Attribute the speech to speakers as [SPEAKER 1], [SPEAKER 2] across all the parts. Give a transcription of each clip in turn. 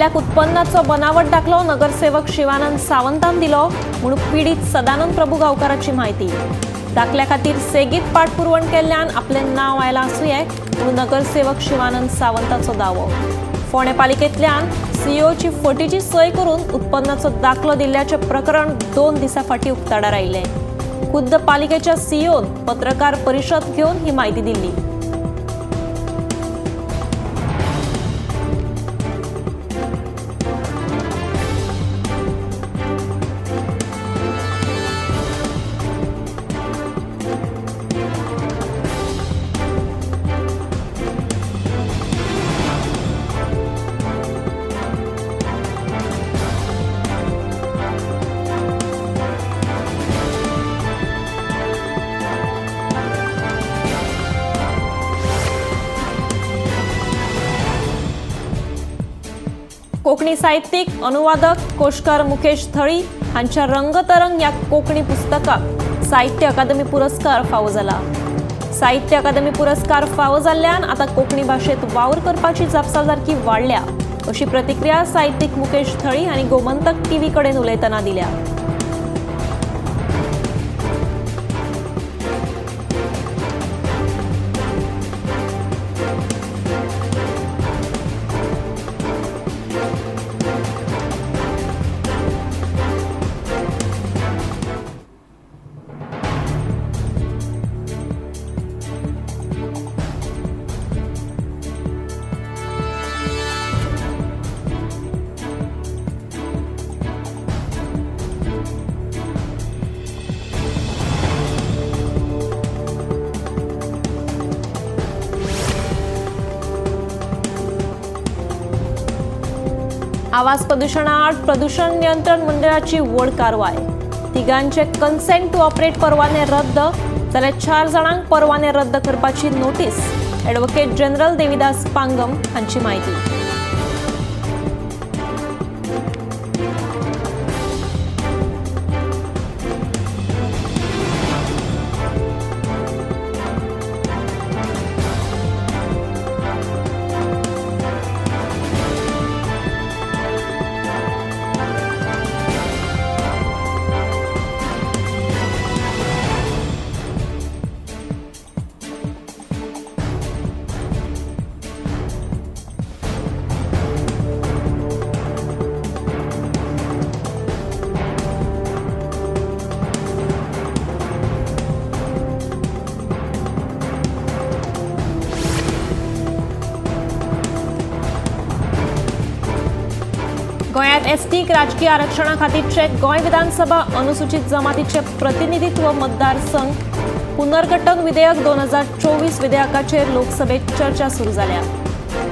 [SPEAKER 1] आपल्याक उत्पन्नाचो बनावट दाखलो नगरसेवक शिवानंद सावंतान दिलो म्हूण पीडित सदानंद प्रभू गांवकाराची म्हायती। दाखल्या खातीर सेगीत पाठपुरवण केल्ल्यान आपलें नांव आयलां आसुये म्हूण नगरसेवक शिवानंद सावंताचो दावो। फोंडें पालिकेंतल्यान सीईओची फटीची सय करून उत्पन्नाचो दाखलो दिल्ल्याचें प्रकरण 2 दिसां फाटीं उक्ताडार आयलें। खुद्द पालिकेच्या सीईओन पत्रकार परिशद घेवन ही म्हायती दिल्ली। कोंकणी साहित्यीक अनुवादक कोशकार मुकेश थळी हांच्या रंगतरंग ह्या कोंकणी पुस्तकाक साहित्य अकादमी पुरस्कार फावो जाला। साहित्य अकादमी पुरस्कार फावो जाल्ल्यान आतां कोंकणी भाशेंत वावर करपाची जापसालदारकी वाडल्या अशी प्रतिक्रिया साहित्यीक मुकेश थळी हांणी गोमंतक टीव्ही कडेन उलयतना दिल्या। आवाज प्रदूषणाआड प्रदूषण नियंत्रण मंडळाची व्हड कारवाय। तिगांचे कन्सेंट टू ऑपरेट परवाने रद्द जाल्यार 4 जाणांक परवाने रद्द करपाची notice. Advocate general Devidas Pangam हांची म्हायती। गोंयांत एसटीक राजकीय आरक्षणा खातीरचे गोंय विधानसभा अनुसूचित जमातीचे प्रतिनिधित्व मतदारसंघ पुनर्गठन विधेयक 2024 विधेयकाचेर लोकसभेत चर्चा सुरू जाल्या।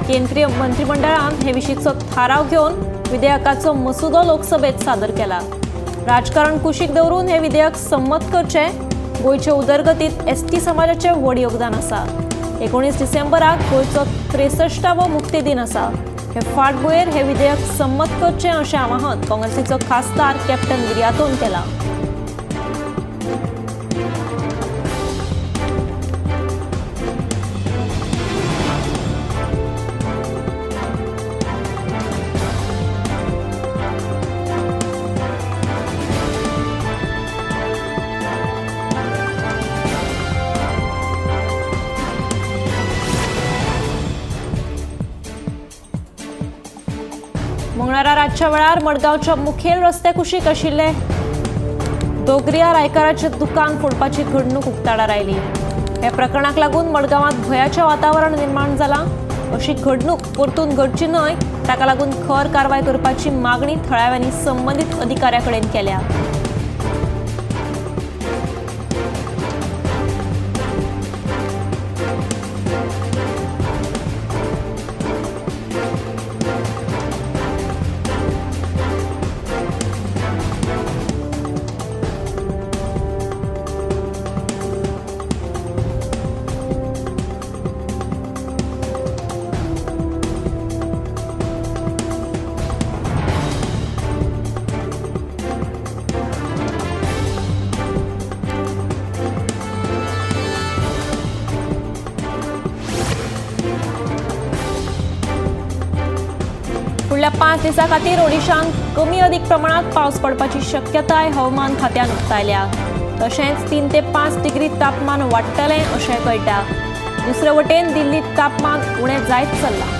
[SPEAKER 1] केंद्रीय मंत्रिमंडळान हे विशींचो थाराव घेवन विधेयकाचो मसुदो लोकसभेत सादर केला। राजकारण कुशीक दवरून हे विधेयक संमत करचे। गोंयचे उदरगतीत एसटी समाजाचे व्हड योगदान आसा। 19 डिसेंबराक गोंयचो 63वो मुक्ती दिन आसा। हे फाटभुंयेर हे विधेयक संमत करचें अशें आवाहन काँग्रेसीचो खासदार कॅप्टन विरियातोन केलां। मंगळारा रातच्या वेळार मडगांवच्या मुखेल रस्त्या कुशीक आशिल्ले दोगरिया रायकाराचे दुकान फोडपाची घडणूक उक्ताडार आयली। ह्या प्रकरणाक लागून मडगांवांत भंयाचें वातावरण निर्माण जालां। अशी घडणूक परतून घडची न्हय ताका लागून खर कारवाय करपाची मागणी थळाव्यांनी संबंदीत अधिकाऱ्यां कडेन केल्या। फुडल्या 5 दिसां खातीर ओडिशांत कमी अदीक प्रमाणात पावस पडपाची शक्यताय हवामान खात्यान उक्तायल्या. तशेंच 3 ते 5 डिग्री तापमान वाडटलें अशें कळटा. दुसरे वटेन दिल्लीत तापमान उणें जायत चल्लां.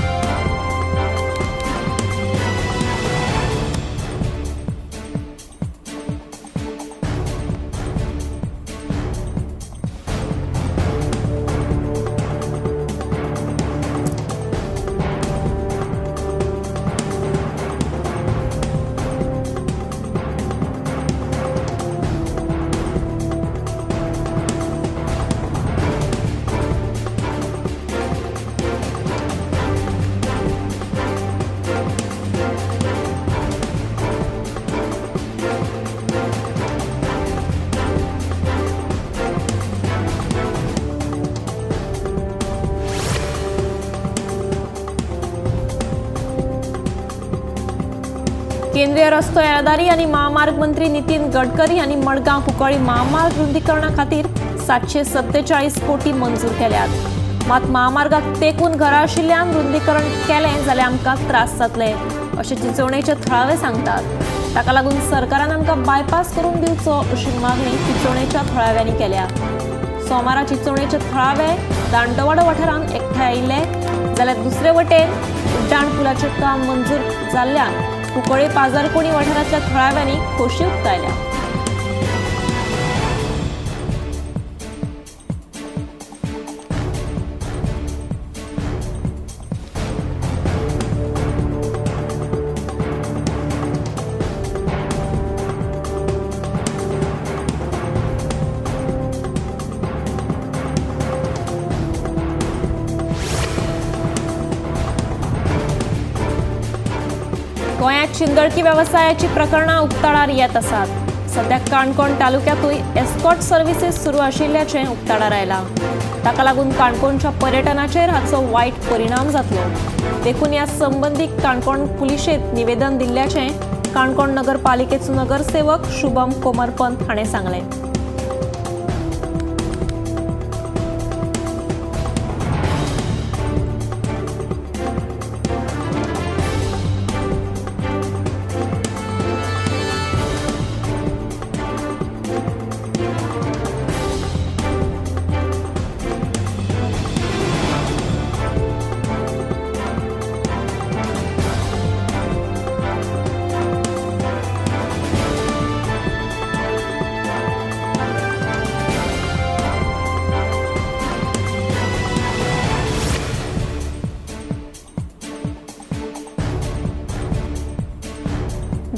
[SPEAKER 1] केंद्रीय रस्तो येरादारी आनी महामार्ग मंत्री नितीन गडकरी हांणी मडगांव कुंकळी महामार्ग रुंदीकरणा खातीर 747 कोटी मंजूर केल्यात. मात महामार्गाक तेकून घरां आशिल्ल्यान रुंदीकरण केलें जाल्यार आमकां त्रास जातले अशें चिंचोणेचे थळावे सांगतात. ताका लागून सरकारान आमकां बायपास करून दिवचो अशी मागणी चिंचोणेच्या थळाव्यांनी केल्या. सोमारा चिंचोणेचे थळावे दांडवाडो वाठारांत एकठांय आयिल्ले जाल्यार दुसरे वटेन उड्डाण पुलाचें काम मंजूर जाल्ल्यान कुंकळी पाजारकोणी वाठारांतल्या थळाव्यांनी खोशी उक्तायल्या. गोंयांत शिंदळकी वेवसायाची प्रकरणां उक्ताडार येत आसात. सद्या काणकोण तालुक्यांतूय एस्कॉर्ट सर्विसीस सुरू आशिल्ल्याचें उक्ताडार आयलां. ताका लागून काणकोणच्या पर्यटनाचेर हाचो वायट परिणाम जातलो. देखून ह्या संबंदी काणकोण पुलिशेंत निवेदन दिल्ल्याचें काणकोण नगरपालिकेचो नगरसेवक शुभम कोमरपंत हाणें सांगलें.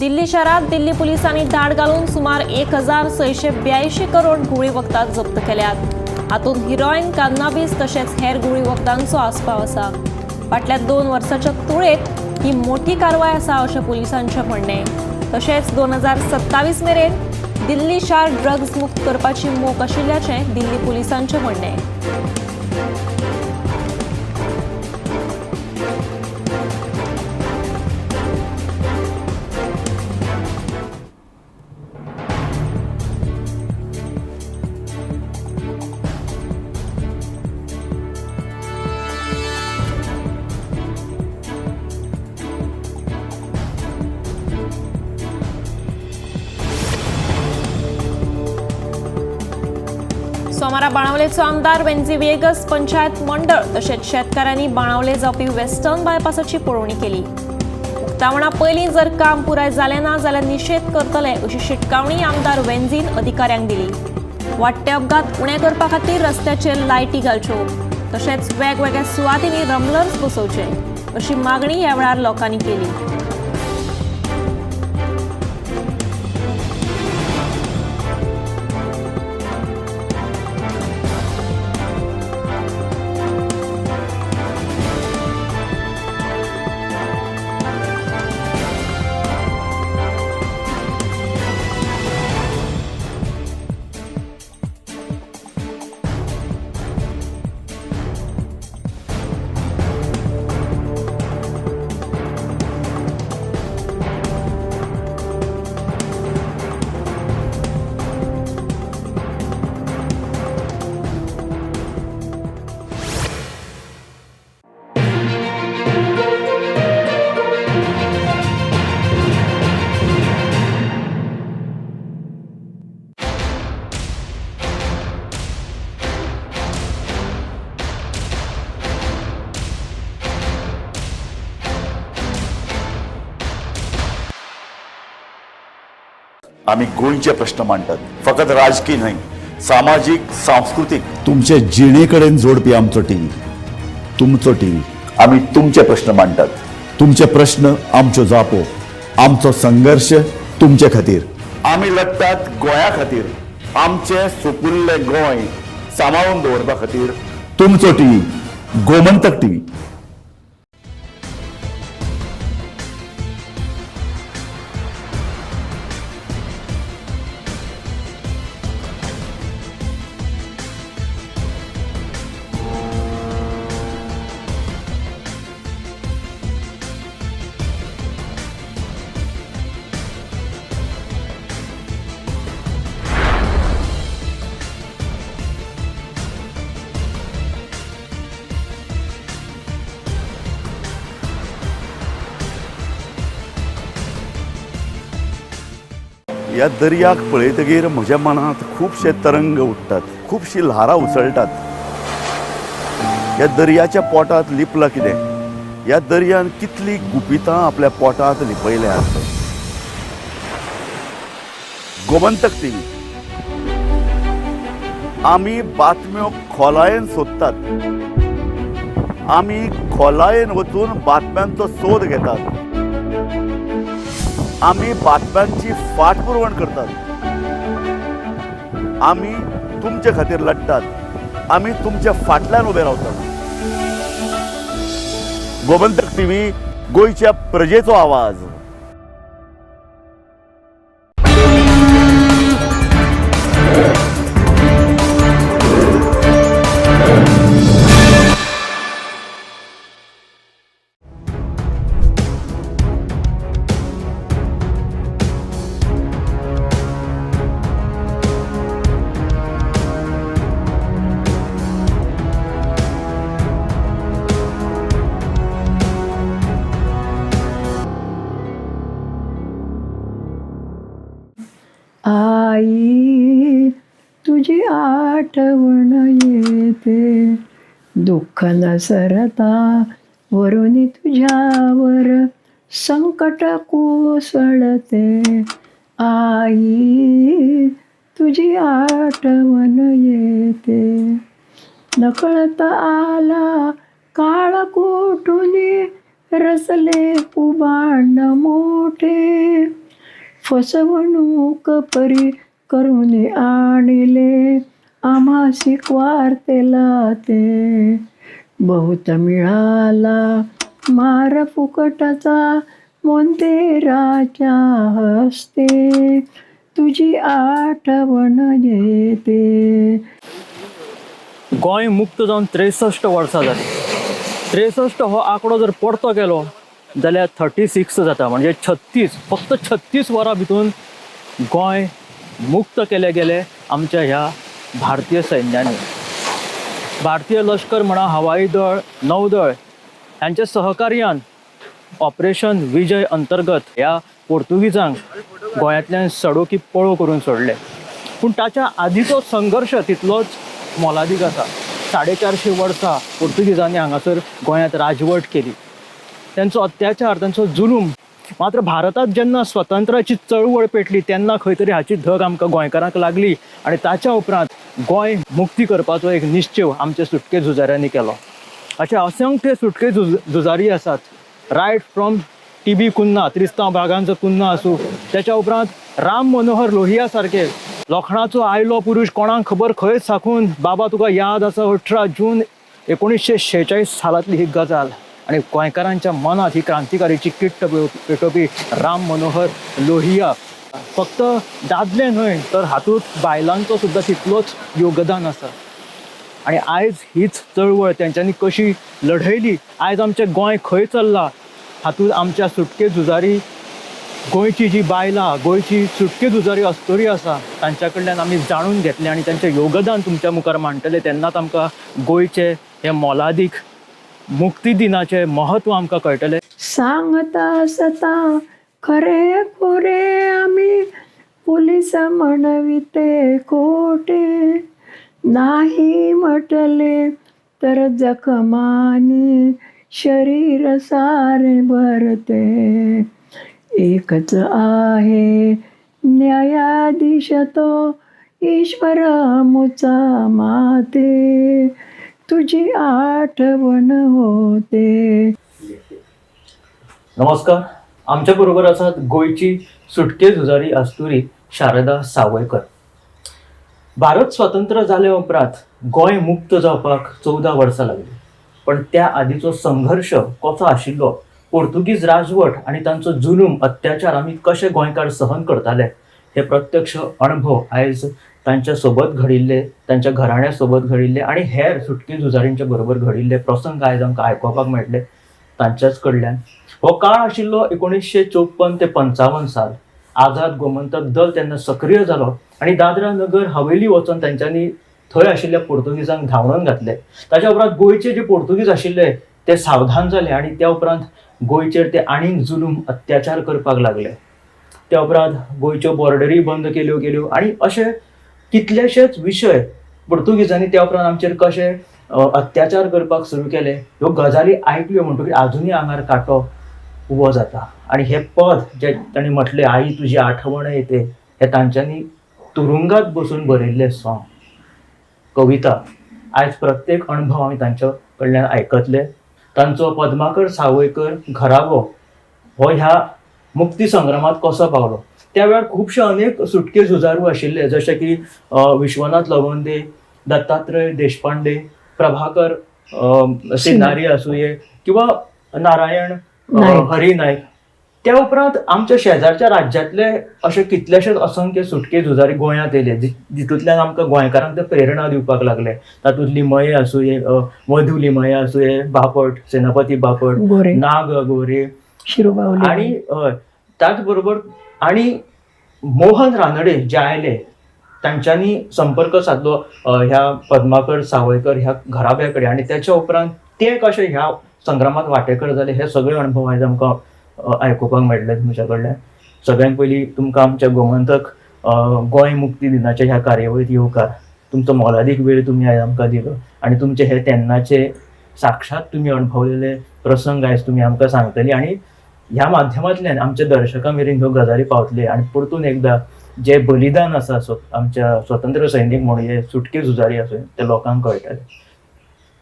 [SPEAKER 1] दिल्ली शहरात दिल्ली पोलिसांनी धाड घालून सुमार 1682 करोड घुंवळी वखदां जप्त केल्यात. हातूंत हिरोईन, कॅनॅबिस तशेंच हेर घुंवळी वखदांचो आस्पाव आसा. फाटल्या 2 वर्सांच्या तुळेंत ही मोठी कारवाय आसा अशें पुलिसांचें म्हणणें. तशेंच 2027 मेरेन दिल्ली शार ड्रग्ज मुक्त करपाची मोख आशिल्ल्याचें दिल्ली पुलिसांचें म्हणणें. सोमारा बाणावलेचो आमदार वेन्झी व्हिएगस पंचायत मंडळ तशेंच शेतकारांनी बाणावले जावपी वेस्टर्न बायपासाची पळोवणी केली. उक्तावणा पयलीं जर काम पुराय जालें ना जाल्यार निशेध करतले अशी शिटकावणी आमदार वेन्झीन अधिकाऱ्यांक दिली. वाडटे अपघात उणे करपा खातीर रस्त्याचेर लायटी घालच्यो तशेंच वेगवेगळ्या सुवातींनी रमलर्स बसोवचे अशी मागणी ह्या वेळार लोकांनी केली.
[SPEAKER 2] आमी गोंयचे प्रश्न मांडटात, फकत राजकीय न्हय, सामाजीक, सांस्कृतीक, तुमचे जिणे कडेन जोडपी आमचो टीव्ही, तुमचो टीव्ही। आमी तुमचे प्रश्न मांडटात, तुमचे प्रश्न आमच्यो जापो, आमचो संघर्श तुमचे खातीर। आमी लढटात गोंया खातीर, आमचे सुपुल्ले गोंय सांबाळून दवरपा खातीर। तुमचो टीव्ही, गोमंतक टीव्ही। ह्या दर्याक पळयतगीर म्हज्या मनांत खुबशे तरंग उठ्ठात, खुबशी ल्हारां उसळटात। ह्या दर्याच्या पोटांत लिपलां कितें? ह्या दर्यान कितली गुपितां आपल्या पोटांत लिपयल्यात। गोमंतक टीव्ही, आमी बातम्यो खोलायेन सोदतात, आमी खोलायेन वचून बातम्यांचो सोद घेतात, आमी बातम्यांची फाटपुरवण करतात, आमी तुमचे खातीर लढटात, आमी तुमच्या फाटल्यान उबे रावतात। गोमंतक टीव्ही, गोंयच्या प्रजेचो आवाज।
[SPEAKER 3] आई तुझी आठवण येते, दुःख न सरता वरुनी तुझ्यावर संकट कोसळते। आई तुझी आठवण येते, नकळत आला काळ कोठुनी रचले उभांड मोठे, फसवणूक परी करून आणले आम्हासी वार्तेला ते। बहुत मिळाला मार फुकटाचा मोंतेराच्या हस्ते, तुझी आठवण येते।
[SPEAKER 4] गोंय मुक्त जावन 63 वर्सां जालीं। 63 हो आंकडो जर परतो केलो जाल्यार 36 जाता, म्हणजे 36, फक्त 36 वरां भितून गोंय मुक्त केले गेले आमच्या ह्या भारतीय सैन्याने। भारतीय लश्कर म्हणा, हवाई दळ, नौदळ ह्यांच्या सहकार्यान ऑपरेशन विजय अंतर्गत ह्या पोर्तुगीजांक गोंयांतल्यान सडोकी पळो करून सोडले। पूण ताच्या आदीचो संघर्श तितलोच मोलादीक आसा। 450 वर्सां पोर्तुगीजांनी हांगासर गोंयांत राजवट केली, त्यांचो अत्याचार, त्यांचो जुलूम। मात्र भारतात जेन्ना स्वतंत्राची चळवळ पेटली तेन्ना खंय तरी हाची धग आमकां गोंयकारांक लागली आनी ताच्या उपरांत गोंय मुक्ती करपाचो एक निश्चेव आमच्या सुटके झुजाऱ्यांनी केलो। अशे असंख्य सुटके झुजारी आसात, right from T B Cunha, Tristao बागांचो कुन्हा आसूं, त्याच्या उपरांत राम मनोहर लोहिया सारके लोखणाचो आयलो पुरूश, कोणाक खबर खंय साकून बाबा तुका याद आसा 18 जून 1946 सालांतली ही गजाल आनी गोंयकारांच्या मनात ही क्रांतिकारीची किट्ट पेटोवपी राम मनोहर लोहिया फक्त दादले न्हय तर हातूंत बायलांचो सुद्दां तितलोच योगदान आसा। आनी आयज हीच चळवळ तेंच्यांनी कशी लढयली, आयज आमचें गोंय खंय चल्लां हातूंत आमच्या सुटके झुजारी गोंयची जी बायलां, गोंयची सुटके झुजारी अस्तुरी आसा तांच्या कडल्यान आमी जाणून घेतलें आनी तांचें योगदान तुमच्या मुखार मांडटले तेन्नाच आमकां गोंयचें हें मोलादीक मुक्ती दिनाचें म्हत्व आमकां कळटलें।
[SPEAKER 3] सांगता सता खरे खोरे आमी पुलीस म्हणविते खोटे, नाही म्हटले तर जखमानी शरीर सारे भरते। एकच आहे न्यायाधीश तो ईश्वर मुचा माते, तुझी आठवण होते.
[SPEAKER 4] नमस्कार. आमच्या बरोबर आसात गोंयची सुटके झुजारी अस्तुरी शारदा सावयकर. भारत स्वतंत्र जाले उपरांत गोंय मुक्त जावपाक 14 वर्सां लागली, पण त्या आदीचो संघर्श कसो आशिल्लो, पोर्तुगीज राजवट आनी तांचो जुलूम अत्याचार आमी कशे गोंयकार सहन करताले हे प्रत्यक्ष अणभव आयज तांच्या सोबत घडिल्ले, तांच्या घराण्या सोबत घडिल्ले आनी हेर सुटके झुजारींच्या बरोबर घडिल्ले प्रसंग आयज आमकां आयकुपाक मेळटले तांच्याच कडल्यान. हो काळ आशिल्लो 1954 ते 55 साल. आझाद गोमंतक दल तेन्ना सक्रीय जालो आनी दादरा नगर हवेली वचून तांच्यांनी थंय आशिल्ल्या पोर्तुगीजांक धांवडून घातले. ताच्या उपरांत गोंयचे जे पोर्तुगीज आशिल्ले ते सावधान जाले आनी त्या उपरांत गोंयचेर ते आनीक जुलूम अत्याचार करपाक लागले. त्या उपरांत गोंयच्यो बॉर्डरी बंद केल्यो गेल्यो आनी अशे कितलेशेच विशय पोर्तुगीजांनी त्या उपरांत आमचेर कशे अत्याचार करपाक सुरू केले ह्यो गजाली आयकल्यो म्हणटकीर आजुनूय आंगार कांटो उबो जाता. आनी हें पद जें तांणी म्हटलें आई तुजी आठवण येते हें तांच्यांनी तुरुंगात बसून बरयल्लें सॉंग, कविता. आयज प्रत्येक अणभव आमी तांच्या कडल्यान आयकतले. तांचो पद्माकर सावयकर घराबो हो ह्या मुक्ती संग्रामात कसो पावलो, त्या वेळार खुबशे अनेक सुटके झुजारू आशिल्ले जशे की विश्वनाथ लवंदे, दत्तात्रय देशपांडे, प्रभाकर सिनारी आसुये किंवा नारायण हरी नायक. त्या उपरांत आमच्या शेजारच्या राज्यांतले अशे कितलेशेच असंख्य सुटके झुजारी गोंयांत येयले जितूंतल्यान आमकां गोंयकारांक ते प्रेरणा दिवपाक लागले. तातूंत लिमये आसुये, मधू लिमये आसुये, बापट, सेनापती बापट, नाग गोरे,
[SPEAKER 3] शिरुबावले
[SPEAKER 4] आणि त्याच बरोबर आणि मोहन रानडे जे आयले तांच्यांनी संपर्क साधलो ह्या पद्माकर सावयकर ह्या घराब्या कडेन आनी त्याच्या उपरांत ते कशे ह्या संग्रामात वांटेकर जाले हे सगळे अणभव आयज आमकां आयकुपाक मेळटले तुमच्या कडल्यान. सगळ्यांत पयलीं तुमकां आमच्या गोमंतक गोंय मुक्ती दिनाच्या ह्या कार्यावळीत येवकार. तुमचो मोलादीक वेळ तुमी आयज आमकां दिलो आनी तुमचे हे तेन्नाचे साक्षात तुमी अणभवलेले प्रसंग आयज तुमी आमकां सांगतली आनी ह्या माध्यमांतल्यान आमच्या दर्शकां मेरेन ह्यो गजाली पावतले आनी परतून एकदां जे बलिदान आसा आमच्या स्वतंत्र सैनीक म्हणून सुटके झुजारी आसूं ते लोकांक कळटले.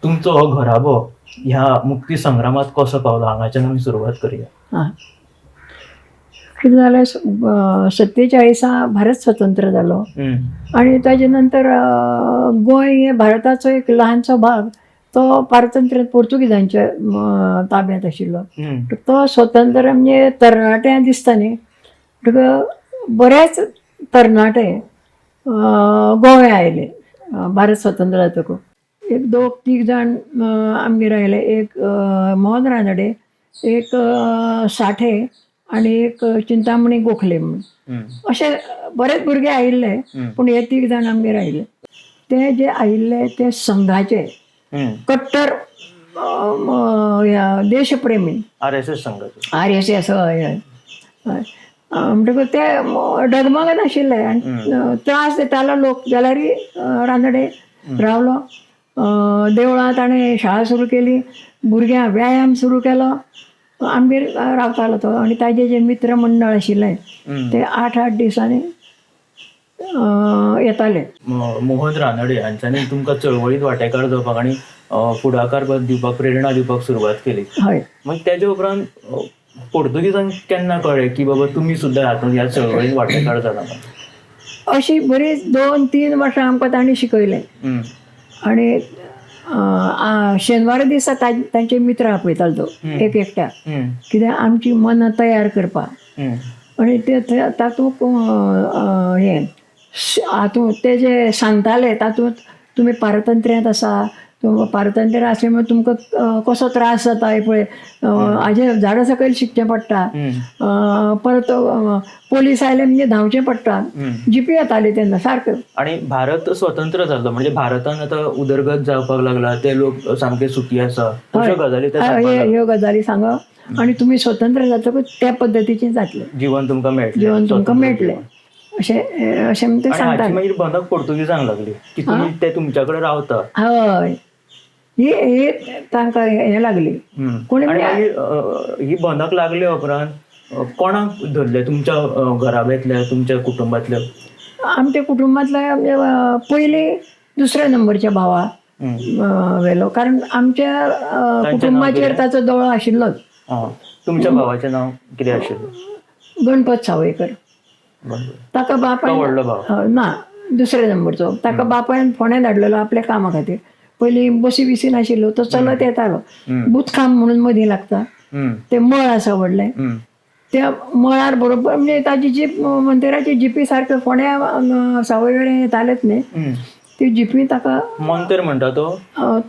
[SPEAKER 4] तुमचो हो घराबो ह्या मुक्ती संग्रामात कसो पावलो हांगाच्यान आमी सुरवात करुया.
[SPEAKER 3] हां, कितें जालें 47 भारत स्वतंत्र जालो आनी ताजे नंतर गोंय हें भारताचो एक ल्हानसो भाग तो पारतंत्र्यांत पोर्तुगीजांच्या ताब्यांत आशिल्लो. तो स्वतंत्र म्हणजे तरणाट्यांक दिसता न्ही, म्हणटकच बरेच तरणाटे गोंय आयले भारत स्वतंत्र जातकूच. एक दोग तीग जाण आमगेर आयले, एक मोहन रानडे, एक साठे आनी एक चिंतामणी गोखले म्हणून अशे बरेच भुरगे आयिल्ले, पूण हे तीग जाण आमगेर आयिल्ले. ते जे आयिल्ले ते संघाचे कट्टर देशप्रेमी,
[SPEAKER 4] RSS संघाचे,
[SPEAKER 3] RSS हय हय. म्हणटकूच ते डगमगनाशिल्ले आनी त्रास दितालो लोक, जाल्यार रानडे रावलो. देवळांत ताणें शाळा सुरू केली, भुरग्यांक व्यायाम सुरू केलो, आमगेर रावतालो तो. आनी ताजे जे मित्र मंडळ आशिल्ले ते 8-8 दिसांनी येताले.
[SPEAKER 4] मोहन रानडे हांच्यांनी तुमकां चळवळीत वांटेकार जावपाक आनी फुडाकार दिवपाक, प्रेरणा दिवपाक सुरवात केली.
[SPEAKER 3] हय.
[SPEAKER 4] मागीर तेज्या उपरांत पोर्तुगीजांक केन्ना कळ्ळें की बाबा तुमी सुद्दां हातूंत ह्या चळवळीत वांटेकार जाला?
[SPEAKER 3] अशी बरीच 2-3 वर्सां आमकां तांणी शिकयलें. आनी शेनवारा दिसा तांचे मित्र आपयतालो तो एक एकट्या, कित्याक आमची मनां तयार करपाक. आनी ते तातूंत हें हातूंत ते जे सांगताले तातूंत तुमी पारतंत्र्यांत आसा, पारतंत्र्यांत आसलें म्हणून तुमकां कसो त्रास जाता हें पळय, हाजें झाडां सकयल शिकचें पडटा, परत पोलीस आयले म्हणजे धांवचें पडटा, जिपी येताली तेन्ना सारकें.
[SPEAKER 4] आनी भारत स्वतंत्र जाल्लो म्हणजे भारतान आतां उदरगत जावपाक लागला, ते लोक सामके सुखी आसा, अश्यो गजाली
[SPEAKER 3] ह्यो गजाली सांगप आनी तुमी स्वतंत्र जातकूच त्या पद्दतीचें जातलें
[SPEAKER 4] जिवन तुमकां मेळटलें,
[SPEAKER 3] जिवन तुमकां मेळटलें अशें अशें ते सांगता.
[SPEAKER 4] मागीर भनक पोर्तुगीजांक लागली की तुमी ते तुमच्या कडेन रावता.
[SPEAKER 3] हय, ही तांकां हें लागली.
[SPEAKER 4] कोणी ही भनक लागले उपरांत कोणाक धरले तुमच्या घराब्यांतल्या, तुमच्या कुटुंबातल्या?
[SPEAKER 3] आमच्या कुटुंबातल्या म्हणजे पयलीं दुसऱ्या नंबरच्या भावा व्हेलो, कारण आमच्या कुटुंबाचेर ताचो दोळो आशिल्लोच.
[SPEAKER 4] तुमच्या भावाचें नांव कितें आशिल्लें?
[SPEAKER 3] गणपत सावयकर. ताका बापायन,
[SPEAKER 4] व्हडलो भाव?
[SPEAKER 3] ना, दुसऱ्या नंबरचो. ताका बापायन फोंड्या धाडलेलो आपल्या कामा खातीर. पयलीं बसी बिसी नाशिल्ल्यो, तो चलत येतालो. बुतखाम म्हणून मदीं लागता ते मळ आसा व्हडलें, त्या मळार बरोबर म्हणजे ताजी जीप, मंदिराची जिपी सारक्यो फोंड्या सावयवेरें येतालेच न्ही, ती जिपी ताका.
[SPEAKER 4] मंत्र म्हणटा तो?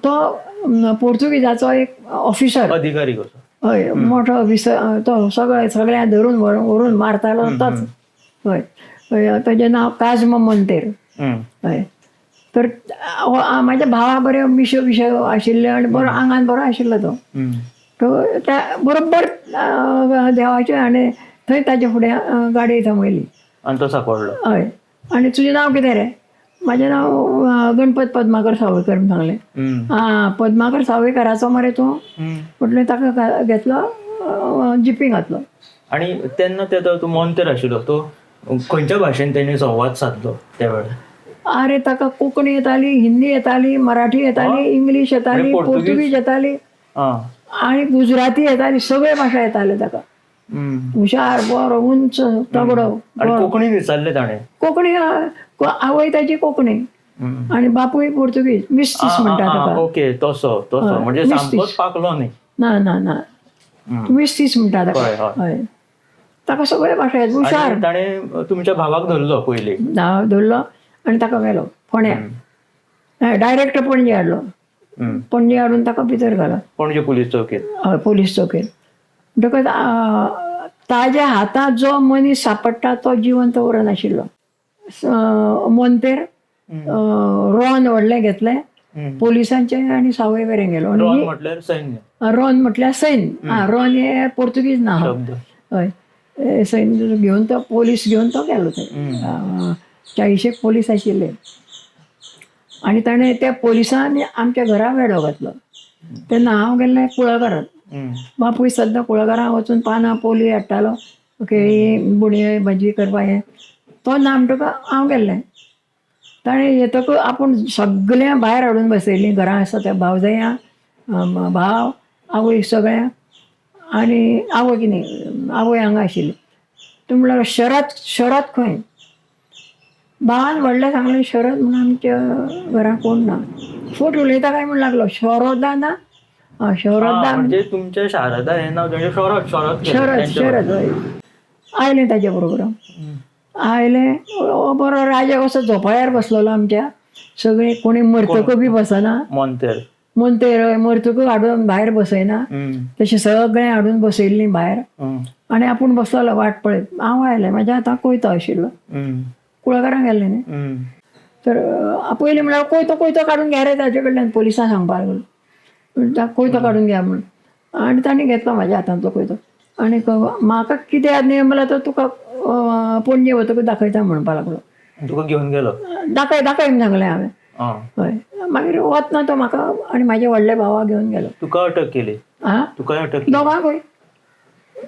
[SPEAKER 3] तो पोर्तुगीजाचो एक ऑफिसर,
[SPEAKER 4] अधिकारी कसो.
[SPEAKER 3] हय, मोठो ऑफिसर तो. सगळे सगळ्यांक धरून व्हरून मारतालो तोच. हय हय, ताजें नांव काजम मंतेर. हय, तर म्हाज्या भावा बऱ्यो मिश्यो बिश्यो आशिल्ल्यो आनी बरो आंगान बरो आशिल्लो तो. तो त्या बरोबर देवाचे आनी थंय ताजे फुडें गाडी थांबयली
[SPEAKER 4] आनी तो सापडलो.
[SPEAKER 3] हय. आनी तुजें नांव कितें रे? म्हाजें नांव गणपत पद्माकर सावयकर म्हूण सांगलें. आं, पद्माकर सावयकराचो मरे तूं म्हटलें. ताका घेतलो, जिपी घातलो.
[SPEAKER 4] आनी तेन्ना ते तो मोंतेर आशिल्लो तो खंयच्या भाशेन तेणी संवाद सादलो त्या वेळार?
[SPEAKER 3] अरे ताका कोंकणी येताली, हिंदी येताली, मराठी येताली, इंग्लीश येताली, पोर्तुगीज येताली आनी गुजराती येताली, सगळे भाशा येताले ताका. हुशार, बरो, उंच, तगडो.
[SPEAKER 4] कोंकणी विचारले ताणें?
[SPEAKER 3] कोंकणी, आवय ताची कोंकणी आनी बापूय पोर्तुगीज. मिस्तीस म्हणटा ताका.
[SPEAKER 4] ओके, तसो तसो म्हणजे सामकोच पाकलो न्ही?
[SPEAKER 3] ना ना ना, मिस्तीस म्हणटा ताका. हय, ताका सगळे भाशा येता, हुशार.
[SPEAKER 4] ताणें तुमच्या भावाक धरलो पयलीं?
[SPEAKER 3] धरलो आनी ताका व्हेलो फोंड्या, डायरेक्ट पणजे हाडलो. पणजे हाडून ताका भितर घालो
[SPEAKER 4] पणजे पुलीस चौकेत.
[SPEAKER 3] हय, पुलीस चौकेत. म्हणटकच ताज्या हातांत जो मनीस सापडटा तो जिवंत उरनाशिल्लो. मोंतेर रॉन व्हडलें घेतलें पोलिसांचें आनी सावयवेरें गेलो.
[SPEAKER 4] रॉन म्हटल्यार सैन्य?
[SPEAKER 3] रॉन म्हटल्यार सैन्य. आं, रॉन हे पोर्तुगीज ना. हय, सैन्य घेवन तो पोलीस घेवन तो गेलो थंय. 40 पोलीस आशिल्ले आनी ताणें त्या पोलिसांनी आमच्या घरा वेडो घातलो. तेन्ना हांव गेल्लें कुळागरांत. बापूय सद्दां कुळागरांत वचून पानां पोली हाडटालो, केळी बुणये भाजी करपा हें तो ना. म्हणटकच हांव गेल्लें. ताणें येतकच आपूण सगळ्यां भायर हाडून बसयलीं घरां आसा त्या भावजयां, भाव, आवय सगळ्यां. आनी आवय कितें, आवय हांगा आशिल्ली. तो म्हणल्यार शरत, शरत खंय? भावान व्हडलें सांगलें शरद म्हणून आमच्या घरां कोण ना. फट उलयता काय म्हण लागलो, शरदा ना, शरदा
[SPEAKER 4] म्हणजे तुमच्या शारदा हें नांव शरद. शरद
[SPEAKER 3] शरद शरद. हय, आयलें ताजे बरोबर आयलें. बरो राजा कसो झोपाळ्यार बसलेलो आमच्या. सगळीं कोणी मरतकूय बी बसना,
[SPEAKER 4] मोंतेर
[SPEAKER 3] मोंतेर मरतकूय हाडून भायर बसयना, तशें सगळें हाडून बसयल्लीं भायर. आनी आपूण बसलेलो वाट पळयत. हांव आयलें, म्हाज्या हाताक कोयतो आशिल्लो, कुळागरां गेल्लें न्ही. तर पयलीं म्हळ्यार कोयतो कोयतो काडून घ्या रे ताजे कडल्यान, पोलिसांक सांगपाक लागलो कोयतो काडून घ्या म्हणून. आनी तांणी घेतलो म्हाज्या हातांतलो कोयतो. आनी म्हाका कितें न्ही म्हणल्यार तो तुका पणजे वतकच दाखयता म्हणपाक लागलो.
[SPEAKER 4] तुका घेवन गेलो?
[SPEAKER 3] दाखय दाखय म्हूण सांगलें हांवें. हय, मागीर वतना तो म्हाका आनी म्हाज्या व्हडल्या भावाक घेवन गेलो.
[SPEAKER 4] तुका अटक केली?
[SPEAKER 3] आं,
[SPEAKER 4] तुका अटक केली
[SPEAKER 3] दोगांकूय.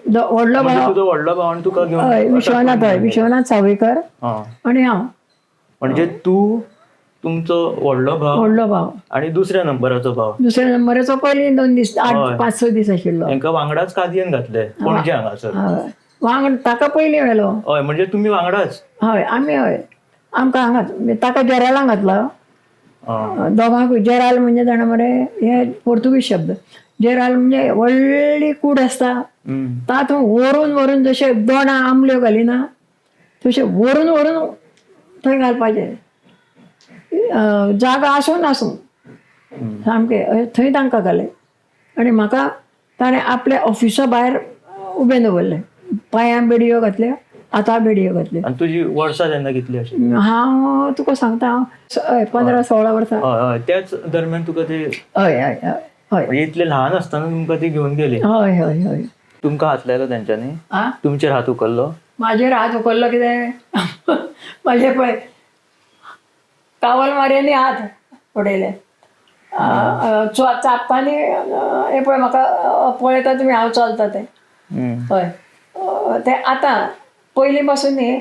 [SPEAKER 3] व्हडलो भाव,
[SPEAKER 4] तुजो व्हडलो भाव आनी तुका घेवन?
[SPEAKER 3] हय, विश्वनाथ. हय, विश्वनाथ सावयकर आनी हांव.
[SPEAKER 4] म्हणजे तूं, तुमचो व्हडलो भाव,
[SPEAKER 3] व्हडलो भाव
[SPEAKER 4] आनी दुसऱ्या नंबराचो भाव.
[SPEAKER 3] दुसऱ्या नंबराचो पयलीं 2 दीस, 8 5-6 दीस आशिल्लो.
[SPEAKER 4] तांकां वांगडाच कादयेन घातले पणजे हांगासर?
[SPEAKER 3] वांगड ताका पयलीं व्हेलो.
[SPEAKER 4] हय, म्हणजे तुमी वांगडाच?
[SPEAKER 3] हय, आमी हय, आमकां हांगाच ताका जेरालां घातलो दोगांकूय. जेराल म्हणजे जाणा मरे, हे पोर्तुगीज शब्द. जेराल म्हणजे व्हडली कूड आसता, तातूंत व्हरून व्हरून जशें दोणां आंबल्यो घालिना तशें व्हरून व्हरून थंय घालपाचें. जागा आसूं नासूं सामकें थंय तांकां घालें. आनी म्हाका ताणें आपल्या ऑफिसा भायर उबें दवरलें. पांयां बेडयो घातल्यो, हाता बेडयो घातल्यो.
[SPEAKER 4] आनी तुजी वर्सां तेन्ना कितली आशिल्ली?
[SPEAKER 3] हांव तुका सांगता, हांव 15-16 वर्सां.
[SPEAKER 4] हय, त्याच दरम्यान तुका ते?
[SPEAKER 3] हय हय हय हय.
[SPEAKER 4] इतले ल्हान आसतना तुमकां ती घेवन गेली?
[SPEAKER 3] हय हय हय.
[SPEAKER 4] तुमकां हात लायलो तेंच्यांनी? तुमचेर हात उखल्लो?
[SPEAKER 3] म्हाजेर हात उखल्लो कितें, म्हाजे पळय कावल मारयांनी हात उडयले, चापतानी हे पळय म्हाका पळयता तुमी हांव चलता तें. हय, ते आतां पयलीं पासून न्ही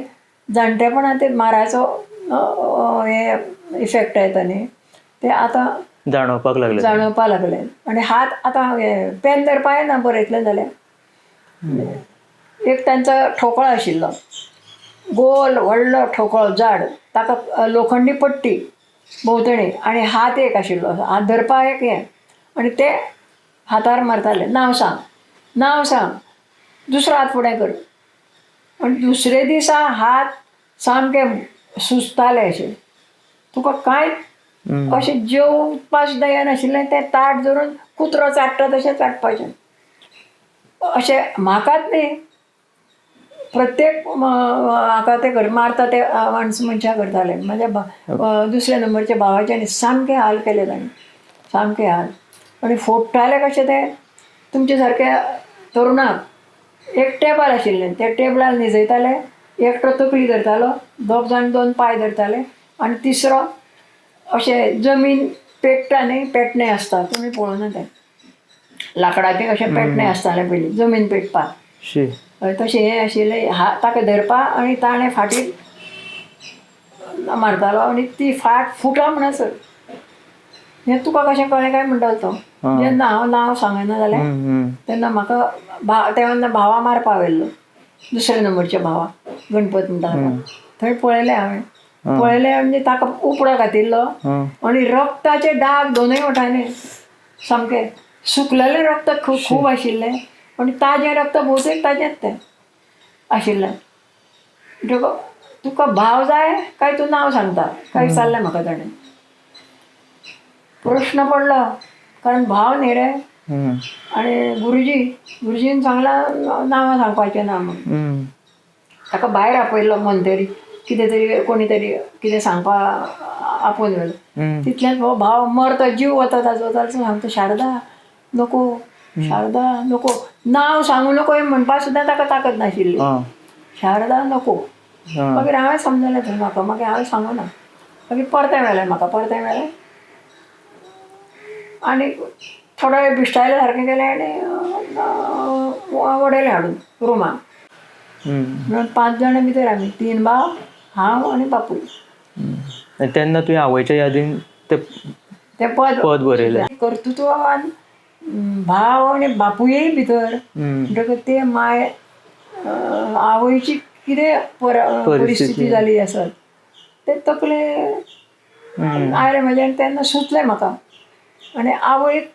[SPEAKER 3] जाणटेपणां ते माराचो हे इफेक्ट येता न्ही, ते आतां
[SPEAKER 4] जाणवपाक लागले,
[SPEAKER 3] जाणवपाक लागले. आनी हात आतां हे पेन धरपा येना बरयतलें जाल्यार. एक तांचो ठोकळो आशिल्लो, गोल व्हडलो ठोकळो जाड, ताका लोखंडी पट्टी भोंवतणी, आनी हात एक आशिल्लो, हात धरपा एक हें, आनी ते हातार मारताले, नांव सांग, नांव सांग, दुसरो हात फुडें कर. आनी दुसरे दिसा हात सामके सुजताले अशे, तुका कांय अशें जेवपा सुद्दां येनाशिल्लें. तें ताट धरून कुत्रो चाट्टा तशें चाटपाचें. अशें म्हाकाच न्ही, प्रत्येक हाका ते कर मारता ते माणस मनशां करताले. म्हाज्या दुसऱ्या नंबरच्या भावाचे आनी सामके हाल केले ताणें, सामके हाल. आनी फोडटाले कशे ते तुमचे सारके तरुणाक. एक टेबल आशिल्लें, त्या टेबलार न्हिजयताले, एकटो तकली धरतालो, दोग जाण दोन पांय धरताले, आनी तिसरो अशें जमीन पेट्टा न्ही, पेटणें आसता, तुमी पळोवना तें, लांकडाचें कशें पेटणें आसतालें पयलीं जमीन पेटपाक, तशें हें आशिल्लें. ताका धरपा आनी ताणें फाटीर मारतालो आनी ती फाट फुटा म्हणसर. हें तुका कशें कळ्ळें काय म्हणटालो तो. जेन्ना हांव नांव सांगना जाल्यार तेन्ना म्हाका तेन्ना भावा मारपा व्हेल्लो, दुसऱ्या नंबरच्या भावा, गणपत म्हणटा ताका. थंय पळयलें हांवें, पळयलें म्हणजे ताका उपडो घातिल्लो आनी रक्ताचे डाग दोनूय वटांनी सामके सुकलेलें रक्त खूब खूब आशिल्लें आनी ताजें रक्त भोवतेक ताजेंच तें आशिल्लें. तुका भाव जाय काय तूं नांव सांगता काय विचारलें म्हाका ताणें. प्रश्न पडलो, कारण भाव न्ही रे. आनी गुरुजी, गुरुजीन सांगलां नांवां सांगपाचें ना म्हणून. ताका भायर आपयल्लो मंत्री, कितें तरी कोणी तरी कितें सांगपा आपोवन व्हेलो. तितल्यान हो भाव मरता, जीव वता ताजो. ताजो सांगता, शारदा नको, शारदा नको, नांव सांगू नको हें म्हणपा सुद्दां ताका ताकद नाशिल्ली. शारदा नको. मागीर हांवें समजलें थंय म्हाका, मागीर हांवें सांगू ना. मागीर परतें व्हेलें म्हाका, परतें व्हेलें आनी थोडो वेळ बिश्टायले सारकें केलें आनी वडयलें हाडून रुमान. म्हणून 5 जाणां भितर आमी, 3 भाव, हांव आनी बापूय.
[SPEAKER 4] तेन्ना तुवें आवयच्या यादीन ते
[SPEAKER 3] पद
[SPEAKER 4] पद बरयलें.
[SPEAKER 3] कर्तृत्वान भाव आनी बापूय भितर, म्हणटकच ते माय आवयची कितें परिस्थिती जाली आसत ते तकले आयलें म्हजें. आनी तेन्ना सुचलें म्हाका. आनी आवयक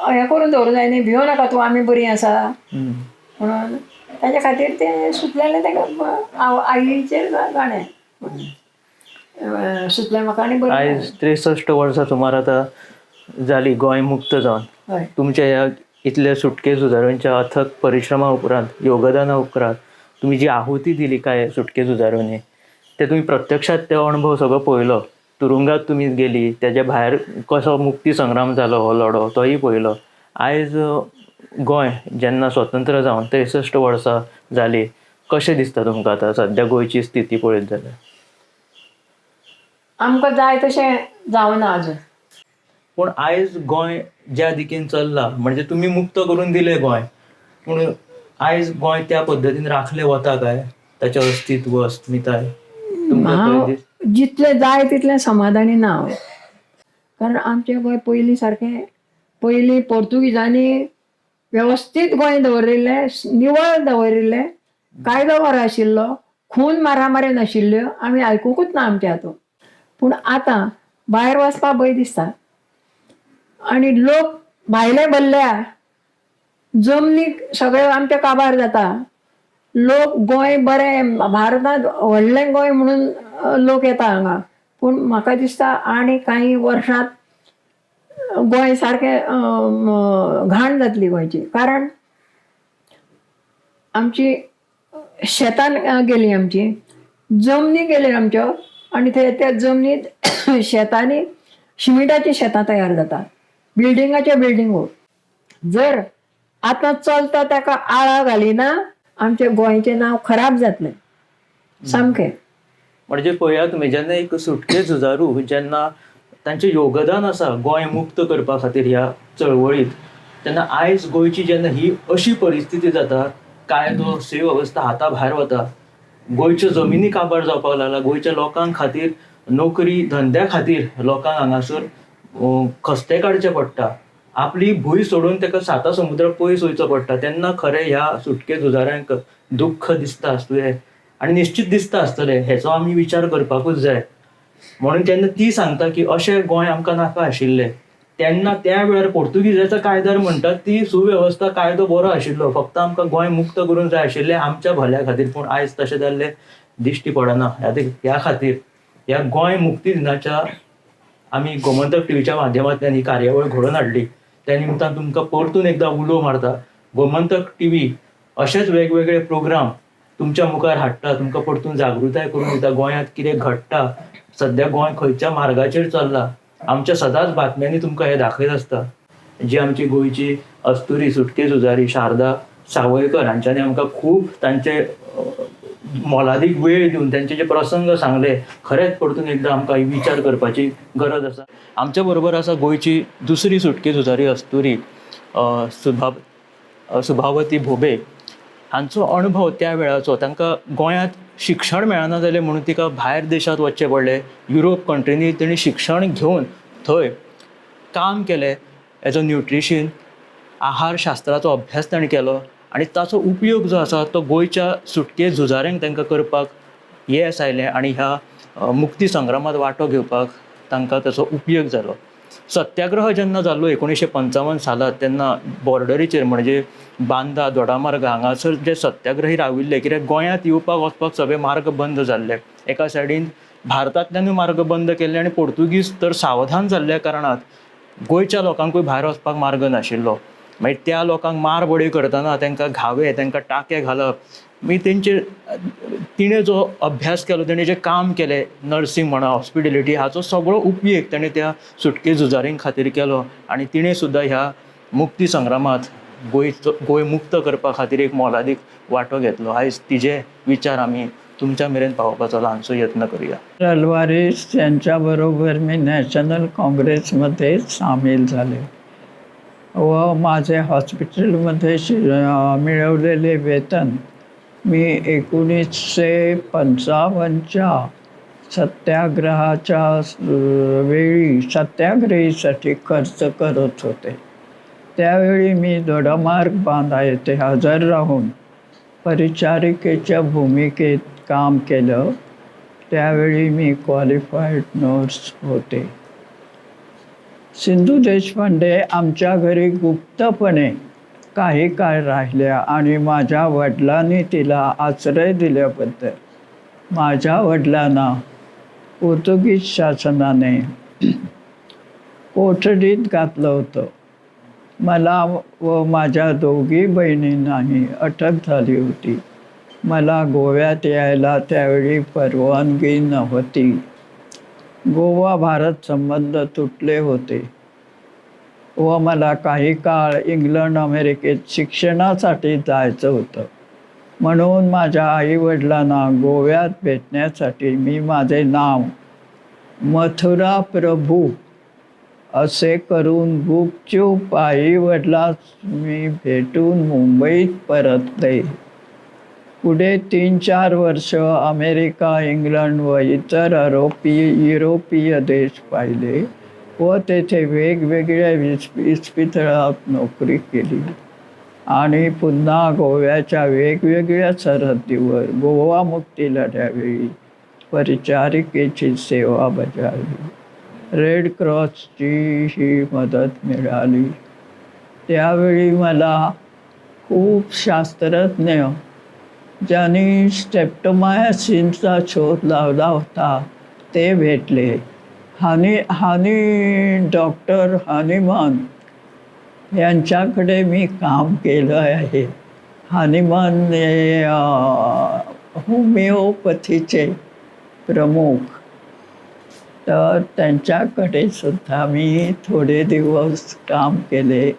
[SPEAKER 3] हें करून दवरूं जाय न्ही, भियो नाका तूं, आमी बरीं आसा म्हणून ताच्या खातीर तें सुचलेलें ताका आईचेर गाणें सुचलें म्हाका. आनी बरें
[SPEAKER 4] आयज 63 वर्सां सुमार आतां जाली गोंय मुक्त जावन. तुमच्या ह्या इतल्या सुटके झुजाऱ्यांच्या अथक परिश्रमा उपरांत, योगदाना उपरांत तुमी जी आहुती दिली काय सुटके झुजाऱ्यांनी, ते तुमी प्रत्यक्षात ते अणभव सगळो पळयलो. तुरुंगात तुमी गेली, त्याच्या भायर कसो मुक्ती संग्राम जालो हो लढो तोय पळयलो. आयज गोंय जेन्ना स्वतंत्र जावन 63 वर्सां जाली, कशें दिसता तुमकां आतां सद्या गोंयची स्थिती पळयत जाल्यार?
[SPEAKER 3] आमकां जाय तशें जावना अजून.
[SPEAKER 4] पूण आयज गोंय ज्या दिकेन चल्ला, म्हणजे तुमी मुक्त करून दिलें गोंय, पूण आयज गोंय त्या पद्दतीन राखलें वता काय, ताचें अस्तित्व, अस्मिताय?
[SPEAKER 3] हांव जितलें जाय तितलें समाधानी ना हांव, कारण आमचें गोंय पयलीं सारकें, पयलीं पोर्तुगीजांनी वेवस्थीत गोंय दवरिल्लें, निवळ दवरिल्लें, कायदो बरो आशिल्लो, खून मारामारी नाशिल्ल्यो, आमी आयकुंकूच ना आमच्या हातूंत. पूण आतां भायर वचपाक भंय दिसता आनी लोक भायले भरल्या, जमनीक सगळें आमच्या काबार जाता. लोक गोंय बरें, भारतांत व्हडलें गोंय म्हणून लोक येता हांगा, पूण म्हाका दिसता आनी कांय वर्सांत गोंय सारकें घाण जातली गोंयची. कारण आमची शेतान गेली, आमची जमनी गेली आमच्यो, आनी ते त्या जमनीत शेतांनी शिमिटाचीं शेतां तयार जाता, बिल्डिंगाच्यो बिल्डिंगो. जर आतां चलता ताका आळा घालिना, आमच्या गोंयचें नांव खराब जातलें सामकें.
[SPEAKER 4] म्हणजे पळया तुमी, जेन्ना एक सुटके झुजारू, जेन्ना तांचें योगदान आसा गोंय मुक्त करपा खातीर ह्या चळवळीत, तेन्ना आयज गोंयची जेन्ना ही अशी परिस्थिती जाता, कायदो सुवेवस्था हाता भायर वता, गोंयच्यो जमिनी काबार जावपाक लागला, गोंयच्या लोकां खातीर नोकरी धंद्या खातीर लोकांक हांगासर खस्ते काडचे पडटा, आपली भूंय सोडून ताका साता समुद्र पयस वयचो पडटा, तेन्ना खरें ह्या सुटके झुजाऱ्यांक दुख्ख दिसता आसतलें आनी निश्चित दिसता आसतलें, हेचो आमी विचार करपाकूच जाय. म्हणून तेन्ना ती सांगता की अशें गोंय आमकां नाका आशिल्लें. तेन्ना त्या वेळार पोर्तुगीजाच्या कायद्यार म्हणटात ती सुवेवस्था कायदो बरो आशिल्लो, फक्त आमकां गोंय मुक्त करूंक जाय आशिल्लें आमच्या भल्या खातीर, पूण आयज तशें जाल्लें दिश्टी पडना. ह्या खातीर ह्या गोंय मुक्ती दिनाच्या आमी गोमंतक टीव्हीच्या माध्यमांतल्यान ही कार्यावळ घडोवन हाडली. त्या निमतान तुमकां परतून एकदां उलो मारता, गोमंतक टीव्ही अशेच वेगवेगळे प्रोग्राम तुमच्या मुखार हाडटा, तुमकां परतून जागृताय करून दिता, गोंयांत कितें घडटा, सद्या गोंय खंयच्या मार्गाचेर चल्ला, आमच्या सदांच बातम्यांनी तुमकां हें दाखयत आसता. जी आमची गोंयची अस्तुरी सुटके झुजारी शारदा सावयकर हांच्यांनी आमकां खूब तांचे मोलादीक वेळ दिवन तांचे जे प्रसंग सांगले, खरेंच परतून एकदां आमकां विचार करपाची गरज आसा. आमच्या बरोबर आसा गोंयची दुसरी सुटके झुजारी अस्तुरी सुभावती भोबे. हांचो अणभव त्या वेळाचो, तांकां गोंयांत शिक्षण मेळना जालें म्हणून तिका भायर देशांत वचचें पडलें, युरोप कंट्रींनी तेणी शिक्षण घेवन थंय काम केलें, एज अ न्युट्रिशन आहार शास्त्राचो अभ्यास ताणें केलो आनी ताचो उपयोग जो आसा तो गोंयच्या सुटके झुजाऱ्यांक तांकां करपाक येस आयलें आनी ह्या मुक्ती संग्रामांत वांटो घेवपाक तांकां ताचो उपयोग जालो. सत्याग्रह जेन्ना जालो 1955 सालांत, तेन्ना बॉर्डरीचेर म्हणजे बांदा दोडामार्ग हांगासर जे सत्याग्रही राविल्ले, कित्याक गोंयांत येवपाक वचपाक सगळे मार्ग बंद जाल्ले, एका सायडीन भारतांतल्यानूय मार्ग बंद केल्ले आनी पोर्तुगीज तर सावधान जाल्ल्या कारणान गोंयच्या लोकांकूय भायर वचपाक मार्ग नाशिल्लो. मागीर त्या लोकांक मार बडय करतना तांकां घावे, तांकां टाके घालप, मागीर तेंचे तिणें जो अभ्यास केलो, तेणें जें काम केलें, नर्सींग म्हणा, हॉस्पिटेलिटी, हाचो सगळो उपयोग तेणें त्या सुटके झुजारीं खातीर केलो आनी तिणें सुद्दां ह्या मुक्ती संग्रामांत गोंय मुक्त करपा खातीर एक मोलादीक वांटो घेतलो. आयज तिजे विचार आमी तुमच्या मेरेन पावोवपाचो ल्हानसो यत्न करूया.
[SPEAKER 5] अल्वारेस यांच्याबरोबर मी नॅशनल काँग्रेसमध्ये सामील झाले व माझे हॉस्पिटलमध्ये मिळवलेले वेतन मी 1955च्या सत्याग्रहाच्या वेळी सत्याग्रहीसाठी खर्च करत होते. त्यावेळी मी दोडामार्ग बांदा येथे हजर राहून परिचारिकेच्या भूमिकेत काम केलं. त्यावेळी मी क्वालिफाईड नर्स होते. सिंधू देशपांडे आमच्या घरी गुप्तपणे काही काळ राहिल्या आणि माझ्या वडिलांनी तिला आश्रय दिल्याबद्दल माझ्या वडिलांना पोर्तुगीज शासनाने कोठडीत घातलं होतं. मला व माझ्या दोघी बहिणींनाही अटक झाली होती. मला गोव्यात यायला त्यावेळी परवानगी नव्हती. गोवा भारत संबंध तुटले होते व मला काही काळ इंग्लंड अमेरिकेत शिक्षणासाठी जायचं होतं. म्हणून माझ्या आईवडिलांना गोव्यात भेटण्यासाठी मी माझे नाव मथुरा प्रभू असे करून गुपचूप आईवडिलांस मी भेटून मुंबईत परतले. पुढे 3-4 वर्ष अमेरिका, इंग्लंड व इतर युरोपीय देश पाहिले व तेथे वेगवेगळ्या इस्पितळात नोकरी केली आणि पुन्हा गोव्याच्या वेगवेगळ्या सरहद्दीवर गोवा मुक्ती लढ्यावेळी परिचारिकेची सेवा बजावली. रेड क्रॉसची ही मदत मिळाली. त्यावेळी मला खूप शास्त्रज्ञ ज्यांनी स्ट्रेप्टोमायसिनचा शोध लावला होता ते भेटले. हानी डॉक्टर हानिमान यांच्याकडे मी काम केलं आहे. हानिमान हे होमिओपॅथीचे प्रमुख, तर त्यांच्याकडे सुद्धा मी थोडे दिवस काम केले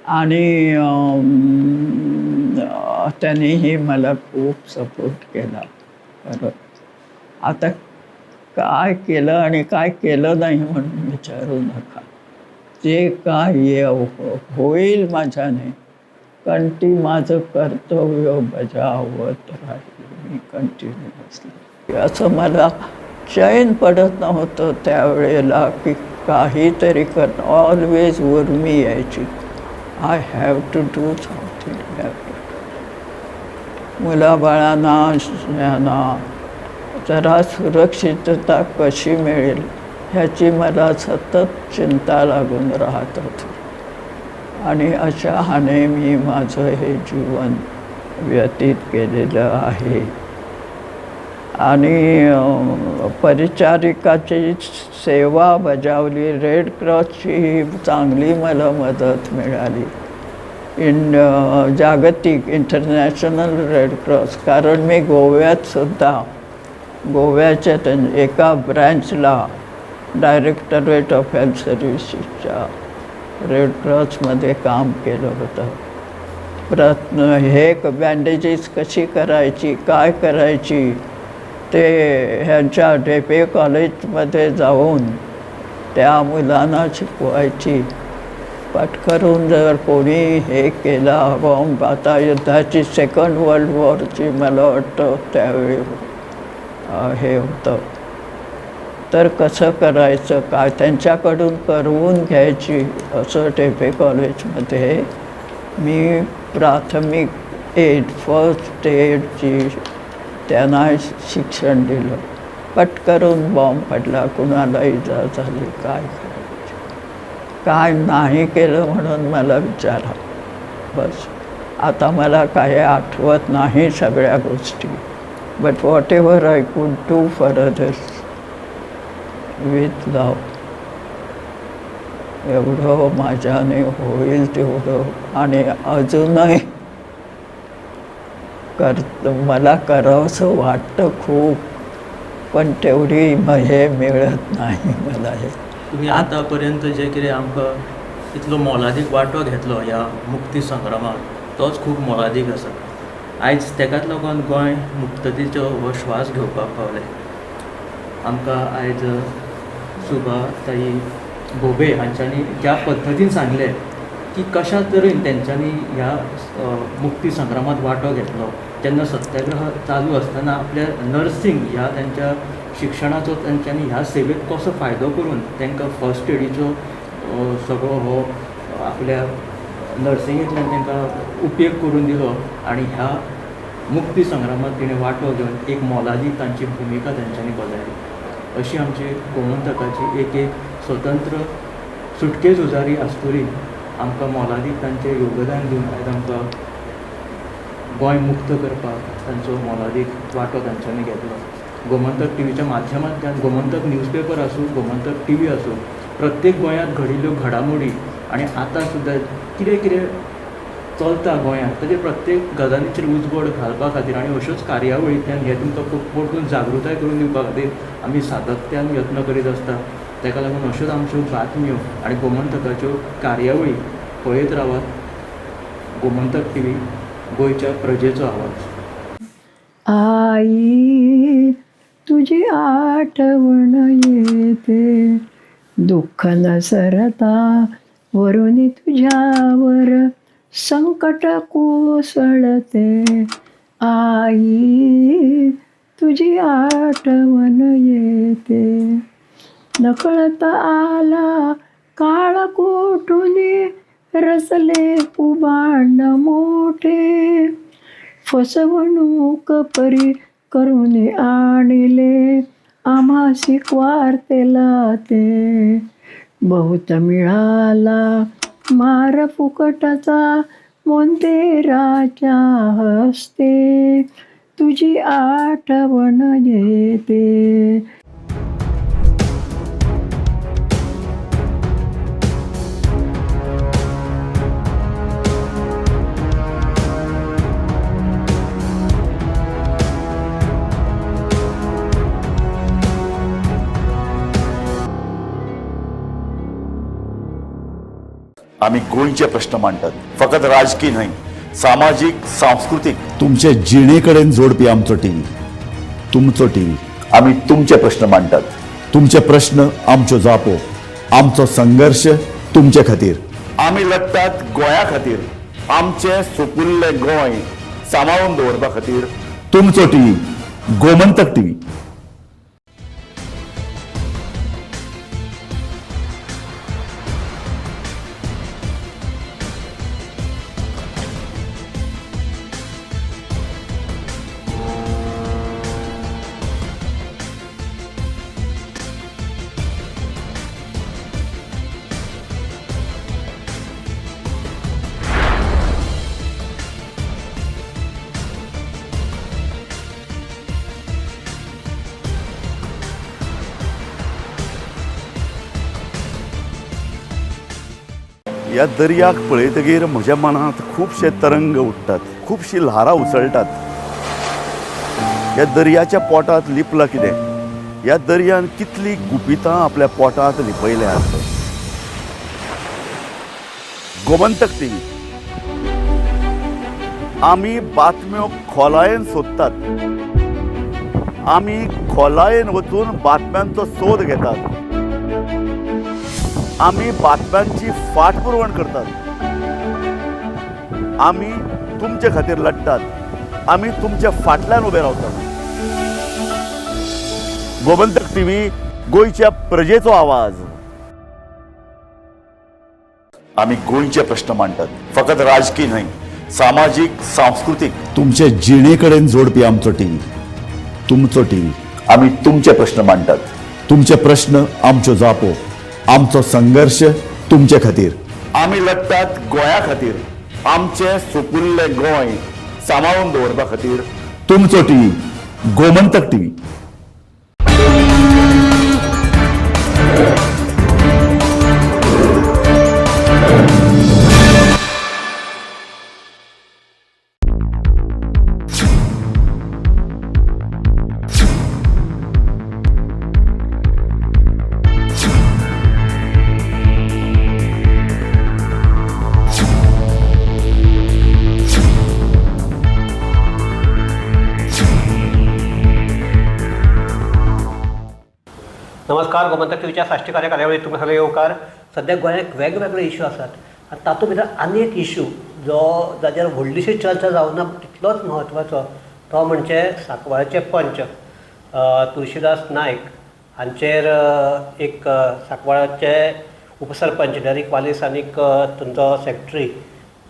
[SPEAKER 5] आणि त्यांनीही मला खूप सपोर्ट केला. परत आता काय केलं आणि काय केलं नाही म्हणून विचारू नका. जे काय होईल माझ्याने कारण ती माझं कर्तव्य बजावत राहिली मी कंटिन्युअसली. असं मला चैन पडत नव्हतं त्यावेळेला की काहीतरी करणं. ऑलवेज उर्मी यायची, I have to do something, have to. मुलाबाळांना यांना जरा सुरक्षितता कशी मिळेल ह्याची मला सतत चिंता लागून राहत होती. आणि अशा हाने मी माझं हे जीवन व्यतीत केलेलं आहे. आणि परिचारिकाची सेवा बजावली. रेड क्रॉसची चांगली मला मदत मिळाली. इन जागतिक इंटरनॅशनल रेड क्रॉस, कारण मी गोव्यात सुद्धा गोव्याच्या एका ब्रँचला डायरेक्टरेट ऑफ हेल्थ सर्व्हिसेसच्या रेड क्रॉसमध्ये काम केलं होतं. प्रत्न हे बँडेजेस कशी करायची, काय करायची, ते ह्यांच्या ढेपे कॉलेजमध्ये जाऊन त्या मुलांना शिकवायची. पटकरून जर कोणी हे केला बॉम्ब, आता युद्धाची सेकंड वर्ल्ड वॉरची मला वाटतं त्यावेळी हे होतं, तर कसं करायचं काय त्यांच्याकडून करवून घ्यायची. असं ढेपे कॉलेजमध्ये मी प्राथमिक एड, फर्स्ट एडची त्यांना शिक्षण दिलं. पटकरून बॉम्ब पडला, कुणाला इजा झाली, काय करायचं काय नाही केलं म्हणून मला विचारा. बस आता मला काही आठवत नाही सगळ्या गोष्टी, but whatever I could do for others with love, एवढं माझ्याने होईल तेवढं. आणि अजूनही मला करावंसं वाटतं खूप, पण तेवढी हे मिळत नाही मला. हे
[SPEAKER 4] तुम्ही आतापर्यंत जे कितें आमकां इतलो मोलादीक वांटो घेतलो ह्या मुक्ती संग्रामाक, तोच खूब मोलादीक आसा. आयज तेकाच लागून गोंय मुक्ततेचो हो श्वास घेवपाक पावलें. आमकां आयज सुभा ताई भोबे हांच्यांनी ज्या पद्दतीन सांगलें की कशा तरेन तेंच्यांनी ह्या मुक्ती संग्रामांत वांटो घेतलो, जेन्ना सत्याग्रह चालू आसतना आपल्या नर्सींग ह्या तेंच्या शिक्षणाचो तेंच्यांनी ह्या सेवेक कसो फायदो करून तांकां फर्स्ट एडीचो सगळो हो आपल्या नर्सिंगेंतल्यान तांकां उपेग करून दिलो आनी ह्या मुक्ती संग्रामांत तिणें वांटो घेवन एक मोलादीक तांची भुमिका तेंच्यांनी बजायली. अशी आमची गोमंतकाची एक एक स्वतंत्र सुटके झुजारी आस्तुरी आमकां मोलादीक तांचें योगदान दिवन आयज आमकां गोंय मुक्त करपाक तांचो मोलादीक वांटो तांच्यांनी घेतलो. गोमंतक टिवीच्या माध्यमांतल्यान, गोमंतक न्यूजपेपर आसूं, गोमंतक टिवी आसूं, प्रत्येक गोंयांत घडिल्ल्यो घडामोडी आनी आतां सुद्दां कितें कितें चलता गोंयांत ताजेर प्रत्येक गजालीचेर उजवाड घालपा खातीर आनी अश्योच कार्यावळींतल्यान हें तुमकां परतून जागृताय करून दिवपा खातीर आमी सातत्यान यत्न करीत आसता. ताका लागून अश्योच आमच्यो बातम्यो आनी गोमंतकाच्यो कार्यावळी पळयत रावात. गोमंतक टिवी, गोंयच्या प्रजेचो आवाज.
[SPEAKER 3] आई तुझी आठवण येते, दुःख न सरता वरुनी तुझ्यावर संकट कोसळते. आई तुझी आठवण येते, नकळत आला काळ कोठुनी, रचले कुभांड मोठे, फसवणूक परी करून आणिले आम्हासी वार्तेला ते. बहुत मिळाला मार फुकटाचा मोंतेराच्या हस्ते, तुझी आठवण येते.
[SPEAKER 2] आमी गोंयचे प्रश्न मांडटात, फकत राजकी न्हय, सामाजीक, सांस्कृतीक, तुमचे जिणे कडेन जोडपी आमचो टीव्ही, तुमचो टीव्ही. आमी तुमचे प्रश्न मांडटात, तुमचे प्रश्न आमच्यो जापो, आमचो संघर्श तुमचे खातीर. आमी लढटात गोंया खातीर, आमचें सुपुल्लें गोंय सांबाळून दवरपा खातीर तुमचो टीव्ही गोमंतक टीव्ही. ह्या दर्याक पळयतगीर म्हज्या मनांत खुबशे तरंग उठ्ठात, खुबशीं ल्हारां उसळटात. ह्या दर्याच्या पोटांत लिपलां कितें? ह्या दर्यान कितलीं गुपितां आपल्या पोटांत लिपयल्यांत. गोमंतक टीव्ही, आमी बातम्यो खोलायेन सोदतात, आमी खोलायेन वचून बातम्यांचो सोद घेतात, आमी बातम्यांची फाटपुरवण करतात, आमी तुमचे खातीर लढटात, आमी तुमच्या फाटल्यान उबे रावतात. गोमंतक टीव्ही, गोंयच्या प्रजेचो आवाज. आमी गोंयचे प्रश्न मांडटात, फकत राजकी न्हय, सामाजीक, सांस्कृतीक, तुमचे जिणे कडेन जोडपी आमचो टीव्ही, तुमचो टीव्ही. आमी तुमचे प्रश्न मांडटात, तुमचे प्रश्न आमच्यो जापो, आमचो संघर्ष तुमचे खातीर. आमी लढटात गोंया खातीर, आमचें सुपुल्लें गोंय सांबाळून दवरपा खातीर तुमचो टीव्ही गोमंतक टीव्ही.
[SPEAKER 6] नमस्कार, गोमंतक टीव्हीच्या साश्टी कार्यावळीत तुमकां सगळे येवकार. सद्या गोंयांत वेगवेगळे इश्यू आसात आनी तातूंत भितर आनी एक इश्यू जो जाचेर व्हडलीशी चर्चा जावना तितलोच म्हत्वाचो, तो म्हणजे सांकवाळचे पंच तुळशीदास नायक हांचेर एक सांकवाळाचे उपसरपंच डेरीक वालीस आनीक थंयचो सेक्रेटरी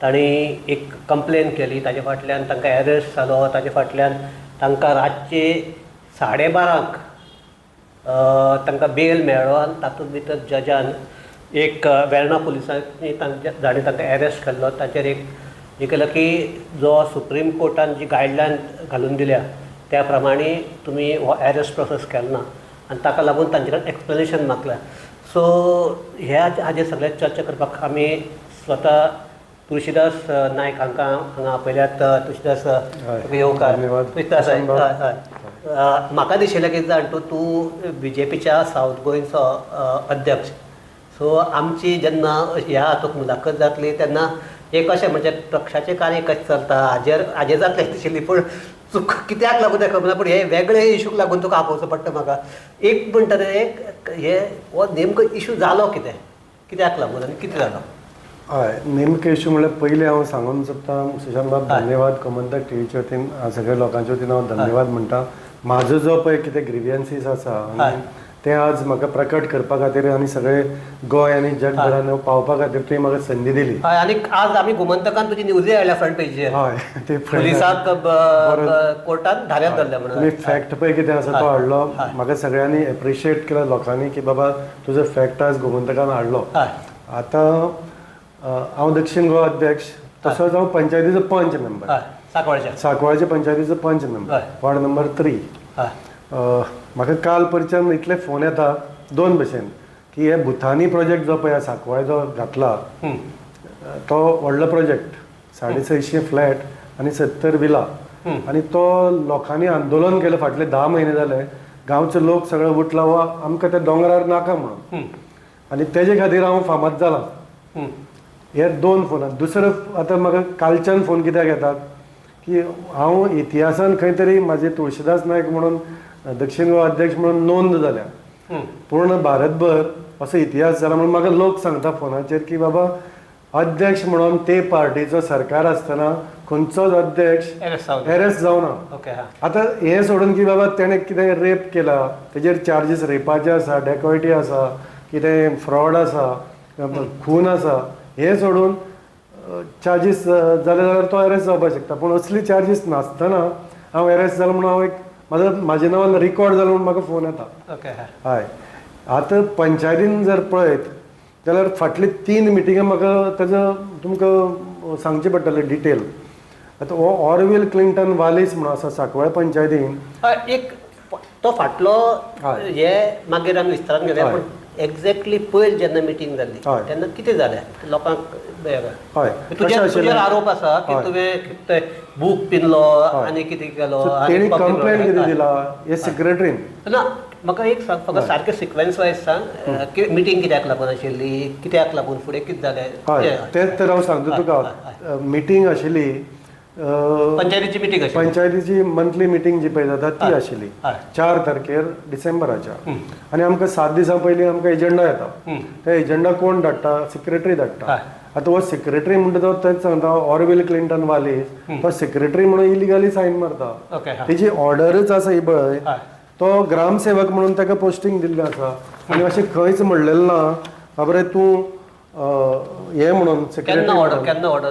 [SPEAKER 6] तांणी एक कंप्लेन केली. ताजे फाटल्यान तांकां एरेस्ट जालो. ताजे फाटल्यान तांकां रातचे 12:30 तांकां बेल मेळ्ळो आनी तातूंत भितर जजान एक वेर्णा पुलिसांनी जाणें तांकां एरेस्ट केल्लो ताचेर एक हें केलें की जो सुप्रीम कोर्टान जी गायडलायन घालून दिल्या त्या प्रमाणे तुमी हो एरेस्ट प्रोसेस केलो ना आनी ताका लागून तांचे कडेन एक्सप्लेनेशन मागलां. सो ह्या हाजेर सगळ्यात चर्चा करपाक आमी स्वता तुळशीदास नायक हांकां हांगा आपयल्यात. तुळशीदास, येवकार. तुळशीदास, हय, म्हाका दिशिल्लें कितें जाण तूं तूं बीजेपीच्या सावथ गोंयचो अध्यक्ष. सो आमची जेन्ना ह्या हातूंत मुलाखत जातली तेन्ना एक अशें म्हणजे पक्षाचें कार्य कशें चलता हाजेर हाजेर जातलें दिशिल्ली, पूण चूक कित्याक लागून तें खबर ना, पूण हे वेगळे इशूक लागून तुका आपोवचो पडटा. म्हाका एक म्हणटा तें एक हे हो नेमको इशू जालो कितें, कित्याक लागून आनी कितें जालो?
[SPEAKER 7] हय, नेमके इशू म्हणल्यार पयलीं हांव सांगूंक सोदता सुशांत बाब, धन्यवाद गोमंतक टीव्हीच्या वतीन, सगळ्या लोकांच्या वतीन हांव धन्यवाद म्हणटा. म्हाजो जो पळय कितें ग्रिवियन्सीस आसा आनी ते आज म्हाका प्रकट करपा खातीर आनी सगळे गोंय आनी जगभरान पावपा खातीर तुवें म्हाका संदी दिली.
[SPEAKER 6] हय, आनी आज आमी गोमंतकान तुजी न्यूजय आयल्या फ्रंट पेजीचेर.
[SPEAKER 7] हय, ते
[SPEAKER 6] पुलिसाक कोर्टान धाऱ्यात धरल्या म्हणून
[SPEAKER 7] तुमी फॅक्ट पळय कितें आसा तो हाडलो. म्हाका सगळ्यांनी एप्रिशिएट केला लोकांनी की बाबा तुजो फॅक्ट आज गोमंतकान हाडलो. आतां हांव दक्षिण गोवा अध्यक्ष, तसोच हांव पंचायतीचो पंच मेंबर, सांकवाळच्या पंचायतीचो पंच मेंबर, वॉर्ड नंबर 3. म्हाका काल परच्यान इतले फोन येता दोन भशेन की हे भुतानी प्रोजेक्ट जो पळय सांकवाळ जो घातला तो व्हडलो प्रोजेक्ट, 650 फ्लॅट आनी 70 विला, आनी तो लोकांनी आंदोलन केलें फाटले 10 म्हयने जाले. गांवचे लोक सगळे उठला वा आमकां त्या दोंगरार नाका म्हणून, आनी तेजे खातीर हांव फामाद जाला. हे दोन फोनात. दुसरो आतां म्हाका कालच्यान फोन कित्याक येतात की हांव इतिहासान खंय तरी म्हाजे तुळशीदास नायक म्हणून दक्षिण गोवा अध्यक्ष म्हणून नोंद जाल्या पूर्ण भारतभर, असो इतिहास जाला म्हणून म्हाका लोक सांगता फोनाचेर की बाबा अध्यक्ष म्हणून ते पार्टीचो सरकार आसतना खंयचोच अध्यक्ष एरेस्ट जावना. आतां हें सोडून की बाबा तेणें कितें रेप केला तेजेर चार्जीस रेपाचे आसा, डेकॉयटी आसा, कितें फ्रॉड आसा, खून आसा, हें सोडून चार्जीस जाले जाल्यार तो एरेस्ट जावपाक शकता. पूण असली चार्जीस नासतना हांव एरेस्ट जालो म्हणून हांव एक म्हाजो म्हाज्या नांवान रिकॉर्ड जालो म्हणून म्हाका फोन येता. हय, आतां पंचायतीन जर पळयत जाल्यार फाटली 3 मिटिंगां म्हाका तेजो तुमकां सांगचें पडटलें डिटेल. आतां हो ऑरवील क्लिंटन वालीस म्हणून आसा सांकवाळे पंचायतीन.
[SPEAKER 6] एक तो फाटलो हे मागीर आमी विस्तारान घेवया, पूण एक्झॅक्टली पयर जेन्ना मिटींग जाल्ली तेन्ना कितें जालें लोकांक? हय, तुजेर आरोप आसा की तुवें बूक पिनलो आनी कितें केलो,
[SPEAKER 7] तेणी कंप्लेन कितें दिला हे सेक्रेटरीन.
[SPEAKER 6] ना, म्हाका एक सांग, फकत सारकें सिक्वेन्स वायज सांग की मिटींग कित्याक लागून आशिल्ली, कित्याक लागून फुडें कितें जालें?
[SPEAKER 7] हय, तेंच तर हांव सांगता तुका. मिटींग आशिल्ली
[SPEAKER 6] पंचायतीची मिटींग,
[SPEAKER 7] पंचायतीची मंथली मिटींग जी पळय जाता ती आशिल्ली 4 तारखेर डिसेंबराच्या. आनी आमकां 7 दिसां पयलीं आमकां एजंडा येता. ते एजंडा कोण धाडटा? सेक्रेटरी धाडटा. आतां हो सेक्रेटरी म्हणटा तो तेच सांगता ऑरवील क्लिंटन वालीस, तो सेक्रेटरी म्हणून इलिगली सायन मारता. तेजी ऑर्डरच आसा ही पळय. तो ग्रामसेवक म्हणून ताका पोस्टींग दिल्लें आसा आनी अशें खंयच म्हणलेलें ना बाबा रे तूं हें म्हणून सेक्रेटरी.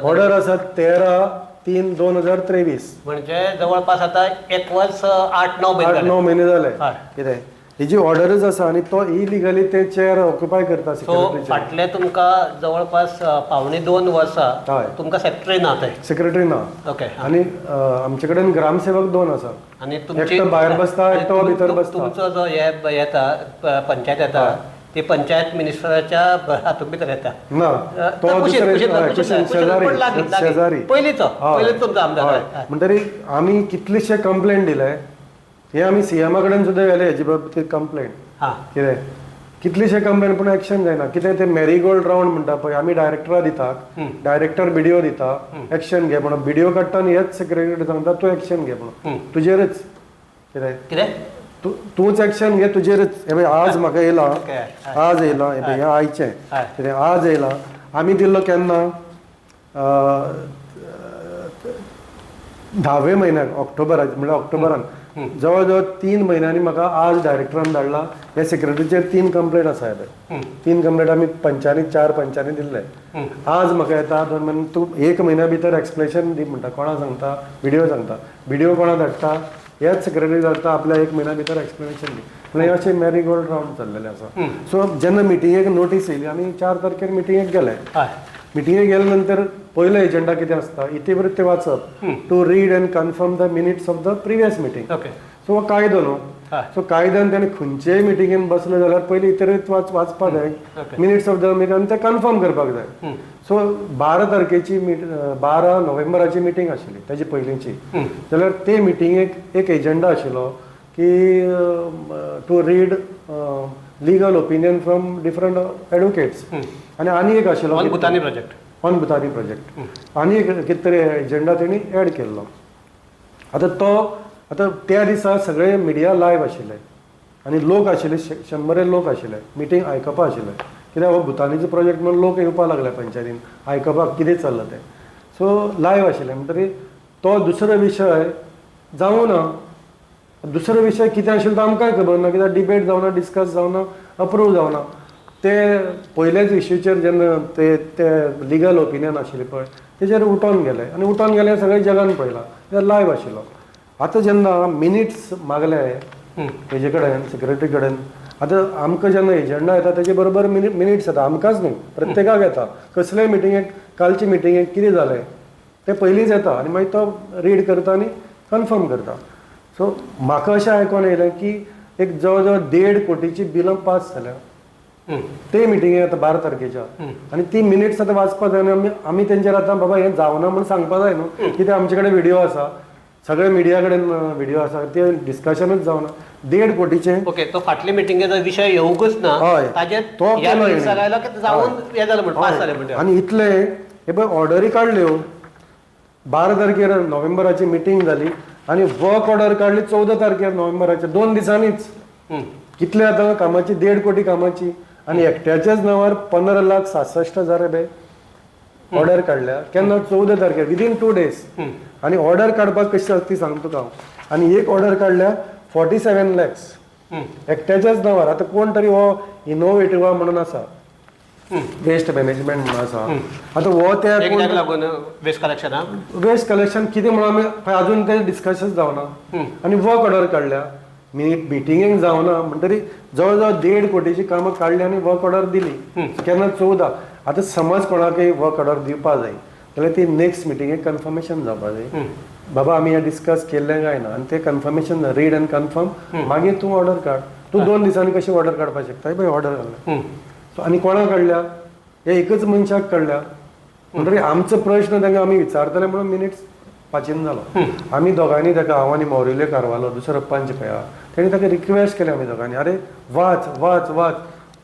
[SPEAKER 7] ऑर्डर आसा 13/3/2023,
[SPEAKER 6] म्हणजे जवळपास आता 1 वर्स 8-9
[SPEAKER 7] म्हयने जाले. कितें हेजी ऑर्डरच आसा आनी तो इलिगली ते चेअर ऑक्युपाय करता.
[SPEAKER 6] फाटले तुमकां जवळपास 1.75 वर्सां तुमकां सेक्रेटरी ना? ते
[SPEAKER 7] सेक्रेटरी ना.
[SPEAKER 6] ओके.
[SPEAKER 7] आनी आमचे कडेन ग्रामसेवक 2 आसा
[SPEAKER 6] आनी
[SPEAKER 7] एकटो भायर बसता, एकटो भितर बसता.
[SPEAKER 6] तुमचो जो हे येता पंचायत येता ती पंचायत मिनिस्टराच्या हातूंत भितर येता
[SPEAKER 7] ना, तो शेजारी
[SPEAKER 6] पयलींचो तुमचो आमदार.
[SPEAKER 7] म्हणटरी आमी कितलेशे कंप्लेन दिले, हे आमी सीएमा कडेन सुद्दां गेले हेजे बाबतींत कंप्लेन. कितें कितलेशे कंप्लेन, पूण एक्शन जायना. कितें ते मेरीगोल्ड रावंड म्हणटा पळय, आमी डायरेक्टरा दितात, डायरेक्टर बीडीओ दिता एक्शन घे म्हणून. बीडीओ काडटा आनी हेच सेक्रेटरी सांगता तूं एक्शन घे म्हणून, तुजेरच. कितें
[SPEAKER 6] कितें
[SPEAKER 7] तूंच एक्शन घे तुजेरच. हे पळय आज म्हाका येयलां, आज येयलां, हे पळय हें आयचें कितें आज येयलां. आमी दिल्लो केन्ना 10व्या म्हयन्याक, ऑक्टोबराक, म्हणल्यार ऑक्टोबरान जवळ जवळ 3 म्हयन्यांनी म्हाका आज डायरेक्टरान धाडला. ह्या सेक्रेटरीचेर 3 कंप्लेन आसा. हे 3 कंप्लेन आमी पंचांनी 4 पंचांनी दिल्ले. आज म्हाका येता 2 म्हयने, तूं 1 म्हयन्या भितर एक्सप्लेनेशन दी म्हणटा. कोणा सांगता? बीडीओ सांगता. बीडीओ कोणा धाडटा? ह्याच सेक्रेटरी धाडटा आपल्या 1 म्हयन्या भितर एक्सप्लेनेशन दी. म्हणल्यार अशें मेरीगोल्ड रावंड चल्लेलें आसा. सो जेन्ना मिटिंगेक नोटीस येयली, आमी 4 तारखेर मिटिंगेक गेले. मिटिंगेक गेले नंतर पयलो एजंडा कितें आसता, इतिवृत्त वाचप, to read and confirm the minutes of the previous meeting. So हो कायदो न्हू. सो कायद्यान ताणें खंयचेय मिटिंगेन बसले जाल्यार पयलीं इतिवृत्त वाचपाक जाय, मिनिट्स ऑफ the meeting, आनी ते कन्फर्म करपाक जाय. सो 12 तारखेची 12 नोव्हेंबराची मिटींग आशिल्ली ताजी पयलींची, जाल्यार ते मिटिंगेक एक एजंडा आशिल्लो की to read legal opinion from different advocates. आनी आनी एक आशिल्लो
[SPEAKER 6] on Bhutani project,
[SPEAKER 7] on Bhutani project आनी एक कितें तरी एजंडा तेणी एड केल्लो. आतां तो आतां त्या दिसा सगळे मिडिया लायव्ह आशिल्ले आनी लोक आशिल्ले, 100 लोक आशिल्ले, मिटींग आयकपा आशिल्ले. कित्याक हो भुतानीचो प्रोजेक्ट म्हणून लोक येवपाक लागले पंचायतीन आयकपाक कितें चल्लां तें. सो लायव्ह आशिल्लें. म्हणटरी तो दुसरो विशय जावं ना, दुसरो विशय कितें आशिल्लो तो आमकांय खबर ना, कित्याक डिबेट जावना, डिस्कस जावना, अप्रूव जावना. ते पयल्याच इश्यूचेर जेन्ना ते ते लिगल ओपिनियन आशिल्लें पळय तेजेर उठोन गेले आनी उठोन गेले सगळे जगान पळयलां, ते लायव्ह आशिल्लो. आतां जेन्ना मिनिट्स मागले हेजे कडेन सेक्रेटरी कडेन, आतां आमकां जेन्ना एजंडा येता तेजे बरोबर मिनिट्स येता, आमकांच न्हू प्रत्येकाक येता. कसलेय मिटिंगेक, कालचे मिटिंगेक कितें जालें तें पयलींच येता आनी मागीर तो रीड करता आनी कन्फर्म करता. सो म्हाका अशें आयकोन येयलें की एक जवळ जवळ 1.5 कोटीची बिलां पास जाल्या ते मिटिंगेक आतां 12 तारखेच्या, आनी ती मिनिट्स आतां वाचपाक जाय आनी आमी तेंचेर आतां बाबा हें जावना म्हूण सांगपाक जाय न्हू, कित्याक आमचे कडेन व्हिडियो आसा, सगळे मिडिया कडेन व्हिडियो आसा, ते डिस्कशनूच जावना. 1.5 कोटीचे.
[SPEAKER 6] ओके, तो फाटले मिटिंगेचो विशय येवंकूच ना,
[SPEAKER 7] हय, तो आनी इतले हे पळय ऑर्डरी काडल्यो 12 तारखेर नोव्हेंबराची मिटींग जाली आनी वर्क ऑर्डर काडली 14 तारखेर नोव्हेंबराच्या, 2 दिसांनीच. कितले आतां कामाची 1.5 कोटी कामाची आनी एकट्याच्याच नांवार 15,66,000 रुपये ऑर्डर काडल्या केन्ना 14 तारखेर विदीन 2 डेज. आनी ऑर्डर काडपाक कशी आसता ती सांगता तुका हांव. आनी एक ऑर्डर काडल्या 47 लॅक्स एकट्याच्याच नांवार. आतां कोण तरी हो इनोवेटिवा म्हणून आसा, वेस्ट मॅनेजमेंट म्हणून आसा. आतां हो त्या
[SPEAKER 6] वेस्ट कलेक्शनाक
[SPEAKER 7] वेस्ट कलेक्शन कितें म्हणून आमी अजून तें डिस्कशन जावना. आनी वर्क ऑर्डर काडल्या, मिटिंगेक जावना म्हणटरी जवळ जवळ 1.5 कोटीची कामां काडली आनी वर्क ऑर्डर दिली केन्ना 14. आतां समज कोणाकय वर्क ऑर्डर दिवपा जाय जाल्यार ती नेक्स्ट मिटिंगेक कन्फर्मेशन जावपा जाय, बाबा आमी हें डिस्कस केल्लें काय ना, आनी तें कन्फर्मेशन रीड एंड कन्फर्म, मागीर तूं ऑर्डर काड. तूं 2 दिसांनी कशी ऑर्डर काडपाक शकता? पळय ऑर्डर काडल्या. सो आनी कोणाक काडल्या? हे एकच मनशाक काडल्या. म्हणटरी आमचो प्रश्न तांकां आमी विचारतले म्हणून मिनिट्स पाचीन जालो. आमी दोगांनी ताका, हांव आनी मौरिल्यो कारवालो दुसरो पंच पळय आहा, तेणी ताका रिक्वेस्ट केली आमी दोगांनी, अरे वाच वाच वाच.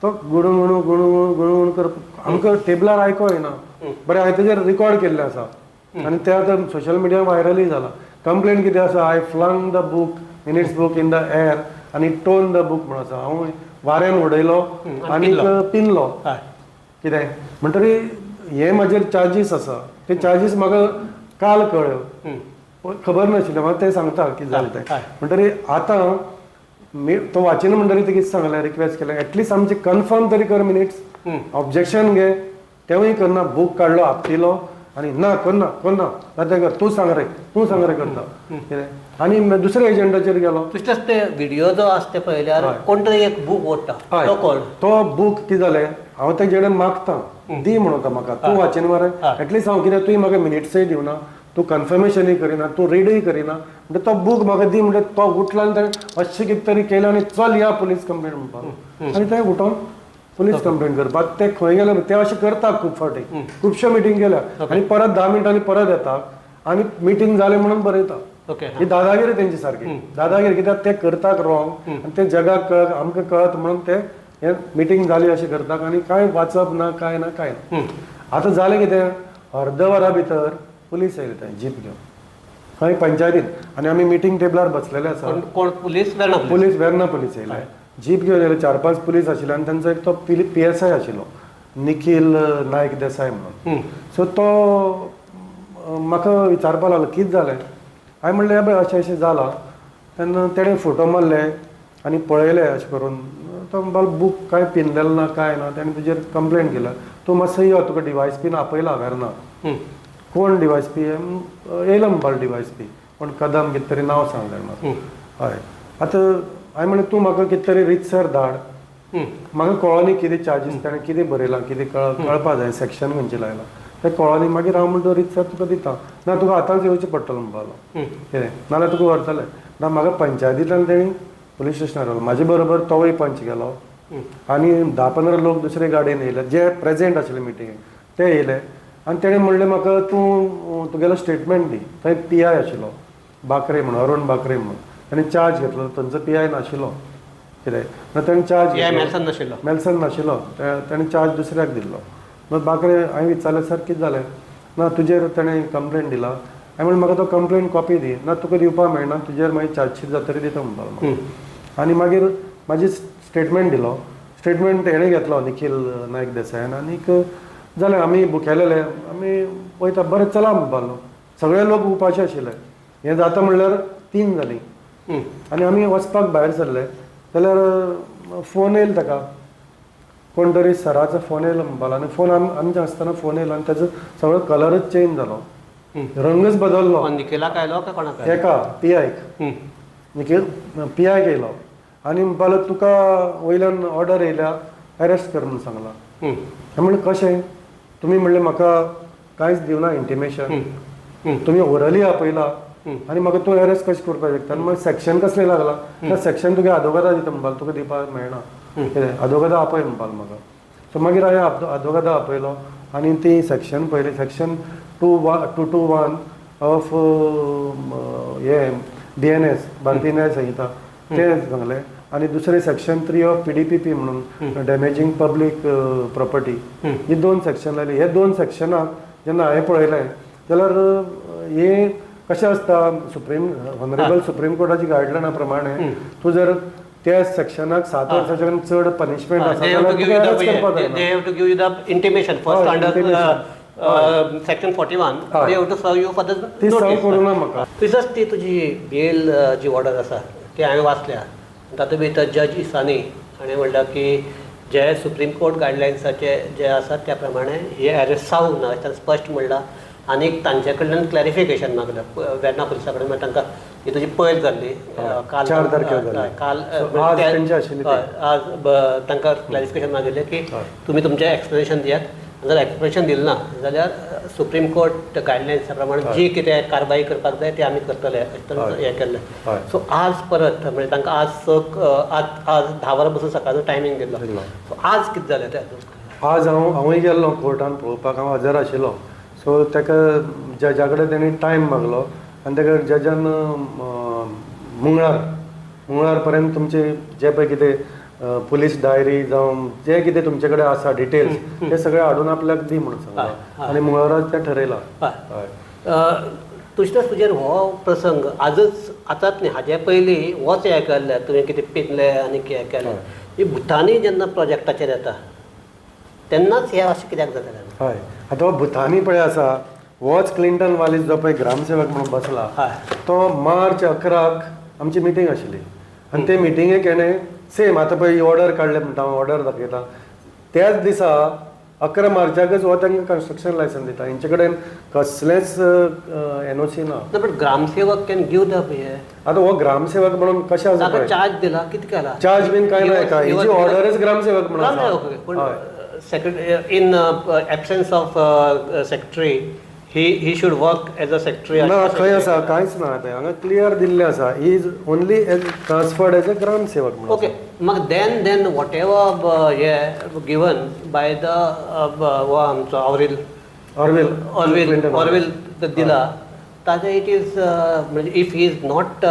[SPEAKER 7] तो गुणू गुणू गुणू गुणू कर आमकां टेबलार आयको येना. बरें हांवें तेजेर रिकॉर्ड केल्लें आसा आनी ते आतां सोशल मिडिया व्हायरलूय जाला. कंप्लेन कितें आसा, I flung the book minutes book in the air आनी टोन the book म्हणून आसा. हांव वाऱ्यान उडयलो आनी पिनलो कितें म्हणटरी हे म्हाजेर चार्जीस आसा, ते चार्जीस म्हाका काल कळ्ळ्यो, खबर नाशिल्लें म्हाका. तें सांगता कितें जालें तें. म्हणटरी आतां तो वाचिना म्हणटरी ते कितें सांगलें, रिक्वेस्ट केलें एटलिस्ट आमचें कन्फर्म तरी कर मिनिट्स, ऑब्जेक्शन घे. तेवूय करना. बूक काडलो, आपटिलो आनी ना करना करना जाता कर, तूं सांग रे तूं सांग रे करता कितें. आनी दुसऱ्या एजंटाचेर गेलो.
[SPEAKER 6] तितलेच ते व्हिडिओ जो आसा ते पळयल्यार कोण तरी एक बूक ओडटा, तो कोण?
[SPEAKER 7] तो बूक कितें जालें, हांव तेजे कडेन मागता दी म्हणटा म्हाका, तूं वाचिना मरे एटलिस्ट हांव कितें, तुवें म्हाका मिनिट्सय दिवना, तूं कन्फर्मेशनूय करिना, तूं रिडूय करिना, म्हणटा तो बूक म्हाका दी. म्हणटा तो उठला आनी ताणें अशें कितें तरी केलें आनी चल या पुलीस कंप्लेन म्हणपाक. आनी तें उठोन पुलीस कंप्लेन करपाक ते खंय गेले ते अशें करता खूब फावटी, खुबश्यो मिटींग केल्या आनी परत 10 मिनटांनी परत येता आनी मिटींग जालें म्हणून बरयता. ही दादागिरी तेंची सारकी दादागिरी, कित्याक ते करतात रॉंग आनी ते जगाक कळत आमकां कळत म्हणून ते हे मिटींग जाली अशें करतात आनी कांय वाचप ना काय ना काय ना. आतां जालें कितें, अर्द वरा भितर पुलीस येयले थंय जीप घेवन खंय पंचायतीन, आनी आमी मिटींग टेबलार बसलेले आसा.
[SPEAKER 6] कोण police? Verna
[SPEAKER 7] police, Verna police येयले, जीप घेवन येयले, 4-5 पुलीस आशिल्ले आनी तांचो एक तो PSI आशिल्लो, निखील नायक देसाय म्हणून. सो तो म्हाका विचारपाक लागलो कितें जालें. हांवें म्हणलें पळय अशें अशें जालां. तेन्ना तेणें फोटो मारले आनी पळयले अशें करून, तो म्हणपाक बूक कांय पिनलेलो ना काय ना, तेणें तुजेर कंप्लेन केल्या, तूं मातसो यो, तुका DYSP आपयला वेर्णा. कोण DYSP? येयलो म्हणपाक DYSP कोण कदम कितें तरी नांव सांगलें म्हाका. हय, आतां हांवें म्हणलें तूं म्हाका कितें तरी रितसर धाड, म्हाका कळोनी कितें चार्जीस ताणें कितें बरयलां, कितें कळपा जाय, सेक्शन खंयचें लायलां तें कळोनी. मागीर हांव म्हणटा रितसर तुका दिता, ना तुका आतांच येवचें पडटलें म्हणपाक लागलो, कितें नाल्यार तुका व्हरतलें. ना म्हाका पंचायतींतल्यान तेणी पुलीस स्टेशनार व्हेलो, म्हाजे बरोबर तोवूय पंच गेलो आनी 10-15 लोक दुसरे गाडयेन येयले जे प्रेजेंट आशिल्ले मिटिंगेक ते येयले. आनी तेणें म्हणलें म्हाका तूं तुगेलो स्टेटमेंट दी. थंय PI आशिल्लो बाकरे म्हणून, अरुण बाकरे म्हणून, ताणें चार्ज घेतलो. थंयचो PI नाशिल्लो कितें, ताणें चार्ज
[SPEAKER 6] मेल्सन नाशिल्लो,
[SPEAKER 7] मेल्सन नाशिल्लो, ताणें चार्ज दुसऱ्याक दिल्लो. मागीर बाकरे हांवें विचारलें सर कितें जालें, ना तुजेर ताणें कंप्लेन दिला. हांवें म्हणलें म्हाका तो कंप्लेन कॉपी दी. ना तुका दिवपाक मेळना, तुजेर मागीर चार्जशीट जातरी दिता म्हणपाक लागलो. आनी मागीर म्हाजी स्टेटमेंट दिलो, स्टेटमेंट हेणें घेतलो निखील नायक देसायान. आनीक जालें आमी भुकेलेले, आमी वयता बरें चला म्हणपाक लागलो. सगळे लोक उपाशी आशिल्ले. हें जाता म्हणल्यार 3 जालीं आनी आमी वचपाक भायर सरले जाल्यार फोन येयलो ताका, कोण तरी सराचो फोन येयलो म्हणपाक लागलो. आनी फोन आमचे आसतना फोन येयलो आनी ताजो सगळो कलरच चेंज जालो, रंगच बदल्लो.
[SPEAKER 6] निखिलाक आयलो काय कोणाक?
[SPEAKER 7] एका PI-क, निखील PI-क येयलो आनी म्हणपाक लागलो तुका वयल्यान ऑर्डर येयल्या अरेस्ट कर म्हणून सांगलां. हांवें म्हणलें कशें? तुमी म्हणलें म्हाका कांयच दिवना इंटिमेशन, तुमी ओरली आपयला आनी म्हाका तूं अरेस्ट कशें करपाक शकता? आनी मागीर सेक्शन कसलें लागलां? त्या सेक्शन तुगे आदोगादा दिता म्हणपाक, तुका दिवपाक मेळना कितें, आदोगादा आपय म्हणपाक म्हाका. सो मागीर हांवें आदोगादा आपयलो आनी ती सेक्शन पळयली, सेक्शन 221 ऑफ हे BNS भारतीय न्याय संहिता तें सांगलें, आनी दुसरें सेक्शन 3 ऑफ PDPP म्हणून डॅमेजींग पब्लीक प्रॉपर्टी, ही 2 सेक्शन लायली. हे 2 सेक्शनाक जेन्ना हांवें पळयलें जाल्यार हे कशें आसता, सुप्रीम ऑनरेबल सुप्रीम कोर्टाची गायडलायना प्रमाणे तूं जर त्या सेक्शनाक 7 वर्साच्यान चड पनिशमेंट आसा जाल्यार तुका अरेस्ट करपाक जायना.
[SPEAKER 6] They have to give you the intimation first under section 41 they have to serve you for the
[SPEAKER 7] ती सर्व करूं ना म्हाका.
[SPEAKER 6] तसंच ती तुजी बेल जी ऑर्डर आसा ती हांवें वाचल्या. तातूंत भितर जज इसानी हाणें म्हणलां की जे सुप्रीम कोर्ट गायडलायन्साचे जे आसा त्या प्रमाणे हे अरेस्ट जावंक ना अशें स्पश्ट म्हणलां आनी तांचे कडल्यान क्लॅरिफिकेशन मागलां वेर्णा पुलिसा कडेन. मागीर तांकां ही तुजी पयर जाल्ली काल
[SPEAKER 7] 4 तारखेर जाल्ली,
[SPEAKER 6] काल आज तांकां क्लॅरिफिकेशन मागिल्लें की तुमी तुमचें एक्सप्लेनेशन दियात. जर एक्सप्लेनेशन दिलें ना जाल्यार सुप्रीम कोर्ट गायडलायन्सा प्रमाणे जी कितें कारवाई करपाक जाय ती आमी करतले अशें हें केल्लें. सो आज परत म्हणजे तांकां आज आज आज 10 वरां बसून सकाळचो टायमींग दिल्लो. सो आज कितें जालें तें?
[SPEAKER 7] आज हांवूय गेल्लो कोर्टान पळोवपाक, हांव हजर आशिल्लो. सो ताका जजा कडेन तेणी टायम मागलो आनी ताका जजान मंगळार पर्यंत तुमचे जे पळय कितें पुलीस डायरी जावं जे कितें तुमचे कडेन आसा डिटेल्स ते सगळे हाडून आपल्याक दी म्हणून सांगलां आनी मंगळारा तें ठरयलां.
[SPEAKER 6] तुजेच तुजेर हो प्रसंग आजच आतांच न्ही, हाजे पयलीं होच हें केल्लें तुवें कितें पिनलें आनी हें केलें. ही भुतानी जेन्ना प्रोजेक्टाचेर येता तेन्नाच हें अशें कित्याक जाता?
[SPEAKER 7] हय, आतां हो भुतानी पळय आसा होच क्लिंटन वालीस जो पळय ग्रामसेवक म्हणून बसला तो मार्च 11 आमची मिटींग आशिल्ली आनी ते मिटिंगेक हेणें सेम आतां पळय ऑर्डर काडले म्हणटा हांव ऑर्डर दाखयता त्याच दिसा 11 मार्चाकच हो तांकां कन्स्ट्रक्शन लायसन्स दिता. हेंचे कडेन कसलेंच एनओसी ना.
[SPEAKER 6] बट ग्रामसेवक can give the
[SPEAKER 7] आतां हो ग्रामसेवक म्हणून कशें आसा
[SPEAKER 6] चार्ज दिला कितें केला
[SPEAKER 7] चार्ज बीन कांय ना हेका, हेजी ऑर्डरच ग्रामसेवक म्हणून.
[SPEAKER 6] पूण secretary in absence of secretary he should work as a secretary.
[SPEAKER 7] ना खंय आसा कांयच ना, हांगा क्लियर दिल्लें आसा he is only as transferred as a Gram Sevak म्हणून.
[SPEAKER 6] ओके, मागीर then what ever hey given by the हो आमचो ऑरविल ऑरविल ऑरविल दिला ताजे it is म्हणजे if he is not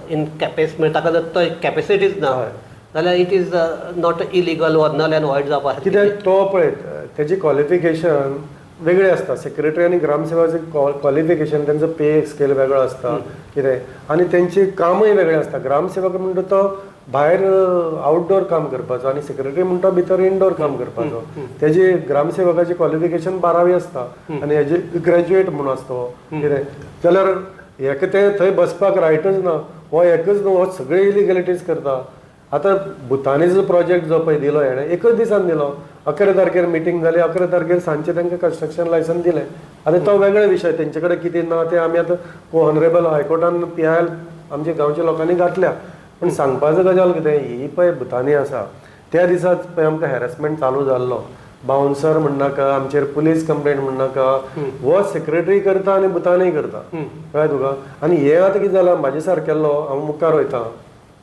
[SPEAKER 6] in capacity म्हणजे ताका जर तो कॅपेसिटीज ना जाल्यार it is not illegal or null and void जावपा.
[SPEAKER 7] कित्याक तो पळय तेजी क्वॉलिफिकेशन वेगळें आसता, सेक्रेटरी आनी ग्रामसेवकाचें क्वॉलिफिकेशन तेंचो पे स्केल वेगळो आसता कितें आनी तेंचें कामूय वेगळें आसता. ग्रामसेवक म्हणटा तो भायर आउटडोर काम करपाचो आनी सेक्रेटरी म्हणटा भितर इनडोर काम करपाचो. तेजी ग्रामसेवकाची क्वॉलिफिकेशन 12वी आसता आनी हेजी ग्रॅज्युएट म्हणून आसता हो कितें. जाल्यार हेका तें थंय बसपाक रायटच ना, हो एकच न्हू, हो सगळे इलिगलिटीज करता. आतां भुतानीचो प्रोजेक्ट जो पळय दिलो हेणें एकच दिसान दिलो, 11 तारखेर मिटींग जाली, 11 तारखेर सांजचे तांकां कन्स्ट्रक्शन लायसन्स दिलें. आतां तो वेगळो विशय, तेंचे कडेन कितें ना तें आमी आतां ऑनरेबल हायकोर्टान PIL आमच्या गांवच्या लोकांनी घातल्या. पूण सांगपाचो गजाल कितें, ही पळय भुतानी आसा त्या दिसाच पळय आमकां हॅरेसमेंट चालू जाल्लो, बाउन्सर म्हणनाका, आमचेर पुलीस कंप्लेंट म्हणनाका, हो सेक्रेटरी करता आनी भुतानी करता, कळ्ळें तुका. आनी हें आतां कितें जालां, म्हाजे सारकेल्लो हांव मुखार वयता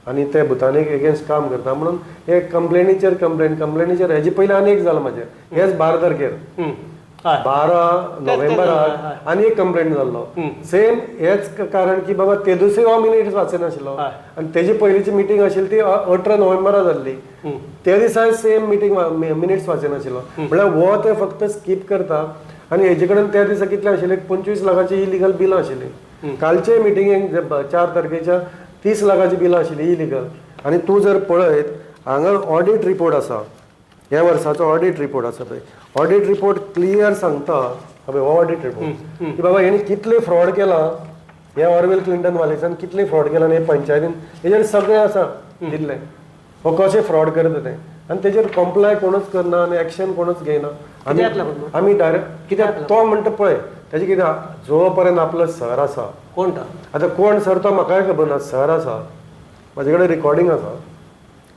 [SPEAKER 7] आनी ते भुतानीक एगेन्स्ट काम करता म्हणून हे कंप्लेनीचेर कंप्लेन कंप्लेनीचेर. हेजे पयलीं आनी एक जालां म्हाजेर, हेच 12 तारखेर 12 नोव्हेंबराक आनी एक कंप्लेंट जाल्लो सेम हेच कारण की बाबा ते दुसरे हो मिनिट्स वाचनाशिल्लो आनी तेजी पयलींची मिटींग आशिल्ली ती 18 नोव्हेंबरा जाल्ली, त्या दिसा सेम मिटींग मिनिट्स वाचनाशिल्लो. म्हळ्यार हो ते फक्त स्कीप करता. आनी हेजे कडेन त्या दिसा कितले आशिल्ले 25 लाखाची इलिगल बिलां आशिल्लीं. कालचे मिटिंगेक 4 तारखेच्या 30 लाखाची बिलां आशिल्ली इलिगल. आनी तूं जर पळयत हांगा ऑडीट रिपोर्ट आसा, ह्या वर्साचो ऑडीट रिपोर्ट आसा पळय, ऑडीट रिपोर्ट क्लियर सांगता पळय हो ऑडीट रिपोर्ट की बाबा हेणी कितले फ्रॉड केला, ह्या ऑरविल क्लिंटन वालेसान कितले फ्रॉड केला आनी हे पंचायतीन हेजेर सगळें आसा दिल्लें, हो कशें फ्रॉड करता तें. आनी तेजेर कंप्लाय कोणूच करना आनी एक्शन कोणूच घेयना. आमी डायरेक्ट कित्याक तो म्हणटा पळय तेजें कितें, जो पर्यंत आपलो सर आसा,
[SPEAKER 6] कोण
[SPEAKER 7] आतां कोण सर तो म्हाकाय खबर ना, सर आसा म्हाजे कडेन रिकॉर्डिंग आसा,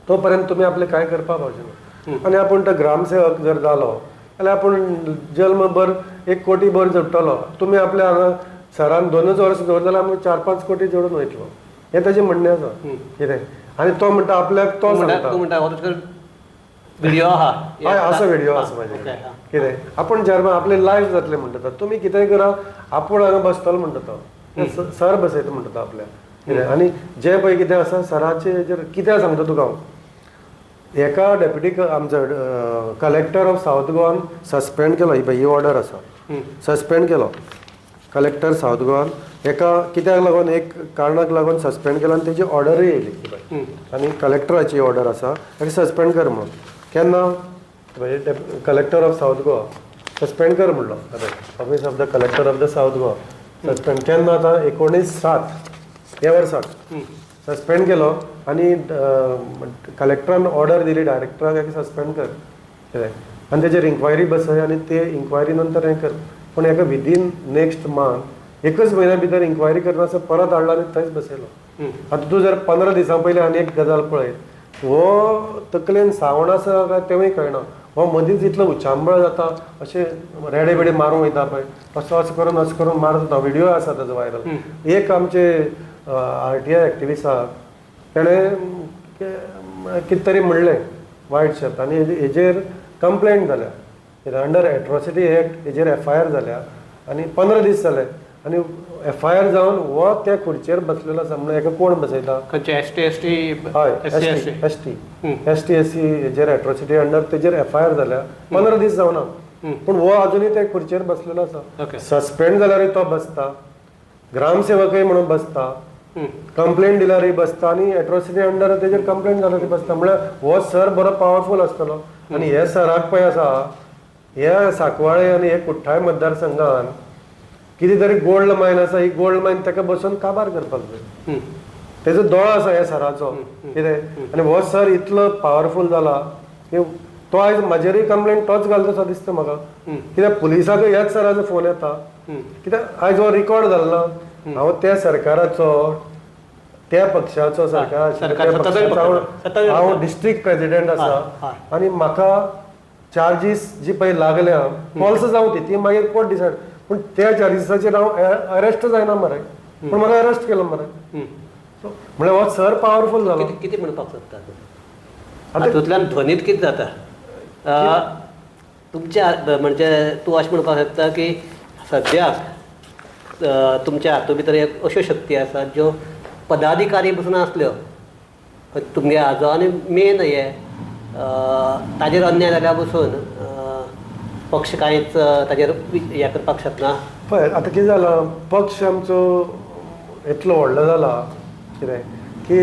[SPEAKER 7] तो पर्यंत तुमी आपलें कांय करपाक पावचे ना. आनी आपूण तो ग्रामसेवक जर जालो जाल्यार आपूण जल्मभर 1 कोटी भर जोडटलो, तुमी आपल्या हांगा सरान 2 वर्सां दवरले जाल्यार आमी 4-5 कोटी जोडून वयतलो, हें तेजें म्हणणें आसा कितें. आनी तो म्हणटा आपल्याक तो सांगता
[SPEAKER 6] व्हिडिओ आहा,
[SPEAKER 7] हय आसा व्हिडिओ आसा म्हाजे कडेन कितें. आपूण चेअरमॅन आपलें लायफ जातलें म्हणटा, तुमी कितेंय करा आपूण हांगा बसतलो म्हणटा तो, सर बसयता म्हणटा आपल्याक कितें. आनी जें पळय कितें आसा सराचे हेजेर कितें सांगता तुका हांव, एका डेप्युटी आमचो collector of south Goan suspend केलो, ही पळय ही ऑर्डर आसा, सस्पेंड केलो कलेक्टर सावथ गोवान एका कित्याक लागून, एक कारणाक लागून सस्पेंड केलो आनी तेजी ऑर्डरूय येयली आनी कलेक्टराची ऑर्डर आसा ताका सस्पेंड कर म्हणून. केन्ना collector of south Goa suspend कर म्हणलो. Office of the collector of the South Goa suspend केन्ना आतां 19/7 ह्या वर्साक सस्पेंड केलो आनी कलेक्टरान ऑर्डर दिली डायरेक्टराक की सस्पेंड कर कितें आनी तेजेर इन्क्वायरी बसय आनी ते इन्क्वायरी नंतर हें कर. पूण हेका विदीन नेक्स्ट मंथ एकच म्हयन्या भितर इन्क्वायरी करनासतना परत हाडलो आनी थंयच बसयलो. आतां तूं जर 15 दिसां पयलीं आनी एक गजाल पळयत हो तकलेन सावण आसा काय तेंवूय कळना. हो मदींच इतलो उचांबळ जाता अशें रेडे बेडे मारूंक वयता पळय तसो अशें करून अशें करून मारत वता. व्हिडियो आसा ताजो व्हायरल. एक आमचे RTI एक्टिविस्टाक तेणें कितें तरी म्हणलें वायट शब्द आनी हेजेर कंप्लेंट जाल्या अंडर एट्रोसिटी एक्ट हेजेर FIR जाल्या आनी 15 दीस जाले आनी FIR जावन हो त्या खुर्चेर बसलेलो आसा. म्हणल्यार हेका कोण बसयता?
[SPEAKER 6] ST ST
[SPEAKER 7] हय ST ST SC हेजेर एट्रोसिटी अंडर तेजेर FIR जाल्या 15 दीस जावना पूण हो आजुनूय त्या खुर्चेर बसलेलो आसा. सस्पेंड जाल्यारूय तो बसता, ग्रामसेवकय म्हणून बसता, कंप्लेंट दिल्यारूय बसता आनी एट्रोसिटी अंडर तेजेर कंप्लेंट जाल्यारूय बसता. म्हळ्यार हो सर बरो पावरफूल आसतलो. आनी हे सराक पळय आसा हे साकवाळे आनी हे कुठ्ठाळे मतदारसंघान कितें तरी गोल्ड मायन आसा. ही गोल्ड मायन ताका बसून काबार करपाक जाय. तेजो दोळो आसा ह्या सराचो कितें आनी हो सर इतलो पावरफूल जाला की तो आयज म्हाजेरूय कंप्लेंट तोच घालता असो दिसता म्हाका. कित्याक पुलिसाकूय ह्याच सराचो फोन येता. कित्याक आयज हो रिकॉर्ड जालो ना. हांव त्या सरकाराचो त्या पक्षाचो सरकार हांव डिस्ट्रिक्ट प्रेजिडेंट आसा आनी म्हाका चार्जीस जी पळय लागल्या फॉल्स जावं ती ती मागीर कोर्ट डिसायड पूण त्या चार्जीसाचेर हांव अरेस्ट जायना मरे पूण म्हाका अरेस्ट केलो मरे. म्हळ्यार हो सर पावरफूल जालो.
[SPEAKER 6] कितें म्हणपाक सोदता हातूंतल्यान ध्वनीत कितें जाता तुमच्या म्हणजे तूं अशें म्हणपाक शकता की सद्याक तुमच्या हातूंत भितर एक अश्यो शक्ती आसात ज्यो पदाधिकारी पसून आसल्यो तुमगे आजो आनी मेन हे ताजेर अन्याय जाल्या पसून पक्ष कांयच ताजेर हें करपाक शकना.
[SPEAKER 7] पळय आतां कितें जालां पक्ष आमचो इतलो व्हडलो जाला कितें की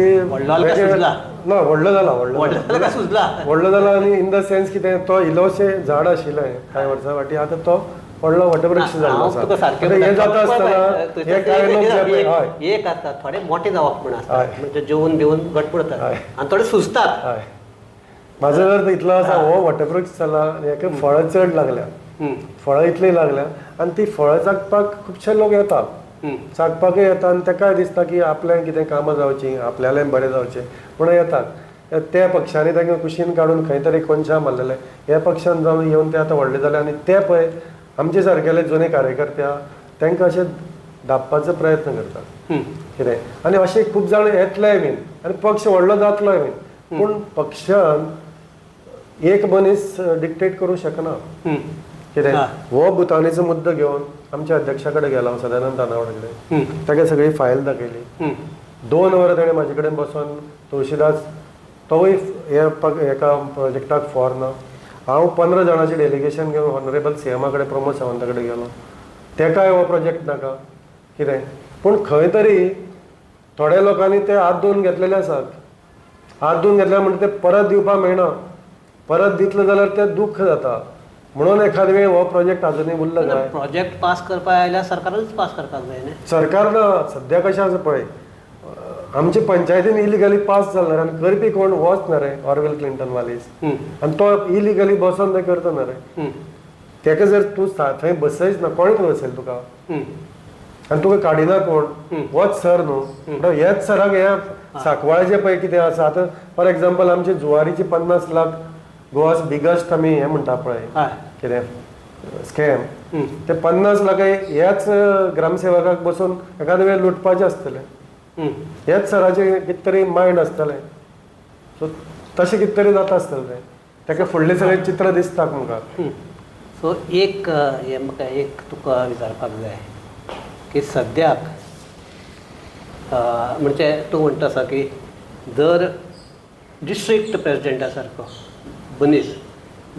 [SPEAKER 7] ना व्हडलो जाला व्हडलो जाला आनी इन the sense कितें तो इल्लोशें झाड आशिल्लें कांय वर्सां फाटीं आतां तो व्हडलो वटवृक्ष जाल्लो आसा. हें जाता आसतना हे कांय लोक
[SPEAKER 6] एक आसता थोडे मोटे जावप म्हण आसता म्हणजे जेवन बिवन घट पडतात आनी थोडे सुजतात.
[SPEAKER 7] हय म्हाजो अर्थ इतलो आसा हो वटवृक्ष जाला हेका फळां चड लागल्या फळां इतलीं लागल्या आनी ती फळां चाखपाक खुबशे लोक येता चाखपाकूय येता आनी ताकाय दिसता की आपल्याक कितें कामां जावचीं आपल्यालें बरें जावचें म्हणून येतात. त्या पक्षांनी तांकां कुशीन काडून खंय तरी कोनशा मारलेले ह्या पक्षान जावन येवन ते आतां व्हडले जाले आनी ते पळय आमचे सारकेले जुने कार्यकर्ते आहा तांकां अशें धापपाचो प्रयत्न करतात कितें आनी अशे खूब जाण येतलेय बीन आनी पक्ष व्हडलो जातलोय बीन पूण पक्षान एक मनीस डिक्टेट करूं शकना कितें. हो भुतानीचो मुद्दो घेवन आमच्या अध्यक्षा कडेन गेलो हांव सदानंद तानावडे कडेन ताका सगळी फायल दाखयली. 2 वरां ताणें म्हाजे कडेन बसून तुळशीदास तोवूय हेका प्रोजेक्टाक फॉर ना. हांव 15 जाणांचें डेलिगेशन घेवन ऑनरेबल CMA कडेन प्रमोद सावंता कडेन गेलो तेकाय हो प्रोजेक्ट नाका कितें पूण खंय तरी थोड्या लोकांनी ते हात धुवन घेतलेले आसात. हात धुवन घेतले म्हणटा ते परत दिवपाक मेळना परत दितले जाल्यार ते दुख्ख जाता म्हणून एखाद वेळ हो प्रोजेक्ट अजुनूय उरलो काय.
[SPEAKER 6] प्रोजेक्ट पास करपाक आयल्यार सरकारानूच पास करपाक जाय न्ही.
[SPEAKER 7] सरकार ना सद्या कशें आसा पळय आमचे पंचायतीन इलिगली पास जाल आनी करपी कोण होच ना रे ऑरवेल क्लिंटन वालीस आनी तो इलिगली बसोन ते करता ना रे. तेका जर तूं थंय बसयच ना कोणें बसयलें तुका आनी तुका काडिना कोण होच सर न्हू. म्हणटा हेच सराक ह्या साकवाळेचें पळय कितें आसा आतां फॉर एग्जाम्पल आमचे जुवारीची 50 लाख गोवास बिगस्ट आमी हें म्हणटा पळय कितें स्कॅम ते 50 लाख ह्याच ग्रामसेवकाक बसून एखादे वेळ लुटपाचें आसतलें ह्याच सराचें कितें तरी मायंड आसतलें सो तशें कितें तरी जाता आसतलें तें ताका फुडलें सगळें चित्र दिसता मुखार.
[SPEAKER 6] सो एक हें म्हाका एक तुका विचारपाक जाय की सद्याक म्हणजे तूं म्हणटा आसा की जर डिस्ट्रिक्ट प्रेजिडेंटा सारको मनीस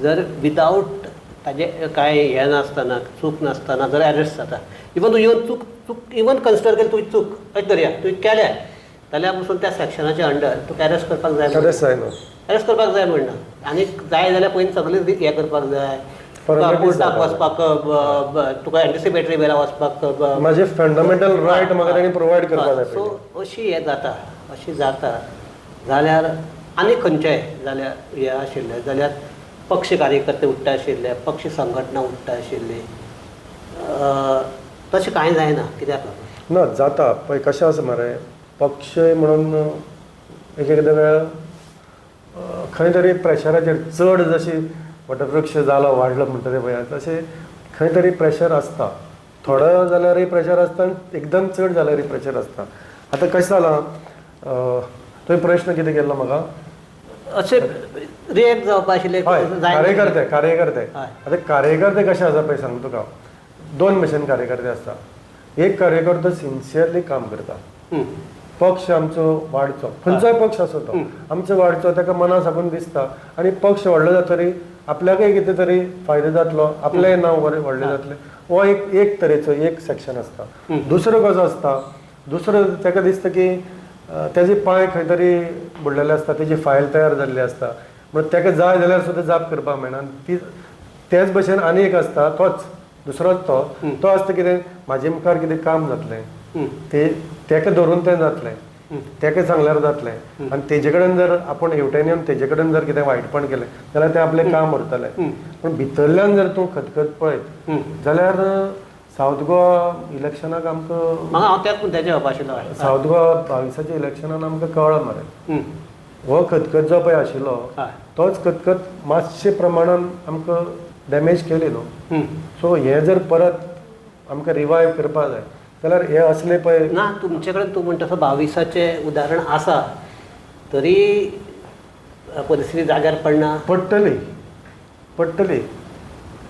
[SPEAKER 6] जर विदावट ताजें कांय हें नासतना चूक नासतना जर एरेस्ट जाता इवन तूं इवन चूक चूक इवन कन्सिडर केली तुवें चूक अशें धरया तुवें केल्या जाल्यार पसून त्या सेक्शनाच्या अंडर तुका एरेस्ट करपाक जाय,
[SPEAKER 7] अरेस्ट जायना,
[SPEAKER 6] एरेस्ट करपाक जाय म्हणना. आनी जाय जाल्यार पयलीं सगळें हें करपाक जाय, कोर्टाक वचपाक, तुका एंटिसिपेटरी बेला वचपाक,
[SPEAKER 7] म्हाजे फंडामेंटल रायट म्हाका तांणी प्रोवायड करपाक जाय.
[SPEAKER 6] सो अशी हें जाता, अशी जाता जाल्यार आनी खंयचेय जाल्यार हें आशिल्लें जाल्यार पक्ष कार्यकर्ते उठ्ठा आशिल्ले, पक्ष संघटना उठ्ठा आशिल्ली, तशें कांय जायना. कित्याक लागून
[SPEAKER 7] ना जाता पळय कशें आसा मरे, पक्ष म्हणून एक एकदां वेळार खंय तरी प्रेशराचेर चड जशी वटवृक्ष जालो वाडलो म्हणटा ते पळय तशें खंय तरी प्रेशर आसता. थोडो जाल्यारय प्रेशर आसता आनी एकदम चड जाल्यारय प्रेशर आसता. आतां कशें जालां, तुवें प्रश्न कितें केल्लो म्हाका,
[SPEAKER 6] अशें रिएक्ट जावपा आशिल्लें.
[SPEAKER 7] हय, कार्यकर्ते कार्यकर्ते आतां कार्यकर्ते कशें आसा पळय सांग तुका, दोन भशेन कार्यकर्ते आसता. एक कार्यकर्तो सिन्सियरली काम करता, पक्ष आमचो वाडचो, खंयचोय पक्ष आसो तो आमचो वाडचो ताका मना साकून दिसता आनी पक्ष व्हडलो जातरी आपल्याकय कितें तरी फायदो जातलो, आपलेंय नांव बरें व्हडलें जातलें, हो एक एक तरेचो एक सेक्शन आसता. दुसरो कसो आसता, दुसरो ताका दिसता की तेजे पांय खंय तरी बुडलेले आसता, तेजी फायल तयार जाल्ली आसता, म्हणून ताका जाय जाल्यार सुद्दां जाप करपाक मेळना. ती तेच भशेन आनी एक आसता, तोच दुसरोच तो तो आसता कितें म्हाजे मुखार कितें काम जातलें, ते तेका धरून तें जातलें, तेका सांगल्यार जातलें, आनी तेजे कडेन जर आपूण हेवटेन येवन तेजे कडेन जर कितें वायटपण केलें जाल्यार तें आपलें काम उरतलें. पूण भितरल्यान जर तूं खतखत पळयत जाल्यार सावथ गोवा इलेक्शनाक आमकां,
[SPEAKER 6] हांव त्याच मुद्द्याचेर येवपा आशिल्लो,
[SPEAKER 7] सावथ गोवा 22 इलेक्शनान आमकां कळ्ळां मरे, हो खतखत जो पळय आशिल्लो तोच खतखत मातशे प्रमाणान आमकां डॅमेज केली न्हू. सो हें जर परत आमकां रिवायव करपाक जाय जाल्यार हे असले पळय
[SPEAKER 6] ना. तुमचे कडेन तूं म्हणटा तसो 22चें उदाहरण आसा तरी परिस्थिती जाग्यार पडना,
[SPEAKER 7] पडटली पडटली.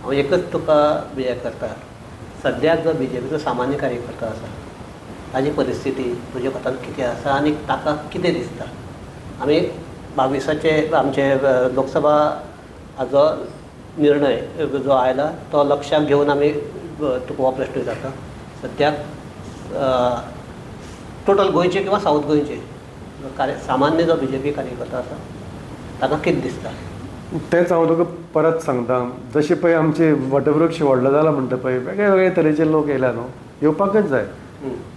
[SPEAKER 6] हांव एकच तुका हें करता, सद्याक जो बीजेपीचो सामान्य कार्यकर्ता आसा ताजी परिस्थिती तुज्या मतान कितें आसा आनी ताका कितें दिसता? आमी 22चें आमचे लोकसभा हाजो निर्णय जो आयला तो लक्षाक घेवन आमी तुका हो प्रश्न विचारता. सद्याक टोटल गोंयचे किंवा सावथ गोंयचे सामान्य जो बीजेपी कार्यकर्ता आसा ताका कितें दिसता?
[SPEAKER 7] तेंच हांव तुका परत सांगता, जशें पळय आमचे वटवृक्ष व्हडलो जाला म्हणटा पळय वेगळे वेगळे तरेचे लोक येयल्या न्हू, येवपाकच जाय.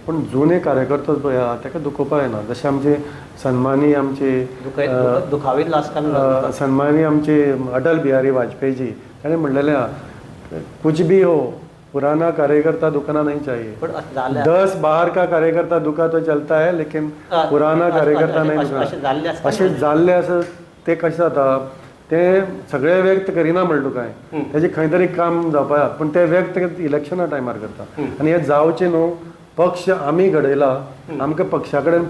[SPEAKER 7] पूण जुने कार्यकर्तो पळय आहा ताका दुखोवपाक जायना. जशें आमचे सन्मानी आमचे सन्मानी आमचे अटल बिहारी वाजपेयी ताणें म्हणलेलें आहा, कुछ भी हो पुराना कार्यकर्ता दुखना नहीं चाहिए, 10 बाहर का कार्यकर्ता दुखा तो चलता है लेकिन पुराना कार्यकर्ता नहीं दुखना. अशें जाल्लें आसा तें कशें जाता, ते सगळे व्यक्त करिना म्हणटा तुका हांवें, तेजें खंय तरी काम जावपाक, पूण ते व्यक्त इलेक्शना टायमार करता. आनी हें जावचें न्हू, पक्ष आमी घडयला, आमकां पक्षा कडेन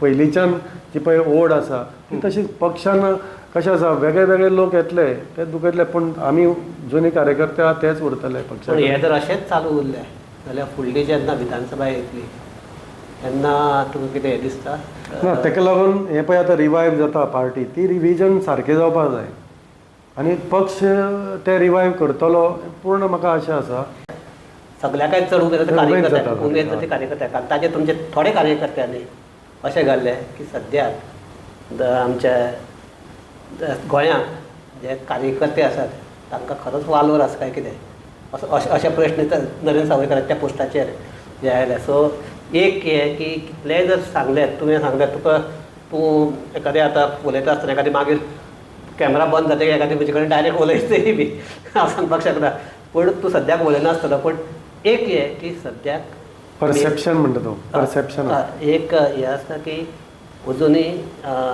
[SPEAKER 7] पयलींच्यान जी पळय ओड आसा ती तशीच. पक्षान कशें आसा वेगळे वेगळे लोक येतले ते दुखयतले, पूण आमी जुने कार्यकर्ते आहा तेच उरतले पक्षा.
[SPEAKER 6] हें जर अशेंच चालू उरलें जाल्यार फुडली जेन्ना विधानसभा येतली तेन्ना तुका कितें हें दिसता?
[SPEAKER 7] ना, ताका लागून हें पळय आतां रिवायव जाता पार्टी, ती रिविजन सारकें जावपाक जाय आनी पक्ष ते रिवायव करतलो पूर्ण म्हाका आशा आसा.
[SPEAKER 6] सगळ्याकय चड उमेद कार्यकर्ते, उमेद जाता कार्यकर्त्याक. आनी ताजे तुमचे थोडे कार्यकर्त्यांनी अशें घाल्लें की सद्याक आमच्या गोंयांत जे कार्यकर्ते आसात तांकां खरोच वालोर आसा काय कितें असो अशे प्रश्न नरेंद्र सावयकाराच्या त्या पोस्टाचेर जे आयले. सो एक हें की कितलेंय जर सांगलें तुवें सांगलें तुका, तूं एखादें आतां उलयता आसतना एखादें मागीर कॅमेरा बंद जाता एखादें म्हजे कडेन डायरेक्ट उलयतली बी हांव सांगपाक शकना, पूण तूं सद्याक उलयनासतलो. पूण एक हें की सद्याक
[SPEAKER 7] परसेप्शन म्हणटा तूं, परसेप्शन
[SPEAKER 6] एक हें आसता की अजुनूय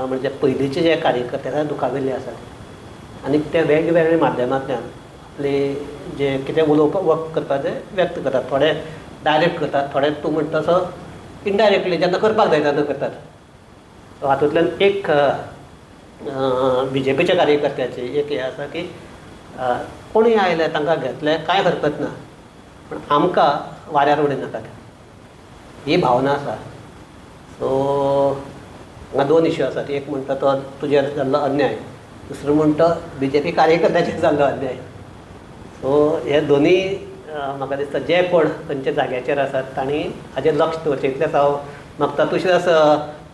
[SPEAKER 6] म्हणजे पयलींचे जे कार्यकर्ते आसा दुखाविल्ले आसात आनी ते वेगवेगळे माध्यमांतल्यान आपले जे कितें उलोवपाक वक करपाक ते व्यक्त करतात. थोडे डायरेक्ट करतात, थोडे तूं म्हणटा तसो इनडायरेक्टली जेन्ना करपाक जाय तेन्ना करतात. सो हातूंतल्यान एक बीजेपीच्या कार्यकर्त्याची एक हें आसा की कोणूय आयले तांकां घेतले कांय हरकत ना, पूण आमकां वाऱ्यार उडयनाकात ही भावना आसा. सो हांगा दोन इश्यू आसात, एक म्हणटा तो तुजेर जाल्लो अन्याय, दुसरो म्हणटा बीजेपी कार्यकर्त्याचेर जाल्लो अन्याय. सो हे दोनूय म्हाका दिसता जे कोण खंयच्या जाग्याचेर आसात तांणी हाजेर लक्ष दवरचें. इतलेंच हांव मागता. तुशीदास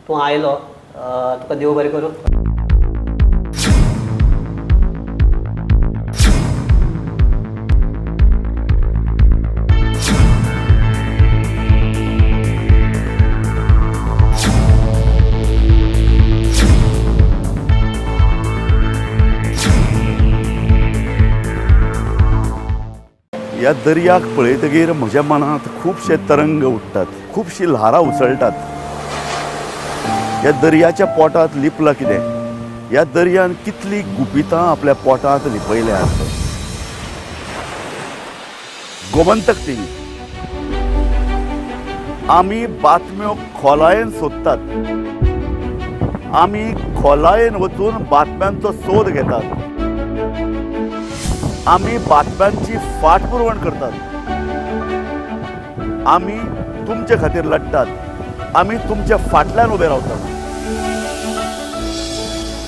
[SPEAKER 6] तूं आयलो, तुका देव बरें करूं.
[SPEAKER 2] ह्या दर्याक पळयतगीर म्हज्या मनांत खुबशे तरंग उठ्ठात, खुबशी ल्हारां उसळटात. ह्या दर्याच्या पोटांत लिपलां कितें? ह्या दर्यान कितली गुपितां आपल्या पोटांत लिपयल्यात. गोमंतक टीव्ही, आमी बातम्यो खोलायेन सोदतात, आमी खोलायेन वचून बातम्यांचो सोद घेतात, आमी बातम्यांची फाटपुरवण करतात, आमी तुमचे खातीर लढटात, आमी तुमच्या फाटल्यान उबे रावतात.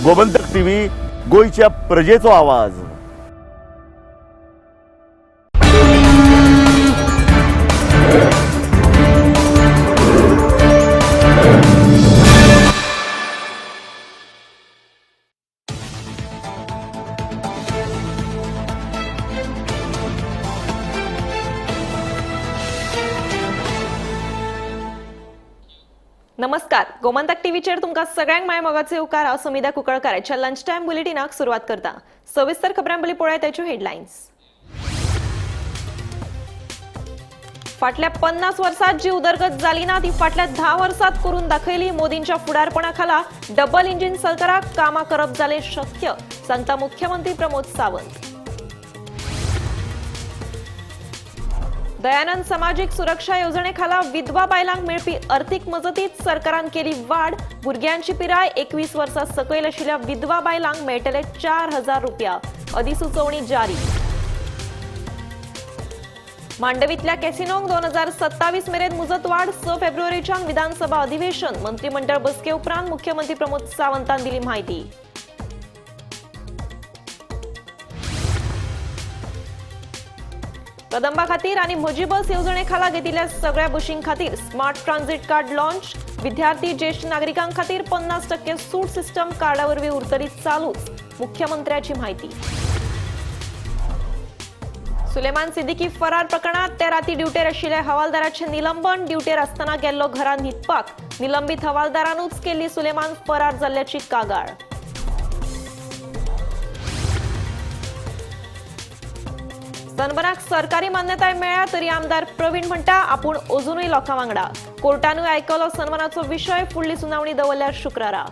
[SPEAKER 2] गोमंतक टीव्ही, गोंयच्या प्रजेचो आवाज.
[SPEAKER 1] नमस्कार, गोमंतक टीव्हीचेर तुमकां सगळ्यांक माय मोगाचे उपकार. हांव समिधा कुंकळकार आयच्या लंच टायम बुलेटिनाक सुरवात करता. सविस्तर खबरां पयलीं पळोवया ताच्यो हेडलायन्स. फाटल्या 50 वर्सात जी उदरगत जाली ना ती फाटल्या 10 वर्सात करून दाखयली. मोदींच्या फुडारपणा खाला डबल इंजिन सरकाराक कामां करप जालें शक्य, सांगता मुख्यमंत्री प्रमोद सावंत. दयानंद समाजीक सुरक्षा येवजणे खाला विधवा बायलांक मेळपी अर्थीक मजतीत सरकारान केली वाड. भुरग्यांची पिराय 21 वर्सां सकयल आशिल्ल्या विधवा बायलांक मेळटले 4000 रुपया, अधिसुचोवणी जारी. मांडवीतल्या कॅसिनोंक 2027 मेरेन मुजतवाढ. 6 फेब्रुवारीच्यान विधानसभा अधिवेशन. मंत्रिमंडळ बसके उपरांत मुख्यमंत्री प्रमोद सावंतान दिली माहिती. कदंबा खातीर आनी म्हजी बस येवजणे खाला घेतिल्ल्या सगळ्या बशीं खातीर स्मार्ट ट्रान्झिट कार्ड लॉन्च. विद्यार्थी, ज्येष्ठ नागरिकां खातीर 50% सूट सिस्टम कार्डा वरवीं उरतली चालूच, मुख्यमंत्र्याची माहिती. सुलेमान सिद्दीकी फरार प्रकरणात ते राती ड्युटेर आशिल्ल्या हवालदाराचें निलंबन. ड्युटेर आसतना गेल्लो घरांत न्हिदपाक. निलंबीत हवालदारानूच केल्ली सुलेमान फरार जाल्ल्याची कागाळ. सनबर्नाक सरकारी मान्यताय मेळ्ळ्या तरी आमदार प्रवीण म्हणटा आपूण अजुनूय लोकां वांगडा. कोर्टानूय आयकलो सनबर्नाचो विशय. फुडली सुनावणी दवरल्या शुक्रारा.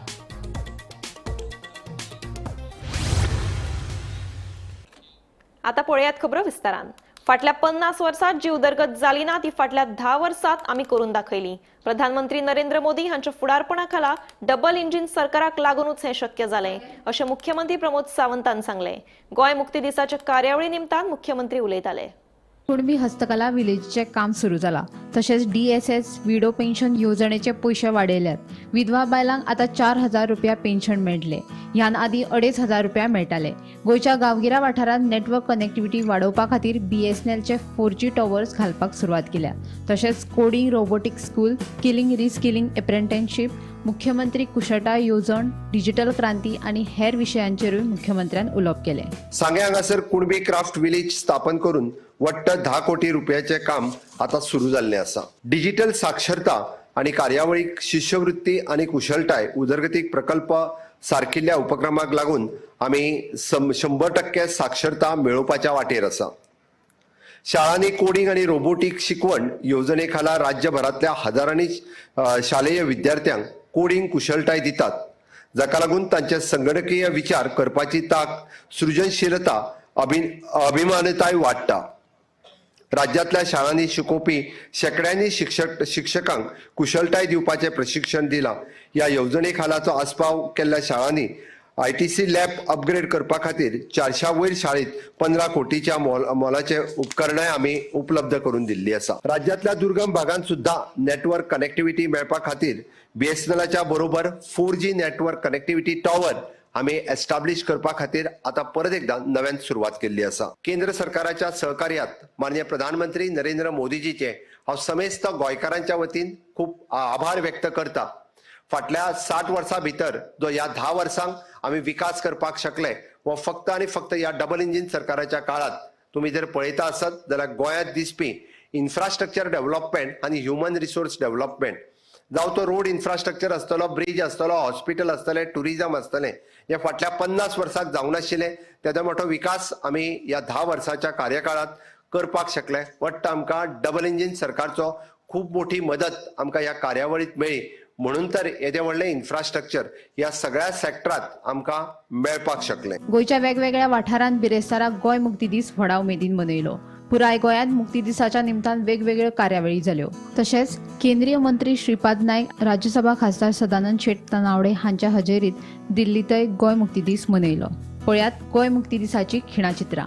[SPEAKER 1] आता पळयात खबरो विस्तारान. फाटल्या 50 वर्सात जी उदरगत जाली ना ती फाटल्या 10 वर्सात आमी करून दाखयली. प्रधानमंत्री नरेंद्र मोदी हांच्या फुडारपणा खाला डबल इंजिन सरकाराक लागूनच हें शक्य जालें, अशें मुख्यमंत्री प्रमोद सावंतान सांगलें. गोंय मुक्ती दिसाच्या कार्यावळी निमतान मुख्यमंत्री उलयताले.
[SPEAKER 8] कुणबी हस्तकला विलेजीचें काम सुरू जालां. तशेंच DSS widow pension येवजणेचे पयशे वाडयल्यात. विधवा बायलांक आतां 4000 रुपया पेन्शन मेळटले. ह्यान आदीं 2500 रुपया मेळटाले. गोंयच्या गांवगिऱ्या वाठारांत नेटवर्क कनेक्टिविटी वाडोवपा खातीर BSNLचे 4G towers घालपाक सुरवात केल्या. तशेंच coding, robotic school, skilling, reskilling, apprenticeship, मुख्यमंत्री कुशळटाय येवजण, डिजिटल क्रांती आनी हेर विशयांचेरूय मुख्यमंत्र्यान उलोवप केलें.
[SPEAKER 9] सांगें हांगासर कुणबी क्राफ्ट विलेज स्थापन करून वट्ट 10 कोटी रुपयाचें काम आतां सुरू जाल्लें आसा. डिजिटल साक्षरता आनी कार्यावळीक शिश्यवृत्ती आनी कुशळटाय उदरगतीक प्रकल्प सारकिल्ल्या उपक्रमाक लागून आमी 100% साक्षरता मेळोवपाच्या वाटेर आसा. शाळांनी कोडिंग आनी रोबोटीक शिकवण येवजणे खाला राज्यभरांतल्या हजारांनी शालेय विद्यार्थ्यांक कोडिंग कुशळटाय दितात, जाका लागून तांचे संगणकीय विचार करपाची तांक, सृजनशीलता, अभिमानताय वाडटा. राज्यांतल्या शाळांनी शिकोवपी शेंकड्यांनी शिक्षकांक कुशळटाय दिवपाचें प्रशिक्षण दिलां. ह्या येवजणे खालाचो आस्पाव केल्ल्या शाळांनी ITC lab upgrade करपा खातीर 400 वयर शाळेंत 15 कोटीच्या मोलाचे उपकरणां आमी उपलब्ध करून दिल्ली आसा. राज्यांतल्या दुर्गम भागांत सुद्दां नेटवर्क कनेक्टिविटी मेळपा खातीर BSNLच्या बरोबर 4G network connectivity tower आमी एस्टाब्लिश करपा खातीर आतां परत एकदां नव्यान सुरवात केल्ली आसा. केंद्र सरकाराच्या सहकार्यात माननीय प्रधानमंत्री नरेंद्र मोदीजीचे हांव समेस्त गोंयकारांच्या वतीन खूब आभार व्यक्त करता. फाटल्या 60 वर्सां भितर जो ह्या 10 वर्सांक आमी विकास करपाक शकले हो फक्त आनी फक्त ह्या डबल इंजिन सरकाराच्या काळात. तुमी जर पळयता आसत जाल्यार गोंयांत दिसपी इन्फ्रास्ट्रक्चर डेव्हलपमेंट आनी ह्युमन रिसोर्स डेव्हलपमेंट, जावं तो रोड इन्फ्रास्ट्रक्चर आसतलो, ब्रिज आसतलो, हॉस्पिटल आसतलें, टुरिजम आसतलें, हे फाटल्या 50 वर्सांक जावंक नाशिल्लें. तेदो मोठो विकास आमी ह्या 10 वर्साच्या कार्यकाळात करपाक शकले. वट्ट आमकां डबल इंजीन सरकारचो खूब मोठी मदत आमकां ह्या कार्यावळीत मेळ्ळी, म्हणून तर येदें व्हडलें इन्फ्रास्ट्रक्चर ह्या सगळ्या सेक्टरात आमकां मेळपाक शकलें.
[SPEAKER 8] गोंयच्या वेगवेगळ्या वाठारांत बिरेस्तारा गोंय मुक्ती दीस व्हडा उमेदीन मनयलो. पुराय गोंयांत मुक्ती दिसाच्या निमतान वेगवेगळ्यो कार्यावळी जाल्यो. तशेंच केंद्रीय मंत्री श्रीपाद नायक, राज्यसभा खासदार सदानंद शेट तनावडे हांच्या हजेरीत दिल्लींतय गोंय मुक्ती दीस मनयलो. पळयात गोंय मुक्ती दिसाची खिणाचित्रां.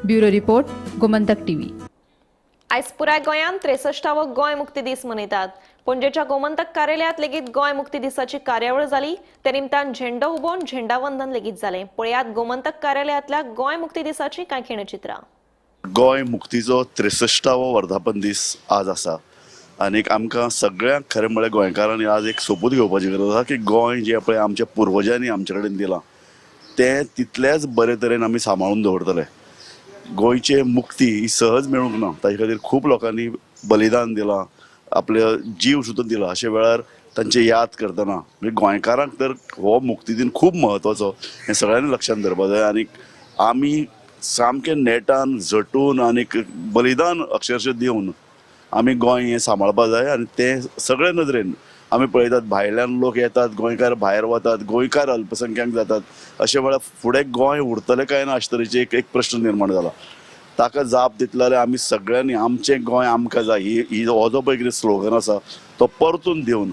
[SPEAKER 8] Bureau report, Gomantak TV.
[SPEAKER 1] आयज पुराय गोंयांत 63वो गोंय मुक्ती दीस मनयतात. पणजेच्या गोमंतक कार्यालयांत लेगीत गोंय मुक्ती दिसाची कार्यावळ जाली. ते निमतान झेंडो उबोवन झेंडावंदन लेगीत जालें. पळयात गोमंतक कार्यालयांतल्या गोंय मुक्ती दिसाची कांय खिणचित्रां.
[SPEAKER 10] गोंय मुक्तीचो 63वो वर्धापन दीस आज आसा आनी आमकां सगळ्यांक खरें म्हळ्यार गोंयकारांनी आज एक सोपूत घेवपाची गरज आसा की गोंय जें पळय आमच्या पुर्वजांनी आमचे कडेन दिलां तें तितलेंच बरे तरेन आमी सांबाळून दवरतले. गोंयचे मुक्ती ही सहज मेळूंक ना, ताजे खातीर खूब लोकांनी बलिदान दिलां, आपले जीव सुद्दां दिला. अशे वेळार तांची याद करतना म्हणजे गोंयकारांक तर हो मुक्ती दिन खूब म्हत्वाचो हें सगळ्यांनी लक्षांत धरपाक जाय आनी आमी सामकें नेटान झटून आनी बलिदान अक्षरशः दिवन आमी गोंय हें सांबाळपाक जाय. आनी तें सगळे नदरेन आमी पळयतात भायल्यान लोक येतात, गोंयकार भायर वतात, गोंयकार अल्पसंख्याक जातात. अशे वेळार फुडें गोंय उरतलें काय ना अशे तरेचे एक प्रश्न निर्माण जाला. ताका जाप दितले जाल्यार आमी सगळ्यांनी आमचें गोंय आमकां जाय ही हो जो पळय कितें स्लोगन आसा तो परतून दिवन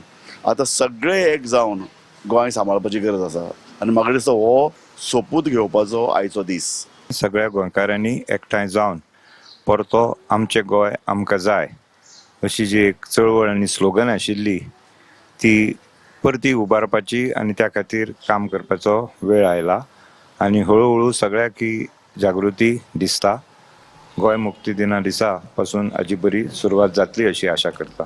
[SPEAKER 10] आतां सगळे एक जावन गोंय सांबाळपाची गरज आसा आनी म्हाका दिसता हो सोपूत घेवपाचो आयचो दीस.
[SPEAKER 11] सगळ्या गोंयकारांनी एकठांय जावन परतो आमचें गोंय आमकां जाय अशी जी एक चळवळ आनी स्लोगन आशिल्ली ती परती उबारपाची आनी त्या खातीर काम करपाचो वेळ आयला आनी हळूहळू सगळ्याक ही जागृती दिसता. गोंय मुक्ती दिना दिसा पासून हाजी बरी सुरवात जातली अशी आशा करता.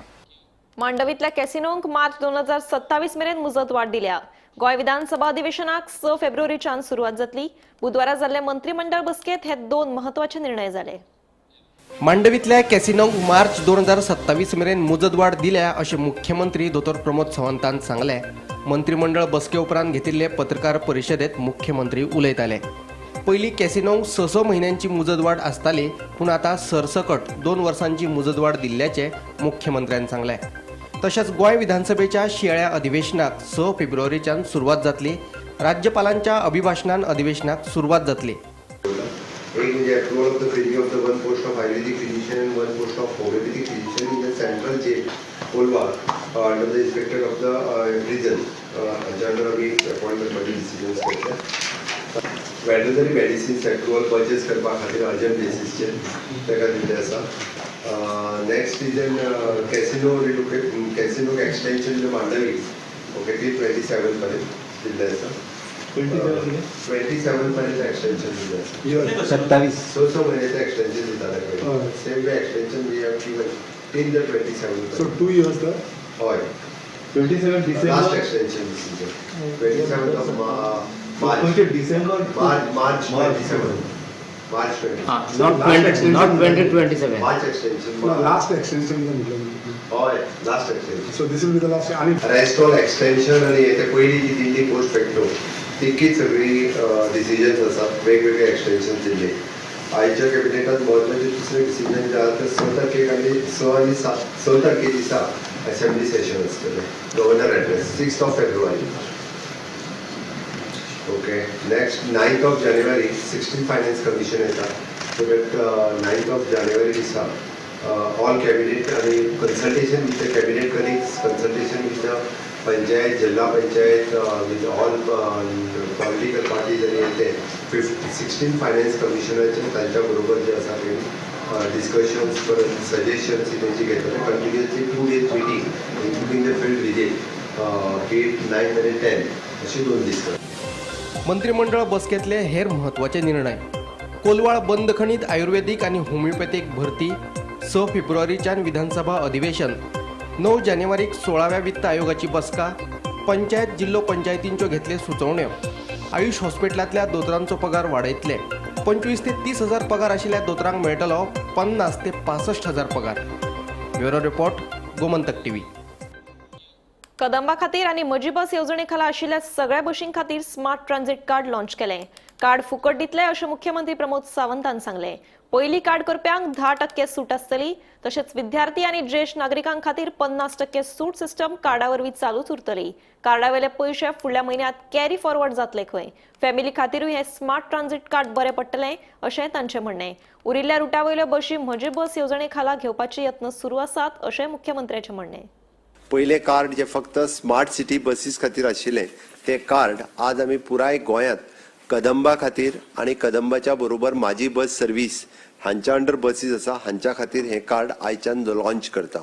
[SPEAKER 1] मांडवीतल्या कॅसिनोंक मार्च 2027 मेरेन मुजत वाड दिल्या. गोंय विधानसभा अधिवेशनाक 6 फेब्रुवारीच्यान सुरवात जातली. बुधवारा जाल्ले मंत्रिमंडळ बसकेत हे 2 महत्वाचे निर्णय जाले.
[SPEAKER 12] मांडवीतल्या कॅसिनोंक मार्च 2027 मेरेन मुजतवाड दिल्या अशें मुख्यमंत्री दोतोर प्रमोद सावंतान सांगलें. मंत्रिमंडळ बसके उपरांत घेतिल्ले पत्रकार परिशदेत मुख्यमंत्री उलयताले. पयलीं कॅसिनोंक 6-6 म्हयन्यांची मुजतवाड आसताली, पूण आतां सरसकट 2 वर्सांची मुजतवाड दिल्ल्याचें मुख्यमंत्र्यान सांगलें. तशेंच गोंय विधानसभेच्या शिंयाळ्या अधिवेशनाक 6 फेब्रुवारीच्यान सुरवात जातली. राज्यपालांच्या अभिभाशणान अधिवेशनाक सुरवात जातली.
[SPEAKER 9] एक म्हणजे approval of the filling of the 1 post of Ayurvedic physician and 1 post of homeopathic physician in the central jail Colva under the inspector of the prison हाच्या अंडर आमी अपॉयंट करपाचे डिसिजन्स घेतले. वेटरनरी मेडिसिन्स एप्रुवल पर्चेस करपा खातीर urgent बेसीसचेर ताका दिल्लें आसा. Next is an casino relocate casino extension to Mandovi okay ती 27 पर्यंत दिल्लें आसा. 27 पर्यंत एक्सटेंशन दिल्लें आसा.
[SPEAKER 13] 27
[SPEAKER 9] 6 म्हयन्याचें एक्सटेंशन दिता ताका. Same way extension we have given till the 27.
[SPEAKER 13] So 2 years the
[SPEAKER 9] हय
[SPEAKER 13] 27 December
[SPEAKER 9] last extension decision 27 of March
[SPEAKER 13] December
[SPEAKER 9] March 27 March 20.
[SPEAKER 13] Not 2027.
[SPEAKER 9] March extension.
[SPEAKER 13] No, last extension.
[SPEAKER 9] Oh, last extension.
[SPEAKER 13] So this will be the last.
[SPEAKER 9] Rest all extension आणि ते पयली जी दिल्ली post facto तितकीच सगळी decisions आसात, वेगवेगळे extension दिल्ले. आयच्या कॅबिनेटात म्हत्वाचे दुसरे डिसिजन जे आहा ते 6 तारखेक आनी 6 आनी 7 6 तारखे दिसा असेंब्ली सेशन आसतलें. Governor address 6 February. Okay, next 9th of January 16 finance commission येता. So that 9th of January दिसा ऑल कॅबिनेट आनी consultation with the cabinet colleagues, consultation with the panchayat, जिल्हा panchayat, with all political parties आनी ते 16 finance कमिशनाचे तांच्या बरोबर जे आसा ते डिस्कशन्स परत सजेशन्स तेंची घेतले. Continuously 2 days meeting including the field visit 8, 9 आनी 10 अशी 2 दीस.
[SPEAKER 12] मंत्रिमंडळ बसकेतले हेर म्हत्वाचे निर्णय. कोलवाळ बंदखणीत आयुर्वेदीक आनी होमिओपॅथीक भरती, 6 फेब्रुवारीच्यान विधानसभा अधिवेशन, 9 जानेवारीक 16व्या वित्त आयोगाची बसका, पंचायत जिल्लो पंचायतींच्यो घेतले सुचोवण्यो, आयुष हॉस्पिटलांतल्या दोतोरांचो पगार वाडयतले, 25 ते 30 हजार पगार आशिल्ल्या दोतोरांक मेळटलो 50 ते 65 हजार पगार. Bureau report, Gomantak TV.
[SPEAKER 1] Kadamba खातीर आनी म्हजी बस येवजणे खाला आशिल्ल्या सगळ्या बशीं खातीर स्मार्ट ट्रान्झिट कार्ड लॉन्च केलें. कार्ड फुकट दितले अशें मुख्यमंत्री प्रमोद सावंतान सांगलें. पयली कार्ड करप्यांक 10% सूट आसतली. तशेंच विद्यार्थी आनी ज्येश्ठ नागरिकां खातीर 50% सूट सिस्टम कार्डा वरवीं चालूच उरतली. कार्डावेले पयशे फुडल्या म्हयन्यांत कॅरी फॉरवर्ड जातले खंय. फॅमिली खातीरूय हें स्मार्ट ट्रान्झिट कार्ड बरें पडटलें अशें तांचें म्हणणें. उरिल्ल्या रुटा वयल्यो बशी म्हजी बस येवजणे खाला घेवपाचे यत्न सुरू आसात अशें मुख्यमंत्र्याचें म्हणणें.
[SPEAKER 9] पयलें कार्ड जे फक्त स्मार्ट सिटी बसीस खातीर आशिल्लें तें कार्ड आज आमी पुराय गोंयांत कदंबा खातीर आनी कदंबाच्या बरोबर माझी बस सर्वीस हांच्या अंडर बसीस आसा हांच्या खातीर हें कार्ड आयच्यान लॉन्च करता.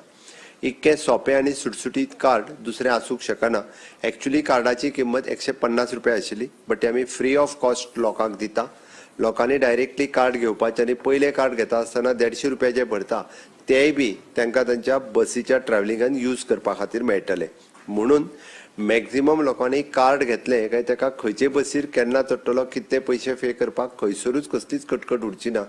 [SPEAKER 9] इतकें सोंपें आनी सुटसुटीत कार्ड दुसरें आसूंक शकना. एक्चुली कार्डाची किंमत 150 रुपया आशिल्ली, बट ते आमी फ्री ऑफ कॉस्ट लोकांक दिता. लोकांनी डायरेक्टली कार्ड घेवपाचें आनी पयलें कार्ड घेता आसतना 150 रुपया जे भरता तेय बी तांकां तांच्या बसीच्या ट्रॅव्हलिंगान यूज करपा खातीर मेळटले. म्हणून मॅक्झिमम लोकांनी कार्ड घेतलें काय ताका खंयचे बसीर केन्ना चडटलो, कितले पयशे पे करपाक खंयसरूच कसलीच कटकट उरची ना.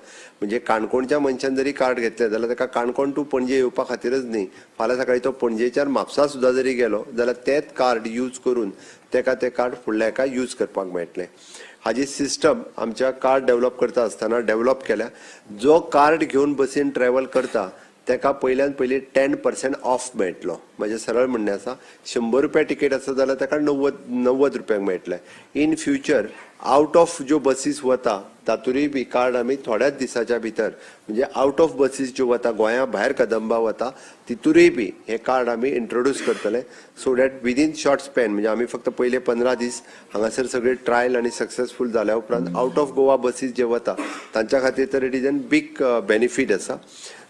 [SPEAKER 9] म्हणजे काणकोणच्या मनशान जरी कार्ड घेतलें जाल्यार ताका काणकोण टू पणजे येवपा खातीरच न्ही, फाल्यां सकाळीं तो पणजेच्यान म्हापसा सुद्दां जरी गेलो जाल्यार तेच कार्ड यूज करून ताका तें कार्ड फुडल्या हेका यूज करपाक मेळटलें. हाजी सिस्टम आमच्या कार्ड डेव्हलप करता आसतना डेव्हलप केल्या. जो कार्ड घेवन बसीन ट्रॅव्हल करता ताका पयल्यान पयलीं 10% ऑफ मेळटलो. म्हजें सरळ म्हणणें आसा, 100 रुपया तिकेट आसा जाल्यार ताका 90 रुपयांक मेळटलें. इन फ्युचर आउट ऑफ ज्यो बसीस वता तातूंय बी कार्ड आमी थोड्याच दिसाच्या भितर, म्हणजे आउट ऑफ बसीस ज्यो वता गोंया भायर कदंबा वता तितूरय बी हें कार्ड आमी इंट्रोड्यूस करतले. So that within short span, म्हणजे आमी फक्त पयले 15 दीस हांगासर सगळे ट्रायल आनी सक्सेसफूल जाल्या उपरांत आउट ऑफ गोवा बसीस जे वता तांच्या खातीर तर it is an big benefit आसा.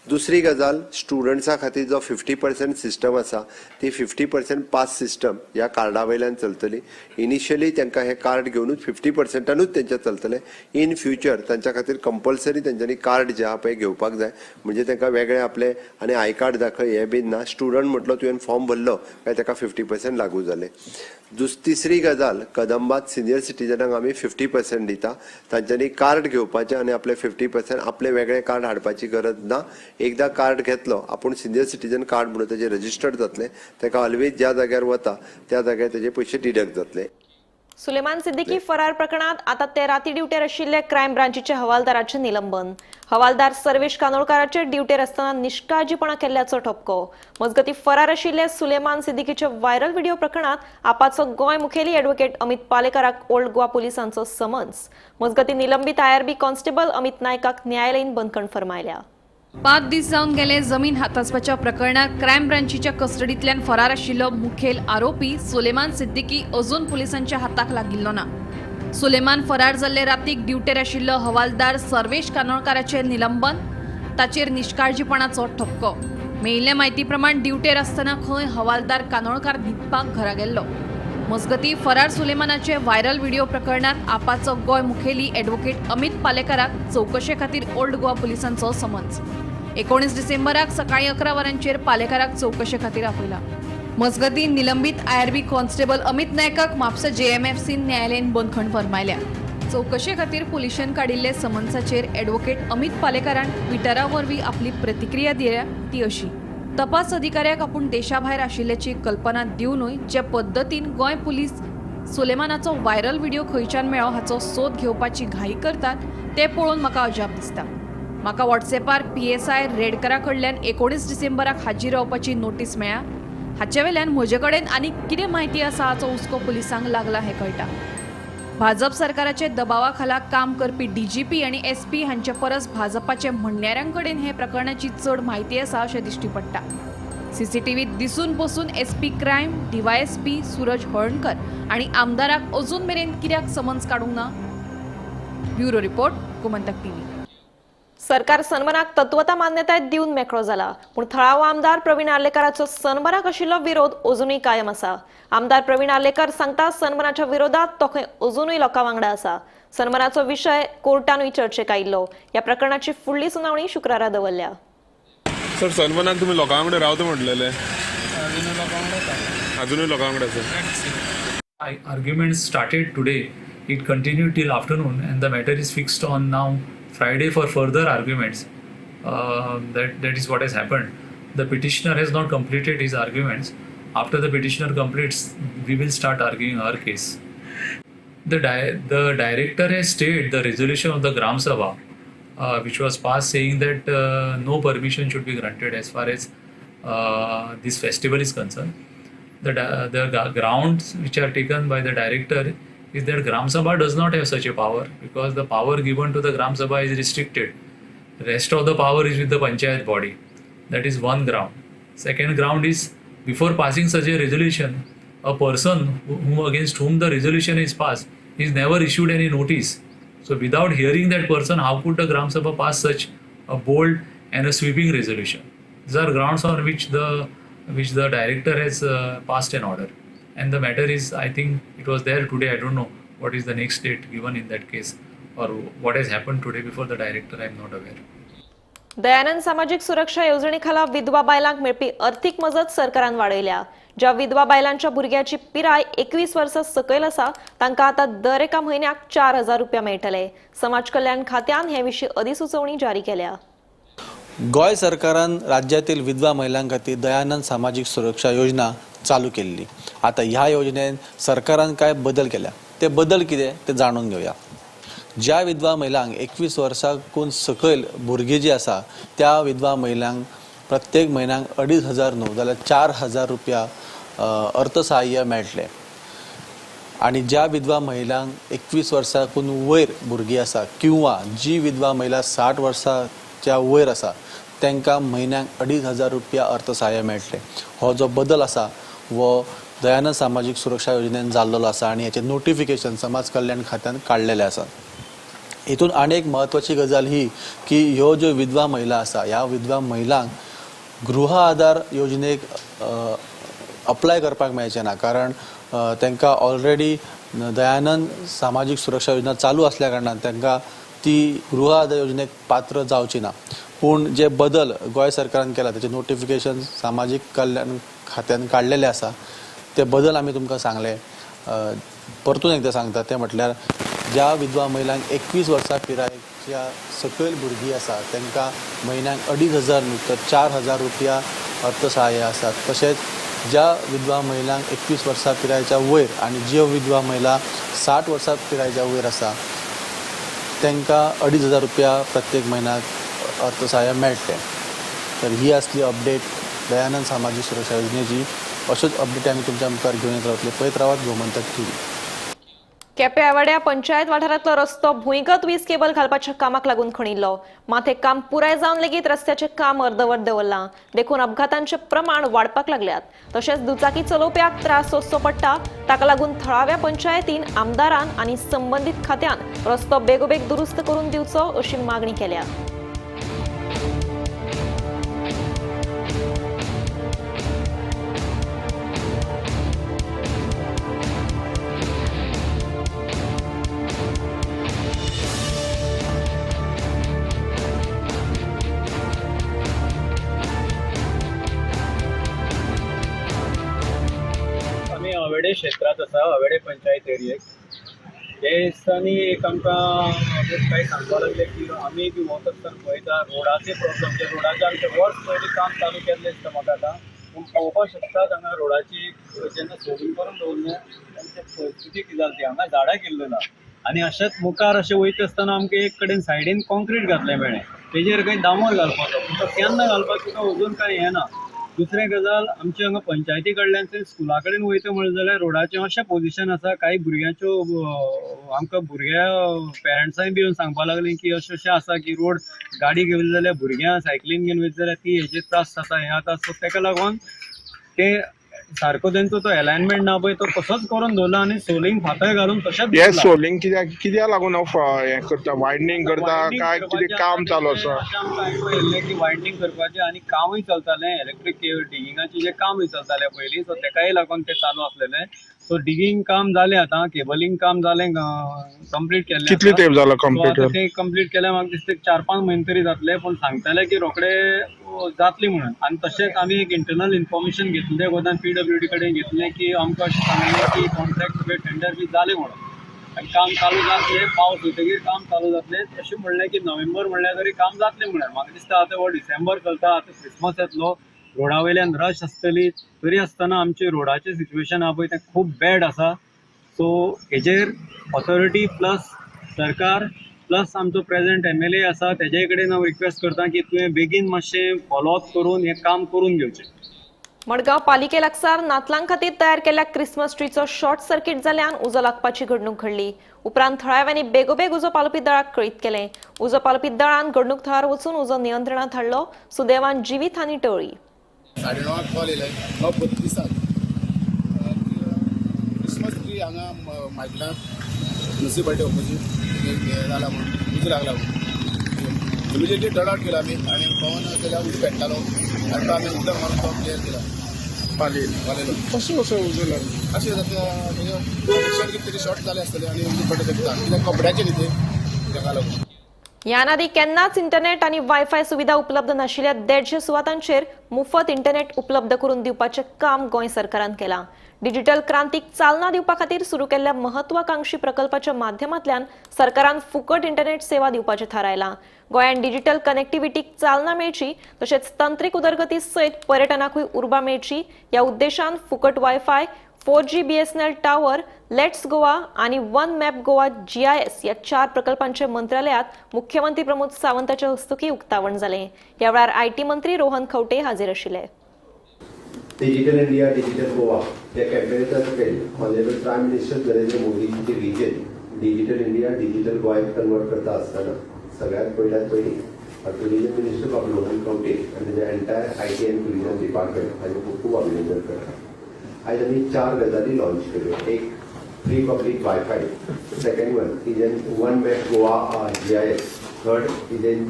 [SPEAKER 9] दुसरी गजाल, स्टुडंट्सां खातीर जो 50% सिस्टम आसा ती 50% पास सिस्टम ह्या कार्डा वयल्यान चलतली. इनिशियली तांकां हें कार्ड घेवनूच 50%नूच तेंचें चलतलें. इन फ्युचर तांच्या खातीर कंपल्सरी तेंच्यांनी कार्ड जें आहा पळय घेवपाक जाय, म्हणजे तांकां वेगळें आपलें आनी I card दाखय हें बीन ना. स्टुडंट म्हटलो तुवें फॉर्म भरलो काय ताका 50% लागू जालें. तिसरी गजाल, कदंबात सिनियर सिटीजनांक आमी 50% दिता. तांच्यांनी कार्ड घेवपाचें आनी आपलें 50% आपलें वेगळें कार्ड हाडपाची गरज ना. एकदां कार्ड घेतलो आपूण सिनियर सिटीजन कार्ड म्हणून तेजें रजिस्टर्ड जातलें, ताका ऑलवेज ज्या जाग्यार वता त्या जाग्यार तेजे पयशे डिडक्ट जातले.
[SPEAKER 1] सुलेमान सिद्दीकी फरार प्रकरणात आता ते राती ड्युटेर आशिल्ले क्रायम ब्रांचीचे हवालदाराचे निलंबन. हवालदार सर्वेश कानोळकाराचे ड्युटेर आसतना निष्काळजीपणा केल्ल्याचो ठपको. मजगती फरार आशिल्ले सुलेमान सिद्दीकीचे व्हायरल व्हिडिओ प्रकरणात आपाचो गोंय मुखेली ॲडव्होकेट अमित पालेकाराक ओल्ड गोवा पोलिसांचो समन्स. मजगती निलंबित आयआरबी कॉन्स्टेबल अमित नायकाक न्यायालयीन बंदखण फर्मायल्या.
[SPEAKER 8] 5 दीस जावन गेले जमीन हातासपाच्या प्रकरणात क्रायम ब्रांचीच्या कस्टडींतल्यान फरार आशिल्लो मुखेल आरोपी सुलेमान सिद्दीकी अजून पुलिसांच्या हाताक लागिल्लो ना. सुलेमान फरार जाल्ले रातीक ड्युटेर आशिल्लो हवालदार सर्वेश कानोळकाराचें निलंबन, ताचेर निष्काळजीपणाचो ठपको. मेळिल्ले म्हायती प्रमाण ड्युटेर आसतना खंय हवालदार कानोळकार न्हिदपाक घरा गेल्लो. मजगती फरार सुलेमानाचे व्हायरल व्हिडिओ प्रकरणात आपाचो गोंय मुखेली ॲडव्होकेट अमित पालेकाराक चवकशे खातीर ओल्ड गोवा पुलिसांचो समन्स. 19 डिसेंबराक सकाळी 11 वरांचेर पालेकाराक चवकशे खातीर आपयला. मजगती निलंबित आयआरबी कॉन्स्टेबल अमित नायकाक म्हापसा जेएमएफसीन न्यायालयीन बंदखण फर्मायल्या. चवकशे खातीर पुलिशेन काडिल्ले समन्साचेर ॲडव्होकेट अमित पालेकारान ट्विटरा वरवीं आपली प्रतिक्रिया दिल्या ती अशी: तपास अधिकाऱ्याक आपूण देशाभायर आशिल्ल्याची कल्पना दिवनूय जे पद्दतीन गोंय पुलीस सुलेमानाचो व्हायरल व्हिडिओ खंयच्यान मेळ्ळो हाचो सोद घेवपाची घाई करतात ते पळोवन म्हाका अजाप दिसता. म्हाका व्हॉट्सएपार PSI रेडकरा कडल्यान 19 डिसेंबराक हाजीर रावपाची नोटीस मेळ्ळ्या. हाचे वेल्यान म्हजे कडेन आनी कितें म्हायती आसा हाचो हुस्को पुलिसांक लागला हें कळटा. भाजप सरकाराचे दबावा खाला काम करपी DGP आनी SP हांचे परस भाजपाचे म्हणयाऱ्यां कडेन हे प्रकरणाची चड म्हायती आसा अशें दिश्टी पडटा. CCTVत दिसून पसून SP crime, DYSP Suraj Halarnkar आनी आमदाराक अजून मेरेन कित्याक समन्स काडूंक ना? Bureau report, Gomantak TV.
[SPEAKER 1] सरकार सनबर्नाक तत्वता मान्यताय दिवन मेकळो जाला, पूण थळावो आमदार प्रवीण आर्लेकाराचो सनबर्नाक आशिल्लो विरोध अजुनूय कायम आसा. आमदार प्रवीण आर्लेकार सांगता सनबर्नाच्या विरोधात तो खंय अजुनूय लोकां वांगडा आसा. सनबर्नाचो विशय कोर्टानूय चर्चेक आयिल्लो. ह्या प्रकरणाची फुडली सुनावणी शुक्रारा दवरल्या.
[SPEAKER 14] सर, सनबर्नाक तुमी लोकां वांगडा रावता म्हटलेले, अजुनूय लोकां वांगडा आसा.
[SPEAKER 15] Arguments started today, it continued till afternoon and the matter is fixed on now Friday for further arguments. That is what has happened. The petitioner has not completed his arguments. After the petitioner completes, we will start arguing our case. The director has stayed the resolution of the Gram Sabha, which was passed saying that no permission should be granted as far as this festival is concerned. The grounds which are taken by the director is that Gram Sabha does not have such a power, because the power given to the Gram Sabha is restricted. Rest of the power is with the panchayat body. That is one ground. Second ground is, before passing such a resolution, a person whom against whom the resolution is passed is never issued any notice. So without hearing that person, how could the Gram Sabha pass such a bold and a sweeping resolution? These are grounds on which the director has passed an order. And the matter is, I think it was there today. I don't know what is the next date given in that case or what has happened today before the director, I am not aware.
[SPEAKER 1] Dayanand सामाजिक सुरक्षा येवजणेखाला विधवा बायलांक मेळपी अर्थीक मजत सरकारान वाडयल्या. ज्या विधवा बायलांच्या भुरग्याची पिराय 21 वर्सां सकयल आसा तांकां आतां दर एका म्हयन्याक 4000 रुपया मेळटले. समाज कल्याण खात्यान हे विशीं अधिसुचोवणी जारी केल्या.
[SPEAKER 16] गोंय सरकारान राज्यातील विधवा महिलां खातीर दयानंद सामाजिक सुरक्षा योजना चालू केल्ली. आता ह्या योजनेन सरकारान काय बदल केल्या, ते बदल कितें ते जाणून घेवया. ज्या विधवा महिलांक 21 वर्सांकून सकयल भुरगीं जी आसा त्या विधवा महिलांक प्रत्येक म्हयन्याक 2500 न्हू जाल्यार 4000 रुपया अर्थसहाय्य मेळटलें. आनी ज्या विधवा महिलांक 21 वर्सांकून वयर भुरगीं आसा किंवा जी विधवा महिला 60 वर्सांच्या वयर आसा तांकां म्हयन्याक 2500 रुपया अर्थसहाय्य मेळटलें. हो जो बदल आसा वो दयानंद सामाजीक सुरक्षा योजनेन जाल्लो आसा आनी हेचें नोटिफिकेशन समाज कल्याण खात्यान काडलेलें आसा. हितून आनी एक म्हत्वाची गजाल ही की ह्यो ज्यो विधवा महिला आसा ह्या विधवा महिलांक गृह आधार योजनेक अप्लाय करपाक मेळचें ना, कारण तांकां ऑलरेडी दयानंद सामाजीक सुरक्षा योजना चालू आसल्या कारणान तांकां ती गृह आधार योजनेक पात्र जावची ना. पूण जे बदल गोंय सरकारान केला तेचे नोटिफिकेशन सामाजीक कल्याण खात्यान काडलेले आसा, ते बदल आमी तुमकां सांगले. परतून एकदां सांगता ते म्हटल्यार ज्या विधवा महिलांक 21 वर्सां पिरायेच्या सकयल भुरगीं आसा तांकां म्हयन्याक 2500 न्हू तर 4000 रुपया अर्थसहाय्य आसा. तशेंच ज्या विधवा महिलांक 21 वर्सां पिरायेच्या वयर आनी ज्यो विधवा महिला 60 वर्सां पिरायेच्या वयर आसा तांकां 2500 रुपया प्रत्येक म्हयन्याक अर्थसहाय्य मेळटलें. तर ही आसली अपडेट दयानंद सामाजीक सुरक्षा योजनेची. अश्योच अपडेट आमी तुमच्या मुखार घेवन येत रावतले. पळयत रावात गोमंतक टीव्ही.
[SPEAKER 1] केपें आवाड्या पंचायत वाठारांतलो रस्तो भुंयगत वीज केबल घालपाच्या कामाक लागून खणिल्लो. मात हें काम पुराय जावन लेगीत रस्त्याचें काम अर्दवर दवरलां, देखून अपघातांचें प्रमाण वाडपाक लागल्यात. तशेंच दुचाकी चलोवप्याक त्रास सोंसचो पडटा. ताका लागून थळाव्या पंचायतीन आमदारान आनी संबंदीत खात्यान रस्तो बेगोबेग दुरुस्त करून दिवचो अशी मागणी केल्या.
[SPEAKER 17] आवेडे क्षेत्रांत आसा, आवेडे पंचायत एरियेक. हे दिसांनी एक आमकां काय सांगपाक लागले की आमी बी वता आसतना पळयता रोडाचे प्रॉब्लम. जे रोडाचे आमचे वर्स पयलीं काम चालू केल्लें दिसता म्हाका आतां, पूण पळोवपाक शकतात हांगा रोडाची जेन्ना सोडून करून दवरलें तेन्ना परिस्थिती कितें जाली ती हांगा झाडां केल्लें ना. आनी अशेंच मुखार अशें वयता आसतना आमकां एक कडेन सायडीन कॉन्क्रीट घातलें मेळ्ळें, तेजेर खंय डांबर घालपाचो, पूण तो केन्ना घालपाचो तो अजून कांय हें ना. दुसरें गजाल आमचे हांगा पंचायती कडल्यान स्कुला कडेन वयता म्हणलें जाल्यार रोडाचें अशें पोजिशन आसा, कांय भुरग्यांच्यो आमकां भुरग्या पेरंट्सांय बी येवन सांगपाक लागलीं की अशें अशें आसा की रोड गाडी घेवन जाल्यार भुरग्यां सायकलीन घेवन वयता जाल्यार ती हेजेर त्रास जाता हें आतां. सो तेका लागून ते सारको तेंचो तो एलायनमेंट ना पळय तो कसोच करून दवरला आनी सोलिंग फातर घालून तशेंच
[SPEAKER 14] हे सोलिंग कित्याक लागून हें करता, वायडनींग करता काय कितें काम चालू आसा?
[SPEAKER 17] अशें आमकां आयकूंक येयल्लें की वायडनींग करपाचें आनी कामूय चलतालें, इलेक्ट्रीक डिगिंगाचें जें कामूय चलतालें पयलीं, सो तेकाय लागून तें चालू आसलेलें. सो डिगींग काम जालें आतां, केबलिंग काम जालें कंप्लीट केल्लें.
[SPEAKER 14] कितले तेंप जालो कंप्लीट?
[SPEAKER 17] तें कंप्लीट केलें म्हाका दिसता 4-5 म्हयने तरी जातले, पूण सांगताले की रोखडे जातली म्हणून. आनी तशेंच आमी एक इंटरनल इन्फॉर्मेशन घेतलें गोदान PWD कडेन घेतलें की आमकां अशें सांगलें की कॉन्ट्रॅक्ट सगळें टेंडर बी जालें म्हणून आनी काम चालू जातलें, पावस वयतकीर काम चालू जातलें अशें म्हणलें की नोव्हेंबर म्हणल्यार तरी काम जातलें म्हणल्यार. म्हाका दिसता आतां हो डिसेंबर चलता, आतां क्रिसमस येतलो, रोडा वयल्यान रश आसतली, तरी आसतना आमचें रोडाचें सिट्युएशन आहा पळय तें खूब बॅड आसा. सो हेजेर ऑथॉरिटी प्लस सरकार प्लस आमचो प्रेझेंट MLA आसा तेजे कडेन हांव रिक्वेस्ट करता की तुवें बेगीन मातशें फॉलोअप करून हें काम करून घेवचें.
[SPEAKER 1] मडगांव पालिके लागसार नातलां खातीर तयार केल्ल्या क्रिसमस ट्रीचो शॉर्ट सर्किट जाल्यान उजो लागपाची घडणूक घडली. उपरांत थळाव्यांनी बेगोबेग उजो पालोवपी दळाक कळीत केलें. उजो पालोवपी दळान घडणूक थळार वचून उजो नियंत्रणांत हाडलो. सुदैवान जिवीत हानी टळ्ळी.
[SPEAKER 13] 9:30 कॉल येयले 9:32 क्रिसमस ट्री हांगा मायकला म्युनिसिपालिटी ऑपोजीट जाला म्हणून उजो लागला म्हणून इमिजिएटली टर्न आवट केला आमी आनी पवन केल्या उजो पेट्टालो आनी तो आमी उदक मारून तो क्लियर केला. पालयलो
[SPEAKER 14] कसो कसो उजो लागलो?
[SPEAKER 13] अशें जाता कनेक्शन कितें तरी शॉर्ट जालें आसतलें आनी उजो पेटत शकता, कित्याक कपड्याचें न्ही तें तेका लागून.
[SPEAKER 1] ह्यान आदी केन्नाच इंटरनेट आनी वायफाय सुविधा उपलब्ध नाशिल्ल्या 150 सुवातांचेर मुफत इंटरनेट उपलब्ध करून दिवपाचें काम गोंय सरकारान केलां. डिजिटल क्रांतीक चालना दिवपा खातीर सुरू केल्ल्या महत्वाकांक्षी प्रकल्पाच्या माध्यमांतल्यान सरकारान फुकट इंटरनेट सेवा दिवपाचें थारायलां. गोंयांत डिजिटल कनेक्टिव्हिटीक चालना मेळची तशेंच तंत्रीक उदरगती सयत पर्यटनाकूय उर्बा मेळची ह्या उद्देशान फुकट wifi, 4G BSNL tower, let's Goa आनी वन मॅप गोवा GIS ह्या 4 प्रकल्पांचे मंत्रालयात मुख्यमंत्री प्रमोद सावंताच्या हस्तुकीं उक्तावण जालें. ह्या वेळार IT मंत्री रोहन खंवटे हाजीर आशिल्ले.
[SPEAKER 9] डिजिटल इंडिया डिजिटल गोवा ह्या कॅम्पेनाच्या सकयल ऑनरेबल प्रायम मिनिस्टर नरेंद्र मोदींचे vision digital India digital Goa convert करता आसतना सगळ्यात पयल्यात पयलीं टुरिजम मिनिस्टर बाब रोहन खंवटे आनी तेजे entire IT and tourism department हाजें खूब खूब अभिनंदन करता. आयज आमी 4 गजाली लॉन्च केल्यो. एक Free public WiFi, second one is an one map Goa GIS, third is an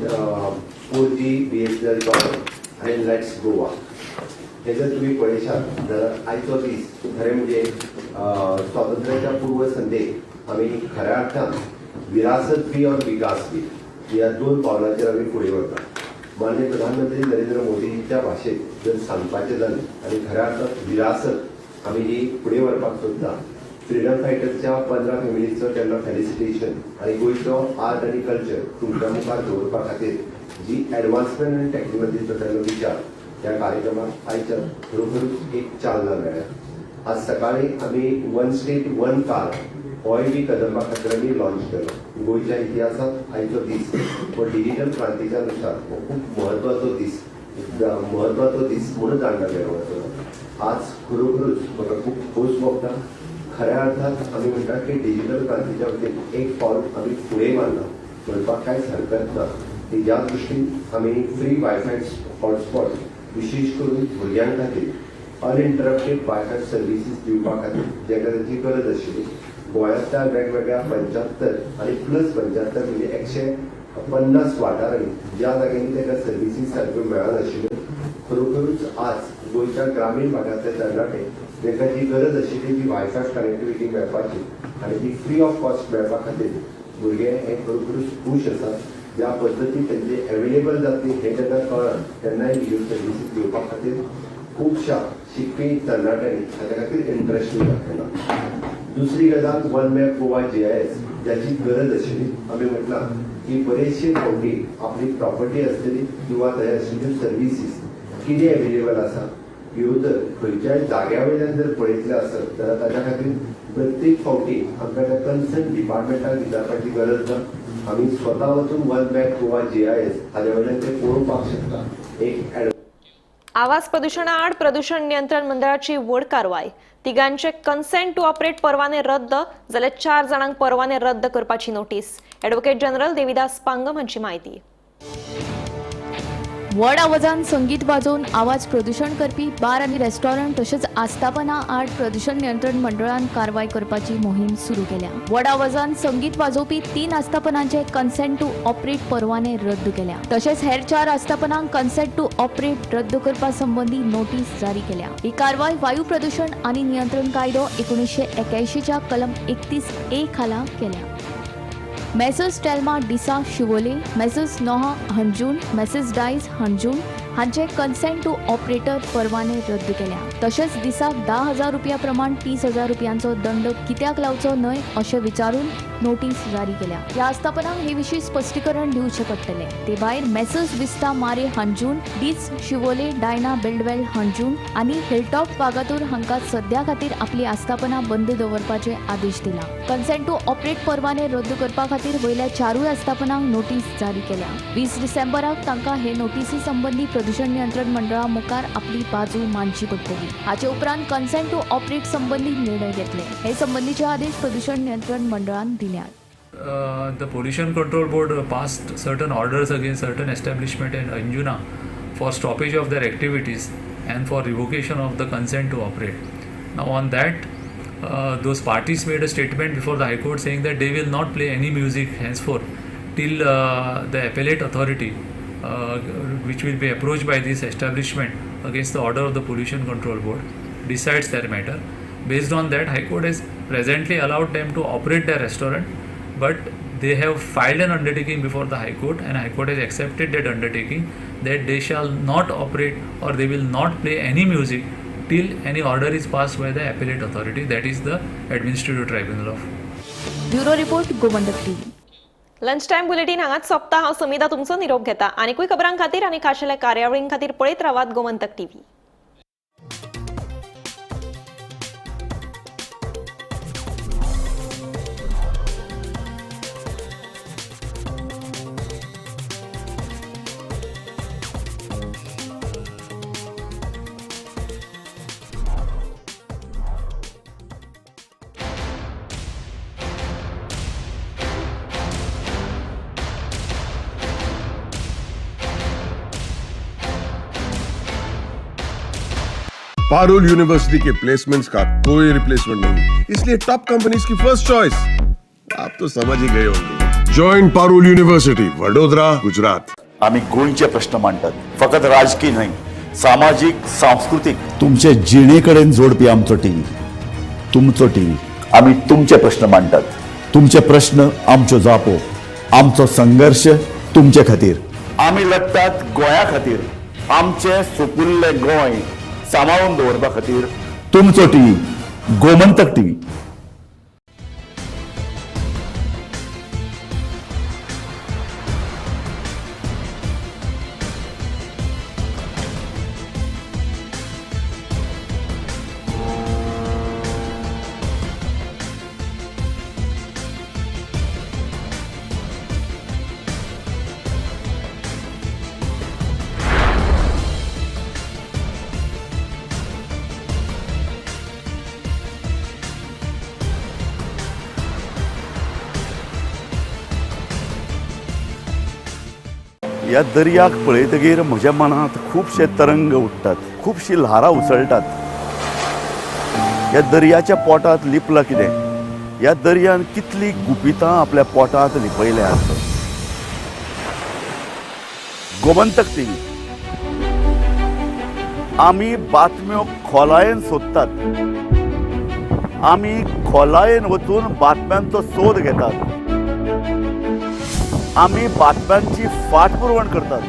[SPEAKER 9] 4G BSNL tower आनी let's Goa. हे जर तुमी पळयशात जाल्यार आयचो दीस खरें म्हणजे स्वातंत्र्याच्या पूर्वसंध्येक आमी खऱ्या अर्थान विरासत बी और विकास बी ह्या दोन पावलांचेर आमी फुडें वता. माननीय प्रधानमंत्री नरेंद्र मोदींच्या भाशेंत जर सांगपाचें जालें आनी खऱ्या अर्थान विरासत आमी ही फुडें व्हरपाक सोदता. फ्रिडम फायटर्सच्या 15 फॅमिलीचो तेन्ना फेलिसिटेशन आनी गोंयचो आर्ट आनी कल्चर तुमच्या मुखार दवरपा खातीर जी एडवान्समेंट आनी टॅक्नॉलॉजीचो तेन्ना विचार ह्या कार्यक्रमाक आयच्या खरोखरूच एक चालना मेळ्ळ्या. आज सकाळी आमी वन स्टेट वन कार होय बी कदंबा खातीर आमी लॉन्च केलो. गोंयच्या इतिहासांत आयचो दीस हो डिजिटल क्रांतीच्या नुसार हो खूब म्हत्वाचो दीस, म्हत्वाचो दीस म्हणून जाणला गेलो वतलो. आज खरोखरूच म्हाका खूब खोस भोगता. खऱ्या अर्थात आमी म्हणटात की डिजिटल क्रांतीच्या वतीन एक पावल आमी फुडें मारलां म्हणपाक कांयच हरकत ना. की ज्या दृश्टीन आमी फ्री वायफाय हॉटस्पॉट विशेष करून भुरग्यां खातीर अनइंटरप्टेड वायफाय सर्विसीस दिवपा खातीर जेका तांची गरज आशिल्ली गोंयांतल्या वेगवेगळ्या 75 आनी प्लस 75 म्हणजे 150 वाठारांनी ज्या जाग्यांनी ताका सर्विसीस सारक्यो मेळनाशिल्ल्यो, खरोखरूच आज गोंयच्या ग्रामीण भागांतले तरणाटे तांकां जी गरज आशिल्ली ती वायफाय कनेक्टिविटी मेळपाची आनी ती फ्री ऑफ कॉस्ट मेळपा खातीर भुरगे हे खरोखरूच खूश आसात. ज्या पद्दतीन तेंचे एवेलेबल जातली हें जेन्ना कळ्ळां तेन्नाय ह्यो सर्विसीस दिवपा खातीर खुबश्या शिकपी तरणाट्यांनी ताच्या खातीर इंट्रस्टूय दाखयला. दुसरी गजाल वन मॅप गोवा GIS ज्याची गरज आशिल्ली. आमी म्हटलां की बरेचशे फावटी आपली प्रॉपर्टी आसतली किंवा थंय आशिल्ल्यो सर्विसीस कितें एवेलेबल आसा ह्यो जर खंयच्याय जाग्या वयल्यान जर पळयतले आसत जाल्यार ताच्या खातीर प्रत्येक फावटी आमकां त्या कन्सर्न डिपार्टमेंटाक विचारपाची गरज ना. आमी स्वता वचून वन मॅप गोवा GIS हाज्या वयल्यान ते पळोवपाक शकता. एक
[SPEAKER 1] आवाज प्रदूषणा आड प्रदूषण नियंत्रण मंडळाची व्हड कारवाय. तिगांचे कन्सेंट टू ऑपरेट परवाने रद्द जाल्यार 4 जाणांक परवाने रद्द करपाची notice. Advocate general Devidas Pangam हांची म्हायती.
[SPEAKER 8] व्हड आवाजान संगीत वाजोवन आवाज प्रदूषण करपी बार आनी रेस्टॉरंट तशेंच आस्थापना आड प्रदूषण नियंत्रण मंडळान कारवाय करपाची मोहीम सुरू केल्या. व्हड आवाजान संगीत वाजोवपी 3 आस्थापनांचे कन्सेंट टू ऑपरेट परवाने रद्द केल्या. तशेंच हेर 4 आस्थापनांक कन्सेंट टू ऑपरेट रद्द करपा संबंदी नोटीस जारी केल्या. ही कारवाय वायू प्रदूषण आनी नियंत्रण कायदो 1981च्या कलम 31A खाला केल्या. Messrs Telma D'Sa Siolim, Messrs Noha Anjuna, Messrs Dias Anjuna हांचे कन्सेंट टू ऑपरेटर परवाने रद्द केल्या. तशेंच दिसाक 10,000 रुपया प्रमाण 30,000 रुपयांचो दंड कित्याक लावचो न्हय अशें विचारून नोटीस जारी केल्या. ह्या आस्थापनांक हे विशीं स्पश्टीकरण दिवचें पडटलें. ते भायर मेसर्स विस्ता मारे हंजून, डीस शिवोले, डायना बिल्डवेल हंजून आनी हिलटॉप वागातूर हांकां सद्या खातीर आपली आस्थापना बंद दवरपाचे आदेश दिला. कन्सेंट टू ऑपरेट परवाने रद्द करपा खातीर वयल्या 4 आस्थापनांक नोटीस जारी केल्या. 20 डिसेंबराक तांकां हे नोटीसी संबंदी प्रदूषण नियंत्रण मंडळा मुखार आपली बाजू मांडची पडटली. हाचे उपरांत कन्सेंट टू ऑपरेट संबंदी निर्णय घेतले. हे संबंदीचे आदेश प्रदूषण नियंत्रण मंडळान दिल्यात.
[SPEAKER 15] The Pollution Control Board passed certain orders against certain establishment in Anjuna for stoppage of their activities and for revocation of the consent to operate. Now on that, those parties made a statement before the High Court saying that they will not play any music henceforth till the appellate authority, which will be approached by this establishment against the order of the Pollution Control Board, decides their matter. Based on that, High Court has presently allowed them to operate their restaurant, but they have filed an undertaking before the High Court, and High Court has accepted that undertaking that they shall not operate or they will not play any music till any order is passed by the appellate authority, that is the Administrative Tribunal of.
[SPEAKER 8] Bureau Report, Gomantak TV.
[SPEAKER 1] Lunch time bulletin हांगाच सोंपता. हांव समिता तुमचो निरोप घेता. आनीकूय खबरां खातीर आनी खाशेल्या कार्यावळीं खातीर पळयत रावात Gomantak TV.
[SPEAKER 18] Parul university K placements का कोई रिप्लेसमेंट नहीं, इसलिए टॉप कंपनीज की फर्स्ट चॉइस। आप तो समझ ही गए होंगे। Join Parul university, Vadodara, Gujarat.
[SPEAKER 2] आम्ही गोंयचे प्रश्न मांडटात, फकत राजकी न्हय, सामाजीक, सांस्कृतीक, तुमचे जिणेकडेन जोडपी आमचो टीव्ही, तुमचो टीव्ही। आम्ही तुमचे प्रश्न मांडटात, तुमचे प्रश्न आमच्यो जापो, आमचो संघर्ष तुमचे खातीर। आमी लढटात गोंया खातीर, आमचे सुपुल्ले गोंय सांबाळून दवरपा खातीर। तुमचो टीव्ही, गोमंतक टीव्ही। ह्या दर्याक पळयतगीर म्हज्या मनांत खुबशे तरंग उठ्ठात, खुबशी ल्हारां उसळटात। ह्या दर्याच्या पोटांत लिपलां कितें? ह्या दर्यान कितली गुपितां आपल्या पोटांत लिपयल्यात। गोमंतक टीव्ही, आमी बातम्यो खोलायेन सोदतात, आमी खोलायेन वचून बातम्यांचो सोद घेतात, आमी बातम्यांची फाटपुरवण करतात,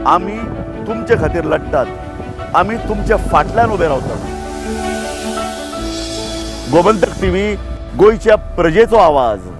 [SPEAKER 2] आमी तुमचे खातीर लढटात, आमी तुमच्या फाटल्यान उबे रावतात। गोमंतक टीव्ही, गोंयच्या प्रजेचो आवाज।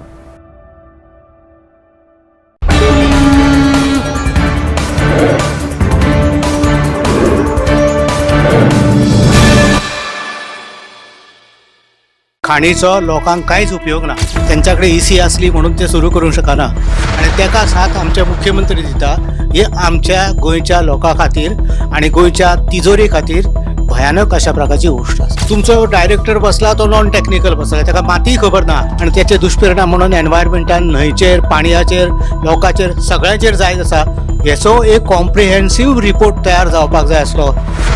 [SPEAKER 19] खाणीचो लोकांक कांयच उपयोग ना, तेंच्या कडेन इसी आसली म्हणून ते सुरू करूंक शकना आनी तेका साथ आमचे मुख्यमंत्री दिता। हे आमच्या गोंयच्या लोकां खातीर आनी गोंयच्या तिजोरी खातीर भयानक अशा प्रकारची गोश्ट आसा। तुमचो डायरेक्टर बसला तो नॉन टॅक्निकल बसला, ताका मातीय खबर ना आनी तेचे दुश्परिणाम म्हणून एनवायरमेंटान न्हंयचेर, पाणयाचेर, लोकांचेर सगळ्यांचेर जायत आसा। हेचो एक कॉम्प्रिहेन्सीव रिपोर्ट तयार जावपाक जाय आसलो।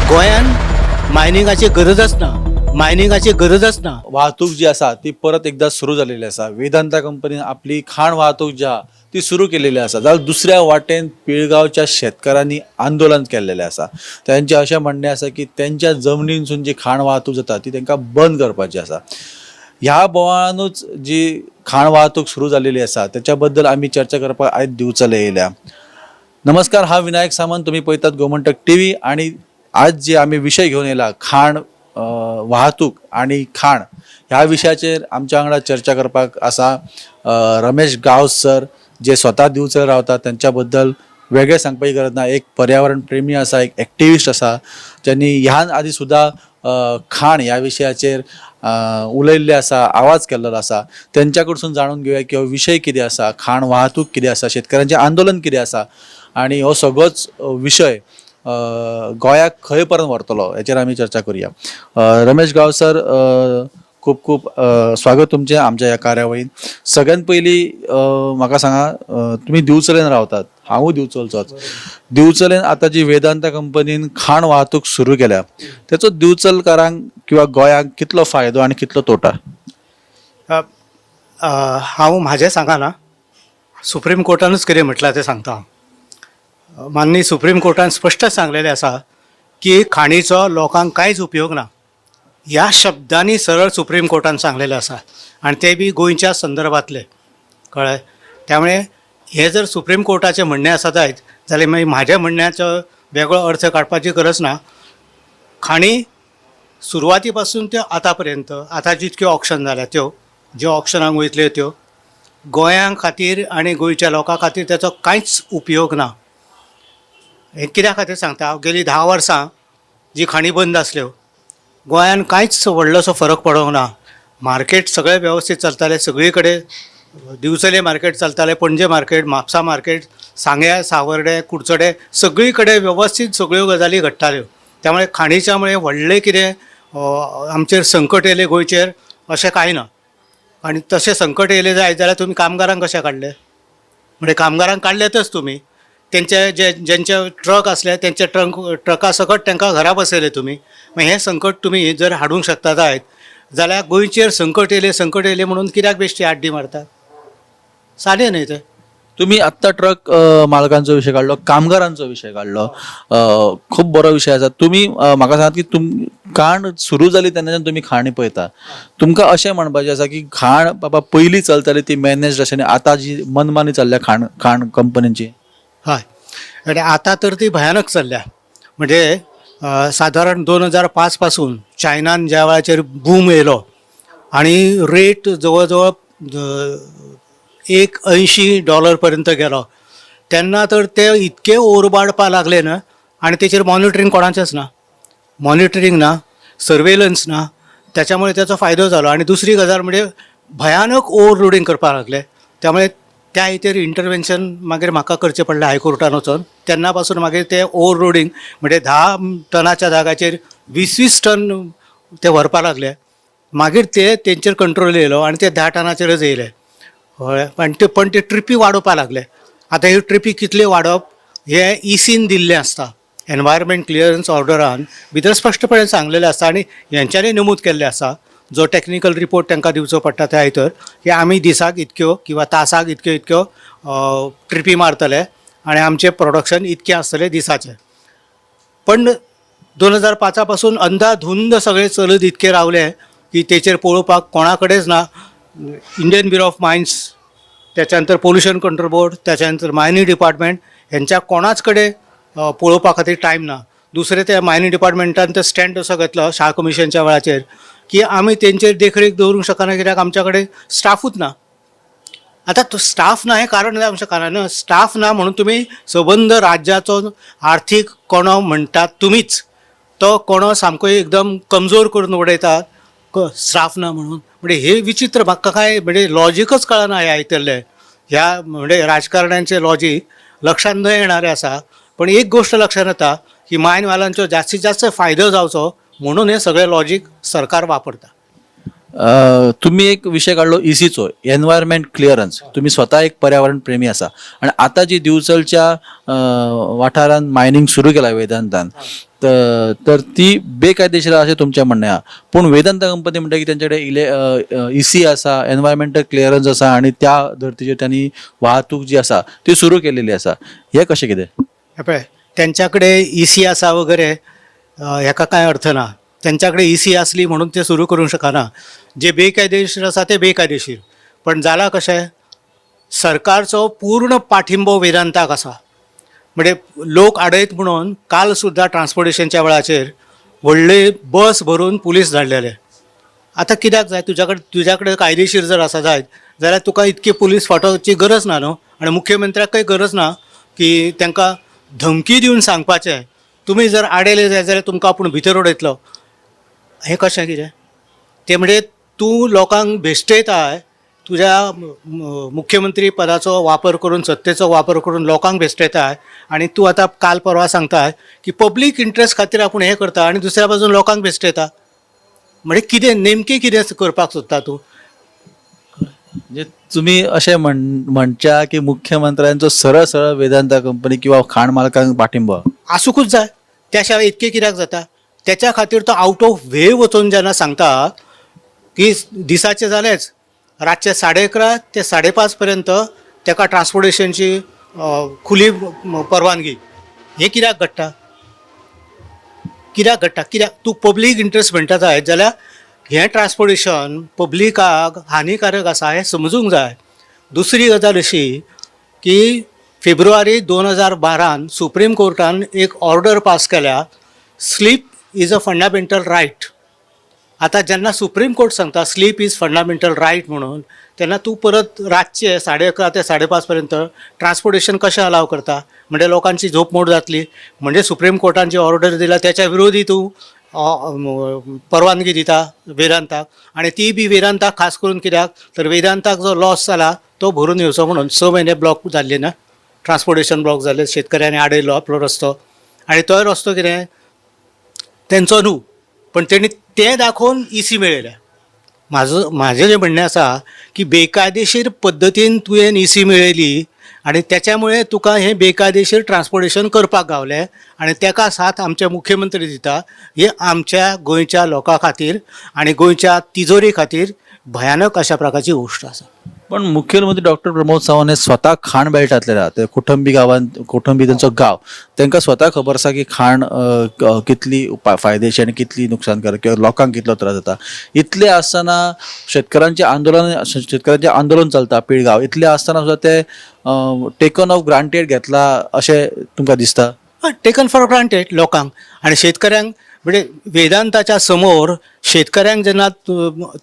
[SPEAKER 19] गोंयान मायनिंगाची गरजच ना, मायनिंगाची गरजच ना।
[SPEAKER 16] वाहतूक जी आसा ती परत एकदा सुरू जालेली आसा। वेदांता कंपनीन आपली खाण वाहतूक जी आहा ती सुरू केलेली आसा। जाल्यार दुसऱ्या वाटेन पिळगांवच्या शेतकारांनी आंदोलन केल्लेलें आसा। तेंचें अशें म्हणणें आसा की तेंच्या जमनीनसून जी खाण वाहतूक जाता ती तेंकां बंद करपाची आसा। ह्या बोवाळानूच जी खाण वाहतूक सुरू जालेली आसा तेच्या बद्दल आमी चर्चा करपाक आयज दिवचले येयल्या। नमस्कार, हांव विनायक सामंत, तुमी पळयतात गोमंतक टीव्ही आनी आज जे आमी विशय घेवन येयला खाण वाहतूक आनी खाण ह्या विशयाचेर आमच्या वांगडा चर्चा करपाक आसा रमेश गांवस सर, जे स्वता दिवचल रावतात। तेंच्या बद्दल वेगळें सांगपाची गरज ना। एक पर्यावरण प्रेमी आसा, एक एक्टिविस्ट आसा, ज्यांनी ह्यान आदी सुद्दां खाण ह्या विशयाचेर उलयल्लें आसा, आवाज केल्लो आसा। तेंच्या कडसून जाणून घेवया की हो विशय कितें आसा, खाण वाहतूक कितें आसा, शेतकारांचें आंदोलन कितें आसा आनी हो सगळोच विशय गोंयाक खंय पर्यंत व्हरतलो हेचेर आमी चर्चा करुया। रमेश गांवस सर, खूब खूब स्वागत तुमचें आमच्या ह्या कार्यावळीन। सगळ्यात पयलीं म्हाका सांगा, तुमी दिवचलेन रावतात, हांवूय दिवचलचोच। दिवचलेन आतां जी वेदांता कंपनीन खाण वाहतूक सुरू केल्या तेचो दिवचलकारांक किंवा गोंयांक कितलो फायदो आनी कितलो तोटा?
[SPEAKER 19] हांव म्हाजें सांगना, सुप्रीम कोर्टानूच कितें म्हटलां तें सांगता हांव। माननीय सुप्रीम कोर्टान स्पश्ट सांगलेलें आसा की खाणीचो लोकांक कांयच उपयोग ना। ह्या शब्दांनी सरळ सुप्रीम कोर्टान सांगलेलें आसा आनी ते बी गोंयच्या संदर्भांतले, कळ्ळें? त्यामुळे हें जर सुप्रीम कोर्टाचें म्हणणें आसा जायत जाल्यार मागीर म्हाज्या म्हणण्याचो वेगळो अर्थ काडपाची गरज ना। खाणी सुरवाती पासून त्यो आतां पर्यंत, आतां जितक्यो ऑक्शन जाल्या त्यो, ज्यो ऑक्शनाक वयतल्यो त्यो गोंया खातीर आनी गोंयच्या लोकां खातीर तेचो कांयच उपयोग ना। हें कित्या खातीर सांगता, हांव गेलीं 10 वर्सां जी खाणी बंद आसल्यो गोंयान कांयच व्हडलोसो फरक पडोंक ना। मार्केट सगळें वेवस्थीत चलतालें, सगळी कडेन दिवचले मार्केट चलतालें, पणजे मार्केट, म्हापसा मार्केट, सांग्या, सावर्डे, कुडचडे, सगळी कडेन वेवस्थीत सगळ्यो गजाली घडटाल्यो। त्यामुळे खाणीच्या मुळे व्हडलें कितें आमचेर संकट येयलें गोंयचेर अशें कांय ना। आनी तशें संकट येयलें जायत जाल्यार तुमी कामगारांक कशें काडले, म्हणजे कामगारांक काडलेतच तुमी, तेंचे जे जेंचे ट्रक आसले तेंचे ट्रका सकट तांकां घरा बसयले तुमी. मागीर हें संकट तुमी जर हाडूंक शकता जायत जाल्यार गोंयचेर संकट येयलें संकट येयलें म्हणून कित्याक बेश्टी आड्डी मारतात? सादें न्हय तें.
[SPEAKER 16] तुम्ही आत्ता ट्रक मालकांचो विशय काडलो, कामगारांचो विशय काडलो, खूब बरो विशय आसा. तुमी म्हाका सांगात की खाण सुरू जाली तेन्नाच्यान तुमी खाणी पळयता, तुमकां अशें म्हणपाचें आसा की खाण बाबा पयलीं चलताली ती मॅनेज अशें आनी आतां जी मनमानी चल्ल्या खाण खाण कंपनींची?
[SPEAKER 19] हय, आनी आतां तर ती भयानक चल्ल्या. म्हणजे सादारण 2005 पासून चायनान ज्या वेळाचेर बूम येयलो आनी रेट जवळ जवळ $1.80 पर्यंत गेलो तेन्ना तर ते इतके ओरबाडपा लागले न्हय. आनी तेचेर मॉनिटरींग कोणाचेंच ना, मॉनिटरींग ना, सर्वेलन्स ना, त्याच्यामुळे त्याचो फायदो जालो. आनी दुसरी गजाल म्हणजे भयानक ओवरलोडींग करपाक लागले, त्यामुळे त्या हेचेर इंटरवेन्शन मागीर म्हाका करचें पडलें हायकोर्टान वचोन. तेन्ना पासून मागीर ते ओवरलोडींग म्हणजे 10 टनाच्या जाग्याचेर 20-20 टन ते व्हरपाक लागले. मागीर ते तेंचेर कंट्रोल येयलो आनी ते 10 टनाचेरच येयले. हय, पण ते ट्रिपी वाडोवपाक लागले. आतां ह्यो ट्रिपी कितल्यो वाडोवप हें इसीन दिल्लें आसता, एनवायरमेंट क्लियरन्स ऑर्डरान भितर स्पश्टपणे सांगलेलें आसता आनी हेंच्यांनी नमूद केल्लें आसा, जो टॅक्निकल रिपोर्ट तांकां दिवचो पडटा त्या भितर की आमी दिसाक इतक्यो किंवा तासाक इतक्यो इतक्यो ट्रिपी मारतले आनी आमचें प्रोडक्शन इतकें आसतलें दिसाचें. पण 2005 पासून अंधाधुंद सगळें चलत इतकें रावलें की तेचेर पळोवपाक कोणा कडेच ना. इंडियन ब्युरो ऑफ मायन्स, त्याच्या नंतर पोल्युशन कंट्रोल बोर्ड, त्याच्या नंतर मायनिंग डिपार्टमेंट, हेंच्या कोणाच कडेन पळोवपा खातीर टायम ना. दुसरें ते मायनिंग डिपार्टमेंटान ते स्टँड असो घेतलो शाह कमिशनच्या वेळाचेर की आमी तेंचेर देखरेख दवरूंक शकना कित्याक आमच्या कडेन स्टाफूच ना. आतां तो स्टाफ ना हें कारण जावंक शकना न्हू. स्टाफ ना म्हणून तुमी सबंद राज्याचो आर्थीक कोणो म्हणटात तुमीच, तो कोणो सामको एकदम कमजोर करून उडयतात स्टाफ ना म्हणून. म्हणजे हे विचित्र म्हाका काय म्हणजे लॉजिकच कळना ह्या हितरलें, ह्या म्हणजे राजकारण्यांचें लॉजीक लक्षांत न येणारें आसा. पण एक गोश्ट लक्षांत येता की मायनवाल्यांचो जास्तीत जास्त फायदो जावचो म्हणून हें सगळें लॉजीक सरकार वापरता.
[SPEAKER 16] तुम्ही एक विशय काडलो इसीचो, एनवायरमेंट क्लियरन्स. तुम्ही स्वता एक पर्यावरण प्रेमी आसा आनी आतां जी दिवचलच्या वाठारान मायनींग सुरू केला वेदांतान, तर ती बेकायदेशीर अशें तुमचें म्हणणें आहा. पूण वेदांता कंपनी म्हणटा की तेंचे कडेन इसी आसा, एनवायरमेंटल क्लियरन्स आसा आनी त्या धर्तीचेर त्यांनी वाहतूक जी आसा ती सुरू केलेली आसा. हें कशें कितें?
[SPEAKER 19] पळय, तेंच्या कडेन इसी आसा वगैरे हेका कांय अर्थ ना. तेंच्या कडेन इसी आसली म्हणून ते सुरू करूंक शकना. जे बेकायदेशीर आसा ते बेकायदेशीर. पण जालां कशें, सरकारचो पूर्ण पाठिंबो वेदांताक आसा. म्हणजे लोक आडयत म्हणून काल सुद्दां ट्रान्सपोर्टेशनच्या वेळाचेर व्हडले बस भरून पुलीस धाडलेले. आतां कित्याक जाय तुज्या कडेन कायदेशीर जर आसा जायत जाल्यार तुका इतके पुलीस फाटोवची गरज ना न्हू. आनी मुख्यमंत्र्याकय गरज ना की तांकां धमकी दिवन सांगपाचें तुमी जर आडयले जाय जाल्यार तुमकां आपूण भितर उडयतलो. हें कशें कितें तें म्हणजे तूं लोकांक भेश्टयताय, तुज्या मुख्यमंत्री पदाचो वापर करून, सत्तेचो वापर करून लोकांक भेश्टयताय आनी तूं आतां काल परवा सांगताय की पब्लीक इंट्रस्ट खातीर आपूण हें करता आनी दुसऱ्या बाजून लोकांक भेश्टयता. म्हणजे कितें नेमकें कितें करपाक सोदता तूं?
[SPEAKER 16] म्हणजे तुम्ही अशें म्हणच्या की मुख्यमंत्र्यांचो सरळ सरळ वेदांता कंपनी किंवा खाण मालकांक पाठिंबो
[SPEAKER 19] आसूंकूच जाय. त्या शिवाय इतकें कित्याक जाता? तेच्या खातीर तो आवट ऑफ वे वचून जेन्ना सांगता की दिसाचें जालेंच, रातचें 11:30 ते 5:30 पर्यंत तेका ट्रान्सपोर्टेशनची खुली परवानगी. हें कित्याक घडटा? कित्याक घडटा? कित्याक तूं पब्लीक इंट्रस्ट म्हणटा जायत जाल्यार हें ट्रान्सपोर्टेशन पब्लिकाक हानिकारक आसा हें समजूंक जाय. दुसरी गजाल अशी की फेब्रुवारी 2012 सुप्रीम कोर्टान एक ऑर्डर पास केल्या, sleep is a fundamental right. आतां जेन्ना सुप्रीम कोर्ट सांगता स्लीप is fundamental right म्हणून, तेन्ना तूं परत रातचें 11:30 ते 5:30 पर्यंत ट्रान्सपोर्टेशन कशें अलाव करता? म्हणजे लोकांची झोप मोड जातली. म्हणजे सुप्रीम कोर्टान जी ऑर्डर दिल्या त्याच्या विरोधी तूं परवानगी दिता वेदांताक, आनी ती बी वेदांताक खास करून कित्याक तर वेदांताक जो लॉस जाला तो भरून येवचो म्हणून. 6 म्हयने ब्लॉक जाल्ले ना, ट्रान्सपोर्टेशन ब्लॉक जाल्लें, शेतकऱ्यांनी आडयलो आपलो रस्तो, आनी तोय रस्तो कितें तेंचो न्हू, पण तेणी तें दाखोवन इसी मेळयल्या. म्हाजें जें म्हणणें आसा की बेकायदेशीर पद्दतीन तुवें इसी मेळयली आनी तेच्यामुळे तुका हें बेकायदेशीर ट्रान्सपोर्टेशन करपाक गावलें आनी तेका साथ आमचे मुख्यमंत्री दिता. हे आमच्या गोंयच्या लोकां खातीर आनी गोंयच्या तिजोरी खातीर भयानक अशा प्रकारची गोश्ट आसा.
[SPEAKER 16] पण मुख्यमंत्री डॉक्टर प्रमोद सावंत हे स्वता खाण बेल्टांतले राहत, ते कोठंबी गांवांत, कोठंबी तेंचो गांव, तांकां स्वता खबर आसा की खाण कितली फायदेशीर आनी कितली नुकसानकारक किंवा लोकांक कितलो त्रास जाता. इतलें आसतना शेतकारांचें आंदोलन चलता पिळगांव, इतलें आसतना सुद्दां ते टेकन ऑफ ग्रांटेड घेतला अशें तुमकां दिसता?
[SPEAKER 19] टेकन फॉर ग्रांटेड लोकांक आनी शेतकऱ्यांक. म्हणजे वेदांताच्या समोर शेतकऱ्यांक जेन्ना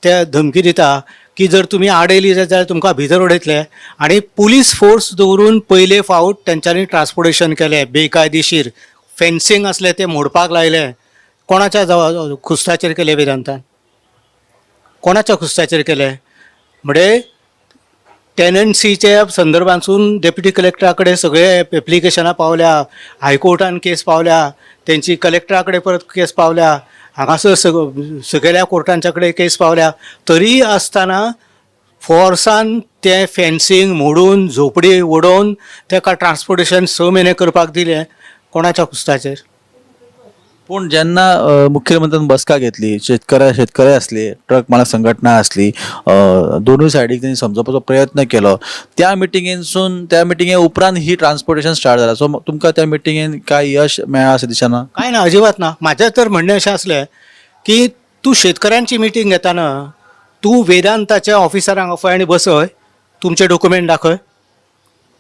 [SPEAKER 19] ते धमकी दिता की जर तुमी आडयली जाल्यार तुमकां भितर उडयतले, आनी पुलीस फोर्स दवरून पयले फावट तेंच्यांनी ट्रान्सपोर्टेशन केलें बेकायदेशीर, फेन्सींग आसलें तें मोडपाक लायलें. कोणाच्या खुस्ताचेर केलें वेदांतान? कोणाच्या खुस्ताचेर केलें? म्हणजे टेनन्सीच्या संदर्भांतसून डेप्युटी कलेक्टरा कडेन सगळे एप्लिकेशनां पावल्या, हायकोर्टान केस पावल्या, तेंची कलेक्टरा कडेन परत केस पावल्या, हांगासर सगळ्या कोर्टांच्या कडेन केस पावल्या, तरी आसतना फोर्सान तें फेन्सींग मोडून झोपडी उडोवन तेका ट्रान्सपोर्टेशन 6 म्हयने करपाक दिलें. कोणाच्या खुस्ताचेर?
[SPEAKER 16] पूण जेन्ना मुख्यमंत्र्यान बसका घेतली, शेतकरी आसले, ट्रक मालक संघटना आसली, दोनूय सायडीक तेणी समजोवपाचो प्रयत्न केलो. त्या मिटिंगेनसून, त्या मिटिंगे उपरांत ही ट्रान्सपोर्टेशन स्टार्ट जाला. सो तुमकां त्या मिटिंगेन काय यश मेळ्ळां अशें दिसना?
[SPEAKER 19] कांय ना, अजिबात ना. म्हाजें तर म्हणणें अशें आसलें की तूं शेतकऱ्यांची मिटींग घेताना तूं वेदांताच्या ऑफिसरांक आपय आनी बसय, तुमचे डॉक्युमेंट दाखय,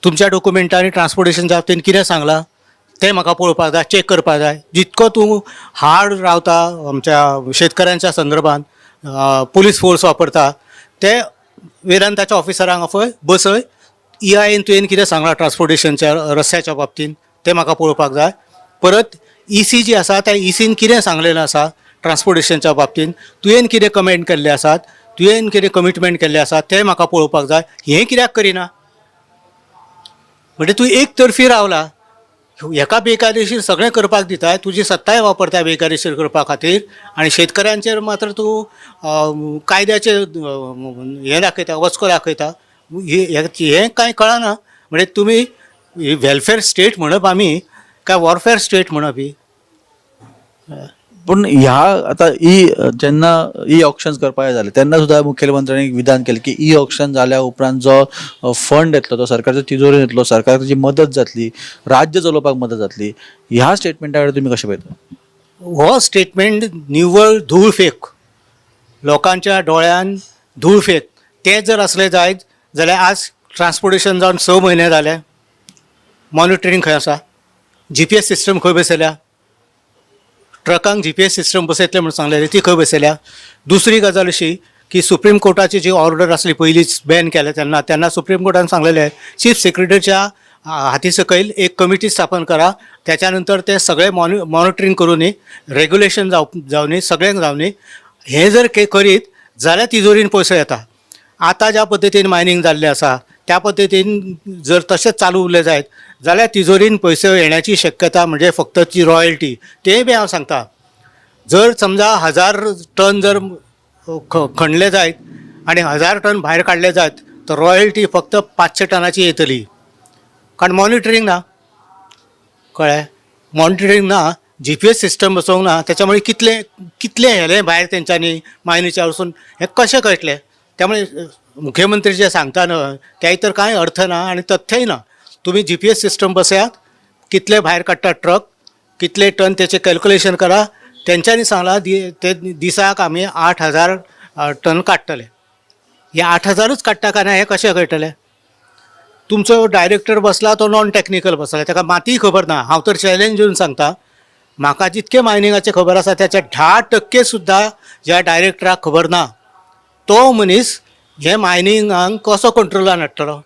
[SPEAKER 19] तुमच्या डॉक्युमेंटांनी ट्रान्सपोर्टेशनच्या बाबतींत कितें सांगलां तें म्हाका पळोवपाक जाय, चॅक करपाक जाय. जितको तूं हार्ड रावता आमच्या शेतकऱ्यांच्या संदर्भात, पुलीस फोर्स वापरता, ते वेदांताच्या ऑफिसरांक आपय, बसय, EIN तुवें कितें सांगलां ट्रान्सपोर्टेशनच्या रस्त्याच्या बाबतींत तें म्हाका पळोवपाक जाय. परत EC जी आसा त्या ECन कितें सांगलेलें आसा ट्रान्सपोर्टेशनच्या बाबतींत, तुवें कितें कमेंट केल्ले आसात, तुवें कितें कमिटमेंट केल्लें आसा तें म्हाका पळोवपाक जाय. हें कित्याक करिना? म्हणजे तूं एक तर्फी रावला, हेका बेकायदेशीर सगळें करपाक दिताय, तुजी सत्ताय वापरता बेकायदेशीर करपा खातीर, आनी शेतकऱ्यांचेर मात्र तूं कायद्याचे हें दाखयता, वचको दाखयता. हें कांय कळना. म्हणजे तुमी वेलफेर स्टेट म्हणप आमी काय वॉरफेअर स्टेट म्हणप ही?
[SPEAKER 16] पूण ह्या आतां ई जेन्ना ई ऑक्शन्स करपाक जालें तेन्ना सुद्दां मुखेलमंत्र्यांनी विधान केलें की ई ऑक्शन जाल्या उपरांत जो फंड येतलो तो सरकारच्या तिजोरीन येतलो, सरकाराक ताची मदत जातली, राज्य चलोवपाक मदत जातली. ह्या स्टेटमेंटा कडेन तुमी कशें पळयता?
[SPEAKER 19] हो स्टेटमेंट निव्वळ धूळ फेक, लोकांच्या दोळ्यान धूळ फेक. तें जर आसलें जायत जाल्यार आज ट्रान्सपोर्टेशन जावन 6 म्हयने जाले, मॉनिटरींग खंय आसा? GPS system खंय बसयल्या? ट्रकांक GPS system बसयतले म्हणून सांगलेले, ती खंय बसयल्या? दुसरी गजाल अशी की सुप्रीम कोर्टाची जी ऑर्डर आसली पयलींच बॅन केलें तेन्ना, तेन्ना सुप्रीम कोर्टान सांगलेलें चीफ सेक्रेटरीच्या हाती सकयल एक कमिटी स्थापन करा, त्याच्या नंतर ते सगळे मॉनिटरींग करूनी, रेग्युलेशन जावनी, सगळ्यांक जावनी. हें जर करीत जाल्यार तिजोरीन पयसो येता. आतां ज्या पद्दतीन मायनींग जाल्लें आसा त्या पद्दतीन जर तशेंच चालू उरलें जायत जाल्यार तिजोरीन पयसो येण्याची शक्यता म्हणजे फक्त ती रॉयल्टी. तेंय बी हांव सांगता, जर समजा 1000 टन जर खणले जायत आनी 1000 टन भायर काडले जायत तर रॉयल्टी फक्त 500 टनाची येतली, कारण मॉनिटरींग ना, कळ्ळें? मॉनिटरींग ना, GPS system बसोवंक ना, त्याच्यामुळे कितले कितले हेलें भायर तेंच्यांनी मायनीच्या वचून हें कशें कळटलें? त्यामुळे मुख्यमंत्री जे सांगता न्हय त्याय तर कांय अर्थ ना आनी तथ्यय ना. तुमी GPS system बसयात, कितले भायर काडटा ट्रक, कितले टन तेचें कॅल्कुलेशन करा. तेंच्यांनी सांगलां ते दिसाक आमी 8000 टन काडटले. हे 8000ूच काडटा काय ना हें कशें कळटलें? तुमचो डायरेक्टर बसला तो नॉन टॅक्निकल बसला, ताका मातीय खबर ना. हांव तर चॅलेंज दिवन सांगता, म्हाका जितकें मायनिंगाचें खबर आसा त्याच्या 10% सुद्दां ह्या डायरेक्टराक खबर ना. तो मनीस हे मायनिंगाक कसो कंट्रोलान हाडटलो?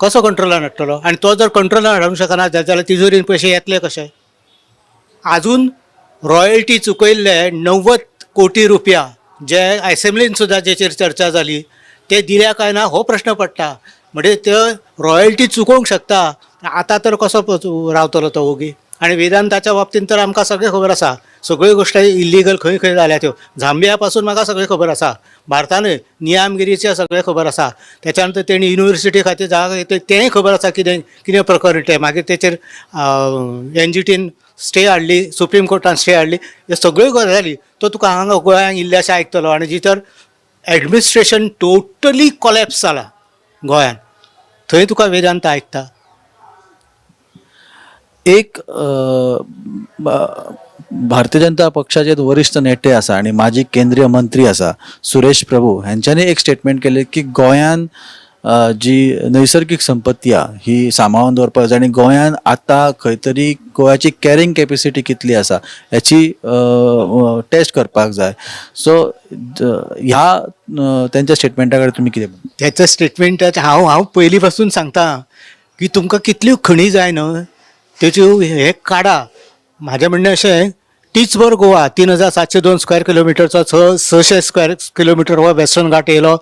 [SPEAKER 19] कसो कंट्रोलान हाडटलो? आनी तो जर कंट्रोलान हाडूंक शकना जाल्यार तिजोरीन पयशे येतले कशे? आजून रॉयल्टी चुकयल्ले 90 कोटी रुपया जे एसेंब्लीन सुद्दां जेचेर चर्चा जाली ते दिल्या काय ना हो प्रश्न पडटा. म्हणजे ते रॉयल्टी चुकोवंक शकता, आतां तर कसो रावतलो तो ओगी? आनी वेदांताच्या बाबतींत तर आमकां सगळें खबर आसा, सगळ्यो गोश्टी इल्लिगल खंय खंय जाल्या त्यो. झांबिया पासून म्हाका सगळें खबर आसा, भारतानूय नियामगिरीचें सगळें खबर आसा. त्याच्या नंतर तेणी युनिवर्सिटी खातीर जागा घेतली तेंय खबर आसा कितें कितें प्रकरण तें. मागीर तेचेर एनजीटीन स्टे हाडली, सुप्रीम कोर्टान स्टे हाडली, ह्यो सगळ्यो गजाली तो तुका हांगा गोंयांत इल्लेशें आयकतलो. आनी जितर एडमिनिस्ट्रेशन टोटली कॉलेप्स जाला गोंयांत, थंय तुका वेदांत आयकता.
[SPEAKER 16] एक भारतीय जनता पक्षाचे वरिश्ठ नेते आसा आनी माजी केंद्रीय मंत्री आसा सुरेश प्रभू हेंच्यांनी एक स्टेटमेंट केलें की गोंयान जी नैसर्गीक संपत्ती आहा ही सांबाळून दवरपाक जाय आनी गोंयान आतां खंय तरी गोंयाची कॅरिंग कॅपेसिटी कितली आसा हेची टेस्ट करपाक जाय. सो ह्या तेंच्या स्टेटमेंटा कडेन तुमी कितें म्हणटा?
[SPEAKER 19] त्याच्या स्टेटमेंटाक हांव पयलीं पासून सांगता की तुमकां कितल्यो खणी जाय न्हय तेच्यो हे काडा. म्हाजें म्हणणें अशें, टिचबर गोवा 3702 स्क्वेअर किलोमिटरचो 600 स्क्वेअर किलोमिटर हो वेस्टर्न घाट येयलो,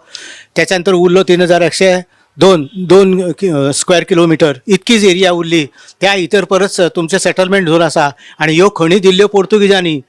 [SPEAKER 19] त्याच्या नंतर उरलो 3102 स्क्वेअर किलोमिटर इतकीच एरिया उरली. त्या भितर परत तुमचें सेटलमेंट झोन आसा आनी ह्यो खणी दिल्ल्यो पोर्तुगिजांनी,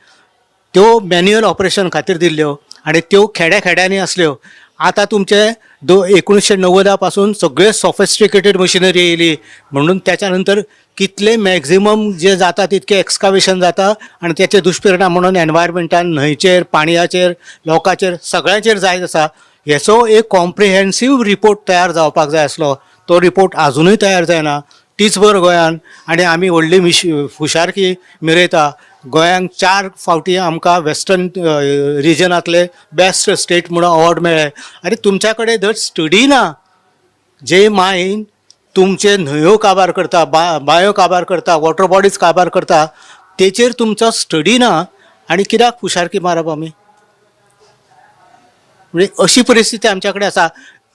[SPEAKER 19] त्यो मॅन्युअल ऑपरेशन खातीर दिल्ल्यो आनी त्यो खेड्या खेड्यांनी आसल्यो. आतां तुमचे 1990 पासून सगळे सॉफिस्टिकेटेड मशिनरी येयली, म्हणून त्याच्या नंतर कितले मॅक्झिमम जे जाता तितके एक्सकावेशन जाता आनी त्याचे दुश्परिणाम म्हणून एनवायरमेंटान, न्हंयचेर, पाणयाचेर, लोकांचेर, सगळ्यांचेर जायत आसा. हेचो एक कॉम्प्रिहेन्सीव रिपोर्ट तयार जावपाक जाय आसलो, तो रिपोर्ट आजुनूय तयार जायना. टिचबर गोंयान आनी आमी व्हडली हुशारकी मिरयता. गोंयांक 4 फावटी आमकां वेस्टर्न रिजनांतले बेस्ट स्टेट म्हणून अवॉर्ड मेळ्ळे. आनी तुमच्या कडेन धड स्टडी ना, जे मायन तुमचे न्हंयो काबार करता, बांयो काबार करता, वॉटर बॉडीज काबार करता, तेचेर तुमचो स्टडी ना आनी कित्याक हुशारकी मारप आमी? म्हणजे अशी परिस्थिती आमच्या कडेन आसा.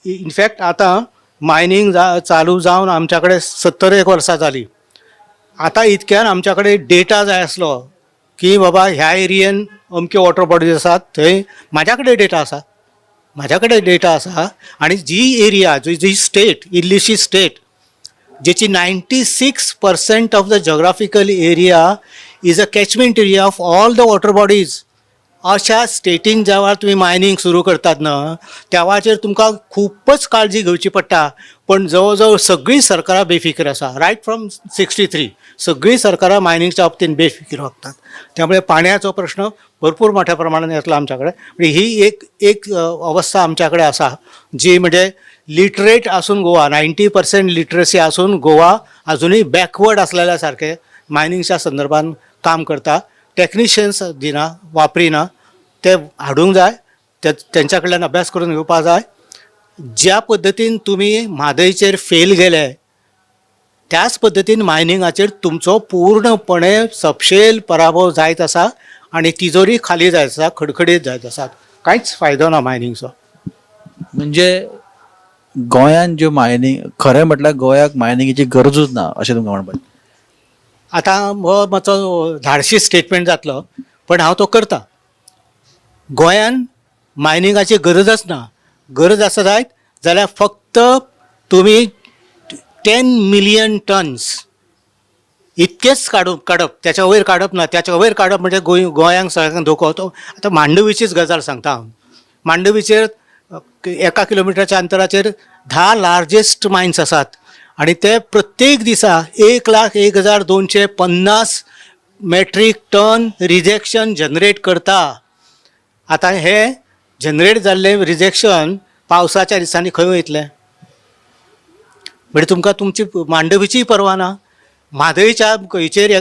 [SPEAKER 19] इनफॅक्ट आतां मायनींग चालू जावन आमच्या कडेन 71 वर्सां जालीं. आतां इतक्यान आमच्या कडेन डेटा जाय आसलो की बाबा ह्या एरियेन अमक्यो वॉटर बॉडीज आसात, थंय म्हाज्या कडेन डेटा आसा, म्हाज्या कडेन डेटा आसा. आनी जी एरिया, जी state, इल्लीशी state जेची 96% of the geographical area is a catchment area of all the water bodies, अशा स्टेटीन जेव्हा तुमी मायनींग सुरू करतात न्हय तेवाचेर तुमकां खुबच काळजी घेवची पडटा. पण जवळ जवळ सगळीं सरकारां बेफिकीर आसा, रायट फ्रॉम 63 सगळीं सरकारां मायनिंगच्या बाबतीन बेफिकीर वागतात. त्यामुळे पाण्याचो प्रश्न भरपूर मोठ्या प्रमाणात येतलो आमच्या कडेन. म्हणजे ही एक एक अवस्था आमच्या कडेन आसा जी म्हणजे लिटरेट आसून गोवा 90% लिटरसी आसून गोवा अजुनूय बॅकवर्ड आसलेल्या सारकें मायनिंगच्या संदर्भान काम करता. टॅक्निशियन्स दिना, वापरिना, ते हाडूंक जाय, तेंच्या कडल्यान अभ्यास करून घेवपाक जाय. ज्या पद्दतीन तुमी म्हादयचेर फेल गेले त्याच पद्दतीन मायनिंगाचेर तुमचो पूर्णपणे सपशेल पराभव जायत आसा आनी तिजोरी खाली जायत आसा, खडखडीत जायत आसा. कांयच फायदो ना मायनिंगचो.
[SPEAKER 16] म्हणजे गोंयान ज्यो मायनींग, खरें म्हटल्यार गोंयाक मायनिंगेची गरजूच ना अशें तुमकां म्हणपाचें?
[SPEAKER 19] आतां हो मातसो धाडशी स्टेटमेंट जातलो पण हांव तो करता. गोंयान मायनिंगाची गरजच ना. गरज आसा जायत जाल्यार फक्त तुमी 10 मिलियन टन्स इतकेच काडप, त्याच्या वयर काडप ना. त्याच्या वयर काडप म्हणजे गोंयांक सगळ्यांक धोको. तो आतां मांडवीचीच गजाल सांगता हांव. मांडवीचेर 1 किलोमिटरच्या अंतराचेर 10 लार्जेस्ट मायन्स आसात आनी ते प्रत्येक दिसा 1,01,250 मेट्रीक टन रिजेक्शन जनरेट करता. आतां हे जनरेट जाल्लें रिजेक्शन पावसाच्या दिसांनी खंय वयतलें? म्हणजे तुमकां तुमची मांडवीचीय पर्वा ना. म्हादयच्या खंयचेर,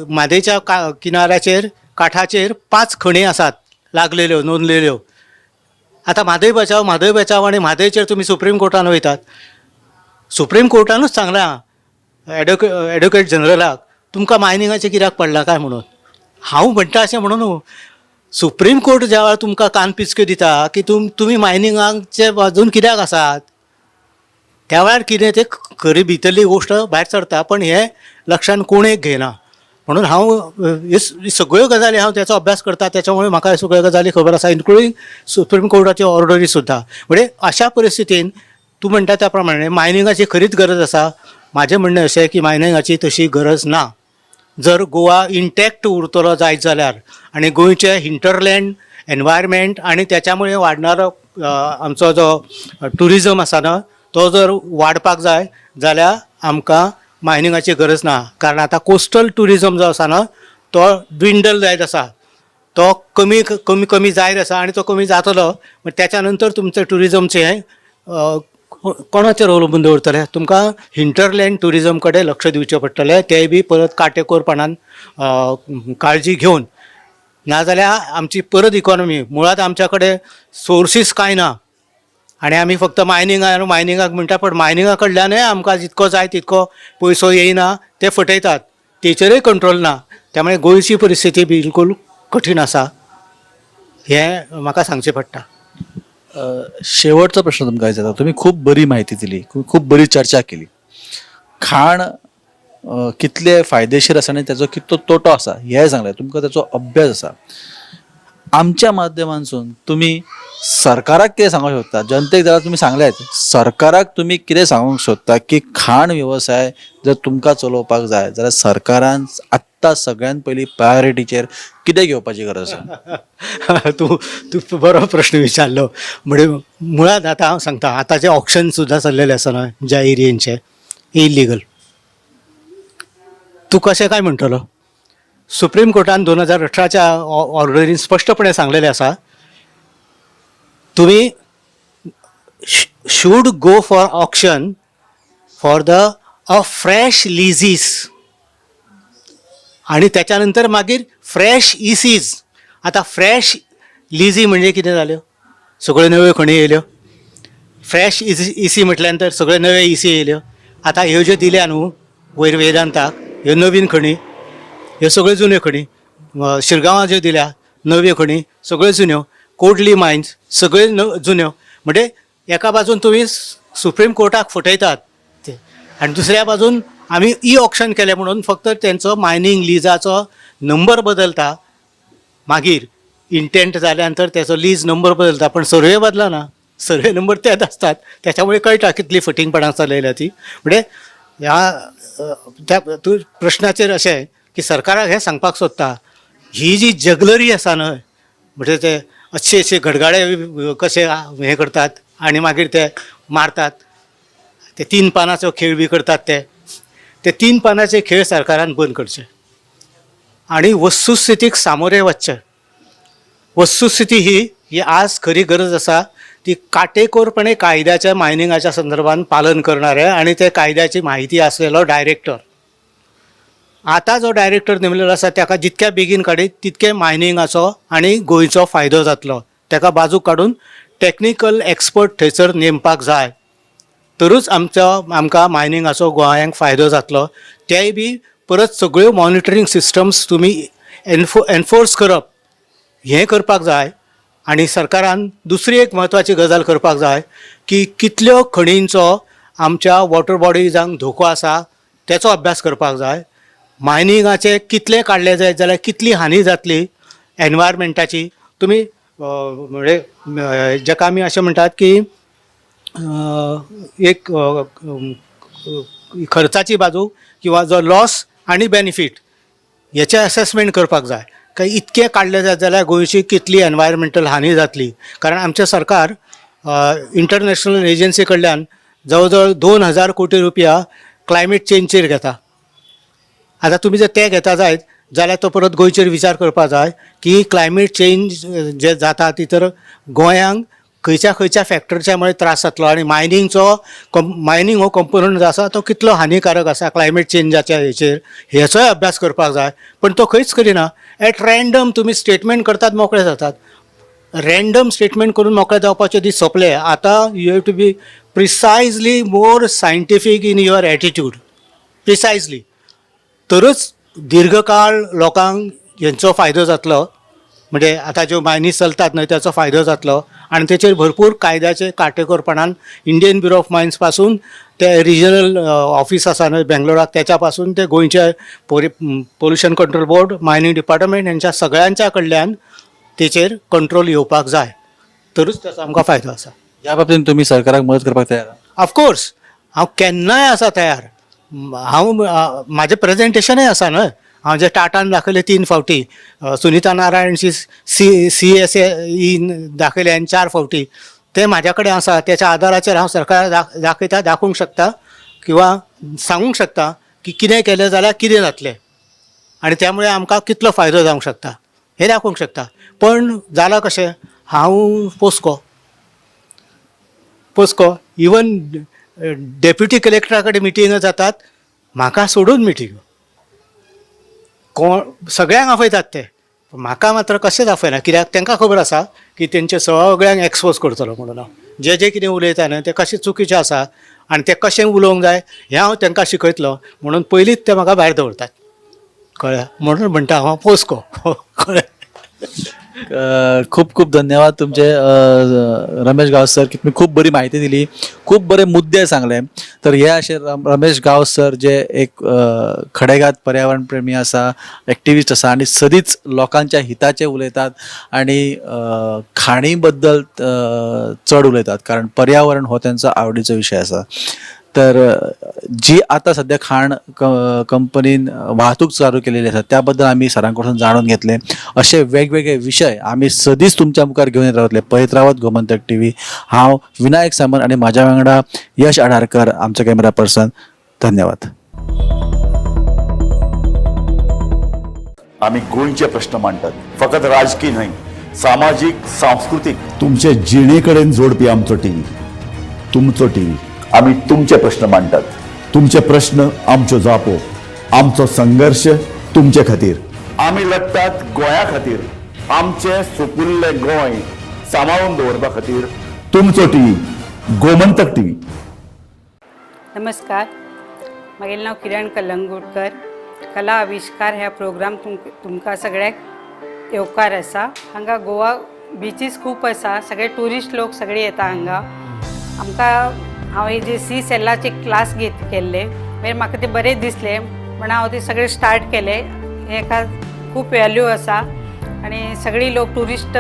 [SPEAKER 19] म्हादयच्या किनाऱ्याचेर काठाचेर 5 खणी आसात लागलेल्यो, नोंदलेल्यो. आतां म्हादय बचाव, म्हादय बचाव आनी म्हादयचेर तुमी सुप्रीम कोर्टान वयतात. सुप्रीम कोर्टानूच सांगलां एडवोकेट जनरलाक तुमकां मायनिंगाचें कित्याक पडलां काय म्हणून. हांव म्हणटा अशें म्हणून न्हू, सुप्रीम कोर्ट ज्या वेळार तुमकां कान पिचक्यो दिता की तुमी मायनिंगाचे बाजून कित्याक आसात, त्या वेळार कितें तें खरी भितरली गोश्ट भायर सरता. पण हें लक्षान कोण एक घेयना. म्हणून हांव ह्यो सगळ्यो गजाली हांव त्याचो अभ्यास करता, त्याच्यामुळे म्हाका ह्यो सगळ्यो गजाली खबर आसा, इन्क्लुडींग सुप्रीम कोर्टाच्यो ऑर्डरी सुद्दां. म्हणजे अशा परिस्थितीन तूं म्हणटा त्या प्रमाणे मायनिंगाची खरीच गरज आसा. म्हाजें म्हणणें अशें की मायनिंगाची तशी गरज ना. जर गोवा इंटॅक्ट उरतलो जायत जाल्यार आनी गोंयचें हिंटरलँड एनवायरमेंट आनी त्याच्यामुळे वाडणारो आमचो जो ट्युरिजम आसा न्हय तो जर वाडपाक जाय जाल्यार आमकां मायनिंगाची गरज ना. कारण आतां कोस्टल ट्युरिजम जो आसा न्हय तो dwindle जायत आसा, तो कमी कमी कमी जायत आसा आनी तो कमी जातलो. त्याच्या नंतर तुमचें ट्युरिजमचें कोणाचेर अवलंबून दवरतले? तुमकां हिंटरलँड ट्युरिजम कडेन लक्ष दिवचें पडटलें, तें बी परत काटेकोरपणान काळजी घेवन. नाजाल्यार आमची परत इकॉनॉमी मुळांत आमच्या कडेन सोर्सीस कांय ना आनी आमी फक्त मायनिंगाक मायनिंगाक म्हणटा, पण मायनिंगा कडल्यानय आमकां जितको जाय तितको पयसो येयना, ते फटयतात, तेचेरय कंट्रोल ना. त्यामुळे गोंयची परिस्थिती बिलकूल कठीण आसा हें म्हाका सांगचें पडटा.
[SPEAKER 16] शेवटचा प्रश्न तुमकां विचारता. तुमी खूब बरी म्हायती दिली, खूब बरी चर्चा केली. खाण कितले फायदेशीर आसा आनी ताचो कितलो तोटो आसा हें सांगलें, तुमकां ताचो अभ्यास आसा. आमच्या माध्यमांसून तुमी सरकाराक कितें सांगूंक सोदता? जनतेक जाल्यार तुमी सांगलेंच, सरकाराक तुमी कितें सांगूंक सोदता की खाण वेवसाय जर तुमकां चलोवपाक जाय जाल्यार सरकारान आत्तां सगळ्यान पयलीं प्रायोरिटीचेर कितें घेवपाची गरज आसा?
[SPEAKER 19] तूं तूं बरो प्रश्न विचारलो. म्हणजे मुळांत आतां हांव सांगता, आतां जें ऑक्शन सुद्दां चल्लेलें आसा न्हय ज्या एरियेंचें इलिगल, तूं कशें काय म्हणटलो? सुप्रीम कोर्टान 2018च्या ऑर्डरीन स्पश्टपणे सांगलेलें आसा, तुमी should go for auction for the a fresh leases आनी त्याच्या नंतर मागीर फ्रेश इसीज. आतां फ्रेश लिजी म्हणजे कितें जाल्यो? सगळ्यो नव्यो खणी येयल्यो. फ्रेश इसी म्हटल्या नंतर सगळ्यो नव्यो इसी येयल्यो. आतां ह्यो ज्यो दिल्या न्हू वयर वेदांताक, ह्यो नवीन खणी, ह्यो सगळ्यो जुन्यो खणी. शिरगांवां ज्यो दिल्या नव्यो खणी सगळ्यो जुन्यो, कोडली मायन्स सगळ्यो जुन्यो. म्हणजे एका बाजून तुमी सुप्रीम कोर्टाक फटयतात ते, आनी दुसऱ्या बाजून आमी ई ऑक्शन केलें म्हणून फक्त तेंचो मायनींग लिजाचो नंबर बदलता, मागीर इंटेंट जाल्या नंतर तेचो लीज नंबर बदलता, पण सर्वे बदलना, सर्वे नंबर तेच आसतात. त्याच्यामुळे कळटा कितली फटींगपणां चलयल्या ती. म्हणजे ह्या त्या तूं प्रश्नाचेर अशें की सरकाराक हें सांगपाक सोदता, ही जी जगलरी आसा न्हय, म्हणजे ते अच्छे अच्छे गडगाडे कशे हें करतात आनी मागीर ते मारतात, ते 3 पानाचो खेळ बी करतात, ते 3 पानाचे खेळ सरकारान बंद करचे आनी वस्तुस्थितीक सामोरे वचचें. वस्तुस्थिती ही आज खरी गरज आसा ती काटेकोरपणे कायद्याच्या मायनिंगाच्या संदर्भात पालन करणारे आनी ते कायद्याची म्हायती आसलेलो डायरेक्टर. आतां जो डायरेक्टर नेमलेलो आसा ताका जितक्या बेगीन काडीत तितके मायनिंगाचो आनी गोंयचो फायदो जातलो. ताका बाजूक काडून टॅक्निकल एक्सपर्ट थंयसर नेमपाक जाय, तरूच आमकां मायनिंगाचो गोंयांक फायदो जातलो. तेय बी परत सगळ्यो मॉनिटरींग सिस्टम्स तुमी एनफोर्स करप हें करपाक जाय. आनी सरकारान दुसरी एक म्हत्वाची गजाल करपाक जाय की कितल्यो खणींचो आमच्या वॉटर बॉडीजांक धोको आसा तेचो अभ्यास करपाक जाय. मायनिंगाचे कितले काडले जायत जाल्यार कितली हानी जातली एनवायरमेंटाची. तुमी म्हणजे जाका आमी अशें म्हणटात की एक खर्चाची बाजू किंवा जो लॉस आनी बेनिफीट हेचें असेसमेंट करपाक जाय. काय इतकें काडलें जायत जाल्यार गोंयची कितली एनवायरमेंटल हानी जातली. कारण आमचें सरकार इंटरनॅशनल एजन्सी कडल्यान जवळ जवळ 2000 कोटी रुपया क्लायमेट चेंजचेर घेता. आतां तुमी जर ते घेता जायत जाल्यार तो परत गोंयचेर विचार करपाक जाय की क्लायमेट चेंज जे जाता ती तर गोंयांक खंयच्या खंयच्या फॅक्टरच्या मुळे त्रास जातलो आनी मायनिंगचो मायनींग हो कंपोनंट जो आसा तो कितलो हानिकारक आसा क्लायमेट चेंजाच्या हेचेर, हेचोय अभ्यास करपाक जाय. पण तो खंयच करिना. एट रँडम तुमी स्टेटमेंट करतात मोकळे जातात. रँडम स्टेटमेंट करून मोकळे जावपाचे दीस सोंपले. आतां you have to be precisely more scientific in your attitude, precisely, तरच दीर्घकाळ लोकांक हेंचो फायदो जातलो. म्हणजे आतां ज्यो मायनी चलतात न्हय ताचो फायदो जातलो आनी तेचेर भरपूर कायद्याचे काटेकोरपणान इंडियन ब्युरो ऑफ मायन्स पासून ते रिजनल ऑफीस आसा न्हय बेंगलोराक तेच्या पासून ते गोंयचे pollution control board, mining department हेंच्या सगळ्यांच्या कडल्यान तेचेर कंट्रोल येवपाक जाय, तरूच ताचो आमकां फायदो आसा.
[SPEAKER 16] ह्या बाबतींत तुमी सरकाराक मदत करपाक तयार?
[SPEAKER 19] ऑफकोर्स, हांव केन्नाय आसा तयार. हांव म्हाजें प्रेजेंटेशनय आसा न्हय, हांव जे टाटान दाखयले 3 फावटी, सुनीता नारायणशी CSE दाखयले आनी 4 फावटी, ते म्हाज्या कडेन आसा. त्याच्या आदाराचेर हांव सरकार दाखयता, दाखोवंक शकता किंवा सांगूंक शकता की कितें केलें जाल्यार कितें जातलें आनी त्यामुळे आमकां कितलो फायदो जावंक शकता हें दाखोवंक शकता. पण जालां कशें, हांव पोसको इवन डेप्युटी कलेक्टरा कडेन मिटिंगो जातात, म्हाका सोडून मिटिंगो, कोण सगळ्यांक आपयतात ते, म्हाका मात्र कशेंच आपयना. कित्याक तांकां खबर आसा की तेंचे सगळ्यांक एक्सपोज करतलो म्हणून हांव जे जे कितें उलयता न्हय तें कशें चुकीचें आसा आनी तें कशें उलोवंक जाय हें हांव तांकां शिकयतलो म्हणून पयलींच ते म्हाका भायर दवरतात. कळ्ळें? म्हणून म्हणटा हांव पोसको. कळ्ळें?
[SPEAKER 16] खूप खूप धन्यवाद तुमचे रमेश गांवस सर, की तुम्ही खूप बरी माहिती दिली, खूप बरे मुद्दे सांगले. तर हे अशे रमेश गांवस सर जे एक खडेगात पर्यावरण प्रेमी आसा, एक्टिविस्ट आसा आनी सदीच लोकांच्या हिताचे उलयतात आनी खाणी बद्दल चड उलयतात, कारण पर्यावरण हो त्यांचो आवडीचो विशय आसा. तर जी आता सध्या खाण कंपनीन वाहतूक चालू केलेली आसा त्याबद्दल आमी सरां कडसून जाणून घेतले. असे वेगवेगळे विशय आमी सदीच तुमच्या मुखार घेवन येत रावतले. पळयत रावत गोमंतक टीव्ही. हांव विनायक सामंत आनी म्हाज्या वांगडा यश आडारकर आमचो कॅमेरा पर्सन. धन्यवाद.
[SPEAKER 2] आमी गोंयचे प्रश्न मांडटात, फकत राजकी न्हय, सामाजीक, सांस्कृतीक, तुमचे जिणे कडेन जोडपी आमचो टीव्ही, तुमचो टीव्ही. आमी तुमचे प्रश्न मांडटात, तुमचे प्रश्न आमच्यो जापो, आमचो संघर्श तुमचे खातीर. आमी लढटात गोंया खातीर, आमचें सुपुल्लें गोंय सांबाळून दवरपा खातीर. तुमचो टीव्ही, गोमंतक टीव्ही.
[SPEAKER 20] नमस्कार, म्हगेलें नांव किरण कलंगूटकर. कला आविश्कार ह्या प्रोग्राम तुमकां सगळ्यांक येवकार आसा. हांगा गोवा बिचीस खूब आसा, सगळे ट्युरिस्ट लोक सगळे येता हांगा. आमकां हांव हे जे सी सेलाचे क्लास केल्ले, मागीर म्हाका ते बरें दिसलें म्हण हांव ते सगळे स्टार्ट केले. हेका खूब व्हॅल्यू आसा आनी सगळी लोक ट्युरिस्ट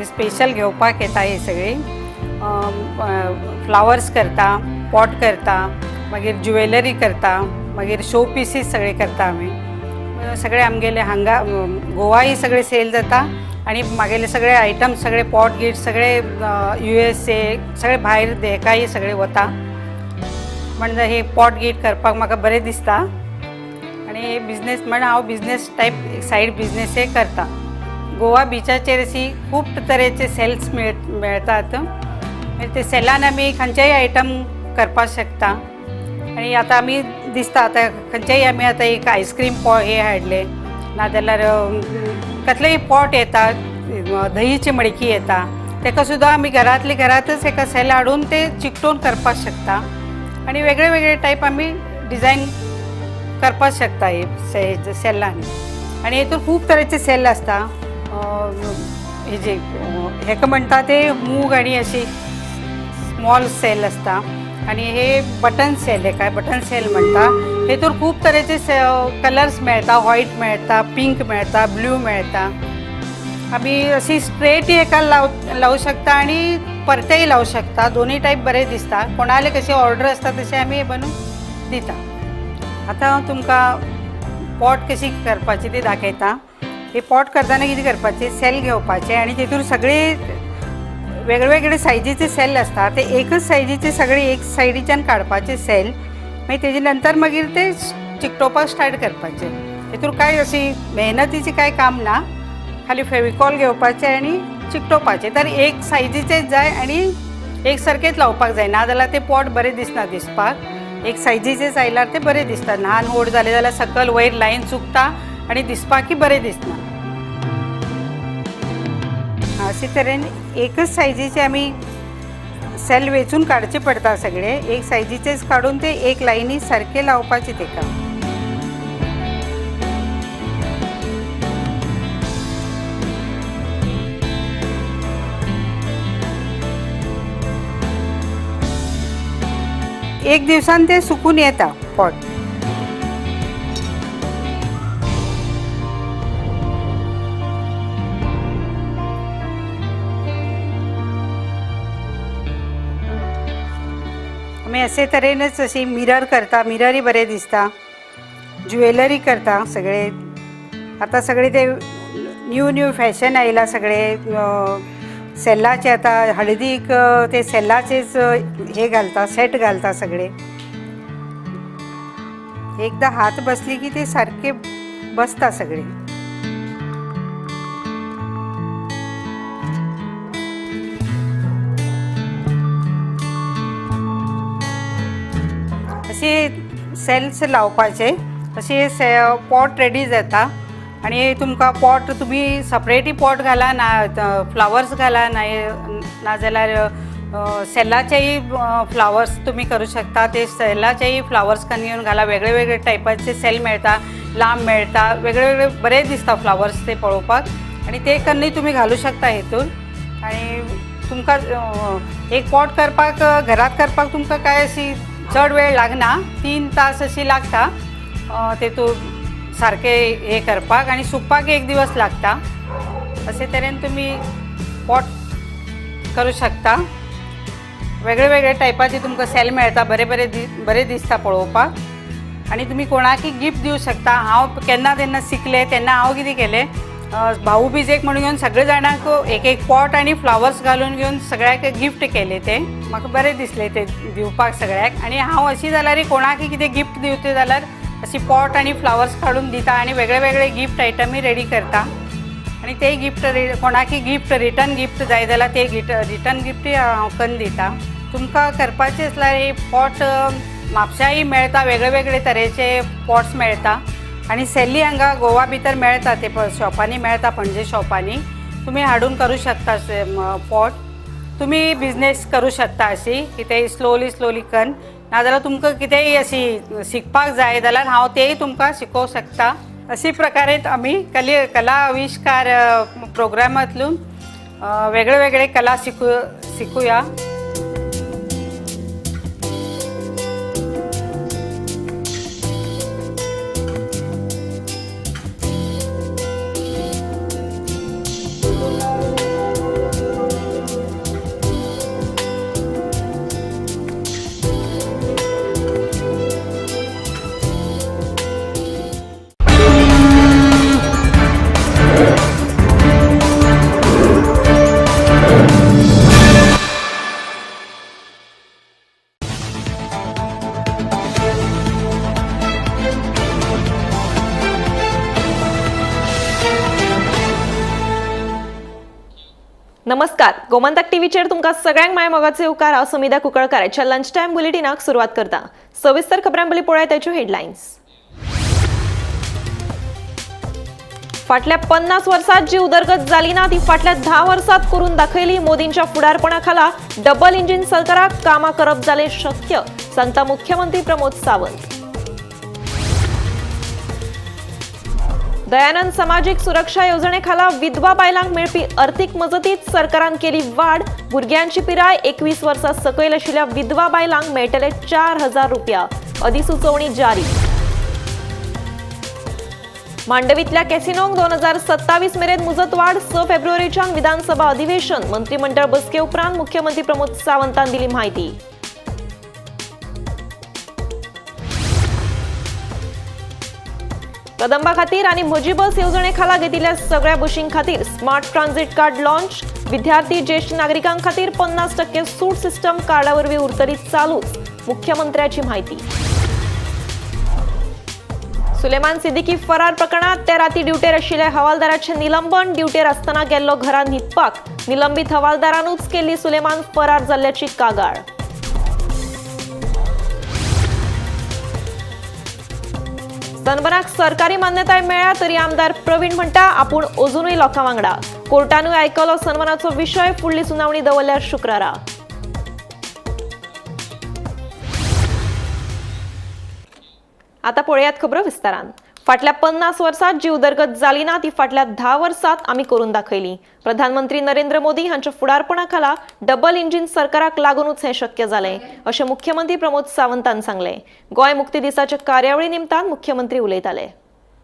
[SPEAKER 20] स्पेशल घेवपाक येता. हे सगळी फ्लावर्स करता, पॉट करता, मागीर ज्युवेलरी करता, मागीर शो पिसीस सगळे करता आमी. सगळे आमगेले हांगा गोवाय सगळे सेल जाता आनी मागेले सगळे आयटम सगळे पॉट गीट सगळे USA सगळे भायर हेकाय सगळे वता. म्हणजे हे पॉट गीट करपाक म्हाका बरें दिसता आनी हे बिजनेस म्हण हांव बिजनेस टायप सायड बिजनेस हे करता. गोवा बिचाचेर अशी खूब तरेचे सेल्स मेळतात, ते सेलान आमी खंयचेय आयटम करपाक शकता. आनी आतां आमी दिसता आतां खंयचेय आमी आतां एक आयस्क्रीम हे हाडले, नाजाल्यार कसलेय पॉट येता, दहीची मडकी येता, तेका सुद्दां आमी घरांतले घरांतच एका सेल हाडून ते चिकटोवन करपाक शकता. आनी वेगळे वेगळे टायप आमी डिजायन करपाक शकता हे सेलान. आनी हेतून खूब तरेचे सेल आसता. हेजे हेका म्हणटा ते मूग आनी अशी स्मॉल सेल आसता आनी हे बटन सेल, हेका बटन सेल म्हणटा. हेतून खूब तरेचे कलर्स मेळटा, व्हायट मेळटा, पिंक मेळटा, ब्लू मेळटा. आमी अशी स्ट्रेट हेका लावूं शकता आनी परतेय लावूं शकता. दोनूय टायप बरे दिसता. कोणाले कशी ऑर्डर आसता तशें आमी हे बनवून दिता. आतां हांव तुमकां पॉट कशी करपाची ती दाखयता. हे पॉट करतना कितें करपाचें, सेल घेवपाचे आनी तेतून सगळे वेगळे वेगळे सायजीचे सेल आसता, ते एकच सायजीचे सगळे एक सायडीच्यान काडपाचे सेल, मागीर तेजे नंतर मागीर ते चिकटोवपाक स्टार्ट करपाचे. हेतून कांय अशी मेहनतीची कांय काम ना, खाली फेविकॉल घेवपाचे आनी चिकटोवपाचे. तर एक सायजीचेच जाय आनी एक सारकेच लावपाक जाय, ना जाल्यार ते पॉट बरें दिसना दिसपाक. एक सायजीचेच आयल्यार ते बरें दिसता, ल्हान व्हड जाले जाल्यार सकयल वयर लायन चुकता आनी दिसपाकय बरें दिसना. अशे तरेन एकच सायजीचे आमी सेल वेचून काडचे पडटा सगळे, एक सायजीचेच काडून ते एक लायनी सारके लावपाचे तेका. एक दिवसान ते सुकून येता पॉट. आमी अशे तरेनच अशी मिरर करता, मिररय बरें दिसता, ज्युवेलरी करता सगळे आतां सगळे ते न्यू न्यू फॅशन आयला सगळे सेल्लाचे. आतां हळदीक ते सेल्लाचेच हे घालता, सेट घालता सगळे. एकदा हात बसली की ते सारके बसता सगळे. अशे सेल्स लावपाचे, अशे पॉट रेडी जाता. आनी तुमकां पॉट तुमी सपरेटली पॉट घाला ना फ्लावर्स घाला, ना नाजाल्यार सेलाचेय फ्लावर्स तुमी करूं शकता. ते सेलाचेय फ्लावर्स करून घाला. वेगळे वेगळे टायपाचे सेल मेळटा, लांब मेळटा, वेगळे वेगळे बरे दिसता फ्लावर्स ते पळोवपाक. आनी ते कन्नूय तुमी घालूं शकता हेतून. आनी तुमकां एक पॉट करपाक घरांत करपाक तुमकां कांय अशी चड वेळ लागना, 3 तास अशी लागता तेतून सारके हे करपाक, आनी सुकपाक 1 दिवस लागता. अशे तरेन तुमी पॉट करूं शकता. वेगळे वेगळे टायपाचे तुमकां सेल मेळटा, बरे बरे बरे दिसता पळोवपाक. आनी तुमी कोणाकय गिफ्ट दिवं शकता. हांव केन्ना तेन्ना शिकलें तेन्ना हांव कितें केलें, भाऊ बीजेक म्हणून घेवन सगळे जाणांक एक एक पॉट आनी फ्लावर्स घालून घेवन सगळ्याक गिफ्ट केले. ते म्हाका बरें दिसलें ते दिवपाक सगळ्याक. आनी हांव अशी जाल्यार कोणाकय कितें गिफ्ट दिवचें जाल्यार अशी पॉट आनी फ्लावर्स काडून दिता आनी वेगळे वेगळे गिफ्ट आयटमूय रेडी करता. आनी ते गिफ्ट कोणाकय गिफ्ट रिटर्न गिफ्ट जाय जाल्यार ते रिटर्न गिफ्टूय हांव करून दिता. तुमकां करपाचें आसल्यार हे पॉट म्हापशाय मेळटा, वेगळे वेगळे तरेचे पॉट्स मेळटा. आनी सेल्ली हांगा गोवा भितर मेळटा, ते शॉपांनी मेळटा, पणजे शॉपांनी तुमी हाडून करूं शकता पॉट. तुमी बिजनेस करूं शकता अशी कितेंय स्लोली स्लोली कन्न. नाजाल्यार तुमकां कितेंय अशी शिकपाक जाय जाल्यार हांव तेय तुमकां शिकोवंक शकता. अशी प्रकारे आमी कला आविश्कार प्रोग्रामांतल्यान वेगळे वेगळे कला शिकुया.
[SPEAKER 1] नमस्कार, गोमंतक टीव्हीचेर तुमकां सगळ्यांक माय मोगाचे उपकार. हांव सुमिधा कुंकळकार आयच्या लंच टायम बुलेटिनाक सुरवात करता. सविस्तर खबरां पयलीं पळयात ताच्यो हेडलायन्स. फाटल्या 50 वर्सांत जी उदरगत जाली ना ती फाटल्या 10 वर्सांत करून दाखयली. मोदींच्या फुडारपणा खाला डबल इंजिन सरकाराक कामां करप जालें शक्य, सांगता मुख्यमंत्री प्रमोद सावंत. दयानंद समाजीक सुरक्षा येवजणे खाला विधवा बायलांक मेळपी अर्थीक मजतीत सरकारान केली वाड. भुरग्यांची पिराय 21 वर्सां सकयल आशिल्ल्या विधवा बायलांक मेळटले 4000 रुपया, अधिसुचोवणी जारी. मांडवीतल्या कॅसिनोंक 2027 मेरेन मुजतवाड. 6 फेब्रुवारीच्यान विधानसभा अधिवेशन. मंत्रिमंडळ बसके उपरांत मुख्यमंत्री प्रमोद सावंतान दिली म्हायती. कदंबा खातीर आनी म्हजी बस येवजणे खाला घेतिल्ल्या सगळ्या बशीं खातीर स्मार्ट ट्रान्झिट कार्ड लॉन्च. विद्यार्थी ज्येष्ठ नागरिकां खातीर 50% सूट सिस्टम कार्डा वरवीं उरतली चालूच, मुख्यमंत्र्याची म्हायती. सुलेमान सिद्दीकी फरार प्रकरणात ते राती ड्युटेर आशिल्ल्या हवालदाराचें निलंबन. ड्युटेर आसतना गेल्लो घरांत न्हिदपाक. निलंबीत हवालदारानूच केल्ली सुलेमान फरार जाल्ल्याची कागाळ. सनबर्नाक सरकारी मान्यताय मेळ्ळ्या तरी आमदार प्रवीण म्हणटा आपूण अजुनूय लोकां वांगडा. कोर्टानूय आयकलो सनबर्नाचो विशय. फुडली सुनावणी दवरल्या शुक्रारा. आता पळयात खबरो विस्तारान. फाटल्या 50 वर्सांत जी उदरगत जाली ना ती फाटल्या 10 वर्सांत आमी करून दाखयली. प्रधानमंत्री नरेंद्र मोदी हांच्या फुडारपणा खाला डबल इंजिन सरकाराक लागूनच हें शक्य जालें, अशें मुख्यमंत्री प्रमोद सावंतान सांगलें. गोंय मुक्ती दिसाच्या कार्यावळी निमतान मुख्यमंत्री उलयताले.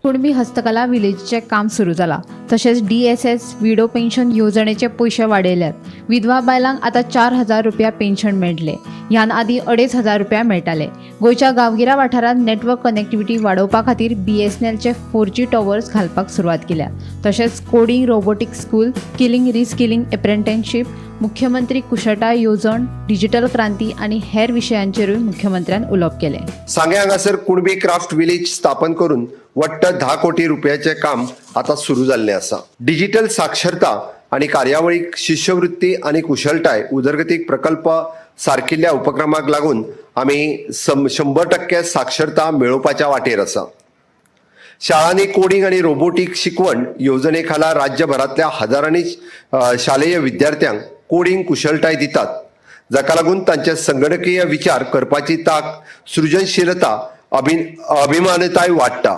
[SPEAKER 8] कुणबी हस्तकला विलेजीचें काम सुरू जालां. तशेंच DSS widow pension येवजणेचे पयशे वाडयल्यात. विधवा बायलांक आतां 4,000 रुपया पेन्शन मेळटले. ह्यान आदीं 2,500 रुपया मेळटाले. गोंयच्या गांवगिऱ्या वाठारांत नेटवर्क कनेक्टिविटी वाडोवपा खातीर BSNLचे 4G towers घालपाक सुरवात केल्या. तशेंच coding, robotic school, skilling, reskilling, apprenticeship, मुख्यमंत्री कुशळटाय येवजण, डिजिटल क्रांती आनी हेर विशयांचेरूय मुख्यमंत्र्यान उलोवप केलें.
[SPEAKER 9] सांगें हांगासर कुणबी क्राफ्ट विलेज स्थापन करून वट्ट 10 कोटी रुपयाचें काम आतां सुरू जाल्लें आसा. डिजिटल साक्षरता आनी कार्यावळीक शिश्यवृत्ती आनी कुशळटाय उदरगतीक प्रकल्प सारकिल्ल्या उपक्रमाक लागून आमी 100% साक्षरता मेळोवपाच्या वाटेर आसा. शाळांनी कोडिंग आनी रोबोटीक शिकवण येवजणे खाला राज्यभरांतल्या हजारांनी शालेय विद्यार्थ्यांक कोडिंग कुशळटाय दितात, जाका लागून तांचे संगणकीय विचार करपाची तांक, सृजनशीलता, अभिमानताय वाडटा.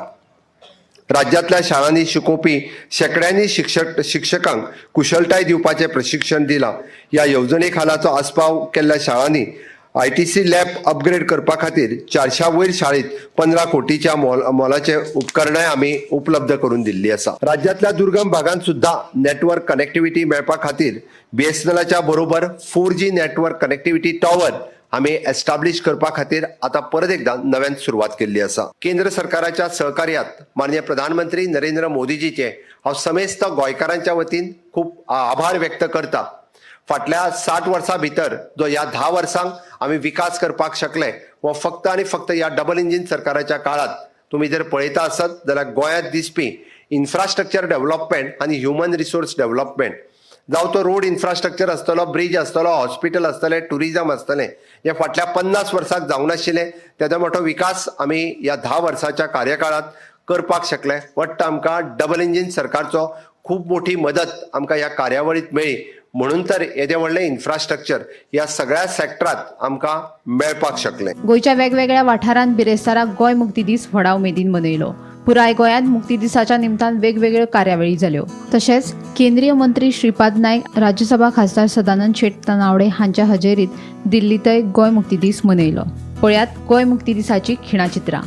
[SPEAKER 9] राज्यांतल्या शाळांनी शिकोवपी शेंकड्यांनी शिक्षकांक कुशळटाय दिवपाचें प्रशिक्षण दिलां. ह्या येवजणे खालाचो आस्पाव केल्ल्या शाळांनी ITC lab upgrade करपा खातीर 400 वयर शाळेत 15 कोटीच्या मोलाचे उपकरणां आमी उपलब्ध करून दिल्ली आसा. राज्यांतल्या दुर्गम भागांत सुद्दां नेटवर्क कनेक्टिविटी मेळपा खातीर BSNLच्या बरोबर 4G network connectivity tower आमी एस्टाब्लिश करपा खातीर आतां परत एकदां नव्यान सुरवात केल्ली आसा. केंद्र सरकाराच्या सहकार्यात माननीय प्रधानमंत्री नरेंद्र मोदीजीचे हांव समेस्त गोंयकारांच्या वतीन खूब आभार व्यक्त करता. फाटल्या 60 वर्सां भितर जो ह्या 10 वर्सांक आमी विकास करपाक शकले हो फक्त आनी फक्त ह्या डबल इंजीन सरकाराच्या काळात. तुमी जर पळयता आसत जाल्यार गोंयांत दिसपी इन्फ्रास्ट्रक्चर डेव्हलपमेंट आनी ह्युमन रिसोर्स डेव्हलपमेंट, जावं तो रोड इन्फ्रास्ट्रक्चर आसतलो, ब्रिज आसतलो, हॉस्पिटल आसतलें, टुरिजम आसतलें, हें फाटल्या 50 वर्सांक जावंक नाशिल्लें. तेजो मोठो विकास आमी ह्या 10 वर्साच्या कार्यकाळांत करपाक शकले. वट्ट आमकां डबल इंजीन सरकारचो खूब मोठी मदत आमकां ह्या कार्यावळींत मेळ्ळी, म्हणून तर येदें व्हडलें इन्फ्रास्ट्रक्चर ह्या सगळ्या सेक्टरांत आमकां मेळपाक शकलें.
[SPEAKER 8] गोंयच्या वेगवेगळ्या वाठारांत बिरेस्तारा गोंय मुक्ती दीस व्हडा उमेदीन मनयलो. पुराय गोंयांत मुक्ती दिसाच्या निमतान वेगवेगळ्यो कार्यावळी जाल्यो. तशेंच केंद्रीय मंत्री श्रीपाद नायक, राज्यसभा खासदार सदानंद शेट तानावडे हांच्या हजेरीत दिल्लींतय गोंय मुक्ती दीस मनयलो. पळयात गोंय मुक्ती दिसाची खिणाचित्रां.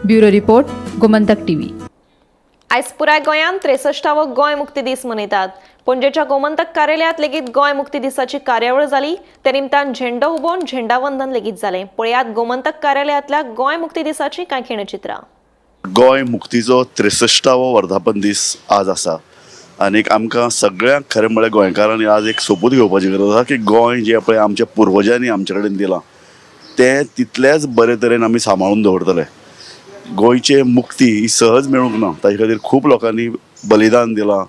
[SPEAKER 8] Bureau report, Gomantak TV.
[SPEAKER 1] आयज पुराय गोंयांत 63वो गोंय मुक्ती दीस मनयतात. पणजेच्या गोमंतक कार्यालयांत लेगीत गोंय मुक्ती दिसाची कार्यावळ जाली. ते निमतान झेंडो उबोवन झेंडावंदन लेगीत जालें. पळयात गोमंतक कार्यालयांतल्या गोंय मुक्ती दिसाची कांय खिणचित्रां.
[SPEAKER 10] गोंय मुक्तीचो 63वो वर्धापन दीस आज आसा आनीक आमकां सगळ्यांक खरें म्हळ्यार गोंयकारांनी आज एक सोपूत घेवपाची गरज आसा की गोंय जें पळय आमच्या पुर्वजांनी आमचे कडेन दिलां तें तितलेंच बरे तरेन आमी सांबाळून दवरतले. गोंयचे मुक्ती ही सहज मेळूंक ना, ताजे खातीर खूब लोकांनी बलिदान दिलां,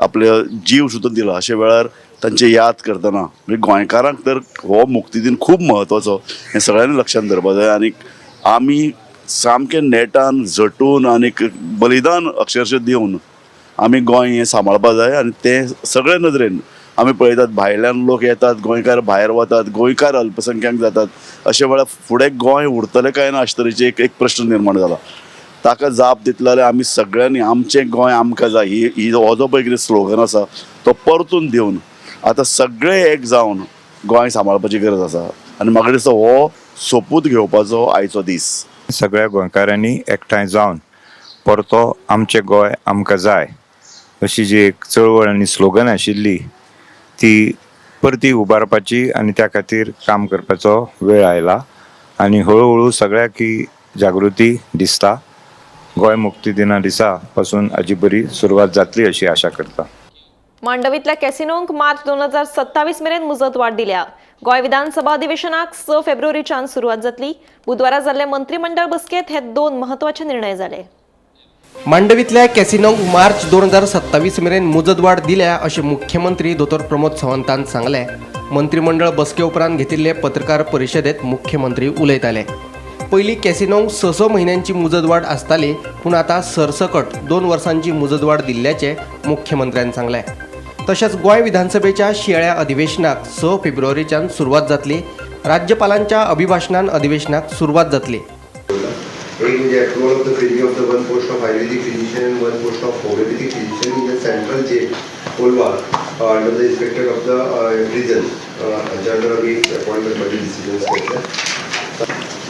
[SPEAKER 10] आपले जीव सुद्दां दिला. अशे वेळार तांची याद करतना म्हणजे गोंयकारांक तर हो मुक्ती दीन खूब म्हत्वाचो हें सगळ्यांनी लक्षांत धरपाक जाय. आनीक आमी सामकें नेटान झटून आनीक बलिदान अक्षरशः दिवन आमी गोंय हें सांबाळपाक जाय. आनी तें सगळे नदरेन आमी पळयतात, भायल्यान लोक येतात, गोंयकार भायर वतात, गोंयकार अल्पसंख्याक जातात. अशे वेळार फुडें गोंय उरतलें काय ना अशे तरेचे एक प्रश्न निर्माण जाला. ताका जाप दितले जाल्यार आमी सगळ्यांनी आमचें गोंय आमकां जाय ही हो जो पळय कितें स्लोगन आसा तो परतून दिवन आतां सगळे एक जावन गोंय सांबाळपाची गरज आसा. आनी म्हाका दिसता हो सोपूत घेवपाचो आयचो दीस.
[SPEAKER 11] सगळ्या गोंयकारांनी एकठांय जावन परतो आमचें गोंय आमकां जाय अशी जी एक चळवळ आनी स्लोगन आशिल्ली ती परती उबारपाची आनी त्या खातीर काम करपाचो वेळ आयला आनी हळुहळू सगळ्याक ही जागृती दिसता. गोंय मुक्ती दिना दिसा पासून हाजी बरी सुरवात जातली अशी आशा करता.
[SPEAKER 1] मांडवींतल्या कॅसिनोंक मार्च 2027 मेरेन मुजत वाड दिल्या. गोंय विधानसभा अधिवेशनाक 6 फेब्रुवारीच्यान सुरवात जातली. बुधवारा जाल्ले मंत्रिमंडळ बसकेंत हे दोन म्हत्वाचे निर्णय जाले.
[SPEAKER 12] मांडवींतल्या कॅसिनोंक मार्च 2027 मेरेन मुजतवाड दिल्या अशें मुख्यमंत्री दोतोर प्रमोद सावंतान सांगलें. मंत्रिमंडळ बसके उपरांत घेतिल्ले पत्रकार परिशदेंत मुख्यमंत्री उलयताले. पयलीं कॅसिनोंक 6-6 म्हयन्यांची मुजतवाड आसताली, पूण आतां सरसकट 2 वर्सांची मुजतवाड दिल्ल्याचें मुख्यमंत्र्यान सांगलें. तशेंच गोंय विधानसभेच्या शिंयाळ्या अधिवेशनाक 6 फेब्रुवारीच्यान सुरवात जातली. राज्यपालांच्या अभिभाशणान अधिवेशनाक सुरवात जातली.
[SPEAKER 9] एक म्हणजे approval of the filling of the 1 post of Ayurvedic physician and 1 post of homeopathic physician in the central jail Colva under the inspector of the prison हाच्या अंडर आमी अपॉयंट करपाचे डिसिजन्स घेतले.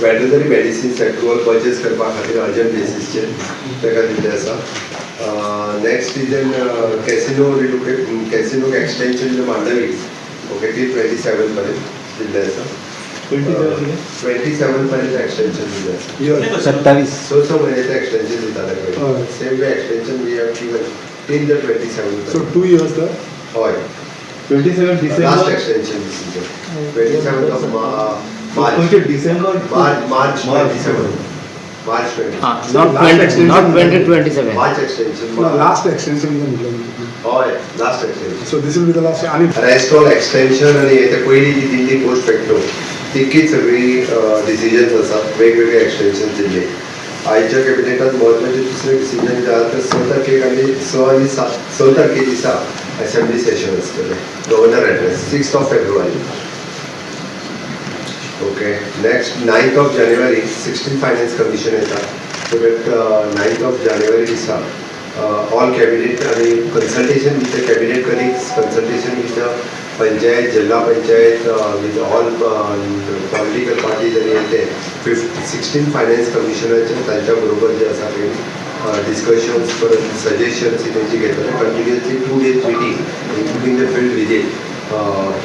[SPEAKER 9] वेटरनरी मेडिसिन्स एप्रुवल पर्चेस करपा खातीर urgent बेसीसचेर ताका दिल्लें आसा. Next is an casino relocate casino extension in Mandovi okay ती 27 पर्यंत दिल्लें आसा. 27 पर्यंत एक्सटेंशन दिलें आसा.
[SPEAKER 21] 27
[SPEAKER 9] 6 म्हयन्याचें एक्सटेंशन दिताले पळय, same way extension we have given till the 27.
[SPEAKER 22] So 2 years the
[SPEAKER 9] हय
[SPEAKER 22] 27 December
[SPEAKER 9] last extension decision 27 of March
[SPEAKER 22] December
[SPEAKER 9] March 27 March 20.
[SPEAKER 21] Not 2027.
[SPEAKER 9] March extension.
[SPEAKER 22] Last extension
[SPEAKER 9] हय last extension.
[SPEAKER 22] So this will be the last. आनी
[SPEAKER 9] rest all extension आनी ते पयलीं जी दिल्ली post facto तितकीच सगळी decisions आसात, वेगवेगळे एक्सटेंशन दिल्ले. आयच्या कॅबिनेटात म्हत्वाचे दुसरे डिसिजन जे आहा ते 6 तारखेक आनी 6 आनी 7 6 तारखे दिसा असेंब्ली सेशन आसतलें, governor address 6 February. Okay, next 9 January 16 finance commission येता. सो that 9 जानेवारी दिसा ऑल कॅबिनेट आनी consultation with the cabinet colleagues, consultation with the panchayat, जिल्हा panchayat, with all political parties आनी ते 16 फायनान्स कमिशनाचे तांच्या बरोबर जे आसा ते डिस्कशन्स परत सजेशन्स तेंची घेतले. Continuously 2 days meeting including the field visit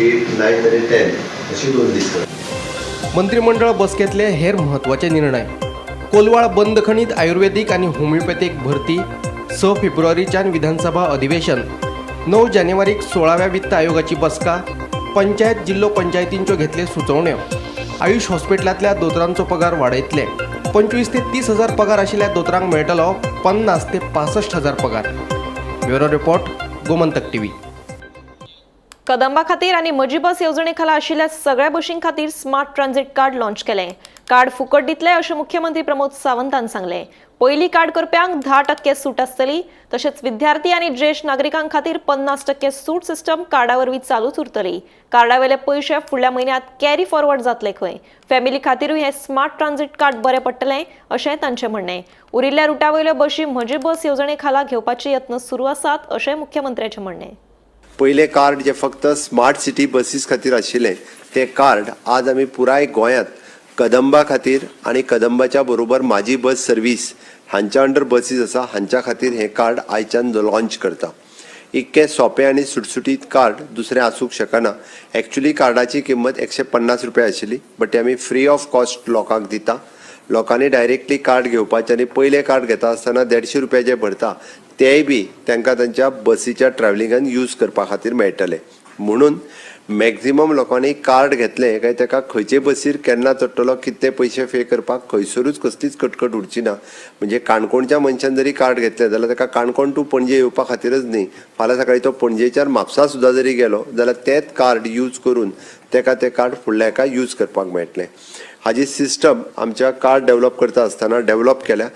[SPEAKER 9] 8, 9 आनी 10 अशी 2 दीस.
[SPEAKER 12] मंत्रिमंडळ बसकेंतले हेर म्हत्वाचे निर्णय. कोलवाळ बंदखणीत आयुर्वेदीक आनी होमिओपॅथीक भरती, 6 फेब्रुवारीच्यान विधानसभा अधिवेशन, 9 जानेवारीक 16व्या वित्त आयोगाची बसका, पंचायत जिल्लो पंचायतींच्यो घेतले सुचोवण्यो, आयुष हॉस्पिटलांतल्या दोतोरांचो पगार वाडयतले, 25 ते 30 हजार पगार आशिल्ल्या दोतोरांक मेळटलो 50 ते 65 हजार पगार. Bureau report, Gomantak TV.
[SPEAKER 1] Kadamba खातीर आनी म्हजी बस येवजणे खाला आशिल्ल्या सगळ्या बशीं खातीर स्मार्ट ट्रान्झिट कार्ड लॉन्च केलें. कार्ड फुकट दितले अशें मुख्यमंत्री प्रमोद सावंतान सांगलें. पयली कार्ड करप्यांक 10% सूट आसतली. तशेंच विद्यार्थी आनी ज्येश्ठ नागरिकां खातीर 50% सूट सिस्टम कार्डा वरवीं चालूच उरतली. कार्डावेले पयशे फुडल्या म्हयन्यांत कॅरी फॉरवर्ड जातले खंय. फॅमिली खातीरूय हें स्मार्ट ट्रान्झिट कार्ड बरें पडटलें अशें तांचें म्हणणें. उरिल्ल्या रुटा वयल्यो बशी म्हजी बस येवजणे खाला घेवपाचे यत्न सुरू आसात अशें मुख्यमंत्र्याचें म्हणणें.
[SPEAKER 9] पयलें कार्ड जे फक्त स्मार्ट सिटी बसीस खातीर आशिल्लें तें कार्ड आज आमी पुराय गोंयांत कदंबा खातीर आनी कदंबाच्या बरोबर माझी बस सर्वीस हांच्या अंडर बसीस आसा हांच्या खातीर हें कार्ड आयच्यान लॉन्च करता. इतकें सोंपें आनी सुटसुटीत कार्ड दुसरें आसूंक शकना. एक्चुली कार्डाची किंमत 150 रुपया आशिल्ली, बट ते आमी फ्री ऑफ कॉस्ट लोकांक दिता. लोकांनी डायरेक्टली कार्ड घेवपाचें आनी पयलें कार्ड घेता आसतना 150 रुपया जे भरता तेय बी तांकां तांच्या बसीच्या ट्रॅवलिंगान यूज करपा खातीर मेळटले. म्हणून मॅक्झिमम लोकांनी कार्ड घेतलें काय ताका खंयचे बसीर केन्ना चडटलो, कितले पयशे पे करपाक खंयसरूच कसलीच कटकट उरची ना. म्हणजे काणकोणच्या मनशान जरी कार्ड घेतलें जाल्यार ताका काणकोण टू पणजे येवपा खातीरच न्ही, फाल्यां सकाळीं तो पणजेच्यान म्हापसा सुद्दां जरी गेलो जाल्यार तेंच कार्ड यूज करून ताका तें कार्ड फुडल्या हेका यूज करपाक मेळटलें. हाजी सिस्टम आमच्या कार्ड डेवलप करता आसतना डेवलप केल्या.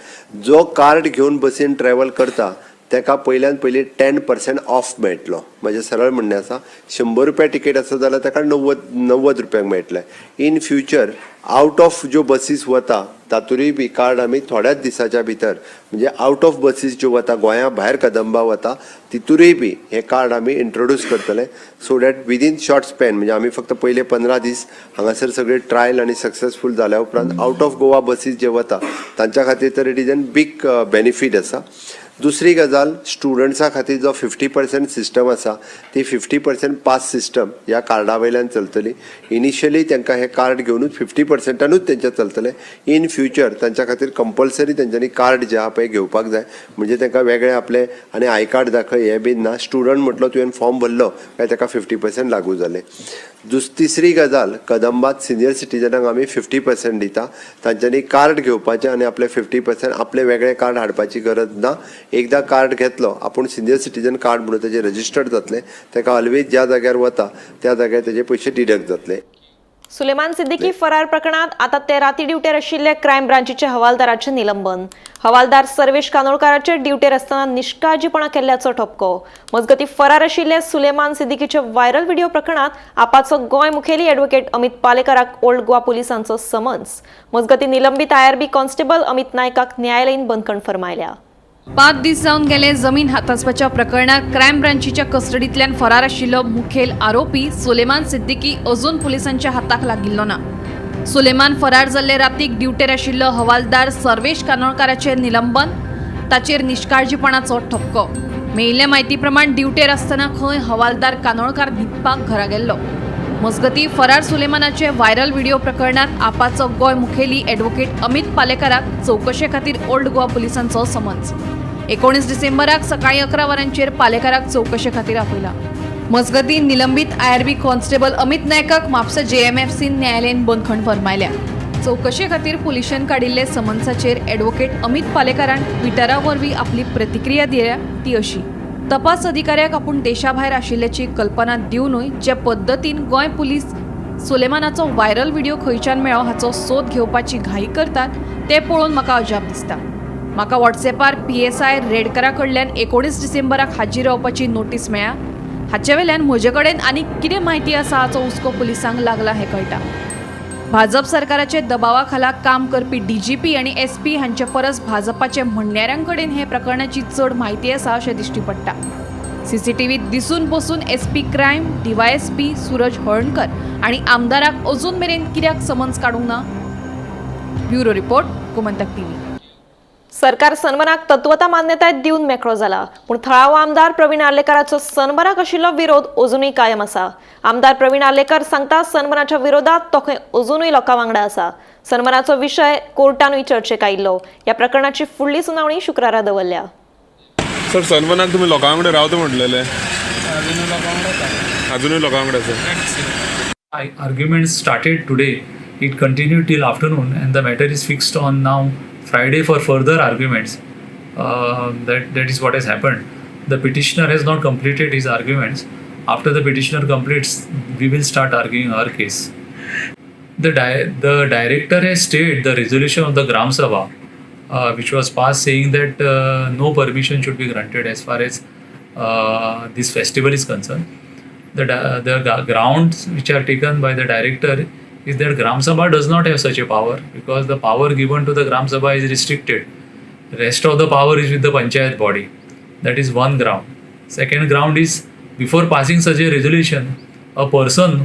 [SPEAKER 9] जो कार्ड घेवन बसीन ट्रॅवल करता ताका पयल्यान पयलीं 10% ऑफ मेळटलो. म्हजें सरळ म्हणणें आसा, 100 रुपया तिकेट आसा जाल्यार ताका 90 रुपयांक मेळटलें. इन फ्युचर आवट ऑफ ज्यो बसीस वता तातूंय बी कार्ड आमी थोड्याच दिसाच्या भितर, म्हणजे आवट ऑफ बसीस ज्यो वता गोंया भायर कदंबा वता तितूरय बी हें कार्ड आमी इंट्रोड्यूस करतले, so that within short span, म्हणजे आमी फक्त पयले 15 दीस हांगासर सगळे ट्रायल आनी सक्सेसफूल जाल्या उपरांत आवट ऑफ गोवा बसीस जे वता तांच्या खातीर तर it is an big benefit आसा. दुसरी गजाल, स्टुडंट्सां खातीर जो 50% सिस्टम आसा ती 50% पास सिस्टम ह्या कार्डा वयल्यान चलतली. इनिशियली तांकां हें कार्ड घेवनूच 50%नूच तेंचें चलतलें. इन फ्युचर तांच्या खातीर कंपल्सरी तेंच्यांनी कार्ड जें आहा पळय घेवपाक जाय, म्हणजे तांकां वेगळें आपलें आनी I card दाखय हें बीन ना. स्टुडंट म्हटलो तुवें फॉर्म भरलो काय ताका 50% लागू जालें. तिसरी गजाल, कदंबात सिनियर सिटीजनांक आमी 50% दिता. तांच्यांनी कार्ड घेवपाचें आनी आपलें 50% आपलें वेगळें कार्ड हाडपाची गरज ना. एकदां कार्ड घेतलो आपूण सिनियर सिटीजन कार्ड म्हणून तेजें रजिस्टर्ड जातलें, ताका ऑलवेज ज्या जाग्यार वता त्या जाग्यार तेजे पयशे डिडक्ट जातले.
[SPEAKER 1] सुलेमान सिद्दीकी फरार प्रकरणात आता ते राती ड्युटेर आशिल्ले क्रायम ब्रांचीचे हवालदाराचे निलंबन. हवालदार सर्वेश कानोळकाराचे ड्युटेर आसतना निष्काळजीपणा केल्ल्याचो ठपको. मजगती फरार आशिल्ले सुलेमान सिद्दीकीचे व्हायरल व्हिडिओ प्रकरणात आपाचो गोंय मुखेली ॲडव्होकेट अमित पालेकराक ओल्ड गोवा पुलिसांचो समन्स. मजगती निलंबित आयआरबी कॉन्स्टेबल अमित नायकाक न्यायालयीन बंदखण फर्मायल्या.
[SPEAKER 8] 5 दीस जावन गेले जमीन हातासपाच्या प्रकरणात क्रायम ब्रांचीच्या कस्टडींतल्यान फरार आशिल्लो मुखेल आरोपी सुलेमान सिद्दीकी अजून पुलिसांच्या हाताक लागिल्लो ना. सुलेमान फरार जाल्ले रातीक ड्युटेर आशिल्लो हवालदार सर्वेश कानोळकाराचें निलंबन, ताचेर निष्काळजीपणाचो ठपको. मेळिल्ले म्हायती प्रमाण ड्युटेर आसतना खंय हवालदार कानोळकार न्हिदपाक घरा गेल्लो. मजगती फरार सुलेमानाचे व्हायरल व्हिडिओ प्रकरणात आपाचो गोंय मुखेली ॲडव्होकेट अमित पालेकराक चवकशे खातीर ओल्ड गोवा पुलिसांचो समन्स. 19 डिसेंबराक सकाळीं 11 वरांचेर पालेकराक चवकशे खातीर आपयला. मजगती निलंबित आयआरबी कॉन्स्टेबल अमित नायकाक म्हापसा जेएमएफसीन न्यायालयीन बंदखण फर्मायल्या. चवकशे खातीर पुलिशेन काडिल्ले समन्साचेर ॲडव्होकेट अमित पालेकरान ट्विटरा वरवीं आपली प्रतिक्रिया दिल्या ती अशी: तपास अधिकाऱ्याक आपूण देशाभायर आशिल्ल्याची कल्पना दिवनूय जे पद्दतीन गोंय पुलीस सुलेमानाचो व्हायरल व्हिडिओ खंयच्यान मेळ्ळो हाचो सोद घेवपाची घाई करतात ते पळोवन म्हाका अजाप दिसता. म्हाका व्हॉट्सएपार PSI रेडकरा कडल्यान 19 डिसेंबराक हाजीर रावपाची नोटीस मेळ्ळ्या. हाचे वेल्यान म्हजे कडेन आनी कितें म्हायती आसा हाचो हुस्को पुलिसांक लागला हें कळटा. भाजप सरकाराचे दबावा खाला काम करपी DGP आनी SP हांचे परस भाजपाचे म्हणयाऱ्यां कडेन हे प्रकरणाची चड म्हायती आसा अशें दिश्टी पडटा. CCTVत दिसून पसून SP crime, DYSP Suraj Halarnkar आनी आमदाराक अजून मेरेन कित्याक समन्स काडूंक ना? Bureau report, Gomantak TV.
[SPEAKER 1] सरकार सनबर्नाक तत्वता मान्यताय दिवन मेकळो जाला, पूण थळावो आमदार प्रवीण आर्लेकाराचो सनबर्नाक आशिल्लो विरोध अजुनूय कायम आसा. आमदार प्रवीण आर्लेकार सांगता सनबर्नाच्या विरोधात तो खंय अजुनूय लोकां वांगडा आसा. सनबर्नाचो विशय कोर्टानूय चर्चेक आयिल्लो. ह्या प्रकरणाची फुडली सुनावणी शुक्रारा दवरल्या.
[SPEAKER 4] सर, सनबर्नाक तुमी लोकां वांगडा रावता म्हटलेले, अजुनूय लोकां वांगडा आसा.
[SPEAKER 15] Arguments started today, it continued till afternoon and the matter is fixed on now Friday for further arguments. That is what has happened. The petitioner has not completed his arguments. After the petitioner completes, we will start arguing our case. The director has stated the resolution of the Gram Sabha, which was passed, saying that no permission should be granted as far as this festival is concerned. The grounds which are taken by the director is that Gram Sabha does not have such a power, because the power given to the Gram Sabha is restricted. Rest of the power is with the panchayat body. That is one ground. Second ground is, before passing such a resolution, a person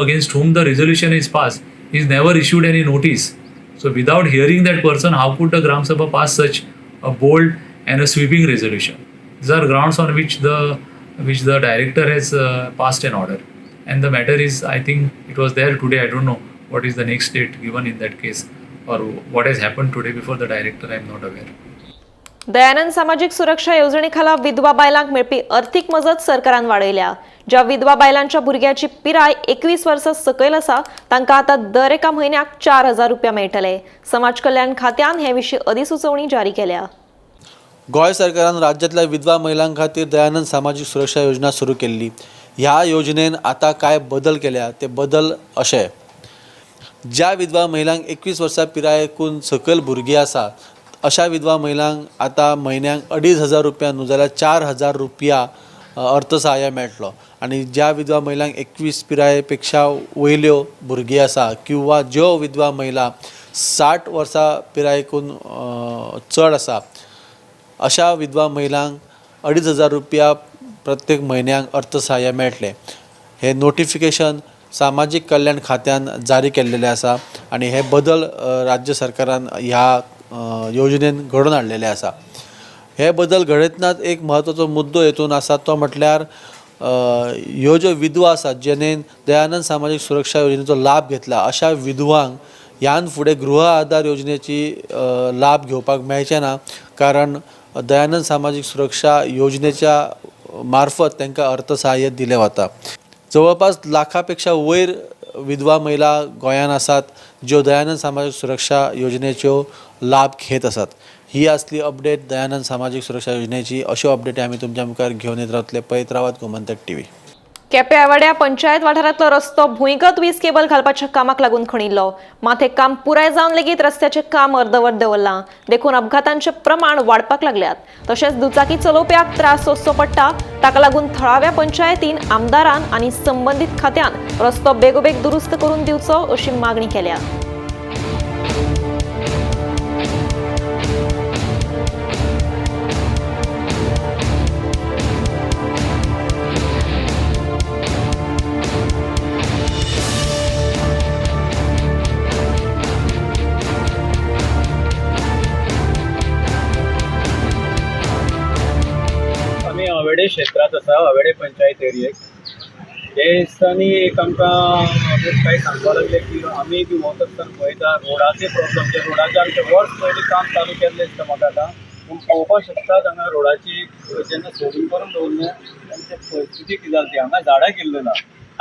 [SPEAKER 15] against whom the resolution is passed He's never issued any notice. So without hearing that person, how could the Gram Sabha pass such a bold and a sweeping resolution? These are grounds on which the director has passed an order. And the matter is, I think it was there today. I don't know what is the next date given in that case or what has happened today before the director, I am not aware.
[SPEAKER 1] Dayanand सामाजिक सुरक्षा योजनेखाला विधवा बायलांक मेळपी अर्थीक मजत सरकारान वाडयल्या. ज्या विधवा बायलांच्या भुरग्याची पिराय 21 वर्सां सकयल आसा तांकां आतां दर एका म्हयन्याक 4,000 रुपया मेळटले. समाज कल्याण खात्यान हे विशीं अधिसुचोवणी जारी केल्या.
[SPEAKER 16] गोंय सरकारान राज्यांतल्या विधवा महिलां खातीर दयानंद सामाजीक सुरक्षा योजना सुरू केल्ली. ह्या योजनेन आतां कांय बदल केल्या. ते बदल अशे, ज्या विधवा महिलांक 21 वर्सां पिरायेकून सकयल भुरगीं आसा अशा विधवा महिलांक आतां म्हयन्याक 2,500 रुपया न्हू जाल्यार 4,000 रुपया अर्थसहाय्य मेळटलो. आनी ज्या विधवा महिलांक 21 पिराये पेक्षा वयल्यो भुरगीं आसा किंवा ज्यो विधवा महिला 60 वर्सां पिरायेकून चड आसा अशा विधवा महिलांक 2,500 रुपया प्रत्येक म्हयन्याक अर्थसहाय्य मेळटलें. हे नोटिफिकेशन सामाजीक कल्याण खात्यान जारी केल्लेलें आसा आनी हे बदल राज्य सरकारान ह्या योजनेन घडोवन हाडलेले आसा. हे बदल घडयतनाच एक म्हत्वाचो मुद्दो हेतून आसा तो म्हटल्यार ह्यो ज्यो विधवा आसात जेणेन दयानंद सामाजीक सुरक्षा योजनेचो लाभ घेतला अशा विधवांक ह्यान फुडें गृह आधार योजनेची लाभ घेवपाक मेळचे ना, कारण दयानंद सामाजीक सुरक्षा योजनेच्या मार्फत तांकां अर्थसहाय्य दिलें वता. जवळपास लाखा पेक्षा वयर विधवा महिला गोंयांत आसात ज्यो दयानंद सामाजीक सुरक्षा योजनेच्यो लाभ घेत आसात. ही आसली अपडेट दयानंद सामाजीक सुरक्षा योजनेची. अश्यो अपडेटी आमी तुमच्या मुखार घेवन येत रावतले. पळयत रावात गोमंतक टीव्ही.
[SPEAKER 1] केपें आवाड्या पंचायत वाठारांतलो रस्तो भुंयगत वीज केबल घालपाच्या कामाक लागून खणिल्लो. मात हें काम पुराय जावन लेगीत रस्त्याचें काम अर्दवट दवरलां, देखून अपघातांचें प्रमाण वाडपाक लागल्यात. तशेंच दुचाकी चलोवप्याक त्रास सोंसचो पडटा. ताका लागून थळाव्या पंचायतीन, आमदारान आनी संबंदीत खात्यान रस्तो बेगोबेग दुरुस्त करून दिवचो अशी मागणी केल्या.
[SPEAKER 17] अवेडे क्षेत्रांत आसा, अवेडे पंचायत एरियेक. हे दिसांनी एक आमकां काय सांगपाक लागले की आमी बी वत आसतना पळयता रोडाचे प्रॉब्लम, जे रोडाचे आमचे वर्स पयलीं काम चालू केल्लें दिसता म्हाका आतां, पूण पळोवपाक शकतात हांगा रोडाची जेन्ना सोडून करून दवरलें तेन्ना परिस्थिती कितें जाली ती, हांगा झाडां केल्ली ना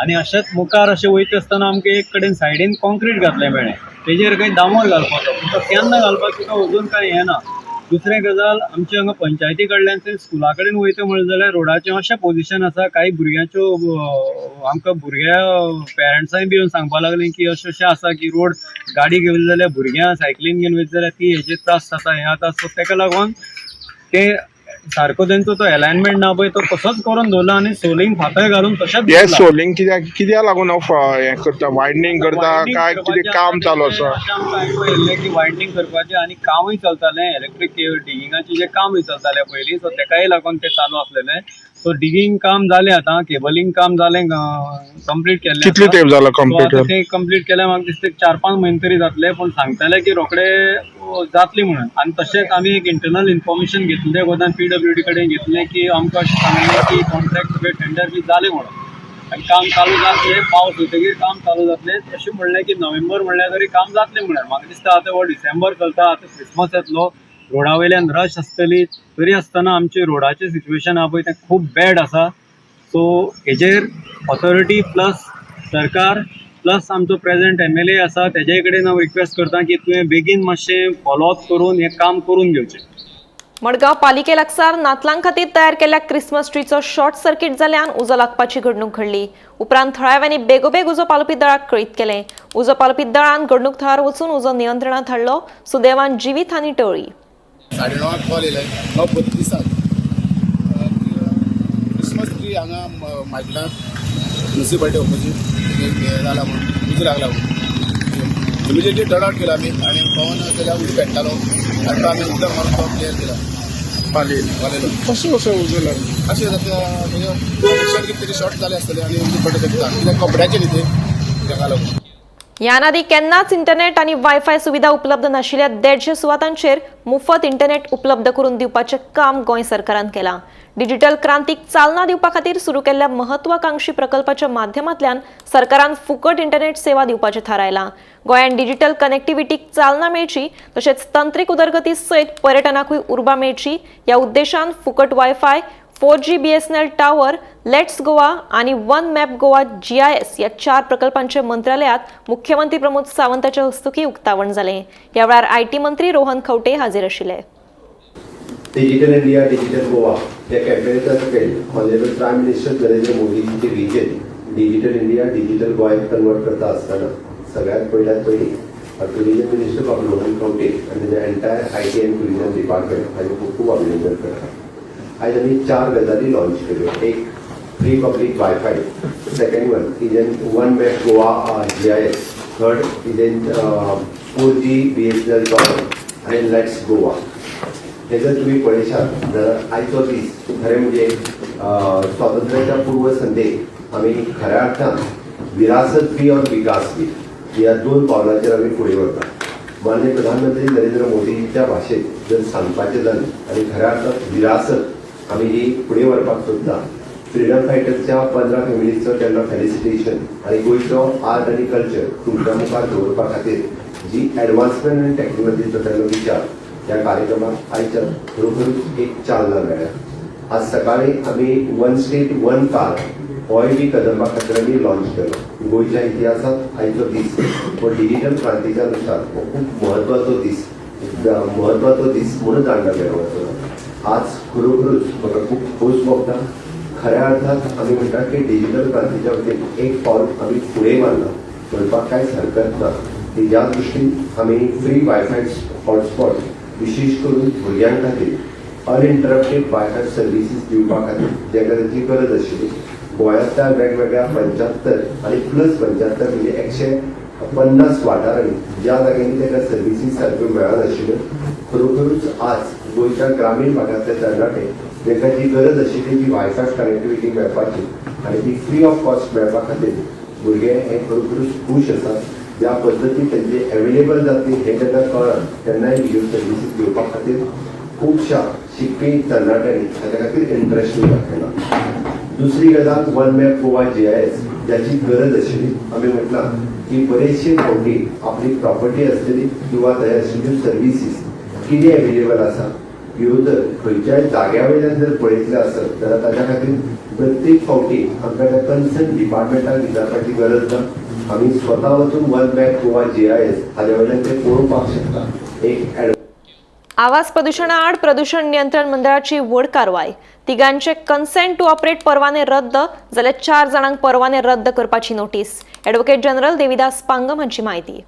[SPEAKER 17] आनी अशेंच मुखार अशें वयता आसतना आमकां एक कडेन सायडीन कॉन्क्रीट घातलें मेळ्ळें, तेजेर खंय डांबर घालपाचो, पूण तो केन्ना घालपाचो तो अजून कांय हें ना. दुसरें गजाल आमच्या हांगा पंचायती कडल्यान स्कुला कडेन वयता म्हणलें जाल्यार रोडाचें अशें पोजिशन आसा, कांय भुरग्यांच्यो आमकां भुरग्या पेरंट्सांय बी येवन सांगपाक लागलीं की अशें अशें आसा की रोड गाडी घेवन जाल्यार भुरग्यां सायकलीन घेवन वयता जाल्यार ती हेजे त्रास जाता, हें जाता. सो तेका लागून ते सारको तेंचो तो एलायनमेंट ना पळय तो तसोच करून दवरला आनी सोलिंग फातर घालून तशेंच
[SPEAKER 14] हे सोलिंग कित्याक लागून हें करता, वायडनींग करता काय कितें काम चालू आसा?
[SPEAKER 17] अशें आमकां आयकूंक येयल्लें की वायडनींग करपाचें आनी कामूय चलतालें, इलेक्ट्रीक डिगिंगाचें जें कामूय चलतालें पयलीं, सो तेकाय लागून तें चालू आसलेलें. सो डिगींग काम जालें आतां, केबलिंग काम जालें, कंप्लीट केल्लें.
[SPEAKER 14] कितले तेंप जाला कंप्लीट?
[SPEAKER 17] तें कंप्लीट केलें म्हाका दिसता 4-5 म्हयने तरी जातले, पूण सांगताले की रोखडे जातली म्हणून. आनी तशेंच आमी एक इंटरनल इन्फॉर्मेशन घेतलें गोदान PWD कडेन घेतलें की आमकां अशें सांगलें की कॉन्ट्रॅक्ट टेंडर बी जालें म्हणून आनी काम चालू जातलें, पावस वतकीर काम चालू जातलें अशें म्हणलें की नोव्हेंबर म्हणल्यार तरी काम जातलें म्हणून. म्हाका दिसता आतां हो डिसेंबर चलता, आतां क्रिसमस येतलो, रोडा वयल्यान रश आसतली, तरी आसतना आमचें रोडाचें सिट्युएशन आहा पळय तें खूब बॅड आसा. सो हेजेर ऑथॉरिटी प्लस सरकार प्लस आमचो प्रेजेंट MLA आसा तेजे कडेन हांव रिक्वेस्ट करता की तुवें बेगीन मातशें फॉलोअप करून हें काम करून घेवचें.
[SPEAKER 1] मडगांव पालिके लागसार नातलां खातीर तयार केल्ल्या क्रिसमस ट्रीचो शॉर्ट सर्किट जाल्यान उजो लागपाची घडणूक घडली. उपरांत थळाव्यांनी बेगोबेग उजो पालोवपी दळाक कळीत केलें. उजो पालोवपी दळान घडणूक थळार वचून उजो नियंत्रणांत हाडलो. सुदैवान जिवीत हानी टळ्ळी.
[SPEAKER 13] 9:30 कॉल येयले, 9:32 क्रिसमस ट्री हांगा मायकला म्युनिसिपालिटी ऑपोजीट हें जाला म्हणून उजो लागला म्हणून इमिजिएटली टर्न आवट केलो आमी आनी पवन केल्या उजो पेट्टालो आनी तो आमी उदक मारून तो क्लियर केला. पालयलो.
[SPEAKER 14] कसो कसो उजो लागलो?
[SPEAKER 13] अशें जाता कनेक्शन कितें तरी शॉर्ट जालें आसतलें आनी उजो पडटा शकता, कित्याक कपड्याचें न्ही तें, तेका लागून.
[SPEAKER 1] ह्यान आदी केन्नाच इंटरनेट आनी वायफाय सुविधा उपलब्ध नाशिल्ल्या 150 सुवातांचेर मुफत इंटरनेट उपलब्ध करून दिवपाचें काम गोंय सरकारान केलां. डिजिटल क्रांतीक चालना दिवपा खातीर सुरू केल्ल्या महत्वाकांक्षी प्रकल्पाच्या माध्यमांतल्यान सरकारान फुकट इंटरनेट सेवा दिवपाचें थारायलां. गोंयांत डिजिटल कनेक्टिव्हिटीक चालना मेळची तशेंच तंत्रीक उदरगती सयत पर्यटनाकूय उर्बा मेळची ह्या उद्देशान फुकट wifi, 4G BSNL tower, let's Goa आनी वन मॅप गोवा GIS ह्या 4 प्रकल्पांचे मंत्रालयात मुख्यमंत्री प्रमोद सावंताच्या हस्तुकीं उक्तावण जालें. ह्या वेळार IT मंत्री रोहन खंवटे हाजीर आशिल्ले.
[SPEAKER 9] डिजिटल इंडिया डिजिटल गोवा ह्या कॅम्पेनाच्या सकयल ऑनरेबल प्रायम मिनिस्टर नरेंद्र मोदीजीचे vision digital India digital Goa convert करता आसतना सगळ्यात पयल्यात पयलीं टुरिजम मिनिस्टर बाब रोहन खंवटे आनी तेजे entire IT and tourism department हाजें खूब खूब अभिनंदन करता. आयज आमी 4 गजाली लॉन्च केल्यो. एक free public wifi, second one is an one map Goa GIS, third is an 4G BSNL tower आनी let's Goa. हे जर तुम्ही पळयशात जाल्यार आयचो दीस खरें म्हणजे स्वातंत्र्याच्या पूर्वसंध्येक आमी खऱ्या अर्थान विरासत बी और विकास बी ह्या 2 पावलांचेर आमी फुडें वता. माननीय प्रधानमंत्री नरेंद्र मोदींच्या भाशेंत जर सांगपाचें जालें आनी खऱ्या अर्थान विरासत आमी ही फुडें व्हरपाक सोदता. फ्रिडम फायटर्सच्या 15 फॅमिलीचो तेन्ना फेलिसिटेशन आनी गोंयचो आर्ट आनी कल्चर तुमच्या मुखार दवरपा खातीर जी एडवान्समेंट आनी टॅक्नॉलॉजीचो तेन्ना विचार ह्या कार्यक्रमाक आयच्या खरोखरूच एक चालना मेळ्ळ्या. आज सकाळी आमी वन स्टेट वन कार होय बी कदंबा खातीर आमी लॉन्च केलो. गोंयच्या इतिहासांत आयचो दीस हो डिजिटल क्रांतीच्या नुसार हो खूब म्हत्वाचो दीस म्हणून जाणला गेलो वतलो. आज खरोखरूच म्हाका खूब खोस भोगता. खऱ्या अर्थात आमी म्हणटा की डिजिटल क्रांतीच्या वतीन एक पावल आमी फुडें मारलां म्हणपाक कांयच हरकत ना. की ज्या दृश्टीन आमी फ्री वायफाय हॉटस्पॉट विशेष करून भुरग्यां खातीर अनइंटरप्टेड वायफाय सर्विसीस दिवपा खातीर जाका ताची गरज आशिल्ली गोंयांतल्या वेगवेगळ्या 75 आनी प्लस 75 म्हणजे 150 वाठारांनी ज्या जाग्यांनी ताका सर्विसीस सारक्यो मेळनाशिल्ल्यो खरोखरूच आज गोंयच्या ग्रामीण भागांतले तरणाटे तांकां जी गरज आशिल्ली ती वायफाय कनेक्टिविटी मेळपाची आनी ती फ्री ऑफ कॉस्ट मेळपा खातीर भुरगे हे खरोखरूच खूश आसात. ज्या पद्दतीन तेंचे एवेलेबल जातली हें जेन्ना कळ्ळां तेन्नाय ह्यो सर्विसीस घेवपा खातीर खुबश्या शिकपी तरणाट्यांनी ताच्या खातीर इंट्रस्ट दाखयला. दुसरी गजाल वन मॅप गोवा GIS ज्याची गरज आशिल्ली. आमी म्हटलां की बरेचशे फावटी आपली प्रॉपर्टी आसतली किंवा थंय आशिल्ल्यो सर्विसीस कितें एवेलेबल आसा ह्यो जर खंयच्याय जाग्या वयल्यान जर पळयतले आसत जाल्यार ताच्या खातीर प्रत्येक फावटी आमकां त्या कन्सर्न डिपार्टमेंटाक विचारपाची गरज ना. आमी स्वता वचून वन मॅप गोवा GIS हाज्या वयल्यान ते पळोवपाक शकता. एक
[SPEAKER 1] आवाज प्रदूषणाआड प्रदूषण नियंत्रण मंडळाची व्हड कारवाय. तिगांचे कन्सेंट टू ऑपरेट परवाने रद्द जाल्यार 4 जाणांक परवाने रद्द करपाची notice. Advocate general Devidas Pangam हांची म्हायती.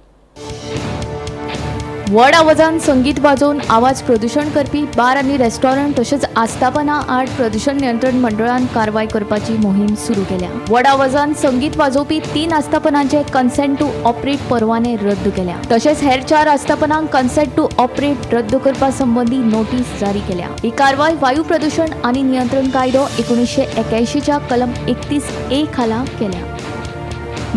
[SPEAKER 8] व्हड आवाजान संगीत वाजोवन आवाज प्रदूषण करपी बार आनी रेस्टॉरंट तशेंच आस्थापना आड प्रदूषण नियंत्रण मंडळान कारवाय करपाची मोहीम सुरू केल्या. व्हड आवाजान संगीत वाजोवपी 3 आस्थापनांचे कन्सेंट टू ऑपरेट परवाने रद्द केल्या. तशेंच हेर 4 आस्थापनांक कन्सेंट टू ऑपरेट रद्द करपा संबंदी नोटीस जारी केल्या. ही कारवाय वायू प्रदूषण आनी नियंत्रण कायदो 1981च्या कलम 31A खाला केल्या.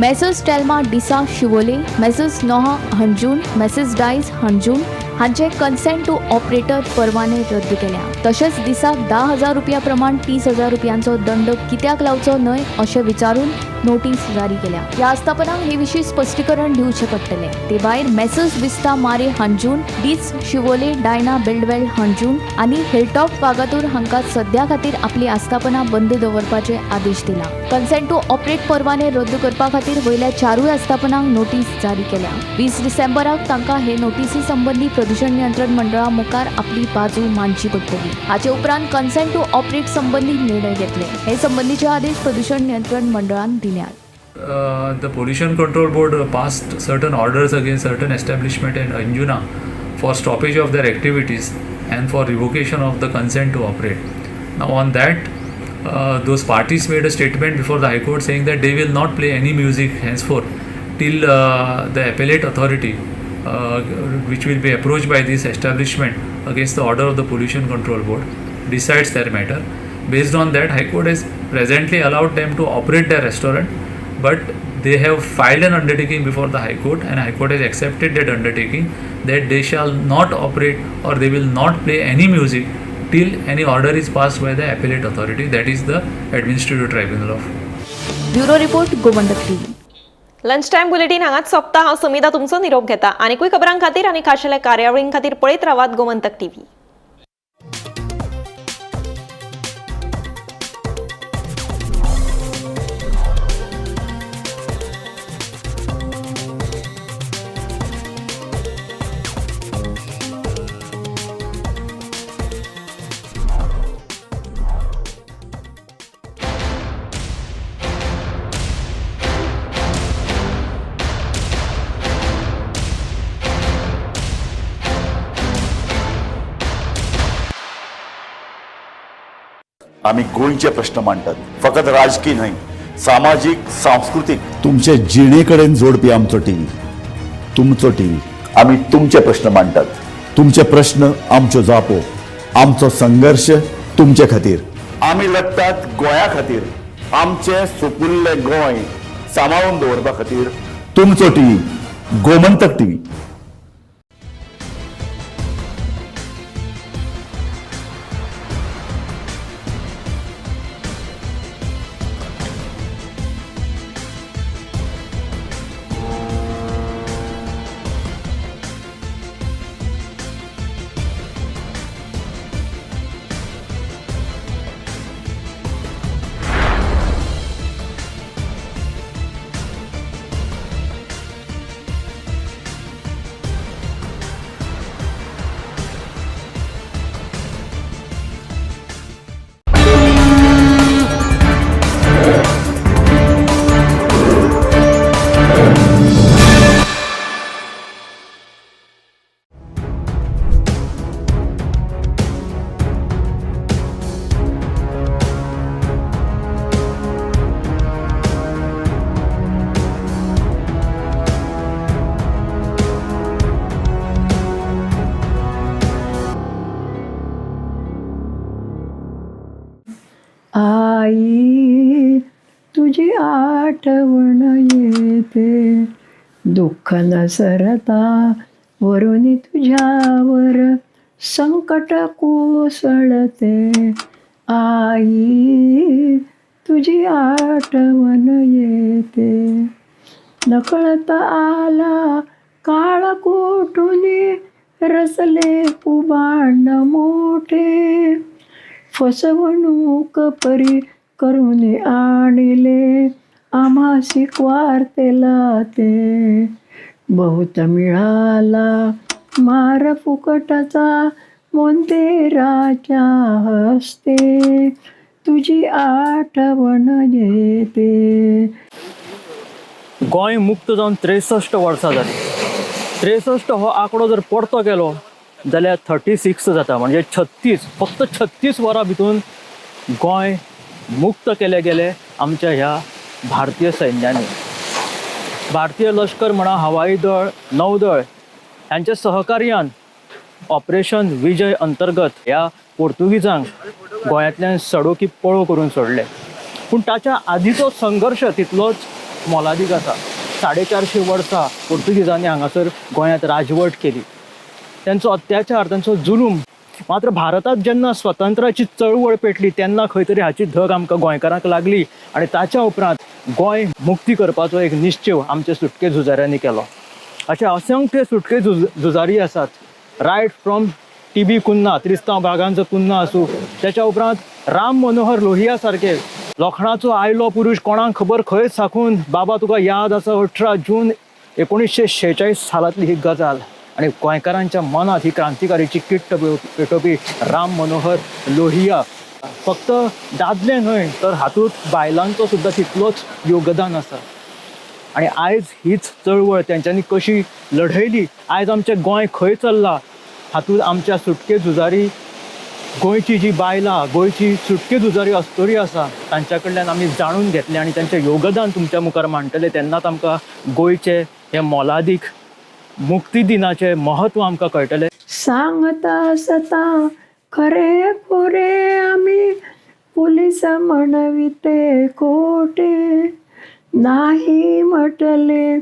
[SPEAKER 8] Messrs Telma D'Sa Siolim, Messrs Noah Anjun, Messrs Dias Anjun हांचे कन्सेंट टू ऑपरेटर परवाने रद्द केल्या. तशेंच दिसाक 10,000 रुपया प्रमाण 30,000 रुपयांचो दंड कित्याक लावचो न्हय अशें विचारून नोटीस जारी केल्या. ह्या आस्थापनांक हे विशीं स्पश्टीकरण दिवचें पडटलें. ते भायर मेसर्स विस्ता मारे हंजून, डीस शिवोले, डायना बिल्डवेल हंजून आनी हिलटॉप वागातूर हांकां सद्या खातीर आपली आस्थापना बंद दवरपाचे आदेश दिला. कन्सेंट टू ऑपरेट परवाने रद्द करपा खातीर वयल्या 4 आस्थापनांक नोटीस जारी केल्या. 20 डिसेंबराक तांकां हे नोटीसी संबंदी प्रदूषण नियंत्रण मंडळा मुखार आपली बाजू मांडची पडटली. हाचे उपरांत कन्सेंट टू ऑपरेट संबंदी निर्णय घेतले. हे संबंदीचे आदेश प्रदूषण नियंत्रण मंडळान दिल्यात.
[SPEAKER 15] The Pollution Control Board passed certain orders against certain establishment in Anjuna for stoppage of their activities and for revocation of the consent to operate. Now on that, those parties made a statement before the High Court saying that they will not play any music henceforth till the appellate authority, which will be approached by this establishment against the order of the Pollution Control Board, decides their matter. Based on that, High Court has presently allowed them to operate their restaurant, but They have filed an undertaking before the High Court and High Court has accepted that undertaking that they shall not operate or they will not play any music till any order is passed by the appellate authority, that is the Administrative Tribunal of.
[SPEAKER 3] Bureau report, Gomantak TV.
[SPEAKER 1] Lunch time bulletin हांगाच सोंपता. हांव समिता तुमचो निरोप घेता. आनीकूय खबरां खातीर आनी खाशेल्या कार्यावळीं खातीर पळयत रावात गोमंतक टीव्ही.
[SPEAKER 2] आमी गोंयचे प्रश्न मांडटात, फकत राजकी न्हय, सामाजीक, सांस्कृतीक, तुमचे जिणे कडेन जोडपी आमचो टीव्ही, तुमचो टीव्ही. आमी तुमचे प्रश्न मांडटात, तुमचे प्रश्न आमच्यो जापो, आमचो संघर्श तुमचे खातीर. आमी लढटात गोंया खातीर, आमचें सुपुल्लें गोंय सांबाळून दवरपा खातीर. तुमचो टीव्ही, गोमंतक टीव्ही.
[SPEAKER 5] आई तुझी आठवण येते, दुःख न सरता वरुनी तुझ्यावर संकट कोसळते. आई तुझी आठवण येते, नकळत आला काळ कोठुनी, रचले कुबाण मोठे, फसवणूक परी करून आणले आम्हासी वार्तेला ते. बहुत मिळाला मार फुकटाचा मोंतेराच्या हस्ते, तुझी आठवण येते.
[SPEAKER 23] गोंय मुक्त जावन 63 वर्सां जालीं. 63 हो आंकडो जर परतो केलो जाल्यार 36 जाता, म्हणजे 36, फक्त 36 वरां भितून गोंय मुक्त केले गेले आमच्या ह्या भारतीय सैन्याने. भारतीय लश्कर म्हणा, हवाई दळ, नौदळ ह्यांच्या सहकार्यान ऑपरेशन विजय अंतर्गत ह्या पोर्तुगीजांक गोंयांतल्यान सडोकी पळो करून सोडले. पूण ताच्या आदीचो संघर्श तितलोच मोलादीक आसा. 450 वर्सां पोर्तुगीजांनी हांगासर गोंयांत राजवट केली, त्यांचो अत्याचार, त्यांचो जुलूम. मात्र भारतात जेन्ना स्वतंत्राची चळवळ पेटली तेन्ना खंय तरी हाची धग आमकां गोंयकारांक लागली आनी ताच्या उपरांत गोंय मुक्ती करपाचो एक निश्चेव आमच्या सुटके झुजाऱ्यांनी केलो. अशे असंख्य सुटके झुजारी आसात, right from T B Cunha, Tristao बागांचो कुन्हा आसूं, त्याच्या उपरांत राम मनोहर लोहिया सारके लोखणाचो आयलो पुरूश, कोणाक खबर खंय साकून बाबा तुका याद आसा 18 जून 1946 सालांतली ही गजाल. आनी गोंयकारांच्या मनात ही क्रांतिकारीची किट्ट पेटोवपी राम मनोहर लोहिया फक्त दादले न्हय तर हातूंत बायलांचो सुद्दां तितलोच योगदान आसा. आनी आयज हीच चळवळ तेंच्यांनी कशी लढयली, आयज आमचें गोंय खंय चल्लां हातूंत आमच्या सुटके झुजारी गोंयची जी बायलां, गोंयची सुटके झुजारी अस्तुरी आसा तांच्या कडल्यान आमी जाणून घेतलें आनी तांचें योगदान तुमच्या मुखार मांडटले तेन्नाच आमकां गोंयचें हें मोलादीक मुक्ती दिनाचें महत्व आमकां कळटलें.
[SPEAKER 5] सांगता सता खरे खोरे आमी, पुलीस म्हणविते खोटे, नाही म्हटले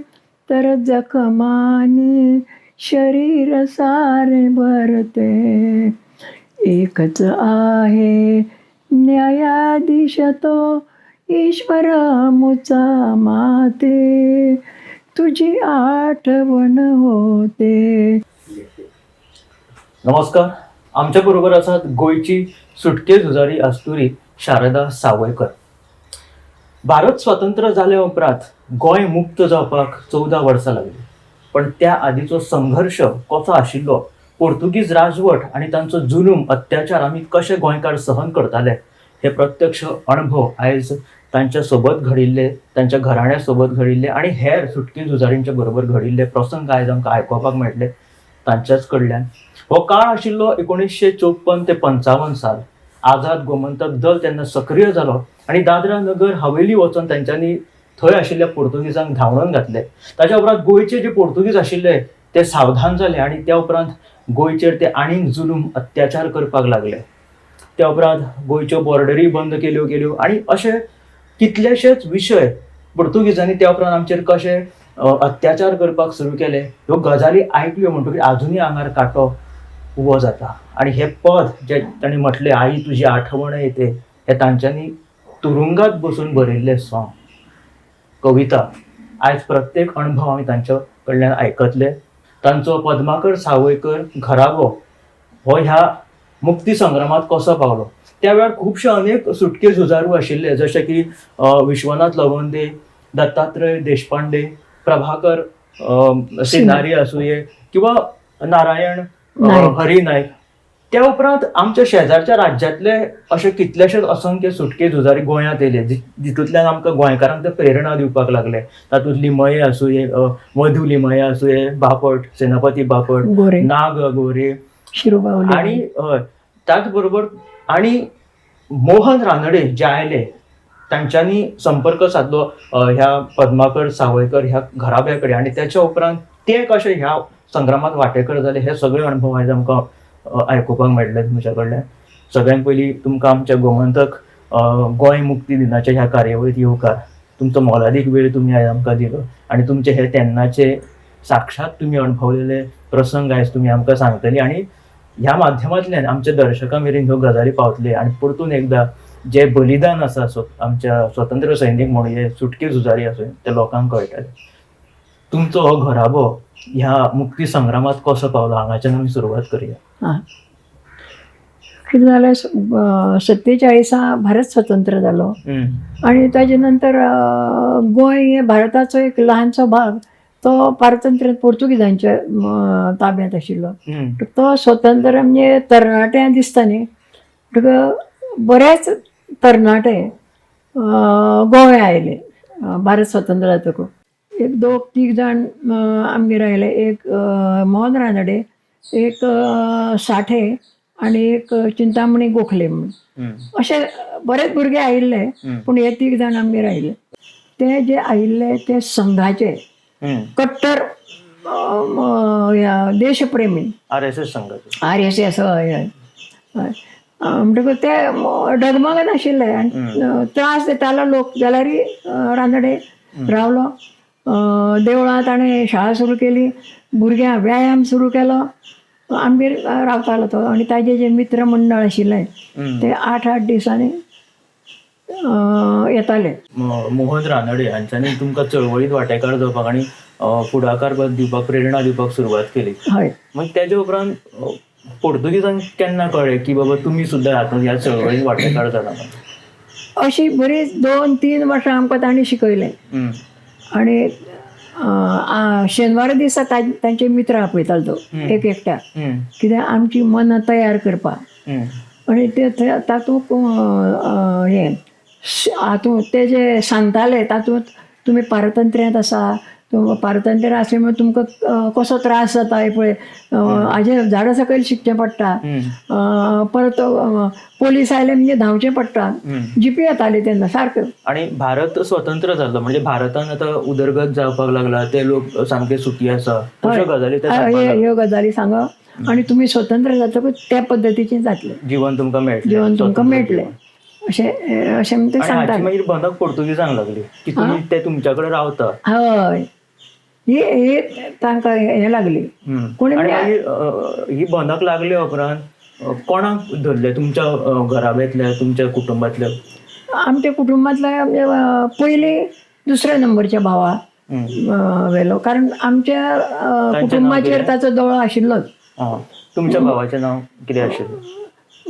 [SPEAKER 5] तर जखमानी शरीर सारे भरते. एकच आहे न्यायाधीश तो ईश्वर मुचा माते, तुझी आठवण होते.
[SPEAKER 23] नमस्कार. आमच्या बरोबर आसात गोंयची सुटके झुजारी अस्तुरी शारदा सावयकर. भारत स्वतंत्र जाल्या उपरांत गोंय मुक्त जावपाक 14 वर्सां लागली, पण त्या आदीचो संघर्श कसो आशिल्लो, पोर्तुगीज राजवट आनी तांचो जुलूम अत्याचार आमी कशे गोंयकार सहन करताले हे प्रत्यक्ष अणभव आयज तांच्या सोबत घडिल्ले, तांच्या घराण्या सोबत घडिल्ले आनी हेर सुटके झुजारींच्या बरोबर घडिल्ले प्रसंग आयज आमकां आयकुपाक मेळटले तांच्याच कडल्यान. हो काळ आशिल्लो 1954 ते 55 साल. आझाद गोमंतक दल तेन्ना सक्रीय जालो आनी दादरा नगर हवेली वचून तांच्यांनी थंय आशिल्ल्या पोर्तुगीजांक धांवडून घातले. ताच्या उपरांत गोंयचे जे पोर्तुगीज आशिल्ले ते सावधान जाले आनी त्या उपरांत गोंयचेर ते आनीक जुलूम अत्याचार करपाक लागले. त्या उपरांत गोंयच्यो बॉर्डरी बंद केल्यो गेल्यो आनी अशे कितलेशेच विशय पोर्तुगीजांनी त्या उपरांत आमचेर कशे अत्याचार करपाक सुरू केले ह्यो गजाली आयकल्यो म्हणटकीर आजुनूय आंगार कांटो उबो जाता. आनी हें पद जें तांणी म्हटलें आई तुजी आठवण येते हें तांच्यांनी तुरुंगात बसून बरयल्लें सॉंग कविता आयज प्रत्येक अणभव आमी तांच्या कडल्यान आयकतले. तांचो पद्माकर सावयकर घराबो हो ह्या मुक्ती संग्रामात कसो पावलो, त्या वेळार खुबशे अनेक सुटके झुजारू आशिल्ले जशे की विश्वनाथ लवंदे, दत्तात्रय देशपांडे, प्रभाकर सिनारी आसुये किंवा नारायण हरी नायक. त्या उपरांत आमच्या शेजारच्या राज्यांतले अशे कितलेशेच असंख्य सुटके झुजारी गोंयांत येयले जितूंतल्यान आमकां गोंयकारांक ते प्रेरणा दिवपाक लागले. तातूंत लिमये आसुये, मधू लिमये आसुये, बापट, सेनापती बापट, नाग गोरे, आणि त्याच बरोबर आणि मोहन रानडे जे आयले तांच्यांनी संपर्क साधलो ह्या पद्माकर सावयकर ह्या घराब्या कडेन आनी त्याच्या उपरांत ते कशे ह्या संग्रामात वांटेकर जाले हे सगळे अणभव आयज आमकां आयकुपाक मेळटले तुमच्या कडल्यान. सगळ्यात पयलीं तुमकां आमच्या गोमंतक गोंय मुक्ती दिनाच्या ह्या कार्यावळीत येवकार. तुमचो मोलादीक वेळ तुमी आयज आमकां दिलो आनी तुमचे हे तेन्नाचे साक्षात तुमी अणभवलेले प्रसंग आयज तुमी आमकां सांगतली आनी ह्या माध्यमांतल्यान आमच्या दर्शकां मेरेन ह्यो गजाली पावतले आनी परतून एकदां जे बलिदान आसा आमच्या स्वतंत्र सैनीक म्हणुये, सुटके झुजारी आसूं, ते लोकांक कळटले. तुमचो हो घराबो ह्या मुक्ती संग्रामात कसो पावलो हांगाच्यान आमी सुरवात करुया.
[SPEAKER 5] हां, कितें जालें 47 भारत स्वतंत्र जालो आनी ताजे नंतर गोंय हे भारताचो एक ल्हानसो भाग तो पारतंत्र्यांत पोर्तुगीजांच्या ताब्यांत आशिल्लो. तो स्वतंत्र म्हणजे तरणाट्यांक दिसता न्ही, म्हणटकच बरेच तरणाटे गोंया आयले भारत स्वतंत्र जातकूच. एक दोग तीग जाण आमगेर आयले, एक मोहन रानडे, एक साठे आनी एक चिंतामणी गोखले म्हणून, अशे बरेच भुरगे आयिल्ले, पूण हे तीग जाण आमगेर आयिल्ले. ते जे आयिल्ले ते संघाचे कट्टर देशप्रेमी,
[SPEAKER 23] आरएसएस संघाचे,
[SPEAKER 5] आरएसएस हय, म्हणटकच ते डगमगनाशिल्ले आनी त्रास दितालो लोक. जाल्यार रानडे रावलो देवळांत, ताणें शाळा सुरू केली, भुरग्यांक व्यायाम सुरू केलो, आमगेर रावतालो तो. आनी ताजे जे मित्र मंडळ आशिल्ले ते 8-8 दिसांनी येताले.
[SPEAKER 23] मोहन रानडे हांच्यांनी तुमकां चळवळीत वांटेकार जावपाक आनी फुडाकार दिवपाक, प्रेरणा दिवपाक सुरवात केली.
[SPEAKER 5] हय.
[SPEAKER 23] मागीर तेजे उपरांत पोर्तुगीजांक केन्ना कळ्ळें की बाबा तुमी सुद्दां हातूंत ह्या चळवळीत वांटेकार जाला?
[SPEAKER 5] अशी बरीच 2-3 वर्सां आमकां तांणी शिकयलें. आनी शेनवारा दिसा तांचे मित्र आपयतालो तो एक एकट्या, कित्याक आमची मनां तयार करपाक. आनी ते तातूंत हें हातूंत ते जे सांगताले तातूंत तुमी पारतंत्र्यांत आसा, पारतंत्र्य आसलें म्हणून तुमकां कसो त्रास जाता हे पळय, हाजे झाडां सकयल शिकचें पडटा, परत पोलीस आयले म्हणजे धांवचें पडटा, जिपी येताली तेन्ना सारक्यो.
[SPEAKER 23] आनी भारत स्वतंत्र जाल्लो म्हणजे भारतान आतां उदरगत जावपाक लागला, ते लोक सामके सुखी आसा, अश्यो गजाली
[SPEAKER 5] ह्यो गजाली सांगप आनी तुमी स्वतंत्र जातकूच त्या पद्दतीचें जातलें
[SPEAKER 23] जिवन, तुमकां मेळटलें,
[SPEAKER 5] जिवन तुमकां मेळटलें. अशें अशें ते सांगतात.
[SPEAKER 23] मागीर बंदक पोर्तुगीजांक लागली की तुमी ते तुमच्या कडेन रावता.
[SPEAKER 5] हय, ही तांकां हें लागली.
[SPEAKER 23] कोणी ही बंदक लागले उपरांत कोणाक धरले तुमच्या घराब्यांतल्या, तुमच्या कुटुंबातल्या?
[SPEAKER 5] आमच्या कुटुंबांतल्या पयलीं दुसऱ्या नंबरच्या भावा व्हेलो, कारण आमच्या कुटुंबाचेर ताचो दोळो आशिल्लोच.
[SPEAKER 23] तुमच्या भावाचें नांव कितें आशिल्लें?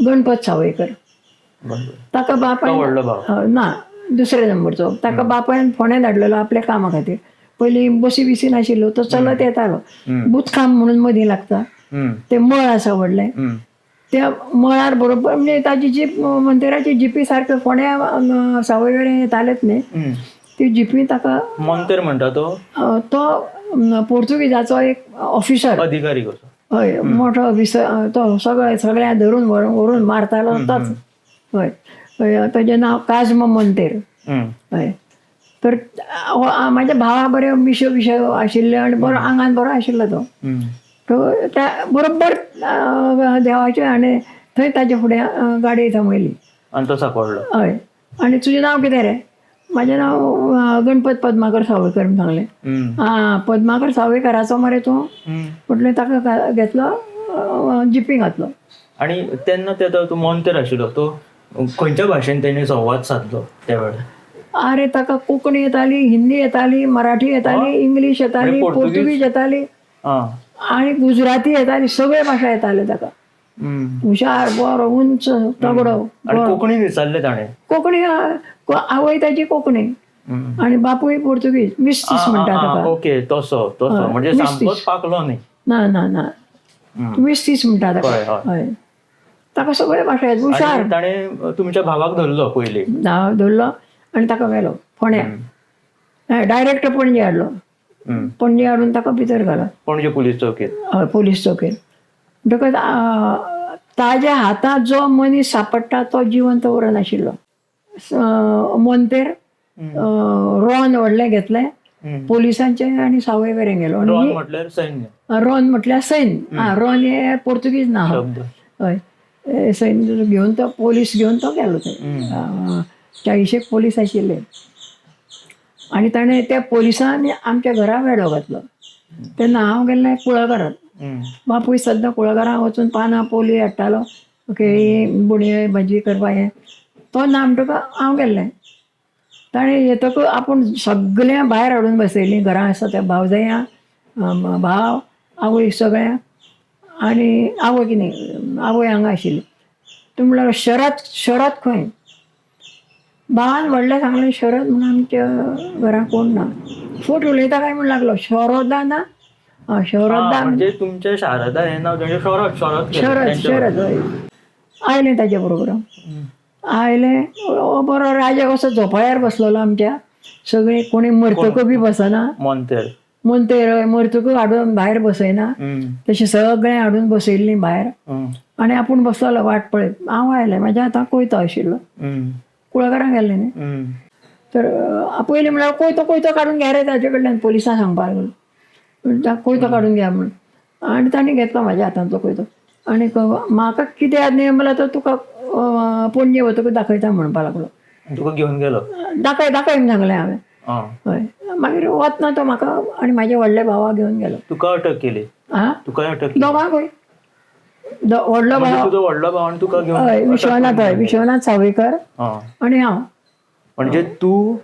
[SPEAKER 5] गणपत सावयकर. ताका बापायन ना, दुसऱ्या नंबरचो. ताका बापायन फोंड्या धाडलेलो आपल्या कामा खातीर. पयलीं बसी बिसी नाशिल्ल्यो, तो चलत येतालो. बुचखाम म्हणून मदीं लागता ते मळ आसा व्हडलें, त्या मळार बरोबर म्हणजे ताजी जीप, मंतेराची जिपी सारके फोंड्या सावयवेरें येतालेच न्ही, ती जिपी ताका.
[SPEAKER 23] मंतेर म्हणटा तो?
[SPEAKER 5] तो पोर्तुगीजाचो एक ऑफिसर,
[SPEAKER 23] अधिकारी कसो.
[SPEAKER 5] हय, मोठो ऑफिसर तो, सगळे सगळ्यांक धरून व्हरून मारतालो तोच. हय, ताजें नांव काजम मंतेर. हय, तर म्हाज्या भावा बऱ्यो मिश्यो बिश्यो आशिल्ल्यो आनी बरो आंगान बरो आशिल्लो तो. त्या बरोबर देवाचे आनी थंय ताजे फुडें गाडी थांबयली
[SPEAKER 23] आनी तो सापडलो.
[SPEAKER 5] हय, आनी तुजें नांव कितें रे? म्हाजें नांव गणपत पद्माकर सावयकर म्हूण सांगलें. आं, पद्माकर सावयकराचो मरे तूं म्हटलें. ताका घेतलो, जिपी घातलो.
[SPEAKER 23] आनी तेन्ना तो मोंतेर आशिल्लो तो खंयच्या भाशेन तेणी संवाद सादलो त्या वेळार?
[SPEAKER 5] अरे ताका कोंकणी येताली, हिंदी येताली, मराठी येताली, इंग्लीश येताली, पोर्तुगीज येताली आनी गुजराती येताली, सगळे भाशा येताले ताका. हुशार, बरो, उंच, तगडो.
[SPEAKER 23] कोंकणी विचारले ताणें?
[SPEAKER 5] कोंकणी, आवय ताची कोंकणी आनी बापूय पोर्तुगीज. मिस्तीस म्हणटा ताका.
[SPEAKER 23] ओके, तसो तसो म्हणजे सामकोच पाकलो न्ही?
[SPEAKER 5] ना ना ना, मिस्तीस म्हणटा ताका. हय, ताका सगळे भाशा येता, हुशार.
[SPEAKER 23] ताणें तुमच्या भावाक धरलो पयलीं?
[SPEAKER 5] धरलो आनी ताका व्हेलो फोंड्या, डायरेक्ट पणजे हाडलो. पणजे हाडून ताका भितर घालो
[SPEAKER 23] पणजे पुलीस चौकेत.
[SPEAKER 5] हय, पुलीस चौकेत. म्हणटकच ताज्या हातांत जो मनीस सापडटा तो जिवंत उरनाशिल्लो. मोंतेर रॉन व्हडलें घेतलें पोलिसांचें आनी सावयवेरें गेलो.
[SPEAKER 23] रॉन म्हटल्यार सैन्य?
[SPEAKER 5] रॉन म्हटल्यार सैन्य. आं, रॉन हे पोर्तुगीज नांव. हय, सैन्य घेवन तो पोलीस घेवन तो गेलो थंय. 40 पोलीस आशिल्ले आनी ताणें त्या पोलिसांनी आमच्या घरा वेडो घातलो. तेन्ना हांव गेल्लें कुळागरांत. बापूय सद्दां कुळागरांत वचून पानां पोली हाडटालो, केळी बुणयो भाजी करपाक. हें तो ना म्हणटकच हांव गेल्लें. ताणें येतकच आपूण सगळ्यां भायर हाडून बसयलीं घरां आसा त्या भावजयां, भाव, आवय सगळ्यां. आनी आवय कितें, आवय हांगा आशिल्ली. तूं म्हणल्यार शरद, शरद खंय? भावान व्हडलें सांगलें शरद म्हणून आमच्या घरां कोण ना. फट उलयता काय म्हूण लागलो, शरदा ना, शरदा
[SPEAKER 23] म्हणजे तुमच्या शारदा हें नांव शरद. शरद
[SPEAKER 5] शरद शरद. हय, आयलें ताजे बरोबर. आयलें, बरो राजा कसो झोपाळ्यार बसलेलो आमच्या. सगळीं कोणी मरतकच बी बसना,
[SPEAKER 23] मोंतेर
[SPEAKER 5] मोंतेर मरतकच हाडून भायर बसयना, तशें सगळें हाडून बसयल्लीं भायर. आनी आपूण बसलेलो वाट पळयत. हांव आयलें, म्हाज्या हातांत कोयतो आशिल्लो. कुळागरां गेल्लें न्ही, तर पयलीं म्हळ्यार कोयतो कोयतो काडून घ्या रे ताजे कडल्यान, पोलिसांक सांगपाक लागलो कोयतो काडून घ्या म्हणून. आनी तांणी घेतलो म्हाज्या हातांतलो कोयतो. आनी म्हाका कित्याक न्ही म्हणल्यार तो तुका पणजे वतकच दाखयता म्हणपाक लागलो.
[SPEAKER 23] तुका घेवन गेलो?
[SPEAKER 5] दाखय दाखय म्हूण सांगलें हांवें. हय, मागीर वतना तो म्हाका आनी म्हाज्या व्हडल्या भावाक घेवन गेलो.
[SPEAKER 23] तुका अटक केली?
[SPEAKER 5] आं,
[SPEAKER 23] तुका अटक केली
[SPEAKER 5] दोगांकूय. व्हडलो भाव,
[SPEAKER 23] तुजो व्हडलो भाव आनी तुका घेवन?
[SPEAKER 5] हय, विश्वनाथ. हय, विश्वनाथ सावयकर आनी हांव.
[SPEAKER 23] म्हणजे तूं,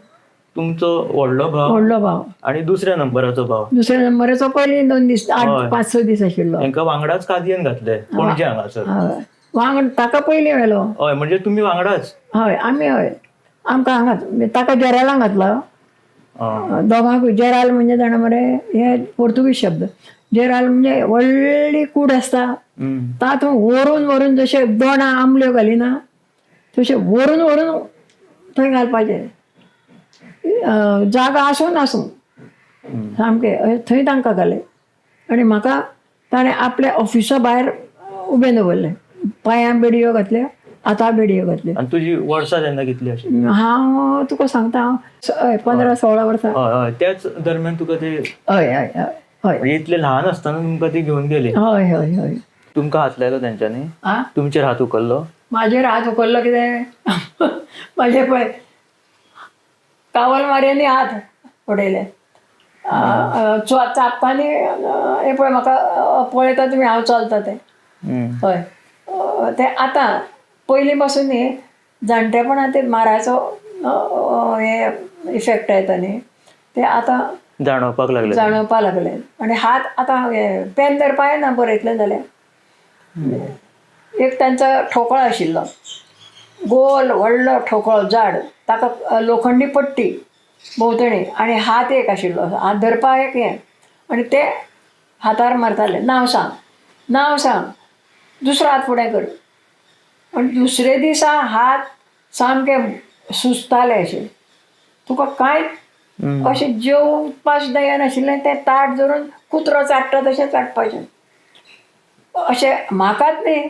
[SPEAKER 23] तुमचो व्हडलो भाव,
[SPEAKER 5] व्हडलो भाव
[SPEAKER 23] आनी दुसऱ्या नंबराचो भाव.
[SPEAKER 5] दुसऱ्या नंबराचो पयलीं 2 दीस, 8 5-6 दीस आशिल्लो.
[SPEAKER 23] तांकां वांगडाच कादयेन घातले पणजे हांगासर?
[SPEAKER 5] वांगड ताका पयलीं व्हेलो.
[SPEAKER 23] हय, म्हणजे तुमी वांगडाच?
[SPEAKER 5] हय, आमी. हय, आमकां हांगाच ताका जेरालां घातलो दोगांकूय. जेराल म्हणजे जाणा मरे, हे पोर्तुगीज शब्द. जेराल म्हणजे व्हडली कूड आसता, तातूंत व्हरून व्हरून जशे दोणां आंबल्यो घालिना तशें व्हरून व्हरून थंय घालपाचें. जागा आसूं नासूं सामकें थंय तांकां घालें. आनी म्हाका ताणें आपल्या ऑफिसा भायर उबें दवरलें. पांयां बेडयो घातल्यो, हाता बेडयो घातल्यो.
[SPEAKER 23] आनी तुजी वर्सां तेन्ना कितली आशिल्ली?
[SPEAKER 5] हांव तुका सांगता, हांव 15-16 वर्सां.
[SPEAKER 23] हय हय, त्याच दरम्यान तुका ते?
[SPEAKER 5] हय हय हय हय.
[SPEAKER 23] इतले ल्हान आसतना तुमकां ती घेवन गेली?
[SPEAKER 5] हय हय हय.
[SPEAKER 23] तुमकां हात लायलो तेंच्यांनी? तुमचेर हात उखल्लो?
[SPEAKER 5] म्हाजेर हात उखल्लो कितें म्हाजे पळय कावल मारयांनी हात उडयले, चापतानी हें पळय म्हाका पळयता तुमी हांव चलता तें. हय तें आतां पयलीं पासून न्ही जाणटेपणां ते माराचो हे इफेक्ट येता न्ही ते आतां
[SPEAKER 23] जाणवपाक लागले,
[SPEAKER 5] जाणवपाक लागले. आनी हात आतां हे पेन धरपा येना बरयतलें जाल्यार. एक तांचो ठोकळो आशिल्लो गोल व्हडलो ठोकळो जाड, ताका लोखंडी पट्टी भोंवतणी आनी हात एक आशिल्लो, हात धरपा एक हें, आनी ते हातार मारताले नांव सांग नांव सांग, दुसरो हात फुडें कर. आनी दुसरे दिसा हात सामके सुजताले अशे, तुका कांय अशें जेवपा सुद्दां येनाशिल्लें. तें ताट धरून कुत्रो चाट्टा तशें चाटपाचें अशें. म्हाकाच न्ही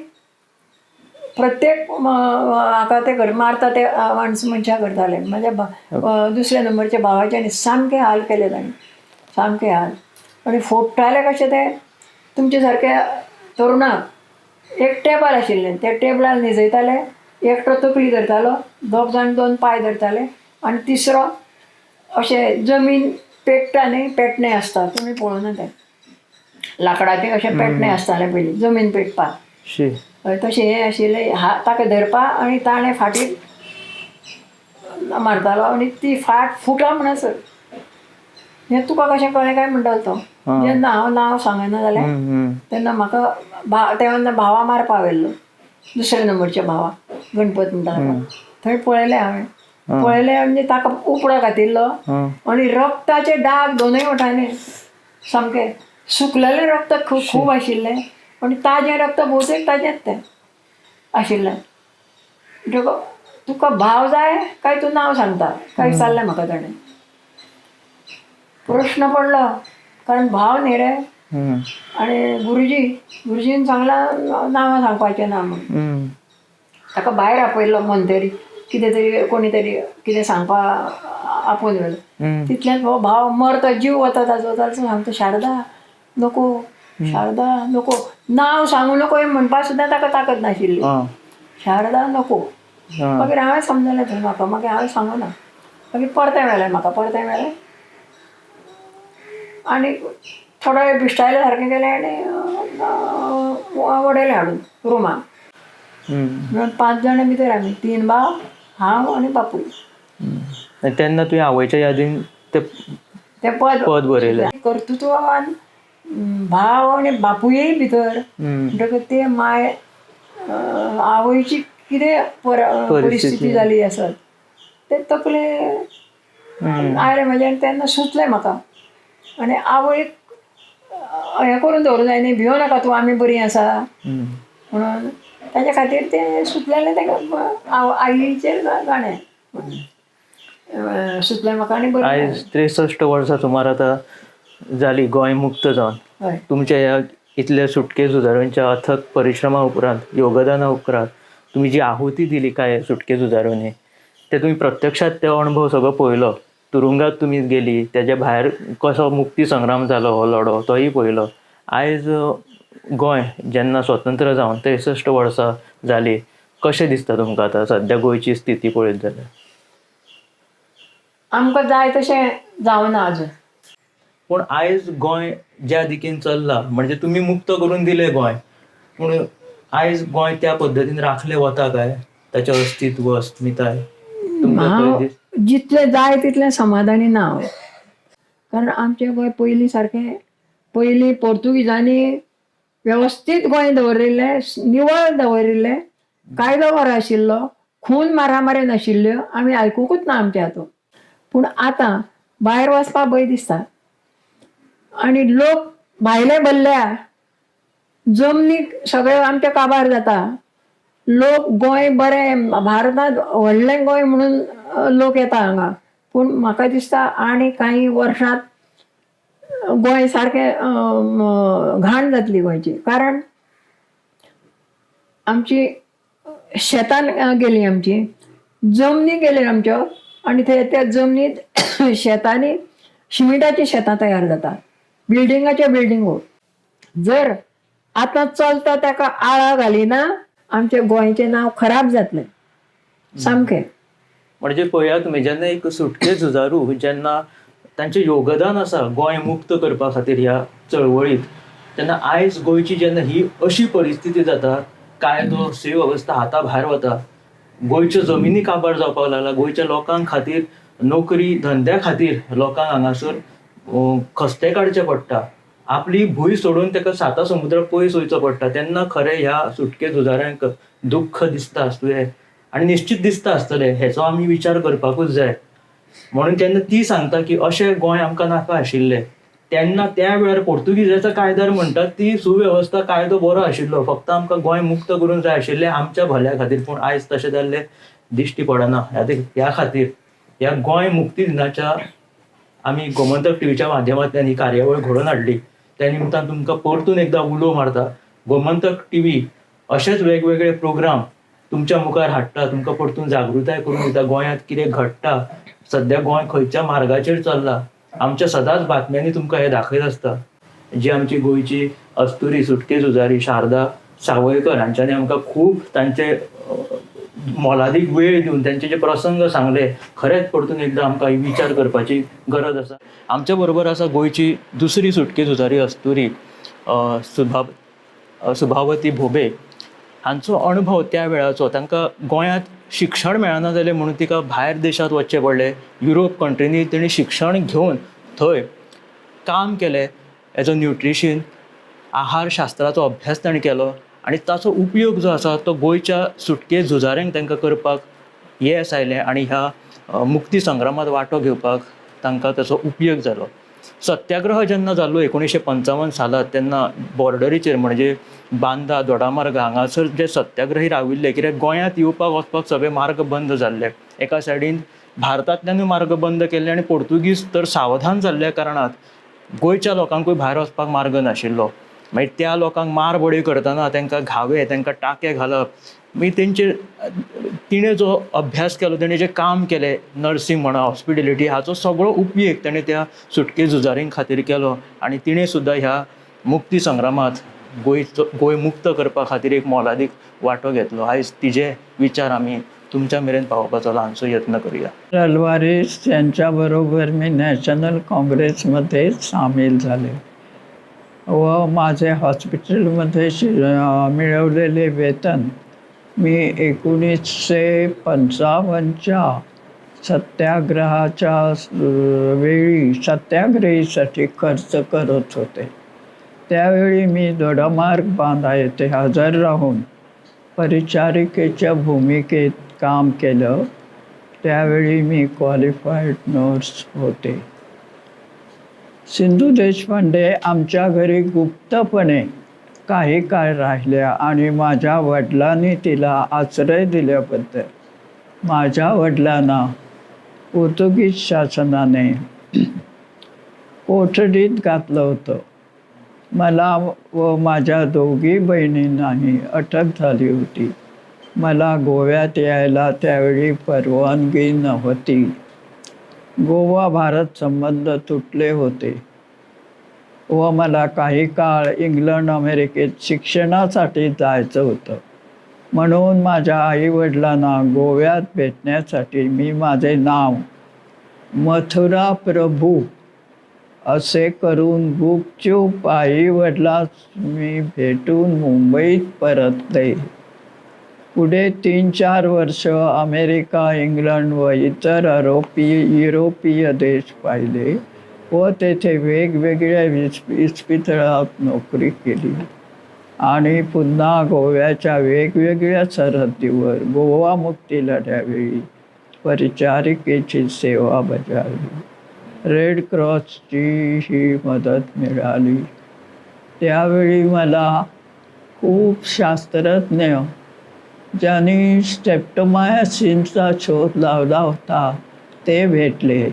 [SPEAKER 5] प्रत्येक हाका ते कर मारता ते माणस मनशां करताले. म्हाज्या दुसऱ्या नंबरच्या भावाचे आनी सामके हाल केले ताणें, सामके हाल. आनी फोडटाले कशे ते तुमचे सारके तरुणाक. एक टेबल आशिल्लें, त्या टेबलार न्हिजयताले, एकटो तकली धरतालो, दोग जाण दोन पांय धरताले आनी तिसरो अशें जमीन पेट्टा न्ही पेटणें आसता, तुमी पळोवना तें लांकडाचें अशें पेटणें आसतालें पयलीं जमीन पेटपाक, तशें हें आशिल्लें. ताका धरपा आनी ताणें फाटीर मारतालो आनी ती फाट फुटा म्हणसर. हें तुका कशें कळ्ळें काय म्हणटालो तो. जेन्ना हांव नांव सांगना जाल्यार तेन्ना म्हाका तेन्ना भावा मारपा व्हेल्लो, दुसऱ्या नंबरच्या भावा गणपत म्हणटा ताका. थंय पळयलें हांवें, पळयलें म्हणजे ताका उपडो घातिल्लो आनी रक्ताचे डाग दोनूय वटांनी सामके सुकलेलें रक्त खूब खूब आशिल्लें आनी ताजें रक्त भोवतेक ताजेंच तें आशिल्लें. तुका भाव जाय काय तूं नांव सांगता काय विचारलें म्हाका ताणें. प्रश्न पडलो कारण भाव न्ही रे. आनी गुरुजी गुरुजीन सांगलां नांवां सांगपाचें ना म्हणून. ताका भायर आपयल्लो मंत्री कितें तरी कोणी तरी कितें सांगपा आपोवन व्हेलो. तितल्यान हो भाव मरता जीव वता ताजो, ताजो सांगता शारदा नको शारदा नको, नांव सांगू नको हें म्हणपाक सुद्दां ताका ताकद नाशिल्ली. शारदा नको. मागीर हांवें समजलें थंय म्हाका, मागीर हांवें सांगू ना. मागीर परतें व्हेलें म्हाका, परतें व्हेलें आनी थोडो वेळ बिश्टायले सारकें केलें आनी वडयलें हाडून रुमान. म्हणून 5 जाणां भितर आमी, 3 भाव, हांव आनी बापूय.
[SPEAKER 23] तेन्ना तुवें आवयच्या यादीन ते पद बरयलें.
[SPEAKER 5] कर्तृत्ववान भाव आनी बापूय भितर म्हणटकच ते माय आवयची कितें परिस्थिती जाली आसत ते तकले आयलें म्हाजें. आनी तेन्ना सुचलें म्हाका. आनी आवयक हें करून दवरूं जाय न्ही, भियो नाका तूं आमी बरीं आसा म्हणून ताच्या खातीर तें सुचलेलें ताका आईचेर गाणें सुचलें म्हाका. आनी बरें
[SPEAKER 23] आयज 63 वर्सां सुमार आतां जाली गोंय मुक्त जावन. तुमच्या ह्या इतल्या सुटके झुजाऱ्यांच्या अथक परिश्रमा उपरांत, योगदाना उपरांत तुमी जी आहुती दिली काय सुटके झुजाऱ्यांनी, ते तुमी प्रत्यक्षात ते अणभव सगळो पळयलो. तुरुंगात तुमी गेली, त्याच्या भायर कसो मुक्ती संग्राम जालो हो लढो तोय पळयलो. आयज गोंय जेन्ना स्वतंत्र जावन 63 वर्सां जाली, कशें दिसता तुमकां आतां सद्या गोंयची स्थिती पळयत जाल्यार?
[SPEAKER 5] आमकां जाय तशें जावना अजून.
[SPEAKER 23] पूण आयज गोंय ज्या दिकेन चल्ला, म्हणजे तुमी मुक्त करून दिलें गोंय, पूण आयज गोंय त्या पद्दतीन राखलें वता काय? ताचें अस्तित्व, अस्मिताय तुमकां
[SPEAKER 5] जितलें जाय तितलें समाधानी ना हांव. कारण आमचें गोंय पयलीं सारकें, पयलीं पोर्तुगीजांनी वेवस्थीत गोंय दवरिल्लें, निवळ दवरिल्लें, कायदो बरो आशिल्लो, खून मारामारी नाशिल्ल्यो, आमी आयकुकूच ना आमच्या हातूंत. पूण आतां भायर वचपाक भंय दिसता आनी लोक भायले भरल्या, जमनीक सगळें आमच्या काबार जाता. लोक गोंय बरें, भारतांत व्हडलें गोंय म्हणून लोक येता हांगा. पूण म्हाका दिसता आनी कांय वर्सांत गोंय सारकें घाण जातली गोंयची. कारण आमची शेतान गेली, आमची जमनी गेली आमच्यो, आनी ते त्या जमनीत शेतांनी शिमिटाचीं शेतां तयार जाता, बिल्डिंगाच्यो बिल्डिंगो. जर आतां चलता ताका आळा घालिना आमचें गोंयचें नांव खराब जातलें सामकें.
[SPEAKER 23] म्हणजे पळयात तुमी, जेन्ना एक सुटके झुजारू जेन्ना तांचें योगदान आसा गोंय मुक्त करपा खातीर ह्या चळवळीत, तेन्ना आयज गोंयची जेन्ना ही अशी परिस्थिती जाता, कायदो सुवेवस्था हाता भायर वता, गोंयच्यो जमिनी काबार जावपाक लागला, गोंयच्या लोकां खातीर नोकरी धंद्या खातीर लोकांक हांगासर खस्ते काडचे पडटा, आपली भूंय सोडून ताका साता समुद्र पयस वयचो पडटा, तेन्ना खरें ह्या सुटके झुजाऱ्यांक दुख्ख दिसता आसतलें आनी निश्चित दिसता आसतलें, हेचो आमी विचार करपाकूच जाय. म्हणून तेन्ना ती सांगता की अशें गोंय आमकां नाका आशिल्लें. तेन्ना त्या वेळार पोर्तुगीजाच्या कायद्यार म्हणटात ती सुवेवस्था कायदो बरो आशिल्लो, फक्त आमकां गोंय मुक्त करूंक जाय आशिल्लें आमच्या भल्या खातीर, पूण आयज तशें जाल्लें दिश्टी पडना. ह्या खातीर ह्या गोंय मुक्ती दिनाच्या आमी गोमंतक टीव्हीच्या माध्यमांतल्यान ही कार्यावळ घडोवन हाडली. त्या निमतान तुमकां परतून एकदां उलो मारता, गोमंतक टीव्ही अशेच वेगवेगळे प्रोग्राम तुमच्या मुखार हाडटा, तुमकां परतून जागृताय करून दिता, गोंयांत कितें घडटा, सद्या गोंय खंयच्या मार्गाचेर चल्ला, आमच्या सदांच बातम्यांनी तुमकां हें दाखयत आसता. जी आमची गोंयची अस्तुरी सुटके झुजारी शारदा सावयकर हांच्यांनी आमकां खूब तांचे मोलादीक वेळ दिवन तांचे जे प्रसंग सांगले, खरेंच परतून एकदां आमकां विचार करपाची गरज आसा. आमच्या बरोबर आसा गोंयची दुसरी सुटके झुजारी अस्तुरी सुभावती भोबे. हांचो अणभव त्या वेळाचो, तांकां गोंयांत शिक्षण मेळना जालें म्हणून तिका भायर देशांत वचचें पडलें, युरोप कंट्रींनी तेणी शिक्षण घेवन थंय काम केलें, एज अ न्युट्रिशन आहारशास्त्राचो अभ्यास ताणें केलो आनी ताचो उपयोग जो आसा तो गोंयच्या सुटके झुजाऱ्यांक तांकां करपाक येस आयलें आनी ह्या मुक्ती संग्रामांत वांटो घेवपाक तांकां ताचो उपयोग जालो. सत्याग्रह जेन्ना जालो 1955 सालांत, तेन्ना बॉर्डरीचेर म्हणजे बांदा दोडामार्ग हांगासर जे सत्याग्रही राविल्ले, कित्याक गोंयांत येवपाक वचपाक सगळे मार्ग बंद जाल्ले, एका सायडीन भारतांतल्यानूय मार्ग बंद केल्ले आनी पोर्तुगीज तर सावधान जाल्ल्या कारणान गोंयच्या लोकांकूय भायर वचपाक मार्ग नाशिल्लो. मागीर त्या लोकांक मार बडय करतना तांकां घावे, तांकां टाके घालप, मागीर तेंचे तिणें जो अभ्यास केलो, तेणें जें काम केलें नर्सींग म्हणा हॉस्पिटेलिटी, हाचो सगळो उपयोग तेणें त्या सुटके झुजारीं खातीर केलो आनी तिणें सुद्दां ह्या मुक्ती संग्रामांत गोंय मुक्त करपा खातीर एक मोलादीक वांटो घेतलो. आयज तिजे विचार आमी तुमच्या मेरेन पावोवपाचो ल्हानसो यत्न करुया.
[SPEAKER 6] अल्वारेस यांच्याबरोबर मी नॅशनल काँग्रेसमध्ये सामील झाले व माझे हॉस्पिटलमध्ये मिळवलेले वेतन मी 1955च्या सत्याग्रहाच्या वेळी सत्याग्रहीसाठी खर्च करत होते. त्यावेळी मी दोडामार्ग बांदा येथे हजर राहून परिचारिकेच्या भूमिकेत काम केलं. त्यावेळी मी क्वालिफाईड नर्स होते. सिंधू देशपांडे आमच्या घरी गुप्तपणे काही काळ राहिल्या आणि माझ्या वडिलांनी तिला आश्रय दिल्याबद्दल माझ्या वडिलांना पोर्तुगीज शासनाने कोठडीत घातलं होतं. मला व माझ्या दोघी बहिणींनाही अटक झाली होती. मला गोव्यात यायला त्यावेळी परवानगी नव्हती. गोवा भारत संबंध तुटले होते व मला काही काळ इंग्लंड अमेरिकेत शिक्षणासाठी जायचं होतं. म्हणून माझ्या आईवडिलांना गोव्यात भेटण्यासाठी मी माझे नाव मथुरा प्रभू असे करून गुपचूप आईवडिलांस मी भेटून मुंबईत परतले. पुढे 3-4 वर्ष अमेरिका, इंग्लंड व इतर युरोपीय देश पाहिले व तेथे वेगवेगळ्या इस्पितळात नोकरी केली आणि पुन्हा गोव्याच्या वेगवेगळ्या सरहद्दीवर गोवा मुक्ती लढ्यावेळी परिचारिकेची सेवा बजावली. रेड क्रॉसची ही मदत मिळाली. त्यावेळी मला खूप शास्त्रज्ञ ज्यांनी स्ट्रेप्टोमायसिनचा शोध लावला होता ते भेटले.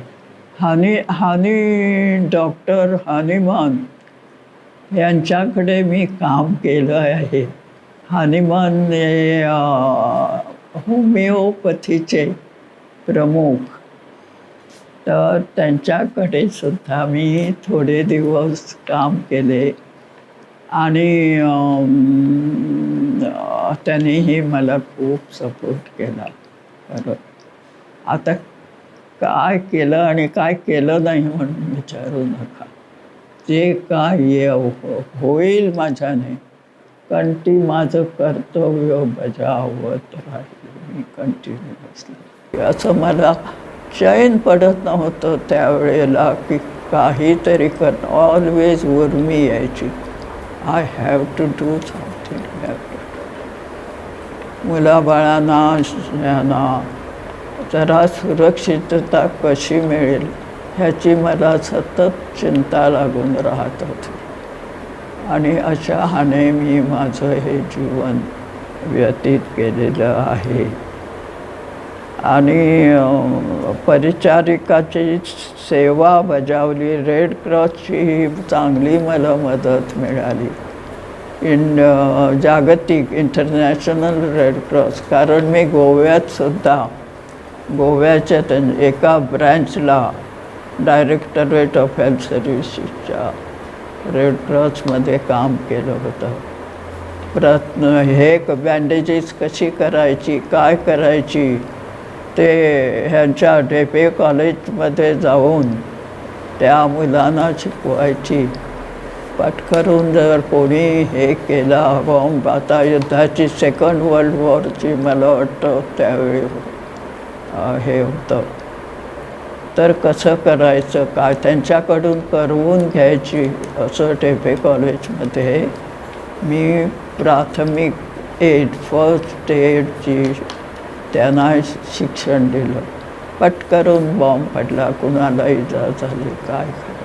[SPEAKER 6] हानी डॉक्टर हानिमान यांच्याकडे मी काम केलं आहे. हानिमान हे होमिओपॅथीचे प्रमुख, तर त्यांच्याकडे सुद्धा मी थोडे दिवस काम केले. आणि त्यांनीही मला खूप सपोर्ट केला. परत आता काय केलं आणि काय केलं नाही म्हणून विचारू नका. जे काय ये होईल माझ्याने, कारण ती माझं कर्तव्य बजावत राहिले मी कंटिन्युअसली. असं मला चैन पडत नव्हतं त्यावेळेला की काहीतरी करणं. ऑलवेज उर्मी यायची, I have to do something, have to do. मुलाबाळांना यांना जरा सुरक्षितता कशी मिळेल ह्याची मला सतत चिंता लागून राहत होती. आणि अशा हाने मी माझं हे जीवन व्यतीत केलेलं आहे. आणि परिचारिकाची सेवा बजावली, रेड क्रॉसची चांगली मला मदत मिळाली. जागतिक इंटरनॅशनल रेड क्रॉस, कारण मी गोव्यातसुद्धा गोव्याच्या एका ब्रँचला डायरेक्टरेट ऑफ हेल्थ सर्व्हिसेसच्या रेड क्रॉसमध्ये काम केलं होतं. परत हे बँडेजेस कशी करायची, काय करायची ते ह्यांच्या ढेपे कॉलेजमध्ये जाऊन त्या मुलांना शिकवायची. पटकरून जर कोणी हे केला बॉम्ब, आता युद्धाची सेकंड वर्ल्ड वॉरची मला वाटतं त्यावेळी हे होतं, तर कसं करायचं काय त्यांच्याकडून करवून घ्यायची. असं ढेपे कॉलेजमध्ये मी प्राथमिक एड, फर्स्ट एडची त्यांना शिक्षण दिलं. पटकरून बॉम्ब पडला, कुणाला इजा झाली, काय करायचं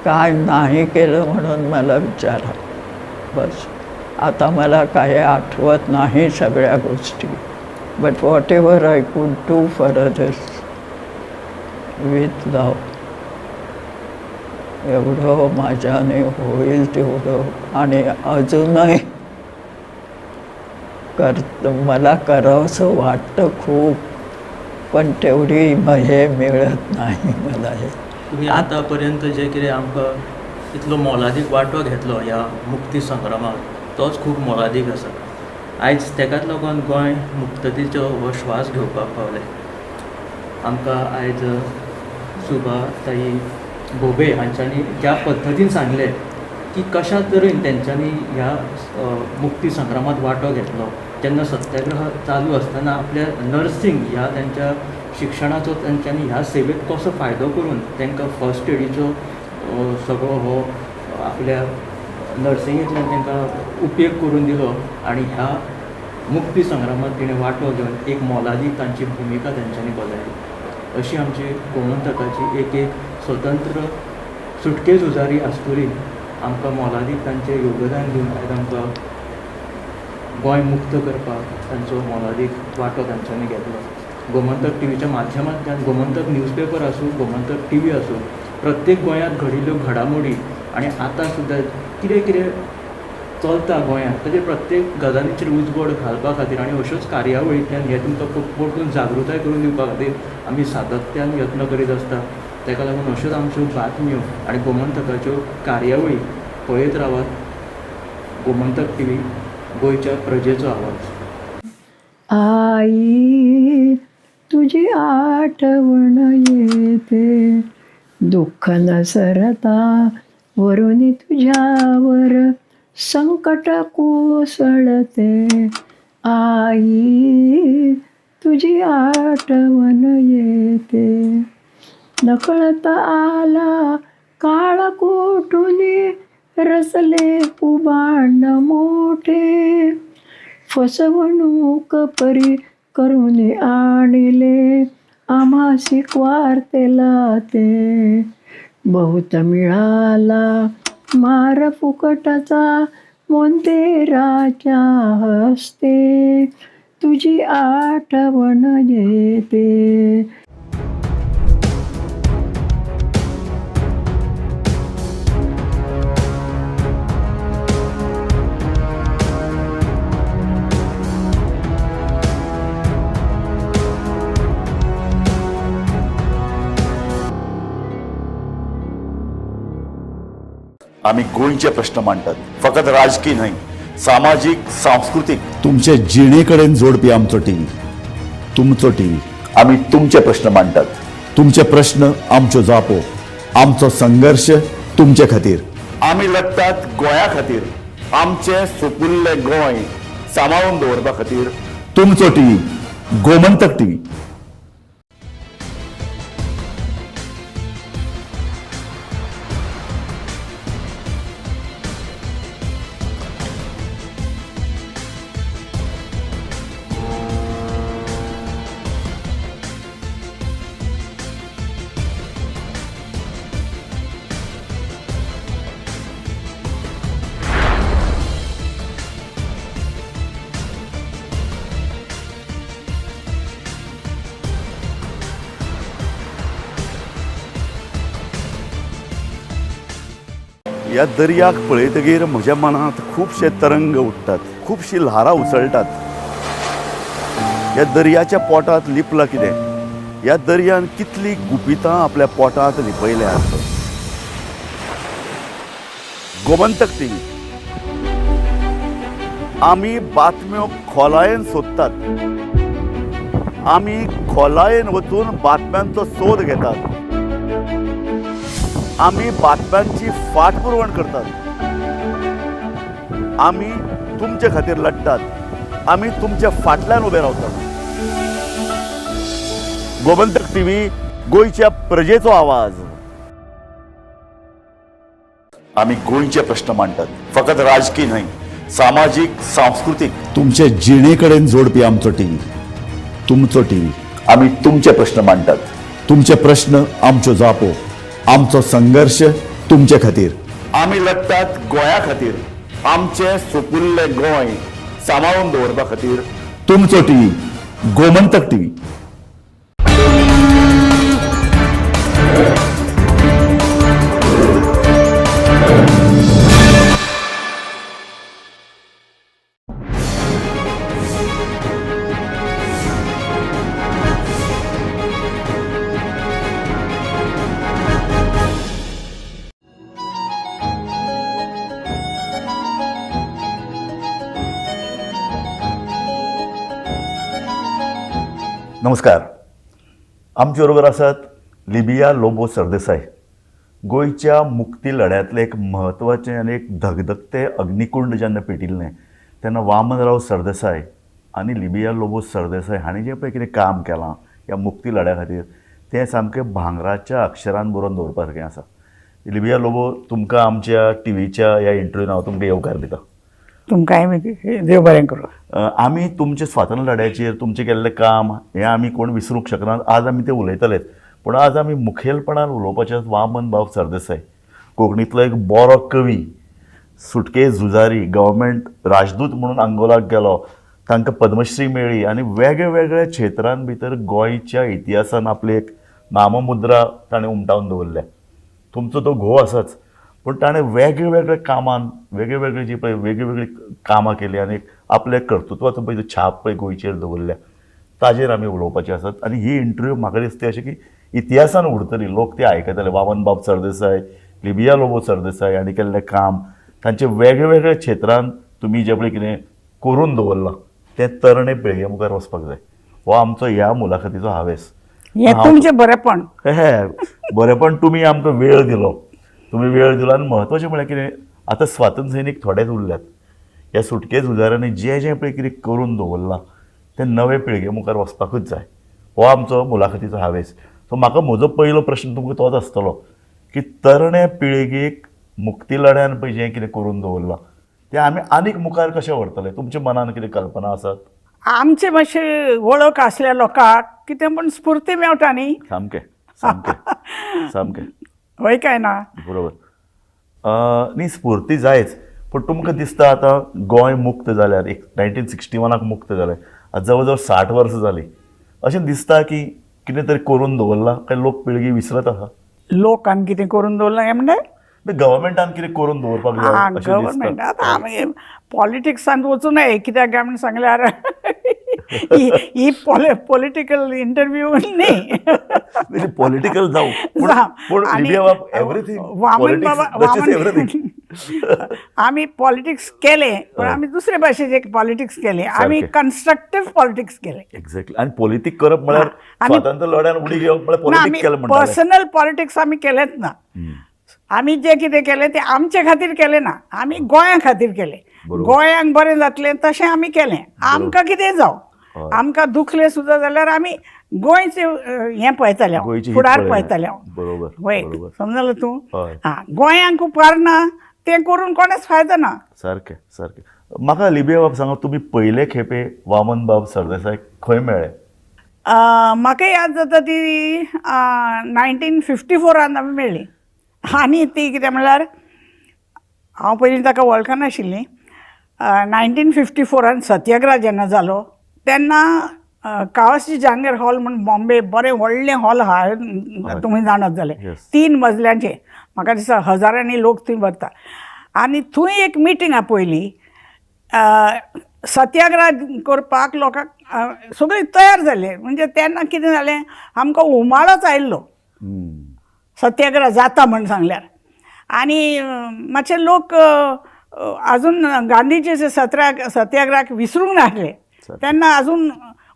[SPEAKER 6] काय नाही केलं म्हणून मला विचारा. बस आता मला काही आठवत नाही सगळ्या गोष्टी, but whatever I could do for others with love, एवढं माझ्याने होईल तेवढं. आणि अजूनही मला करावंसं वाटतं खूप, पण तेवढी हे मिळत नाही मला. हे
[SPEAKER 23] तुम्ही आतापर्यंत जे कितें आमकां इतलो मोलादीक वांटो घेतलो ह्या मुक्ती संग्रामाक, तोच खूब मोलादीक आसा. आयज तेकाच लागून गोंय मुक्ततेचो हो श्वास घेवपाक पावलें. आमकां आयज सुभा ताई भोबे हांच्यांनी ज्या पद्दतीन सांगलें की कशा तरेन तेंच्यांनी ह्या मुक्ती संग्रामांत वांटो घेतलो, जेन्ना सत्याग्रह चालू आसतना आपल्या नर्सिंग ह्या तेंच्या शिक्षणाचो तेंच्यांनी ह्या सेवेत कसो फायदो करून तांकां फर्स्ट एडीचो सगळो हो आपल्या नर्सिंगेंतल्यान तांकां उपेग करून दिलो आनी ह्या मुक्ती संग्रामांत तिणें वांटो घेवन एक मोलादीक तांची भुमिका तेंच्यांनी बजायली. अशी आमची गोमंतकाची एक एक स्वतंत्र सुटके झुजारी आस्तुरी आमकां मोलादीक तांचें योगदान दिवन आयज आमकां गोंय मुक्त करपाक तांचो मोलादीक वांटो तांच्यांनी घेतलो. गोमंतक टीव्हीच्या माध्यमांतल्यान, गोमंतक न्यूजपेपर आसूं, गोमंतक टीव्ही आसूं, प्रत्येक गोंयांत घडिल्ल्यो घडामोडी आनी आतां सुद्दां कितें कितें चलता गोंयांत ताजेर प्रत्येक गजालीचेर उजवाड घालपा खातीर आनी अश्योच कार्यावळींतल्यान हें तुमकां परतून जागृताय करून दिवपा खातीर आमी सातत्यान यत्न करीत आसता. ताका लागून अश्योच आमच्यो बातम्यो आनी गोमंतकाच्यो कार्यावळी पळयत रावात. गोमंतक टीव्ही, गोंयच्या प्रजेचो आवाज.
[SPEAKER 5] आई तुझी आठवण येते, दुःख न सरता वरुनी तुझ्यावर संकट कोसळते. आई तुझी आठवण येते, नकळत आला काळ कोठुनी रचले कुबाण मोठे, फसवणूक परी करून आणले आम्हासी वार्तेला ते. बहुत मिळाला मार फुकटाचा मोंतेराच्या हस्ते, तुझी आठवण येते.
[SPEAKER 2] आमी गोंयचे प्रश्न मांडटात, फकत राजकी न्हय, सामाजीक, सांस्कृतीक, तुमचे जिणे कडेन जोडपी आमचो टीव्ही, तुमचो टीव्ही. आमी तुमचे प्रश्न मांडटात, तुमचे प्रश्न आमच्यो जापो, आमचो संघर्श तुमचे खातीर. आमी लडटात गोंया खातीर, आमचें सुपुल्लें गोंय सांबाळून दवरपा खातीर. तुमचो टीव्ही, गोमंतक टीव्ही. ह्या दर्याक पळयतगीर म्हज्या मनांत खुबशे तरंग उठ्ठात, खुबशीं ल्हारां उसळटात. ह्या दर्याच्या पोटांत लिपलां कितें? ह्या दर्यान कितलीं गुपितां आपल्या पोटांत लिपयल्यांत. गोमंतक टीव्ही, आमी बातम्यो खोलायेन सोदतात, आमी खोलायेन वचून बातम्यांचो सोद घेतात, आमी बातम्यांची फाटपुरवण करतात, आमी तुमचे खातीर लडटात, आमी तुमच्या फाटल्यान उबे रावतात. गोमंतक टीव्ही, गोंयच्या प्रजेचो आवाज. आमी गोंयचे प्रश्न मांडटात, फकत राजकी न्हय, सामाजीक, सांस्कृतीक, तुमचे जिणे कडेन जोडपी आमचो टीव्ही, तुमचो टीव्ही. आमी तुमचे प्रश्न मांडटात, तुमचे प्रश्न आमच्यो जापो, आमचो संघर्श तुमचे खातीर. आमी लडटात गोंया खातीर, आमचें सुपुल्लें गोंय सांबाळून दवरपा खातीर. तुमचो टीव्ही, गोमंतक टीव्ही. नमस्कार. आमचे बरोबर आसात लिबिया लोबो सरदेसाय, गोंयच्या मुक्ती लढ्यांतलें एक म्हत्वाचें आनी एक धगधगतें अग्निकुंड जेन्ना पेटिल्लें तेन्ना वामनराव सरदेसाय आनी लिबिया लोबो सरदेसाय हांणी जें पळय कितें काम केलां ह्या मुक्ती लढ्या खातीर तें सामकें भांगराच्या अक्षरान बरोवन दवरपा सारकें आसा. लिबिया लोबो, तुमकां आमच्या टीव्हीच्या ह्या इंटरव्यून हांव तुमकां येवकार दिता.
[SPEAKER 7] तुमकांय देव बरें करूं.
[SPEAKER 2] आमी तुमचे स्वातंत्र्य लढ्याचेर तुमचें केल्लें काम हें आमी कोण विसरूंक शकना. आज आमी तें उलयतलेच, पूण आज आमी मुखेलपणान उलोवपाचें वामन बाब सरदेसाय, कोंकणींतलो एक बरो कवी, सुटके झुजारी, गव्हर्मेंट राजदूत म्हणून अंगोलाक गेलो, तांकां पद्मश्री मेळ्ळी आनी वेगळ्या क्षेत्रां भितर गोंयच्या इतिहासान आपली एक नाममुद्रा ताणें उमटावन दवरल्या. तुमचो तो घोव आसाच, पूण ताणें वेगळे कामान वेगळे जी पळय वेगळी कामां केली आनी आपल्या कर्तृत्वाचो पळय छाप पळय गोंयचेर दवरल्या, ताजेर आमी उलोवपाचे आसात. आनी ही इंटरव्यू म्हाका दिसता अशें की इतिहासान उरतली, लोक ते आयकतले. वामन बाब सरदेसाय, लिबिया लोबो सरदेसाय हांणी केल्लें काम, तांचे वेगळे क्षेत्रान तुमी जें पळय कितें करून दवरलां तें तरणे पिळगे मुखार वचपाक जाय. हो आमचो ह्या मुलाखतीचो हावेस.
[SPEAKER 7] हें तुमचें बरेंपण.
[SPEAKER 2] हें बरेंपण, तुमी आमकां वेळ दिलो, तुमी वेळ दिलो. आनी म्हत्वाचें म्हळ्यार कितें, आतां स्वातंत्र्य सैनीक थोडेच उरल्यात. ह्या सुटके झुजाऱ्यांनी जें जें पळय कितें करून दवरलां तें नवे पिळगे मुखार वचपाकूच जाय. हो आमचो मुलाखतीचो हावेस. सो म्हाका म्हजो पयलो प्रश्न तुमकां तोच आसतलो की तरणे पिळगेक मुक्ती लढ्यान पळय जें कितें करून दवरलां तें आमी आनीक मुखार कशें व्हरतले, तुमच्या मनान कितें कल्पना आसात?
[SPEAKER 7] आमचे मातशे वळख आसल्या लोकांक कितें म्हण स्फूर्ती मेळटा न्ही.
[SPEAKER 2] सामकें सामकें सामकें.
[SPEAKER 7] हय काय ना?
[SPEAKER 2] बरोबर. न्ही, स्फूर्ती जायच, पूण तुमकां दिसता आतां गोंय मुक्त जाल्यार एक 1961 मुक्त जालें, आतां जवळ जवळ 60 वर्सां जालीं, अशें दिसता की कितें तरी करून दवरलां काय लोक पिळगी विसरत आसा?
[SPEAKER 7] लोकान कितें करून दवरलां म्हणल्यार
[SPEAKER 2] गव्हर्मेंटान कितें करून दवरपाक जाय?
[SPEAKER 7] गव्हर्मेंट आतां आमी पॉलिटिक्सान वचूं नये, कित्याक काय म्हण सांगल्यार ही पॉलिटिकल इंटरव्यू न्ही.
[SPEAKER 2] पॉलिटिकल जावं, पूण एवरीथींग.
[SPEAKER 7] वामन बाबा, वामन आमी पॉलिटिक्स केले, पण आमी दुसरे भाशेचे पॉलिटिक्स केले, आमी कन्स्ट्रक्टिव्ह पॉलिटिक्स केले.
[SPEAKER 2] एक्झॅक्टली. आनी पॉलिटिक करप म्हळ्यार स्वातंत्र्य लढ्यान उडी घेवप म्हळ्यार पॉलिटिक केलें म्हणटाले.
[SPEAKER 7] पर्सनल पॉलिटिक्स आमी केलेच ना. आमी जे कितें केलें तें आमचे खातीर केलें ना, आमी गोंया खातीर केलें. गोंयांक बरें जातलें तशें आमी केलें. आमकां कितें जावं, आमकां दुखलें सुद्दां जाल्यार आमी गोंयचें हें पळयताले, फुडार पळयताले.
[SPEAKER 2] बरोबर,
[SPEAKER 7] समजलो तूं? हां, गोंयांक उपकारना तें करून कोणेच फायदो ना.
[SPEAKER 2] सारकें सारकें. म्हाका लिबिया बाब सांगा, तुमी पयले खेपे वामन बाब सरदेसाय खंय मेळ्ळे?
[SPEAKER 7] म्हाका याद जाता ती 1954 आमी मेळ्ळी. आनी ती कितें म्हणल्यार हांव पयलीं ताका वळखनाशिल्लीं. 1954 सत्याग्रह जेन्ना जालो तेन्ना कावासी जहांगीर हॉल म्हूण बॉम्बे बरें व्हडलें हॉल आहा, तुमी जाणत जालें, 3 मजल्यांचें, म्हाका दिसता हजारांनी लोक थंय भरता. आनी थंय एक मिटींग आपयली सत्याग्रह करपाक. लोकांक सगळीं तयार जाले. म्हणजे तेन्ना कितें जालें, आमकां उमाळोच आयिल्लो सत्याग्रह जाता म्हण सांगल्यार. आनी मातशे लोक अजून गांधीजीचे सत्याग्रहाक विसरूंक नासले तेन्ना, अजून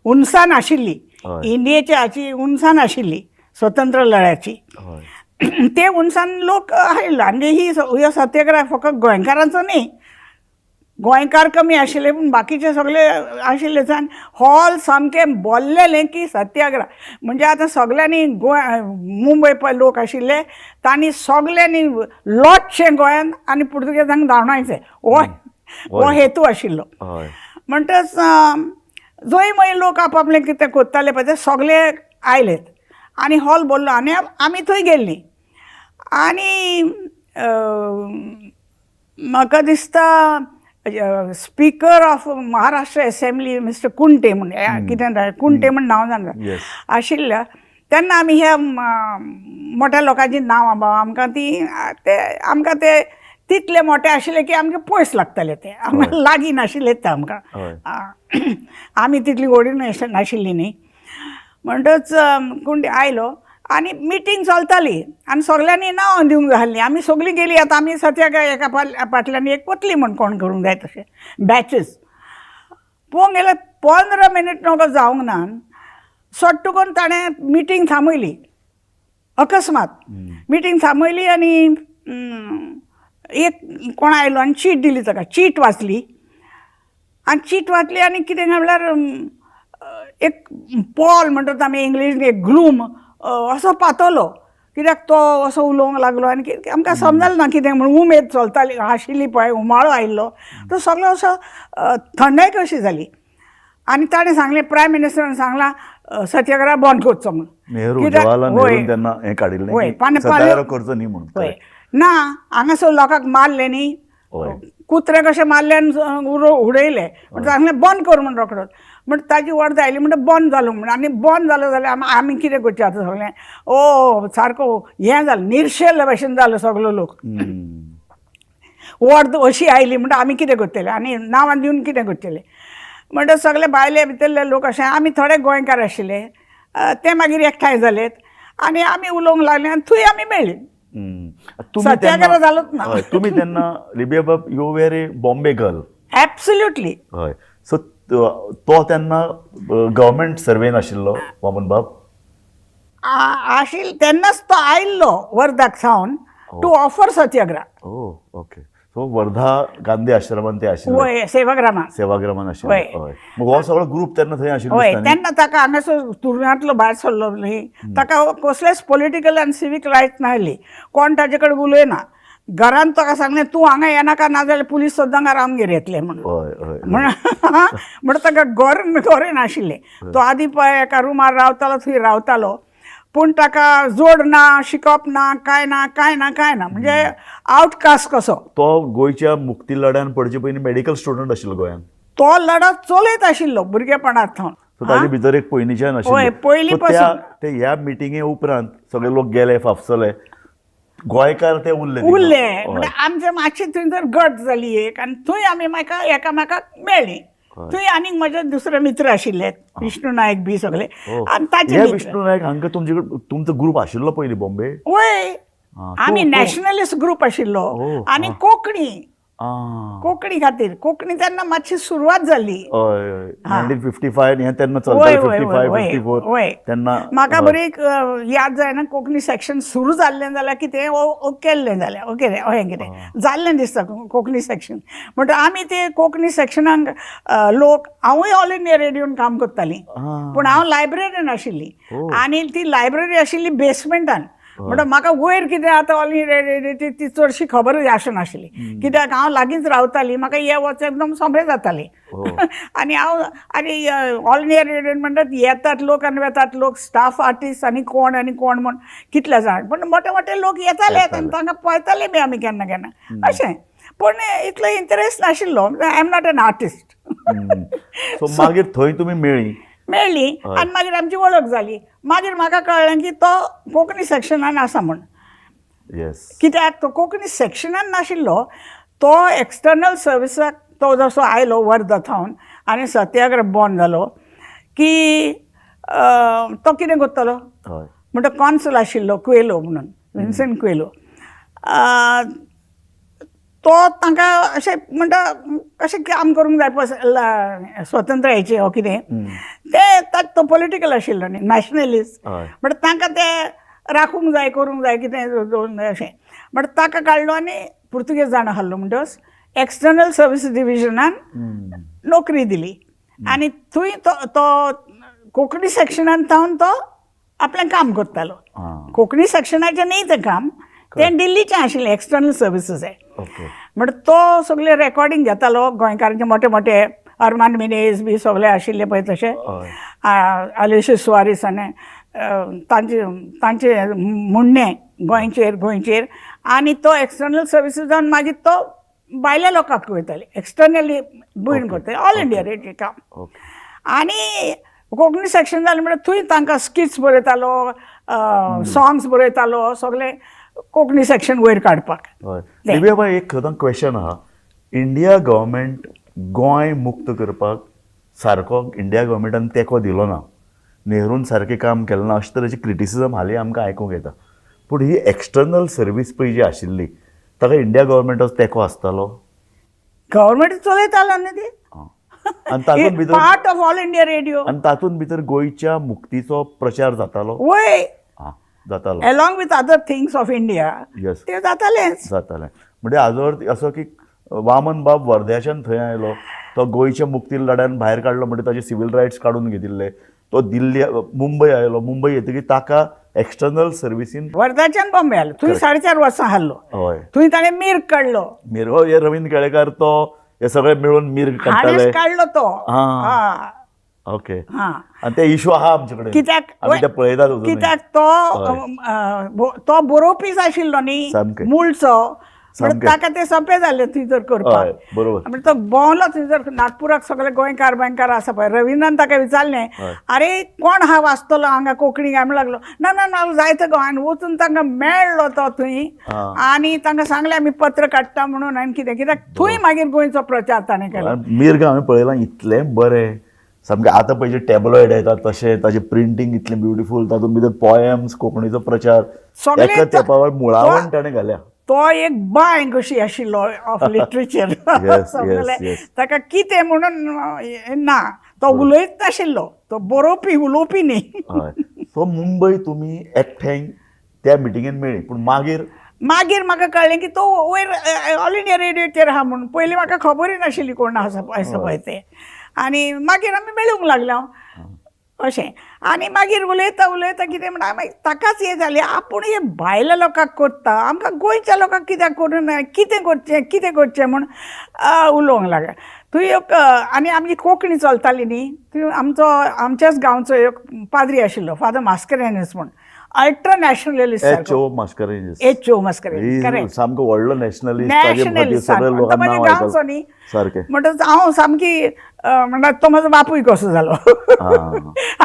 [SPEAKER 7] उनसान आशिल्ली इंडियेची, हाची उनसान आशिल्ली स्वतंत्र लढ्याची. ते उनसान लोक आयले. आनी ही हो सत्याग्रह फकत गोंयकारांचो न्ही, गोंयकार कमी आशिल्ले पूण बाकीचे सगळे आशिल्ले. हॉल सामकें बोल्लेलें की सत्याग्रह म्हणजे आतां सगळ्यांनी गोंय मुंबय पळय लोक आशिल्ले तांणी सगळ्यांनी लोटशें गोंयांत आनी पुर्तुगेजांक धांवडायचें, हो हो हेतू आशिल्लो. म्हणटच जंय मागीर लोक आपआपलें कितें करताले पळय ते सगळे आयलेत आनी हॉल भरलो आनी आमी थंय गेल्लीं. आनी म्हाका दिसता speaker of Maharashtra assembly mister Kunte म्हूण, कितें कुंटे म्हूण नांव जाणा आशिल्ल्या, तेन्ना आमी ह्या मोठ्या लोकांची नांवां बाबा आमकां ती ते आमकां ते तितले मोठे आशिल्ले की आमकां पयस लागताले, ते आमकां लागीं नाशिल्ले ते आमकां, आमी तितली व्हडी नाशिल्ली न्ही. म्हणटच कुंटे आयलो आनी मिटींग चलताली आनी सगल्यांनी नांवां दिवंक जाय. आमी सगळीं गेलीं. आतां आमी सत्याग्रह एका फाटल्यान एक वतली म्हूण कोण करूंक जाय तशें बॅचीस पळोवंक गेल्यार 15 मिनीट नगो जावंक ना, सट्ट करून ताणें मिटींग थांबयली. अकस्मात मिटींग थांबयली आनी एक कोण आयलो आनी चीट दिली ताका. चीट वाचली आनी चीट वाचली आनी कितें म्हणल्यार एक पॉल म्हणटात आमी इंग्लीश, एक ग्लूम असो पातळलो. कित्याक तो असो उलोवंक लागलो आनी कितें आमकां समजलें ना कितें म्हूण. उमेद चलताली आशिल्ली पळय, उमाळो आयिल्लो तो सगळो असो थंडाय कशी जाली. आनी ताणें सांगलें, प्रायम मिनिस्टरान सांगलां सत्याग्रह बंद करचो म्हूण. हय ना, हांगासर लोकांक मारले न्ही, कुत्रे कशे मारले आनी उडयले. म्हण सांगलें बंद कर म्हूण रोकडोच. म्हण ताजी वर्द आयली म्हणटा बंद जालो म्हण. आनी बंद जालो जाल्यार आमी कितें करचें आतां सगळें? ओ सारको हें जालें, निर्शेल्ले भशेन जालो सगलो लोक. वर्द अशी आयली म्हणटा आमी कितें करतले आनी नांवां दिवन कितें करतले? म्हणटा सगळे भायले भितरले लोक अशें, आमी थोडे गोंयकार आशिल्ले ते मागीर एकठांय जालेत आनी आमी उलोवंक लागले आनी थंय आमी मेळ्ळी. सत्याग्रह जालोच ना.
[SPEAKER 2] तुमी तेन्ना लिबिया बाब, you were a Bombay girl.
[SPEAKER 7] Absolutely.
[SPEAKER 2] हय. सो तो तेन्ना गव्हर्मेंट सर्वेन आशिल्लो वामन बाब
[SPEAKER 7] आशिल्लो तेन्नाच तो आयिल्लो वर्धाक सावन to offer satyagraha.
[SPEAKER 2] Oh okay. So Wardha Gandhi आश्रमान ते आशिल्ले.
[SPEAKER 7] वय, सेवाग्रामान.
[SPEAKER 2] सेवाग्रामान आशिल्ले. हय. मग हो सगळो ग्रूप तेन्ना थंय आशिल्लो.
[SPEAKER 7] हय, तेन्ना ताका हांगासर तुरुंगांतलो भायर सरलो न्ही, ताका कसलेच पॉलिटिकल आनी सिवीक रायट्स नासली. कोण ताजे कडेन उलयना. घरान ताका सांगलें तूं हांगा येनाका, नाजाल्यार पुलीस सद्दां आमगेर येतले म्हणून. म्हण ताका घर घर नाशिल्लें. तो आदी पळय एका रुमार रावतालो, थंय रावतालो, पूण ताका जोड ना, शिकप ना, कांय ना, कांय ना, कांय ना, म्हणजे आवटकास्ट कसो.
[SPEAKER 2] तो गोंयच्या मुक्ती लढ्यान पडचे पयलीं मेडिकल स्टुडंट आशिल्लो गोंयांत.
[SPEAKER 7] तो लढो चलयत आशिल्लो भुरगेपणांत सावन.
[SPEAKER 2] ताजे भितर एक पयलींच्यान आशिल्लें.
[SPEAKER 7] पयलीं पासून.
[SPEAKER 2] ते ह्या मिटिंगे उपरांत सगळे लोक गेले, फाफसले, गोंयकार ते उरले
[SPEAKER 7] उरले. म्हणजे आमचे मातशी थंय गट जाली एक आनी थंय आमी एकामेकाक मेळ्ळी. थंय आनीक म्हजे दुसरे मित्र आशिल्ले, विष्णू नायक बी सगळे. आनी ताचे
[SPEAKER 2] विष्णू नायक हांकां तुमचे तुमचो ग्रुप आशिल्लो पयलीं बॉम्बे?
[SPEAKER 7] वय, आमी नॅशनलिस्ट ग्रुप आशिल्लो आनी कोंकणी कोंकणी खातीर, कोंकणी तेन्ना मातशी सुरवात जाली
[SPEAKER 2] 1955 हें तेन्ना चलतालें, 55 54 तेन्ना.
[SPEAKER 7] म्हाका बरी याद जायना कोंकणी सेक्शन सुरू जाल्लें जाल्यार कितें केल्लें जाल्यार ओके अहें कितें जाल्लें दिसता कोंकणी सेक्शन. म्हणटा आमी ते कोंकणी सेक्शनाक लोक, हांवूय ऑल इंडिया रेडियोन काम करतालीं, पूण हांव लायब्ररीन आशिल्ली आनी ती लायब्ररी आशिल्ली बेसमेंटान. म्हणटा म्हाका वयर कितें आतां ऑल इंडिया रेडियो ती चडशी खबर आसनाशिल्ली, कित्याक हांव लागींच रावतालीं, म्हाका ये वच एकदम सोंपें जातालें. आनी हांव आनी ऑल इंडिया रेडियोन म्हणटात येतात लोक आनी वेतात लोक, स्टाफ आर्टिस्ट आनी कोण आनी कोण म्हूण कितले जाण, पूण मोटे मोटे लोक येताले आनी तांकां पळयताले बी आमी केन्ना केन्ना अशें. पूण इतलो इंट्रस्ट नाशिल्लो, I am not an artist.
[SPEAKER 2] So मागीर थंय तुमी मेळ्ळी
[SPEAKER 7] मेळ्ळी आनी मागीर आमची वळख जाली. मागीर म्हाका कळ्ळें की तो कोंकणी सेक्शनान आसा म्हूण. कित्याक तो कोंकणी सेक्शनान नाशिल्लो, तो एक्सटर्नल सर्विसाक तो जसो आयलो वर्धा थावन आनी सत्याग्रह बॉर्न जालो की तो कितें करतलो म्हणटा, कॉन्सल आशिल्लो कुएलो म्हणून, विन्सेंट कुएलो, तो तांकां अशें म्हणटा कशें काम करूंक जाय स्वतंत्रायेचें वो कितें तें, तो पॉलिटिकल आशिल्लो न्ही, नॅशनलिस्ट, बट तांकां तें राखूंक जाय करूंक जाय कितें दवरूंक जाय अशें. बट ताका काडलो आनी पुर्तुगेज जाणा हाडलो म्हणटच एक्सटर्नल सर्वीस डिविजनान नोकरी दिली आनी थंय तो कोंकणी सेक्शनान थावन तो आपलें काम करतालो. कोंकणी सेक्शनाचें न्ही तें काम, तें दिल्लीचें आशिल्लें एक्सटर्नल सर्विसीस. म्हणटा तो सगळे रेकॉर्डिंग घेतालो गोंयकारांचे, मोटे मोटे अरमान मिनेज बी सगळे आशिल्ले पळय तशे, आलेशियस सुवारीस आनी तांचे तांचे म्हणणें गोंयचेर गोंयचेर. आनी तो एक्सटर्नल सर्विसीस जावन मागीर तो भायल्या लोकांक वयताले, एक्सटर्नली बुयन करताले ऑल इंडिया रेडियो काम. आनी कोंकणी सेक्शन जालें म्हणल्यार थंय तांकां स्किट्स बरयतालो, सॉंग्स बरयतालो, सगळें कोंकणी सेक्शन वयर काडपाक.
[SPEAKER 2] दिव्या बाय, एक खरें क्वेश्चन आहा, इंडिया गव्हर्मेंट गोंय मुक्त करपाक सारको इंडिया गव्हर्मेंटान तेंको दिलो ना, नेहरून सारकें काम केलें ना, अशे तरेची क्रिटिसिजम हालीं आमकां आयकूंक येता. पूण ही एक्सटर्नल सर्वीस पळय जी आशिल्ली ताका इंडिया गव्हर्मेंटाचो तेंको आसतालो?
[SPEAKER 7] गव्हर्मेंट चलयतालो न्ही ती,
[SPEAKER 2] आनी तातूंत भितर
[SPEAKER 7] part of All India Radio,
[SPEAKER 2] आनी तातूंत भितर गोंयच्या मुक्तीचो प्रचार जातालो.
[SPEAKER 7] वय
[SPEAKER 2] जातालो,
[SPEAKER 7] along with other things of India. ते जातालेंच
[SPEAKER 2] जातालें. म्हणजे आजवर असो की वामन बाब वर्ध्याच्यान थंय आयलो, तो गोंयच्या मुक्ती लढ्यान भायर काडलो, म्हणजे ताचे सिव्हील रायट्स काडून घेतिल्ले, तो दिल्ली मुंबय आयलो, मुंबय येतकीर ताका एक्सटर्नल सर्विसीन
[SPEAKER 7] वर्धाच्यान बॉम्बे आयलो, थंय 4.5 वर्सां हाडलो.
[SPEAKER 2] हय,
[SPEAKER 7] थंय ताणें मीर्ग काडलो.
[SPEAKER 2] मीर्ग हे रवींद्र केळेकार तो हे सगळे मेळून मीर्ग काडटाले,
[SPEAKER 7] काडलो तो.
[SPEAKER 2] ओके, आनी ते इशू आहा आमचे कडेन,
[SPEAKER 7] कित्याक
[SPEAKER 2] पळयतात,
[SPEAKER 7] कित्याक तो तो बरोवपीच आशिल्लो न्ही मुळचो, ताका ते सोंपें जालें थंयसर करपाक.
[SPEAKER 2] बरोबर,
[SPEAKER 7] म्हणजे तो भोंवलो थंयसर नागपुराक, सगळे गोंयकार गोंयकार आसा पळय. रवींद्रान ताका विचारलें, आरे कोण हा वाचतलो हांगा कोंकणी काय? म्हणूंक लागलो ना ना ना जायते गोंयान वचून तांकां मेळ्ळो तो थंय आनी तांकां सांगलें आमी पत्र काडटा म्हणून आनी कितें, कित्याक थंय मागीर गोंयचो प्रचार ताणें केलो.
[SPEAKER 2] मीर्ग हांवें पळयलां, इतलें बरें सामकें आतां पळय जे टॅबलॉयड येतात तशें ताजें प्रिंटींग इतलें ब्युटिफूल, तातूंत भितर पोएम्स, कोंकणीचो प्रचार एका तेंपा मुळावण ताणें घाल्या.
[SPEAKER 7] तो एक बांय कशी आशिल्लो ऑफ लिटरेचर, ताका कितें म्हणून ना, तो उलयत नाशिल्लो, तो बरोवपी उलोवपी न्ही.
[SPEAKER 2] सो मुंबय तुमी एकठांय त्या मिटिंगेन मेळ्ळी, पूण मागीर
[SPEAKER 7] मागीर म्हाका कळ्ळें की तो वयर ऑल इंडिया रेडियोचेर आहा म्हणून. पयलीं म्हाका खबरूय नाशिल्ली कोण आसा पळय तें. आनी मागीर आमी मेळूंक लागले हांव अशें. आनी मागीर उलयता उलयता कितें म्हणटा मागीर ताकाच हें जालें, आपूण हे भायल्या लोकांक करता, आमकां गोंयच्या लोकांक कित्याक करूं ना, कितें करचें कितें करचें म्हूण उलोवंक लागलें. थंय एक आनी आमची कोंकणी चलताली न्ही, थंय आमचो आमच्याच गांवचो एक पाद्री आशिल्लो, फादर मास्करेन्हस म्हूण, Ultra nationalist.
[SPEAKER 2] H O Mascarenhas.
[SPEAKER 7] H O Mascarenhas, correct.
[SPEAKER 2] सामको व्हडलो नॅशनलिस्ट.
[SPEAKER 7] नॅशनलिस्ट गांवचो न्ही,
[SPEAKER 2] सारकें.
[SPEAKER 7] म्हणटच हांव सामकी म्हणटा तो म्हजो बापूय कसो जालो.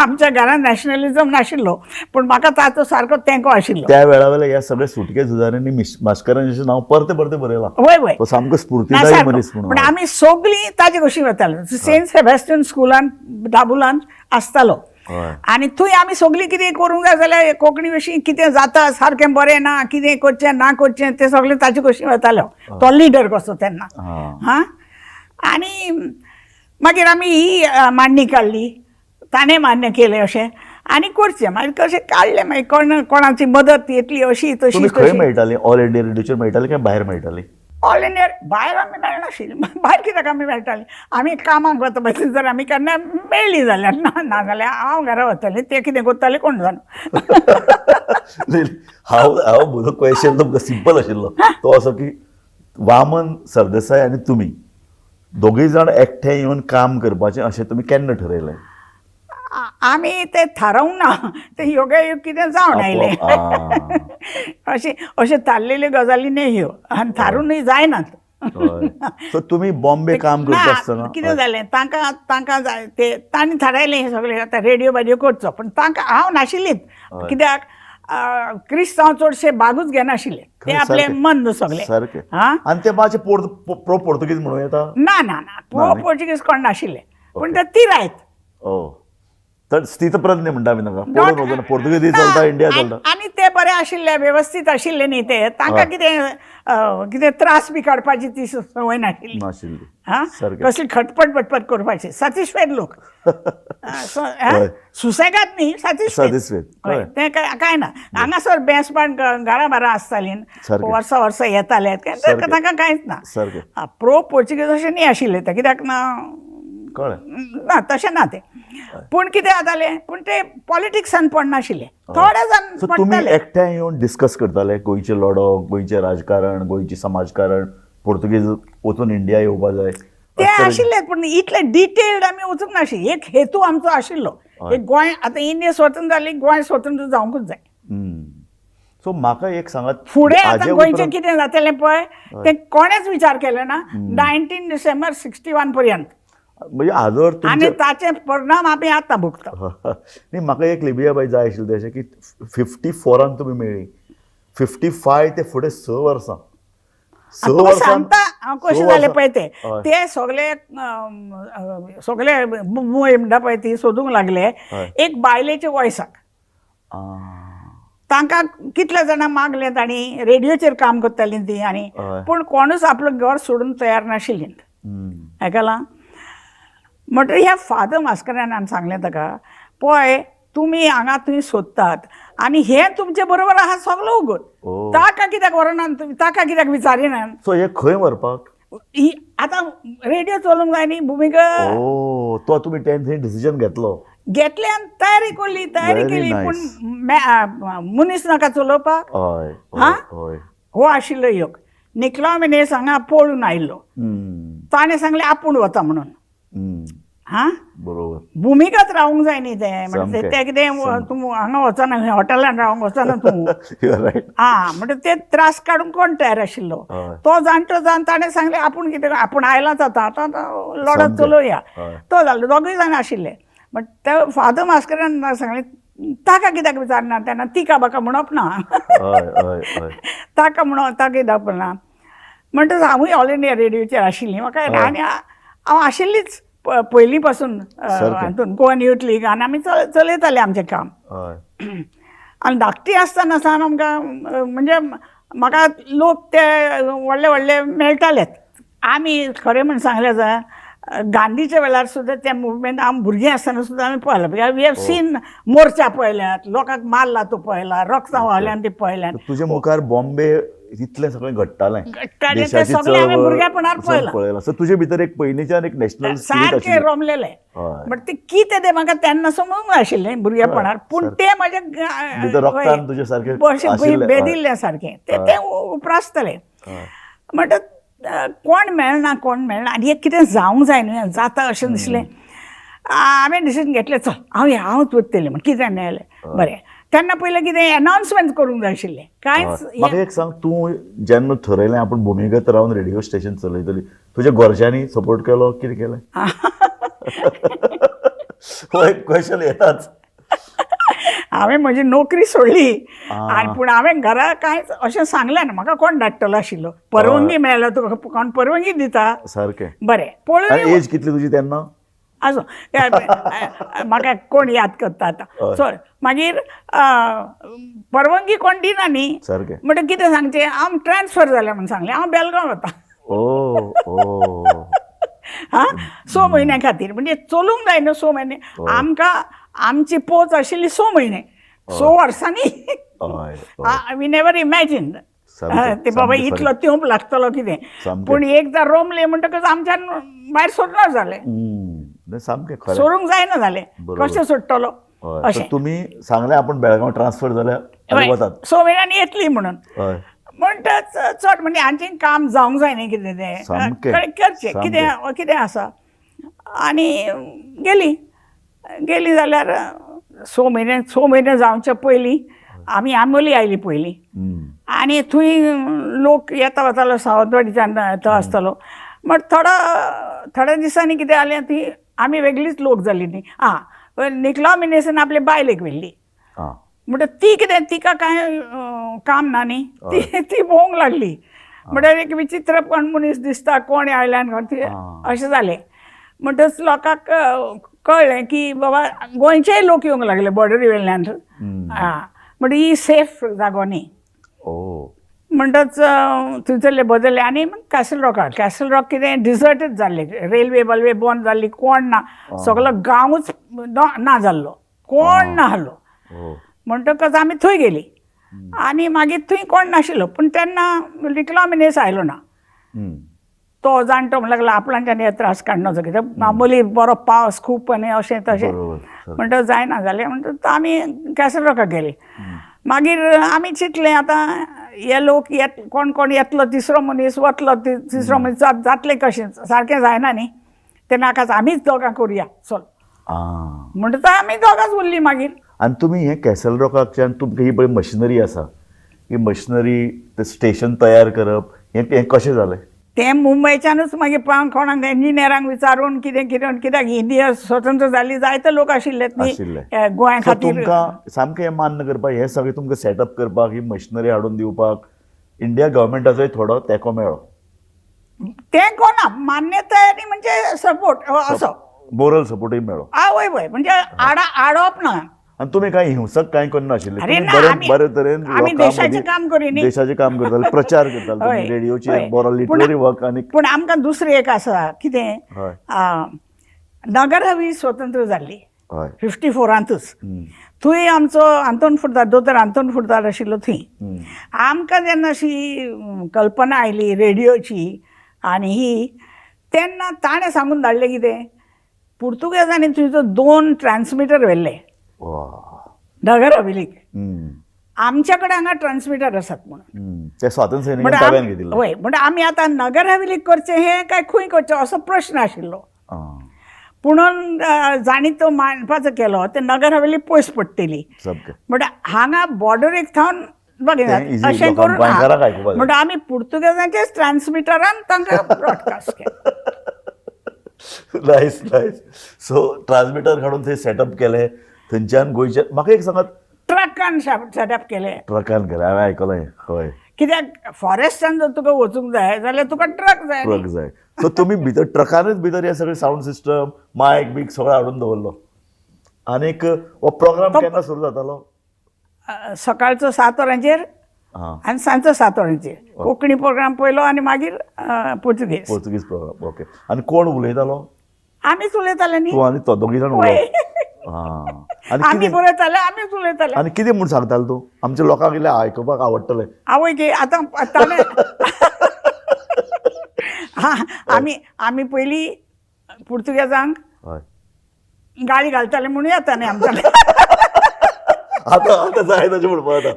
[SPEAKER 7] आमच्या घरान नॅशनलिजम नाशिल्लो, पूण म्हाका ताचो सारको तेंको आशिल्लो.
[SPEAKER 2] त्या वेळा वेळार ह्या सगळ्या सुटके झुजाऱ्यांनी मास्करेन्हासाचें नांव परते परते बरयलां.
[SPEAKER 7] वय वय,
[SPEAKER 2] तो सामको स्फूर्तिदायी मनीस म्हणून.
[SPEAKER 7] पण आमी सगळीं ताजे कशी वताले. सेंट सेबॅस्टियन स्कुलान दाबुलान आसतालो आनी थंय आमी सगळीं कितें करूंक जाय जाल्यार कोंकणी विशीं कितें जाता सारकें बरें ना, कितें करचें ना करचें तें सगळें ताचे कशी वतालो. तो लिडर कसो तेन्ना. हां, आनी मागीर आमी ही मांडणी काडली, ताणें मान्य केलें अशें आनी करचें. मागीर कशें काडलें, मागीर कोण कोणाची मदत येतली अशी तशी.
[SPEAKER 2] खंय मेळटाली? ऑल इंडिया रेडियोचेर मेळटाली काय भायर मेळटाली?
[SPEAKER 7] ऑल इंडिया भायर आमी मेळनाशिल्ली. भायर कित्याक आमी मेळटाली? आमी कामाक वता पळय जर आमी केन्ना मेळ्ळी जाल्यार, ना ना जाल्यार हांव घरा वतालें, ते कितें करताले कोण जाणा.
[SPEAKER 2] हांव हांव म्हजो क्वेश्चन तुमकां सिंपल आशिल्लो तो असो की वामन सरदेसाय आनी तुमी दोगूय जाण एकठांय येवन काम करपाचें अशें तुमी केन्ना ठरयलें?
[SPEAKER 7] आमी ते थारावंक ना, ते योगायोग कितें जावन आयलें. अशें अशें थारलेल्यो गजाली न्ही ह्यो, आनी थारूनय जायनात.
[SPEAKER 2] सो तुमी बॉम्बे काम करता आसतना
[SPEAKER 7] कितें जालें, तांकां तांकां जाय ते तांणी थारायलें हें सगळें आतां रेडियो बाडियो करचो, पण तांकां हांव नाशिल्लीच. कित्याक क्रिस्तांव चडशे भागूच घेनाशिल्ले, ते आपले मंद सगळे.
[SPEAKER 2] सारकें. आनी ते मातशे प्रो पोर्तुगीज म्हणूं येता?
[SPEAKER 7] ना ना ना, प्रो पोर्तुगीज कोण नाशिल्ले, पूण ते तिरायत.
[SPEAKER 2] तर स्थितप्रज्ञ म्हणटा आमी तांकां. पोर्तुगीज चलता, इंडिया चलता.
[SPEAKER 7] आनी ते बरे आशिल्ले, वेवस्थीत आशिल्ले न्ही ते, तांकां कितें कितें त्रास बी काडपाची ती संवय नाशिल्ली. हां, कसली खटपट बटपट करपाची. सॅटिस्फायड लोक, सुसेगाद न्ही, सॅटिस्फायड. तें कांय ना. हांगासर बेंसबाण घरा बारा आसतालीं, वर्सां वर्सां येताले, तांकां कांयच ना. प्रो पोर्चुगीज अशें न्ही आशिल्ले ते, कित्याक ना ना तशें ना तें. पूण कितें जातालें, पूण ते पॉलिटिक्सान पडनाशिल्ले, थोडे जाण
[SPEAKER 2] पडटाले. एकठांय येवन डिस्कस करताले गोंयचें लढो, गोंयचें राजकारण, गोंयचें समाजकारण, पोर्तुगीज वचून इंडिया येवपा जाय
[SPEAKER 7] ते आशिल्ले, पूण इतले डिटेल्ड आमी वचूंक नाशिल्ले. एक हेतू आमचो आशिल्लो, एक गोंय आतां इंडिया स्वतंत्र जाली, गोंय स्वतंत्र जावंकूच जाय.
[SPEAKER 2] सो म्हाका एक सांगात,
[SPEAKER 7] फुडें आतां गोंयचें कितें जातलें पळय तें कोणेच विचार केलो ना 19 डिसेंबर 61 पर्यंत.
[SPEAKER 2] म्हणजे आजवर
[SPEAKER 7] आनी ताचे परिणाम आमी आतां भोगता.
[SPEAKER 2] न्ही, म्हाका एक लिबिया बाय जाय आशिल्लें अशें की 54 तुमी मेळ्ळी, 55 ते फुडें 6 वर्सां.
[SPEAKER 7] सांगता हांव कशें जालें पळय तें, ते सगळे सगळे मुंबय म्हणटा पळय ती सोदूंक लागले एक बायलेच्या वॉयसाक. तांकां कितले जाणां मागलें तांणी, रेडियोचेर काम करतालीं ती, आनी पूण कोणूच आपलो घर सोडून तयार नाशिल्लीं. आयकलां? म्हणटकीर ह्या फादर मास्करेन्हासान सांगलें ताका, पळय तुमी हांगा थंय सोदतात आनी हें तुमचे बरोबर आहा सगलो उगड, ताका कित्याक व्हरना तुमी, ताका कित्याक विचारिनात?
[SPEAKER 2] सो हें खंय व्हरपाक?
[SPEAKER 7] ही आतां रेडियो चलोवंक जाय न्ही भुमिका.
[SPEAKER 2] तो तुमी थंय डिसिजन घेतलो?
[SPEAKER 7] घेतलें आनी तयारी केली, तयारी केली, पूण मनीस नाका चलोवपाक. हां, हो आशिल्लो योग. निकलांव मिनेस हांगा पळून आयिल्लो, ताणें सांगलें आपूण वता म्हणून. हां,
[SPEAKER 2] बरोबर.
[SPEAKER 7] भुमिकाच रावंक जाय न्ही तें, म्हणजे तें कितें तूं हांगा वचना, हॉटेलान रावंक वचना तूं. आं, म्हणजे ते त्रास काडूंक कोण तयार आशिल्लो? तो जाणटो जावन ताणें सांगलें आपूण कितें, आपूण आयलाच आतां, आतां लडत चलोवया. तो जालो, दोगूय जाण आशिल्ले. बट ते फादर मास्करेन्हान सांगलें ताका कित्याक विचारना तेन्ना, तिका म्हाका म्हणप ना, ताका म्हणप, ताका कित्याक ना. म्हणटच हांवूय ऑल इंडिया रेडियोचेर आशिल्ली, म्हाका आनी हांव आशिल्लीच पयलीं पासून हातून गोवन यूथ लीग, आनी आमी चलयताले आमचें काम. आनी धाकटी आसतना सावन आमकां म्हणजे म्हाका लोक ते व्हडले व्हडले मेळटालेच. आमी खरें म्हण सांगलें जाल्यार गांधीच्या वेळार सुद्दां त्या मुवमेंट आमी भुरगीं आसतना सुद्दां आमी पळयलां. Because we have seen मोर्चा पळयल्यात, लोकांक मारला तो पळयला, रक्तां व्हांवल्यान ती पळयल्यात.
[SPEAKER 2] तुजे मुखार बॉम्बे इतलें सगळें घडटालें,
[SPEAKER 7] घडटालें सगळें आमी भुरगेपणार पळयलां.
[SPEAKER 2] सो तुजे भितर एक पयलींच्यान एक नॅशनल
[SPEAKER 7] सारकें रोमलेलें. बट तें कितें तें म्हाका तेन्ना समजूंक नाशिल्लें भुरगेपणार, पूण तें म्हज्या
[SPEAKER 2] रक्तान
[SPEAKER 7] बेदिल्लें सारकें, तें उप्रासतलें. म्हणटच कोण मेळना, कोण मेळना, आनी एक कितें जावंक जाय न्हय, जाता अशें दिसलें. हांवें डिसिजन घेतलें, चल हांव हांवच वतलें म्हण. कितें मेळ्ळें बरें, तेन्ना पयलें कितें अनाउन्समेंट करूंक जाय आशिल्लें कांयच.
[SPEAKER 2] म्हाका एक सांग, तूं जेन्ना थरयलें आपूण भुमिगत रावन रेडिओ स्टेशन चलयतली, तुज्या घरच्यांनी सपोर्ट केलो, कितें केलें? हो एक क्वेश्चन येताच.
[SPEAKER 7] हांवें म्हजी नोकरी सोडली आनी पूण हांवें घरा कांयच अशें सांगलें ना. म्हाका कोण धाडटलो आशिल्लो, परवानगी मेळ्ळ्या तुका कोण परवानगी दिता?
[SPEAKER 2] सारकें
[SPEAKER 7] बरें पळोवन.
[SPEAKER 2] एज कितली तुजी तेन्ना?
[SPEAKER 7] आसूं, म्हाका कोण याद करता आतां. सोड, मागीर परवानगी कोण दिना न्ही,
[SPEAKER 2] सारकें.
[SPEAKER 7] म्हणटकीर कितें सांगचें, हांव ट्रान्सफर जालें म्हूण सांगलें, हांव बेलगांव वता. हा, 6 म्हयन्या खातीर, म्हणजे चलूंक जाय न्हू 6 म्हयने. आमकां आमची पोच आशिल्ली 6 म्हयने, 6 वर्सांनी. We never imagine ते बाबा इतलो तेंप लागतलो कितें. पूण एकदां रोमले म्हणटकच आमच्यान भायर सोडना जालें,
[SPEAKER 2] सामकें
[SPEAKER 7] सोडूंक जायना जालें, कशें सोडटलो अशें.
[SPEAKER 2] तुमी सांगलें आपूण बेळगांव ट्रान्सफर जाल्यार
[SPEAKER 7] 6 म्हयन्यांनी येतली म्हणून, म्हणटच चड म्हणजे आमचें काम जावंक जाय न्ही कितें तें करचें कितें कितें आसा. आनी गेली गेली जाल्यार 6 म्हयने 6 म्हयने जावचे पयलीं आमी आंबोली आयली पयलीं. आनी थंय लोक येता वतालो, सावंतवाडीच्यान तो आसतालो. बट थोड्या दिसांनी कितें जालें, ती आमी वेगळीच लोक जाली न्ही. आं, निकलाव मिनेसान आपले बायलेक व्हेल्ली, म्हणटा ती कितें तिका कांय काम ना न्ही, ती ती भोंवंक लागली. म्हणल्यार एक विचित्र कोण मनीस दिसता, कोण आयल्यान ती अशें जालें. म्हणटच लोकांक कळ्ळें की बाबा गोंयचेय लोक येवंक लागले बॉर्डरी वयल्यान. आं, म्हणटा ही सेफ जागो न्ही. म्हणटच थंयसरले बदलले आनी कॅसल रॉकार, कॅसल रॉक कितें डिजर्टच जाल्लें, रेल्वे बल्वे बंद जाल्ली, कोण ना, सगलो गांवूच ना जाल्लो, कोण ना आहलो. म्हणटकच आमी थंय गेली आनी मागीर थंय कोण नाशिल्लो. पूण तेन्ना निकलाव मिनेस आयलो ना, तो जाणटो म्हणूंक लागलो आपणाच्यान हे त्रास काडना कित्याक मामूली बरो पावस खूब आनी अशें तशें, म्हणटकच जायना जालें. म्हणटकच आमी कॅसल रॉकाक गेली. मागीर आमी चिंतलें आतां हे लोक येत, कोण कोण येतलो, तिसरो मनीस वतलो, तिसरो मनीस जातलें कशें, सारकें जायना न्ही, तें नाकाच, आमीच दोगां करुया चल म्हणटकच आमी दोगांच उरलीं मागीर.
[SPEAKER 2] आनी तुमी हें कॅसल रॉकाकच्यान तुमकां ही पळय मशिनरी आसा, ही मशिनरी ते स्टेशन तयार करप हें कशें जालें?
[SPEAKER 7] तें मुंबयच्यानूच मागीर कोणाक इंजिनियरांक विचारून कितें कितें, कित्याक इंडिया स्वतंत्र जाली जायते लोक आशिल्ले न्ही गोंया खातीर.
[SPEAKER 2] तुमकां सामकें हें मान्य करपाक, हें सगळें तुमकां सेटअप करपाक, ही मशिनरी हाडून दिवपाक इंडिया गव्हर्मेंटाचोय थोडो तेंको मेळ्ळो?
[SPEAKER 7] तेंको ना, मान्यताय आनी म्हणजे सपोर्ट असो,
[SPEAKER 2] मोरल सपोर्टूय मेळ्ळो.
[SPEAKER 7] हय हय, म्हणजे आडोवप ना.
[SPEAKER 2] आनी तुमी कांय हिंसक कांय करनाशिल्ले, बरे तरेन
[SPEAKER 7] देशाचें काम करी,
[SPEAKER 2] देशाचें काम करताले, प्रचार करताले रेडियोचेर, बरो लिटररी वर्क. आनी
[SPEAKER 7] पूण आमकां दुसरें एक आसा कितें, नगर हवेली स्वतंत्र जाल्ली 54 थंय आमचो आंतोन फुर्ताद, दोतोर आंतोन फुर्ताद आशिल्लो थंय. आमकां जेन्ना अशी कल्पना आयली रेडियोची आनी ही, तेन्ना ताणें सांगून धाडलें कितें, पुर्तुगेजांनी थंयचो 2 ट्रान्समिटर व्हेल्ले नगर हवेलीक, आमच्या कडेन हांगा ट्रान्समिटर आसात म्हणून. हय, म्हणटा आमी आतां नगर हवेलीक करचें हें काय खंय करचें असो प्रश्न आशिल्लो. पुणून जांणी तो मांडपाचो केलो ते नगर हवेली पयस पडटली, म्हणटा हांगा बॉर्डरीक थावन बघिना अशें करून, म्हणटा आमी पुर्तुगेजांचेच ट्रान्समिटरान तांकां ब्रॉडकास्ट केलें.
[SPEAKER 2] Nice nice. सो ट्रान्समिटर काडून थंय सेटअप केलें, थंयच्यान गोंयच्यान म्हाका एक सांगात,
[SPEAKER 7] ट्रकान सेटअप केलें,
[SPEAKER 2] ट्रकान केलें, हांवें आयकलें. हय,
[SPEAKER 7] कित्याक फॉरेस्टान जर तुका वचूंक जाय जाल्यार तुका ट्रक जाय,
[SPEAKER 2] ट्रक जाय. सो तुमी भितर ट्रकानच भितर हे सगळे सावंड सिस्टम, मायक बीक सगळें हाडून दवरलो. आनीक हो प्रोग्राम केन्ना सुरू जातालो?
[SPEAKER 7] सकाळचो 7 वरांचेर आनी सांजचो 7 वरांचेर कोंकणी प्रोग्राम पयलो आनी मागीर पुर्तुगेज,
[SPEAKER 2] पुर्तुगेज प्रोग्राम. ओके, आनी कोण उलयतालो?
[SPEAKER 7] आमीच उलयताले न्ही,
[SPEAKER 2] तूं आनी तो दोगी जाण उलयताले.
[SPEAKER 7] आमी बरयताले, आमीच उलयताले.
[SPEAKER 2] आनी कितें म्हूण सांगताले तूं आमच्या लोकांक इल्लें आयकुपाक आवडटलें?
[SPEAKER 7] आवय गे आतां ताणें आमी आमी पयलीं पुर्तुगेजांक गाळी घालताले म्हणून येता न्ही आमच्या.
[SPEAKER 2] आतां आतां जाय तशें म्हणपाक
[SPEAKER 7] ना,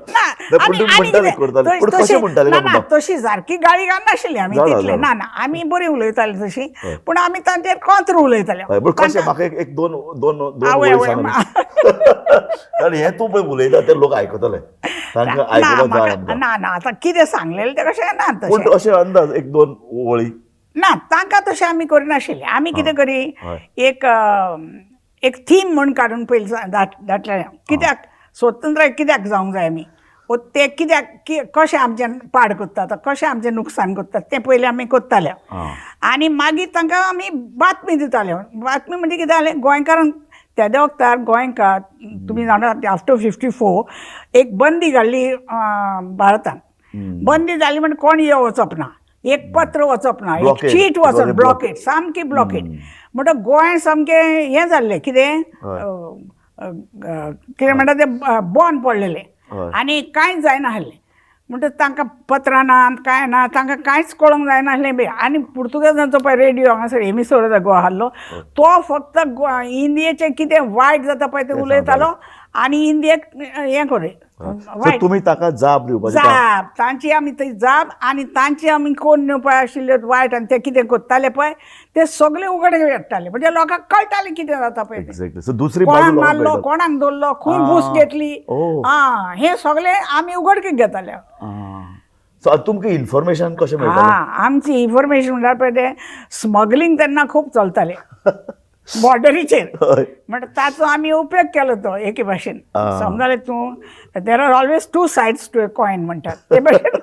[SPEAKER 7] ना तशी सारकी गाळी घालनाशिल्ली आमी तितले, ना ना आमी बरी उलयताली तशी, पूण आमी तांचेर कोंत्र उलयताले.
[SPEAKER 2] म्हाका एक दोन दोन दोन कारण हें तूं पळय उलयता ते लोक आयकतले, तांकां आयकपाक जाय.
[SPEAKER 7] ना ना आतां कितें सांगलेलें तें कशें ना,
[SPEAKER 2] पूण अशें अंदाज एक दोन वळी
[SPEAKER 7] ना तांकां तशें आमी करिनाशिल्ले. आमी कितें करी, एक एक थीम म्हूण काडून पयलीं धाडटले, कित्याक स्वतंत्र कित्याक जावंक जाय आमी, ते कित्याक कशें आमचें पाड करतात, कशें आमचें नुकसान करतात तें पयलीं आमी करताले. आनी मागीर तांकां आमी बातमी दिताले. बातमी म्हणजे कितें जालें, गोंयकारांक तेद्या वखतार गोंयकार तुमी जाणा आफ्टर 54 एक बंदी घाल्ली भारतान. बंदी जाली म्हण कोण यो वचप ना, एक पत्र वचप ना, एक चीट वचप, ब्लॉकेट, सामकी ब्लॉकेट. म्हणटकच गोंय सामकें हें जाल्लें, कितें कितें म्हणटा तें बंद पडलेलें आनी कांयच जायना आसलें. म्हणटकच तांकां पत्रां ना कांय ना, तांकां कांयच कळोंक जायना आसलें बी. आनी पुर्तुगेजांचो पळय रेडियो हांगासर एमिसोर जागो आसलो, तो फक्त इंडियेचें कितें वायट जाता पळय तें उलयतालो आनी इंडियेक हें करी.
[SPEAKER 2] तुमी ताका जाप दिवपाची,
[SPEAKER 7] जाप तांची आमी थंय जाप आनी तांची आमी कोण पळय आशिल्ल्यो वायट आनी ते कितें करताले पळय ते सगळे उगडे हाडटाले, म्हणजे लोकांक कळटालें कितें जाता पळय,
[SPEAKER 2] दुसरी
[SPEAKER 7] कोणाक मारलो, कोणाक दवरलो, खंय घूस घेतली, आं हें सगळें आमी उगडकीक घेताले.
[SPEAKER 2] तुमकां इन्फॉर्मेशन कशें मेळटालें?
[SPEAKER 7] आमची इन्फॉर्मेशन म्हणल्यार पळय तें स्मगलिंग तेन्ना खूब चलतालें बॉर्डरीचेर, म्हणटा ताचो आमी उपयोग केलो तो एके भाशेन. समजलें तूं, there are always two sides to a coin म्हणटात ते भाशेन.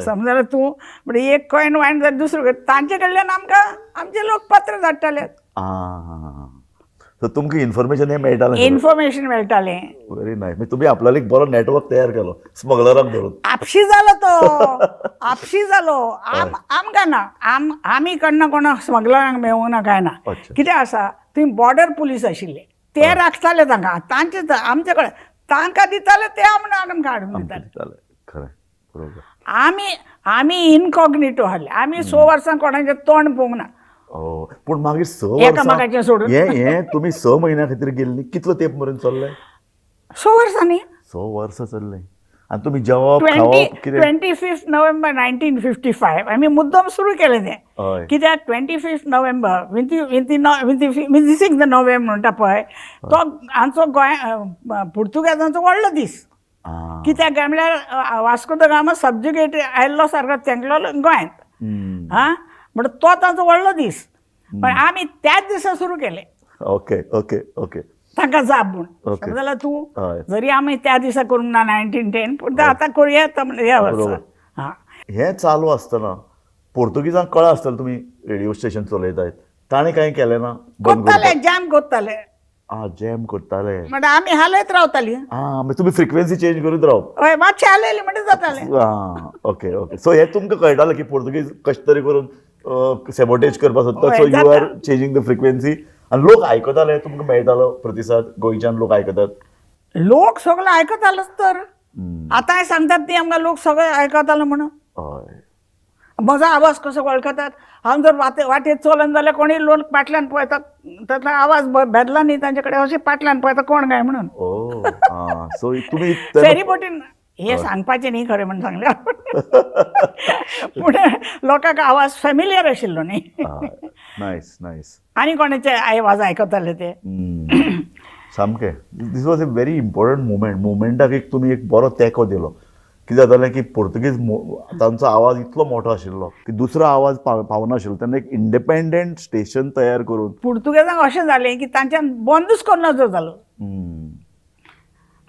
[SPEAKER 7] समजलें तूं, म्हणजे एक कॉयन वायन जाल्यार दुसरो तांचे कडल्यान आमकां आमचे लोक पत्र धाडटाले.
[SPEAKER 2] तुमकां इन्फॉर्मेशन हें मेळटालें,
[SPEAKER 7] इन्फॉर्मेशन मेळटालें.
[SPEAKER 2] Very nice. तुमी आपल्याला एक बरो नेटवर्क तयार केलो स्मगलरांक धरून.
[SPEAKER 7] आपशी जालो तो, आपशी जालो. आमकां ना, आमी कडना कोणा स्मगलरांक मेळूंक ना काय ना. कितें आसा, थंय बॉर्डर पुलीस आशिल्ले ते राखताले तांकां, तांचे आमचे कडेन तांकां दिताले ते आमकां हाडून दिताले.
[SPEAKER 2] खरें, बरोबर.
[SPEAKER 7] आमी आमी इनकॉग्निटो आसले, आमी 6 वर्सां कोणाचें तोंड पळोवंक ना.
[SPEAKER 2] पूण मागीर 6 वर्सां
[SPEAKER 7] सोडून
[SPEAKER 2] हें तुमी 6 म्हयन्या खातीर गेल्ली, कितलो तेंप मेरेन चल्लें?
[SPEAKER 7] 6 वर्सांनी.
[SPEAKER 2] 6 वर्सां चल्लें. आनी तुमी जेवप खावप कितें?
[SPEAKER 7] 25 नोव्हेंबर 1955 आमी मुद्दम सुरू केलें तें. कित्याक 25 नोव्हेंबर 26 नोव्हेंबर म्हणटा पळय तो आमचो गोंय पुर्तुगेजांचो व्हडलो दीस. कित्याक काय म्हणल्यार वास्को the Gama subjugate आयिल्लो सारको तेंकलो गोंयांत, आं म्हणटा तो तांचो व्हडलो दीस. पण आमी त्याच दिसा सुरू केले.
[SPEAKER 2] Okay okay okay.
[SPEAKER 7] तांकां जाप म्हूण समजला तूं, जरी आमी त्या दिसा करूंक ना 1910, पूण आतां करुया ह्या वर्सा. हां,
[SPEAKER 2] हें चालू आसतना पोर्तुगीजांक कळा आसतलें तुमी रेडिओ स्टेशन चलयतात, ताणें कांय केलें ना?
[SPEAKER 7] करताले, जॅम करताले.
[SPEAKER 2] आं, जॅम करताले
[SPEAKER 7] म्हणटा आमी हालयत रावताली.
[SPEAKER 2] आं, मागीर तुमी फ्रिक्वेन्सी चेंज करीत रावप.
[SPEAKER 7] हय, मातशें हालयली म्हणटा जातालें.
[SPEAKER 2] आं, ओके ओके. सो हें तुमकां कळटालें की पोर्तुगीज कशें तरी करून सेबोटेज करपाक सोदता, so you are changing the frequency. आनी लोक आयकताले, तुमकां मेळटालो प्रतिसाद? गोंयच्यान लोक आयकतात?
[SPEAKER 7] लोक सगळे आयकतालोच तर, आतांय सांगतात ती आमकां लोक सगळे आयकतालो म्हणून.
[SPEAKER 2] हय,
[SPEAKER 7] म्हजो आवाज कसो वळखतात. हांव जर वाटेर चलन जाल्यार कोणूय लोक पाटल्यान पळयतात, तातलो आवाज बेदला न्ही तांचे कडेन, अशें पाटल्यान पळयता कोण काय म्हणून.
[SPEAKER 2] सो तुमी
[SPEAKER 7] फेरीबोटीन हें सांगपाचें न्ही खरें म्हण सांगलें, पूण लोकांक आवाज फेमिलियर आशिल्लो न्ही.
[SPEAKER 2] Nice nice.
[SPEAKER 7] आनी कोणाचे आवाज आयकताले ते
[SPEAKER 2] सामकें. This was a very important movement. मुवमेंटाक एक तुमी एक बरो तेंको दिलो. कितें जातालें की पोर्तुगीज तांचो आवाज इतलो मोठो आशिल्लो की दुसरो आवाज पावनाशिल्लो, तेन्ना एक इंडिपेंडंट स्टेशन तयार करून
[SPEAKER 7] पुर्तुगेजांक अशें जालें की तांच्यान बंदूच करूं नजो जालो.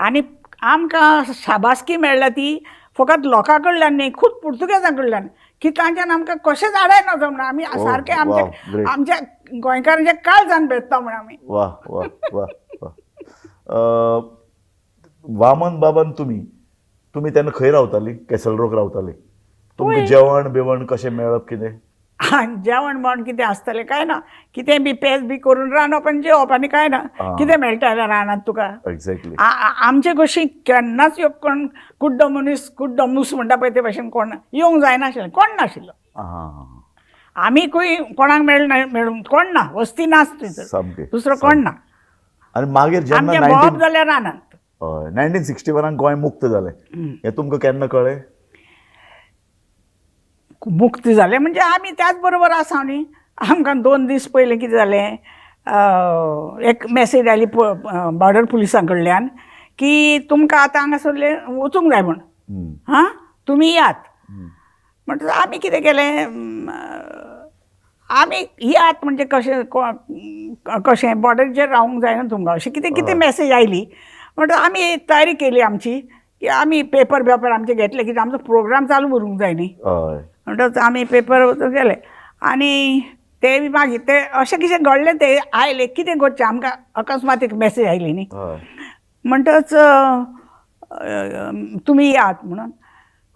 [SPEAKER 7] आनी आमकां शाबासकी मेळ्ळ्या ती फकत लोकां कडल्यान न्ही, खूब पुर्तुगेजां कडल्यान, की तांच्यान आमकां कशेंच आडाय नजो म्हणून आमी सारकें आमच्या आमच्या गोंयकारांच्या काळजान भेटता म्हण आमी.
[SPEAKER 2] वा वा वा वा. वामन बाबान तुमी तुमी तेन्ना खंय रावताली? कॅसल रोक रावताली. तुमकां जेवण बिवण कशें मेळप कितें?
[SPEAKER 7] जेवण बिवण कितें आसतलें काय ना, कितें बी पेज बी करून रांदप आनी जेवप आनी काय ना, कितें मेळटालें रानांत तुका.
[SPEAKER 2] एक्झॅक्टली.
[SPEAKER 7] आमचे कशी केन्नाच यो कोण कुड्डो मनीस कुड्डो मूस म्हणटा पळय ते भाशेन कोण येवंक जायनाशिल्लें, कोण नाशिल्लो. आमीकूय कोणाक मेळना, मेळूंक कोण ना, वस्ती नाच थंयसर, दुसरो कोण ना.
[SPEAKER 2] आनी मागीर
[SPEAKER 7] आमचें भोंवप जाल्यार रानांत.
[SPEAKER 2] हय, 1961 गोंय मुक्त जालें, हें तुमकां केन्ना कळ्ळें?
[SPEAKER 7] मुक्त जालें म्हणजे आमी त्याच बरोबर आसा न्ही. आमकां 2 दीस पयलीं कितें जालें, एक मॅसेज आयली बॉर्डर पुलिसां कडल्यान की तुमकां आतां हांगासरलें वचूंक जाय म्हूण, हां तुमी यात. म्हणटकच आमी कितें केलें, आमी यात म्हणजे कशें कशें बॉर्डरीचेर रावूंक जायना तुमकां, अशें कितें कितें मॅसेज आयली. म्हणटकच आमी तयारी केली आमची की आमी पेपर बेपर आमचे घेतले, कित्याक आमचो प्रोग्राम चालू उरूंक जाय न्ही. म्हणटकच आमी पेपर गेले आनी ते बी मागीर ते अशें कितें घडलें, ते आयले कितें करचें आमकां अकस्मात एक मॅसेज आयली न्ही. म्हणटकच तुमी यात म्हणून,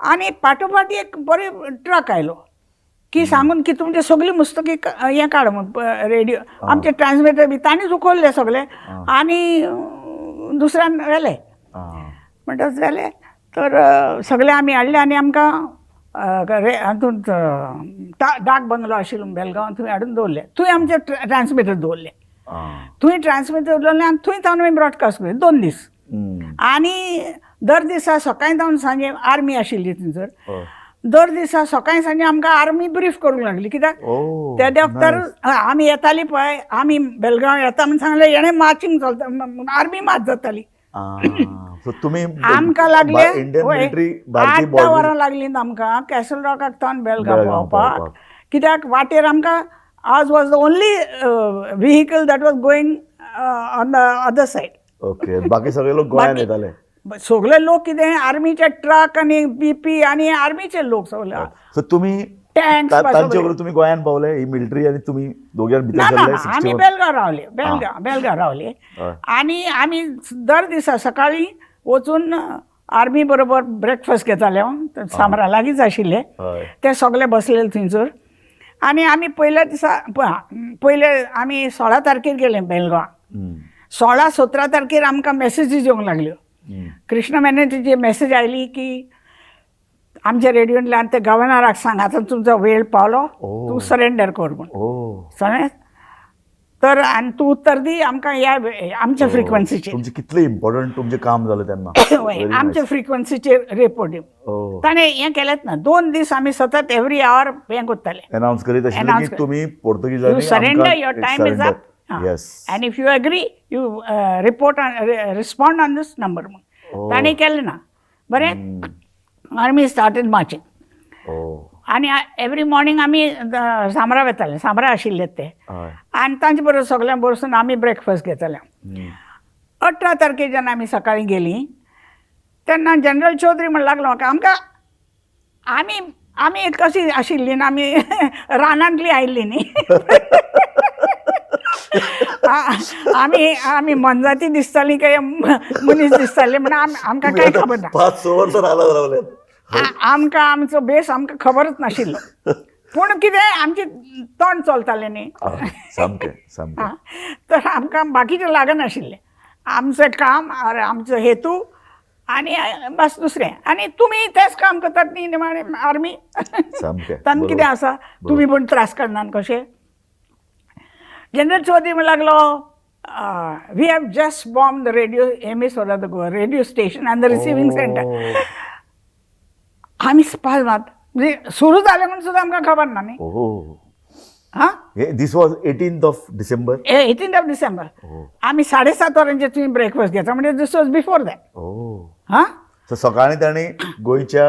[SPEAKER 7] आनी फाटोफाटी एक बरो ट्रक आयलो की सांगून की तुमचे सगळी मुस्तकी हें काड म्हूण, रेडियो आमचे ट्रान्समिटर बी तांणीच उखल्ले सगळे आनी दुसऱ्यान व्हेले. म्हणटकच जालें तर सगळे आमी हाडले आनी आमकां हातूंत डाक बंगलो आशिल्लो बेलगांव, थंय हाडून दवरले. थंय आमचे ट्रान्समिटर दवरले, थंय ट्रान्समिटर दवरले आनी थंय जावन आमी ब्रॉडकास्ट केले 2 दीस. आनी दर दिसा सकाळीं जावन सांजे आर्मी आशिल्ली थंयसर, दर दिसा सकाळीं सांजे आमकां आर्मी ब्रीफ करूंक लागली, कित्याक त्या वखतार आमी येताली पळय, आमी बेलगांव येता म्हूण सांगलें, हेणें मार्चिंग चलता, आर्मी मार्च जाताली. आमकां लागले 8-10 वरां लागलीं आमकां कॅसल रॉकाक तावन बेलगांव पावपाक, कित्याक वाटेर आमकां आज was the only vehicle that was going on the other side.
[SPEAKER 2] Okay, बाकी सगळे लोक गोंयांत येताले,
[SPEAKER 7] सगळे लोक कितें आर्मीचे ट्रक आनी बीपी आनी आर्मीचे लोक सगळे.
[SPEAKER 2] सो तुमी तांचे बरोबर तुमी गोंयांत पावले, ही मिलिटरी आनी तुमी दोगां भितर सरले?
[SPEAKER 7] आमी बेलगांव रावले, बेलगांव रावले आनी आमी दर दिसा सकाळीं वचून आर्मी बरोबर ब्रेकफास्ट घेताले, सामरा लागींच आशिल्ले ते सगळे बसलेले थंयसर. आनी आमी पयल्या दिसा पयले आमी 16 तारखेर गेले बेलगांव, 16-17 तारखेर आमकां मॅसेजीस येवंक लागल्यो. कृष्ण मेननची मॅसेज आयली की आमच्या रेडियोंतल्यान ते गव्हर्नराक सांग आतां तुमचो वेळ पावलो, तूं सरेंडर कर म्हूण, समज तर आनी तूं उत्तर दी आमकां ह्या आमच्या फ्रिक्वन्सीचेर.
[SPEAKER 2] तुमचें कितलें इम्पॉर्टंट तुमचें काम जालें तेन्ना,
[SPEAKER 7] आमच्या फ्रिक्वन्सीचेर रिपोर्ट दी. ताणें हें केलेंच ना, 2 दीस आमी सतत एवरी our हें करताले,
[SPEAKER 2] अनाउन्स करीत आशिल्ले की तुमी पोर्तुगीजांनी
[SPEAKER 7] surrender, your time is up, and if you agree you report respond on this number म्हूण. ताणें केलें ना, बरें आर्मी स्टार्टेड मार्चिंग. आनी एवरी मॉर्निंग आमी सामरा वताले, सामरा आशिल्ले ते, आनी तांचे बरोबर सगळ्यां बसून आमी ब्रेकफास्ट घेताले. 18 तारखेर जेन्ना आमी सकाळीं गेलीं तेन्ना जनरल चौधरी म्हण लागलो म्हाका, आमकां आमी आमी कशी आशिल्ली ना, आमी रानांतली आयिल्ली न्ही, आमी आमी मनजाती दिसताली काय मनीस दिसताले म्हण आमकां कांय खबर ना.
[SPEAKER 2] 5-6 वर्सां रानांत रावले,
[SPEAKER 7] आमकां आमचो बेस आमकां खबरच नाशिल्लो, पूण कितें आमचें तोंड चलतालें न्ही
[SPEAKER 2] सामकें सामकें,
[SPEAKER 7] तर आमकां बाकीचें लागनाशिल्लें, आमचें काम आमचो हेतू आनी बस दुसरें. आनी तुमी तेंच काम करतात न्ही निमाणें आर्मी,
[SPEAKER 2] सामकें
[SPEAKER 7] तांकां कितें आसा, तुमी पण त्रास करनात कशें. जनरल चौधरी म्हण लागलो, we have just bomb the radio M S or the Goa radio station and the receiving centre. आमी स्पास मात म्हणजे सुरू जालें म्हूण सुद्दां आमकां खबर ना न्ही. हां,
[SPEAKER 2] this was 18th of December,
[SPEAKER 7] 18th of December. आमी 7:30 वरांचेर तुमी ब्रेकफास्ट घेता म्हणजे this was before that. हां,
[SPEAKER 2] सो सकाळीं तांणी गोंयच्या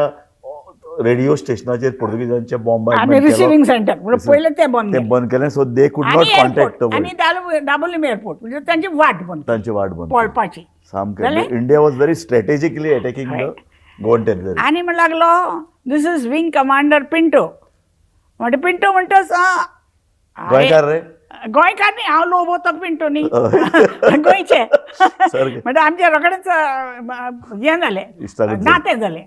[SPEAKER 2] रेडिओ स्टेशनाचेर पोर्तुगीजांचे बॉम्ब
[SPEAKER 7] आनी रिसिव्हिंग सेंटर म्हणजे पयलें ते बंद
[SPEAKER 2] केलें, so they could not contact the world.
[SPEAKER 7] आनी दाबोलीम एअरपोर्ट म्हणजे त्यांची वाट बंद,
[SPEAKER 2] तांची वाट बंद
[SPEAKER 7] पळपाची
[SPEAKER 2] सामकें. India was very strategically attacking the Goan territory.
[SPEAKER 7] आनी म्हण लागलो this is wing commander Pinto, म्हणटा पिंटो म्हणटच
[SPEAKER 2] गोंयकार रे,
[SPEAKER 7] गोंयकार न्ही, हांव लोबो तो पिंटो न्ही, गोंयचे. म्हणटा आमचे रोखडेच हें जालें, नातें जालें,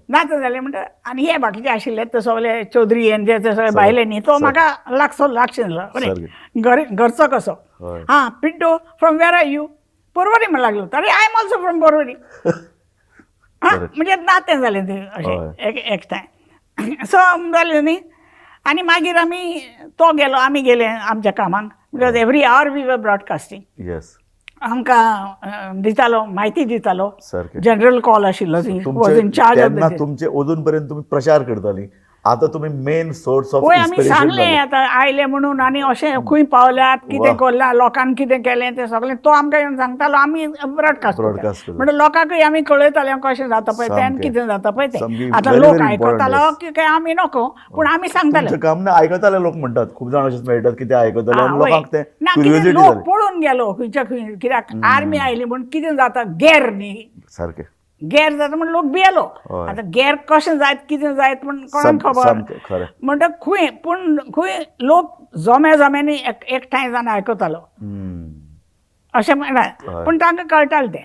[SPEAKER 7] नातें जालें म्हणटा. आनी हे बाकीचे आशिल्ले ते सगळे चौधरी आनी ते सगळे भायले न्ही, तो म्हाका लागसो लागशें जालो, बरें घरचो कसो. हां Pinto from where are you, Porvorim म्हण लागलो, अरे I am also from Porvorim. हां म्हणजे नातें जालें तें अशें एकठांय सो जालें न्ही. आनी मागीर आमी तो गेलो, आमी गेले आमच्या कामाक, because every hour we were broadcasting.
[SPEAKER 2] Yes.
[SPEAKER 7] आमकां दितालो, म्हायती दितालो.
[SPEAKER 2] सारकें.
[SPEAKER 7] जनरल कॉल आशिल्लो, वॉज इन चार्ज.
[SPEAKER 2] तेन्ना तुमचे अजून पर्यंत तुमी प्रचार करताली, आतां तुमी मेन सोर्स ऑफ
[SPEAKER 7] वय. आमी
[SPEAKER 2] इन्स्पिरेशन.
[SPEAKER 7] सांगलें आतां आयले म्हणून आनी अशें खंय पावल्यात, कितें करलां, लोकांक कितें केलें तें सगळें तो आमकां येवन सांगतालो, आमी ब्रॉडकास्ट.
[SPEAKER 2] ब्रॉडकास्ट.
[SPEAKER 7] म्हणजे लोकांकूय आमी कळयताले कशें जाता पळय तें आनी कितें जाता पळय तें. आतां लोक आयकतालो की काय आमी नको, पूण आमी सांगताले.
[SPEAKER 2] काम ना, आयकताले लोक म्हणटात, खूब जाण अशेंच मेळटात की ते आयकताले आनी लोकांक तें
[SPEAKER 7] ना कितें लोक पळोवन गेलो खंयच्या खंय, कित्याक आर्मी आयली म्हूण कितें जाता, गेर न्ही
[SPEAKER 2] सारकें,
[SPEAKER 7] गेर जाता म्हण लोक भियेलो. आतां गेर कशें जायत कितें जायत म्हण कोणाक खबर, म्हणटा खंय पूण खंय लोक जोम्या जोम्यांनी एकठांय जावन आयकतालो अशें म्हणटा, पूण तांकां कळटालें तें.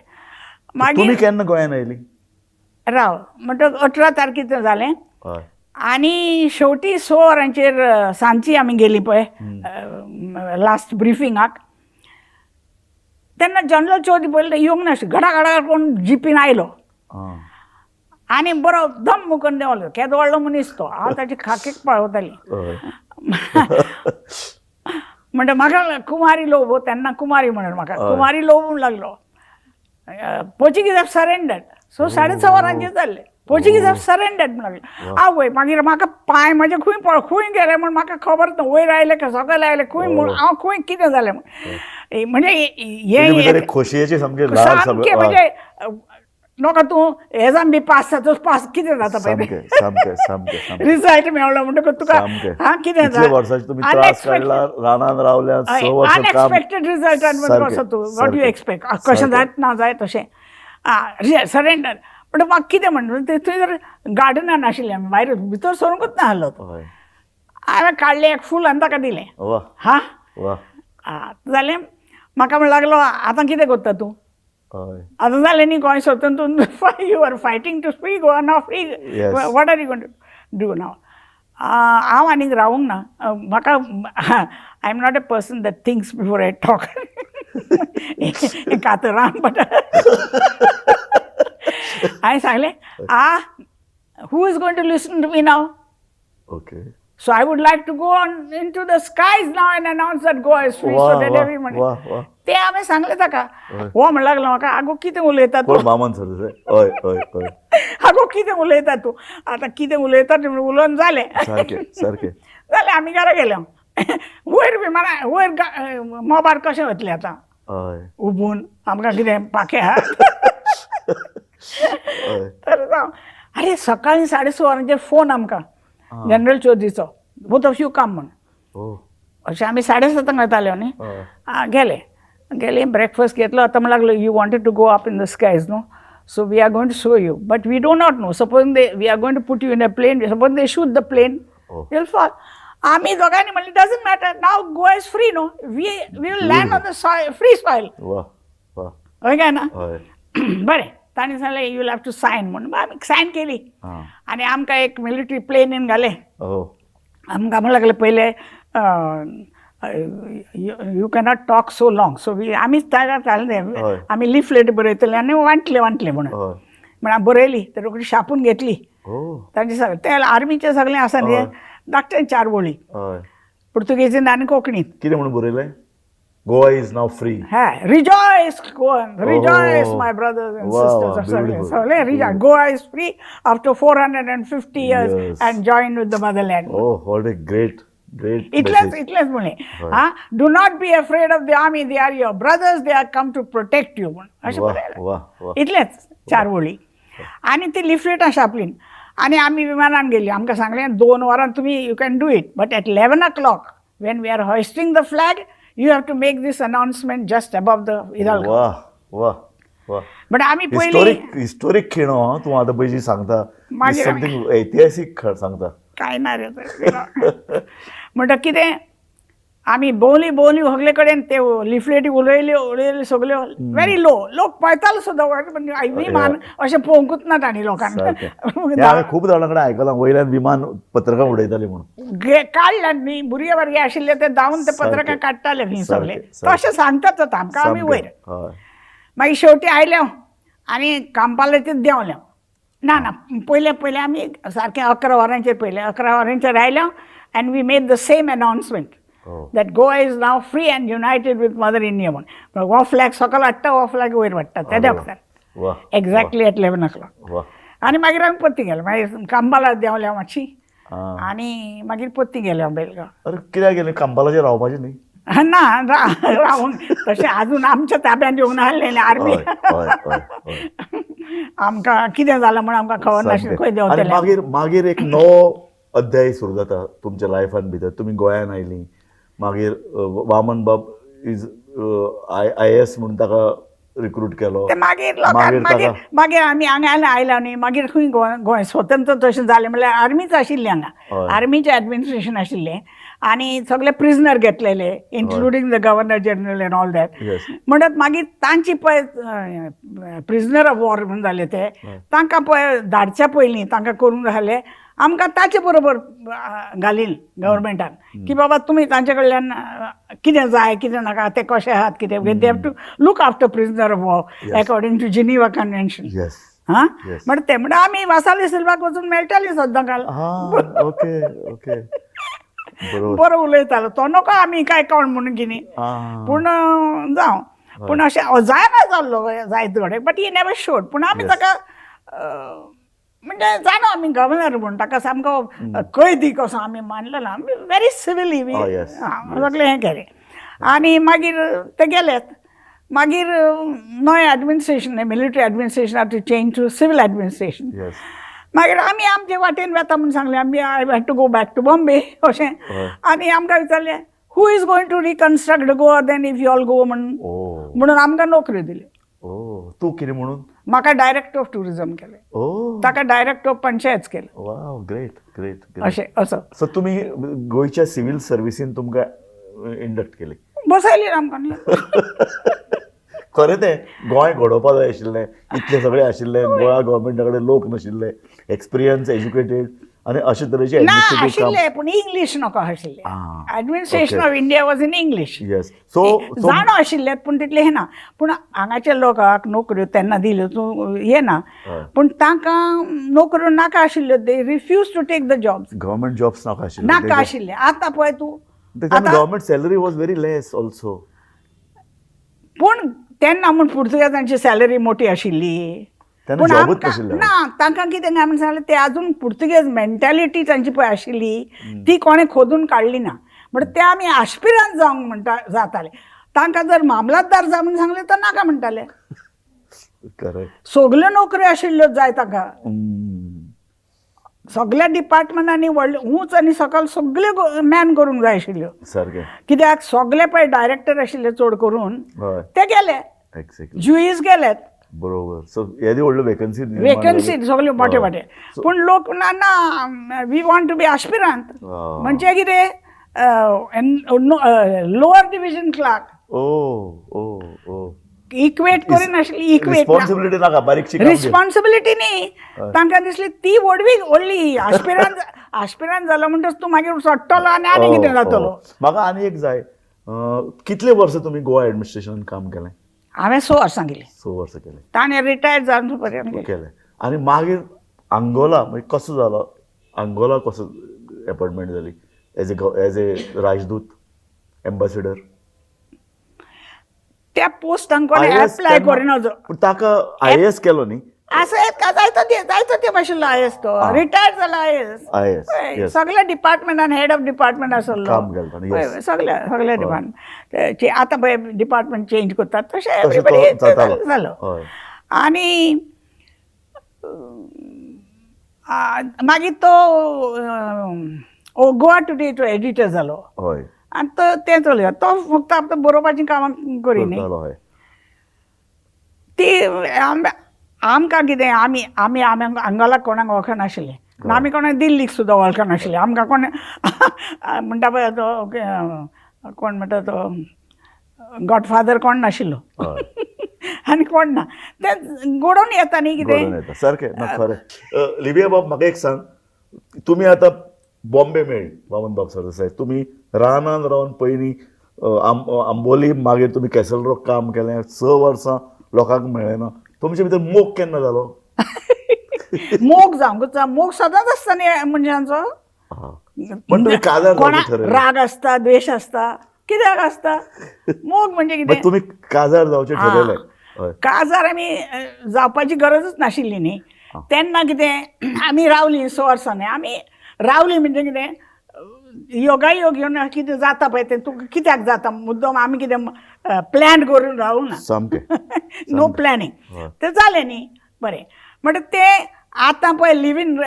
[SPEAKER 2] मागीर केन्ना गोंयांत आयली?
[SPEAKER 7] राव म्हणटा 18 तारखेर तें जालें आनी शेवटी 6 वरांचेर सांजची आमी गेली पळय लास्ट ब्रिफिंगाक. तेन्ना जनरल चौधरी पयलीं येवंक नाशिल्लो, घडा घडा कोण जिपीन आयलो आनी बरो दम करून देंवलो. केदो व्हडलो मनीस तो, हांव ताची खाकेक पळोवताली. म्हणटा म्हाका कुमारी लोबो, तेन्ना कुमारी म्हणून म्हाका कुमारी लोबो म्हणून लागलो. Portuguese have surrendered. So 6:30 वरांचेर जाल्लें, पोर्चुगीज have surrendered म्हणून लागलो. आवय, मागीर म्हाका पांय म्हजे खंय खंय गेले म्हूण म्हाका खबर ना, वयर आयले काय सकयल आयले खंय म्हूण हांव खंय कितें जालें म्हूण. म्हणजे
[SPEAKER 2] हे खोशयेचे सामकें
[SPEAKER 7] सामकें म्हणजे नोका तूं एग्जाम बी पास जाता, पास कितें जाता पळय रिजल्ट मेळ्ळो म्हणटकच तुका हा कितें
[SPEAKER 2] जाता,
[SPEAKER 7] अनएक्सपेक्टेड रिजल्ट कसो तूं what you expect, कशें जायत ना जायत तशें सरेंडर. पण म्हाका कितें म्हणटा थंय जर गार्डनान आशिल्लें आमी, भायर भितर सरूंकूच ना आहलो. हांवें काडलें एक फूल आनी ताका दिलें. हा जालें, म्हाका म्हण लागलो आतां कितें करता तूं, आतां जालें न्ही गोंय स्वतंत्र, you are fighting to free Goa now, free, what are you going to do now. हांव आनीक रावूंक ना, म्हाका I am not a person that thinks before I talk. कातराम but हांवें सांगलें आ who is going to listen to me now?
[SPEAKER 2] Okay.
[SPEAKER 7] So I would like to go on into the skies now and announce that Goa is free. So that everyone. ते हांवें सांगलें ताका. हो म्हण लागलो म्हाका, आगो कितें उलयता तूं?
[SPEAKER 2] हय हय हय.
[SPEAKER 7] आगो कितें उलयता तूं? आतां कितें उलयता तें उलोवन जालें.
[SPEAKER 2] सारकें सारकें.
[SPEAKER 7] जालें, आमी घरा गेले. वयर विमाना वयर मोबार कशें वतलें आतां? उबून आमकां कितें पाखें आहा? तर जावं. अरे सकाळीं 6:30 वरांचेर फोन आमकां जनरल चौधरीचो, बोथ ऑफ you come म्हण. अशें आमी 7:30 वताले न्ही. गेले गेले, ब्रेकफास्ट घेतलो. आतां म्हण लागलो you wanted to go up in the skies no, so we are going to show you, but we do not know, suppose they we are going to put you in a plane, suppose they shoot the plane you'll fall. आमी दोगांनी म्हणलें doesn't matter, now Goa is free no, we will land on the free soil. हय काय ना? बरें, तांणी सांगलें you will have to sign म्हणून. आमी सायन केली आनी आमकां एक मिलिटरी प्लेनीन घालें. आमकां म्हणूंक लागलें पयलें you cannot talk so long, so we आमीच तयार जाले, आमी लिफलेट बरयतले आनी वांटले वांटले म्हणून. म्हण बरयली तर रोखडी छापून घेतली तांचे सगळें, ते आर्मीचें सगळें आसा न्ही, धाकटें 4 वळी पुर्तुगेजीन आनी कोंकणीत.
[SPEAKER 2] कितें म्हणून बरयलें? Goa is now free.
[SPEAKER 7] Ha, rejoice Goa, rejoice my brothers and sisters. सगळे rejoice. Goa is free after 450 years and joined with the motherland.
[SPEAKER 2] Oh, what a great, great.
[SPEAKER 7] इतलेंच इतलेंच म्हणलें. हा, do not be afraid of the army, they are your brothers, they are come to protect you म्हण अशें बरयलें. इतलेंच 4 वळी. आनी ती लिफलेटां छापलीं आनी आमी विमानान गेली. आमकां सांगलें 2 वरां तुमी you can do it, but at 11 o'clock when we are hoisting the flag you have to make this announcement just above the Hidalgo.
[SPEAKER 2] वाह वाह वाह.
[SPEAKER 7] But आमी पयलीं
[SPEAKER 2] हिस्टोरीक खीण हो तूं आतां पयलीं सांगता, समथींग ऐतिहासीक सांगता.
[SPEAKER 7] काय ना रे, म्हणटा कितें आमी भोंवली भोंवली सगळे कडेन ते लिफलेटी उलयल्यो उलयल्यो सगल्यो व्हेरी लो, लोक पळयतालो सुद्दां विमान अशें पळोवंकूच ना तांणी लोकांक.
[SPEAKER 2] हांवें खूब जाणां कडेन आयकलां वयल्यान विमान पत्रकां उडयताले म्हणून.
[SPEAKER 7] काडल्या न्ही, भुरगे भुरगे आशिल्ले ते धांवन ते पत्रकां काडटाले खंय सगळे, तशें सांगतात आतां आमकां. आमी वयर मागीर शेवटी आयले आनी कांपालाचेर देंवले. ना ना, पयलें पयलें आमी सारकें 11 वरांचेर पयलें 11 वरांचेर आयले and we made the same announcement. That Goa is now free and united with mother India म्हूण. हो फ्लॅग सकयल हाडटा, हो फ्लॅग वयर वाडटा त्या वखदार, एक्झॅक्टली एट 11 o'clock. आनी मागीर आमी परती गेले, मागीर कांबाला देंवल्या मातशी आनी मागीर परती गेले हांव बेलगांव.
[SPEAKER 2] अरे कित्याक गेले कांबालाचेर रावपाचें न्ही?
[SPEAKER 7] ना, रावूंक तशें आजून आमच्या ताब्यांत येवंक नासलें आर्मी. आमकां कितें जालां म्हूण आमकां खबर नाशिल्लें, खंय देंवतले.
[SPEAKER 2] मागीर मागीर एक नवो अध्याय सुरू जाता तुमच्या लायफान भितर. तुमी गोंयान आयलीं, मागीर वामन बाब is IAS म्हणून ताका रिक्रूट केलो.
[SPEAKER 7] मागीर मागीर मागीर आमी हांगा आयला न्ही, मागीर खंय गोंय स्वतंत्र तशें जालें म्हणल्यार आर्मीच आशिल्ली हांगा, आर्मीचें एडमिनिस्ट्रेशन आशिल्लें आनी सगळे प्रिजनर घेतलेले, including the governor general and all that. म्हणत मागीर तांची पळय प्रिजनर ऑफ वॉर म्हूण जाले ते, तांकां पळय धाडच्या पयलीं तांकां करूंक जालें आमकां ताचे बरोबर घालीन गव्हर्मेंटान की बाबा तुमी तांचे कडल्यान कितें जाय कितें नाका ते कशे आहात कितें, they have to look after prisoner of war according to Geneva convention. हां, म्हणटा ते म्हणटा आमी वासाली सिल्वाक वचून मेळटालीं सद्दां काल.
[SPEAKER 2] ओके ओके,
[SPEAKER 7] बरो उलयतालो तो, नको आमी काय कोण म्हणून कितें, पूण जावं, पूण अशें जायना जाल्लो जायत कडेन, बट he never showed. पूण आमी ताका म्हणजे जाणा आमी गव्हर्नर म्हूण ताका सामको कैदी कसो आमी मानलो ना, आमी व्हेरी सिविली सगळें हें केलें. आनी मागीर ते गेलेत, मागीर नवें administration, military administration had to change to civil administration. मागीर आमी आमचे वाटेन वेता म्हूण सांगलें, आमी I had to go back to Bombay अशें. आनी आमकां विचारलें who is going to reconstruct Goa then if you all go म्हणून, म्हणून आमकां नोकऱ्यो दिल्यो.
[SPEAKER 2] तूं कितें म्हणून?
[SPEAKER 7] म्हाका डायरेक्टर ऑफ टुरिजम केलें, ताका डायरेक्टर ऑफ पंचायत केलें.
[SPEAKER 2] वाव, ग्रेट ग्रेट.
[SPEAKER 7] अशें असो.
[SPEAKER 2] सो तुमी गोंयच्या सिव्हील सर्विसीन तुमकां इंडक्ट केली,
[SPEAKER 7] बसयली आमकां.
[SPEAKER 2] खरें तें गोंय घडोवपा जाय आशिल्लें, इतले सगळे आशिल्ले, गोवा गव्हर्मेंटा कडेन लोक नाशिल्ले, एक्सपिरियन्स एज्युकेटेड आनी अशे तरेचे
[SPEAKER 7] ना आशिल्ले, पूण इंग्लीश नाका आशिल्लें. Administration of India was in English.
[SPEAKER 2] Yes, so
[SPEAKER 7] जाणो आशिल्ले पूण तितलें हें ना. पूण हांगाच्या लोकांक नोकऱ्यो तेन्ना दिल्यो तूं हें ना, पूण तांकां नोकऱ्यो नाका आशिल्ल्यो, they refuse to take the jobs.
[SPEAKER 2] Government jobs नाका आशिल्ले,
[SPEAKER 7] नाका आशिल्ले. आतां पळय तूं,
[SPEAKER 2] government salary was very less also.
[SPEAKER 7] पूण तेन्ना म्हूण पुर्तुगेजांची सॅलरी मोठी आशिल्ली, पूण ना तांकां कितें काय म्हण सांगलें, ते आजून पुर्तुगेज मेंटेलिटी तांची पळय आशिल्ली ती कोणें खोदून काडली ना. म्हणटा ते आमी आश्पिरांत जावंक म्हणटा जाताले, तांकां जर मामलातदार जाय म्हूण सांगलें तर नाका म्हणटाले. सगल्यो नोकऱ्यो आशिल्ल्यो जाय तांकां, सगल्या डिपार्टमेंटांनी व्हडले ऊंच आनी सकयल सगल्यो मॅन करूंक जाय आशिल्ल्यो. कित्याक सगले पळय डायरेक्टर आशिल्ले चड करून ते गेले, जुईज गेलेत,
[SPEAKER 2] बरोबर. सो येदी व्हडल्यो वेकन्सी,
[SPEAKER 7] वेकन्सी सगल्यो मोठे मोठे, पूण लोक ना ना we want to be aspirant म्हणजे कितें लोअर डिविजन क्लार्क. इक्वेट करिनाशिल्ली, इक्वेट
[SPEAKER 2] रिस्पॉन्सिबिलिटी नाका, बारीकशी
[SPEAKER 7] रिस्पॉन्सिबिलिटी न्ही तांकां दिसली ती व्हडवी व्हडली आश्पिरांत. आश्पिरांत जालो म्हणटच तूं मागीर सोडटलो आनी आनी कितें जातलो.
[SPEAKER 2] म्हाका आनी एक जाय, कितले वर्सां तुमी गोवा एडमिनिस्ट्रेशनान काम केलें?
[SPEAKER 7] हांवें 6 वर्सां केलीं.
[SPEAKER 2] 6 वर्सां केलें,
[SPEAKER 7] ताणें रिटायर्ड जावन पर्यंत
[SPEAKER 2] केलें. आनी मागीर अंगोला मागीर कसो जालो, अंगोला कसो अपॉयंटमेंट जाली एज ए राजदूत, एम्बॅसिडर?
[SPEAKER 7] त्या पोस्टांक कोणें एप्लाय करिना,
[SPEAKER 2] पूण ताका IAS केलो न्ही.
[SPEAKER 7] आसा जायतो जायतो ते भाशेन IAS, तो रिटायर्ड जाला IAS, सगळ्या डिपार्टमेंटान हेड ऑफ डिपार्टमेंट आसलो, सगळ्या सगळ्या डिपार्टमेंट. आतां पळय डिपार्टमेंट चेंज करतात तशें एवरीबडी जालो. आनी मागीर तो गोवा टुडे तो एडिटर जालो आनी तो तें चलया, तो फक्त आपलो बरोवपाचीं कामां करी न्ही. ती आमकां कितें, आमी आमी आमी अंगोलाक कोणाक वळखनाशिल्लें, आमी कोणाक दिल्लीक सुद्दां वळखनाशिल्लें. आमकां कोण म्हणटा पळय तो कोण म्हणटा तो गॉडफादर कोण नाशिल्लो आनी कोण ना, तें घडोवन येता न्ही कितें
[SPEAKER 2] सारकें ना. खरें. लिबिया बाब, म्हाका एक सांग, तुमी आतां बॉम्बे मेळ्ळी वामन बाब सरदेसाय, तुमी रानान रावन पयलीं आंबोली, मागीर तुमी कॅसल रॉक काम केलें, 6 वर्सां लोकांक मेळ्ळें ना, तुमचे भितर मोग केन्ना जालो?
[SPEAKER 7] मोग जावंकूच जा, मोग सदांच आसता न्ही मनशांचो.
[SPEAKER 2] पण तुमी काजार
[SPEAKER 7] कोणा राग आसता, द्वेश आसता, कित्याक आसता? मोग म्हणजे कितें?
[SPEAKER 2] तुमी काजार जावचें ठरयलें?
[SPEAKER 7] काजार आमी जावपाची गरजच नाशिल्ली न्ही तेन्ना. कितें आमी रावलीं 100 वर्सां आमी रावलीं म्हणजे कितें योगायोग घेवन कितें जाता पळय तें तुका कित्याक जाता मुद्दम आमी कितें प्लॅन करून रावूं ना,
[SPEAKER 2] सामकें
[SPEAKER 7] नो प्लॅनिंग तें जालें न्ही. बरें म्हणटा तें आतां पळय लिव इन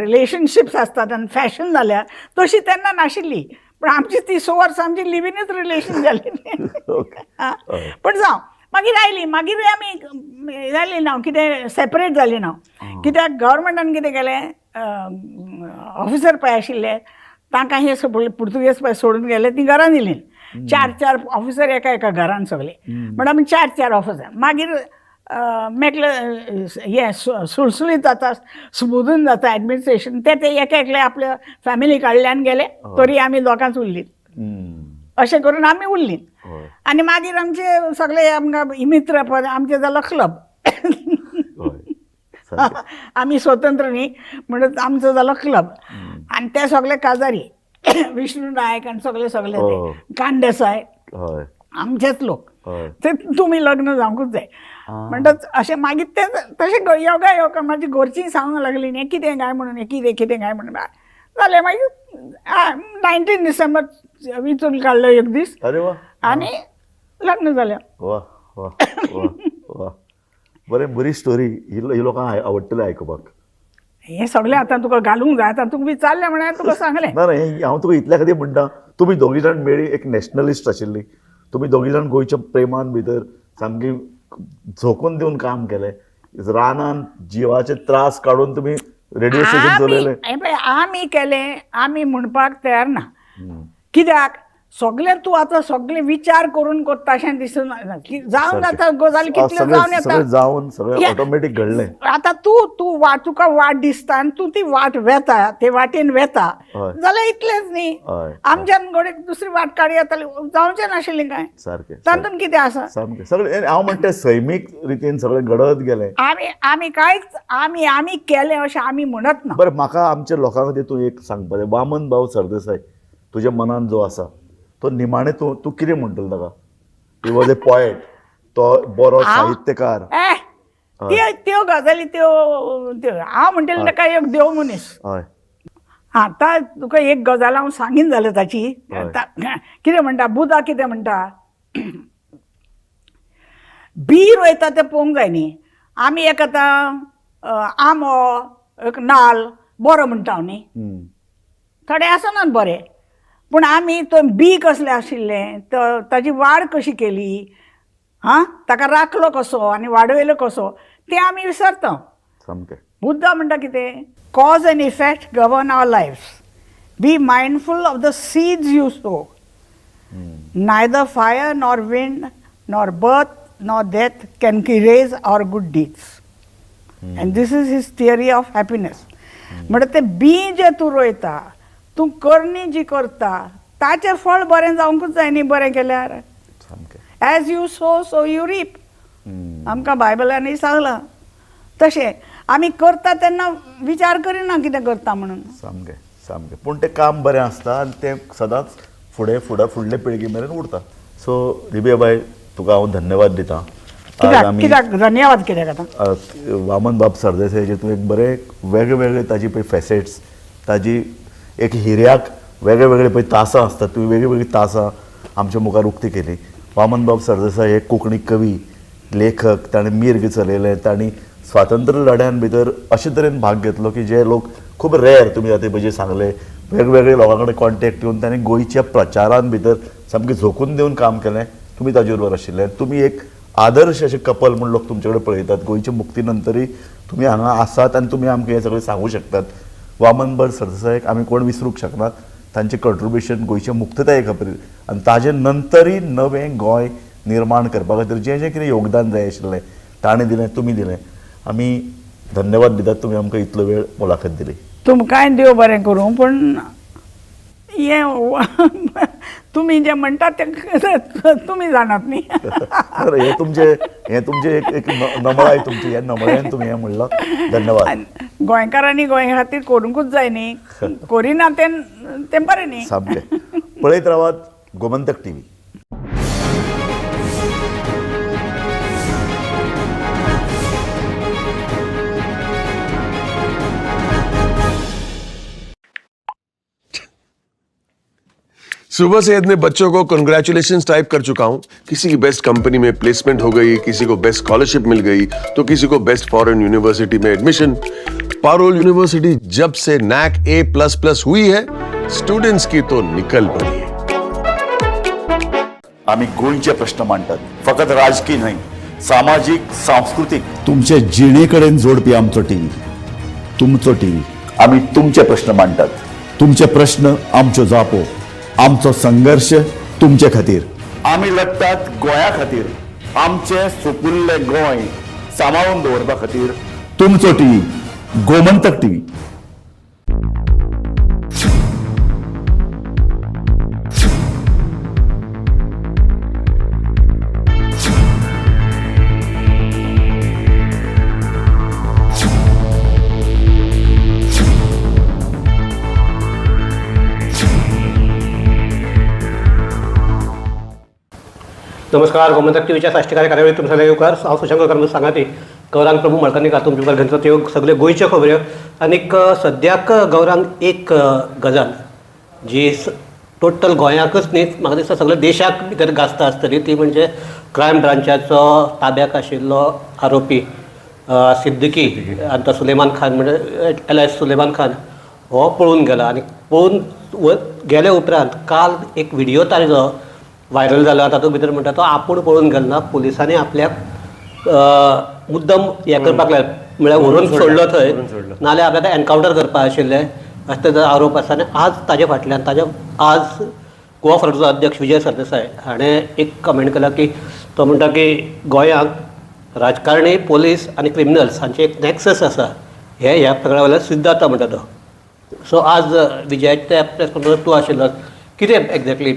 [SPEAKER 7] रिलेशनशिप्स आसतात आनी फॅशन जाल्या तशी तेन्ना नाशिल्ली, पण आमची ती 100 वर्सां आमची लिव इनूच रिलेशन जाली. पण जावं मागीर आयली, मागीरूय आमी जाली ना कितें सेपरेट जाली ना, कित्याक गव्हर्मेंटान कितें केलें ऑफिसर पळय आशिल्ले तांकां हे सगळे पुर्तुगेज पळय सोडून गेले, ती घरान दिली 4-4 ऑफिसर एका एका घरान सगळे, म्हणटा आमी 4-4 ऑफिसर. मागीर मेकले हें सुळसुळीत जाता, स्मुदून जाता एडमिनिस्ट्रेशन, ते ते एका एकले आपल्या फॅमिली काडल्यान गेले, तरी आमी दोगांच उरलीं, अशें करून आमी उरलीं. आनी मागीर आमचे सगळे आमकां मित्र पळय आमचे जालो क्लब, आमी स्वतंत्र न्ही म्हणून आमचो जालो क्लब, आनी ते सगळे काजारी विष्णू नायक आनी सगळे सगळे ते कांदेसाय आमचेच लोक, ते तुमी लग्न जावंकूच जाय म्हणटात अशें. मागीर ते तशें योगा योगा म्हाजी घरचीं सांगूंक लागली न्ही कितें काय म्हणून कितें कितें काय म्हणून जालें. मागीर 19 डिसेंबर विचून काडलो एक दीस आनी लग्न जालें.
[SPEAKER 2] वा वा वा, बरें, बरी स्टोरी ही लोकांक आवडटली आयकुपाक.
[SPEAKER 7] हें सगळें आतां तुका घालूंक जाय, आतां तुका विचारलें म्हणल्यार तुका सांगलें.
[SPEAKER 2] ना ना, हांव तुका इतल्या खातीर म्हणटा, तुमी दोगी जाण मेळ्ळी, एक नॅशनलिस्ट आशिल्ली, तुमी दोगी जाण गोंयच्या प्रेमान भितर सामकी झोकून दिवन काम केलें, रानान जिवाचे त्रास काडून तुमी रेडिओ स्टेशन चलयलें.
[SPEAKER 7] आमी केलें, आमी म्हणपाक तयार ना, कित्याक सगळें तूं आतां सगळें विचार करून करता अशें दिसून जावन जाता गजाली कितल्यो जावन येता,
[SPEAKER 2] जावन सगळें ऑटोमॅटीक घडलें.
[SPEAKER 7] आतां तूं तूं वाट तुका वाट दिसता आनी तूं ती वाट वेता, ते वाटेन वेता जाल्यार इतलेंच न्ही. आमच्यान घडये दुसरी वाट काडूं येताली, जावचें नाशिल्लें कांय,
[SPEAKER 2] सारकें
[SPEAKER 7] तातूंत कितें आसा
[SPEAKER 2] सामकें सगळें. हांव म्हणटा सैमीक रितीन सगळें घडत गेलें.
[SPEAKER 7] आमी आमी कांयच आमी आमी केलें अशें आमी म्हणत ना.
[SPEAKER 2] बरें, म्हाका आमच्या लोकां खातीर तूं एक सांगपा जाय, वामन भाऊ सरदेसाय तुज्या मनान जो आसा तो निमाणे तूं तूं कितें म्हणटलो ताका? He was a poet, तो बरो साहित्यकार.
[SPEAKER 7] त्यो गजाली त्यो हांव म्हणटलें ताका एक देव मनीस.
[SPEAKER 2] हय,
[SPEAKER 7] आतां तुका एक गजाल हांव सांगीन जालें ताची, कितें म्हणटा बुधा कितें म्हणटा, बी रोयता तें पळोवंक जाय न्ही. आमी एक आतां आंबो एक नाल्ल बरो म्हणटा न्ही, थोडे आसनात बरे, पूण आमी तो बी कसलें आशिल्लें, तो ताजी वाड कशी केली, आं ताका राखलो कसो आनी वाडयलो कसो तें आमी विसरता.
[SPEAKER 2] सामकें
[SPEAKER 7] बुद्धा म्हणटा कितें, cause and effect govern our life, be mindful of the seeds you sow, neither fire nor wind nor birth nor death can erase our good deeds. And this is his theory of happiness. म्हणटा तें बी जें तूं रोयता, तूं करणी जी करता ताचें फळ बरें जावंकूच जाय न्ही, बरें केल्यार. As you sow so you reap, आमकां बायबलानूय सांगलां. तशें आमी करता तेन्ना विचार करिना कितें करता म्हणून.
[SPEAKER 2] सामकें सामकें, पूण तें काम बरें आसता आनी तें सदांच फुडें फुडें फुडले पिळगे मेरेन उरता. सो रिबिया बाय, तुका हांव धन्यवाद दिता.
[SPEAKER 7] कित्याक धन्यवाद कित्याक आतां?
[SPEAKER 2] वामन बाब सरदेसायाचे तूं एक बरें वेगळे वेगळे ताजी पळय फेसेट्स, ताजी एक हिऱ्याक वेगळे वेगळे पळय तासां आसतात, तुवें वेगळी वेगळी तासां आमच्या मुखार उक्ती केली. वामन बाब सरदेसाय हे कोंकणी कवी, लेखक, ताणें मीर्ग चलयलें, तांणी स्वातंत्र्य लढ्यान भितर अशे तरेन भाग घेतलो की जे लोक खूब रेर, तुमी आतां पळय जे सांगले वेगवेगळे लोकां कडेन कॉन्टेक्ट येवन ताणें गोंयच्या प्रचारान भितर सामकें झोकून दिवन काम केलें. तुमी ताजे बरोबर आशिल्ले, तुमी एक आदर्श अशें कपल म्हूण लोक तुमचे कडेन पळयतात. गोंयच्या मुक्ती नंतरूय तुमी हांगा आसात आनी तुमी आमकां हें सगळें सांगूं शकतात. वामन बाब सरदेसायाक आमी कोण विसरूंक शकनात, तांचें कंट्रिब्युशन गोंयच्या मुक्तताये खातीर आनी ताजे नंतरूय नवें गोंय निर्माण करपा खातीर जें जें कितें योगदान जाय आशिल्लें ताणें दिलें, तुमी दिलें. आमी धन्यवाद दितात तुमी आमकां इतलो वेळ मुलाखत दिली.
[SPEAKER 7] तुमकांय देव बरें करूं, पूण हें तुमी जें म्हणटात तें तुमी जाणात न्ही.
[SPEAKER 2] हें तुमचें हें तुमचें एक एक नमळाय तुमची, ह्या नमळायेन तुमी हें म्हणलां. धन्यवाद.
[SPEAKER 7] गोंयकारांनी गोंय खातीर करूंकूच जाय न्ही, करिना तें तें बरें न्ही.
[SPEAKER 2] सामकें. पळयत रावात गोमंतक टीव्ही.
[SPEAKER 18] सुबह से इतने बच्चों को कंग्रेचुलेशंस टाइप कर चुका हूं. किसी की बेस्ट कंपनी में प्लेसमेंट हो गई, किसी को बेस्ट स्कॉलरशिप मिल गई, तो किसी को बेस्ट फॉरेन यूनिवर्सिटी में एडमिशन. पारोल यूनिवर्सिटी जब से नैक A++ हुई है, स्टूडेंट्स की तो निकल पड़ी है.
[SPEAKER 2] आमी गोंयचे प्रश्न मांडटात, फकत राजकी न्हय, सामाजीक, सांस्कृतीक, तुमचे जिणे कडेन जोडपी आमचो टीव्ही, तुमचो टीव्ही. आमी तुमचे प्रश्न मांडटात, तुमचे प्रश्न आमच्यो जापो, आमचो संघर्ष तुमचे खातीर. आमी लढटात गोंया खातीर, आमचें सुपुल्लें गोंय सांबाळून दवरपा खातीर. तुमचो टीव्ही, गोमंतक टीव्ही.
[SPEAKER 19] नमस्कार, गोमंतक टीव्हीच्या साश्टीकार कार्यावळीत तुमचं सगळे येवकार. हांव सुशंकर करमत सांगाती गौरांग प्रभू मळकर्णिकार तुमचे मुखार घेवन त्यो सगळे गोंयच्यो खबऱ्यो. आनीक सद्याक गौरांग एक गजाल जी टोटल गोंयाकच न्ही, म्हाका दिसता सगळ्या देशाक भितर गाजता आसतली, ती म्हणजे क्रायम ब्रांचाचो ताब्याक आशिल्लो आरोपी सिद्दीकी आनी तो सुलेमान खान, म्हणजे एल.आय. सुलेमान खान हो पळून गेला. आनी पळून गेले उपरांत काल एक व्हिडियो ताजो व्हायरल जाला, तातूंत भितर म्हणटा तो आपूण पळून गेलो ना, पुलिसांनी आपल्याक मुद्दम हें करपाक लागले, म्हळ्यार व्हरून सोडलो थंय, नाल्यार आपल्याक एनकावंटर करपा आशिल्लें अशें ताजो आरोप आसा. आनी आज ताजे फाटल्यान ताजे आज गोवा फॉरवर्डाचो अध्यक्ष विजय सरदेसाय हाणें एक कमेंट केला की तो म्हणटा की गोंयांक राजकारणी, पोलीस आनी क्रिमिनल्स हांचे एक नॅक्सस आसा, हे ह्या प्रकरणा वयल्यान सिद्ध जाता म्हणटा तो. सो आज विजयाच्या प्रेस कॉन्फरन्स तूं आशिल्लो, कितें एक्झॅक्टली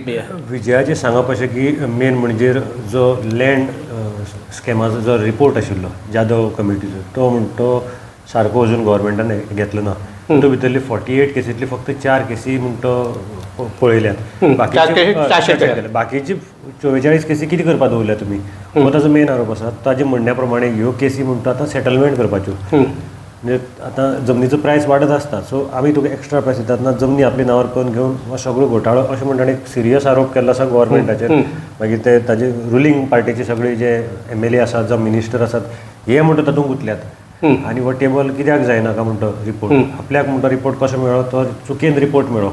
[SPEAKER 20] विजयाचें सांगप अशें की मेन म्हणजे जो लँड स्कॅमाचो जो रिपोर्ट आशिल्लो जाधव कमिटीचो, तो म्हण तो सारको अजून गव्हर्मेंटान घेतलो ना. तो भितरली 48 केसींतली फक्त 4 केसी म्हण तो पळयल्यात, बाकीची 44 केसी कितें करपा दवरल्या तुमी, हो ताजो मेन आरोप आसा. ताजे म्हणण्या प्रमाणे ह्यो केसी म्हणटा आतां सेटलमेंट करपाच्यो, म्हणजे आतां जमनीचो प्रायस वाडत आसता, सो आमी तुका एक्स्ट्रा प्रायस दितात ना, जमनी आपल्या नांवार करून घेवन हो सगळो घोटाळो अशें म्हणटा. एक सिरियस आरोप केल्लो आसा गव्हर्मेंटाचेर. मागीर ते ताजे रुलींग पार्टीचे सगळे जे MLA आसात जावं मिनिस्टर आसात हे म्हणटा तातूंत गुंतल्यात. आनी हो टेबल कित्याक जायना काय म्हणटा रिपोर्ट, आपल्याक म्हणटा रिपोर्ट कसो मेळ्ळो, तो चुकेन रिपोर्ट मेळ्ळो,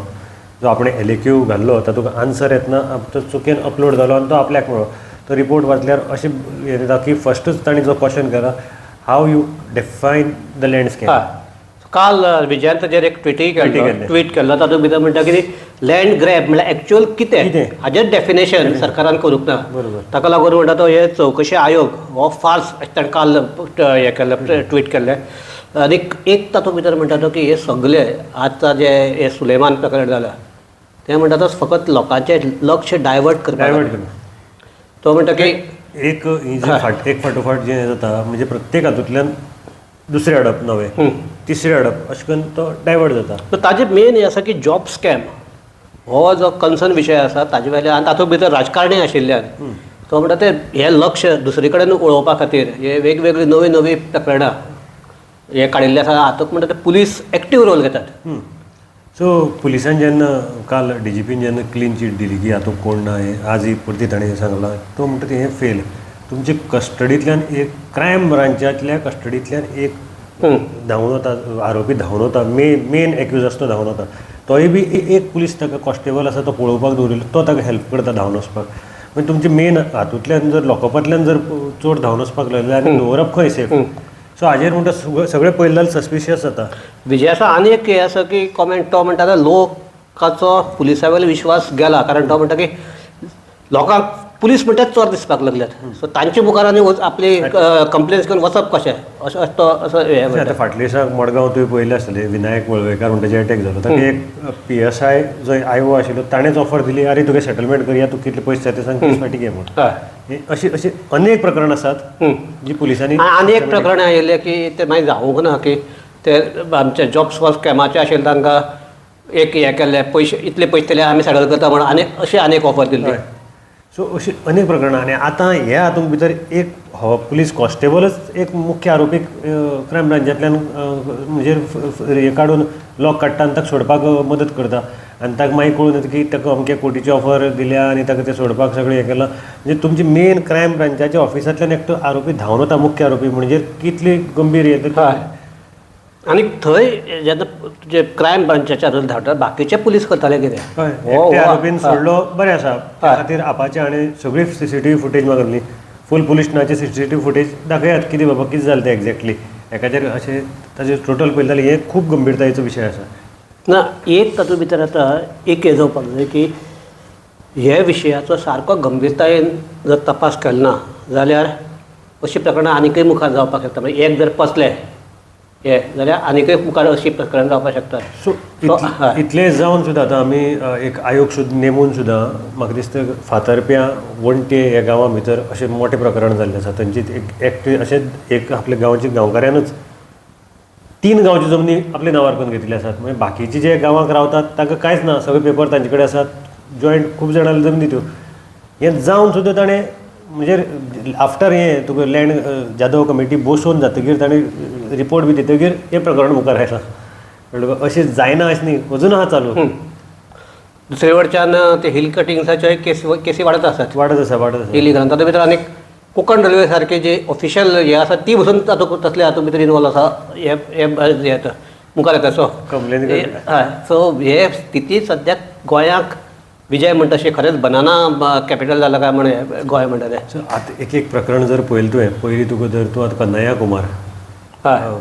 [SPEAKER 20] जो आपणें LAQ घाल्लो तातूंत आन्सर येतना तो चुकेन अपलोड जालो आनी तो आपल्याक मेळ्ळो. तो रिपोर्ट वाचल्यार अशें हें जाता की फस्टूच ताणें जो क्वेश्चन केला, how you define the landscape.
[SPEAKER 19] काल विजयान ताजेर एक ट्विटूय केल्लो, ट्वीट केल्लो, तातूंत भितर म्हणटा की लँड ग्रॅब म्हणल्यार एक्चुअल कितें हाजेर डेफिनेशन सरकारान करूंक ना. ताका लागून म्हणटा तो हे चवकशी आयोग हो फार्स अशें ताणें काल हें केल्लें, ट्वीट केल्लें. आनी एक तातूंत भितर म्हणटा तो की हे सगळे आतां जे हे सुलेमान प्रकरण जालां तें म्हणटा तो फकत लोकांचें लक्ष डायवर्ट करपाक. तो म्हणटा की
[SPEAKER 20] एक एक फाटोफाट जें जाता म्हणजे प्रत्येक हातूंतल्यान दुसरें अडप, नवें तिसरें अडप, अशें करून तो डायवर्ट जाता.
[SPEAKER 19] ताजें मेन हें आसा की जॉब स्कॅम हो जो कन्सर्न विशय आसा ताजे वयल्यान आनी तातूंत भितर राजकारणी आशिल्ल्यान तो म्हणटा ते हें लक्ष दुसरे कडेन वळोवपा खातीर हे वेगवेगळी नवीं नवीं प्रकरणां हे काडिल्ले आसा. हातूंत म्हणटा ते पुलीस एक्टीव रोल घेतात.
[SPEAKER 20] सो पुलिसान जेन्ना काल DGPन जेन्ना क्लीन चीट दिली की हातूंत कोण ना, हें आजूय परती ताणें सांगलां, तो म्हणटा तें हें फेल. तुमचे कस्टडींतल्यान एक क्रायम ब्रांचांतल्या कस्टडींतल्यान एक धांवून वता आरोपी, धांवून वता, मेन एक्यूज आसा तो धांवून वता, तोय बी एक पुलीस ताका कॉन्स्टेबल आसा तो पळोवपाक दवरिल्लो, तो ताका हेल्प करता धांवन वचपाक. मागीर तुमचे मेन हातूंतल्यान जर लॉकअपांतल्यान जर चोर धांवन वचपाक लागले आनी दवरप खंय सेफ. सो हाजेर म्हणटा सगळें पळयलें जाल्यार सस्पिशियस जाता.
[SPEAKER 19] विजयाचो आनी एक हें आसा की कॉमेंट, तो म्हणटा लोकांचो पुलिसा वयलो विश्वास गेला, कारण तो म्हणटा की लोकांक पुलीस म्हणटात चोर दिसपाक लागल्यात, सो तांचे मुखार आनी आपली कंप्लेन्स घेवन वचप कशें अशें तो असो हें.
[SPEAKER 20] आतां फाटल्या दिसाक मडगांव तुवें पळयलें आसतलें, विनायक वळवयकार म्हणटा जे अटॅक जालो, ताका एक PSI जो IO आशिल्लो ताणेंच ऑफर दिली, अरे तुगे सेटलमेंट करया, तूं कितले पयशे जाय ते सांग, तीस फाटी घे म्हूण. हे अशी अशी अनेक प्रकरणां आसात जी पुलिसांनी.
[SPEAKER 19] आनी एक प्रकरण आयिल्लें की ते मागीर जावंक ना की ते आमचे जॉब स्कॅमाचे आशिल्ले तांकां एक हें केल्लें, पयशे इतले पयशे दिले आमी सॅटल करता म्हणून, आनी अशी आनी एक ऑफर दिल्ली.
[SPEAKER 20] सो अशी अनेक प्रकरणां. आनी आतां ह्या हातूंत भितर एक हो पुलीस कॉन्स्टेबलच एक मुख्य आरोपीक क्रायम ब्रांचांतल्यान म्हणजे काडून लॉक काडटा आनी ताका सोडपाक मदत करता, आनी ताका मागीर कळून येता की ताका अमके कोटीची ऑफर दिल्या आनी ताका ते सोडपाक सगळें हें केलां. म्हणजे तुमची मेन क्रायम ब्रांचाच्या ऑफिसांतल्यान एकटो आरोपी धांवन वता, मुख्य आरोपी, म्हणजे कितली गंभीर हें.
[SPEAKER 19] आनी थंय जेन्ना जे क्रायम ब्रांचाच्या हातून धांवता बाकीचे पुलीस करताले कितें,
[SPEAKER 20] एकट्या आरोपीन सोडलो बरें आसा, त्या खातीर आपाचे हाणें सगळी सीसीटीव्ही फुटेज मागली, फूल पुलीस स्टेशनाचे सीसीटीव्ही फुटेज दाखयात कितें बाबा कितें जालें तें एक्झॅक्टली एकाचेर अशें ताजेर टोटल पळयलें जाल्यार हें खूब गंभीरतायेचो विशय आसा.
[SPEAKER 19] ना एक तातूंत भितर आतां एक हें जावपाक जाय की हे विशयाचो सारको गंभीरतायेन जर तपास केलो ना जाल्यार अशीं प्रकरणां आनीकय मुखार जावपाक शकता. म्हणजे एक जर पसलें हे जाल्यार आनीकय मुखार अशीं प्रकरणां जावपाक शकतात.
[SPEAKER 20] सो इतलें जावन सुद्दां आतां आमी एक आयोग सुद्दां नेमून सुद्दां म्हाका दिसता फातर्प्यां वण्टे ह्या गांवां भितर अशें मोठें प्रकरण जाल्लें आसा. थंयची एक एकटे अशें एक आपल्या गांवच्या गांवकाऱ्यानूच 3 गांवच्यो जमनी आपल्या नांवार करून घेतिल्ले आसात. मागीर बाकीचे जे गांवांक रावतात तांकां कांयच ना, सगळे पेपर तांचे कडेन आसात, जॉयंट खूब जाणां जमनी त्यो. हें जावन सुद्दां ताणें म्हणजे आफ्टर हें तुका लँड जाधव कमिटी बसोवन जातकीर ताणें रिपोर्ट बी दितकीर हें प्रकरण मुखार आयलां. कळ्ळें? अशें जायना अशें न्ही, अजून आहा चालू.
[SPEAKER 19] दुसरे वटच्यान ते हिल कटिंग्साच्यो केसी वाडत आसात,
[SPEAKER 20] वाडत आसा, वाडत आसा
[SPEAKER 19] इलिगल. तातूंत भितर आनीक कोंकण रेल्वे सारके जे ऑफिशियल हे आसा ती बसून तातूंत तसले हातूंत भितर इनवॉल्व आसा, हे हे येता मुखार येता. सो
[SPEAKER 20] कंप्लेन
[SPEAKER 19] हय, सो हे स्थिती सद्याक गोंयाक विजय म्हणटा तशें खरेंच बनाना कॅपिटल जाला काय म्हण गोंय म्हणटा तें.
[SPEAKER 20] सो आतां एक एक प्रकरण जर पळयलें तुवें, पयलीं तुका जर तूं आतां कन्हैया कुमार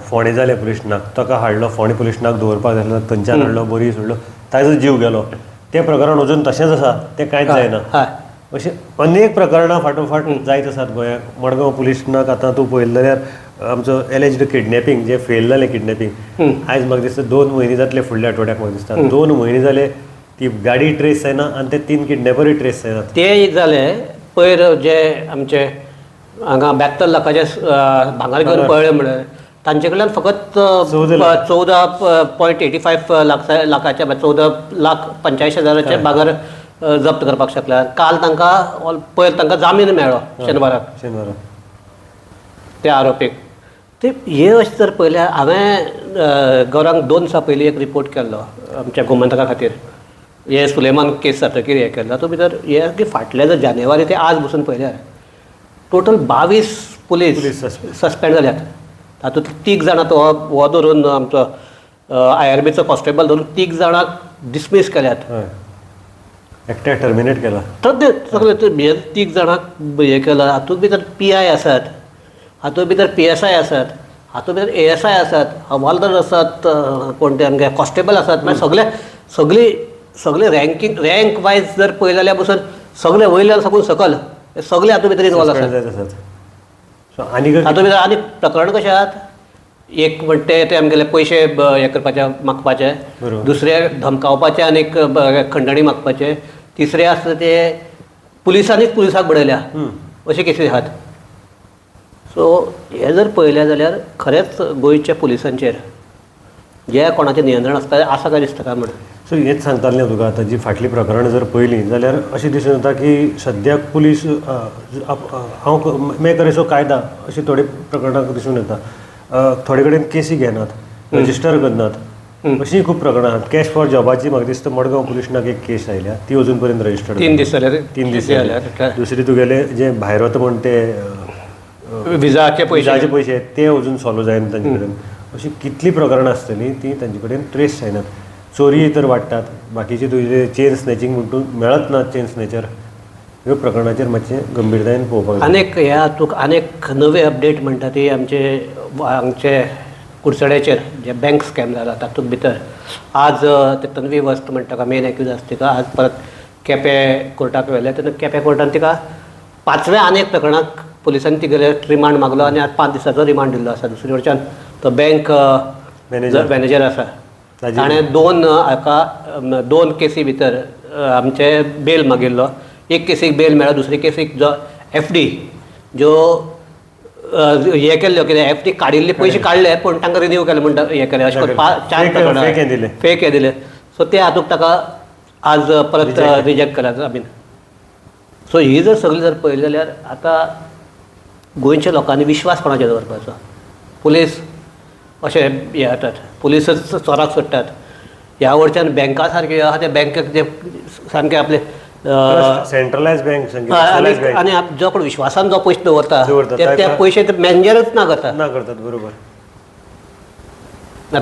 [SPEAKER 20] फोंडें जालें पुलीस स्टेशनाक, ताका हाडलो फोंडें पुलीस स्टेशनाक दवरपाक जाय, थंयच्यान हाडलो बोरी सोडलो, ताजो जीव गेलो. तें प्रकरण अजून तशेंच आसा, तें कांयच जायना. अशें अनेक प्रकरणां फाटोफाट जायत आसात गोंयांत. मडगांव पुलीस स्टेशनाक आतां तूं पळयलें जाल्यार आमचो एलेज्ड किडनॅपींग जें फेल जालें किडनॅपींग, आयज म्हाका दिसता 2 म्हयने जातले फुडल्या आठवड्याक, म्हाका दिसता 2 म्हयने जाले ती गाडी ट्रेस जायना आनी ते 3 किडनॅपरूय ट्रेस जायनात.
[SPEAKER 19] ते एक जालें. पयर जे आमचे हांगा 72 लाखाचे भांगर घेवन पळ्ळे म्हणून तांचे कडल्यान फकत 14.85 लाखाचे 14,85,000 भांगर जप्त करपाक शकले. काल तांकां पयर तांकां जामीन मेळ्ळो शेनवाराक,
[SPEAKER 20] शेनवाराक
[SPEAKER 19] त्या आरोपीक. ते हे अशें जर पळयल्यार हांवें गौरांग 2 दिसां पयलीं एक रिपोर्ट केल्लो आमच्या गोमंतका खातीर, हे सुलेमान केस जातकीर हें केल्लो. तातूंत भितर हे की फाटले जर जानेवारी ते आज बसून पळयल्यार टोटल 22 पुलीस सस्पेंड जाल्यात. तातूंत 3 जाणां तो हो धरून आमचो IRBचो कॉन्स्टेबल धरून 3 जाणांक डिसमीस केल्यात,
[SPEAKER 20] एकट्याक टर्मिनेट केला.
[SPEAKER 19] तर सगळे हे 3 जाणांक हें केलां. हातूंत भितर PI आसात, हातूंत भितर PSI आसात, हातूंत भितर ASI आसात, हवालदार आसात, कोण ते आमगे कॉन्स्टेबल आसात. मागीर सगळे सगळी सगळे रँकींग रँक वायज जर पळयलें जाल्यार पसून सगळे वयल्यान साकून सकल सगळे हातूंत भितर इनवॉल्व आसात. हातूंत भितर आनी प्रकरण कशें आहात, एक म्हणटे ते आमगेले पयशे हे करपाचे मागपाचे, दुसरे धमकावपाचे आनी खंडणी मागपाचे, तिसरे आसता ते पुलिसांनीच पुलिसाक बडयल्या अशे केसी आहात. सो हे जर पळयलें जाल्यार खरेंच गोंयच्या पुलिसांचेर जे कोणाचें नियंत्रण आसता आसा काय दिसता काय म्हणून.
[SPEAKER 20] सो हेच सांगतालें हांव तुका, आतां जी फाटलीं प्रकरणां जर पळयलीं जाल्यार अशें दिसून येता की सद्याक पुलीस हांव मैं करे सो कायदा अशीं थोडीं प्रकरणां दिसून येता. थोडे कडेन केसी घेनात, रजिस्टर करनात, अशीं खूब प्रकरणां आसात. कॅश फॉर जॉबाची म्हाका दिसता मडगांव पुलीस स्टेशनाक एक केस आयल्या, ती अजून पर्यंत रजिस्टर्ड
[SPEAKER 19] 3 दीस जाले,
[SPEAKER 20] 3 दीस जाले. दुसरी तुगेले जे भायर वता म्हण ते
[SPEAKER 19] विजाचे
[SPEAKER 20] पयशे ते अजून सॉल्व जायना तांचे कडेन. अशीं कितलीं प्रकरणां आसतलीं तीं तांचे कडेन ट्रेस जायनात. चोरी तर वाडटात, बाकीचे तुजे चेन स्नॅचिंग म्हणटून मेळत ना चेन स्नॅचर. ह्यो प्रकरणाचेर मातशें गंभीरतायेन पळोवपाक जाय.
[SPEAKER 19] आनीक ह्या तुका आनीक नवे अपडेट म्हणटा ती आमचे हांगचे कुडचड्याचेर जे बँक स्कॅम जाला तातूंत भितर आज ते तन्वी वस्त म्हणटा ताका मेन एक्यूज आसा तिका आज परत केपें कोर्टाक व्हेलें. तेन्ना केपें कोर्टान तिका 5व्या आनीक प्रकरणाक पुलिसांनी तिगेले रिमांड मागलो आनी आज 5 दिसाचो रिमांड दिल्लो आसा. दुसरे वटच्यान तो बँक मॅनेजर आसा ताणें 2 हाका 2 केसी भितर आमचे बेल मागिल्लो. एक केसीक बेल मेळ्ळो, दुसरे केसीक जो एफ डी ज्यो हे केल्ल्यो कितें एफ डी काडिल्ले पयशे काडले पूण तांकां रिन्यू केले म्हणटा हें केलें अशें करून चार प्रकरणां.
[SPEAKER 20] Fake हें दिलें.
[SPEAKER 19] फेक हें दिलें. सो ते हातूंत ताका आज परत रिजेक्ट केला. I mean, सो ही जर सगळी जर पळयली जाल्यार आतां गोंयच्या लोकांनी विश्वास कोणाचेर दवरपाचो? पुलीस अशे हे जातात, पुलिसच चोराक सोडटात. ह्या वटच्यान बँका सारक्यो आहा, त्या बँकेक जे सामके आपले
[SPEAKER 20] सेंट्रलायज बँक.
[SPEAKER 19] आनी जो कोण विश्वासान जो पयशे दवरता ते ते पयशे ते मॅनेजरच ना करता.
[SPEAKER 20] ना करतात, बरोबर.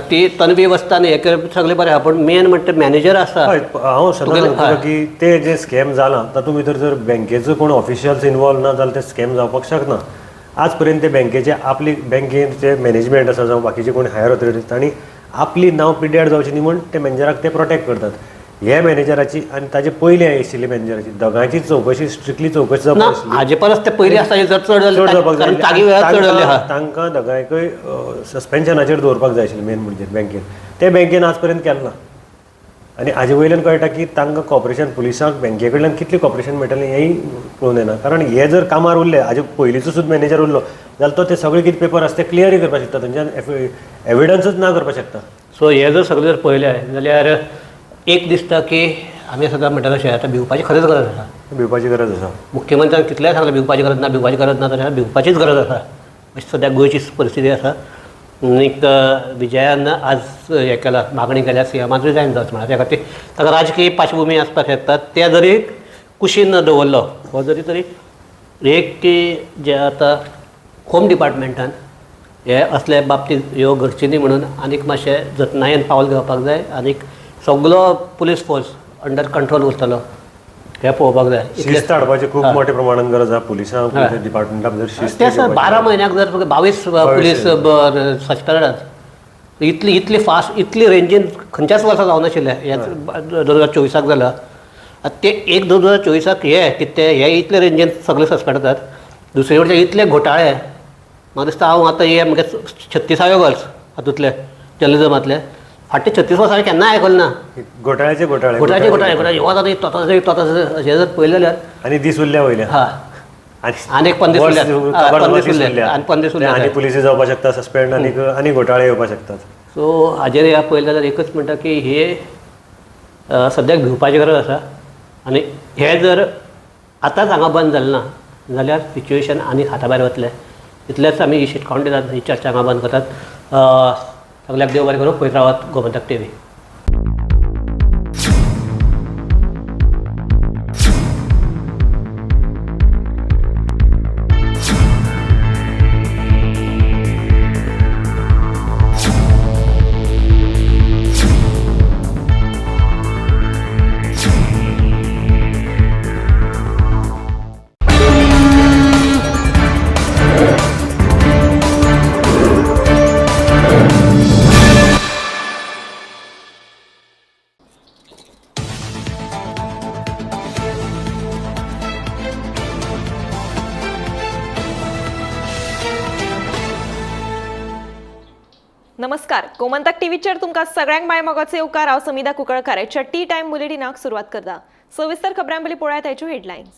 [SPEAKER 19] ती तन्वी वसता न्ही, हें सगळें बरें आहा, पूण मेन म्हणटा मॅनेजर आसा.
[SPEAKER 20] हांव सदां सांगता की ते जे स्कॅम जाला तातूंत भितर जर बँकेचो कोण ऑफिशियल्स इनवॉल्व ना जाल्यार ते स्कॅम जावपाक शकना. आज पर्यंत ते बँकेचे आपली बँकेन जे मॅनेजमेंट आसा जावं बाकीचे कोण हायर ऑथॉरिटीज, तांणी आपली नांव पिड्ड्यार जावची न्ही म्हूण ते मॅनेजराक ते प्रोटेक्ट करतात. हे मॅनेजराची आनी ताजे पयलीं आशिल्ले मॅनेजराची दोगांयची चवकशी, स्ट्रिक्टली चवकशी जावपाक आशिल्ली.
[SPEAKER 19] हाजे परस ते पयलीं आसा जर चड
[SPEAKER 20] चड जावपाक जाय. तांकां दोगांयकय सस्पेन्शनाचेर दवरपाक जाय आशिल्लें मेन म्हणजे बँकेन. ते बँकेन आज पर्यंत केलें ना. आनी हाजे वयल्यान कळटा की तांकां कॉपरेशन, पुलिसांक बँके कडल्यान कितलें कॉपरेशन मेळटलें हेंय पळोवन येना. कारण हे जर कामार उरले, हाजे पयलींचो सुद्दां मॅनेजर उरलो जाल्यार तो ते सगळे कितें पेपर आसा ते क्लियरूय करपाक शकता, थंयच्यान एविडन्सूच ना करपाक शकता.
[SPEAKER 19] सो हे जर सगळें जर पळयलें जाल्यार एक दिसता की आमी सदां म्हणटा तशें आतां भिवपाची खरेंच गरज आसा.
[SPEAKER 20] भिवपाची गरज आसा.
[SPEAKER 19] मुख्यमंत्र्यान कितलेंय सांगलें भिवपाची गरज ना, भिवपाची गरज ना, जाल्यार भिवपाचीच गरज आसा अशी सद्या गोंयची परिस्थिती आसा. आनीक विजयान आज हें केलां, मागणी केल्या सीएमान रिजायन जावचें म्हणून. त्या खातीर ताका राजकीय पार्श्वभुमी आसपाक शकता, ते जरी कुशीन दवरलो हो जरी तरी एक की जे आतां होम डिपार्टमेंटान हे असले बाबतींत ह्यो घडची न्ही म्हणून आनीक मातशें जतनायेन पावल घेवपाक जाय. आनीक सगलो पुलीस फोर्स अंडर कंट्रोल उरतलो हें पळोवपाक जाय.
[SPEAKER 20] शिस्त हाडपाची खूब मोठ्या प्रमाणान गरज आसा पुलिसांक, डिपार्टमेंटा भितर शिस्त.
[SPEAKER 19] ते सर 12 म्हयन्याक जर 22 पुलीस सस्पेंड जातात, इतली इतली फास्ट इतली रेंजीन खंयच्याच वर्सा जावनाशिल्लें. ह्या 2024 जालां ते एक 2024 हे कितें हे इतले रेंजीन सगळे सस्पेंड जातात. दुसरे वटेन इतले घोटाळे म्हाका दिसता हांव आतां हे म्हगे 36व्यो वर्स हातूंतले जर्नलिजमांतले फाटले 36 वर्सां हांवें केन्ना आयकलें ना
[SPEAKER 20] घोटाळ्याचे घोटाळे
[SPEAKER 19] घोटाळ्याचे घोटाळे घोटाळे हो जाता तो जाता अशें जर पळयलें जाल्यार
[SPEAKER 20] आनी दीस उरल्या वयल्या
[SPEAKER 19] हा आनी एक 15 उरल्या आनी 15 उरल्या
[SPEAKER 20] आनी पुलिसी जावपाक शकता सस्पेंड आनी आनी घोटाळे येवपाक शकतात.
[SPEAKER 19] सो हाजेर ह्या पळयलें जाल्यार एकच म्हणटा की हे सद्याक भिवपाची गरज आसा. आनी हे जर आतांच हांगा बंद जालें ना जाल्यार सिच्युएशन आनी हाता भायर वतलें. इतलेंच आमी ही शिटकावण दितात, ही चर्चा हांगा बंद करतात. सगल्याक देव बरें करूं. पळयत रावात गोमंतक टीव्ही.
[SPEAKER 1] नमस्कार, गोमंतक टीव्हीचेर तुमकां सगळ्यांक माय मोगाचो येवकार. हांव समिधा कुंकळकार आयच्या टी टायम बुलेटिनाक सुरवात करता. सविस्तर खबरां पयलीं पळयात आयच्यो हेडलायन्स.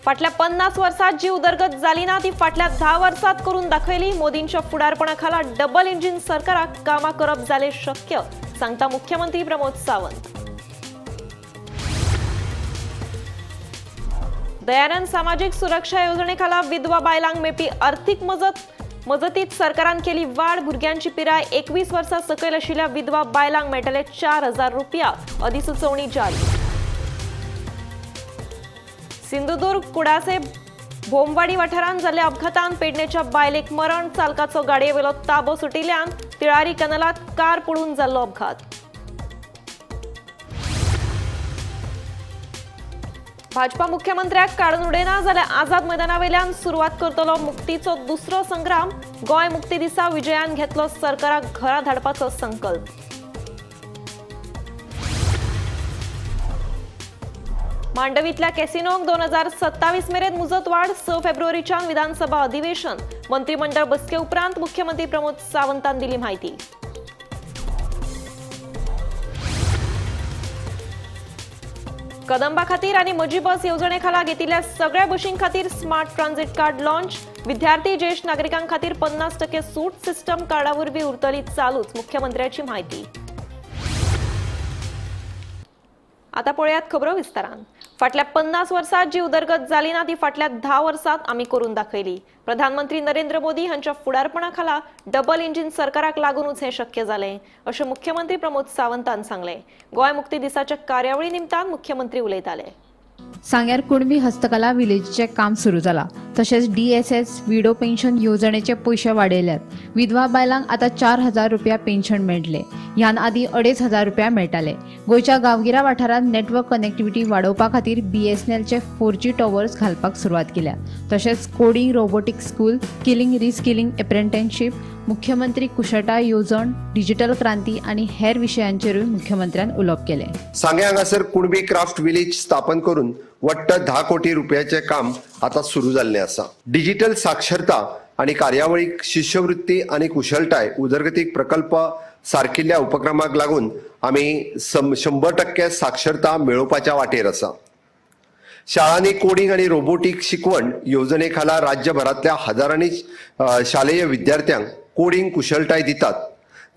[SPEAKER 1] फाटल्या 50 वर्सांत जी उदरगत जाली ना ती फाटल्या 10 वर्सांत करून दाखयली. मोदींच्या फुडारपणा खाला डबल इंजिन सरकाराक कामां करप जालें शक्य, सांगता मुख्यमंत्री प्रमोद सावंत. दयानंद सामाजीक सुरक्षा येवजणे खाला विधवा बायलांक मेळपी अर्थीक मजतीत सरकारान केली वाड. भुरग्यांची पिराय 21 वर्सां सकयल आशिल्ल्या विधवा बायलांक मेळटले 4000 रुपया, अधिसुचोवणी जारी. सिंधुदुर्ग कुडासे भोमवाडी वाठारांत जाल्ल्या अपघातान पेडणेच्या बायलेक मरण. चालकाचो गाडयेवेलो ताबो सुटिल्ल्यान तिळारी कॅनलांत कार पडून जाल्लो अपघात. भाजपा मुख्यमंत्र्याक काडून उडयना जाल्यार आझाद मैदानावेल्यान सुरवात करतलो मुक्तीचो दुसरो संग्राम. गोंय मुक्ती दिसा विजयान घेतलो सरकाराक घरा धाडपाचो संकल्प. मांडवीतल्या कॅसिनोक 2027 मेरेन मुजतवाढ. 6 फेब्रुवारीच्यान विधानसभा अधिवेशन. मंत्रिमंडळ बसके उपरांत मुख्यमंत्री प्रमोद सावंतान दिली माहिती. कदंबा खातीर आनी म्हजी बस येवजणे खाला घेतिल्ल्या सगळ्या बशीं खातीर स्मार्ट ट्रान्झिट कार्ड लॉन्च. विद्यार्थी ज्येश्ठ नागरिकां खातीर 50% सूट सिस्टम कार्डा वरवीं उरतली चालूच, मुख्यमंत्र्याची म्हायती. आता पळयात खबरो विस्तारान. फाटल्या 50 वर्सात जी उदरगत जाली ना ती फाटल्या 10 वर्सात आमी करून दाखयली. प्रधानमंत्री नरेंद्र मोदी हांच्या फुडारपणा खाला डबल इंजिन सरकाराक लागूनच हें शक्य जालें अशें मुख्यमंत्री प्रमोद सावंतान सांगलें. गोंय मुक्ती दिसाच्या कार्यावळी निमतान मुख्यमंत्री उलयताले.
[SPEAKER 8] सांग्यार कुणबी हस्तकला विलेजीचें काम सुरू जाला. तशेंच डीएसएस विडो पेन्शन येवजणेचे पयशे वाडयल्यात. विधवा बायलांक आतां 4000 रुपया पेन्शन मेळटले. ह्यान आदीं 2500 रुपया मेळटाले. गोंयच्या गांवगिऱ्या वाठारांत नेटवर्क कनेक्टिविटी वाडोवपा खातीर बीएसएनएलचे 4G towers घालपाक सुरवात केल्या. तशेंच coding, robotic school, skilling reskilling apprenticeship, मुख्यमंत्री कुशळटाय येवजण, डिजिटल क्रांती आनी हेर विशयांचेरूय मुख्यमंत्र्यान उलोवप केलें.
[SPEAKER 9] सांगें हांगासर कुणबी क्राफ्ट विलेज स्थापन करून वट्ट 10 कोटी रुपयाचें काम आतां सुरू जाल्लें आसा. डिजिटल साक्षरता आनी कार्यावळीक शिश्यवृत्ती आनी कुशळटाय उदरगतीक प्रकल्प सारकिल्ल्या उपक्रमाक लागून आमी 100% साक्षरता मेळोवपाच्या वाटेर आसा. शाळांनी कोडिंग आनी रोबोटीक शिकवण येवजणे खाला राज्यभरांतल्या हजारांनी शालेय विद्यार्थ्यांक कोडिंग कुशळटाय दितात,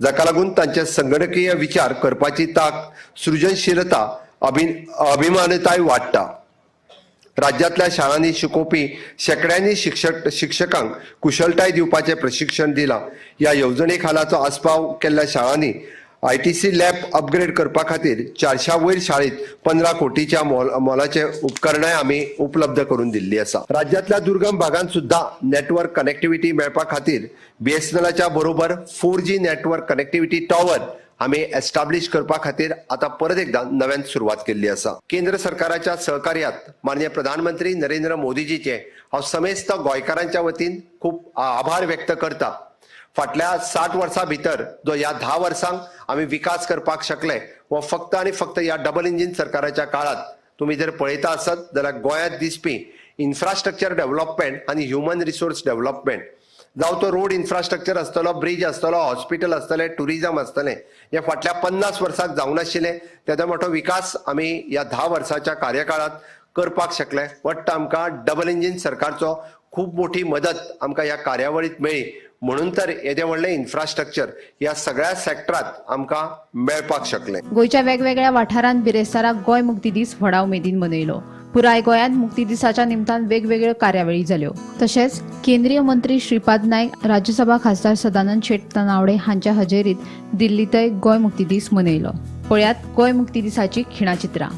[SPEAKER 9] जाका लागून तांचे संगणकीय विचार करपाची तांक, सृजनशीलता, अभिमानताय वाडटा. राज्यांतल्या शाळांनी शिकोवपी शेंकड्यांनी शिक्षकांक कुशळटाय दिवपाचें प्रशिक्षण दिलां. ह्या येवजणे खालाचो आस्पाव केल्ल्या शाळांनी ITC lab upgrade करपा खातीर 400 वयर शाळेत 15 कोटीच्या मोलाचे उपकरणां आमी उपलब्ध करून दिल्ली आसा. राज्यांतल्या दुर्गम भागांत सुद्दां नेटवर्क कनेक्टिविटी मेळपा खातीर बीएसएनएलाच्या बरोबर 4G network connectivity tower आमी एस्टाब्लिश करपा खातीर आतां परत एकदां नव्यान सुरवात केल्ली आसा. केंद्र सरकाराच्या सहकार्यात माननीय प्रधानमंत्री नरेंद्र मोदीजीचे हांव समेस्त गोंयकारांच्या वतीन खूब आभार व्यक्त करता. फाटल्या 60 वर्सां भितर जो ह्या 10 वर्सांक आमी विकास करपाक शकले हो फक्त आनी फक्त ह्या डबल इंजीन सरकाराच्या काळात. तुमी जर पळयता आसत जाल्यार गोंयांत दिसपी इन्फ्रास्ट्रक्चर डेव्हलपमेंट आनी ह्युमन रिसोर्स डेव्हलपमेंट, जावं तो रोड इन्फ्रास्ट्रक्चर आसतलो, ब्रिज आसतलो, हॉस्पिटल आसतलें, टुरिजम आसतलें, हे फाटल्या 50 वर्सांक जावंक नाशिल्लें तेदो मोठो विकास आमी ह्या 10 वर्साच्या कार्यकाळांत करपाक शकले. वट्ट आमकां डबल इंजीन सरकारचो खूब मोठी मदत आमकां ह्या कार्यावळींत मेळ्ळी, म्हणून तर येदें व्हडलें इन्फ्रास्ट्रक्चर ह्या सगळ्या सेक्टरांत आमकां मेळपाक शकलें.
[SPEAKER 8] गोंयच्या वेगवेगळ्या वाठारांत बिरेस्तारा गोंय मुक्ती दीस व्हडा उमेदीन मनयलो. पुराय गोंयांत मुक्ती दिसाच्या निमतान वेगवेगळ्यो कार्यावळी जाल्यो. तशेंच केंद्रीय मंत्री श्रीपाद नायक, राज्यसभा खासदार सदानंद शेट तनावडे हांच्या हजेरीत दिल्लींतय गोंय मुक्ती दीस मनयलो. पळयात गोंय मुक्ती दिसाची खिणाचित्रां.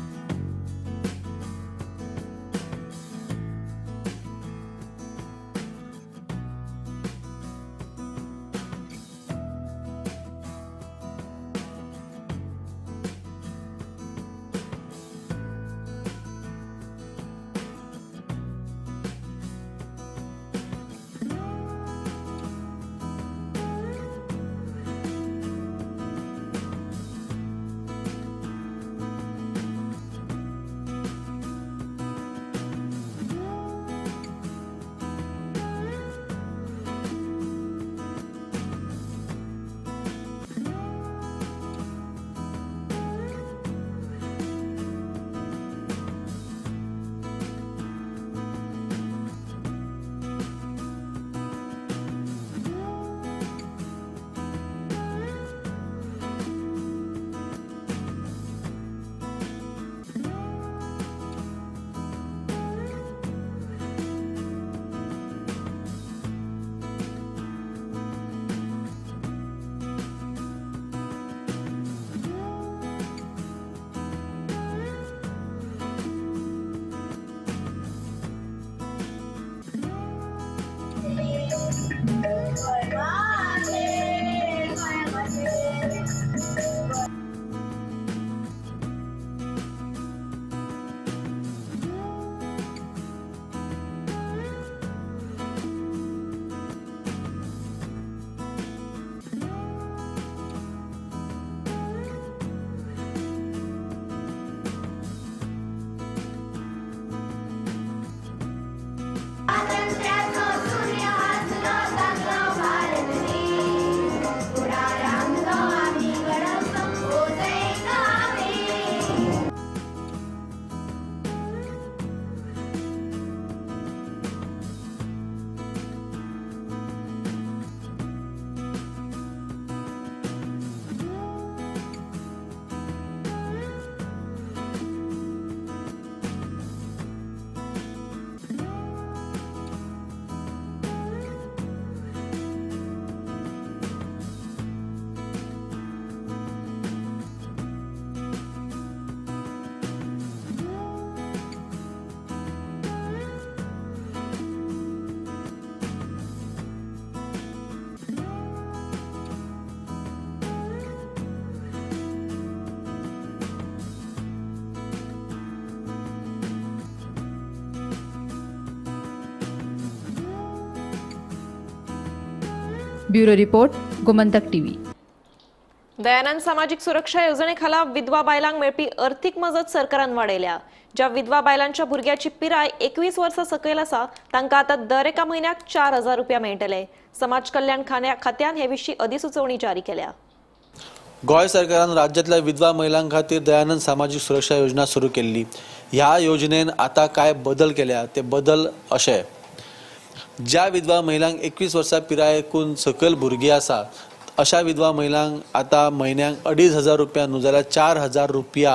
[SPEAKER 8] Bureau report, Gomantak TV.
[SPEAKER 1] Dayanand सामाजिक सुरक्षा येवजणेखाला विधवा बायलांक मेळपी अर्थीक मजत सरकारान वाडयल्या. ज्या विधवा बायलांच्या भुरग्याची पिराय 21 वर्सां सकयल आसा तांकां आतां दर एका म्हयन्याक 4,000 रुपया मेळटले. समाज कल्याण खात्यान हे विशीं अधिसुचोवणी जारी केल्या.
[SPEAKER 16] गोंय सरकारान राज्यांतल्या विधवा महिलां खातीर दयानंद सामाजीक सुरक्षा योजना सुरू केल्ली. ह्या योजनेन आतां काय बदल केल्या ते बदल अशे, ज्या विधवा महिलांक 21 वर्सां पिरायेकून सकयल भुरगीं आसा अशा विधवा महिलांक आतां म्हयन्याक 2,500 रुपया न्हू जाल्यार 4,000 रुपया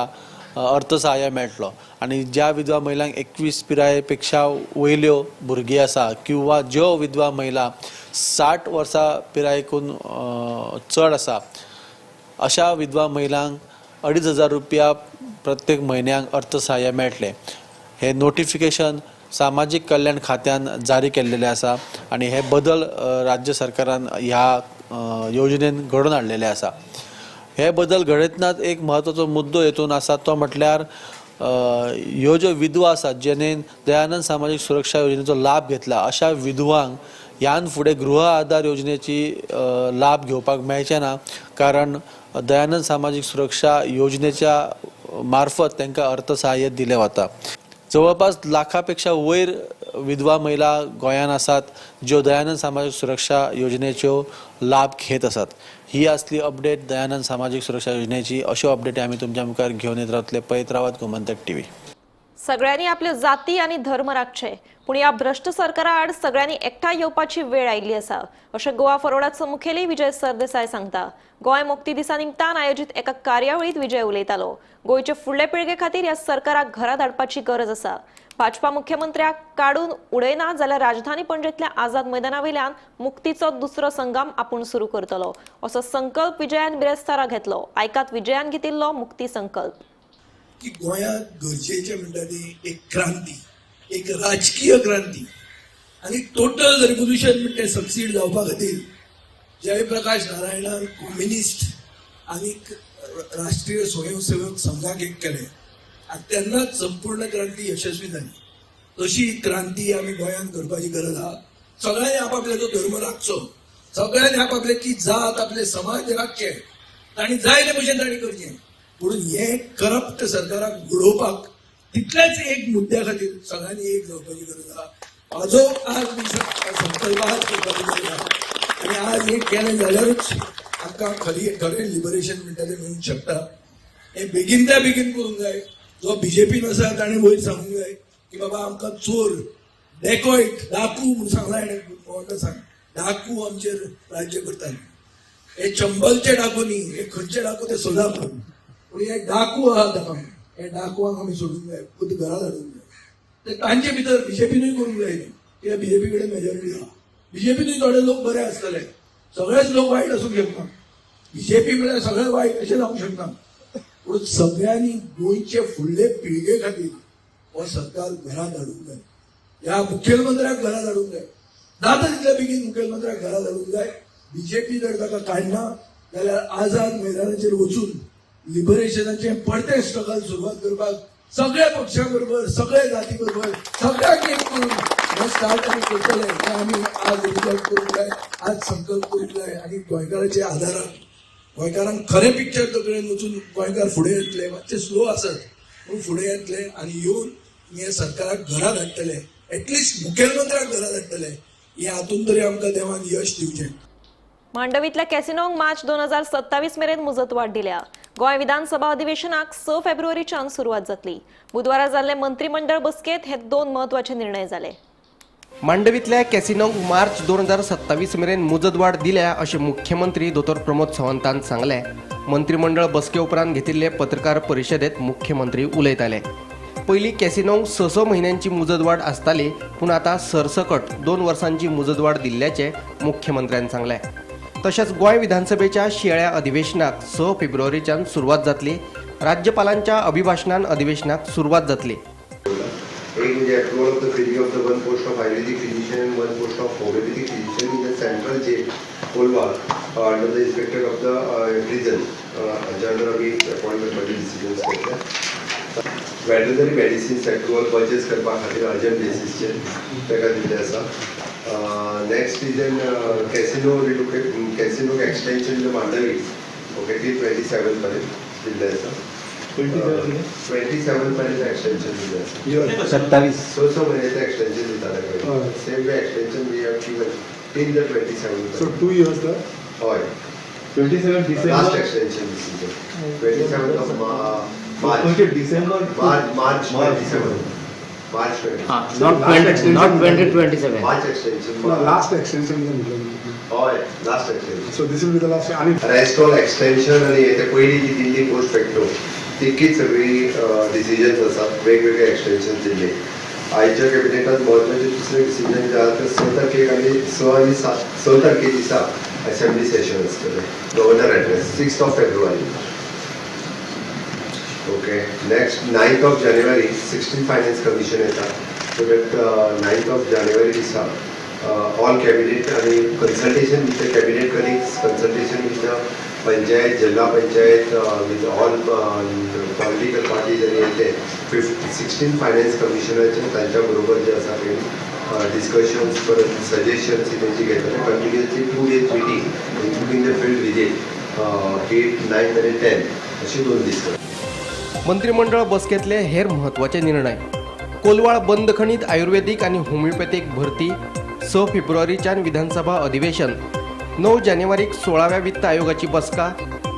[SPEAKER 16] अर्थसहाय्य मेळटलो. आनी ज्या विधवा महिलांक 21 पिराये पेक्षा वयल्यो भुरगीं आसा किंवा ज्यो विधवा महिला 60 वर्सां पिरायेकून चड आसा अशा विधवा महिलांक 2,500 रुपया प्रत्येक म्हयन्याक अर्थसहाय्य मेळटलें. हे नोटिफिकेशन सामाजीक कल्याण खात्यान जारी केल्लेलें आसा आनी हे बदल राज्य सरकारान ह्या योजनेन घडोवन हाडलेले आसा. हे बदल घडयतनाच एक म्हत्वाचो मुद्दो हेतून आसा तो म्हटल्यार ह्यो ज्यो विधवा आसात जेणेन दयानंद सामाजीक सुरक्षा योजनेचो लाभ घेतला अशा विधवांक ह्यान फुडें गृह आधार योजनेची लाभ घेवपाक मेळचे ना, कारण दयानंद सामाजीक सुरक्षा योजनेच्या मार्फत तांकां अर्थसहाय्य दिलें वता. जवळपास लाखा पेक्षा वयर विधवा महिला गोंयांत आसात ज्यो दयानंद सामाजीक सुरक्षा योजनेच्यो लाभ घेत आसात. ही आसली अपडेट दयानंद सामाजीक सुरक्षा योजनेची. अश्यो अपडेटी आमी तुमच्या मुखार घेवन येत रावतले. पळयत रावात गोमंतक टीव्ही.
[SPEAKER 1] सगळ्यांनी आपल्यो जाती आनी धर्म राखचे, पूण ह्या भ्रश्ट सरकारा आड सगळ्यांनी एकठांय येवपाची वेळ आयिल्ली आसा अशें गोवा फॉरवर्डाचो मुखेली विजय सरदेसाय सांगता. गोंय मुक्ती दिसा निमतान आयोजीत एका कार्यावळींत विजय उलयतालो. गोंयचे फुडले पिळगे खातीर ह्या सरकाराक घरा धाडपाची गरज आसा. भाजपा मुख्यमंत्र्याक काडून उडयना जाल्यार राजधानी पणजेंतल्या आझाद मैदाना वयल्यान मुक्तीचो दुसरो संग्राम आपूण सुरू करतलो असो संकल्प विजयान बिरेस्तारा घेतलो. आयकात विजयान घेतिल्लो मुक्ती संकल्प.
[SPEAKER 10] की गोंयांत गरजेचें म्हणटा ती एक क्रांती, एक राजकीय क्रांती आनी टोटल रेव्होल्युशन म्हणटा तें सक्सीड जावपा खातीर जयप्रकाश नारायणान कम्युनिस्ट आनी राष्ट्रीय स्वयंसेवक संघाक एक केलें आनी तेन्नाच संपूर्ण क्रांती यशस्वी जाली. तशी क्रांती आमी गोंयांत करपाची गरज आहा. सगळ्यांनी आपापल्याचो धर्म राखचो, सगळ्यांनी आपापल्याची जात आपले समाज राखचे, तांणी जाय ते भशेन तांणी करचें. म्हणून हे करप्ट सरकाराक उडोवपाक तितल्याच एक मुद्द्या खातीर सगळ्यांनी एक जावपाची गरज आहा. हाजो आज संकल्प आज करपाची गरज आहा आनी आज हे केलें जाल्यारूच आमकां खरी खरें लिबरेशन म्हणटा तें मेळूंक शकता. हें बेगीनच्या बेगीन करूंक जाय. जो बीजेपीन आसा ताणें वयर सांगूंक जाय की बाबा आमकां चोर, डेकॉयट, डाकू म्हूण सांगला हेणें, म्हाका सांग डाकू आमचेर राज्य करताले. हे चंबलचे डाकू न्ही, हे खंयचे डाकू ते सोदा म्हणून, पूण हे डाकू आहा ताका, हे डाकुवांक आमी सोडूंक जाय, खुद घरा धाडूंक जाय. ते तांचे भितर बीजेपीनूय करूंक जाय न्ही, कित्याक बीजेपी कडेन मेजॉरिटी आहा. बीजेपीनूय थोडे लोक बरे आसतले, सगळेच लोक वायट आसूंक शकना. बीजेपी म्हळ्यार सगळे वायट अशें जावंक शकना. पूण सगळ्यांनी गोंयचे फुडले पिळगे खातीर हो सरकार घरा धाडूंक जाय, ह्या मुखेलमंत्र्याक घरा धाडूंक जाय. जाता तितले बेगीन मुखेलमंत्र्याक घरा धाडूंक जाय. बीजेपी जर ताका काडना जाल्यार आझाद मैदानाचेर वचून लिबरेशनाचें परतें स्ट्रगल सुरवात करपाक सगळ्या पक्षां बरोबर, सगळ्या जाती बरोबर, सगळ्यांक एक करून हें स्टार्ट आमी करतले. हें आमी आज रिजॉल्व करूंक जाय, आज संकल्प करूंक जाय आनी गोंयकाराच्या आदारान गोंयकारांक खरें पिक्चर तकलेन वचून गोंयकार फुडें येतले. मातशे स्लो आसत पूण फुडें येतले आनी येवन हे सरकाराक घरा धाडटले, एटलिस्ट मुखेलमंत्र्याक घरा धाडटले. हे हातून तरी आमकां देवान यश दिवचें.
[SPEAKER 1] मांडवीतल्या कॅसिनोंक मार्च 2027 मेरेन मुजतवाड दिल्या. गोंय विधानसभा अधिवेशनाक 6 फेब्रुवारीच्यान सुरवात जातली. बुधवारा जाल्ले मंत्रिमंडळ बसकेत हे दोन महत्वाचे निर्णय जाले.
[SPEAKER 12] मांडवीतल्या कॅसिनोंक मार्च 2027 मेरेन मुजतवाड दिल्या अशें मुख्यमंत्री दोतोर प्रमोद सावंतान सांगलें. मंत्रिमंडळ बसके उपरांत घेतिल्ले पत्रकार परिशदेत मुख्यमंत्री उलयताले. पयलीं कॅसिनोंक 6-6 म्हयन्यांची मुजतवाड आसताली, पूण आतां सरसकट 2 वर्सांची मुजतवाड दिल्ल्याचें मुख्यमंत्र्यान सांगलें. तशेंच गोंय विधानसभेच्या शिंयाळ्या अधिवेशनाक 6 फेब्रुवारीच्यान सुरवात जातली. राज्यपालांच्या अभिभाशणान अधिवेशनाक सुरवात जातली.
[SPEAKER 9] एक म्हणजे approval of the filling of the 1 post of Ayurvedic physician and 1 post of homeopathic physician in the central jail Colva under the inspector of the prison हांच्या अंडर आमी अपॉयंट करपाचे डिसिजन्स घेतले. वेटरनरी मेडिसिन्स एप्रुवल परचेस करपा खातीर urgent बेसीसचेर ताका दिल्लें आसा. Next is an casino relocate casino extension Mandovi, okay, ती 27 पर्यंत दिल्ले आसा. 27 पर्यंत एक्सटेन्शन दिल्ले आसा.
[SPEAKER 11] 27
[SPEAKER 9] 6 म्हयन्याचें एक्सटेन्शन दिताले. Same way extension we have given till the 27.
[SPEAKER 21] So 2 years the?
[SPEAKER 9] हय.
[SPEAKER 21] 27 December.
[SPEAKER 9] Last extension this is 27 of March.
[SPEAKER 21] December.
[SPEAKER 9] March 27. March 27.
[SPEAKER 11] Not 2027.
[SPEAKER 9] March extension.
[SPEAKER 21] Last extension.
[SPEAKER 9] हय, last extension.
[SPEAKER 21] So this will be the last. आणि
[SPEAKER 9] rest all extension आणि ते पयलीं जी दिल्ली post facto तितकीच सगळी decisions आसात, वेगवेगळे एक्सटेन्शन दिल्ले. आयच्या कॅबिनेटात म्हत्वाचे दुसरे डिसिजन जे आहा ते 6 तारखेक आनी 6 आनी 7 6 तारखे दिसा असेंब्ली सेशन आसतलें, governor address 6 February. Okay, next 9 January 16 finance commission येता. सो that 9 जानेवारी दिसा ऑल कॅबिनेट आनी consultation with the cabinet colleagues, consultation with the panchayat, जिल्हा panchayat, with all political parties आनी ते 16 फायनान्स कमिशनाचे तांच्या बरोबर जे आसा ते डिस्कशन्स परत सजेशन्स ही तेंची घेतले. Continuously 2 days meeting including the field visit 8, 9 आनी 10 अशे 2 दीस.
[SPEAKER 12] मंत्रिमंडळ बसकेंतले हेर म्हत्वाचे निर्णय. कोलवाळ बंद खणीत आयुर्वेदीक आनी होमिओपॅथीक भरती 6 फेब्रुवारीच्यान विधानसभा अधिवेशन, 9 जानेवारीक 16व्या वित्त आयोगाची बसका,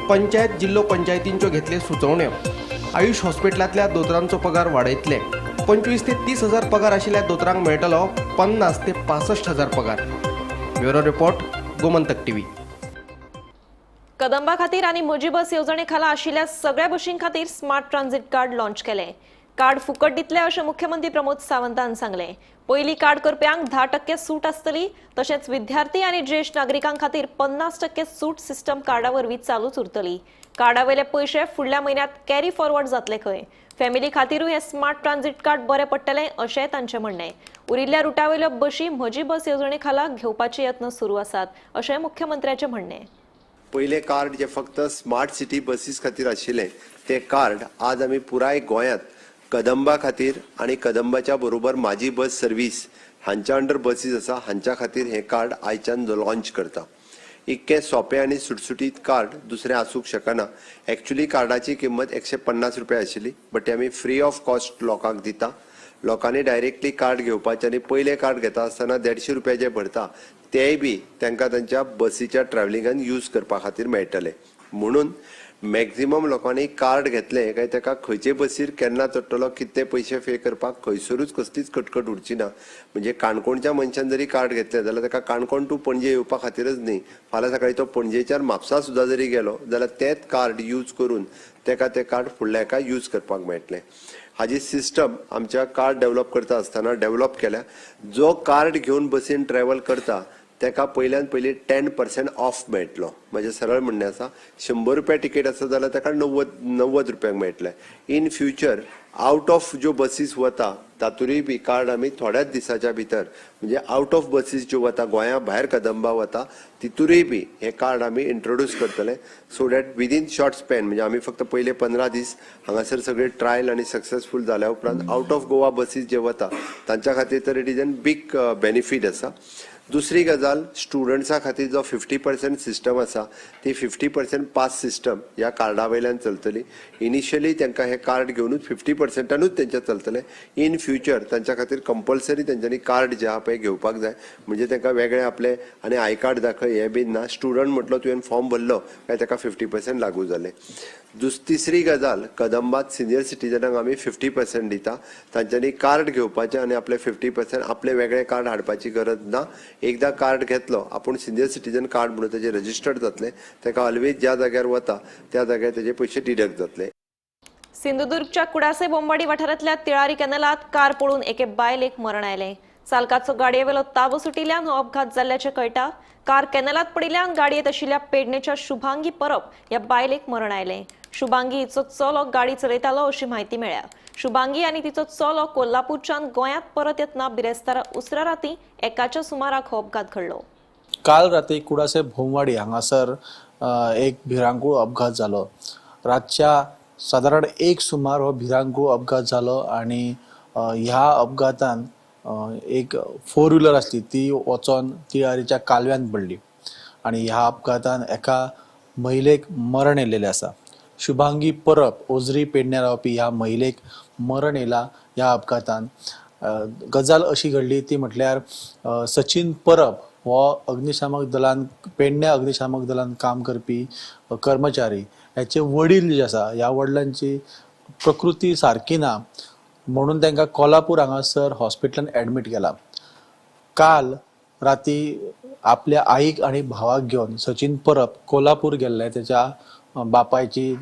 [SPEAKER 12] पंचायत जिल्लो पंचायतींच्यो घेतले सुचोवण्यो, आयुष हॉस्पिटलांतल्या दोतोरांचो पगार वाडयतले, 25 ते 30 हजार पगार आशिल्ल्या दोतोरांक मेळटलो 50 ते 65 हजार पगार. Bureau report, Gomantak TV.
[SPEAKER 1] Kadamba खातीर आनी म्हजी बस येवजणे खाला आशिल्ल्या सगळ्या बशीं खातीर स्मार्ट ट्रान्झिट कार्ड लॉन्च केलें. कार्ड फुकट दितले अशें मुख्यमंत्री प्रमोद सावंतान सांगलें. पयली कार्ड करप्यांक 10% सूट आसतली, तशेंच विद्यार्थी आनी ज्येश्ठ नागरिकां खातीर 50% सूट सिस्टम कार्डा वरवीं चालूच उरतली. कार्डा वयले पयशे फुडल्या म्हयन्यांत कॅरी फॉरवर्ड जातले खंय. फॅमिली खातीरूय हें स्मार्ट ट्रान्झिट कार्ड बरें पडटलें अशेंय तांचें म्हणणें. उरिल्ल्या रुटा वयल्यो बशी म्हजी बस येवजणे खाला घेवपाचे यत्न सुरू आसात अशें मुख्यमंत्र्याचें म्हणणें.
[SPEAKER 9] पयलें कार्ड जे फक्त स्मार्ट सिटी बसीस खातीर आशिल्लें तें कार्ड आज आमी पुराय गोंयांत कदंबा खातीर आनी कदंबाच्या बरोबर माझी बस सर्वीस हांच्या अंडर बसीस आसा हांच्या खातीर हें कार्ड आयच्यान लॉन्च करता. इतकें सोंपें आनी सुटसुटीत कार्ड दुसरें आसूंक शकना. एक्चुली कार्डाची किंमत 150 रुपया आशिल्ली, बट ते आमी फ्री ऑफ कॉस्ट लोकांक दिता. लोकांनी डायरेक्टली कार्ड घेवपाचें आनी पयलें कार्ड घेता आसतना 150 रुपया जे भरता तेय बी तांकां तांच्या बसीच्या ट्रॅव्हलिंगान यूज करपा खातीर मेळटले. म्हणून मॅक्झिमम लोकांनी कार्ड घेतलें काय ताका खंयचे बसीर केन्ना चडटलो, कितले पयशे पे करपाक खंयसरूच कसलीच कटकट उरची ना. म्हणजे काणकोणच्या मनशान जरी कार्ड घेतलें जाल्यार ताका काणकोण टू पणजे येवपा खातीरच न्ही, फाल्यां सकाळीं तो पणजेच्यान म्हापसा सुद्दां जरी गेलो जाल्यार तेंच कार्ड यूज करून ताका तें कार्ड फुडल्या हेका यूज करपाक मेळटलें. हाजी सिस्टम आमच्या कार्ड डेव्हलप करता आसतना डेव्हलप केल्या. जो कार्ड घेवन बसीन ट्रॅव्हल करता ताका पयल्यान पयलीं 10% ऑफ मेळटलो. म्हजें सरळ म्हणणें आसा, 100 रुपया तिकेट आसा जाल्यार ताका 90 रुपयांक मेळटलें. इन फ्युचर आउट ऑफ ज्यो बसीस वता तातूंय बी कार्ड आमी थोड्याच दिसाच्या भितर, म्हणजे आउट ऑफ बसीस ज्यो वता गोंया भायर कदंबा वता तितूरय बी हें कार्ड आमी इंट्रोड्यूस करतले. So that within short span, म्हणजे आमी फक्त पयले 15 दीस हांगासर सगळे ट्रायल आनी सक्सेसफूल जाल्या उपरांत आउट ऑफ गोवा बसीस जे वता तांच्या खातीर तर it is an big benefit आसा. दुसरी गजाल, स्टुडंट्सा खातीर जो 50% सिस्टम आसा ती 50% पास सिस्टम ह्या कार्डा वयल्यान चलतली. इनिशियली तांकां हें कार्ड घेवनूच 50%नूच तेंच्या चलतलें. इन फ्युचर तांच्या खातीर कंपल्सरी तेंच्यांनी कार्ड जें आहा पळय घेवपाक जाय. म्हणजे तांकां वेगळें आपलें आनी I card दाखय हें बीन ना. स्टुडंट म्हटलो तुवें फॉर्म भरलो काय ताका 50% लागू जालें. तिसरी गजाल, कदंबात सिनियर सिटीजनांक आमी 50% दिता. तांच्यांनी कार्ड घेवपाचें आनी आपलें 50% आपलें वेगळें कार्ड हाडपाची गरज ना. एकदां कार्ड घेतलो आपूण सिनियर सिटीजन कार्ड म्हणून तेजें रजिस्टर्ड जातलें, ताका ऑलवेज ज्या जाग्यार वता त्या जाग्यार तेजे पयशे डिडक्ट जातले.
[SPEAKER 1] सिंधुदुर्गच्या कुडासे बोंबाडी वाठारांतल्या तिळारी कॅनलात कार पळून एके बायलेक मरण आयलें. चालकाचो गाडयेवेलो ताबो सुटिल्ल्यान हो अपघात जाल्ल्याचें कळटा. कार कॅनलात पडिल्ल्यान गाडयेंत आशिल्ल्या पेडणेच्या शुभांगी परब ह्या बायलेक मरण आयलें. शुभांगी हिचो चलो गाडी चलयतालो अशी म्हायती मेळ्ळ्या. शुभांगी आनी तिचो चलो कोल्हापूरच्यान गोंयांत परत येतना बिरेस्तारा उसरा राती 1च्या सुमाराक हो अपघात घडलो.
[SPEAKER 16] काल राती कुडासे भोमवाडी हांगासर एक भिरांकूळ अपघात जालो. रातच्या सादारण 1 सुमार हो भिरांकूळ अपघात जालो आनी ह्या अपघातान एक 4 व्हिलर आसली ती वचोन तिळारीच्या कालव्यान पडली आनी ह्या अपघातान एका महिलेक मरण येयलेलें आसा. शुभांगी परब ओजरी पेडण्या रावपी ह्या महिलेक मरण येयला ह्या अपघातान. गजाल अशी घडली ती म्हटल्यार सचिन परब हो अग्निशामक दलान पेडण्या अग्निशामक दलान काम करपी कर्मचारी, ह्याचे वडील जे आसा ह्या वडिलांची प्रकृती सारकी ना म्हणून तांकां कोल्हापूर हांगासर हॉस्पिटलान एडमीट केला. काल राती आपल्या आईक आनी भावाक घेवन सचिन परब कोल्हापूर गेल्ले तेच्या बापायची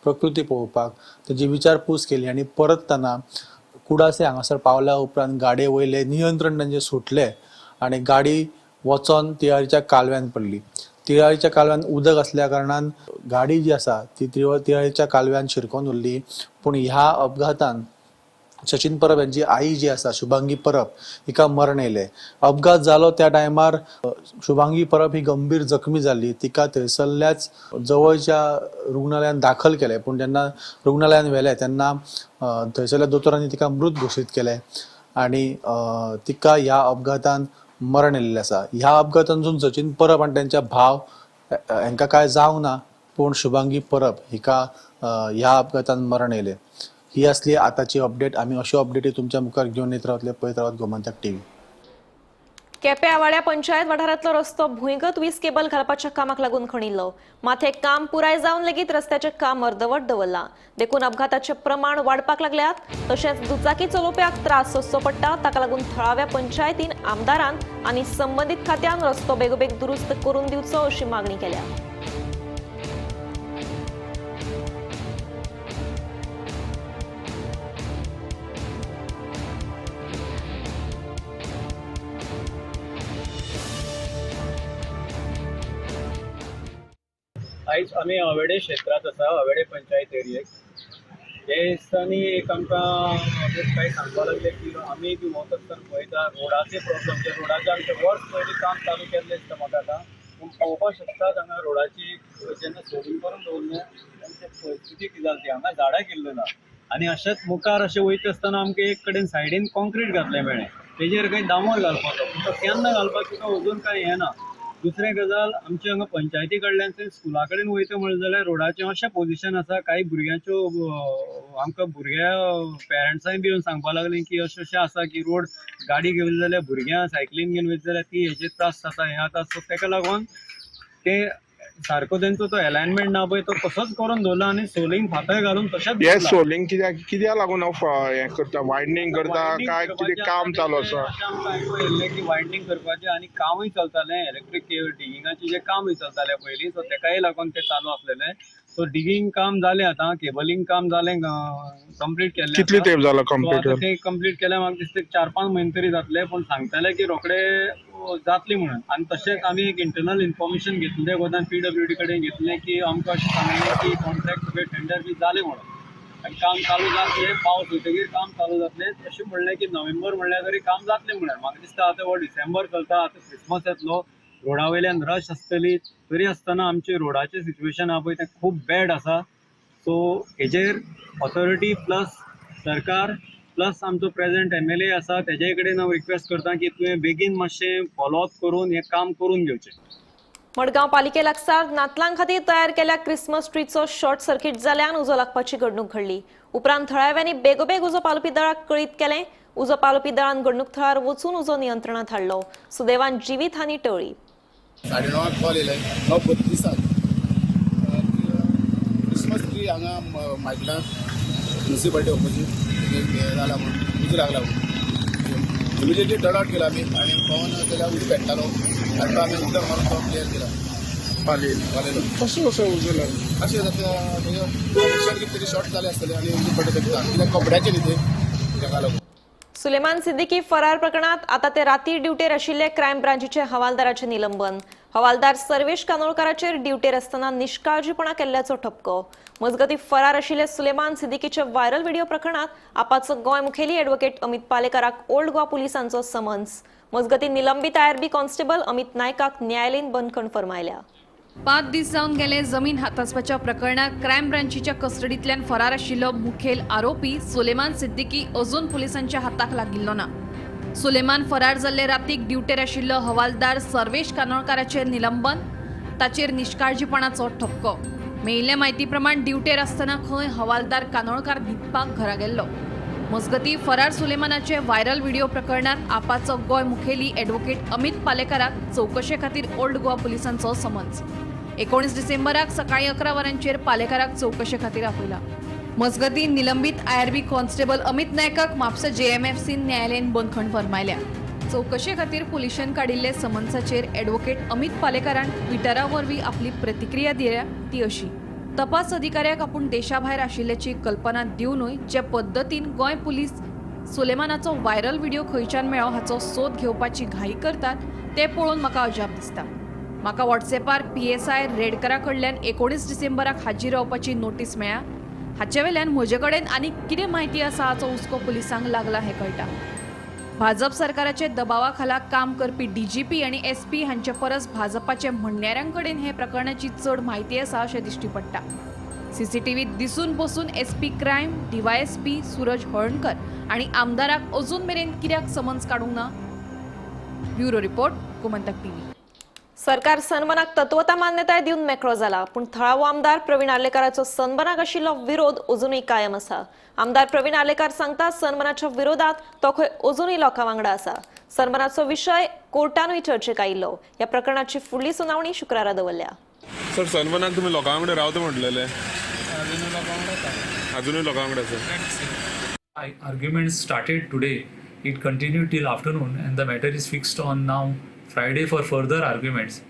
[SPEAKER 16] प्रकृती पळोवपाक, तेजी विचारपूस केली आनी परततना कुडासे हांगासर पावल्या उपरांत गाडये वयले नियंत्रण तांचे सुटले आनी गाडी वचोन तिळारीच्या कालव्यान पडली. तिळारीच्या कालव्यान उदक आसल्या कारणान गाडी जी आसा ती तिळारीच्या कालव्यान शिरकोन उरली. पूण ह्या अपघातान सचिन परब यांची आई जी आसा शुभांगी परब हिका मरण येयलें. अपघात जालो त्या टायमार शुभांगी परब ही गंभीर जखमी जाल्ली, तिका थंयसरल्याच जवळच्या रुग्णालयान दाखल केलें. पूण जेन्ना रुग्णालयान व्हेलें तेन्ना थंयसरल्या दोतोरांनी तिका मृत घोशीत केलें आनी तिका ह्या अपघातान मरण येयल्लें आसा. ह्या अपघातांतसून सचिन परब आनी तेंच्या भाव हांकां कांय जावंक ना, पूण शुभांगी परब हिका ह्या अपघातान मरण येयलें. ही असली आताची अपडेट. आमी अश्यो अपडेटी तुमच्या मुखार घेवन येत रावतले. पळयत रावत गोमंतक टीव्ही.
[SPEAKER 1] केपें आवाड्या पंचायत वाठारांतलो रस्तो भुंयगत वीज केबल घालपाच्या कामाक लागून खणिल्लो. मात हें काम पुराय जावन लेगीत रस्त्याचें काम अर्दवट दवरलां, देखून अपघाताचें प्रमाण वाडपाक लागल्यात. तशेंच दुचाकी चलोवप्याक त्रास सोंसचो पडटा. ताका लागून थळाव्या पंचायतीन आमदारान आनी संबंदीत खात्यान रस्तो बेगोबेग दुरुस्त करून दिवचो अशी मागणी केल्या.
[SPEAKER 4] आयज आमी आवेडे क्षेत्रांत आसा, आवेडे पंचायत एरियेक. हे दिसांनी एक आमकां काय सांगपाक लागले की आमी बी वता आसतना पळयता रोडाचे प्रॉब्लम. जे रोडाचे आमचे वर्स पयलीं काम चालू केल्लें दिसता म्हाका आतां, पूण पळोवपाक शकतात हांगा रोडाची जेन्ना सोडून करून दवरलें तेन्ना परिस्थिती कितें जाली ती हांगा झाडां केल्लें ना. आनी अशेंच मुखार अशें वयता आसतना आमकां एक कडेन सायडीन कॉन्क्रीट घातलें मेळ्ळें, तेजेर खंय डांबर घालपाचो, पूण तो केन्ना घालपाचो तो अजून कांय हें ना. दुसरें गजाल आमच्या हांगा पंचायती कडल्यान स्कुला कडेन वयता म्हणलें जाल्यार रोडाचें अशें पोजिशन आसा, कांय भुरग्यांच्यो आमकां भुरग्या पेरंट्सांय बी येवन सांगपाक लागलीं की अशें अशें आसा की रोड गाडी घेवन जाल्यार भुरग्यां सायकलीन घेवन वयता जाल्यार ती हेजेर त्रास जाता, हें जाता. सो तेका लागून ते सारको तेंचो तो एलायनमेंट ना पळय तो तसोच करून दवरला आनी सोलिंग फातर घालून तशेंच
[SPEAKER 14] हे सोलिंग कित्याक लागून हें करता, वायडनींग करता काय कितें काम चालू आसा?
[SPEAKER 4] अशें आमकां आयकूंक येयल्लें की वायडनींग करपाचें आनी कामूय चलतालें, इलेक्ट्रीक डिगिंगाचें जें कामूय चलतालें पयलीं, सो तेकाय लागून तें चालू आसलेलें. सो डिगींग काम जालें आतां, केबलिंग काम जालें, कंप्लीट केल्लें.
[SPEAKER 14] कितले तेंप जालो कंप्लीट?
[SPEAKER 4] तें कंप्लीट केलें म्हाका दिसता 4-5 म्हयने तरी जातले, पूण सांगताले की रोखडे जातली म्हणून. आनी तशेंच आमी एक इंटरनल इन्फॉर्मेशन घेतलें गोदान PWD कडेन घेतलें की आमकां अशें सांगलें की कॉन्ट्रॅक्ट सगळें टेंडर बी जालें म्हणून आनी काम चालू जातलें, पावस वयतकीर काम चालू जातलें अशें म्हणलें की नोव्हेंबर म्हणल्यार तरी काम जातलें म्हणल्यार. म्हाका दिसता आतां हो डिसेंबर चलता, आतां क्रिसमस येतलो, रोडा वयल्यान रश आसतली, तरी आसतना आमचें रोडाचें सिट्युएशन आहा पळय तें खूब बॅड आसा. सो हेजेर ऑथॉरिटी प्लस सरकार प्लस आमचो प्रेझेंट MLA आसा तेजे कडेन हांव रिक्वेस्ट करता की तुवें बेगीन मातशें फॉलोअप करून हें काम करून घेवचें.
[SPEAKER 1] मडगांव पालिके लागसार नातलां खातीर तयार केल्या क्रिसमस ट्रीचो शॉर्ट सर्किट जाल्यान उजो लागपाची घडणूक घडली. उपरांत थळाव्यांनी बेगोबेग उजो पालोवपी दळाक कळीत केलें. उजो पालोवपी दळान घडणूक थळार वचून उजो नियंत्रणात हाडलो. सुदैवान जिवीत हानी टळ्ळी.
[SPEAKER 13] 9:30 कॉल येयले, 9:32 क्रिसमस ट्री हांगा मायकला म्युनिसिपालिटी ऑपोजीट जाला म्हणून उजो लागला म्हणून इमिजिएटली टर्न आउट केला आमी आनी पवन जाल्यार उजो पेट्टालो आनी तो आमी उदक मारून तो क्लियर केला. पालेलो
[SPEAKER 14] कसो कसो उजो लागलो?
[SPEAKER 13] अशें जाता कनेक्शन कितें तरी शॉर्ट जालें आसतलें आनी उजो पडटा कित्याक कपड्याचें न्ही तें तेका लागून.
[SPEAKER 1] सुलेमान सिद्दीकी फरार प्रकरणात आता ते राती ड्युटेर आशिल्ले क्रायम ब्रांचीचे हवालदाराचे निलंबन. हवालदार सर्वेश कानोळकाराचेर ड्युटेर आसतना निष्काळजीपणा केल्ल्याचो ठपको. मजगती फरार आशिल्ले सुलेमान सिद्दीकीचे व्हायरल व्हिडिओ प्रकरणात आपाचो गोंय मुखेली ॲडव्होकेट अमित पालेकाराक ओल्ड गोवा पुलिसांचो समन्स. मजगती निलंबित IRB constable Amit नायकाक न्यायालयीन बंदखण फर्मायल्या.
[SPEAKER 17] 5 दीस जावन गेले जमीन हातासपाच्या प्रकरणात क्रायम ब्रांचीच्या कस्टडींतल्यान फरार आशिल्लो मुखेल आरोपी सुलेमान सिद्दीकी अजून पुलिसांच्या हाताक लागिल्लो ना. सुलेमान फरार जाल्ले रातीक ड्युटेर आशिल्लो हवालदार सर्वेश कानोळकाराचेर निलंबन, ताचेर निष्काळजीपणाचो ठपको। मेळिल्ले म्हायती प्रमाण ड्युटेर आसतना खंय हवालदार कानोळकार न्हिदपाक घरा गेल्लो। मजगती फरार सुलेमानाचे व्हायरल व्हिडिओ प्रकरणात आपाचो गोंय मुखेली ॲडव्होकेट अमित पालेकाराक चवकशे खातीर ओल्ड गोवा पुलिसांचो समन्स। 19 डिसेंबराक सकाळी 11 वरांचेर पालेकाराक चवकशे खातीर आपयला। मजगती निलंबित आयआरबी कॉन्स्टेबल अमित नायकाक म्हापसा जेएमएफसीन न्यायालयीन बंदखण फर्मायल्या। चवकशे खातीर पुलिशेन काडिल्ले समन्साचेर ॲडव्होकेट अमित पालेकारान ट्विटरा वरवीं आपली प्रतिक्रिया दिल्या ती अशी: तपास अधिकाऱ्याक आपूण देशाभायर आशिल्ल्याची कल्पना दिवनूय जे पद्दतीन गोंय पुलीस सुलेमानाचो व्हायरल व्हिडिओ खंयच्यान मेळ्ळो हाचो सोद घेवपाची घाई करतात ते पळोवन म्हाका अजाप दिसता। म्हाका व्हॉट्सएपार पीएसआय रेडकरा कडल्यान 19 डिसेंबराक हाजीर रावपाची नोटीस मेळ्ळ्या। हाचे वेल्यान म्हजे कडेन आनी कितें म्हायती आसा हाचो हुस्को पुलिसांक लागला हें कळटा। भाजप सरकाराचे दबावा खाला काम करपी डीजीपी आनी एसपी हांचे परस भाजपाचे म्हणयाऱ्यां कडेन हे प्रकरणाची चड म्हायती आसा अशें दिश्टी पडटा। सीसीटीव्हीत दिसून बसून एसपी क्रायम, डीवायएसपी सूरज हळणकर आनी आमदाराक अजून मेरेन कित्याक समन्स काडूंक ना? Bureau report, Gomantak TV.
[SPEAKER 1] सरकार सनबनाक तत्वता मान्यताय दिवन मेकळो जाला, पूण थळावो आमदार प्रवीण आर्लेकाराचो सनबनाक आशिल्लो विरोध अजुनूय कायम आसा। आमदार प्रवीण आर्लेकार सांगता सनबनाच्या विरोधात तो खंय अजुनूय लोकां वांगडा आसा। सनबनाचो विशय कोर्टानूय चर्चेक आयिल्लो। ह्या प्रकरणाची फुडली सुनावणी शुक्रारा दवरल्या।
[SPEAKER 14] सर, सनबनाक तुमी लोकां वांगडा रावता म्हटलेले, अजुनूय लोकां वांगडा आसा।
[SPEAKER 3] Arguments started today, it continued till afternoon and the matter is fixed on now Friday for further arguments.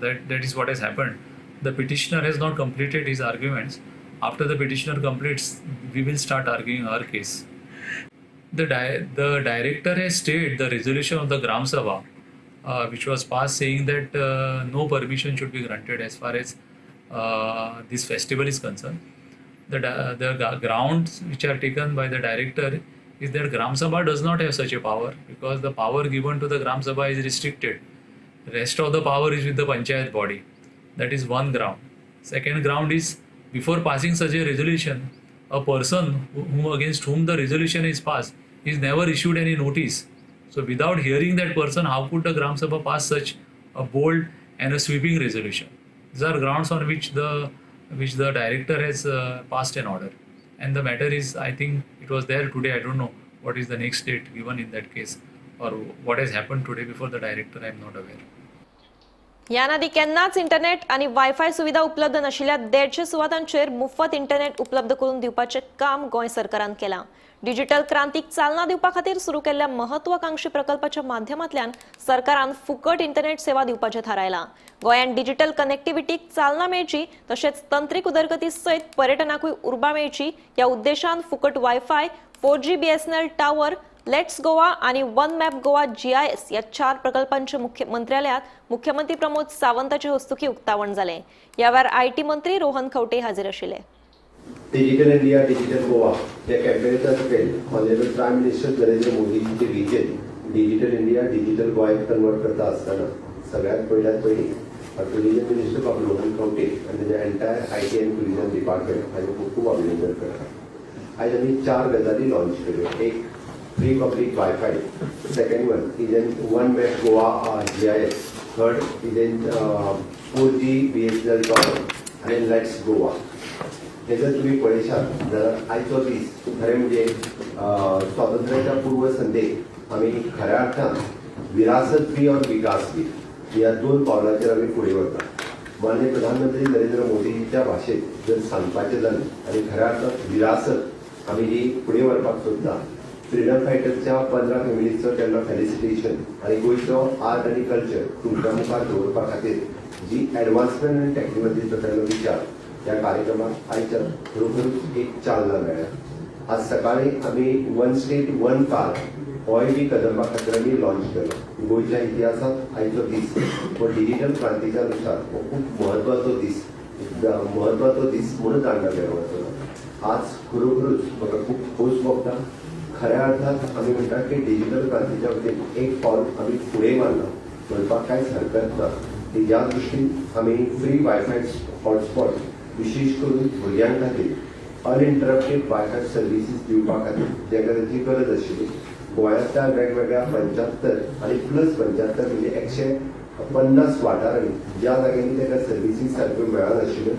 [SPEAKER 3] That is what has happened. The petitioner has not completed his arguments. After the petitioner completes, we will start arguing our case. The director has stated the resolution of the Gram Sabha, which was passed, saying that no permission should be granted as far as this festival is concerned. The grounds which are taken by the director is that Gram Sabha does not have such a power, because the power given to the Gram Sabha is restricted. Rest of the power is with the panchayat body. That is one ground. Second ground is, before passing such a resolution, a person whom against whom the resolution is passed is never issued any notice. So without hearing that person, how could the Gram Sabha pass such a bold and a sweeping resolution? These are grounds on which the director has passed an order. And the matter is, I think it was there today. I don't know what is the next date given in that case or what has happened today before the director, I am not aware.
[SPEAKER 1] ह्या आदी केन्नाच internet आनी wifi सुविधा उपलब्ध नाशिल्ल्या 150 सुवातांचेर मुफत internet उपलब्ध करून दिवपाचें काम गोंय सरकारान केलां। डिजिटल क्रांतीक चालना दिवपा खातीर सुरू केल्ल्या महत्वाकांक्षी प्रकल्पाच्या माध्यमांतल्यान सरकारान फुकट इंटरनेट सेवा दिवपाचें थारायलां। गोंयांत डिजिटल कनेक्टिव्हिटीक चालना मेळची तशेंच तंत्रीक उदरगती सयत पर्यटनाकूय उर्बा मेळची ह्या उद्देशान फुकट wifi, 4G BSNL tower, let's Goa आणि वन मॅप गोवा जीआयएस या 4 प्रकल्पांचे मुख्य मंत्रालयात मुख्यमंत्री प्रमोद सावंताचे हस्तुकी उक्तावण झाले। यावेळार IT मंत्री रोहन खवटे हाजीर आशिल्ले।
[SPEAKER 9] डिजिटल इंडिया डिजिटल गोवा या कॅम्पेनाच्या सकयल ऑनरेबल प्रायम मिनिस्टर नरेंद्र मोदींचे vision digital India digital Goa convert करता आसतना सगळ्यात पयल्यात पयलीं टुरिझम मिनिस्टर बाब रोहन खवटे आनी तेजे entire IT and tourism department हांचे खूब खूब अभिनंदन करता। आयज आमी 4 गजाली लॉन्च केल्यो। एक free public wifi, second one is an one map Goa GIS, third is an 4G BSNL tower आनी let's Goa. हे जर तुमी पळयशात जाल्यार आयचो दीस खरें म्हणजे स्वातंत्र्याच्या पूर्वसंध्येक आमी खऱ्या अर्थान विरासत बी और विकास बी ह्या 2 पावलांचेर आमी फुडें वता। माननीय प्रधानमंत्री नरेंद्र मोदींच्या भाशेंत जर सांगपाचें जालें आनी खऱ्या अर्थान विरासत आमी जी फुडें व्हरपाक सोदता, फ्रिडम फायटर्सच्या 15 फॅमिलीचो तेन्ना फेलिसिटेशन आनी गोंयचो आर्ट आनी कल्चर तुमच्या मुखार दवरपा खातीर जी एडवान्समेंट आनी टॅक्नॉलॉजीचो तेन्ना विचार ह्या कार्यक्रमाक आयच्या खरोखरूच एक चालना मेळ्ळ्या। आज सकाळी आमी वन स्टेट वन कार होय बी कदंबा खातीर आमी लॉन्च केलो। गोंयच्या इतिहासांत आयचो दीस हो डिजिटल क्रांतीच्या नुसार हो खूब महत्वाचो दीस म्हणून जाणला गेलो वतलो। आज खरोखरूच म्हाका खूब खोस भोगता। खऱ्या अर्थात आमी म्हणटा की डिजिटल क्रांतीच्या वतीन एक पावल आमी फुडें मारलां म्हणपाक कांयच हरकत ना। ह्या दृश्टीन आमी फ्री वायफाय हॉटस्पॉट विशेष करून भुरग्यां खातीर अनइंटरप्टेड वायफाय सर्विसीस दिवपा खातीर जाका ताची गरज आशिल्ली गोंयांतल्या वेगवेगळ्या 75 आनी प्लस 75 म्हणजे 150 वाठारांनी ज्या जाग्यांनी ताका सर्विसीस सारक्यो मेळनाशिल्ल्यो,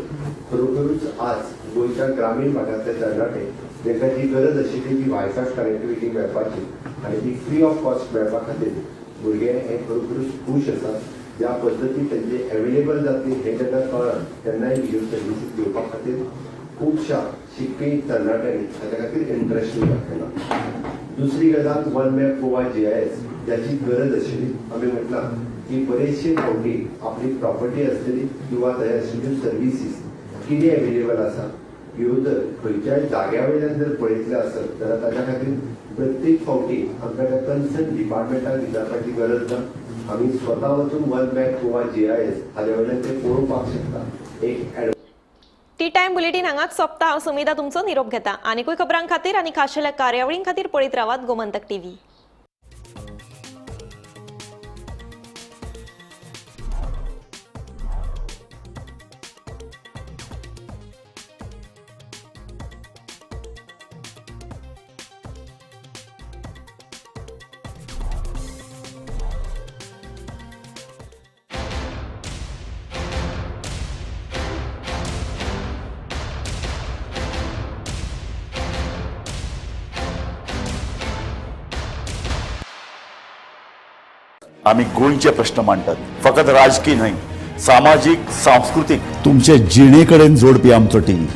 [SPEAKER 9] खरोखरूच आज गोंयच्या ग्रामीण भागांतले तरणाटे तांकां जी गरज आशिल्ली ती वायफाय कनेक्टिविटी मेळपाची आनी ती फ्री ऑफ कॉस्ट मेळपा खातीर भुरगे हे खरोखरूच खूश आसात. ज्या पद्दतीन तेंचे एवेलेबल जातली हें जेन्ना कळ्ळां तेन्नाय ह्यो सर्विसीस घेवपा खातीर खुबश्या शिकपी तरणाट्यांनी ताच्या खातीर इंट्रस्ट दाखयला. दुसरी गजाल वन मॅप गोवा GIS ज्याची गरज आशिल्ली. आमी म्हटलां की बरेचशे फावटी आपली प्रॉपर्टी आसतली किंवा थंय आशिल्ल्यो सर्विसीस कितें एवेलेबल आसा ह्यो जर खंयच्याय जाग्या वयल्यान जर पळयतले आसत जाल्यार ताच्या खातीर प्रत्येक फावटी आमकां त्या कन्सर्न डिपार्टमेंटाक विचारपाची गरज ना. आमी स्वता वचून वन मॅप गोवा GIS हाज्या वयल्यान ते पळोवपाक शकता. एक
[SPEAKER 1] टी टायम बुलेटीन हांगाच सोंपता. हांव सुमिता तुमचो निरोप घेता. आनीकूय खबरां खातीर आनी खाशेल्या कार्यावळीं खातीर पळयत रावात गोमंतक टीव्ही.
[SPEAKER 2] आमी गोंयचे प्रश्न मांडटात, फकत राजकी न्हय, सामाजीक, सांस्कृतीक, तुमचे जिणे कडेन जोडपी आमचो टीव्ही,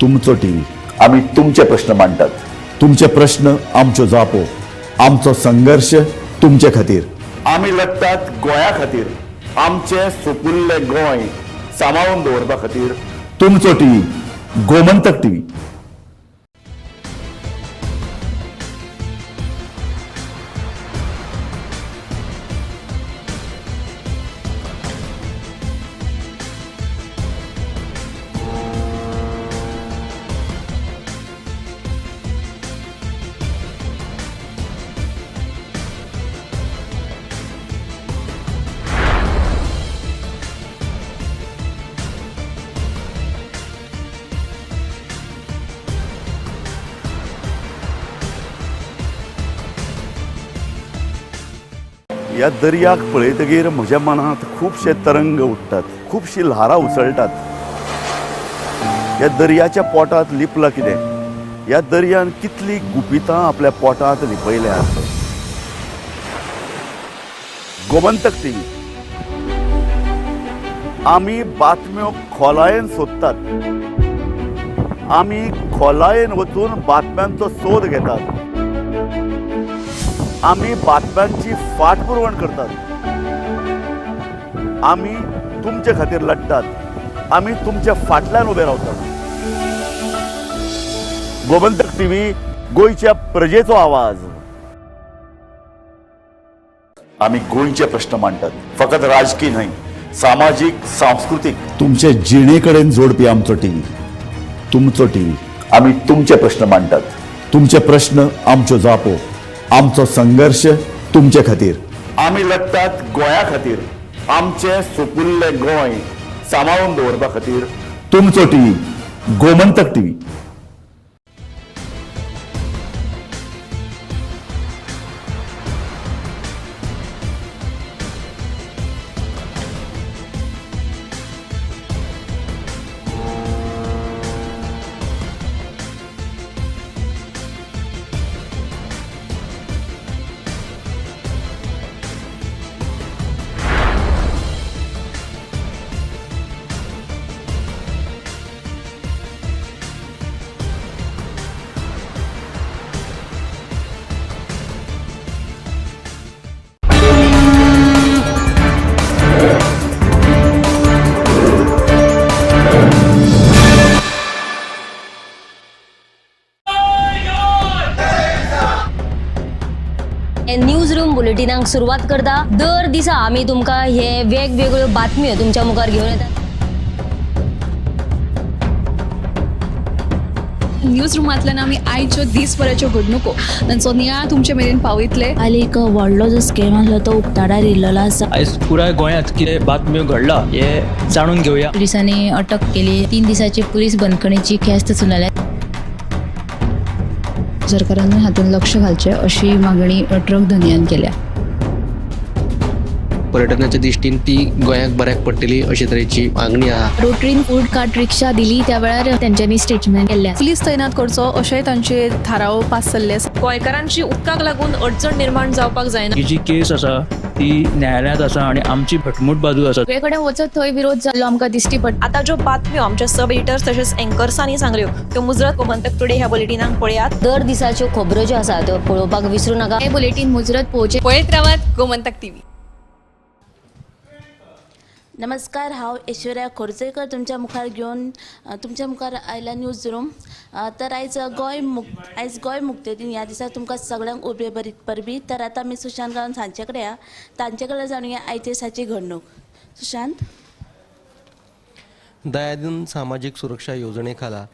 [SPEAKER 2] तुमचो टीव्ही. आमी तुमचे प्रश्न मांडटात, तुमचे प्रश्न आमच्यो जापो, आमचो संघर्श तुमचे खातीर. आमी लढटात गोंया खातीर, आमचें सुपुल्लें गोंय सांबाळून दवरपा खातीर. तुमचो टीव्ही, गोमंतक टीव्ही. ह्या दर्याक पळयतगीर म्हज्या मनांत खुबशे तरंग उठ्ठात, खुबशीं ल्हारां उसळटात. ह्या दर्याच्या पोटांत लिपलां कितें? ह्या दर्यान कितलीं गुपितां आपल्या पोटांत लिपयल्यात. गोमंतक टीव्ही आमी बातम्यो खोलायेन सोदतात, आमी खोलायेन वचून बातम्यांचो सोद घेतात, आमी बातम्यांची फाटपुरवण करतात, आमी तुमचे खातीर लढटात, आमी तुमच्या फाटल्यान उबे रावतात. गोमंतक टीव्ही, गोंयच्या प्रजेचो आवाज. आमी गोंयचे प्रश्न मांडटात, फकत राजकी न्हय, सामाजीक, सांस्कृतीक, तुमचे जिणे कडेन जोडपी आमचो टीव्ही, तुमचो टीव्ही. आमी तुमचे प्रश्न मांडटात, तुमचे प्रश्न आमच्यो जापो, आमचो संघर्श तुमचे खातीर. आमी लढटात गोंया खातीर, आमचें सुपुल्लें गोंय सांबाळून दवरपा खातीर. तुमचो TV, Gomantak TV.
[SPEAKER 6] News room बुलेटिनाक सुरवात करता. दर दिसा आमी तुमकां हे वेगवेगळ्यो बातम्यो तुमच्या मुखार घेवन येतात.
[SPEAKER 17] न्यूज रुमांतल्यान आमी आयच्यो दीसभराच्यो घडणुको तांचो नियाळ तुमचे मेरेन पावयतले.
[SPEAKER 15] आनी एक व्हडलो जो स्कॅम आसलो तो उक्ताडार येयल्लो आसा.
[SPEAKER 22] आयज पुराय गोंयांत कितें बातम्यो घडला हे जाणून घेवया.
[SPEAKER 15] पुलिसांनी अटक केली. 3 दिसाची पुलीस बंदखणीची ख्यास्त सुनायल्या.
[SPEAKER 8] सरकारान हातूंत लक्ष घालचें अशी मागणी ट्रक धनयान केल्या.
[SPEAKER 12] पर्यटनाच्या दृश्टीन ती गोंयाक बऱ्याक पडटली अशे तरेची मागणी आहा.
[SPEAKER 15] रोटरीन फूड कार्ट रिक्षा दिली त्या वेळार तेंच्यांनी स्टेटमेंट केल्लें.
[SPEAKER 17] पुलीस तैनात करचो अशेंय तांचे थाराव पास जाल्ले आसा.
[SPEAKER 1] गोंयकारांची उदकाक लागून अडचण निर्माण जावपाक जायना.
[SPEAKER 22] ही जी केस आसा ती न्यायालयांत आसा आनी आमची घटमूट बाजू आसा.
[SPEAKER 15] सगळे कडेन वचत थंय विरोध जाल्लो आमकां दिश्टी पडटा.
[SPEAKER 1] आतां ज्यो बातम्यो आमच्या सब एडिटर्स तशेंच एंकर्सांनी सांगल्यो त्यो मुजरत गोमंतक टुडे ह्या बुलेटिनाक पळयात.
[SPEAKER 6] दर दिसाच्यो खबरो ज्यो आसा त्यो पळोवपाक विसरू नाका.
[SPEAKER 15] हे बुलेटीन मुजरत पळोवचें.
[SPEAKER 17] पळयत रावात गोमंतक टीव्ही.
[SPEAKER 15] नमस्कार, हांव ऐश्वर्या खोर्जेकर तुमच्या मुखार घेवन तुमच्या मुखार आयला न्यूज रूम. तर आयज गोंय मुक्ती दिन ह्या दिसा तुमकां सगळ्यांक उबे बरी परबी. तर आतां आमी सुशांत गांवस हांचे कडेन या, तांचे कडेन जाणुया आयचे दिसाची घडणूक. सुशांत.
[SPEAKER 12] दयानंद सामाजीक सुरक्षा येवजणे खाला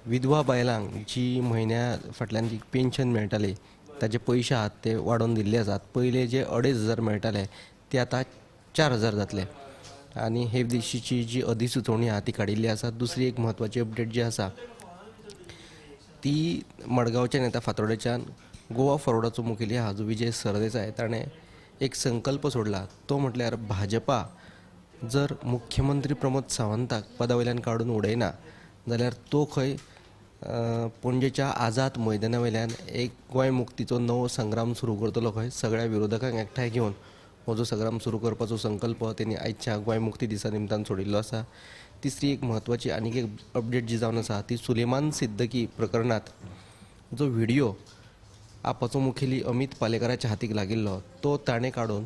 [SPEAKER 12] विधवा बायलांक जी म्हयन्या फाटल्यान जी पेन्शन मेळटाली ताजे पयशे आहात ते वाडोवन दिल्ले आसात. पयले जे 2500 मेळटाले ते आतां 4000 जातले आनी हे दिशीची जी अधिसुचोवणी आहा ती काडिल्ली आसा. दुसरी एक म्हत्वाची अपडेट जी आसा ती मडगांवच्यान येता, फातोडेच्यान गोवा फॉरवर्डाचो मुखेली आहा जो विजय सरदेसाय ताणें एक संकल्प सोडला तो म्हटल्यार भाजपा जर मुख्यमंत्री प्रमोद सावंताक पदा वयल्यान काडून उडयना जाल्यार तो खंय पणजेच्या आझाद मैदाना वयल्यान एक गोंय मुक्तीचो नवो संग्राम सुरू करतलो खंय, सगळ्या विरोधकांक एकठांय घेवन हो जो संग्राम सुरू करपाचो संकल्प तेणी आयच्या गोंय मुक्ती दिसा निमतान सोडिल्लो आसा. तिसरी एक म्हत्वाची आनीक एक अपडेट जी जावन आसा ती सुलेमान सिद्दकी प्रकरणांत जो व्हिडियो आपाचो मुखेली अमित पालेकराच्या हातीक लागिल्लो तो ताणें काडून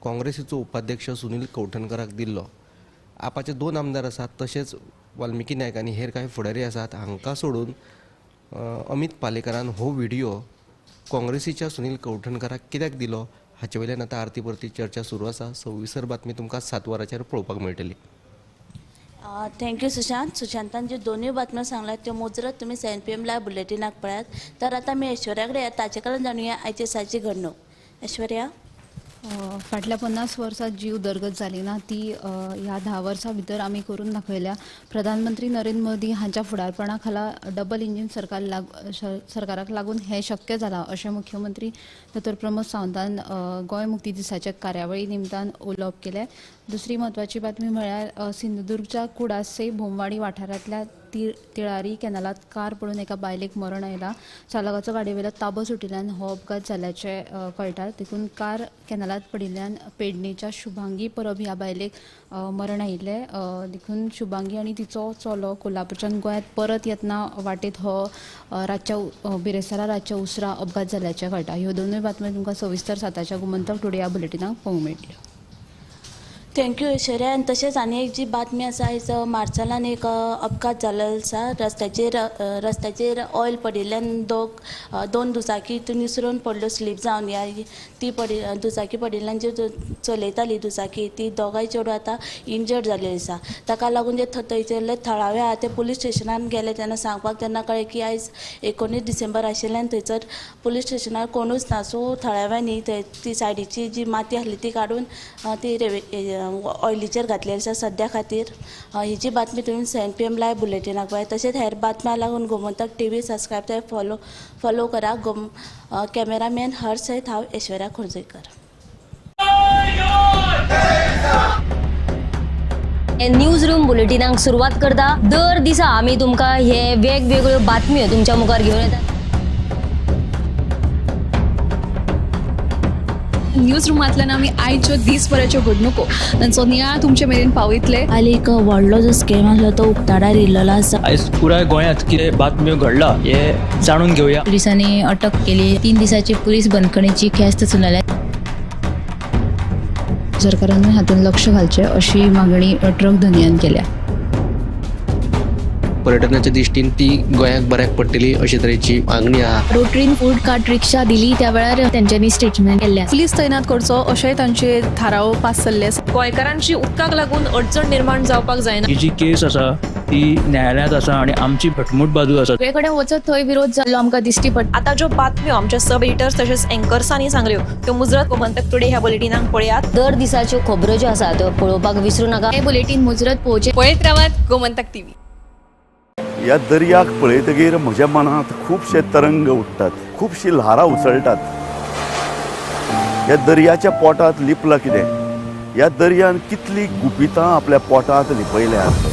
[SPEAKER 12] काँग्रेसीचो उपाध्यक्ष सुनील कवठणकराक दिल्लो. आपाचे 2 आमदार आसात तशेंच वाल्मिकी नायक आनी हेर कांय फुडारी आसात हांकां सोडून अमित पालेकरान हो व्हिडियो काँग्रेसीच्या सुनील कवठणकराक कित्याक दिलो हाचे वयल्यान आतां आरती परती चर्चा सुरू आसा. सविस्तर बातमी तुमकां 7 वरांचेर पळोवपाक मेळटली.
[SPEAKER 15] Thank you Sushant. सुशांतान ज्यो दोनूय बातम्यो सांगल्यात त्यो मुजरत तुमी 7 PM live बुलेटिनाक पळयात. तर आतां आमी ऐश्वर्या कडेन ताचे कडेन जाणुया आयचे दिसाची घडणूक. ऐश्वर्या.
[SPEAKER 8] फाटल्या 50 वर्सां जी उदरगत जाली ना ती ह्या 10 वर्सां भितर आमी करून दाखयल्या. प्रधानमंत्री नरेंद्र मोदी हांच्या फुडारपणा खाला डबल इंजीन सरकार सरकाराक लागून हें शक्य जालां अशें मुख्यमंत्री दोतोर प्रमोद सावंतान गोंय मुक्ती दिसाच्या कार्यावळी निमतान उलोवप केलें. दुसरी म्हत्वाची बातमी म्हळ्यार सिंधुदुर्गच्या कुडासे भोमवाडी वाठारांतल्या तिळारी कॅनलांत कार पडून एका बायलेक मरण आयलां. चालकाचो गाडयेवेलो ताबो सुटिल्ल्यान हो अपघात जाल्ल्याचें कळटा. देखून कार कॅनलांत पडिल्ल्यान पेडणेच्या शुभांगी परब ह्या बायलेक मरण आयिल्लें. देखून शुभांगी आनी तिचो चलो कोल्हापूरच्यान गोंयांत परत येतना वाटेत हो रातच्या बिरेस्तारा रातच्या उसरां अपघात जाल्ल्याचें कळटा. ह्यो दोनूय बातम्यो तुमकां सविस्तर 7च्या गोमंतक टुडे ह्या बुलेटिनाक पळोवंक मेळटल्यो.
[SPEAKER 15] Thank you Aishwarya. आनी तशेंच आनी एक जी बातमी आसा, आयज मार्सेलान एक अपघात जाल्लो आसा. रस्त्याचेर ऑयल पडिल्ल्यान दोन दुचाकी निसरून पडल्यो, स्लीप जावन ह्या ती दुचाकी पडिल्ल्यान जी चलयताली दुचाकी ती दोगांय चेडूं आतां इंजर्ड जाल्ली आसा. ताका लागून जे थंयसरले थळावे आहा ते पुलीस स्टेशनान गेले तेन्ना सांगपाक तेन्ना कळ्ळें की आयज 19 डिसेंबर आशिल्ल्यान थंयसर पुलीस स्टेशनार कोणूच ना. सो थळाव्यांनी ती सायडीची जी माती आसली ती काडून ती ऑयलीचेर घातलेली आसा सद्या खातीर. ही जी बातमी तुमी 7 PM live बुलेटिनाक पळयात. तशेंच हेर बातम्यां लागून गोमंतक टीव्ही सबस्क्रायब फॉलो करा. कॅमेरामॅन हर्ष सयत हांव ऐश्वर्या खोर्जेकर.
[SPEAKER 6] न्यूज रूम बुलेटिनाक सुरवात करता. दर दिसा आमी तुमकां हे वेगवेगळ्यो बातम्यो तुमच्या मुखार घेवन येतात.
[SPEAKER 17] न्यूज रुमांतल्यान आमी आयच्यो दीसभराच्यो घडणुको तांचो नियाळ तुमचे मेरेन पावयतले.
[SPEAKER 15] काल एक व्हडलो जो स्कॅम आसलो तो उक्ताडार येयल्लो आसा.
[SPEAKER 22] आयज पुराय गोंयांत कितें बातम्यो घडला हे जाणून घेवया.
[SPEAKER 5] पुलिसांनी अटक केली. 3 दिसाची पुलीस बंदखणीची ख्यास्त सुनायल्या.
[SPEAKER 8] सरकारान हातूंत लक्ष घालचें अशी मागणी ट्रक धनयान केल्या.
[SPEAKER 12] पर्यटनाच्या दृश्टीन ती गोंयाक बऱ्याक पडटली अशे तरेची मागणी आहा.
[SPEAKER 15] रोटरीन फूड कार्ट रिक्षा दिली त्या वेळार तेंच्यांनी स्टेटमेंट केल्लें.
[SPEAKER 17] पुलीस तैनात करचो अशेंय तांचे थाराव पास जाल्ले आसा.
[SPEAKER 1] गोंयकारांची उदकाक लागून अडचण निर्माण जावपाक जायना.
[SPEAKER 22] ही जी केस आसा ती न्यायालयांत आसा आनी आमची घटमूट बाजू आसा.
[SPEAKER 15] सगळे कडेन वचत थंय विरोध जाल्लो आमकां दिश्टी पडटा.
[SPEAKER 1] आतां ज्यो बातम्यो आमच्या सब एडिटर्स तशेंच एंकर्सांनी सांगल्यो त्यो मुजरत गोमंतक टुडे ह्या बुलेटिनाक पळयात.
[SPEAKER 6] दर दिसाच्यो खबरो ज्यो आसा त्यो पळोवपाक विसरू नाका.
[SPEAKER 15] हे बुलेटीन मुजरत पळोवचें.
[SPEAKER 17] पळयत रावात गोमंतक टीव्ही.
[SPEAKER 2] ह्या दर्याक पळयतगीर म्हज्या मनांत खुबशे तरंग उठ्ठात, खुबशी ल्हारां उसळटात. ह्या दर्याच्या पोटांत लिपलां कितें? ह्या दर्यान कितली गुपितां आपल्या पोटांत लिपयल्यात.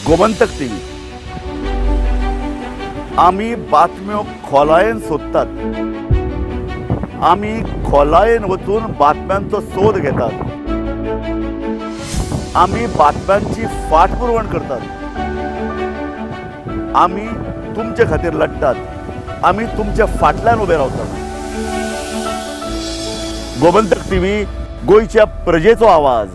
[SPEAKER 2] गोमंतक टीव्ही, आमी बातम्यो खोलायेन सोदतात, आमी खोलायेन वचून बातम्यांचो सोद घेतात, आमी बातम्यांची फाटपुरवण करतात, आमी तुमचे खातीर लढटात, आमी तुमच्या फाटल्यान उबे रावतात. गोमंतक टीव्ही, गोंयच्या प्रजेचो आवाज.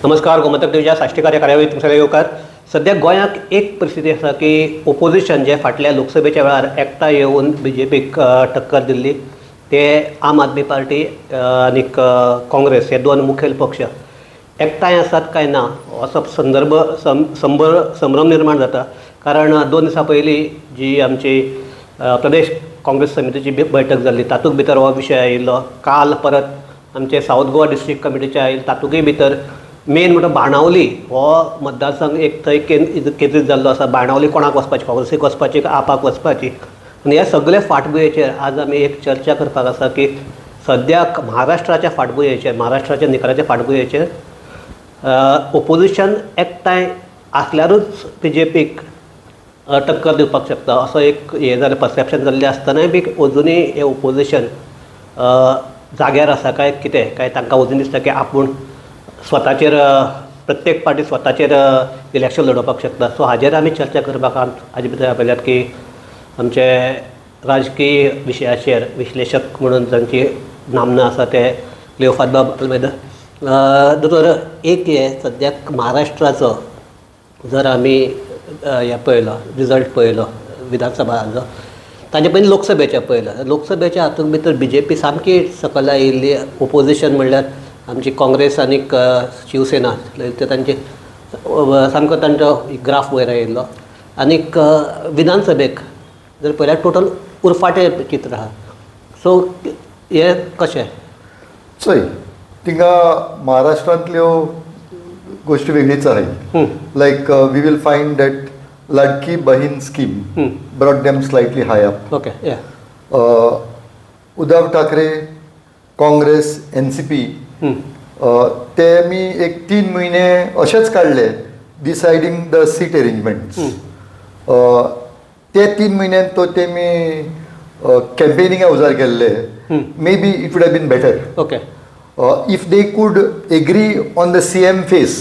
[SPEAKER 19] नमस्कार, गोमंतक टीव्हीच्या साश्टीकार ह्या कार्यावळीत तुमकां येवकार. सद्या गोंयांत एक परिस्थिती आसा की ओपोजिशन जे फाटल्या लोकसभेच्या वेळार एकठांय येवन बी जे पीक टक्कर दिल्ली ते आम आदमी पार्टी आनीक काँग्रेस हे दोन मुखेल पक्ष एकठांय आसात काय ना असो संदर्भ संभ्रम निर्माण जाता. कारण 2 दिसां पयलीं जी आमची प्रदेश काँग्रेस समितीची बैठक जाल्ली तातूंत भितर हो विशय आयिल्लो. काल परत आमचे सावथ गोवा डिस्ट्रिक्ट कमिटीचे आयिल्ले तातूंतय भितर मेन म्हणटा बाणावली हो मतदारसंघ एक थंय केंद्रीत जाल्लो आसा. बाणावली कोणाक वचपाची, काँग्रेसीक वचपाची आपाक वचपाची, आनी ह्या सगळे फाटभुंयेचेर आज आमी एक चर्चा करपाक आसा की सद्याक महाराष्ट्राच्या फाटभुंयेचेर, महाराष्ट्राच्या निकालाच्या फाटभुंयेचेर ओपोजिशन एकठांय आसल्यारूच बी जे पीक टक्कर दिवपाक शकता असो एक हें जालें, परसेप्शन जाल्लें आसतनाय बी अजुनूय हें ओपोजिशन जाग्यार आसा काय कितें, काय तांकां अजून दिसता की आपूण स्वताचेर प्रत्येक पार्टी स्वताचेर इलेक्शन लडोवपाक शकता. सो हाजेर आमी चर्चा करपाक हाजे भितर आपयल्यात की आमचे राजकीय विशयाचेर विश्लेशक म्हणून जांची नामना आसा ते क्लियोफाद अल्मेदा. दोतोर, एक हे सद्याक महाराष्ट्राचो जर आमी हें पळयलो, रिजल्ट पळयलो विधानसभाचो, ताजे पयलीं लोकसभेचें पळयलो. लोकसभेच्या हातूंत भितर बी जे पी सामकी सकयल आयिल्ली, ओपोजिशन म्हणल्यार आमची काँग्रेस आनीक शिवसेना ते तांचे सामको तांचो ग्राफ वयर आयिल्लो. आनीक विधानसभेक जर पळयल्यार टोटल उरफाटें चित्र आहा. सो हें कशें?
[SPEAKER 7] चोय, थिंगा महाराष्ट्रांतल्यो गोश्टी वेगळीच आहाय. Like we will find that Ladki Bahin scheme brought them slightly high up.
[SPEAKER 19] Okay.
[SPEAKER 7] Uddhav Thackeray, Congress, N C P ते मी एक 3 म्हयने अशेच काडले डिसायडींग the seat arrangements. ते 3 म्हयन्यान तो तेमी कॅम्पेनिंगा उजार केल्ले, may be it would have been better.
[SPEAKER 19] Okay.
[SPEAKER 7] If they could agree on the CM face,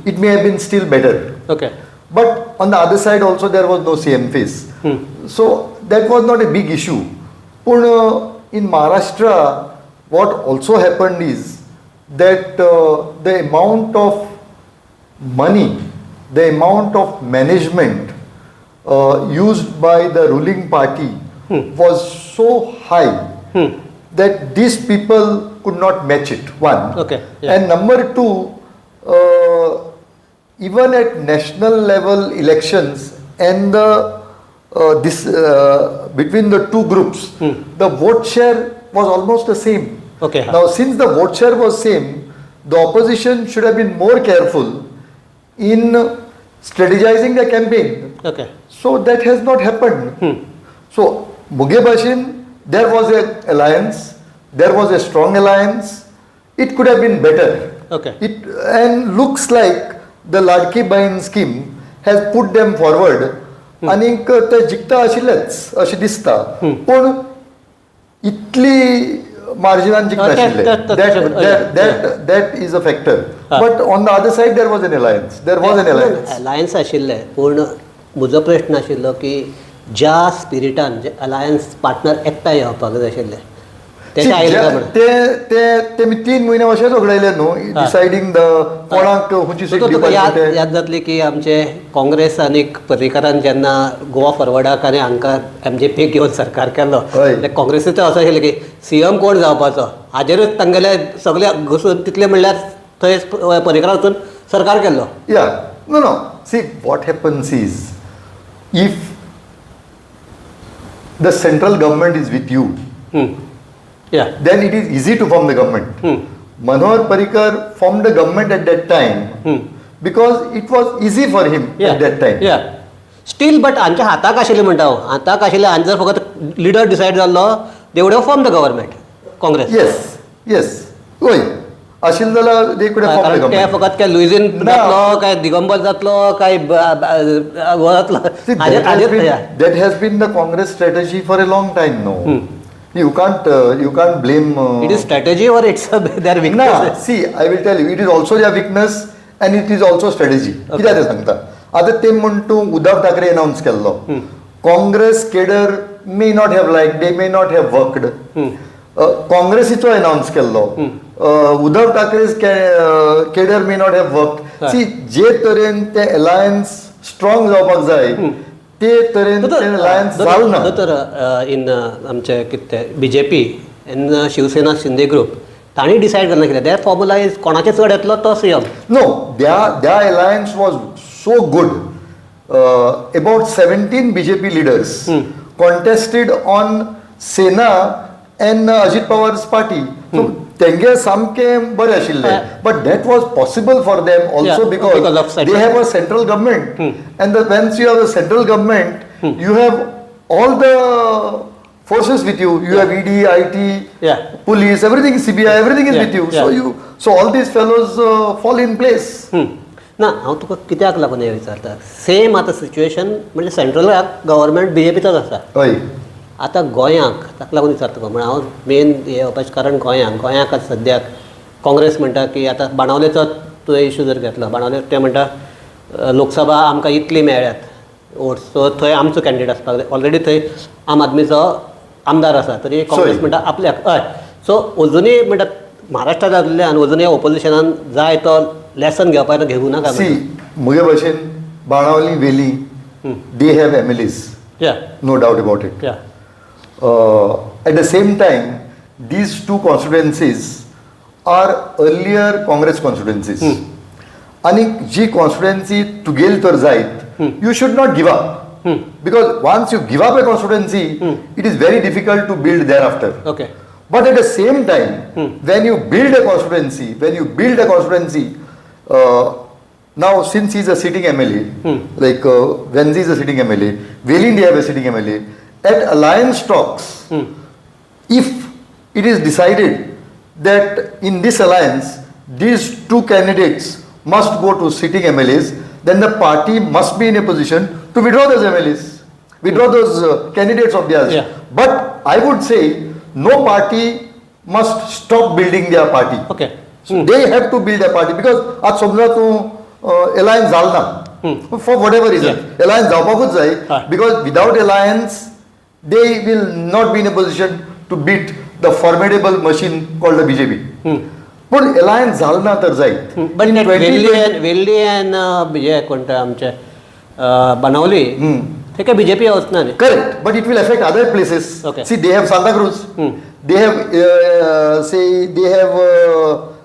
[SPEAKER 7] it may have been still better.
[SPEAKER 19] Okay.
[SPEAKER 7] But on the other side also there was no CM face. So that was not a big issue. पूण in Maharashtra what also happened is that the amount of money, the amount of management used by the ruling party was so high that these people could not match it, one.
[SPEAKER 19] Okay. Yeah.
[SPEAKER 7] And number two, even at national level elections and the this between the two groups, the vote share was almost the same.
[SPEAKER 19] Okay.
[SPEAKER 7] Now, since the vote share was same, the opposition should have been more careful in strategizing the campaign.
[SPEAKER 19] Okay.
[SPEAKER 7] So that has not happened. So, Muge Bhashin, there was an alliance, there was a strong alliance. It could have been better.
[SPEAKER 19] Okay.
[SPEAKER 7] It and looks like the Ladki Bahin scheme has put them forward. आनीक ते जिखता आशिल्लेच अशें दिसता, पूण इतली मार्जिनान जिखनाशिल्ले. That is a factor. But on the other side there was an alliance, there was an alliance.
[SPEAKER 19] Alliance आशिल्लें, पूण म्हजो प्रश्न आशिल्लो की ज्या स्पिरिटान जे अलायन्स पार्टनर एकठांय येवपाक जाय आशिल्ले,
[SPEAKER 7] ते ते तेमी 3 म्हयने अशेंच वगडायले न्हू डिसायडींग the कोणाक खंयची सीट दिवपाची.
[SPEAKER 19] याद जातली की आमचे काँग्रेस आनी पर्रीकारान जेन्ना गोवा फॉरवर्डाक आनी हांकां एमजेपी घेवन सरकार केल्लो, काँग्रेसीचो असो आशिल्लें की सीएम कोण जावपाचो हाजेरूच तांगेले सगळे घुसून तितले म्हणल्यार थंय पर्रीकारान वचून सरकार केल्लो.
[SPEAKER 7] Yeah no no see what happens is if the central government is with you, then it is easy to form the government. Manohar Parrikar formed the government at that time because it was easy for him at that time.
[SPEAKER 19] Still, but हांच्या हाताक आशिल्लें म्हणटा हांव, हाताक आशिल्लें आनी जर फकत लिडर डिसायड जाल्लो they would have form the government Congress.
[SPEAKER 7] Yes yes हय आशिल्लें जाल्यार they could have form the government.
[SPEAKER 19] ते फकत काय लुईझीन जातलो काय दिगंबर जातलो काय जातलो.
[SPEAKER 7] That has been the Congress strategy for a long time no. You can't blame.
[SPEAKER 19] It is strategy or it's their weakness?
[SPEAKER 7] Na, see, I will tell you, it is also their weakness and it is also strategy. कित्याक तें सांगता आतां ते म्हण तूं उद्धव ठाकरे अनावन्स केल्लो, Congress cadre may not have like, they may not have worked. काँग्रेसीचो अनावन्स केल्लो, Uddhav Thackeray's cadre may not have worked. See, जे तरेन ते अलायन्स स्ट्रॉंग जावपाक जाय ते तरेन अलायन्स जाल ना.
[SPEAKER 19] दोतोर, इन आमचे कितें BJP and Shiv Sena Shinde group तांणी डिसायड करना कितें there formula is कोणाचें चड येतलो तो CM.
[SPEAKER 7] No, their alliance was so good. About 17 BJP leaders contested on Sena and Ajit Pawar's party. So तेंगे सामकें बरें आशिल्लें, but that was possible for them also because they have a central government and once you have a central government you have all the forces with you. You have ED, IT, police, everything, CBI, everything is with you. So you, so all these fellows fall in place.
[SPEAKER 19] ना हांव तुका कित्याक लागून हें विचारता, same आतां situation म्हणजे सेंट्रलाक government बीजेपीचोच आसा.
[SPEAKER 7] हय,
[SPEAKER 19] आतां गोंयांक ताका लागून विचारता तुका, म्हण हांव मेन हें येवपाचें कारण गोंयांक, गोंयांक आतां सद्याक काँग्रेस म्हणटा की आतां बाणावलेचो तुवें इशू जर घेतलो, बाणावले ते म्हणटा लोकसभा आमकां इतली मेळ्ळ्यात वोट्स, सो थंय आमचो कॅन्डिडेट आसपाक जाय. ऑलरेडी थंय आम आदमीचो आमदार आसा तरी काँग्रेस म्हणटा आपल्याक. हय, सो अजुनूय म्हणटा महाराष्ट्रांत जाल्ले आनी अजुनूय ओपोजिशनान जाय तो लेसन घेवपाक घेवूं नाका.
[SPEAKER 7] सी, म्हजे भाशेन Benaulim Velim they have MLAs, no doubt about it. At the same time these two constituencies are earlier Congress constituencies. आनी जी कॉन्स्टिट्युएन्सी तुगेली तर जायत, you should not give up, because once you give up a constituency it is very difficult to build thereafter.
[SPEAKER 19] Okay.
[SPEAKER 7] But at the same time, when you build a constituency, now since he is a sitting MLA, like Venzi is a sitting MLA, Velim they have a sitting MLA, at alliance talks, if it is decided that in this alliance, these two candidates must go to sitting MLAs, then the party must be in a position to withdraw those MLAs, withdraw those candidates of theirs.
[SPEAKER 19] Yeah.
[SPEAKER 7] But I would say, no party must stop building their party.
[SPEAKER 19] Okay.
[SPEAKER 7] So they have to build their party because आज समजा तूं alliance जाल ना, for whatever reason, alliance जावपाकूच जाय, because without alliance they will not be in a position to beat the formidable machine called the BJP. पूण alliance जाल ना तर जायत.
[SPEAKER 19] But Velli and हे कोण ते आमचे बाणावली ते काय बीजेपी वचना न्ही.
[SPEAKER 7] Correct, but it will affect other places.
[SPEAKER 19] Okay.
[SPEAKER 7] See, they have Santa Cruz. They have say they have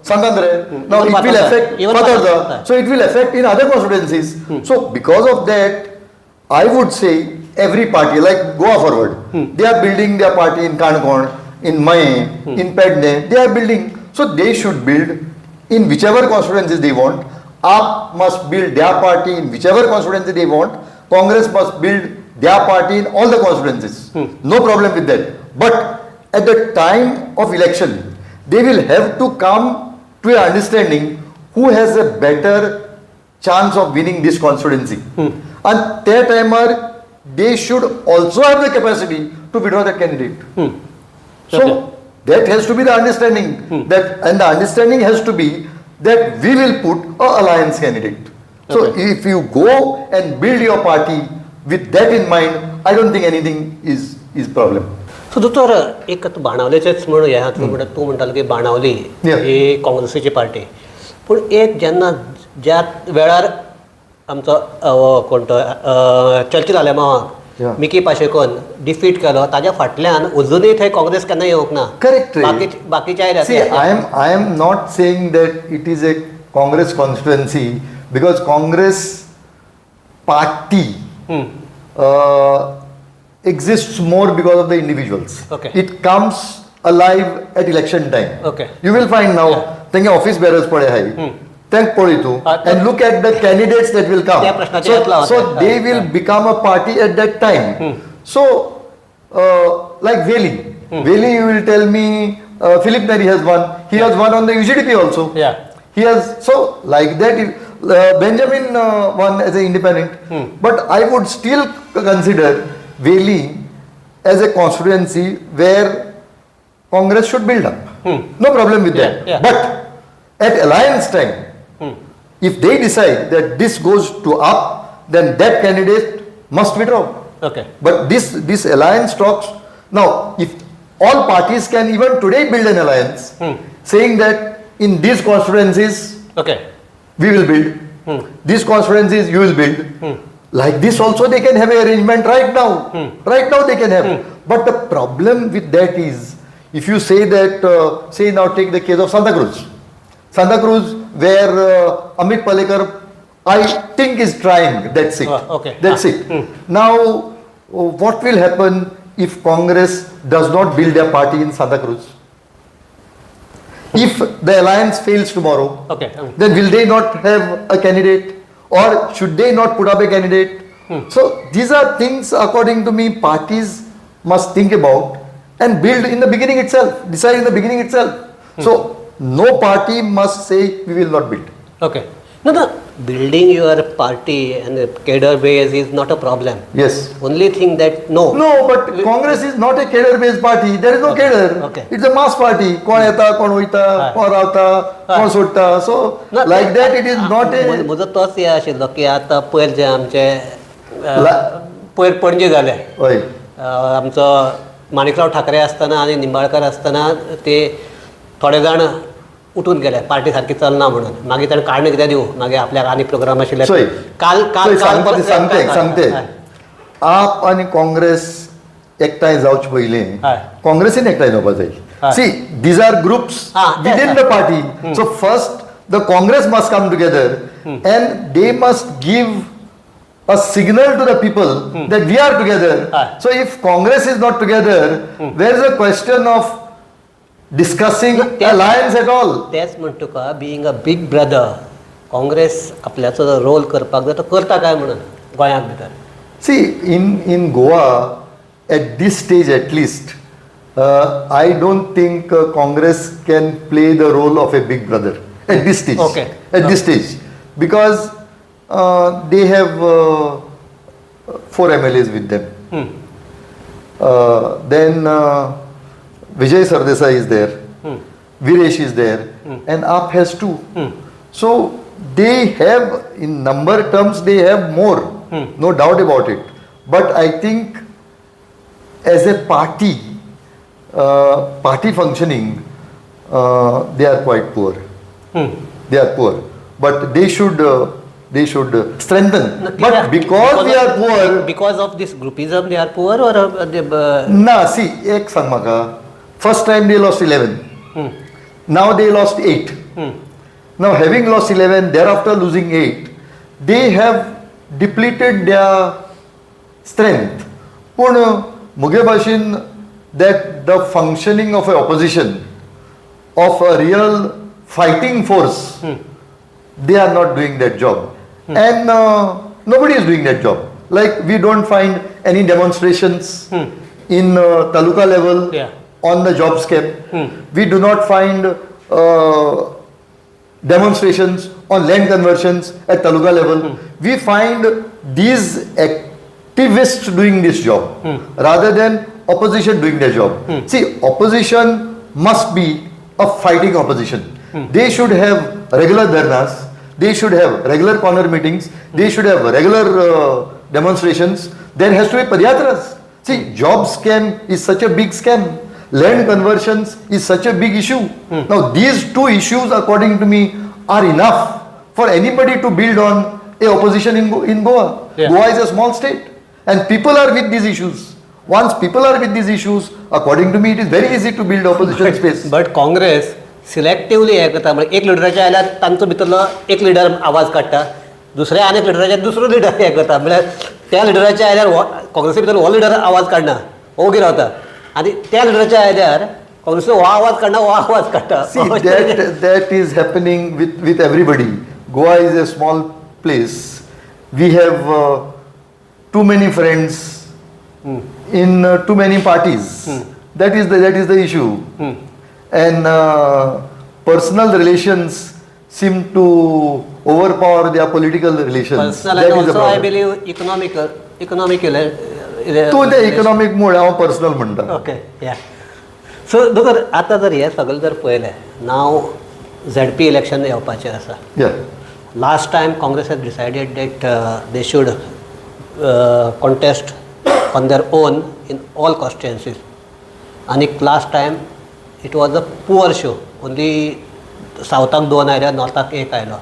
[SPEAKER 7] Santandre. Now
[SPEAKER 19] Even
[SPEAKER 7] it will
[SPEAKER 19] Fatorda.
[SPEAKER 7] affect
[SPEAKER 19] Even
[SPEAKER 7] Fatorda.
[SPEAKER 19] Fatorda.
[SPEAKER 7] So it will affect in other constituencies. So because of that, I would say every party like Goa Forward, they are building their party in Canacona, in Maye, in Pedne. They are building. So they should build in whichever constituencies they want. AAP must build their party in whichever constituency they want. Congress must build their party in all the constituencies. No problem with that. But at the time of election, they will have to come to an understanding who has a better chance of winning this constituency. And that timer, they should also have the capacity to withdraw that candidate. So that has to be the understanding. That, and the understanding has to be that we will put a alliance candidate. So if you go and build your party with that in mind, I don't think anything is problem.
[SPEAKER 19] So दोतोर, एक आतां बाणावलेचेच म्हण हें तूं म्हणटा, तूं म्हणटालो की बाणावली ही काँग्रेसीची पार्टी, पूण एक जेन्ना ज्या वेळार आमचो कोण तो चर्चिल आलेमावाक मिकी पाशेकोन डिफीट केलो, ताज्या फाटल्यान अजुनूय थंय काँग्रेस केन्ना येवंक ना.
[SPEAKER 7] करेक्ट.
[SPEAKER 19] बाकीच्या
[SPEAKER 7] See, I am not saying that it is a Congress constituency because Congress party exists more because of the individuals. It comes alive at election time. You will find now, तेंगे office bearers पळय आहाय, तेंक पळय तूं and look at the candidates that will come.
[SPEAKER 19] त्या प्रश्नाचेर येतलो हांव.
[SPEAKER 7] So they will become a party at that time. So like Veli, Veli, you will tell me Philip Neri has won. He has won on the UGDP also. He has, so like that Benjamin won as an independent. But I would still consider Veli as a constituency where Congress should build up. No problem with that. But at alliance time, if they decide that this goes to up, then that candidate must withdraw. But this alliance talks now. If all parties can even today build an alliance, saying that in these constituencies we will build, these constituencies you will build. Like this also they can have an arrangement right now. Right now they can have. But the problem with that is, if you say that, say now take the case of Santa Cruz. Santa Cruz, where Amit Palekar, I think, is trying that seat. That's it. Now, what will happen if Congress does not build their party in Santa Cruz? If the alliance fails tomorrow, then will they not have a candidate, or should they not put up a candidate? So these are things, according to me, parties must think about and build in the beginning itself, decide in the beginning itself. So no party must say we will not build.
[SPEAKER 19] Okay. No, building your party and the cadre base is not a problem.
[SPEAKER 7] Yes.
[SPEAKER 19] Only thing that no.
[SPEAKER 7] No, but Congress is not a cadre based party. There is no cadre. It's a mass party. कोण येता, कोण वयता, कोण रावता, कोण सोडटा. So like that it is not a.
[SPEAKER 19] म्हजो तोच हे आशिल्लो की आतां पयर जे आमचे पयर पणजे जाले,
[SPEAKER 7] हय,
[SPEAKER 19] आमचो माणिकराव ठाकरे आसतना आनी निंबाळकर आसतना ते थोडे जाण उठून गेले, पार्टी सारकी चलना म्हणून. मागीर ताणें कारणं कितें दिवं, मागीर आपल्याक आनी प्रोग्राम आशिल्ले.
[SPEAKER 7] चोय,
[SPEAKER 19] काल काल
[SPEAKER 7] चोय,
[SPEAKER 19] काल
[SPEAKER 7] सांगते सांगते, आप आनी काँग्रेस एकठांय जावचे पयलीं काँग्रेसीन एकठांय जावपा जाय. See, these are groups within the party. So first the Congress must come together and they must give a signal to the people that we are together. So if Congress is not together, there is a question of discussing alliance at all.
[SPEAKER 19] तेच म्हण तुका, being a big brother, Congress आपल्याचो जो role करपाक जाय तो करता काय म्हणून गोंयांत भितर?
[SPEAKER 7] See, in Goa, at this stage at least, I don't think Congress can play the role of a big brother at this stage. At this stage, because they have 4 MLAs with them. Then Vijay Sardesai is there, Viresh is there, and AAP has 2. So they have, in number terms, they have more, no doubt about it. But I think as a party, party functioning, they are quite poor. They are poor. But they should strengthen. But because they are poor,
[SPEAKER 19] because of this groupism, they are poor, or they?
[SPEAKER 7] Na, see, ek sang maka. First time they lost 11. Now they lost 8. Now having lost 11, thereafter losing 8, they have depleted their strength. Pun muge bhashin that the functioning of a opposition, of a real fighting force, they are not doing that job. And nobody is doing that job. Like we don't find any demonstrations in taluka level on the jobs cap. We do not find demonstrations on land conversions at taluka level. We find these activists doing this job rather than opposition doing their job. See, opposition must be a fighting opposition. They should have regular dharnas, they should have regular corner meetings, they should have regular demonstrations. There has to be padyatras. See, job scam is such a big scam. Land conversions is such a big issue. Now these two issues, according to me, are enough for anybody to build on a opposition in Goa. Goa is a small state and people are with these issues. Once people are with these issues, according to me, it is very easy to build opposition space.
[SPEAKER 19] But Congress selectively हें करता, म्हणजे एक लिडराच्या आयल्यार तांचो भितरलो एक leader आवाज काडटा, दुसऱ्या आनी एक लिडराच्या दुसरो लिडर हें करता. म्हळ्यार त्या लिडराच्या आयल्यार हो काँग्रेसी भितर हो लिडर आवाज काडना, हो ओगी रावता, आनी त्या लिडराच्या आयल्यार काँग्रेसीचो हो आवाज काडना, हो आवाज काडटा.
[SPEAKER 7] See, that is happening with everybody. Goa is a small place. We have too many friends in too many parties. That is the issue. And personal relations seem to overpower their political relations.
[SPEAKER 19] Personal
[SPEAKER 7] that
[SPEAKER 19] and
[SPEAKER 7] is the
[SPEAKER 19] also I
[SPEAKER 7] problem.
[SPEAKER 19] believe economical.
[SPEAKER 7] तूं ते economic मूळ हांव personal म्हणटा.
[SPEAKER 19] Okay, या. So दोतोर, आतां जर हें सगळें जर पळयलें, नाव झेडपी इलेक्शन येवपाचें आसा. Last time Congress has decided that they should contest on their own in all constituencies. आनी last time it was a poor show. Only सावथाक 2 आयले, नॉर्थाक 1 आयलो.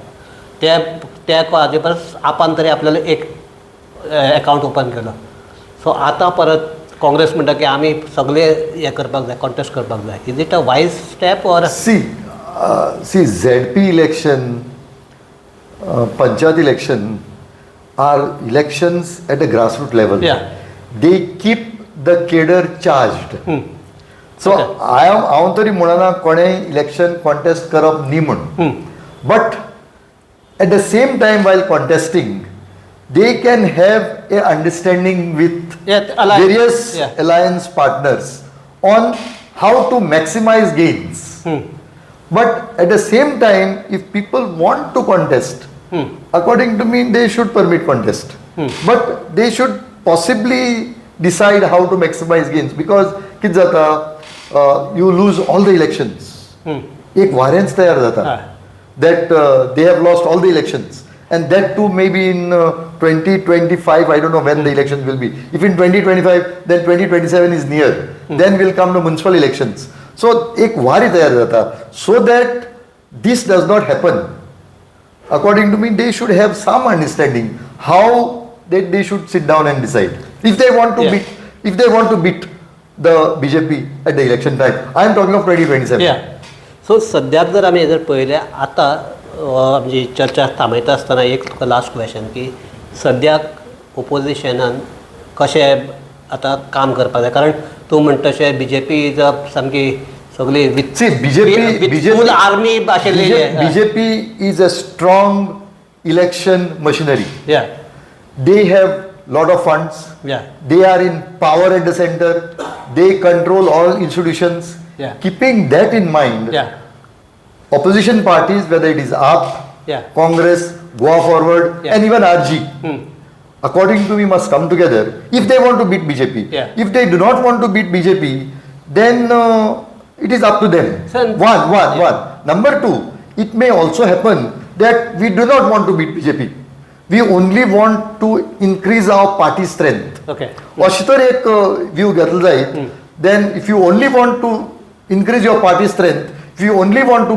[SPEAKER 19] त्या त्या हाजे परस आपान तरी आपल्याला एक एकावंट ओपन केलो. सो आतां परत काँग्रेस म्हणटा की आमी सगळे हें करपाक जाय, कॉन्टेस्ट करपाक जाय. Is it a wise step or?
[SPEAKER 7] See, ZP election, panchayat election are elections at the grassroots level. They keep the cadre charged. So I am हांव तरी म्हणना कोणें इलेक्शन कॉन्टेस्ट करप न्ही म्हूण, but at the same time while contesting they can have a understanding with various alliance partners on how to maximize gains. But at the same time, if people want to contest, according to me, they should permit contest. But they should possibly decide how to maximize gains, because कितें जाता, you lose all the elections. एक वारेंच तयार जाता that they have lost all the elections, and that too maybe in 2025, I don't know when the elections will be. If in 2025, then 2027 is near. Then will come the municipal elections. So एक वारी तयार जाता. So that this does not happen, according to me, they should have some understanding how they should sit down and decide. If they want to beat, if they want to beat the BJP at the election time. I am talking of 2027.
[SPEAKER 19] So सद्याक जर आमी जर पळयलें आतां आमची चर्चा थांबयता आसतना एक तुका लास्ट क्वेश्चन की सद्याक ओपोजिशनान कशें आतां काम करपाक जाय, कारण तूं म्हणटा तशें बी जे पी is सामकी सगळी
[SPEAKER 7] See, BJP
[SPEAKER 19] full army आशिल्ली.
[SPEAKER 7] BJP is a strong election machinery. They have lot of funds. They are in power at the center. They control all institutions. Keeping that in mind, opposition parties, whether it is AAP, Congress, Goa Forward, and even RG, according to me, must come together if they want to beat BJP. If they do not want to beat BJP, then it is up to them. One. Number two, it may also happen that we do not want to beat BJP. We only want to increase our party strength. अशें तर एक view घेतलो जायत, then if you only want to increase your party strength, if you only want to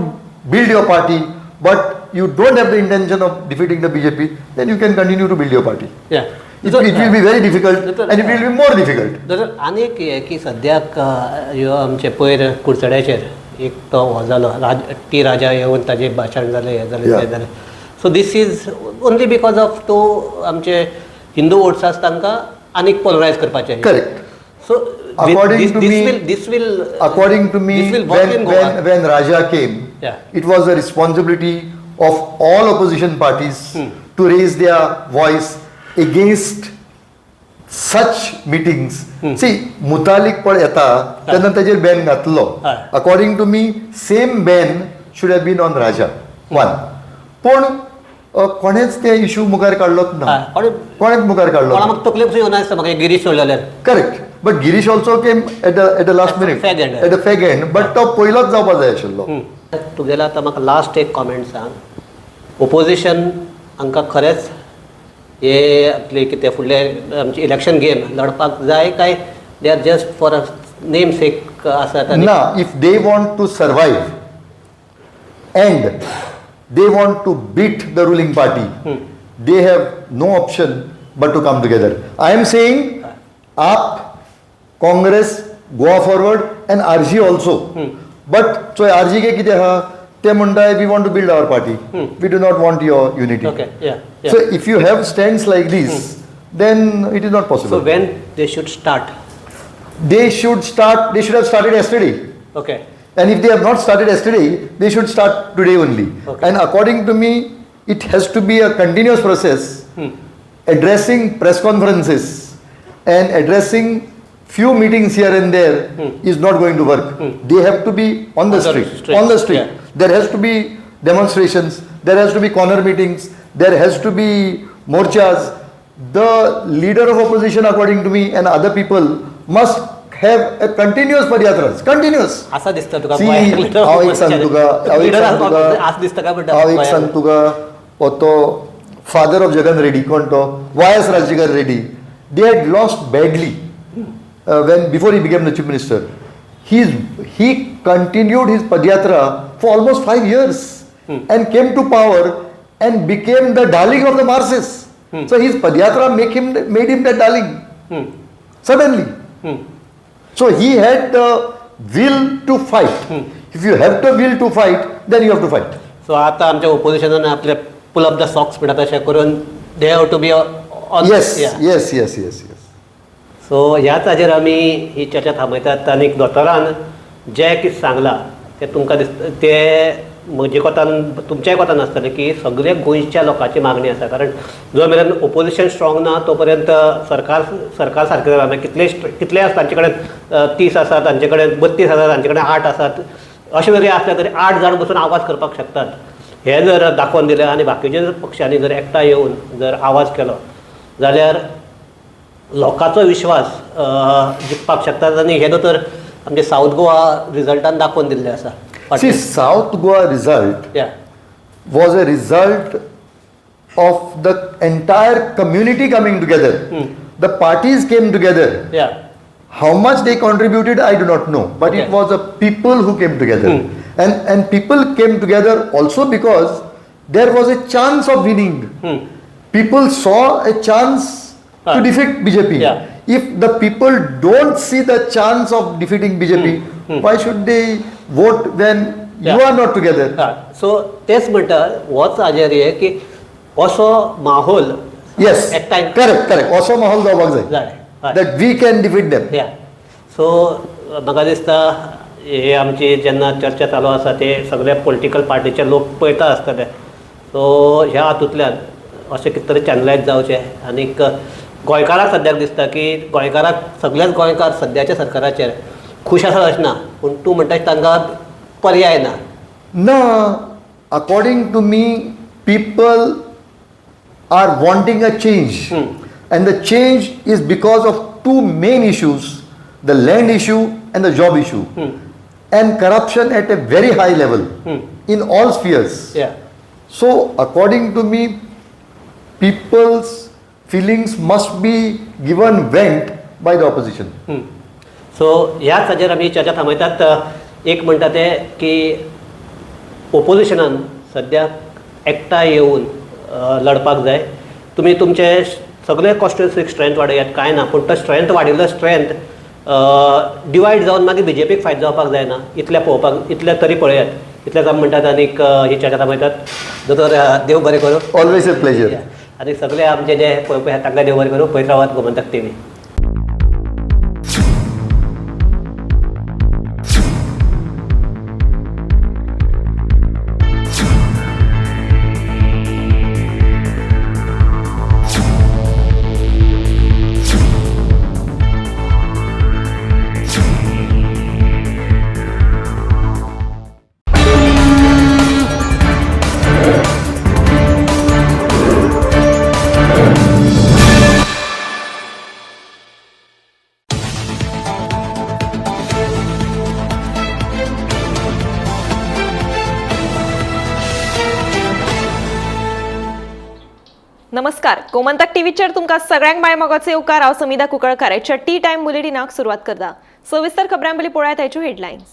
[SPEAKER 7] build your party, but you don't have the intention of defeating the BJP, then you can continue to build your party. It will be very difficult, and it will be more difficult.
[SPEAKER 19] दोतोर, आनी एक हें की सद्याक ह्यो आमचे पयर कुडचड्याचेर एक तो हो जालो, टी राजा येवन ताजें भाशण जालें, हें जालें, तें जालें. So this is only because of तो आमचे हिंदू वोट्स आसा तांकां आनीक पोलरायज करपाचें.
[SPEAKER 7] Correct.
[SPEAKER 19] So
[SPEAKER 7] according to me,
[SPEAKER 19] this will
[SPEAKER 7] according to me,
[SPEAKER 19] this will work in Goa.
[SPEAKER 7] When Raja came, it was the responsibility of all opposition parties to raise their voice against such meetings. See, Mutalik पण येता तेन्ना ताजेर Ben घातलो. According to me, same ban should have been on Raja. One. पूण कोणेच ते issue मुखार काडलोच ना, कोणेच मुखार काडलो
[SPEAKER 19] कोणा म्हाका तकलेक येवना दिसता म्हाका Girish सोडलेल्यार.
[SPEAKER 7] Correct, but Girish also came at the last minute, at the fag end, but तो पयलोच जावपा जाय आशिल्लो.
[SPEAKER 19] तुगेलो आतां म्हाका लास्ट एक कॉमेंट सांग, ओपोजिशन हांकां खरेंच हे आपले कितें फुडले आमचे इलेक्शन गेम लढपाक जाय काय They are just for a name sake आसात आनी
[SPEAKER 7] ना, if they want to survive and they want to beat the ruling party, they have no option but to come together. I am saying AAP, Congress, Goa Forward and RG also. But चोय, RG K कितें आहा, ते म्हणटाय, we want to build our party, we do not want your unity. So if you have stands like this, then it is not possible.
[SPEAKER 19] So when they should start?
[SPEAKER 7] They should start, they should have started yesterday. And if they have not started yesterday, they should start today only. And according to me, it has to be a continuous process, addressing press conferences and addressing few meetings here and there is not going to work. They have to be on the
[SPEAKER 19] On the
[SPEAKER 7] street,
[SPEAKER 19] street.
[SPEAKER 7] On the street. There has to be demonstrations, there has to be corner meetings, there has to be morchas. The leader of opposition, according to me, and other people must have a continuous padyatras, continuous.
[SPEAKER 19] आसा दिसता तुका?
[SPEAKER 7] See, हांव एक सांग तुका, हांव एक सांग तुका,
[SPEAKER 19] आस दिसता काय म्हणटा?
[SPEAKER 7] हांव एक सांग तुका, हो तो फादर ऑफ जगन रेड्डी, कोण तो, Y S Rajasekhar Reddy, they had lost badly when before he became the chief minister. He continued his padyatra for almost 5 years and came to power and became the darling of the masses. So his padyatra made him the darling suddenly. So he had the will to fight. If you have the will to fight, then you have to fight.
[SPEAKER 19] So आता आमच्या ओपोजिशनान आपले pull up the socks म्हणटा तशें करून they have to be on.
[SPEAKER 7] Yes.
[SPEAKER 19] So ह्याच हाजेर आमी ही चर्चा थांबयतात आनी दोतोरान जें कितें सांगलां तें तुमकां दिसता तें म्हजे कोतान, तुमच्याय कोतान आसतलें की सगळे गोंयच्या लोकांची मागणी आसा, कारण जो मेरेन ओपोजिशन स्ट्रॉंग ना तो पर्यंत सरकार सरकार सारकें जायना. कितले कितले आसा तांचे कडेन, 30 आसा तांचे कडेन, 32 आसा तांचे कडेन, आठ आसात, अशें जरी आसलें तरी आठ जाण बसून आवाज करपाक शकतात हें जर दाखोवन दिलें आनी बाकीच्या पक्षांनी जर एकठांय येवन जर आवाज केलो जाल्यार लोकांचो विश्वास जिखपाक शकतात आनी हें दोतोर आमचे सावथ गोवा रिजल्टान दाखोवन दिल्लें आसा.
[SPEAKER 7] See, South Goa result was a result of the entire community coming together. The parties came together. How much they contributed, I do not know. But it was the people who came together. And people came together also because there was a chance of winning. People saw a chance to defeat BJP. If the people don't see the chance of defeating BJP, why should they vote when you are not together?
[SPEAKER 19] So तेच म्हणटा, होच हाजेर हे की असो माहोल एकठांय
[SPEAKER 7] Correct. असो माहोल जावपाक जाय
[SPEAKER 19] जाय
[SPEAKER 7] that we can defeat them.
[SPEAKER 19] या, सो म्हाका दिसता हे आमची जेन्ना चर्चा चालू आसा ते सगळे पॉलिटिकल पार्टीचे लोक पळयता आसतले. सो ह्या हातूंतल्यान अशें कितें तरी चॅनलायज जावचें आनीक गोंयकाराक सद्याक दिसता की गोंयकाराक, सगळेच गोंयकार सद्याच्या सरकाराचेर खूश आसा अशें ना, पूण तूं म्हणटा तांकां पर्याय ना.
[SPEAKER 7] ना, according to me, people are wanting a change. And the change is because of two main issues, the land issue and the job issue. And corruption at a very high level in all spheres. So, according to me, people's feelings must be given vent by the opposition.
[SPEAKER 19] So ह्याच हाजेर आमी चर्चा थांबयतात. एक म्हणटा ते की ओपोजिशनान सद्याक एकठांय येवन लढपाक जाय. तुमी तुमचे सगळे कॉन्स्टिट्युन्सीक स्ट्रेंथ वाडयात, कांय ना, पूण तो स्ट्रेंथ वाडिल्लो स्ट्रेंथ डिवायड जावन मागीर बीजेपीक फायदो जावपाक जायना, इतलें पळोवपाक, इतलें तरी पळयात. इतलेंच आमी म्हणटात आनीक ही चर्चा थांबयतात. दोतोर, देव बरें करूं.
[SPEAKER 7] Always a pleasure.
[SPEAKER 19] आनी सगळे आमचे जे पळोवपी आहात तांकां देव बरें करूं. पळयत रावात गोमंतक टीव्ही.
[SPEAKER 1] नमस्कार, गोमंतक टीव्हीचेर तुमकां सगळ्यांक माय मोगाचो येवकार. हांव समिधा कुंकळकार. आयच्या टी टायम बुलेटिनाक सुरवात करता. सविस्तर खबरां पयलीं पळयात आयच्यो हेडलायन्स.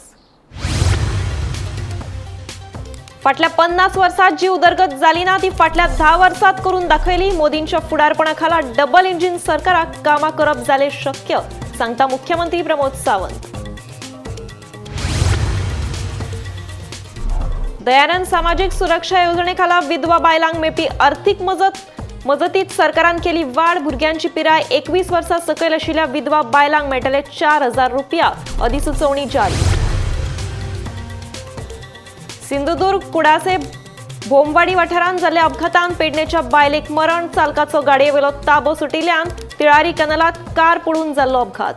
[SPEAKER 1] फाटल्या 50 वर्सांत जी उदरगत जाली ना ती फाटल्या 10 वर्सांत करून दाखयली. मोदींच्या फुडारपणा खाला डबल इंजिन सरकाराक कामां करप जालें शक्य, सांगता मुख्यमंत्री प्रमोद सावंत. दयानंद सामाजीक सुरक्षा येवजणे खाला विधवा बायलांक मेळपी अर्थीक मजतीत सरकारान केली वाड. भुरग्यांची पिराय 21 वर्सां सकयल आशिल्ल्या विधवा बायलांक मेळटले 4000 रुपया, अधिसुचोवणी जारी. सिंधुदुर्ग कुडासे भोमवाडी वाठारांत जाल्ल्या अपघातान पेडणेच्या बायलेक मरण. चालकाचो गाडयेवेलो ताबो सुटिल्ल्यान तिळारी कॅनलांत कार पडून जाल्लो अपघात.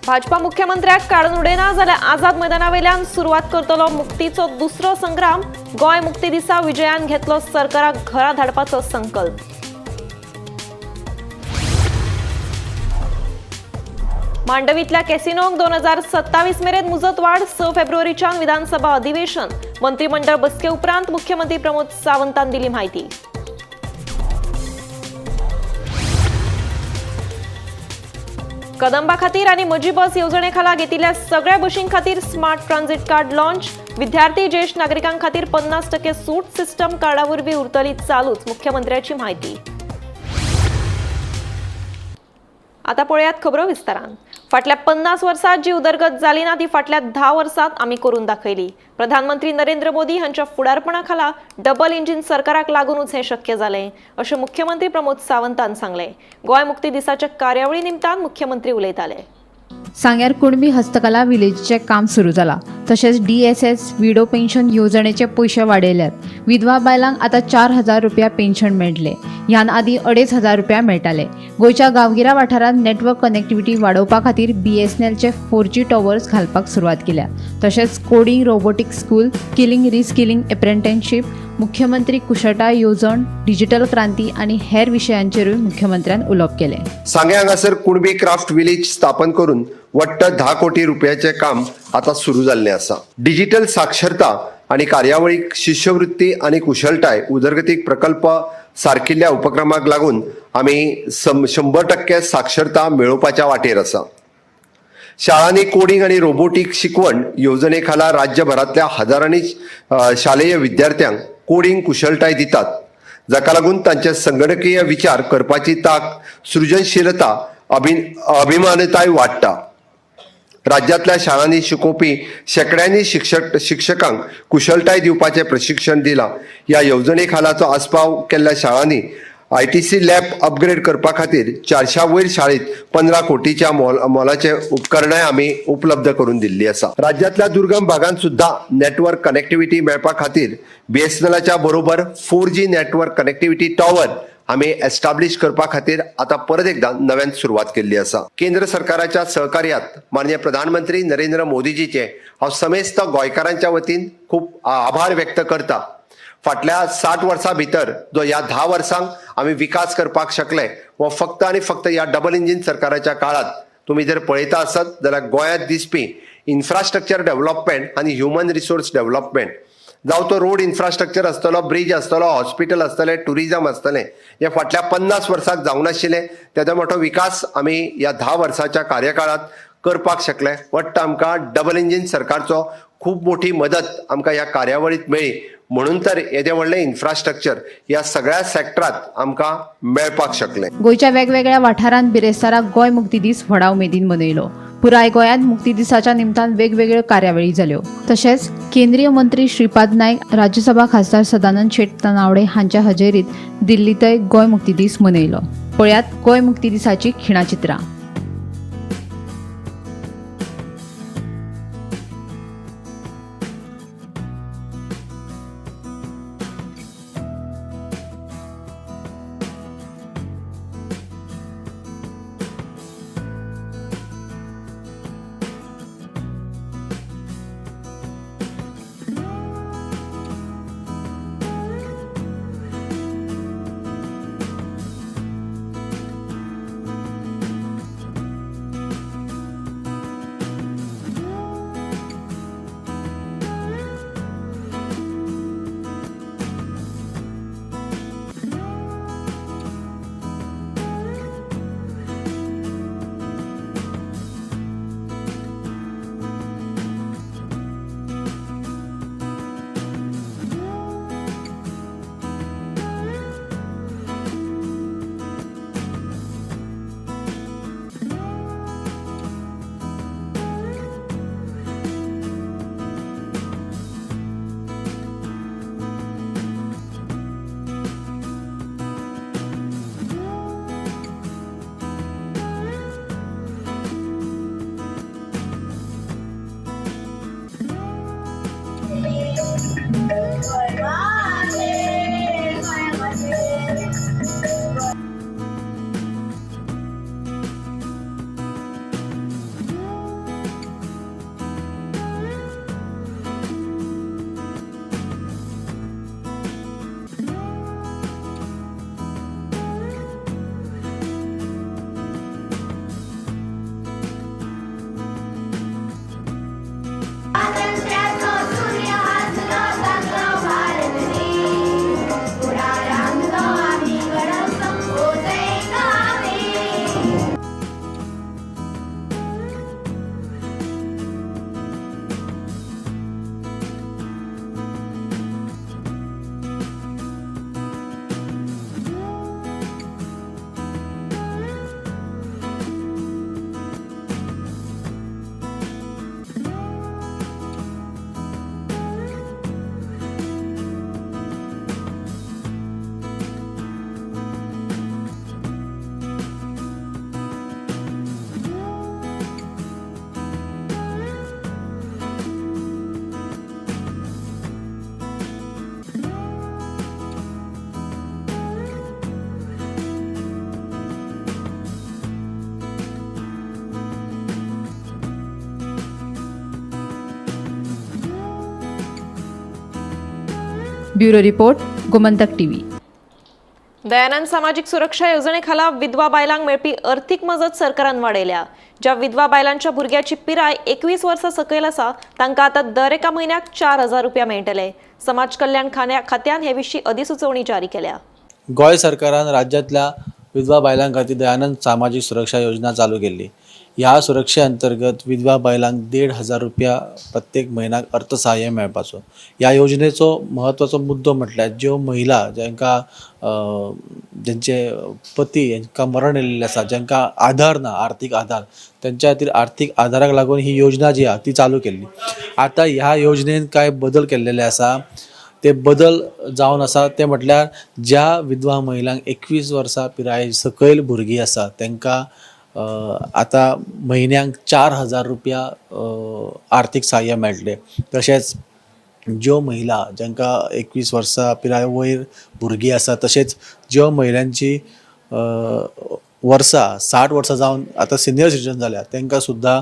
[SPEAKER 1] भाजपा मुख्यमंत्र्याक काडून उडयना जाल्यार आझाद मैदानावेल्यान सुरवात करतलो मुक्तीचो दुसरो संग्राम. गोंय मुक्ती दिसा विजयान घेतलो सरकाराक घरा धाडपाचो संकल्प. मांडवीतल्या कॅसिनोक 2027 मेरेन मुजतवाढ. 6 फेब्रुवारीच्यान विधानसभा अधिवेशन. मंत्रिमंडळ बसके उपरांत मुख्यमंत्री प्रमोद सावंतान दिली माहिती. कदंबा खातीर आनी म्हजी बस येवजणे खाला घेतिल्ल्या सगळ्या बशीं खातीर स्मार्ट ट्रान्झिट कार्ड लॉन्च. विद्यार्थी ज्येश्ठ नागरिकां खातीर 50% सूट सिस्टम कार्डा वरवीं उरतली चालूच, मुख्यमंत्र्याची माहिती. आता पळयात खबरो विस्तारान. फाटल्या 50 वर्सांत जी उदरगत जाली ना ती फाटल्या 10 वर्सांत आमी करून दाखयली. प्रधानमंत्री नरेंद्र मोदी हांच्या फुडारपणा खाला डबल इंजिन सरकाराक लागूनच हें शक्य जालें, अशें मुख्यमंत्री प्रमोद सावंतान सांगलें. गोंय मुक्ती दिसाच्या कार्यावळी निमतान मुख्यमंत्री उलयताले.
[SPEAKER 8] सांग्यार कुणबी हस्तकला विलेजचें काम सुरू जालां. तशेंच DSS विडो पेन्शन येवजणेचे पयशे वाडयल्यात. विधवा बायलांक आतां 4000 रुपया पेन्शन मेळटले. ह्यान आदीं 2500 रुपया मेळटाले. गोंयच्या गांवगिऱ्या वाठारांत नेटवर्क कनेक्टिविटी वाडोवपा खातीर BSNLचे 4G towers घालपाक सुरवात केल्या. तशेंच coding, robotic school, skilling reskilling apprenticeship, मुख्यमंत्री कुशळटाय येवजण, डिजिटल क्रांती आनी हेर विशयांचेरूय मुख्यमंत्र्यान उलोवप केलें.
[SPEAKER 9] सांगें हांगासर कुणबी क्राफ्ट विलेज स्थापन करून वट्ट 10 कोटी रुपयाचें काम आतां सुरू जाल्लें आसा. डिजिटल साक्षरता आनी कार्यावळीक शिश्यवृत्ती आनी कुशळटाय उदरगतीक प्रकल्प सारकिल्ल्या उपक्रमाक लागून आमी 100% साक्षरता मेळोवपाच्या वाटेर आसा. शाळांनी कोडिंग आनी रोबोटीक शिकवण येवजणे खाला राज्यभरांतल्या हजारांनी शालेय विद्यार्थ्यांक कोडिंग कुशळटाय दितात, जाका लागून तांचे संगणकीय विचार करपाची तांक, सृजनशीलता, अभिमानताय वाडटा. राज्यांतल्या शाळांनी शिकोवपी शेंकड्यांनी शिक्षकांक कुशळटाय दिवपाचें प्रशिक्षण दिलां. ह्या येवजणे खालाचो आस्पाव केल्ल्या शाळांनी ITC lab upgrade करपा खातीर 400 वयर शाळेत 15 कोटीच्या मोलाचे उपकरणां आमी उपलब्ध करून दिल्ली आसा. राज्यांतल्या दुर्गम भागांत सुद्दां नेटवर्क कनेक्टिविटी मेळपा खातीर BSNLच्या बरोबर 4G network connectivity tower आमी एस्टाब्लिश करपा खातीर आतां परत एकदां नव्यान सुरवात केल्ली आसा. केंद्र सरकाराच्या सहकार्यात माननीय प्रधानमंत्री नरेंद्र मोदीजीचे हांव समेस्त गोंयकारांच्या वतीन खूब आभार व्यक्त करता. फाटल्या 60 वर्सां भितर जो ह्या 10 वर्सांक आमी विकास करपाक शकले हो फक्त आनी फक्त ह्या डबल इंजीन सरकाराच्या काळात. तुमी जर पळयता आसत जाल्यार गोंयांत दिसपी इन्फ्रास्ट्रक्चर डेव्हलपमेंट आनी ह्युमन रिसोर्स डेव्हलपमेंट, जावं तो रोड इन्फ्रास्ट्रक्चर आसतलो, ब्रिज आसतलो, हॉस्पिटल आसतलें, टुरिजम आसतलें, हे फाटल्या 50 वर्सांक जावंक नाशिल्लें. तेजो मोठो विकास आमी ह्या 10 वर्साच्या कार्यकाळांत करपाक शकले. वट्ट आमकां डबल इंजीन सरकारचो खूब मोठी मदत आमकां ह्या कार्यावळींत मेळ्ळी, म्हणून तर येदें व्हडलें इन्फ्रास्ट्रक्चर ह्या सगळ्या सेक्टरांत आमकां मेळपाक शकलें.
[SPEAKER 8] गोंयच्या वेगवेगळ्या वाठारांत बिरेस्ताराक गोंय मुक्ती दीस व्हडा उमेदीन मनयलो. पुराय गोंयांत मुक्ती दिसाच्या निमतान वेगवेगळ्यो कार्यावळी जाल्यो. तशेंच केंद्रीय मंत्री श्रीपाद नायक, राज्यसभा खासदार सदानंद शेट तनावडे हांच्या हजेरीत दिल्लींतय गोंय मुक्ती दीस मनयलो. पळयात गोंय मुक्ती दिसाची खिणाचित्रां. Bureau report, Gomantak TV.
[SPEAKER 1] Dayanand सामाजिक सुरक्षा येवजणेखाला विधवा बायलांक मेळपी अर्थीक मजत सरकारान वाडयल्या. ज्या विधवा बायलांच्या भुरग्याची पिराय 21 वर्सां सकयल आसा तांकां आतां दर एका म्हयन्याक 4,000 रुपया मेळटले. समाज कल्याण खात्यान हे विशीं अधिसुचोवणी जारी केल्या.
[SPEAKER 16] गोंय सरकारान राज्यांतल्या विधवा बायलां खातीर दयानंद सामाजीक सुरक्षा योजना चालू केल्ली. ह्या सुरक्षे अंतर्गत विधवा बायलांक 1,500 रुपया प्रत्येक म्हयन्याक अर्थसहाय्य मेळपाचो. ह्या योजनेचो म्हत्वाचो मुद्दो म्हटल्यार ज्यो महिला जांकां जेंचे पती हांकां मरण येयल्लें आसा, जांकां आधार ना, आर्थीक आधार, तेंच्या खातीर आर्थीक आधाराक लागून ही योजना जी आहा ती चालू केल्ली. आतां ह्या योजनेन कांय बदल केल्लेले आसा. ते बदल जावन आसा ते म्हटल्यार ज्या विधवा महिलांक 21 वर्सां पिराये सकयल भुरगीं आसा तांकां आतां म्हयन्याक 4,000 रुपया आर्थीक सहाय्य मेळटलें. तशेंच ज्यो महिला जांकां 21 वर्सां पिराये वयर भुरगीं आसा, तशेंच ज्यो महिलांची वर्सां 60 वर्सां जावन आतां सिनियर सिटीजन जाल्या तांकां सुद्दां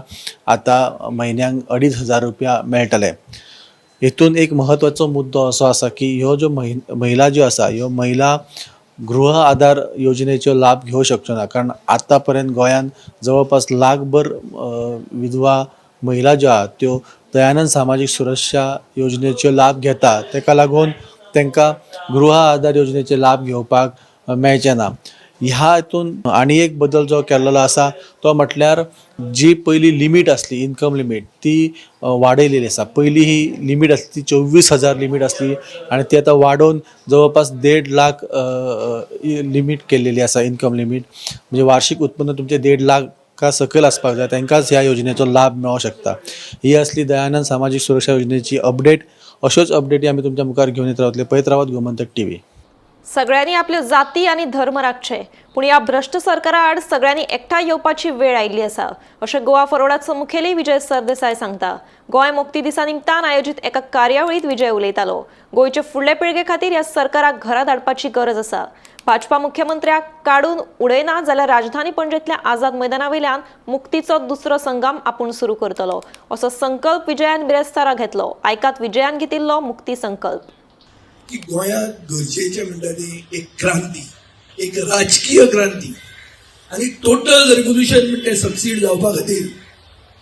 [SPEAKER 16] आतां म्हयन्याक 2,500 रुपया मेळटले. हेतून एक म्हत्वाचो मुद्दो असो आसा की ह्यो ज्यो महिला ज्यो आसा ह्यो महिला गृह आधार योजनेचो लाभ घेवंक शकच्यो ना, कारण आतां पर्यंत गोंयांत जवळपास लाखभर विधवा महिला ज्यो आहा त्यो दयानंद सामाजीक सुरक्षा योजनेचो लाभ घेता. ताका लागून तांकां गृह आधार योजनेचे लाभ घेवपाक मेळचे ना. ह्या हितून आनी एक बदल जो केल्लो आसा तो म्हटल्यार जी पयली लिमीट आसली इनकम लिमीट ती वाडयलेली आसा. पयली ही लिमीट आसली ती 24,000 लिमीट आसली आनी ती आतां वाडोवन जवळपास 1.5 लाख लिमीट केल्लेली आसा. इनकम लिमीट म्हणजे वार्षिक उत्पन्न तुमचें 1.5 लाखा सकयल आसपाक जाय, तांकांच ह्या योजनेचो लाभ मेळोंक शकता. ही आसली दयानंद सामाजीक सुरक्षा योजनेची अपडेट. अश्योच अपडेटी आमी तुमच्या मुखार घेवन येत रावतले. पळयत रावात गोमंतक टीव्ही.
[SPEAKER 1] सगळ्यांनी आपल्यो जाती आनी धर्म राखचे, पूण ह्या भ्रश्ट सरकारा आड सगळ्यांनी एकठांय येवपाची वेळ आयिल्ली आसा अशें गोवा फॉरवर्डाचो मुखेली विजय सरदेसाय सांगता. गोंय मुक्ती दिसा निमतान आयोजीत एका कार्यावळींत विजय उलयतालो. गोंयचे फुडले पिळगे खातीर ह्या सरकाराक घरा धाडपाची गरज आसा. भाजपा मुख्यमंत्र्याक काडून उडयना जाल्यार राजधानी पणजेंतल्या आझाद मैदाना वयल्यान मुक्तीचो दुसरो संग्राम आपूण सुरू करतलो असो संकल्प विजयान बिरेस्तारा घेतलो. आयकात विजयान घेतिल्लो मुक्ती संकल्प.
[SPEAKER 10] की गोंयांत गरजेचें म्हणटा ती एक क्रांती, एक राजकीय क्रांती आनी टोटल रेव्होल्युशन म्हणटा तें सक्सीड जावपा खातीर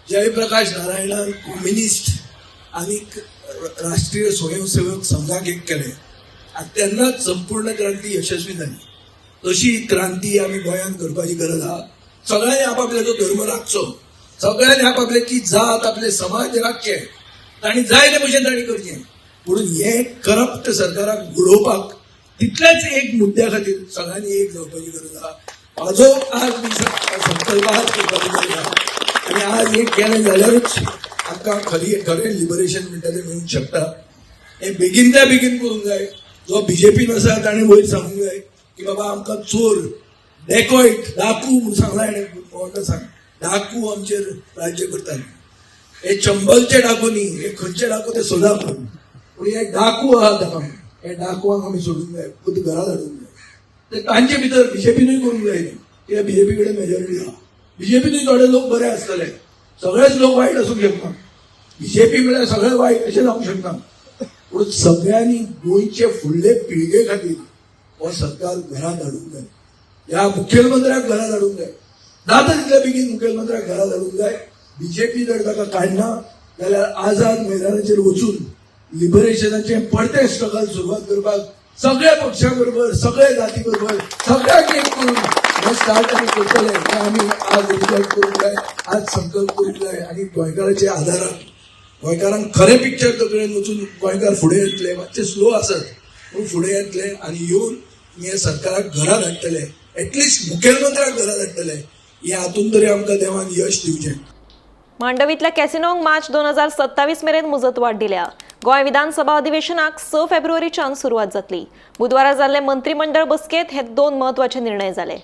[SPEAKER 10] जयप्रकाश नारायणान कम्युनिस्ट आनी राष्ट्रीय स्वयंसेवक संघाक एक केलें आनी तेन्नाच संपूर्ण क्रांती यशस्वी जाली. तशी क्रांती आमी गोंयांत करपाची गरज आहा. सगळ्यांनी आपापल्याचो धर्म राखचो, सगळ्यांनी आपापल्याची जात आपले समाज राखचे, तांणी जाय ते भशेन तांणी करचें. म्हणून हे करप्ट सरकाराक उडोवपाक तितल्याच एक मुद्द्या खातीर सगळ्यांनी एक जावपाची गरज आहा. म्हाजो आज संकल्प आज करपाची गरज आहा आनी आज एक केलें जाल्यारूच आमकां खरी खरें लिबरेशन म्हणटा तें मेळूंक शकता. हें बेगीनल्या बेगीन करूंक जाय. जो बीजेपीन आसा ताणें वयर सांगूंक जाय की बाबा आमकां चोर डेकॉयट डाकू म्हूण सांगला हेणें, कोणाक सांग डाकू आमचेर राज्य करताले. हे चंबलचे डाकू न्ही, हे खंयचे डाकू ते सोदा करून, पूण हे डाकू आहा ताका, हे डाकुवांक आमी सोडूंक जाय, खुद घरा धाडूंक जाय. ते तांचे भितर बीजेपीनूय करूंक जाय न्ही, कित्याक बीजेपी कडेन मेजॉरिटी आहा. बीजेपीनूय थोडे लोक बरे आसतले, सगळेच लोक वायट आसूंक शकना. बीजेपी म्हळ्यार सगळे वायट अशें जावंक शकना. पूण सगळ्यांनी गोंयचे फुडले पिळगे खातीर हो सरकार घरा धाडूंक जाय, ह्या मुखेलमंत्र्याक घरा धाडूंक जाय. जाता तितले बेगीन मुखेलमंत्र्याक घरा धाडूंक जाय. बीजेपी जर ताका काडना जाल्यार आझाद मैदानाचेर वचून लिबरेशनाचें परतें स्ट्रगल सुरवात करपाक सगळ्या पक्षा बरोबर, सगळ्या जाती बरोबर, सगळ्यांक एक करून हें स्टार्ट आमी करतले. हें आमी आज रिजॉल्व करूंक जाय, आज संकल्प करूंक जाय आनी गोंयकाराच्या आदारान गोंयकारांक खरें पिक्चर तकलेन वचून गोंयकार फुडें येतले. मातशे स्लो आसत पूण फुडें येतले आनी येवन हे सरकाराक घरा धाडटले, एटलिस्ट मुखेलमंत्र्याक घरा धाडटले. हे हातून तरी आमकां देवान यश दिवचें.
[SPEAKER 1] मांडवीतल्या कॅसिनोंक मार्च 2027 मेरेन मुजतवाड दिल्या. गोंय विधानसभा अधिवेशनाक 6 फेब्रुवारीच्यान सुरवात जातली. बुधवारा जाल्ले मंत्रिमंडळ बसकेत हे दोन महत्वाचे निर्णय जाले.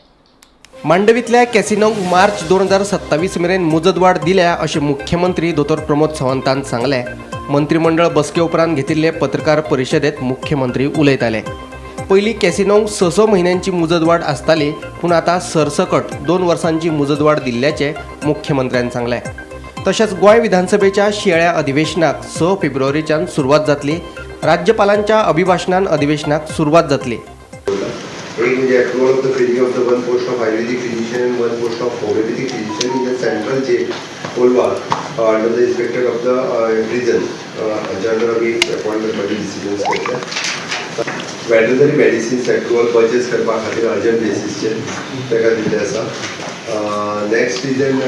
[SPEAKER 12] मांडवीतल्या कॅसिनोंक मार्च 2027 मेरेन मुजतवाड दिल्या अशें मुख्यमंत्री दोतोर प्रमोद सावंतान सांगलें. मंत्रिमंडळ बसके उपरांत घेतिल्ले पत्रकार परिशदेंत मुख्यमंत्री उलयताले. पयलीं कॅसिनोंक 6 म्हयन्यांची मुजतवाड आसताली, पूण आतां सरसकट 2 वर्सांची मुजतवाड दिल्ल्याचें मुख्यमंत्र्यान सांगलें. तशेंच गोंय विधानसभेच्या शिंयाळ्या अधिवेशनाक 6 फेब्रुवारीच्यान सुरवात जातली. राज्यपालांच्या अभिभाशणान अधिवेशनाक सुरवात जातली.
[SPEAKER 9] एक म्हणजे approval of the filling of the one post of Ayurvedic physician and one post of homeopathic physician in the central jail Colva under the inspector of the prison हाच्या under आमी अपॉयंट करपाचे डिसिजन्स घेतले. Veterinary medicines approval purchase करपा खातीर urgent बेसीसचेर ताका दिल्लें आसा. Next is an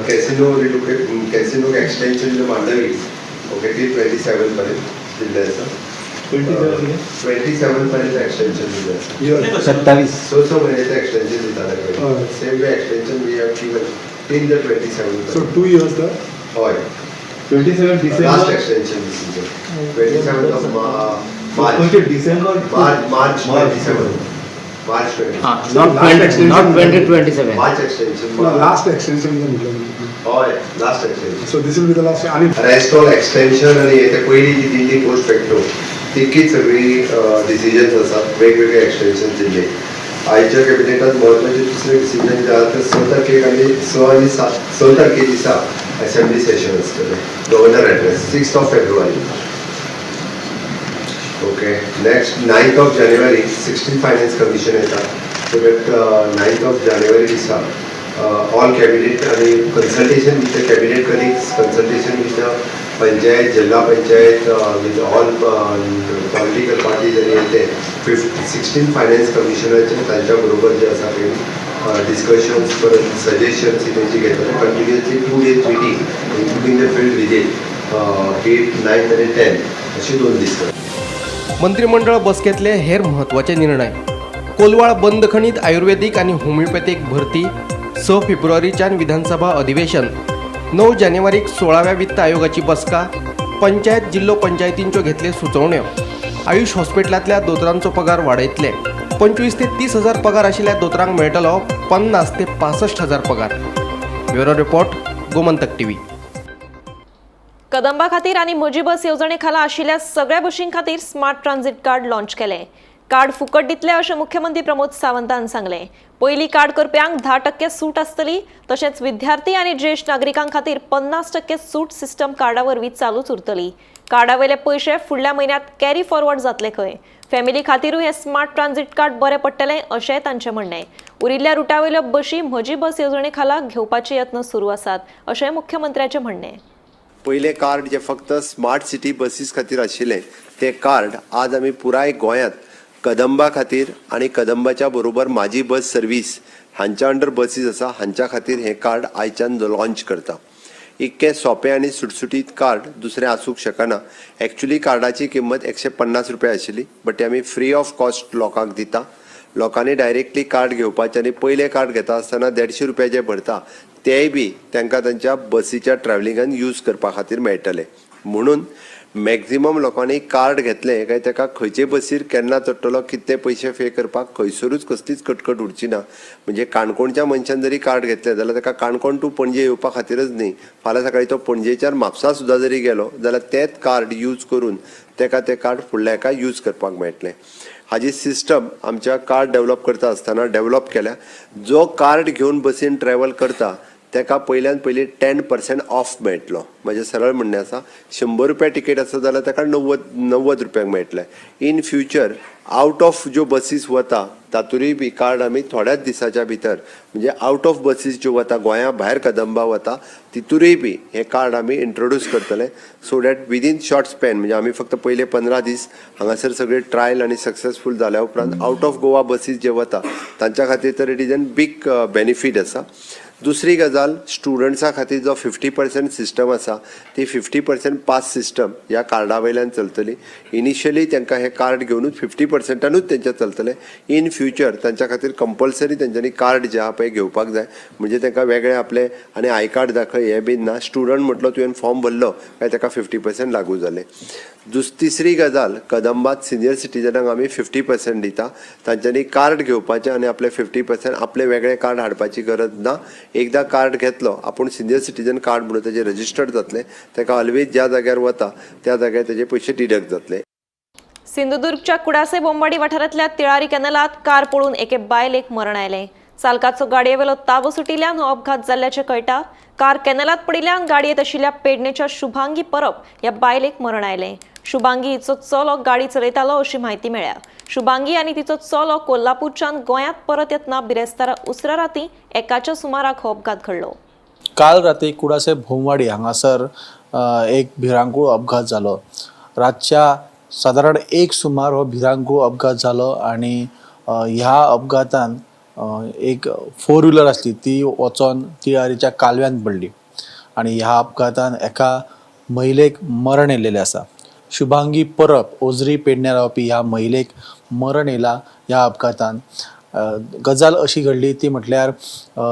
[SPEAKER 9] casino relocate casino extension in Mandovi, okay, till 27 पर्यंत दिल्लें आसा. 27 पर्यंत एक्सटेन्शन दिलें आसा.
[SPEAKER 11] 27
[SPEAKER 9] 6 म्हयन्याचें एक्सटेन्शन दिता ताका. Same way extension we have given till the 27.
[SPEAKER 21] So 2 years the
[SPEAKER 9] हय
[SPEAKER 21] 27 December
[SPEAKER 9] last extension decision 27 of March
[SPEAKER 21] December
[SPEAKER 9] March 27 March 20.
[SPEAKER 11] Not 2027.
[SPEAKER 9] March extension.
[SPEAKER 21] Last extension
[SPEAKER 9] हय last extension.
[SPEAKER 21] So this will be the last. आनी
[SPEAKER 9] rest all extension आनी ते पयलीं जी दिल्ली post facto तितकीच सगळी decisions आसात, वेगवेगळे एक्सटेन्शन दिल्ले. आयच्या कॅबिनेटात म्हत्वाचे दुसरे डिसिजन जे आहा ते 6 तारखेक आनी 6 आनी 7 6 तारखे दिसा असेंब्ली सेशन आसतलें, governor address 6 February. Okay, next 9 January 16 finance commission येता. सो that 9 जानेवारी दिसा ऑल कॅबिनेट आनी consultation with the cabinet colleagues, consultation with the panchayat, जिल्हा panchayat, with all political parties आनी ते 16 फायनान्स कमिशनाचे तांच्या बरोबर जे आसा ते डिस्कशन्स परत सजेशन्स ही तेंची घेतले. Continuously 2 days meeting including the field visit 8, 9 आनी 10 अशे 2 दीस.
[SPEAKER 12] मंत्रिमंडळ बसकेंतले हेर म्हत्वाचे निर्णय. कोलवाळ बंदखणीत आयुर्वेदीक आनी होमिओपॅथीक भरती 6 फेब्रुवारीच्यान विधानसभा अधिवेशन, 9 जानेवारीक 16व्या वित्त आयोगाची बसका, पंचायत जिल्लो पंचायतींच्यो घेतले सुचोवण्यो, आयुष हॉस्पिटलांतल्या दोतोरांचो पगार वाडयतले, 25 ते 30 हजार पगार आशिल्ल्या दोतोरांक मेळटलो 50 ते 65 हजार पगार. Bureau report, Gomantak TV.
[SPEAKER 1] Kadamba खातीर आनी म्हजी बस येवजणे खाला आशिल्ल्या सगळ्या बशीं खातीर स्मार्ट ट्रान्झिट कार्ड लॉन्च केलें. कार्ड फुकट दितले अशें मुख्यमंत्री प्रमोद सावंतान सांगलें. पयली कार्ड करप्यांक 10% सूट आसतली, तशेंच विद्यार्थी आनी ज्येश्ठ नागरिकां खातीर 50% सूट सिस्टम कार्डा वरवीं चालूच उरतली. कार्डा वयले पयशे फुडल्या म्हयन्यांत कॅरी फॉरवर्ड जातले खंय. फॅमिली खातीरूय हें स्मार्ट ट्रान्झिट कार्ड बरें पडटलें अशेंय तांचें म्हणणें. उरिल्ल्या रुटा वयल्यो बशी म्हजी बस येवजणे खाला घेवपाचे यत्न सुरू आसात अशें मुख्यमंत्र्याचें म्हणणें.
[SPEAKER 9] पयलें कार्ड जें फक्त स्मार्ट सिटी बसीस खातीर आशिल्लें तें कार्ड आज आमी पुराय गोंयांत कदंबा खातीर आनी कदंबाच्या बरोबर म्हाजी बस सर्वीस हांच्या अंडर बसीस आसा हांच्या खातीर हें कार्ड आयच्यान लॉन्च करता. इतकें सोंपें आनी सुटसुटीत कार्ड दुसरें आसूंक शकना. एक्चुली कार्डाची किंमत 150 रुपया आशिल्ली, बट ते आमी फ्री ऑफ कॉस्ट लोकांक दिता. लोकांनी डायरेक्टली कार्ड घेवपाचें आनी पयलें कार्ड घेता आसतना 150 रुपया जे भरता तेय बी तांकां तांच्या बसीच्या ट्रॅवलिंगान यूज करपा खातीर मेळटले. म्हणून मॅक्झिमम लोकांनी कार्ड घेतलें काय ताका खंयचे बसीर केन्ना चडटलो, कितले पयशे पे करपाक खंयसरूच कसलीच कटकट उरची ना. म्हणजे काणकोणच्या मनशान जरी कार्ड घेतलें जाल्यार ताका काणकोण टू पणजे येवपा खातीरच न्ही, फाल्यां सकाळीं तो पणजेच्यान म्हापसा सुद्दां जरी गेलो जाल्यार तेंच कार्ड यूज करून ताका तें कार्ड फुडल्या हेका यूज करपाक मेळटलें. हाजी सिस्टम आमच्या कार्ड डेवलप करता आसतना डेवलप केल्या. जो कार्ड घेवन बसीन ट्रॅवल करता ताका पयल्यान पयलीं 10% ऑफ मेळटलो. म्हजें सरळ म्हणणें आसा, 100 रुपया तिकेट आसा जाल्यार ताका 90 रुपयांक मेळटलें. इन फ्युचर आवट ऑफ ज्यो बसीस वता तातूंय बी कार्ड आमी थोड्याच दिसाच्या भितर, म्हणजे आवट ऑफ बसीस ज्यो वता गोंया भायर कदंबा वता तितूरय बी हें कार्ड आमी इंट्रोड्यूस करतले, so that within short span, म्हणजे आमी फक्त पयले 15 दीस हांगासर सगळे ट्रायल आनी सक्सेसफूल जाल्या उपरांत आवट ऑफ गोवा बसीस जे वता तांच्या खातीर तर it is an big benefit आसा. दुसरी गजाल, स्टुडंट्सां खातीर जो 50% सिस्टम आसा ती 50% पास सिस्टम ह्या कार्डा वयल्यान चलतली. इनिशियली तांकां हें कार्ड घेवनूच 50%नूच तेंच्या चलतलें. इन फ्युचर तांच्या खातीर कंपल्सरी तेंच्यांनी कार्ड जें आहा पळय घेवपाक जाय, म्हणजे तांकां वेगळें आपलें आनी I card दाखय हें बीन ना. स्टुडंट म्हटलो तुवें फॉर्म भरलो काय ताका 50% लागू जालें. तिसरी गजाल, कदंबात सिनियर सिटीजनांक आमी 50% दिता. तांच्यांनी कार्ड घेवपाचें आनी आपलें 50% आपलें वेगळें कार्ड हाडपाची गरज ना. एकदां कार्ड घेतलो आपूण सिनियर सिटीजन कार्ड म्हणून ताजें रजिस्टर्ड जातलें, ताका ऑलवेज ज्या जाग्यार वता त्या जाग्यार ताजे पयशे डिडक्ट जातले.
[SPEAKER 1] सिंधुदुर्गच्या कुडासे बोंबाडी वाठारांतल्या तिळारी कॅनलात कार पळून एके बायलेक मरण आयलें. चालकाचो गाडयेवेलो ताबो सुटिल्ल्यान हो अपघात जाल्ल्याचें कळटा. कार कॅनलात पडिल्ल्यान गाडयेंत आशिल्ल्या पेडणेच्या शुभांगी परब ह्या बायलेक मरण आयलें. शुभांगी हिचो चलो गाडी चलयतालो अशी म्हायती मेळ्ळ्या. शुभांगी आनी तिचो चलो कोल्हापूरच्यान गोंयांत परत येतना बिरेस्तारा उसरा राती 1च्या सुमाराक हो अपघात घडलो.
[SPEAKER 16] काल राती कुडासे भोमवाडी हांगासर एक भिरांकूळ अपघात जालो. रातच्या सादारण 1 सुमार हो भिरांकूळ अपघात जालो आनी ह्या अपघातान एक 4 व्हिलर आसली ती वचोन तिळारीच्या कालव्यान पडली आनी ह्या अपघातान एका महिलेक मरण येयलेलें आसा. शुभांगी परब ओजरी पेडण्या रावपी ह्या महिलेक मरण येयला ह्या अपघातान. गजाल अशी घडली ती म्हटल्यार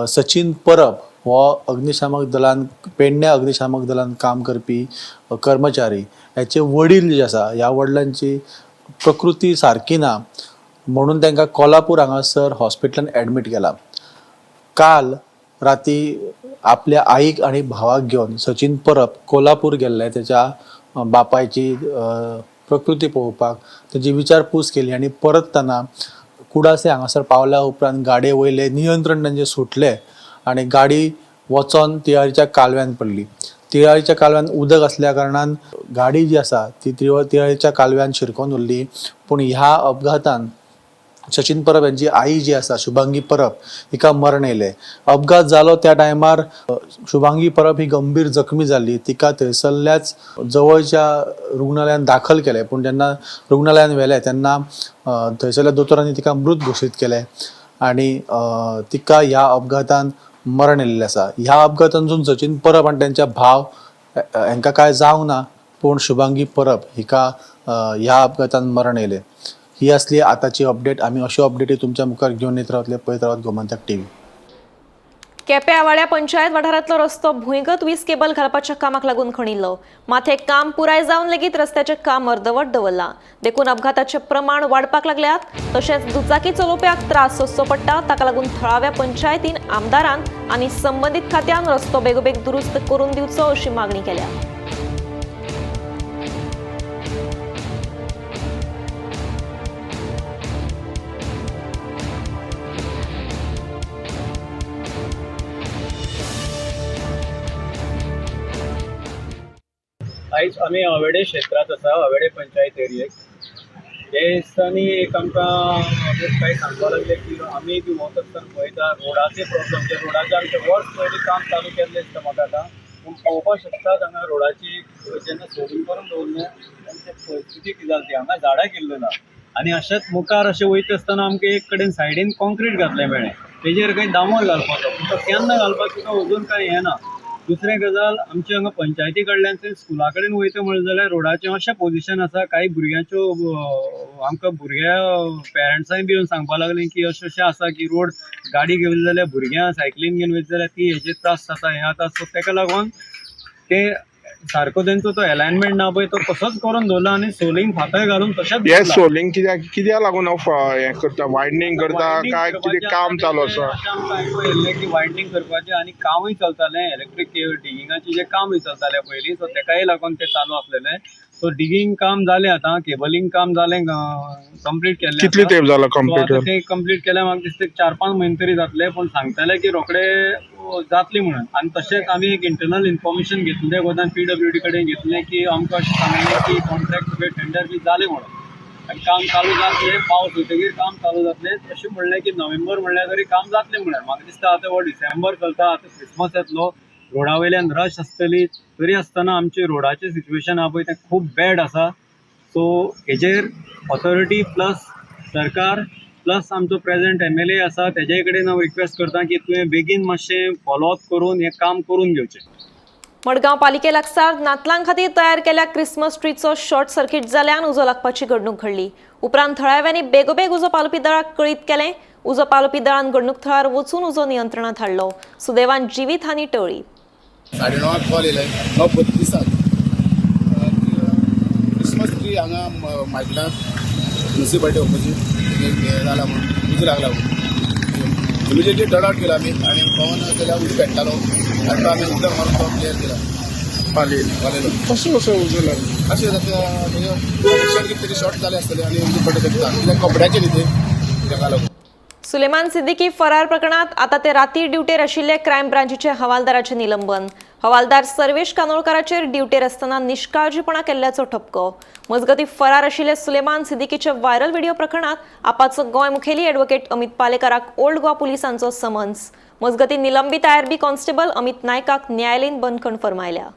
[SPEAKER 16] सचिन परब हो अग्निशामक दलान पेडण्या अग्निशामक दलान काम करपी कर्मचारी, ह्याचे वडील जे आसा ह्या वडिलांची प्रकृती सारकी ना म्हणून तांकां कोल्हापूर हांगासर हॉस्पिटलान एडमीट केला. काल राती आपल्या आईक आनी भावाक घेवन सचिन परब कोल्हापूर गेल्ले तेच्या बापायची प्रकृती पळोवपाक, तेजी विचारपूस केली आनी परततना कुडासे हांगासर पावल्या उपरांत गाडये वयलें नियंत्रण तांचें सुटलें आनी गाडी वचोन तिळारीच्या कालव्यान पडली. तिळारीच्या कालव्यान उदक आसल्या कारणान गाडी जी आसा ती तिळारीच्या कालव्यान शिरकोन उरली. पूण ह्या अपघातान सचिन परब यांची आई जी आसा शुभांगी परब हिका मरण येयलें. अपघात जालो त्या टायमार शुभांगी परब ही गंभीर जखमी जाल्ली. तिका थंयसरल्याच जवळच्या रुग्णालयान दाखल केलें, पूण जेन्ना रुग्णालयान व्हेलें तेन्ना थंयसरल्या दोतोरांनी तिका मृत घोशीत केलें आनी तिका ह्या अपघातान मरण येयल्लें आसा. ह्या अपघातांतसून सचिन परब आनी तेंच्या भाव हांकां कांय जावंक ना, पूण शुभांगी परब हिका ह्या अपघातान मरण येयलें. ही असली आताची अपडेट. आमी अश्यो अपडेटी तुमच्या मुखार घेवन येत रावतले. पळयत रावत गोमंतक टीव्ही.
[SPEAKER 1] केपें आवाड्या पंचायत वाठारांतलो रस्तो भुंयगत वीज केबल घालपाच्या कामाक लागून खणिल्लो. मात हें काम पुराय जावन लेगीत रस्त्याचें काम अर्दवट दवरलां. देखून अपघाताचें प्रमाण वाडपाक लागल्यात. तशेंच दुचाकी चलोवप्याक त्रास सोंसचो पडटा. ताका लागून थळाव्या पंचायतीन आमदारान आनी संबंदीत खात्यान रस्तो बेगोबेग दुरुस्त करून दिवचो अशी मागणी केल्या.
[SPEAKER 4] आयज आमी अवेडे क्षेत्रांत आसा, अवेडे पंचायत एरियेक. हे दिसांनी एक आमकां काय सांगपाक लागले की आमी बी वता आसतना पळयता रोडाचे प्रॉब्लम, जे रोडाचे आमचे वर्स पयलीं काम चालू केल्लें दिसता म्हाका आतां, पूण पळोवपाक शकतात हांगा रोडाची जेन्ना सोडून करून दवरलें तेन्ना परिस्थिती कितें जाली ती, हांगा झाडां केल्ली ना आनी अशेंच मुखार अशें वयता आसतना आमकां एक कडेन सायडीन कॉन्क्रीट घातलें मेळ्ळें, तेजेर खंय डांबर घालपाचो, पूण तो केन्ना घालपाचो तो अजून कांय हें ना. दुसरें गजाल आमच्या हांगा पंचायती कडल्यान स्कुला कडेन वयता म्हणलें जाल्यार रोडाचें अशें पोजिशन आसा, कांय भुरग्यांच्यो आमकां भुरग्या पेरंट्सांय बी येवन सांगपाक लागलीं की अशें अशें आसा की रोड गाडी घेवन जाल्यार भुरग्यां सायकलीन घेवन वयता जाल्यार ती हेजेर त्रास जाता, हें जाता. सो तेका लागून ते सारको तेंचो तो एलायनमेंट ना पळय तो तसोच करून दवरला आनी सोलिंग फातर घालून तशेंच
[SPEAKER 14] हे सोलिंग कित्याक लागून हें करता, वायडनींग करता काय कितें काम चालू आसा?
[SPEAKER 4] अशें आमकां आयकूंक येयल्लें की वायडनींग करपाचें आनी कामूय चलतालें, इलेक्ट्रीक डिगिंगाचें जें कामूय चलतालें पयलीं, सो तेकाय लागून तें चालू आसलेलें. सो डिगींग काम जालें आतां, केबलिंग काम जालें, कंप्लीट केल्लें.
[SPEAKER 14] कितले तेंप जाला कंप्लीट?
[SPEAKER 4] तें कंप्लीट केलें म्हाका दिसता 4-5 म्हयने तरी जातले, पूण सांगताले की रोखडे जातली म्हणून. आनी तशेंच आमी एक इंटरनल इन्फॉर्मेशन घेतलें गोदान PWD कडेन घेतलें की आमकां अशें सांगलें की कॉन्ट्रॅक्ट सगळें टेंडर बी जालें म्हणून आनी काम चालू जातलें, पावस वयतकीर काम चालू जातलें अशें म्हणलें की नोव्हेंबर म्हणल्यार तरी काम जातलें म्हणल्यार. म्हाका दिसता आतां हो डिसेंबर चलता, आतां क्रिसमस येतलो, रोडा वयल्यान रश आसतली, तरी आसतना आमचें रोडाचें सिट्युएशन आहा पळय तें खूब बॅड आसा. सो हेजेर ऑथॉरिटी प्लस सरकार प्लस आमचो प्रेजेंट MLA आसा तेजे कडेन हांव रिक्वेस्ट करता की तुवें बेगीन मातशें फॉलोअप करून हें काम करून घेवचें.
[SPEAKER 1] मडगांव पालिके लागसार नातलां खातीर तयार केल्या क्रिसमस ट्रीचो शॉर्ट सर्किट जाल्यान उजो लागपाची घडणूक घडली. उपरांत थळाव्यांनी बेगोबेग उजो पालोवपी दळाक कळीत केलें. उजो पालोवपी दळान घडणूक थळार वचून उजो नियंत्रणांत हाडलो. सुदैवान जिवीत हानी टळ्ळी.
[SPEAKER 13] 9:30 कॉल येयले, 9:32 क्रिसमस ट्री हांगा मायकलांत म्युनिसिपालिटी ऑपोजीट हें जाला म्हणून उजो लागला म्हणून इमिजिएटली टर्न आवट केलो आमी आनी पवन केल्यार उजो पेट्टालो आनी तो आमी उदक मारून तो क्लियर केला. पालेलो
[SPEAKER 14] कसो कसो उजो लागलो?
[SPEAKER 13] अशें जाता कनेक्शन कितें तरी शॉर्ट जालें आसतलें आनी उजो पडटा शकता, कित्याक कपड्याचें न्ही तें, तेका लागून.
[SPEAKER 1] सुलेमान सिद्दीकी फरार प्रकरणात आता ते राती ड्युटेर आशिल्ले क्रायम ब्रांचीचे हवालदाराचे निलंबन. हवालदार सर्वेश कानोळकाराचेर ड्युटेर आसतना निष्काळजीपणा केल्ल्याचो ठपको. मजगती फरार आशिल्ले सुलेमान सिद्दीकीचे व्हायरल व्हिडिओ प्रकरणात आपाचो गोंय मुखेली ॲडव्होकेट अमित पालेकाराक ओल्ड गोवा पुलिसांचो समन्स. मजगती निलंबित आयआरबी कॉन्स्टेबल अमित नायकाक न्यायालयीन बंदखण फर्मायल्या.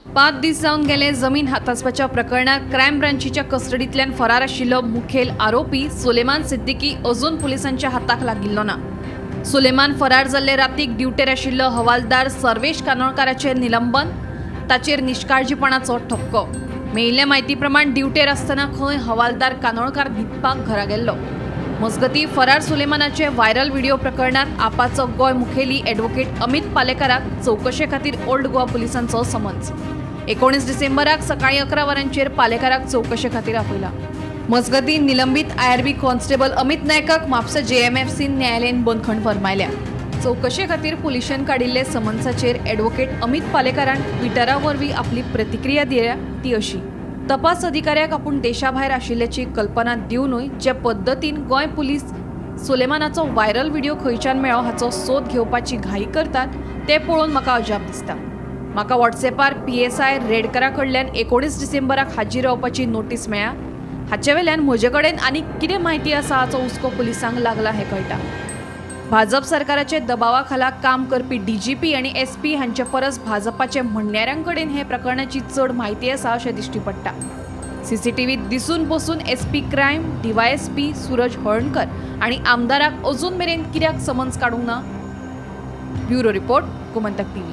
[SPEAKER 17] 5 दीस जावन गेले जमीन हातासपाच्या प्रकरणात क्रायम ब्रांचीच्या कस्टडींतल्यान फरार आशिल्लो मुखेल आरोपी सुलेमान सिद्दीकी अजून पुलिसांच्या हाताक लागिल्लो ना. सुलेमान फरार जाल्ले रातीक ड्युटेर आशिल्लो हवालदार सर्वेश कानोळकाराचेर निलंबन, ताचेर निष्काळजीपणाचो ठपको. मेळिल्ले म्हायती प्रमाण ड्युटेर आसतना खंय हवालदार कानोळकार न्हिदपाक घरा गेल्लो. मजगती फरार सुलेमानाचे व्हायरल व्हिडिओ प्रकरणात आपाचो गोंय मुखेली ॲडव्होकेट अमित पालेकाराक चवकशे खातीर ओल्ड गोवा पुलिसांचो समन्स. 19 डिसेंबराक सकाळी 11 वरांचेर पालेकाराक चवकशे खातीर आपयला. मजगती निलंबित आयआरबी कॉन्स्टेबल अमित नायकाक म्हापसा जेएमएफसीन न्यायालयीन बंदखण फर्मायल्या. चवकशे खातीर पुलिशेन काडिल्ले समन्साचेर ॲडव्होकेट अमित पालेकारान ट्विटरा वरवीं आपली प्रतिक्रिया दिल्या ती अशी: तपास अधिकाऱ्याक आपूण देशाभायर आशिल्ल्याची कल्पना दिवनूय जे पद्दतीन गोंय पुलीस सुलेमानाचो व्हायरल व्हिडिओ खंयच्यान मेळ्ळो हाचो सोद घेवपाची घाई करतात ते पळोवन म्हाका अजाप दिसता. म्हाका व्हॉट्सएपार पीएसआय रेडकरा कडल्यान 19 डिसेंबराक हाजीर रावपाची नोटीस मेळ्ळ्या. हाचे वेल्यान म्हजे कडेन आनी कितें म्हायती आसा हाचो हुस्को पुलिसांक लागला हें कळटा. भाजप सरकाराचे दबावा खाला काम करपी डीजीपी आनी एसपी हांचे परस भाजपाचे म्हणयाऱ्यां कडेन हे प्रकरणाची चड म्हायती आसा अशें दिश्टी पडटा. सीसीटीव्हीत दिसून बसून एसपी क्रायम, डीवायएसपी सूरज हळणकर आनी आमदाराक अजून मेरेन कित्याक समन्स काडूंक ना? Bureau report, Gomantak TV.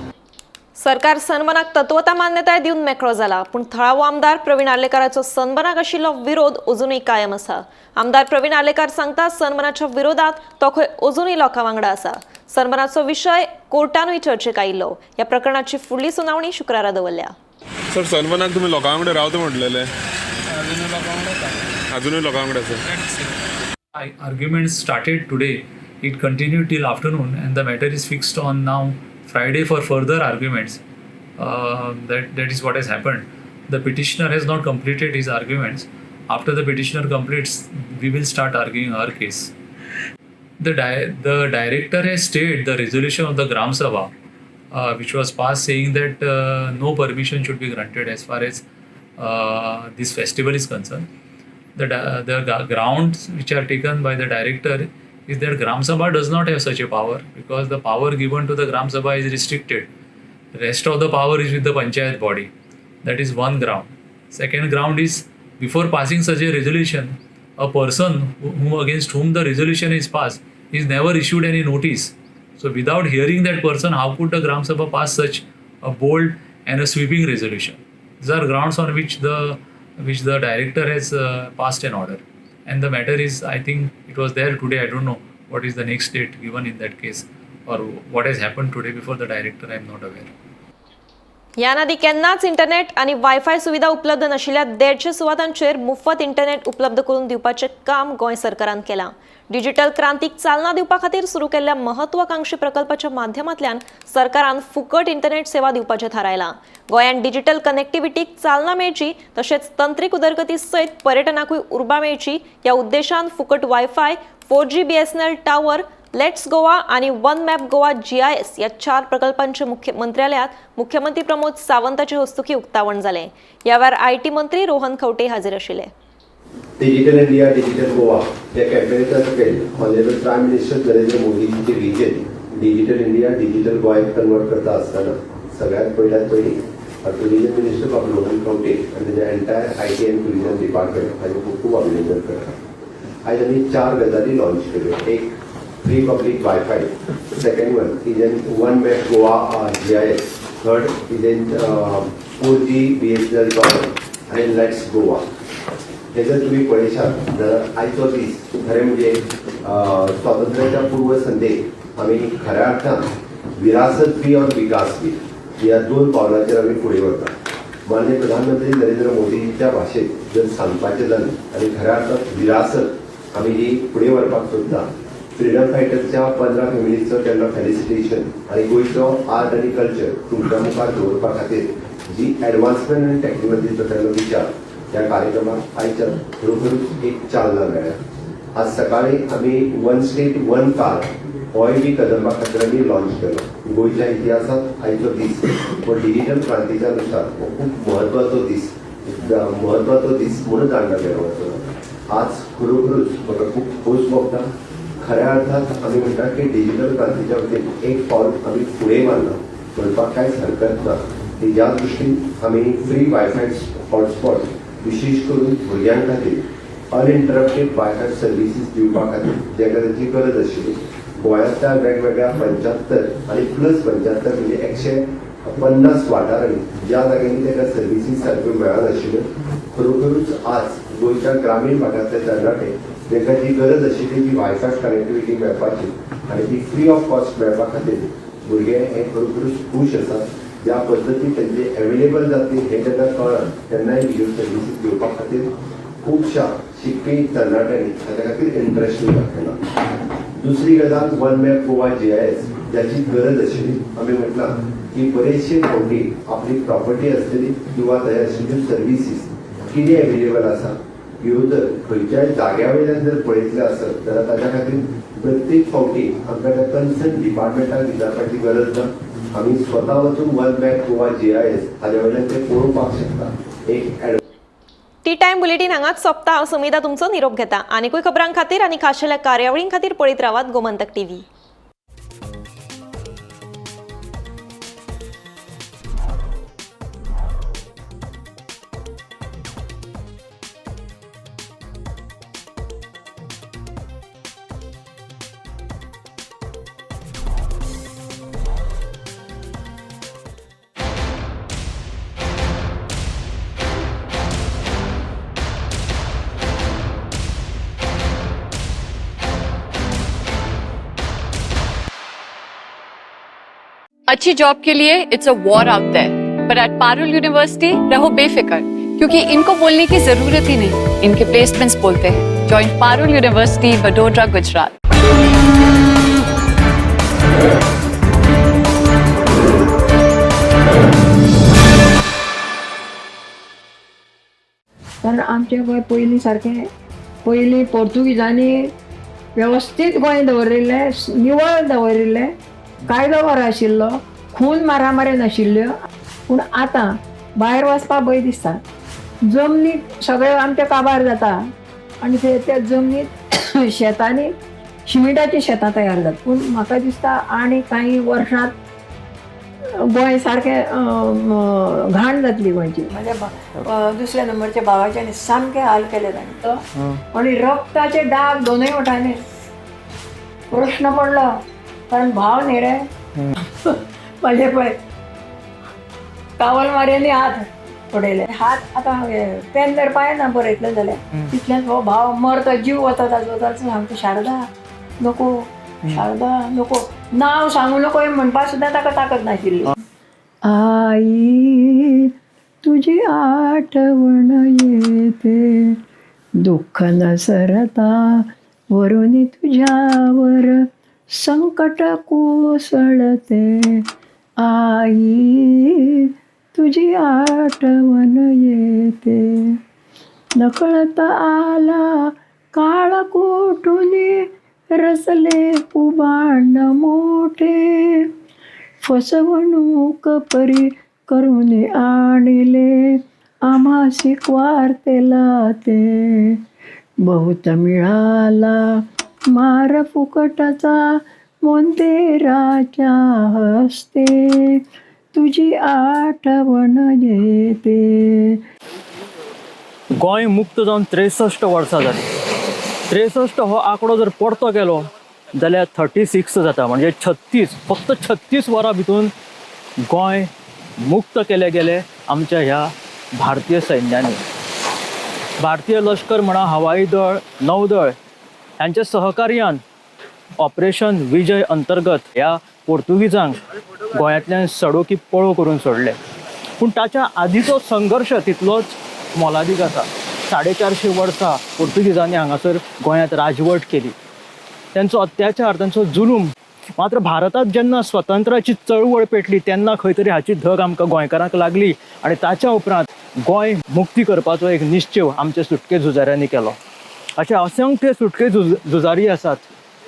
[SPEAKER 1] सरकार सनबर्नाक तत्वता मान्यताय दिवन मेकळो जाला, पूण थळावो आमदार प्रवीण आर्लेकाराचो सनबर्नाक आशिल्लो विरोध अजुनूय कायम आसा. आमदार प्रवीण आर्लेकार सांगता सनबर्नाच्या विरोधात तो खंय अजुनूय लोकां वांगडा आसा. सनबर्नाचो विशय कोर्टानूय चर्चेक आयिल्लो. ह्या प्रकरणाची फुडली सुनावणी शुक्रारा दवरल्या.
[SPEAKER 18] सर, सनबर्नाक तुमी लोकां वांगडा रावता म्हटलेले, अजुनूय लोकां वांगडा आसा.
[SPEAKER 3] Arguments started today, it continued till afternoon and the matter is fixed on now Friday for further arguments. That is what has happened. The petitioner has not completed his arguments. After the petitioner completes, we will start arguing our case. The director has stayed the resolution of the Gram Sabha, which was passed saying that no permission should be granted as far as this festival is concerned. The grounds which are taken by the director is that Gram Sabha does not have such a power, because the power given to the Gram Sabha is restricted. Rest of the power is with the panchayat body. That is one ground. Second ground is, before passing such a resolution, a person who against whom the resolution is passed is never issued any notice. So without hearing that person, how could the Gram Sabha pass such a bold and a sweeping resolution? These are grounds on which the director has passed an order. And the matter is, I think it was there today. I don't know what is the next date given in that case or what has happened today before the director, I am not aware.
[SPEAKER 1] ह्यान आदी केन्नाच internet आनी wifi सुविधा उपलब्ध नाशिल्ल्या 150 सुवातांचेर मुफत internet उपलब्ध करून दिवपाचें काम गोंय सरकारान केलां. डिजिटल क्रांतीक चालना दिवपा खातीर सुरू केल्ल्या महत्वाकांक्षी प्रकल्पाच्या माध्यमांतल्यान सरकारान फुकट इंटरनेट सेवा दिवपाचें थारायलां. गोंयांत डिजिटल कनेक्टिविटीक चालना मेळची तशेंच तंत्रीक उदरगती सयत पर्यटनाकूय उर्बा मेळची ह्या उद्देशान फुकट wifi, 4G BSNL tower, let's Goa आणि वन मॅप गोवा GIS या 4 प्रकल्पांचे मुख्य मंत्रालयात मुख्यमंत्री प्रमोद सावंताचे हस्तुकी उक्तावण झाले. यावेळार IT मंत्री रोहन खंवटे हाजीर आशिल्ले.
[SPEAKER 9] डिजिटल इंडिया डिजिटल गोवा या कॅम्पेनाच्या सकयल ऑनरेबल प्रायम मिनिस्टर नरेंद्र मोदींचे vision digital India digital Goa convert करता आसतना सगळ्यात पयल्यात पयलीं टुरिझम मिनिस्टर बाब रोहन खंवटे आनी तेजे entire IT and tourism department हाजें खूब खूब अभिनंदन करता. आयज आमी 4 गजाली लॉन्च केल्यो. एक, free public wifi. Second one is an one map Goa GIS. Third is an 4G BSNL tower आनी let's Goa. हे जर तुमी पळयशात जाल्यार आयचो दीस खरें म्हणजे स्वातंत्र्याच्या पूर्वसंध्येक आमी खऱ्या अर्थान विरासत बी और विकास बी ह्या 2 पावलांचेर आमी फुडें वता. माननीय प्रधानमंत्री नरेंद्र मोदींच्या भाशेंत जर सांगपाचें जालें आनी खऱ्या अर्थान विरासत आमी ही फुडें व्हरपाक सोदता. फ्रिडम फायटर्सच्या 15 फॅमिलीचो तेन्ना फेलिसिटेशन आनी गोंयचो आर्ट आनी कल्चर तुमच्या मुखार दवरपा खातीर जी एडवान्समेंट आनी टॅक्नॉलॉजीचो तेन्ना विचार ह्या कार्यक्रमाक आयच्या खरोखरूच एक चालना मेळ्ळ्या. आज सकाळी आमी वन स्टेट वन कार्ड होय बी कदंबा खातीर आमी लॉन्च केलो. गोंयच्या इतिहासात आयचो दीस हो डिजिटल क्रांतीच्या नुसार हो खूप महत्वाचो दीस, महत्वाचो दीस म्हणून जाणला गेलो वचलो. आज खरोखरूच म्हाका खूब खोस भोगता. खऱ्या अर्थात आमी म्हणटा की डिजिटल क्रांतीच्या वतीन एक पावल आमी फुडें मारलां म्हणपाक कांयच हरकत ना. की ज्या दृश्टीन आमी फ्री वायफाय हॉटस्पॉट विशेष करून भुरग्यां खातीर अनइंटरप्टेड वायफाय सर्विसीस दिवपा खातीर जेका तांची गरज आशिल्ली, गोंयांतल्या वेगवेगळ्या 75 आनी प्लस 75 म्हणजे 150 वाठारांनी ज्या जाग्यांनी ताका सर्विसीस सारक्यो मेळनाशिल्ल्यो, खरोखरूच आज गोंयच्या ग्रामीण भागांतले तरणाटे तांकां जी गरज आशिल्ली ती वायफाय कनेक्टिविटी मेळपाची आनी ती फ्री ऑफ कॉस्ट मेळपा खातीर भुरगे हे खरोखरूच खूश आसात. ज्या पद्दतीन तेंचे एवेलेबल जातली हें जेन्ना कळ्ळां तेन्नाय ह्यो सर्विसीस घेवपा खातीर खुबश्या शिकपी तरणाट्यांनी ताच्या खातीर इंट्रस्ट दाखयला. दुसरी गजाल वन मॅप गोवा GIS ज्याची गरज आशिल्ली. आमी म्हटलां की बरेचशे फावटी आपली प्रॉपर्टी आसतली किंवा थंय आशिल्ल्यो सर्विसीस कितें एवेलेबल आसा ह्यो जर खंयच्याय जाग्या वयल्यान जर पळयतले आसत जाल्यार ताच्या खातीर प्रत्येक फावटी आमकां त्या कन्सर्न डिपार्टमेंटाक विचारपाची गरज ना. आमी स्वता वचून वन मॅप गोवा GIS हाज्या वयल्यान ते पळोवपाक शकता. एक
[SPEAKER 1] टी टायम बुलेटीन हांगाच सोंपता. हांव सुमिता तुमचो निरोप घेता. आनीकूय खबरां खातीर आनी खाशेल्या कार्यावळीं खातीर पळयत रावात गोमंतक टीव्ही.
[SPEAKER 5] अच्छी जॉब के लिए it's a war out there, पर एट पारुल यूनिवर्सिटी रहो बेफिक्र, क्योंकि इनको बोलने की जरूरत ही नहीं, इनके प्लेसमेंट्स बोलते हैं। Join Parul university, Vadodara, Gujarat.
[SPEAKER 20] कारण आमचें गोंय पयलीं सारकें, पयलीं पोर्तुगीजांनी वेवस्थीत गोंय दवरिल्लें, निवळ दवरिल्लें, कायदो बरो आशिल्लो, खून मारामारी नाशिल्ल्यो. पूण आतां भायर वचपाक भंय दिसता. जमनीत सगळें आमचें काबार जाता आनी ते त्या जमनीत शेतांनी शिमिटाचीं शेतां तयार जातात. पूण म्हाका दिसता आनी कांय वर्सांत गोंय सारकें घाण जातली गोंयची.
[SPEAKER 23] म्हज्या दुसऱ्या नंबरच्या भावाच्यानी सामके हाल केले तांणी आनी रक्ताचे डाग दोनूय वटांनी. प्रश्न पडलो कारण भाव न्ही रे. म्हजे पळय कावल मारयांनी हात उडयले. हात आतां पेन जर पांयना बरयतले जाल्यार तितल्यान हो भाव मरता, जीव वता ताजो. ताजो सांगता शारदा नको, शारदा नको, नांव सांगू नको म्हणपाक सुद्दां ताका ताकद नाशिल्ली.
[SPEAKER 20] आई तुझी आठवण येते, दुःख न सरता वरुनी तुझ्यावर संकट कोसळते. आई तुझी आठवण येते, नकळत आला काळ कोठुनी, रचले कुबांड मोठे, फसवणूक परी करून आणले आम्हासी वार्तेला ते. बहुत मिळाला मार फुकटाचा मोंतेराच्या हस्ते, तुझी आठवण येते.
[SPEAKER 22] गोंय मुक्त जावन 63 वर्सां जालीं. 63 हो आंकडो जर परतो केलो जाल्यार 36 जाता, म्हणजे 36, फक्त 36 वरां भितून गोंय मुक्त केले गेले आमच्या ह्या भारतीय सैन्यानी. भारतीय लश्कर म्हणा, हवाई दळ, नौदळ ह्यांच्या सहकार्यान ऑपरेशन विजय अंतर्गत ह्या पोर्तुगीजांक गोंयांतल्यान सडोकी पळो करून सोडले. पूण ताच्या आदीचो संघर्श तितलोच मोलादीक आसा. 450 वर्सां पोर्तुगीजांनी हांगासर गोंयांत राजवट केली, तेंचो अत्याचार, तेंचो जुलूम. मात्र भारतांत जेन्ना स्वतंत्राची चळवळ पेटली तेन्ना खंय तरी हाची धग आमकां गोंयकारांक लागली आनी ताच्या उपरांत गोंय मुक्ती करपाचो एक निश्चेव आमच्या सुटके झुजाऱ्यांनी केलो. अशे असंख्य सुटके झुजारी आसात,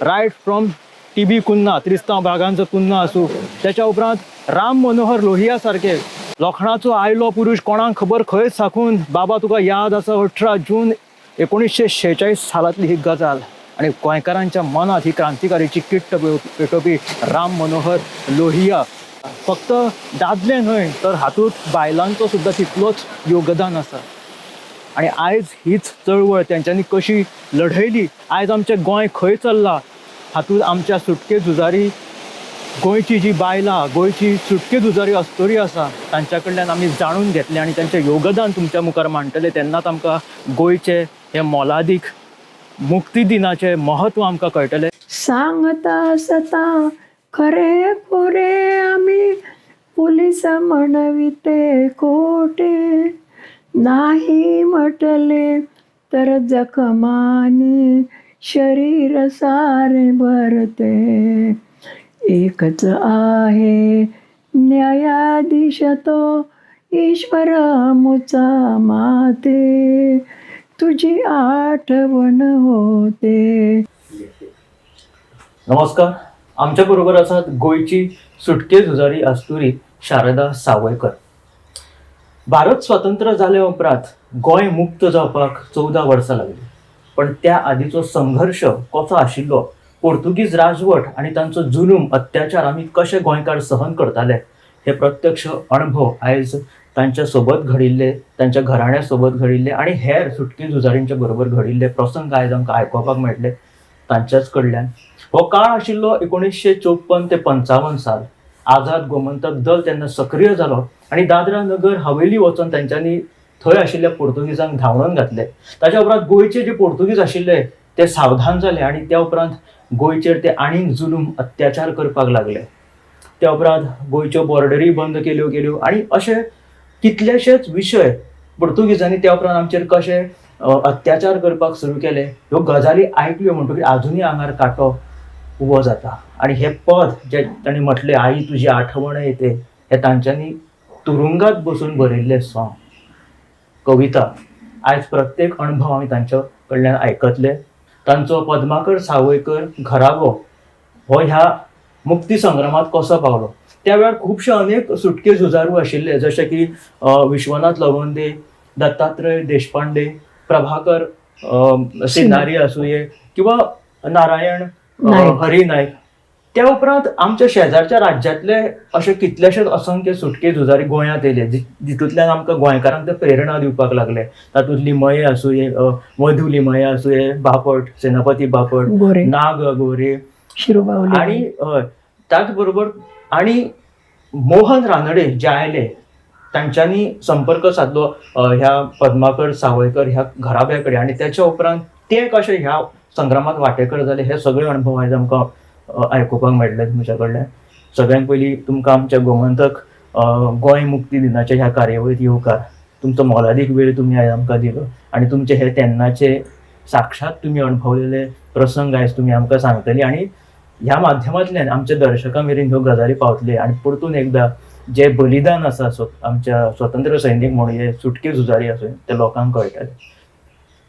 [SPEAKER 22] रायट फ्रॉम टी बी कुन्हा, त्रिस्तांव ब्रागांझ कुन्हा आसूं, त्याच्या उपरांत राम मनोहर लोहिया सारके लोखणाचो आयलो पुरुश कोणाक खबर खंय साकून बाबा तुका याद आसा 18 जून 1946 सालांतली ही गजाल आनी गोंयकारांच्या मनांत ही क्रांतिकारीची किट्ट पेटोवपी राम मनोहर लोहिया. फक्त दादले न्हय तर हातूंत बायलांचो सुद्दां तितलोच योगदान आसा आनी आयज हीच चळवळ तेंच्यांनी कशी लढयली, आयज आमचें गोंय खंय चल्लां हातूंत आमच्या सुटके झुजारी गोंयची जी बायलां, गोंयची सुटके झुजारी अस्तुरी आसा तांच्या कडल्यान आमी जाणून घेतलें आनी तांचें योगदान तुमच्या मुखार मांडटले तेन्नाच आमकां गोंयचें हें मोलादीक मुक्ती दिनाचें म्हत्व आमकां कळटलें.
[SPEAKER 20] सांगता सता खरे खोरे आमी पुलिस म्हणविते खोटे, नाही म्हटले तर जखमानी शरीर सारे भरते. एकच आहे न्यायाधीश तो ईश्वर मुचा माते, तुझी आठवण होते.
[SPEAKER 22] नमस्कार, आमच्या बरोबर आसात गोंयची सुटके झुजारी अस्तुरी शारदा सावयकर. भारत स्वतंत्र जाल्या उपरांत गोंय मुक्त जावपाक 14 वर्सां लागली, पण त्या आदीचो संघर्श कसो आशिल्लो, पोर्तुगीज राजवट आनी तांचो जुलूम अत्याचार आमी कशे गोंयकार सहन करताले हे प्रत्यक्ष अणभव आयज तांच्या सोबत घडिल्ले, तांच्या घराण्या सोबत घडिल्ले आनी हेर सुटके झुजारींच्या बरोबर घडिल्ले प्रसंग आयज आमकां आयकुपाक मेळटले तांच्याच कडल्यान. हो काळ आशिल्लो 1954 ते 55 साल. आझाद गोमंतक दल तेन्ना सक्रीय जालो आनी दादरा नगर हवेली वचून तांच्यांनी थंय आशिल्ल्या पोर्तुगीजांक धांवडून घातले. ताच्या उपरांत गोंयचे जे पोर्तुगीज आशिल्ले ते सावधान जाले आनी त्या उपरांत गोंयचेर ते आनीक जुलूम अत्याचार करपाक लागले. त्या उपरांत गोंयच्यो बॉर्डरी बंद केल्यो गेल्यो आनी अशे कितलेशेच विशय पोर्तुगीजांनी त्या उपरांत आमचेर कशे अत्याचार करपाक सुरू केले ह्यो गजाली आयकल्यो म्हणटकीर आजुनूय आंगार कांटो उबो जाता. आनी हें पद जें तांणी म्हटलें आई तुजी आठवण येते हें तांच्यांनी तुरुंगात बसून बरयल्लें सॉंग, कविता. आयज प्रत्येक अणभव आमी तांच्या कडल्यान आयकतले. तांचो पद्माकर सावयकर घराबो हो ह्या मुक्ती संग्रामात कसो पावलो, त्या वेळार खुबशे अनेक सुटके झुजारू आशिल्ले जशे की विश्वनाथ लवंदे, दत्तात्रय देशपांडे, प्रभाकर सिनारी आसुये किंवा नारायण हरी नायक. त्या उपरांत आमच्या शेजारच्या राज्यांतले अशे कितलेशेच असंख्य सुटके झुजारी गोंयांत येयले जितूंतल्यान आमकां गोंयकारांक ते प्रेरणा दिवपाक लागले. तातूंत लिमये आसुये, मधू लिमये आसुये, बापट, सेनापती बापट, नाग गोरे, आणि त्याच बरोबर आणि मोहन रानडे जे आयले तांच्यांनी संपर्क साधलो ह्या पद्माकर सावयकर ह्या घराब्या कडेन आनी त्याच्या उपरांत ते कशे ह्या संग्रामात वांटेकर जाले हे सगळे अणभव आयज आमकां आयकुपाक मेळटले तुमच्या कडल्यान. सगळ्यांत पयलीं तुमकां आमच्या गोमंतक गोंय मुक्ती दिनाच्या ह्या कार्यावळीत येवकार. तुमचो मोलादीक वेळ तुमी आयज आमकां दिलो आनी तुमचे हे तेन्नाचे साक्षात तुमी अणभवलेले प्रसंग आयज तुमी आमकां सांगतली आनी ह्या माध्यमांतल्यान आमच्या दर्शकां मेरेन ह्यो गजाली पावतले आनी परतून एकदां जे बलिदान आसा आमच्या स्वतंत्र सैनीक म्हणून सुटके झुजारी आसून ते लोकांक कळटले.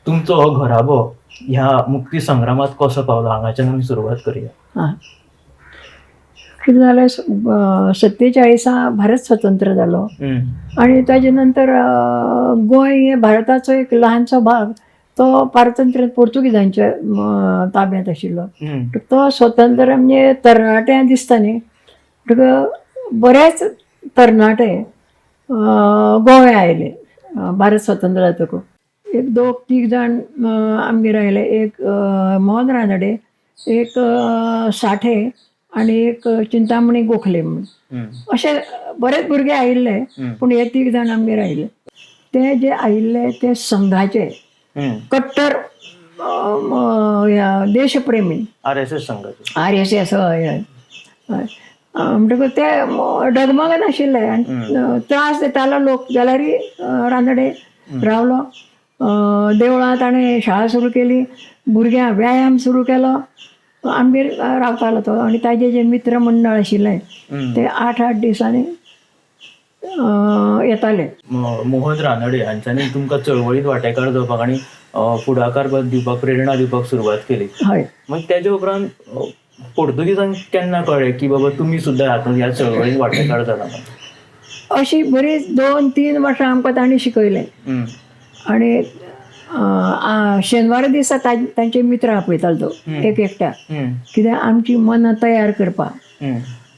[SPEAKER 22] तुमचो हो घराबो ह्या मुक्ती संग्रामात कसो पावलो हांगाच्यान आमी सुरवात करूया.
[SPEAKER 20] कितें जालें, 47 भारत स्वतंत्र जालो आनी ताजे नंतर गोंय हें भारताचो एक ल्हानसो भाग तो पारतंत्र्य पोर्तुगीजांच्या ताब्यांत आशिल्लो. तो स्वतंत्र म्हणजे तरणाट्यां दिसता न्ही, म्हणटकच बरेच तरणाटे गोव्या आयले भारत स्वतंत्र जातकूच. एक दोग तीग जाण आमगेर आयले, एक मोहन रानडे, एक साठे आनी एक चिंतामणी गोखले म्हूण. अशे बरेच भुरगे आयिल्ले, पूण हे तीग जाण आमगेर आयिल्ले. ते जे आयिल्ले ते संघाचे कट्टर देशप्रेमी,
[SPEAKER 22] आरएसएस संघाचे,
[SPEAKER 20] आरएसएस हय. म्हणटकच ते डगमगनाशिल्ले आनी त्रास दितालो लोक. जाल्यार रानडे रावलो, देवळां ताणें शाळा सुरू केली, भुरग्यांक व्यायाम सुरू केलो, आमगेर रावतालो तो. आनी ताजे जे मित्र मंडळ आशिल्ले ते 8-8 दिसांनी येताले.
[SPEAKER 22] मोहन रानडे हांच्यांनी तुमकां चळवळीत वांटेकार जावपाक आनी फुडाकार दिवपाक, प्रेरणा दिवपाक सुरवात केली. हय. मागीर तेजे उपरांत पोर्तुगीजांक केन्ना कळ्ळें की बाबा तुमी सुद्दां हातूंत ह्या चळवळीन वांटेकार जाला?
[SPEAKER 20] अशी बरीच 2-3 वर्सां आमकां तांणी शिकयलें. आनी शेनवारा दिसा तांचे मित्र आपयतालो तो एक एकट्या, कित्याक आमची मनां तयार करपाक.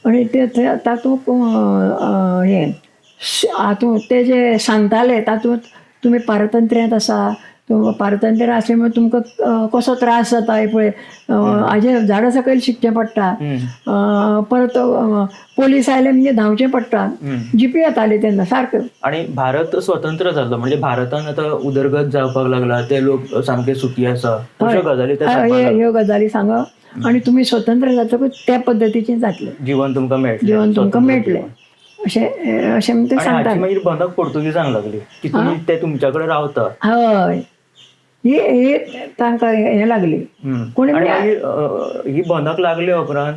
[SPEAKER 20] आनी ते तातूंत हें हातूंत ते जे सांगताले तातूंत तुमी पारतंत्र्यांत आसा, पारतंत्र्य आसलें म्हणून तुमकां कसो त्रास जाता हें पळय, हाजें झाडां सकयल शिकचें पडटा, परत पोलीस आयले म्हणजे धांवचें पडटा. जिपी येताली तेन्ना सारक्यो.
[SPEAKER 22] आनी भारत स्वतंत्र जाल्लो म्हणजे भारतान आतां उदरगत जावपाक लागला, ते लोक सामके सुखी आसा, अश्यो गजाली
[SPEAKER 20] ह्यो गजाली सांगप आनी तुमी स्वतंत्र जातकूच त्या पद्दतीचें जातलें
[SPEAKER 22] जिवन तुमकां मेळटलें,
[SPEAKER 20] जिवन तुमकां मेळटलें अशें अशें ते सांगता.
[SPEAKER 22] मागीर भनक पोर्तुगीजांक लागली की तुमी ते तुमच्या कडेन रावता.
[SPEAKER 20] हय, ही तांकां हें लागली. कोणी
[SPEAKER 22] ही भनक लागले उपरांत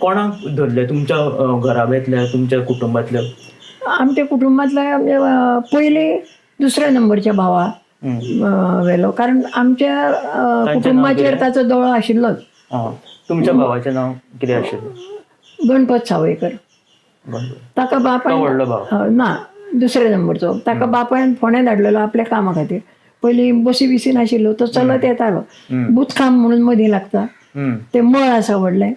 [SPEAKER 22] कोणाक धरले तुमच्या घराब्यांतल्या, तुमच्या कुटुंबांतल्या?
[SPEAKER 20] आमच्या कुटुंबांतल्या पयलीं दुसऱ्या नंबरच्या भावा व्हेलो, कारण आमच्या कुटुंबाचेर ताचो दोळो आशिल्लोच.
[SPEAKER 22] तुमच्या भावाचें नांव कितें आशिल्लें?
[SPEAKER 20] गणपत सावयकर. ताका बापायन ना दुसऱ्या नंबरचो, ताका बापायन फोंड्या धाडलेलो आपल्या कामा खातीर. पयलीं बसी बिसी नाशिल्ल्यो, तो चलत येतालो. बुचकाम म्हणून मदीं लागता ते मळ आसा व्हडलें,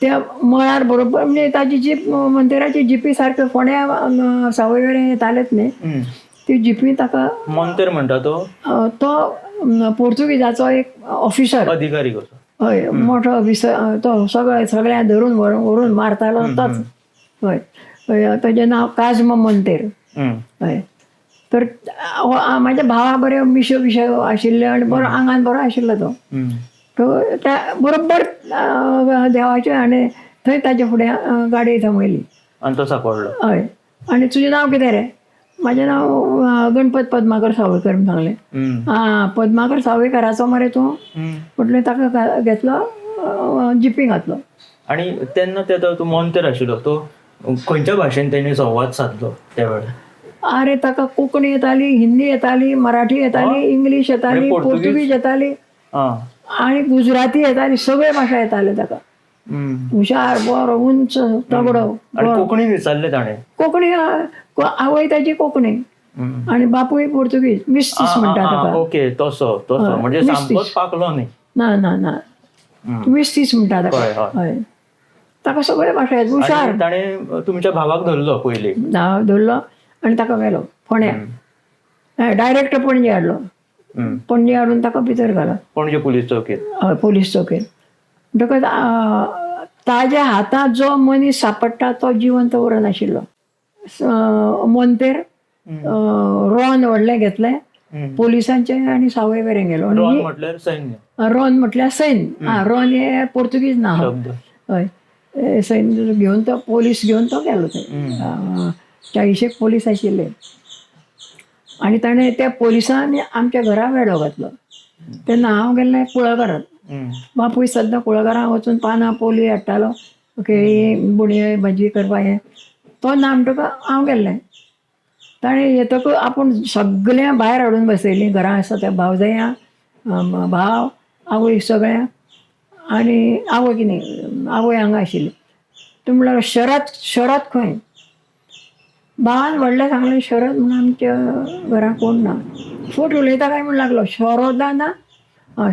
[SPEAKER 20] त्या मळार बरोबर म्हणजे ताजी जीप मंदिराची जिपी सारक्यो फोंड्या सावयवेरें येतालेच न्ही, ती जिपी ताका.
[SPEAKER 22] मोंतेर म्हणटा तो?
[SPEAKER 20] तो पोर्तुगीजाचो एक ऑफिसर,
[SPEAKER 22] अधिकारी कसो.
[SPEAKER 20] हय, मोठो ऑफिसर तो, सगळे सगळ्यांक धरून व्हरून मारतालो तोच. हय, ताजें नांव काजम मोंतेर. हय, तर म्हाज्या भावा बऱ्यो मिश्यो बिश्यो आशिल्ल्यो आनी बरो आंगान बरो आशिल्लो तो. तो त्या बरोबर देवाचे आनी थंय ताजे फुडें गाडी थांबयली
[SPEAKER 22] आनी तो सापडलो.
[SPEAKER 20] हय, आनी तुजें नांव कितें रे? म्हाजें नांव गणपत पद्माकर सावयकर म्हूण सांगलें. आं, पद्माकर सावयकराचो मरे तूं म्हटलें. ताका घेतलो जिपी घातलो.
[SPEAKER 22] आनी तेन्ना तो मोंतेर आशिल्लो तो खंयच्या भाशेन तेणी संवाद सादलो त्या वेळार?
[SPEAKER 20] अरे ताका कोंकणी येताली, हिंदी येताली, मराठी येताली, इंग्लीश येताली, पोर्तुगीज येताली आनी गुजराती येताली, सगळे भाशा येताले ताका. हुशार, बरो, उंच, तगडो.
[SPEAKER 22] कोंकणी विचारलें ताणें?
[SPEAKER 20] कोंकणी, आवय ताची कोंकणी आनी बापूय पोर्तुगीज. मिस्तीस म्हणटा ताका.
[SPEAKER 22] ओके, तसो तसो म्हणजे सामकोच पाकलो न्ही?
[SPEAKER 20] ना ना ना, मिस्तीस म्हणटा ताका. हय, ताका सगळे भाशा येता, हुशार.
[SPEAKER 22] ताणें तुमच्या भावाक धरलो पयलीं?
[SPEAKER 20] धरलो आनी ताका व्हेलो फोंड्या, डायरेक्ट पणजे हाडलो. पणजे हाडून ताका भितर घालो
[SPEAKER 22] पणजे पुलीस चौकेंत.
[SPEAKER 20] हय, पुलीस चौकेंत. म्हणटकच ताज्या हातांत जो मनीस सापडटा तो जिवंत उरनाशिल्लो. मोंतेर रॉन व्हडलें घेतलें पोलिसांचें आनी सावयवेरें गेलो.
[SPEAKER 22] रॉन म्हटल्यार सैन्य?
[SPEAKER 20] रॉन म्हटल्यार सैन्य. आं, रॉन हें पोर्तुगीज नांव. हय, सैन्य घेवन तो पोलीस घेवन तो गेलो थंय. 40 पोलीस आशिल्ले आनी ताणें त्या पोलिसांनी आमच्या घरा वेडो घातलो. तेन्ना हांव गेल्लें कुळागरांत. बापूय सद्दां कुळागरांत वचून पानां पोली हाडटालो, केळी बुणयो भाजी करपाक. हें तो ना म्हणटकच हांव गेल्लें. ताणें येतकच आपूण सगळ्यां भायर हाडून बसयलीं घरां आसा त्या भावजयां, भाव, आवय सगळ्यां. आनी आवय कितें, आवय हांगा आशिल्ली. तो म्हणल्यार शरद, शरद खंय? भावान व्हडलें सांगलें शरद म्हणून आमच्या घरां कोण ना. फट उलयता काय म्हूण लागलो, शरदा ना.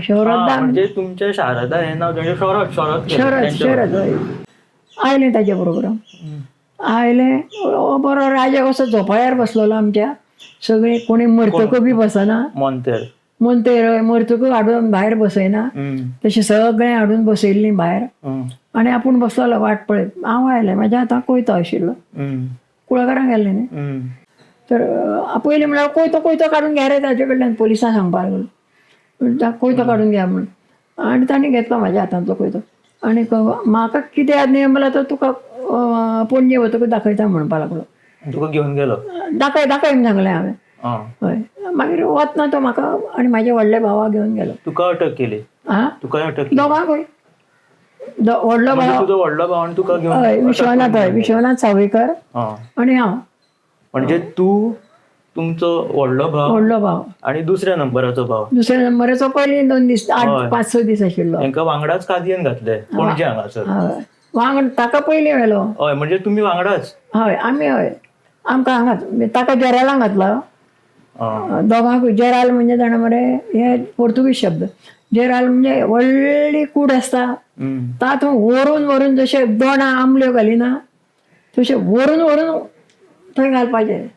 [SPEAKER 20] शरदा
[SPEAKER 22] म्हणजे तुमच्या शारदा हें नांव शरद? शरद
[SPEAKER 20] शरद शरद. हय, आयलें ताजे बरोबर. आयलें बरो राजा कसो झोपाळ्यार बसलेलो आमच्या. सगळीं कोणी मरतकूय बी बसना,
[SPEAKER 22] मोंतेर
[SPEAKER 20] मोंतेर मरतकूय हाडून भायर बसयना, तशें सगळें हाडून बसयल्लीं भायर. आनी आपूण बसलेलो वाट पळयत. हांव आयलें, म्हाज्या हातांत कोयतो आशिल्लो. कुळागरां गेल्लें न्ही. तर पयलीं म्हणल्यार कोयतो कोयतो काडून घ्या रे ताजे कडल्यान, पोलिसांक सांगपाक लागलो कोयतो काडून घ्या म्हणून. आनी तांणी घेतलो म्हाज्या हातांतलो कोयतो. आनी म्हाका कितें न्ही म्हणल्यार तो तुका पणजे वतकूच दाखयता म्हणपाक लागलो.
[SPEAKER 22] तुका घेवन गेलो?
[SPEAKER 20] दाखय दाखय म्हूण सांगलें हांवें. हय, मागीर वतना तो म्हाका आनी म्हाज्या व्हडल्या भावाक घेवन गेलो.
[SPEAKER 22] तुका अटक केली?
[SPEAKER 20] आं,
[SPEAKER 22] तुका अटक केली
[SPEAKER 20] दोगांकूय. व्हडलो भाव,
[SPEAKER 22] तुजो व्हडलो भाव आनी तुका घेवन?
[SPEAKER 20] हय, विश्वनाथ. हय, विश्वनाथ सावयकर आनी हांव.
[SPEAKER 22] म्हणजे तूं तुमचो व्हडलो भाव,
[SPEAKER 20] व्हडलो भाव
[SPEAKER 22] आनी दुसऱ्या नंबराचो भाव,
[SPEAKER 20] दुसऱ्या नंबराचो पयलीं 2 दीस 8 5-6 दीस आशिल्लो.
[SPEAKER 22] तांकां वांगडाच कादयेन घातले पणजे हांगासर.
[SPEAKER 20] वांगड ताका पयलीं व्हेलो.
[SPEAKER 22] हय, म्हणजे तुमी वांगडाच.
[SPEAKER 20] हय, आमी हय, आमकां हांगाच ताका जेरालां घातलो दोगांकूय. जेराल म्हणजे जाणा मरे, हे पोर्तुगीज शब्द. जेराल म्हणजे व्हडली कूड आसता, तातूंत व्हरून व्हरून जशे दोणां आंबल्यो घालिना तशें व्हरून व्हरून थंय घालपाचें,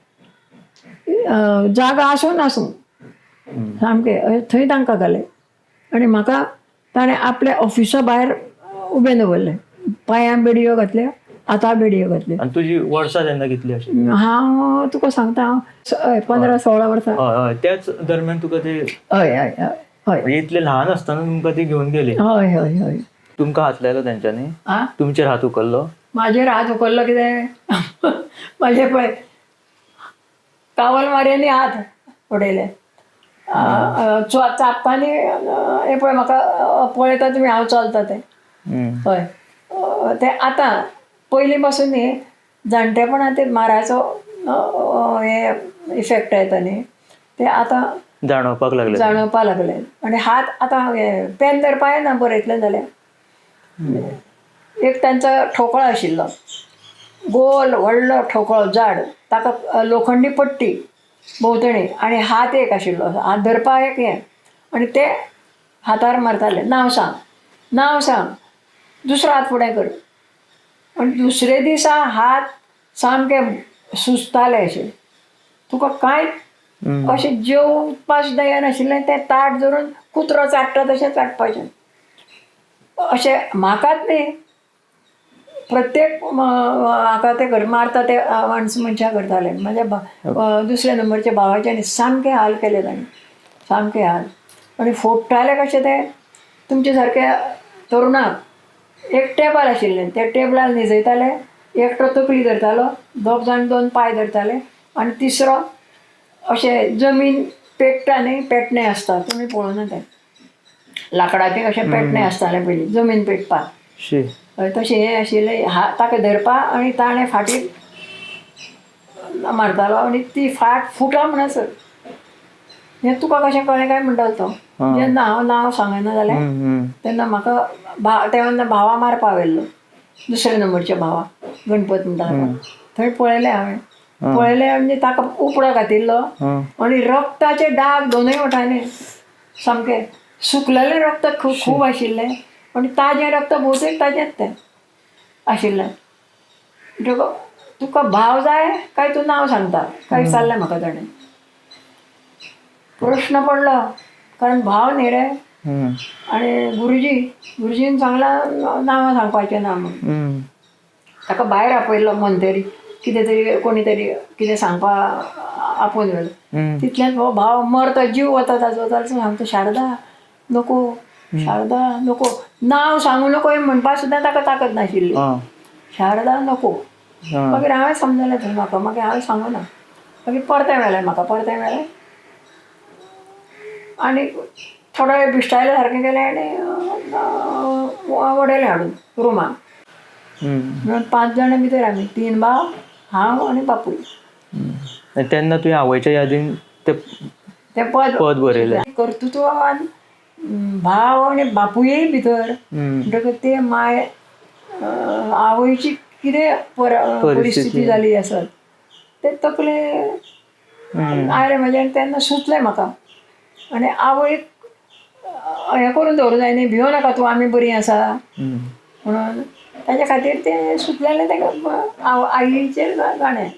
[SPEAKER 20] जागा आसूं नासूं सामकें थंय तांकां घालें. आनी म्हाका ताणें आपल्या ऑफिसा भायर उबें दवरलें, पांयां बेडयो घातल्यो, हाता बेडयो घातल्यो.
[SPEAKER 22] आनी तुजी वर्सां तेन्ना कितली आशिल्ली?
[SPEAKER 20] हांव तुका सांगता, हांव 15-16 वर्सां.
[SPEAKER 22] हय हय, त्याच दरम्यान तुका ते
[SPEAKER 20] हय हय हय हय
[SPEAKER 22] इतले ल्हान आसतना तुमकां ती घेवन गेली.
[SPEAKER 20] हय हय हय.
[SPEAKER 22] तुमकां हात लायलो तेंच्यांनी? तुमचेर हात उखल्लो?
[SPEAKER 20] म्हाजेर हात उखल्लो कितें, म्हाजे पळय कावल मारयांनी हात उडयले, चापतानी हे पळय म्हाका पळयता तुमी हांव चलता तें. हय, तें आतां पयलीं पासून न्ही जाणटेपणां ते माराचो हे इफेक्ट येता न्ही, ते आतां
[SPEAKER 22] जाणवपाक लागले,
[SPEAKER 20] जाणवपाक लागले. आनी हात आतां पेन धरपा येना बरयतलें जाल्यार. एक तांचो ठोकळो आशिल्लो, गोल व्हडलो ठोकळो जाड, ताका लोखंडी पट्टी भोंवतणी, आनी हात एक आशिल्लो, हात धरपा एक हें, आनी ते हातार मारताले, नांव सांग, नांव सांग, दुसरो हात फुडें कर. आनी दुसरे दिसा हात सामके सुजताले अशे, तुका कांय अशें जेवपाक सुद्दां येनाशिल्लें. तें ताट धरून कुत्रो चाट्टा तशें चाटपाचें. अशें म्हाकाच न्ही, प्रत्येक हाका ते कर मारता ते माणस मनशां करताले. म्हाज्या दुसऱ्या नंबरच्या भावाचे आनी सामके हाल केले ताणें, सामके हाल. आनी फोडटाले कशे ते तुमचे सारके तरुणाक. एक टेबल आशिल्लें, त्या टेबलार न्हिजयताले, एकटो तकली धरतालो, 2 जाण 2 पांय धरताले, आनी तिसरो अशें जमीन पेट्टा न्ही, पेटणें आसता, तुमी पळोवना तें लांकडाचें कशें पेटणें आसतालें पयलीं जमीन पेटपाक, तशें हें आशिल्लें. ताका धरपा आनी ताणें फाटीर मारतालो आनी ती फाट फुटा म्हणसर. हें तुका कशें कळ्ळें काय म्हणटालो तो. जेन्ना हांव नांव सांगना जाल्यार तेन्ना म्हाका तेन्ना भावा मारपा व्हेल्लो, दुसऱ्या नंबरच्या भावा, गणपत म्हणटा ताका. थंय पळयलें हांवें, पळयलें म्हणजे ताका उपडो घातिल्लो आनी रक्ताचे डाग दोनूय वटांनी सामके सुकलेलें रक्त खूब खूब आशिल्लें आनी ताजें रक्त भोवतेक ताजेंच तें आशिल्लें. तुका भाव जाय काय तूं नांव सांगता काय विचारलें म्हाका ताणें. प्रश्न पडलो, कारण भाव न्ही रे. आनी गुरुजी, गुरुजीन सांगलां नांवां सांगपाचें ना म्हणून. ताका भायर आपयल्लो मंत्री, कितें तरी कोणी तरी कितें सांगपा आपोवन व्हेलो. तितल्यान हो भाव मरता, जीव वता ताजो, जाल्यार सांगता शारदा नको, शारदा नको, नांव सांगू नको हें म्हणपाक सुद्दां ताका ताकद नाशिल्ली. शारदा नको. मागीर हांवें समजलें थंय म्हाका, मागीर हांवें सांगूना. मागीर परतें व्हेलें म्हाका, परतें व्हेलें आनी थोडो वेळ बिश्टायल्या सारकें केलें आनी वडयलें हाडून रुमान. म्हणून 5 जाणां भितर आमी, 3 भाव, हांव आनी बापूय.
[SPEAKER 22] तेन्ना तुवें आवयच्या यादीन तें पद बरयलें.
[SPEAKER 20] कर्तृत्वान भाव आनी बापूय भितर, म्हणटकच ते माय आवयची कितें परिस्थिती जाली आसत ते तकले आयलें म्हाजें. आनी तेन्ना सुचलें म्हाका, आनी आवयक हें करून दवरूं जाय न्ही, भिवो नाका तूं, आमी बरीं आसा म्हणून ताच्या खातीर तें सुचलेलें ताका आईचेर गाणें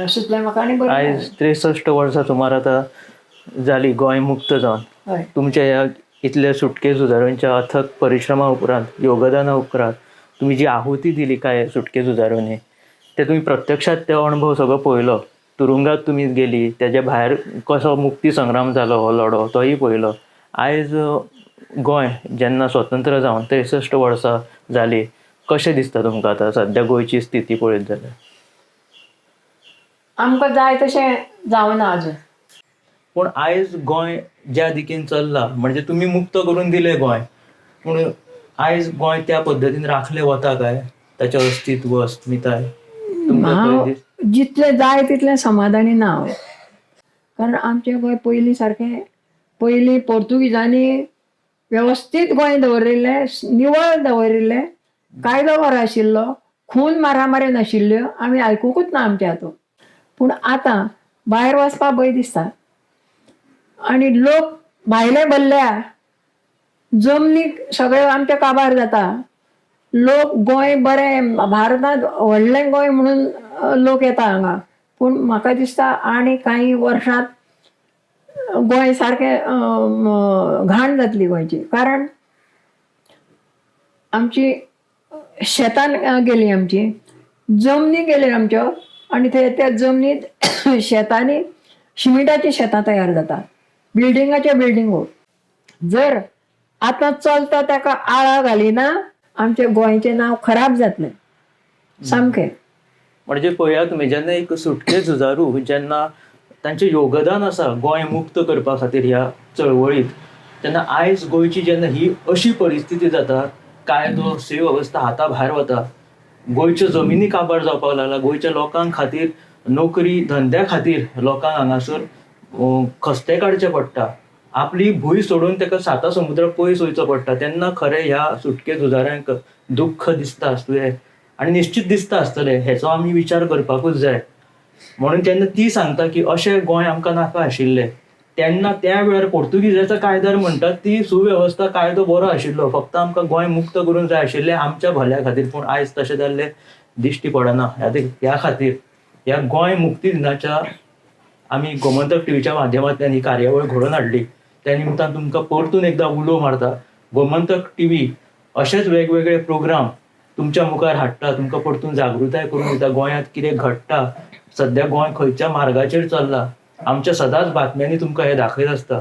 [SPEAKER 20] सुचलें म्हाका. आनी बरें
[SPEAKER 22] आयज 63 वर्सां सुमार आतां जाली गोंय मुक्त जावन. तुमच्या ह्या इतल्या सुटके झुजाऱ्यांच्या अथक परिश्रमा उपरांत, योगदाना उपरांत तुमी जी आहुती दिली काय सुटके झुजाऱ्यांनी, ते तुमी प्रत्यक्षात ते अणभव सगळो पळयलो. तुरुंगात तुमी गेली, तेज्या भायर कसो मुक्ती संग्राम जालो हो लढो तोय पळयलो. आयज गोंय जेन्ना स्वतंत्र जावन 63 वर्सां जाली, कशें दिसता तुमकां आतां सद्या गोंयची स्थिती पळयत जाल्यार?
[SPEAKER 20] आमकां जाय तशें जावना अजून.
[SPEAKER 22] पूण आयज गोंय ज्या दिकेन चल्ला, म्हणजे तुमी मुक्त करून दिलें गोंय, पूण आयज गोंय त्या पद्दतीन राखलें वता काय, ताचें अस्तित्व, अस्मिताय?
[SPEAKER 20] हांव जितलें जाय तितलें समाधानी ना हांव, कारण आमचें गोंय पयलीं सारकें, पयलीं पोर्तुगिजांनी वेवस्थीत गोंय दवरिल्लें, निवळ दवरिल्लें, कायदो बरो आशिल्लो, खून मारामारी नाशिल्ल्यो, आमी आयकुकूच ना आमच्या हातूंत. पूण आतां भायर वचपाक भंय दिसता आनी लोक भायले भरल्या, जमनी सगळे आमच्या काबार जाता. लोक गोंय बरें, भारतांत व्हडलें गोंय म्हणून लोक येता हांगा, पूण म्हाका दिसता आनी कांय वर्सांत गोंय सारकें घाण जातली गोंयची. कारण आमची शेतान गेली, आमची जमनी गेली आमच्यो, आनी ते त्या जमनीत शेतांनी शिमिटाचीं शेतां तयार जाता, बिल्डिंगाच्यो बिल्डिंगो. जर आतां चलता ताका आळा घालिना, आमच्या गोंयचें नांव खराब जातलें सामकें.
[SPEAKER 22] म्हणजे पळया तुमी, जेन्ना एक सुटके झुजारू जेन्ना तांचें योगदान आसा गोंय मुक्त करपा खातीर ह्या चळवळीत, तेन्ना आयज गोंयची जेन्ना ही अशी परिस्थिती जाता, कायदो सुवेवस्था हाता भायर वता, गोंयच्यो जमिनी काबार जावपाक लागला, गोंयच्या लोकां खातीर नोकरी धंद्या खातीर लोकांक हांगासर खस्ते काडचे पडटा, आपली भूंय सोडून ताका साता समुद्र पयस वयचो पडटा, तेन्ना खरें ह्या सुटके झुजाऱ्यांक दुख्ख दिसता आसतलें आनी निश्चित दिसता आसतलें, हेचो आमी विचार करपाकूच जाय. म्हणून तेन्ना ती सांगता की अशें गोंय आमकां नाका आशिल्लें. तेन्ना त्या वेळार पोर्तुगीजाच्या कायद्यार म्हणटात ती सुवेवस्था कायदो बरो आशिल्लो, फक्त आमकां गोंय मुक्त करूंक जाय आशिल्लें आमच्या भल्या खातीर, पूण आयज तशें जाल्लें दिश्टी पडना. ह्या खातीर ह्या गोंय मुक्ती दिनाच्या आमी गोमंतक टीव्हीच्या माध्यमांतल्यान ही कार्यावळ घडोवन हाडली. त्या निमतान तुमकां परतून एकदां उलो मारता, गोमंतक टीव्ही अशेच वेगवेगळे प्रोग्राम तुमच्या मुखार हाडटा, तुमकां परतून जागृताय करून दिता, गोंयांत कितें घडटा, सद्या गोंय खंयच्या मार्गाचेर चल्ला, आमच्या सदांच बातम्यांनी तुमकां हें दाखयत आसता.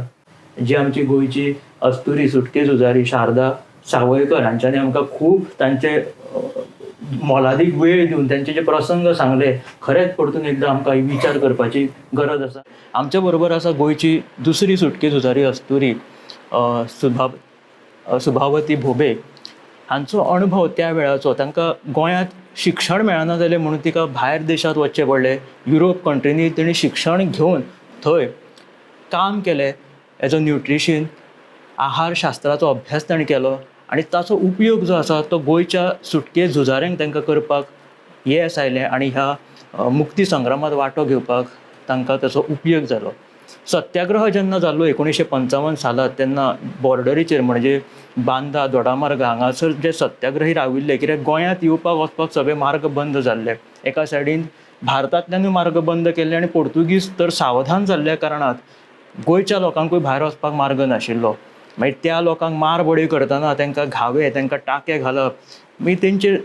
[SPEAKER 22] जी आमची गोंयची अस्तुरी सुटके झुजारी शारदा सावयकर हांच्यांनी आमकां खूब तांचे मोलादीक वेळ दिवन तांचे जे प्रसंग सांगले, खरेंच परतून एकदां आमकां विचार करपाची गरज आसा. आमच्या बरोबर आसा गोंयची दुसरी सुटके झुजारी अस्तुरी सुभावती भोबे. हांचो अणभव त्या वेळाचो, तांकां गोंयांत शिक्षण मेळना जालें म्हणून तिका भायर देशांत वचचें पडलें, युरोप कंट्रींनी तिणें शिक्षण घेवन थंय काम केलें, एज अ न्युट्रिशन आहारशास्त्राचो अभ्यास ताणें केलो आनी ताचो उपयोग जो आसा तो गोंयच्या सुटके झुजाऱ्यांक तांकां करपाक येस आयलें आनी ह्या मुक्ती संग्रामांत वांटो घेवपाक तांकां ताचो उपयोग जालो. सत्याग्रह जेन्ना जालो 1955 सालांत, तेन्ना बॉर्डरीचेर म्हणजे बांदा दोडामार्ग हांगासर जे सत्याग्रही राविल्ले, कित्याक गोंयांत येवपाक वचपाक सगळे मार्ग बंद जाल्ले, एका सायडीन भारतांतल्यानूय मार्ग बंद केल्ले आनी पोर्तुगीज तर सावधान जाल्ल्या कारणान गोंयच्या लोकांकूय भायर वचपाक मार्ग नाशिल्लो. मागीर त्या लोकांक मार बडय करतना तांकां घावे, तांकां टाके घालप, मागीर तेंचेर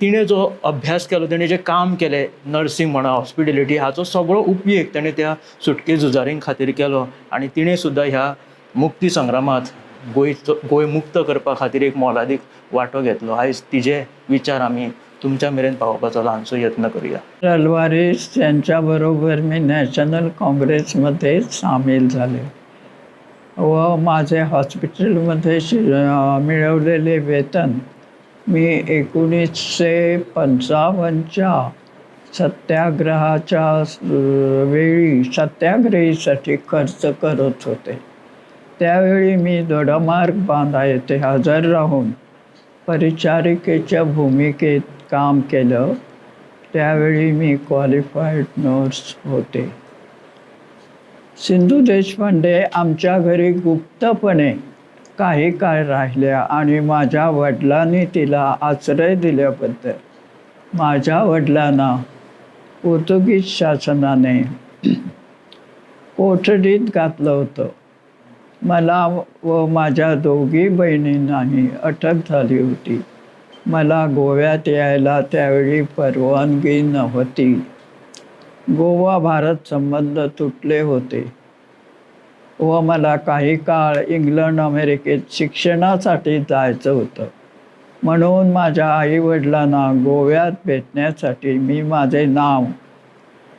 [SPEAKER 22] तिणें जो अभ्यास केलो, तिणें जें काम केलें, नर्सींग म्हणा, हॉस्पिटेलिटी, हाचो सगळो उपयोग ताणें त्या सुटके झुजारीं खातीर केलो आनी तिणें सुद्दां ह्या मुक्ती संग्रामांत गोंय मुक्त करपा खातीर एक मोलादीक वांटो घेतलो. आयज तिजे विचार आमी तुमच्या मेरेन पावोवपाचो ल्हानसो यत्न करुया.
[SPEAKER 2] अल्वारेस यांच्याबरोबर मी नॅशनल काँग्रेसमध्ये सामील झाले व माझे हॉस्पिटलमध्ये मिळवलेले वेतन मी 1955च्या सत्याग्रहाच्या वेळी सत्याग्रहीसाठी खर्च करत होते. त्यावेळी मी दोडामार्ग बांदा येथे हजर राहून परिचारिकेच्या भूमिकेत काम केलं. त्यावेळी मी क्वालिफाईड नर्स होते. सिंधू देशपांडे आमच्या घरी गुप्तपणे काही काळ राहिल्या आणि माझ्या वडिलांनी तिला आश्रय दिल्याबद्दल माझ्या वडिलांना पोर्तुगीज शासनाने कोठडीत घातलं होतं. मला व माझ्या दोघी बहिणींनाही अटक झाली होती. मला गोव्यात यायला त्यावेळी परवानगी नव्हती. गोवा भारत संबंध तुटले होते व मला काही काळ इंग्लंड अमेरिकेत शिक्षणासाठी जायचं होतं. म्हणून माझ्या आईवडिलांना गोव्यात भेटण्यासाठी मी माझे नाव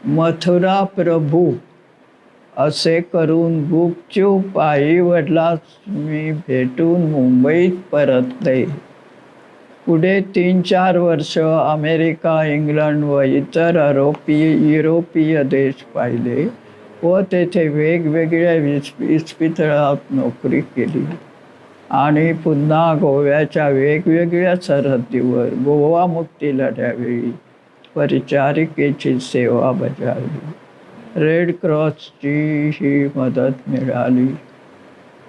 [SPEAKER 2] मथुरा प्रभू असे करून गुपचूप आईवडिलांस मी भेटून मुंबईत परतले. पुढे 3-4 वर्ष अमेरिका, इंग्लंड व इतर युरोपीय देश पाहिले व तेथे वेगवेगळ्या इस्पितळात नोकरी केली आणि पुन्हा गोव्याच्या वेगवेगळ्या सरहद्दीवर गोवा मुक्ती लढ्यावेळी परिचारिकेची सेवा बजावली. रेड क्रॉसची ही मदत मिळाली.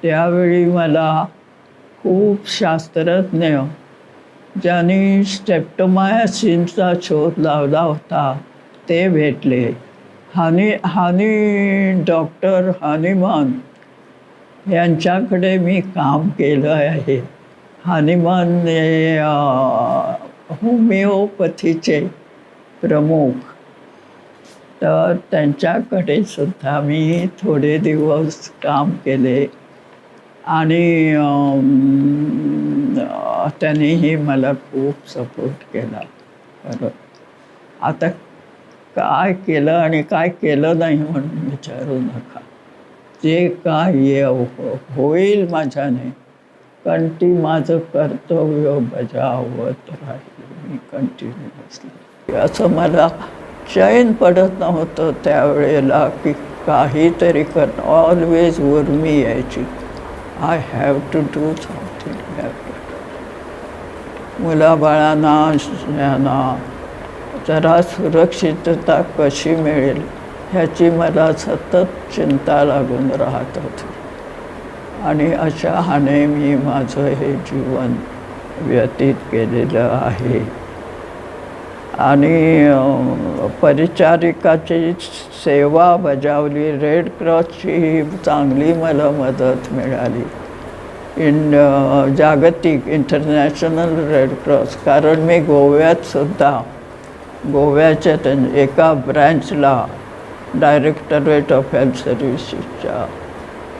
[SPEAKER 2] त्यावेळी मला खूप शास्त्रज्ञ ज्यांनी स्ट्रेप्टोमायसिनचा शोध लावला होता ते भेटले. हानी हानी डॉक्टर हानिमान यांच्याकडे मी काम केलं आहे. हानिमान हे होमिओपॅथीचे प्रमुख, तर त्यांच्याकडे सुद्धा मी थोडे दिवस काम केले आणि त्यांनीही मला खूप सपोर्ट केला. परत आता काय केलं आणि काय केलं नाही म्हणून विचारू नका. जे काय होईल माझ्याने, कारण ती माझं कर्तव्य बजावत राहील मी कंटिन्युअसली. असं मला चैन पडत नव्हतं त्यावेळेला की काहीतरी करणं. ऑलवेज उर्मी यायची, I have to do something, have to do. मुलाबाळांना यांना जरा सुरक्षितता कशी मिळेल ह्याची मला सतत चिंता लागून राहत होती आणि अशा हाने मी माझं हे जीवन व्यतीत केलेलं आहे. आणि परिचारिकाची सेवा बजावली. रेड क्रॉसची चांगली मला मदत मिळाली. जागतिक इंटरनॅशनल रेड क्रॉस, कारण मी गोव्यात सुद्धा गोव्याच्या एका ब्रँचला डायरेक्टरेट ऑफ हेल्थ सर्व्हिसेसच्या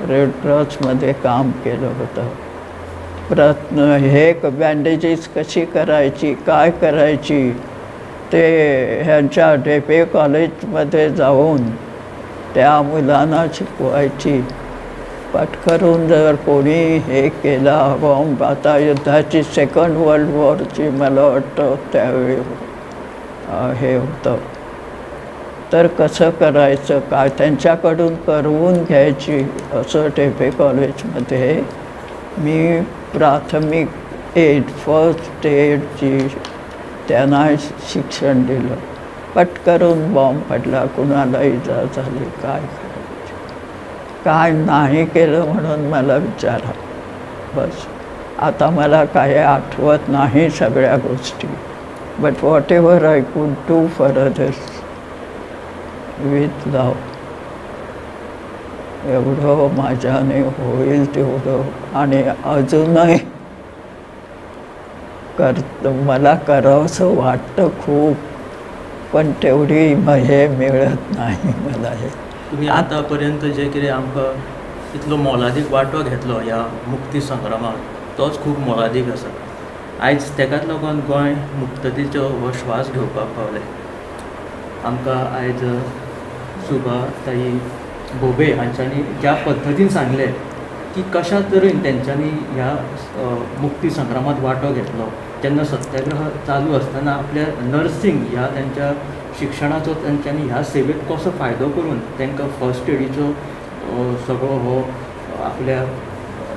[SPEAKER 2] रेड क्रॉसमध्ये काम केलं होतं. प्रयत्न हे बँडेजेस कशी करायची, काय करायची ते ह्यांच्या ढेपे कॉलेजमध्ये जाऊन त्या मुलांना शिकवायची. पटकरून जर कोणी हे केला बॉम्ब, आता युद्धाची सेकंड वर्ल्ड वॉरची मला वाटतं त्यावेळी हे होतं, तर कसं करायचं काय त्यांच्याकडून करवून घ्यायची. असं ढेपे कॉलेजमध्ये मी प्राथमिक एड, फर्स्ट एडची त्यांना शिक्षण दिलं. पटकरून बॉम्ब पडला, कुणाला इजा झाली, काय करायची काय नाही केलं म्हणून मला विचारा. बस आता मला काही आठवत नाही सगळ्या गोष्टी, but whatever I could do for others with love, एवढं माझ्याने होईल तेवढं. आणि अजूनही मला करावंसं वाटतं खूप, पण तेवढी हे मिळत नाही मला. हे
[SPEAKER 6] तुम्ही आतापर्यंत जे कितें आमकां इतलो मोलादीक वांटो घेतलो ह्या मुक्ती संग्रामाक, तोच खूब मोलादीक आसा. आयज तेकाच लागून गोंय मुक्ततेचो हो श्वास घेवपाक पावलें. आमकां आयज सुभा ताई भोबे हांच्यांनी ज्या पद्दतीन सांगलें की कशा तरेन तेंच्यांनी ह्या मुक्ती संग्रामांत वांटो घेतलो, जेन्ना सत्याग्रह चालू आसतना आपल्या नर्सिंग ह्या तेंच्या शिक्षणाचो तेंच्यांनी ह्या सेवेत कसो फायदो करून तांकां फर्स्ट एडीचो सगळो हो आपल्या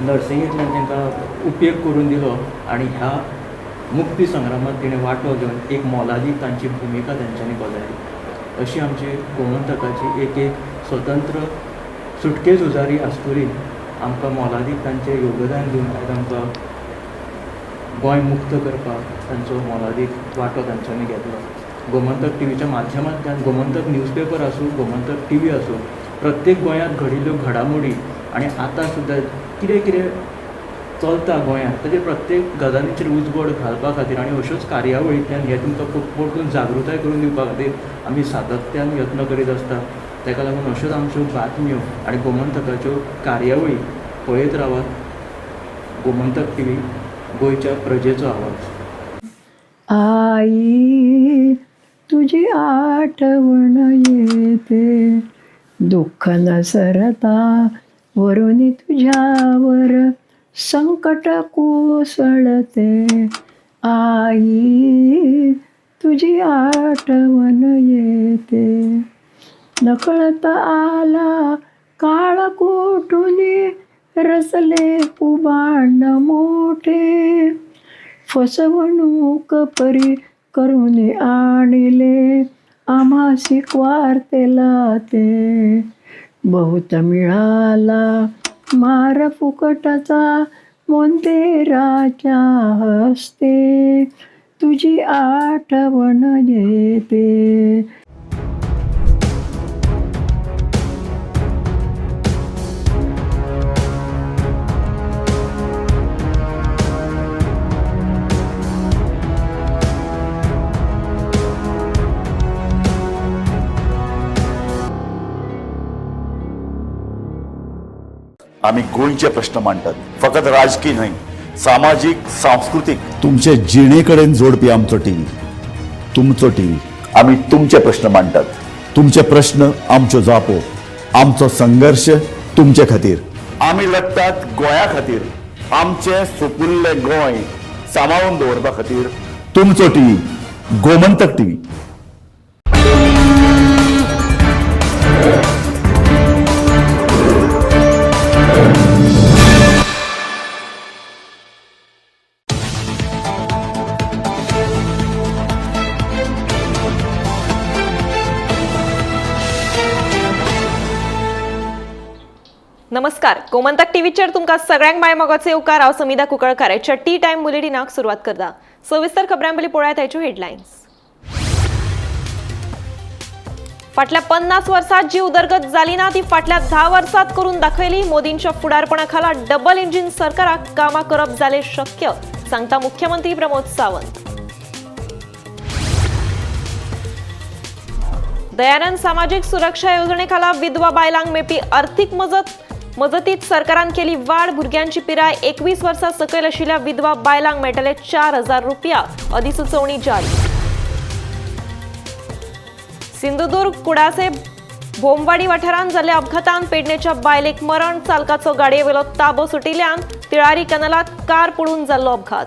[SPEAKER 6] नर्सिंगेंतल्यान तांकां उपयोग करून दिलो आनी ह्या मुक्ती संग्रामांत तिणें वांटो घेवन एक मोलादीक तांची भुमिका तेंच्यांनी बजायली. अशी आमची गोमंतकाची एक एक स्वतंत्र सुटके झुजारी आस्तुरी आमकां मोलादीक तांचें योगदान दिवन आयज आमकां गोंय मुक्त करपाक तांचो मोलादीक वांटो तांच्यांनी घेतलो. गोमंतक टीव्हीच्या माध्यमांतल्यान, गोमंतक न्यूजपेपर आसूं, गोमंतक टीव्ही आसूं, प्रत्येक गोंयांत घडिल्ल्यो घडामोडी आनी आतां सुद्दां कितें कितें चलता गोंयांत ताजेर प्रत्येक गजालींचेर उजवाड घालपा खातीर आनी अश्योच कार्यावळींतल्यान हें तुमकां परतून जागृताय करून दिवपा खातीर आमी सातत्यान यत्न करीत आसता. ताका लागून अश्योच आमच्यो बातम्यो आनी गोमंतकाच्यो कार्यावळी पळयत रावात. गोमंतक टीव्ही, गोंयच्या प्रजेचो आवाज.
[SPEAKER 20] आई तुझी आठवण येते, दुःख न सरता वरुनी तुझ्यावर संकट कोसळते. आई तुझी आठवण येते. नकळत आला काळ कोठून, रचले उभांड मोठे. फसवणूक परी करून आणले, आम्हासी क्वार्तेला ते. बहुत मिळाला मार फुकटाचा, मोंतेराच्या हस्ते. तुझी आठवण येते.
[SPEAKER 7] आमी गोंयचे प्रश्न मांडटात, फकत राजकी न्हय, सामाजीक, सांस्कृतीक, तुमचे जिणे कडेन जोडपी आमचो टीव्ही, तुमचो टीव्ही. आमी तुमचे प्रश्न मांडटात, तुमचे प्रश्न आमच्यो जापो, आमचो संघर्श तुमचे खातीर. आमी लढटात गोंया खातीर, आमचें सुपुल्लें गोंय सांबाळून दवरपा खातीर. तुमचो टीव्ही, गोमंतक टीव्ही.
[SPEAKER 1] नमस्कार, गोमंतक टीव्हीचेर तुमकां सगळ्यांक माय मोगाचो येवकार. हांव समिधा कुंकळकार. आयच्या टी टायम बुलेटिनाक सुरवात करता. सविस्तर खबरां पयलीं पळयात आयच्यो हेडलायन्स. फाटल्या 50 वर्सांत जी उदरगत जाली ना ती फाटल्या 10 वर्सांत करून दाखयली. मोदींच्या फुडारपणा खाला डबल इंजिन सरकाराक कामां करप जालें शक्य, सांगता मुख्यमंत्री प्रमोद सावंत. दयानंद सामाजीक सुरक्षा येवजणे खाला विधवा बायलांक मेळपी अर्थीक मजतीत सरकारान केली वाड. भुरग्यांची पिराय 21 वर्सां सकयल आशिल्ल्या विधवा बायलांक मेळटले 4000 रुपया, अधिसुचोवणी जारी. सिंधुदुर्ग कुडासे भोमवाडी वाठारांत जाल्ल्या अपघातान पेडणेच्या बायलेक मरण. चालकाचो गाडयेवेलो ताबो सुटिल्ल्यान तिळारी कॅनलांत कार पडून जाल्लो अपघात.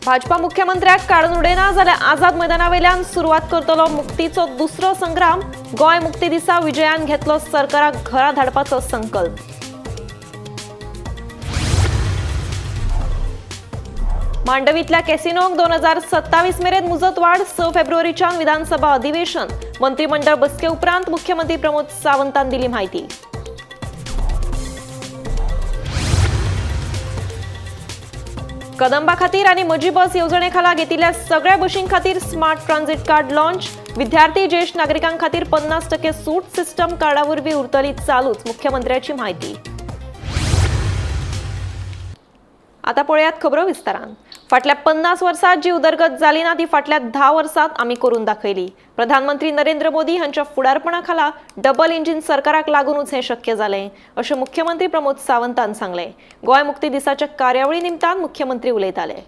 [SPEAKER 1] भाजपा मुख्यमंत्र्याक काडून उडयना जाल्यार आझाद मैदानावेल्यान सुरवात करतलो मुक्तीचो दुसरो संग्राम. गोंय मुक्ती दिसा विजयान घेतलो सरकाराक घरा धाडपाचो संकल्प. मांडवीतल्या कॅसिनोक 2027 मेरेन मुजतवाढ. 6 फेब्रुवारीच्यान विधानसभा अधिवेशन. मंत्रिमंडळ बसके उपरांत मुख्यमंत्री प्रमोद सावंतान दिली माहिती. कदंबा खातीर आनी म्हजी बस येवजणे खाला घेतिल्ल्या सगळ्या बशीं खातीर स्मार्ट ट्रान्झिट कार्ड लॉन्च. विद्यार्थी, ज्येश्ठ नागरिकां खातीर 50% सूट सिस्टम कार्डा वरवीं उरतली चालूच, मुख्यमंत्र्याची माहिती. आता पळयात खबरो विस्तारान. फाटल्या 50 वर्सांत जी उदरगत जाली ना ती फाटल्या 10 वर्सांत आमी करून दाखयली. प्रधानमंत्री नरेंद्र मोदी हांच्या फुडारपणा खाला डबल इंजिन सरकाराक लागूनच हें शक्य जालें, अशें मुख्यमंत्री प्रमोद सावंतान सांगलें. गोंय मुक्ती दिसाच्या कार्यावळी निमतान मुख्यमंत्री उलयताले.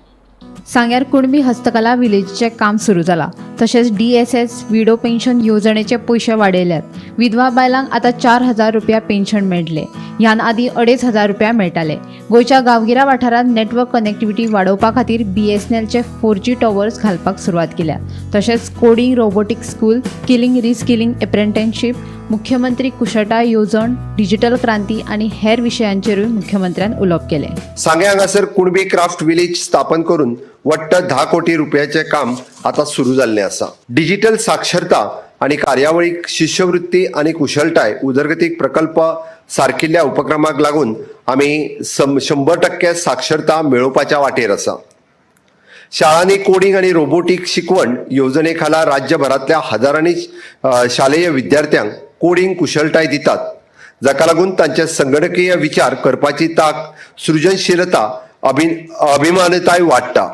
[SPEAKER 8] सांग्यार कुणबी हस्तकला विलेजीचें काम सुरू जालां. तशेंच DSS विडो पेन्शन येवजणेचे पयशे वाडयल्यात. विधवा बायलांक आतां 4000 रुपया पेन्शन मेळटले. ह्यान आदीं 2500 रुपया मेळटाले. गोंयच्या गांवगिऱ्या वाठारांत नेटवर्क कनेक्टिविटी वाडोवपा खातीर BSNLचे 4G towers घालपाक सुरवात केल्या. तशेंच coding, robotic school, skilling, reskilling, apprenticeship, मुख्यमंत्री कुशळटाय येवजण, डिजिटल क्रांती आनी हेर विशयांचेरूय मुख्यमंत्र्यान उलोवप केलें.
[SPEAKER 9] सांगें हांगासर कुणबी क्राफ्ट विलेज स्थापन करून वट्ट 10 कोटी रुपयाचें काम आतां सुरू जाल्लें आसा. डिजिटल साक्षरता आनी कार्यावळीक शिश्यवृत्ती आनी कुशळटाय उदरगतीक प्रकल्प सारकिल्ल्या उपक्रमाक लागून आमी 100% साक्षरता मेळोवपाच्या वाटेर आसा. शाळांनी कोडिंग आनी रोबोटीक शिकवण येवजणे खाला राज्यभरांतल्या हजारांनी शालेय विद्यार्थ्यांक कोडिंग कुशळटाय दितात, जाका लागून तांचे संगणकीय विचार करपाची तांक, सृजनशीलता, अभिमानताय वाडटा.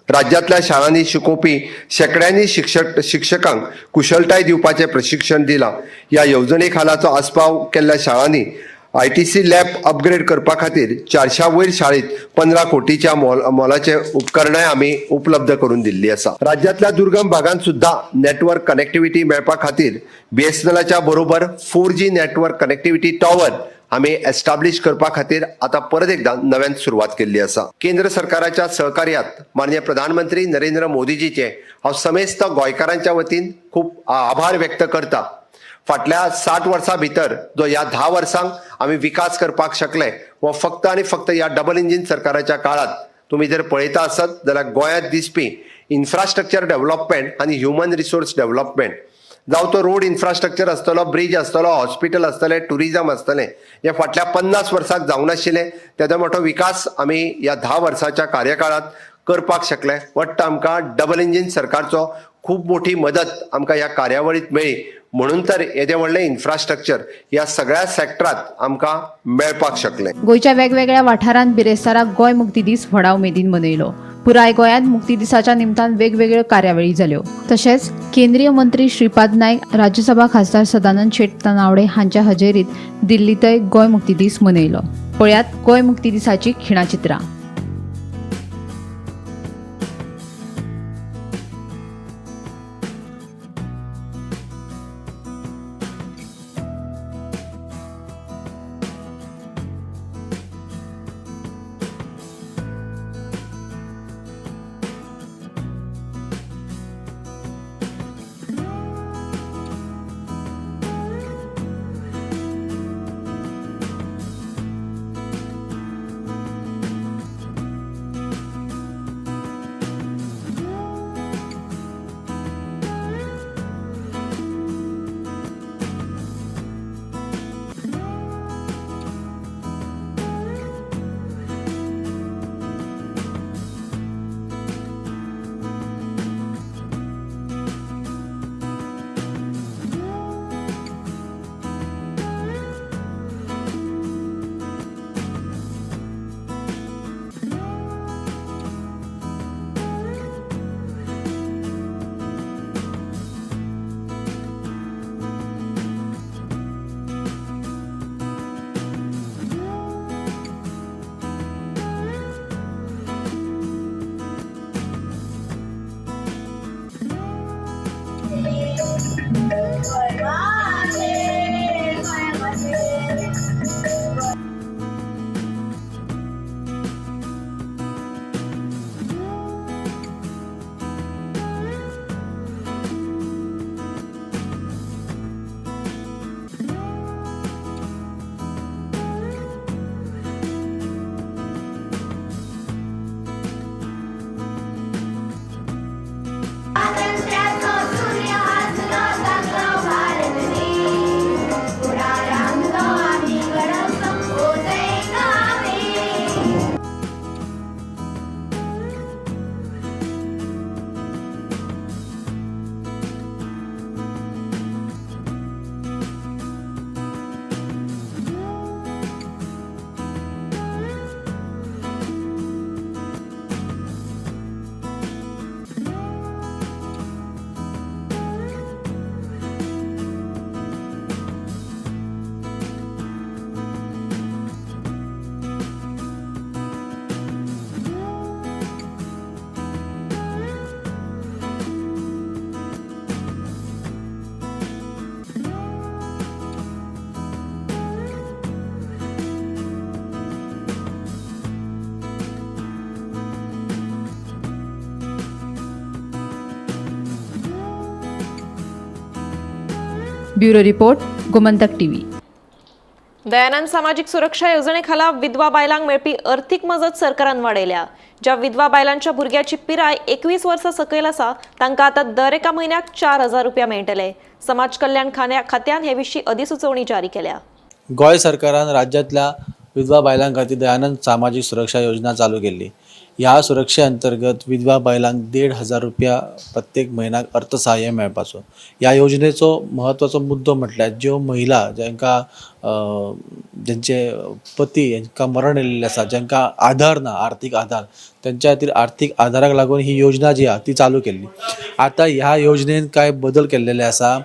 [SPEAKER 9] राज्यांतल्या शाळांनी शिकोवपी शेंकड्यांनी शिक्षकांक कुशळटाय दिवपाचें प्रशिक्षण दिलां. ह्या येवजणे खालाचो आस्पाव केल्ल्या शाळांनी ITC lab upgrade करपा खातीर 400 वयर शाळेत 15 कोटीच्या मोलाचे उपकरणां आमी उपलब्ध करून दिल्ली आसा. राज्यांतल्या दुर्गम भागांत सुद्दां नेटवर्क कनेक्टिविटी मेळपा खातीर BSNLच्या बरोबर 4G network connectivity tower आमी एस्टाब्लिश करपा खातीर आतां परत एकदां नव्यान सुरवात केल्ली आसा. केंद्र सरकाराच्या सहकार्यात माननीय प्रधानमंत्री नरेंद्र मोदीजीचे हांव समेस्त गोंयकारांच्या वतीन खूब आभार व्यक्त करता. फाटल्या 60 वर्सां भितर जो ह्या 10 वर्सांक आमी विकास करपाक शकले हो फक्त आनी फक्त ह्या डबल इंजीन सरकाराच्या काळात. तुमी जर पळयता आसत जाल्यार गोंयांत दिसपी इन्फ्रास्ट्रक्चर डेव्हलपमेंट आनी ह्युमन रिसोर्स डेव्हलपमेंट, जावं तो रोड इन्फ्रास्ट्रक्चर आसतलो, ब्रिज आसतलो, हॉस्पिटल आसतलें, ट्युरिजम आसतलें, हे फाटल्या 50 वर्सांक जावंक नाशिल्लें तेदो मोठो विकास आमी ह्या 10 वर्साच्या कार्यकाळांत करपाक शकले. वट्ट आमकां डबल इंजीन सरकारचो खूब मोठी मदत आमकां ह्या कार्यावळींत मेळ्ळी, म्हणून तर येदें व्हडलें इन्फ्रास्ट्रक्चर ह्या सगळ्या सेक्टरांत आमकां मेळपाक शकलें.
[SPEAKER 8] गोंयच्या वेगवेगळ्या वाठारांत बिरेस्तारा गोंय मुक्ती दीस व्हडा उमेदीन मनयलो. पुराय गोंयांत मुक्ती दिसाच्या निमतान वेगवेगळ्यो कार्यावळी जाल्यो. तशेंच केंद्रीय मंत्री श्रीपाद नायक, राज्यसभा खासदार सदानंद शेट तानावडे हांच्या हजेरीत दिल्लींतय गोंय मुक्ती दीस मनयलो. पळयात गोंय मुक्ती दिसाची खिणाचित्रां. Bureau report, Gomantak TV.
[SPEAKER 1] Dayanand सामाजिक सुरक्षा योजनेखाला विधवा बायलांक मेळपी अर्थीक मजत सरकारान वाडयल्या. ज्या विधवा बायलांच्या भुरग्याची पिराय 21 वर्सां सकयल आसा तांकां आतां दर एका म्हयन्याक 4,000 रुपया मेळटले. समाज कल्याण खात्यान हे विशीं अधिसुचोवणी जारी केल्या.
[SPEAKER 16] गोंय सरकारान राज्यांतल्या विधवा बायलां खातीर दयानंद सामाजीक सुरक्षा योजना चालू केल्ली. ह्या सुरक्षे अंतर्गत विधवा बायलांक 1,500 रुपया प्रत्येक म्हयन्याक अर्थसहाय्य मेळपाचो. ह्या योजनेचो म्हत्वाचो मुद्दो म्हटल्यार ज्यो महिला जांकां जेंचे पती हांकां मरण येयल्लें आसा, जांकां आधार ना, आर्थीक आधार, तेंच्या खातीर आर्थीक आधाराक लागून ही योजना जी आहा ती चालू केल्ली. आतां ह्या योजनेन कांय बदल केल्लेले आसा.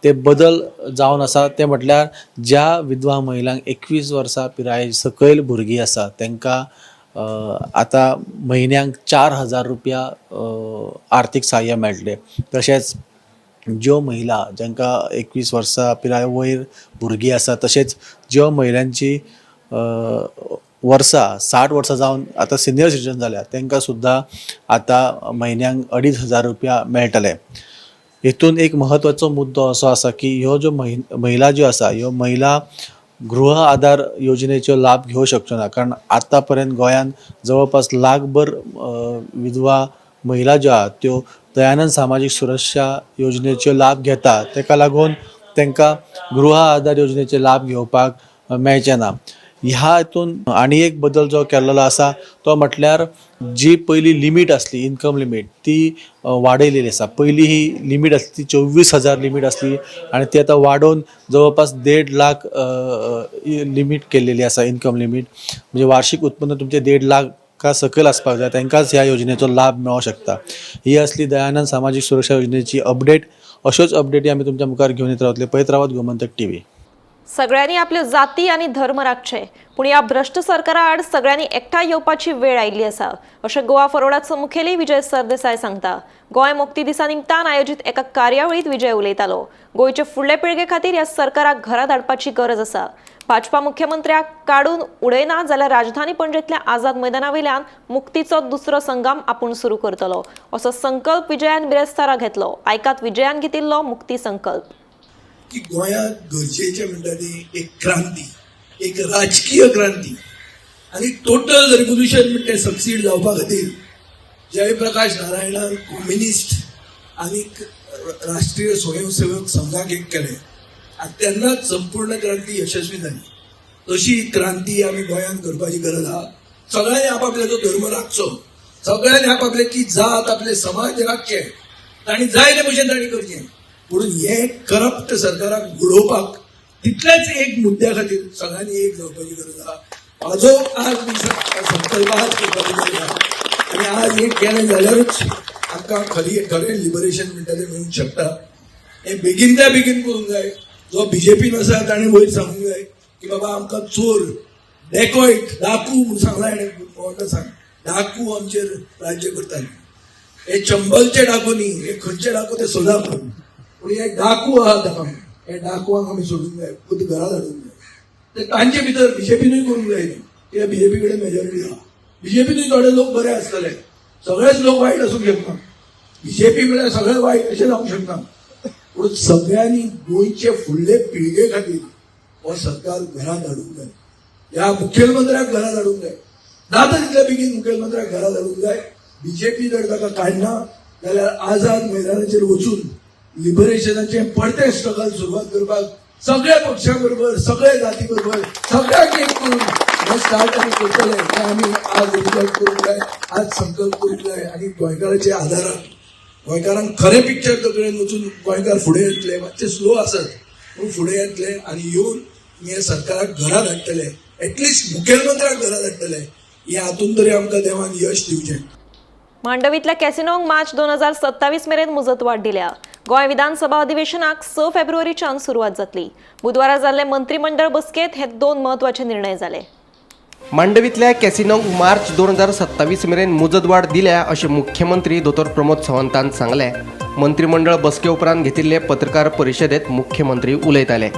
[SPEAKER 16] ते बदल जावन आसा ते म्हटल्यार ज्या विधवा महिलांक 21 वर्सां पिराये सकयल भुरगीं आसा तांकां आतां म्हयन्याक 4,000 रुपया आर्थीक सहाय्य मेळटलें. तशेंच ज्यो महिला जांकां 21 वर्सां पिराय वयर भुरगीं आसा, तशेंच ज्यो महिलांची वर्सां 60 वर्सां जावन आतां सिनियर सिटीजन जाल्या तांकां सुद्दां आतां म्हयन्यांक 2500 रुपया मेळटले. हेतून एक म्हत्वाचो मुद्दो असो आसा की ह्यो ज्यो महिला ज्यो आसा ह्यो महिला गृह आधार योजनेचो लाभ घेवंक शकच्यो ना, कारण आतां पर्यंत गोंयांत जवळपास लाखभर विधवा महिला ज्यो आहा त्यो दयानंद सामाजीक सुरक्षा योजनेचो लाभ घेता. ताका लागून तांकां गृह आधार योजनेचे लाभ घेवपाक मेळचे ना. ह्या हितून आनी एक बदल जो केल्लो आसा तो म्हटल्यार जी पयली लिमीट आसली इनकम लिमीट ती वाडयलेली आसा. पयली ही लिमीट आसली ती 24,000 लिमीट आसली आनी ती आतां वाडोवन जवळपास 1.5 लाख लिमीट केल्लेली आसा. इनकम लिमीट म्हणजे वार्षिक उत्पन्न तुमचें 1.5 लाखा सकयल आसपाक जाय, तांकांच ह्या योजनेचो लाभ मेळोंक शकता. ही आसली दयानंद सामाजीक सुरक्षा योजनेची अपडेट. अश्योच अपडेटी आमी तुमच्या मुखार घेवन येत रावतले. पळयत रावात गोमंतक टीव्ही.
[SPEAKER 1] सगळ्यांनी आपल्यो जाती आनी धर्म राखचे, पूण ह्या भ्रश्ट सरकारा आड सगळ्यांनी एकठांय येवपाची वेळ आयिल्ली आसा अशें गोवा फॉरवर्डाचो मुखेली विजय सरदेसाय सांगता. गोंय मुक्ती दिसा निमतान आयोजीत एका कार्यावळींत विजय उलयतालो. गोंयचे फुडले पिळगे खातीर ह्या सरकाराक घरा धाडपाची गरज आसा. भाजपा मुख्यमंत्र्याक काडून उडयना जाल्यार राजधानी पणजेंतल्या आझाद मैदाना वयल्यान मुक्तीचो दुसरो संग्राम आपूण सुरू करतलो असो संकल्प विजयान बिरेस्तारा घेतलो. आयकात विजयान घेतिल्लो मुक्ती संकल्प.
[SPEAKER 10] की गोंयांत गरजेचें म्हणटा ती एक क्रांती, एक राजकीय क्रांती आनी टोटल रेव्होल्युशन म्हणटा तें सक्सीड जावपा खातीर जयप्रकाश नारायणान कम्युनिस्ट आनी राष्ट्रीय स्वयंसेवक संघाक एक केलें आनी तेन्नाच संपूर्ण क्रांती यशस्वी जाली. तशी क्रांती आमी गोंयांत करपाची गरज आहा. सगळ्यांनी आपापल्याचो धर्म राखचो, सगळ्यांनी आपापल्याची जात आपले समाज राखचे, तांणी जाय ते भशेन तांणी करचें. म्हणून हे करप्ट सरकाराक उडोवपाक तितल्याच एक मुद्द्या खातीर सगळ्यांनी एक जावपाची गरज आहा. हाजो आज मी संकल्प आज करपाची गरज आहा आनी आज हें केलें जाल्यारूच आमकां खरी खरें लिबरेशन म्हणटा तें मेळूंक शकता. हें बेगीनच्या बेगीन करूंक जाय. जो बीजेपीन आसा ताणें वयर सांगूंक जाय की बाबा आमकां चोर डेकॉयट डाकू म्हूण सांगला हेणें, कोणाक सांग डाकू आमचेर राज्य करताले. हे चंबलचे डाकू न्ही, हे खंयचे डाकू ते सोदा म्हणून, पूण हे डाकू आहा ताका, हे डाकुवांक आमी सोडूंक जाय, खुद घरा धाडूंक जाय. ते तांचे भितर बीजेपीनूय करूंक जाय न्ही, कित्याक बीजेपी कडेन मेजॉरिटी आहा. बीजेपीनूय थोडे लोक बरे आसतले, सगळेच लोक वायट आसूंक शकना. बीजेपी म्हळ्यार सगळे वायट अशें जावंक शकना. पूण सगळ्यांनी गोंयचे फुडले पिळगे खातीर हो सरकार घरा धाडूंक जाय, ह्या मुखेलमंत्र्याक घरा धाडूंक जाय. जाता तितले बेगीन मुखेलमंत्र्याक घरा धाडूंक जाय. बीजेपी जर ताका काडना जाल्यार आझाद मैदानाचेर वचून लिबरेशनाचें परतें स्ट्रगल सुरवात करपाक सगळ्या पक्षा बरोबर, सगळ्या जाती बरोबर, सगळ्यांक एक करून हें स्टार्ट आमी करतले. हें आमी आज रिजॉल्व करूंक जाय, आज संकल्प करूंक जाय आनी गोंयकाराच्या आदारान गोंयकारांक खरें पिक्चर तकलेन वचून गोंयकार फुडें येतले. मातशे स्लो आसत पूण फुडें येतले आनी येवन हे सरकाराक घरा धाडटले, एटलिस्ट मुखेलमंत्र्याक घरा धाडटले. हे हातून तरी आमकां देवान यश दिवचें.
[SPEAKER 1] मांडवींतल्या कॅसिनोंक मार्च 2027 मेरेन मुजतवाड दिल्या. गोंय विधानसभा अधिवेशनाक 6 फेब्रुवारीच्यान सुरवात जातली. बुधवारा जाल्ले मंत्रिमंडळ बसकेत हे दोन म्हत्वाचे निर्णय जाले.
[SPEAKER 12] मांडवींतल्या कॅसिनोंक मार्च 2027 मेरेन मुजतवाड दिल्या अशें मुख्यमंत्री दोतोर प्रमोद सावंतान सांगलें. मंत्रिमंडळ बसके उपरांत घेतिल्ले पत्रकार परिशदेंत मुख्यमंत्री उलयताले.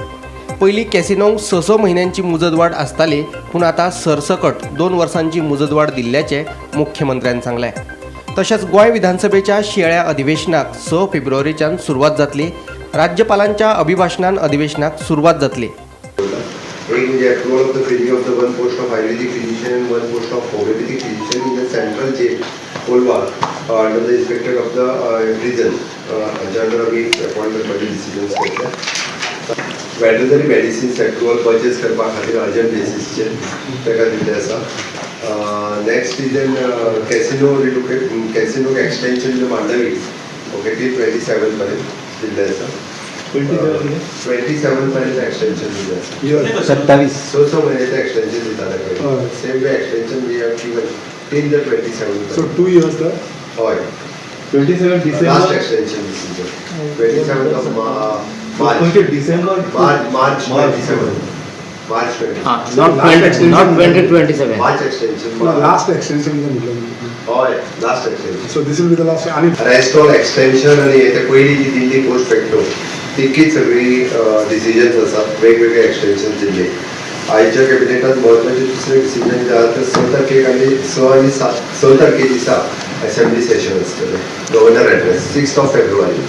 [SPEAKER 12] पयलीं कॅसिनोंक 6-6 म्हयन्यांची मुजतवाड आसताली, पूण आतां सरसकट 2 वर्सांची मुजतवाड दिल्ल्याचें मुख्यमंत्र्यान सांगलें. तशेंच गोंय विधानसभेच्या शिंयाळ्या अधिवेशनाक 6 फेब्रुवारीच्यान सुरवात जातली. राज्यपालांच्या अभिभाशणान अधिवेशनाक सुरवात जातली.
[SPEAKER 9] एक म्हणजे approval of the filling of the 1 post of Ayurvedic physician and 1 post of homeopathic physician in the central jail Colva under the inspector of the prison हांच्या अंडर आमी अपॉयंट करपाचे डिसिजन्स घेतले. वेटरनरी मेडिसिन्स एप्रुवल पर्चेस करपा खातीर urgent बेसीसचेर ताका दिल्लें आसा. Next is an casino relocate casino extension to Mandovi okay ती 27 पर्यंत दिल्लें आसा. 27 पर्यंत एक्सटेंशन दिल्लें आसा.
[SPEAKER 11] 27
[SPEAKER 9] 6 म्हयन्याचें एक्सटेंशन दिता ताका. Same way extension we have given till the 27.
[SPEAKER 21] So 2 years the
[SPEAKER 9] हय
[SPEAKER 21] 27 December
[SPEAKER 9] last extension decision 27 of March.
[SPEAKER 21] December
[SPEAKER 9] March 27. March 20.
[SPEAKER 11] Not not 2027.
[SPEAKER 9] March extension.
[SPEAKER 21] Last extension म्हटलं.
[SPEAKER 9] हय, last extension.
[SPEAKER 21] So this will be the last आनी
[SPEAKER 9] rest all extension आनी हे ते पयलीं जी दिल्ली post facto तितकीच सगळी डिसिजन्स आसात, वेगवेगळे एक्सटेन्शन दिल्ले. आयच्या कॅबिनेटात म्हत्वाचे दुसरे डिसिजन जे आहा ते 6 तारखेक आनी 6 आनी 7 6 तारखे दिसा असेंब्ली सेशन आसतलें, governor address 6 of February.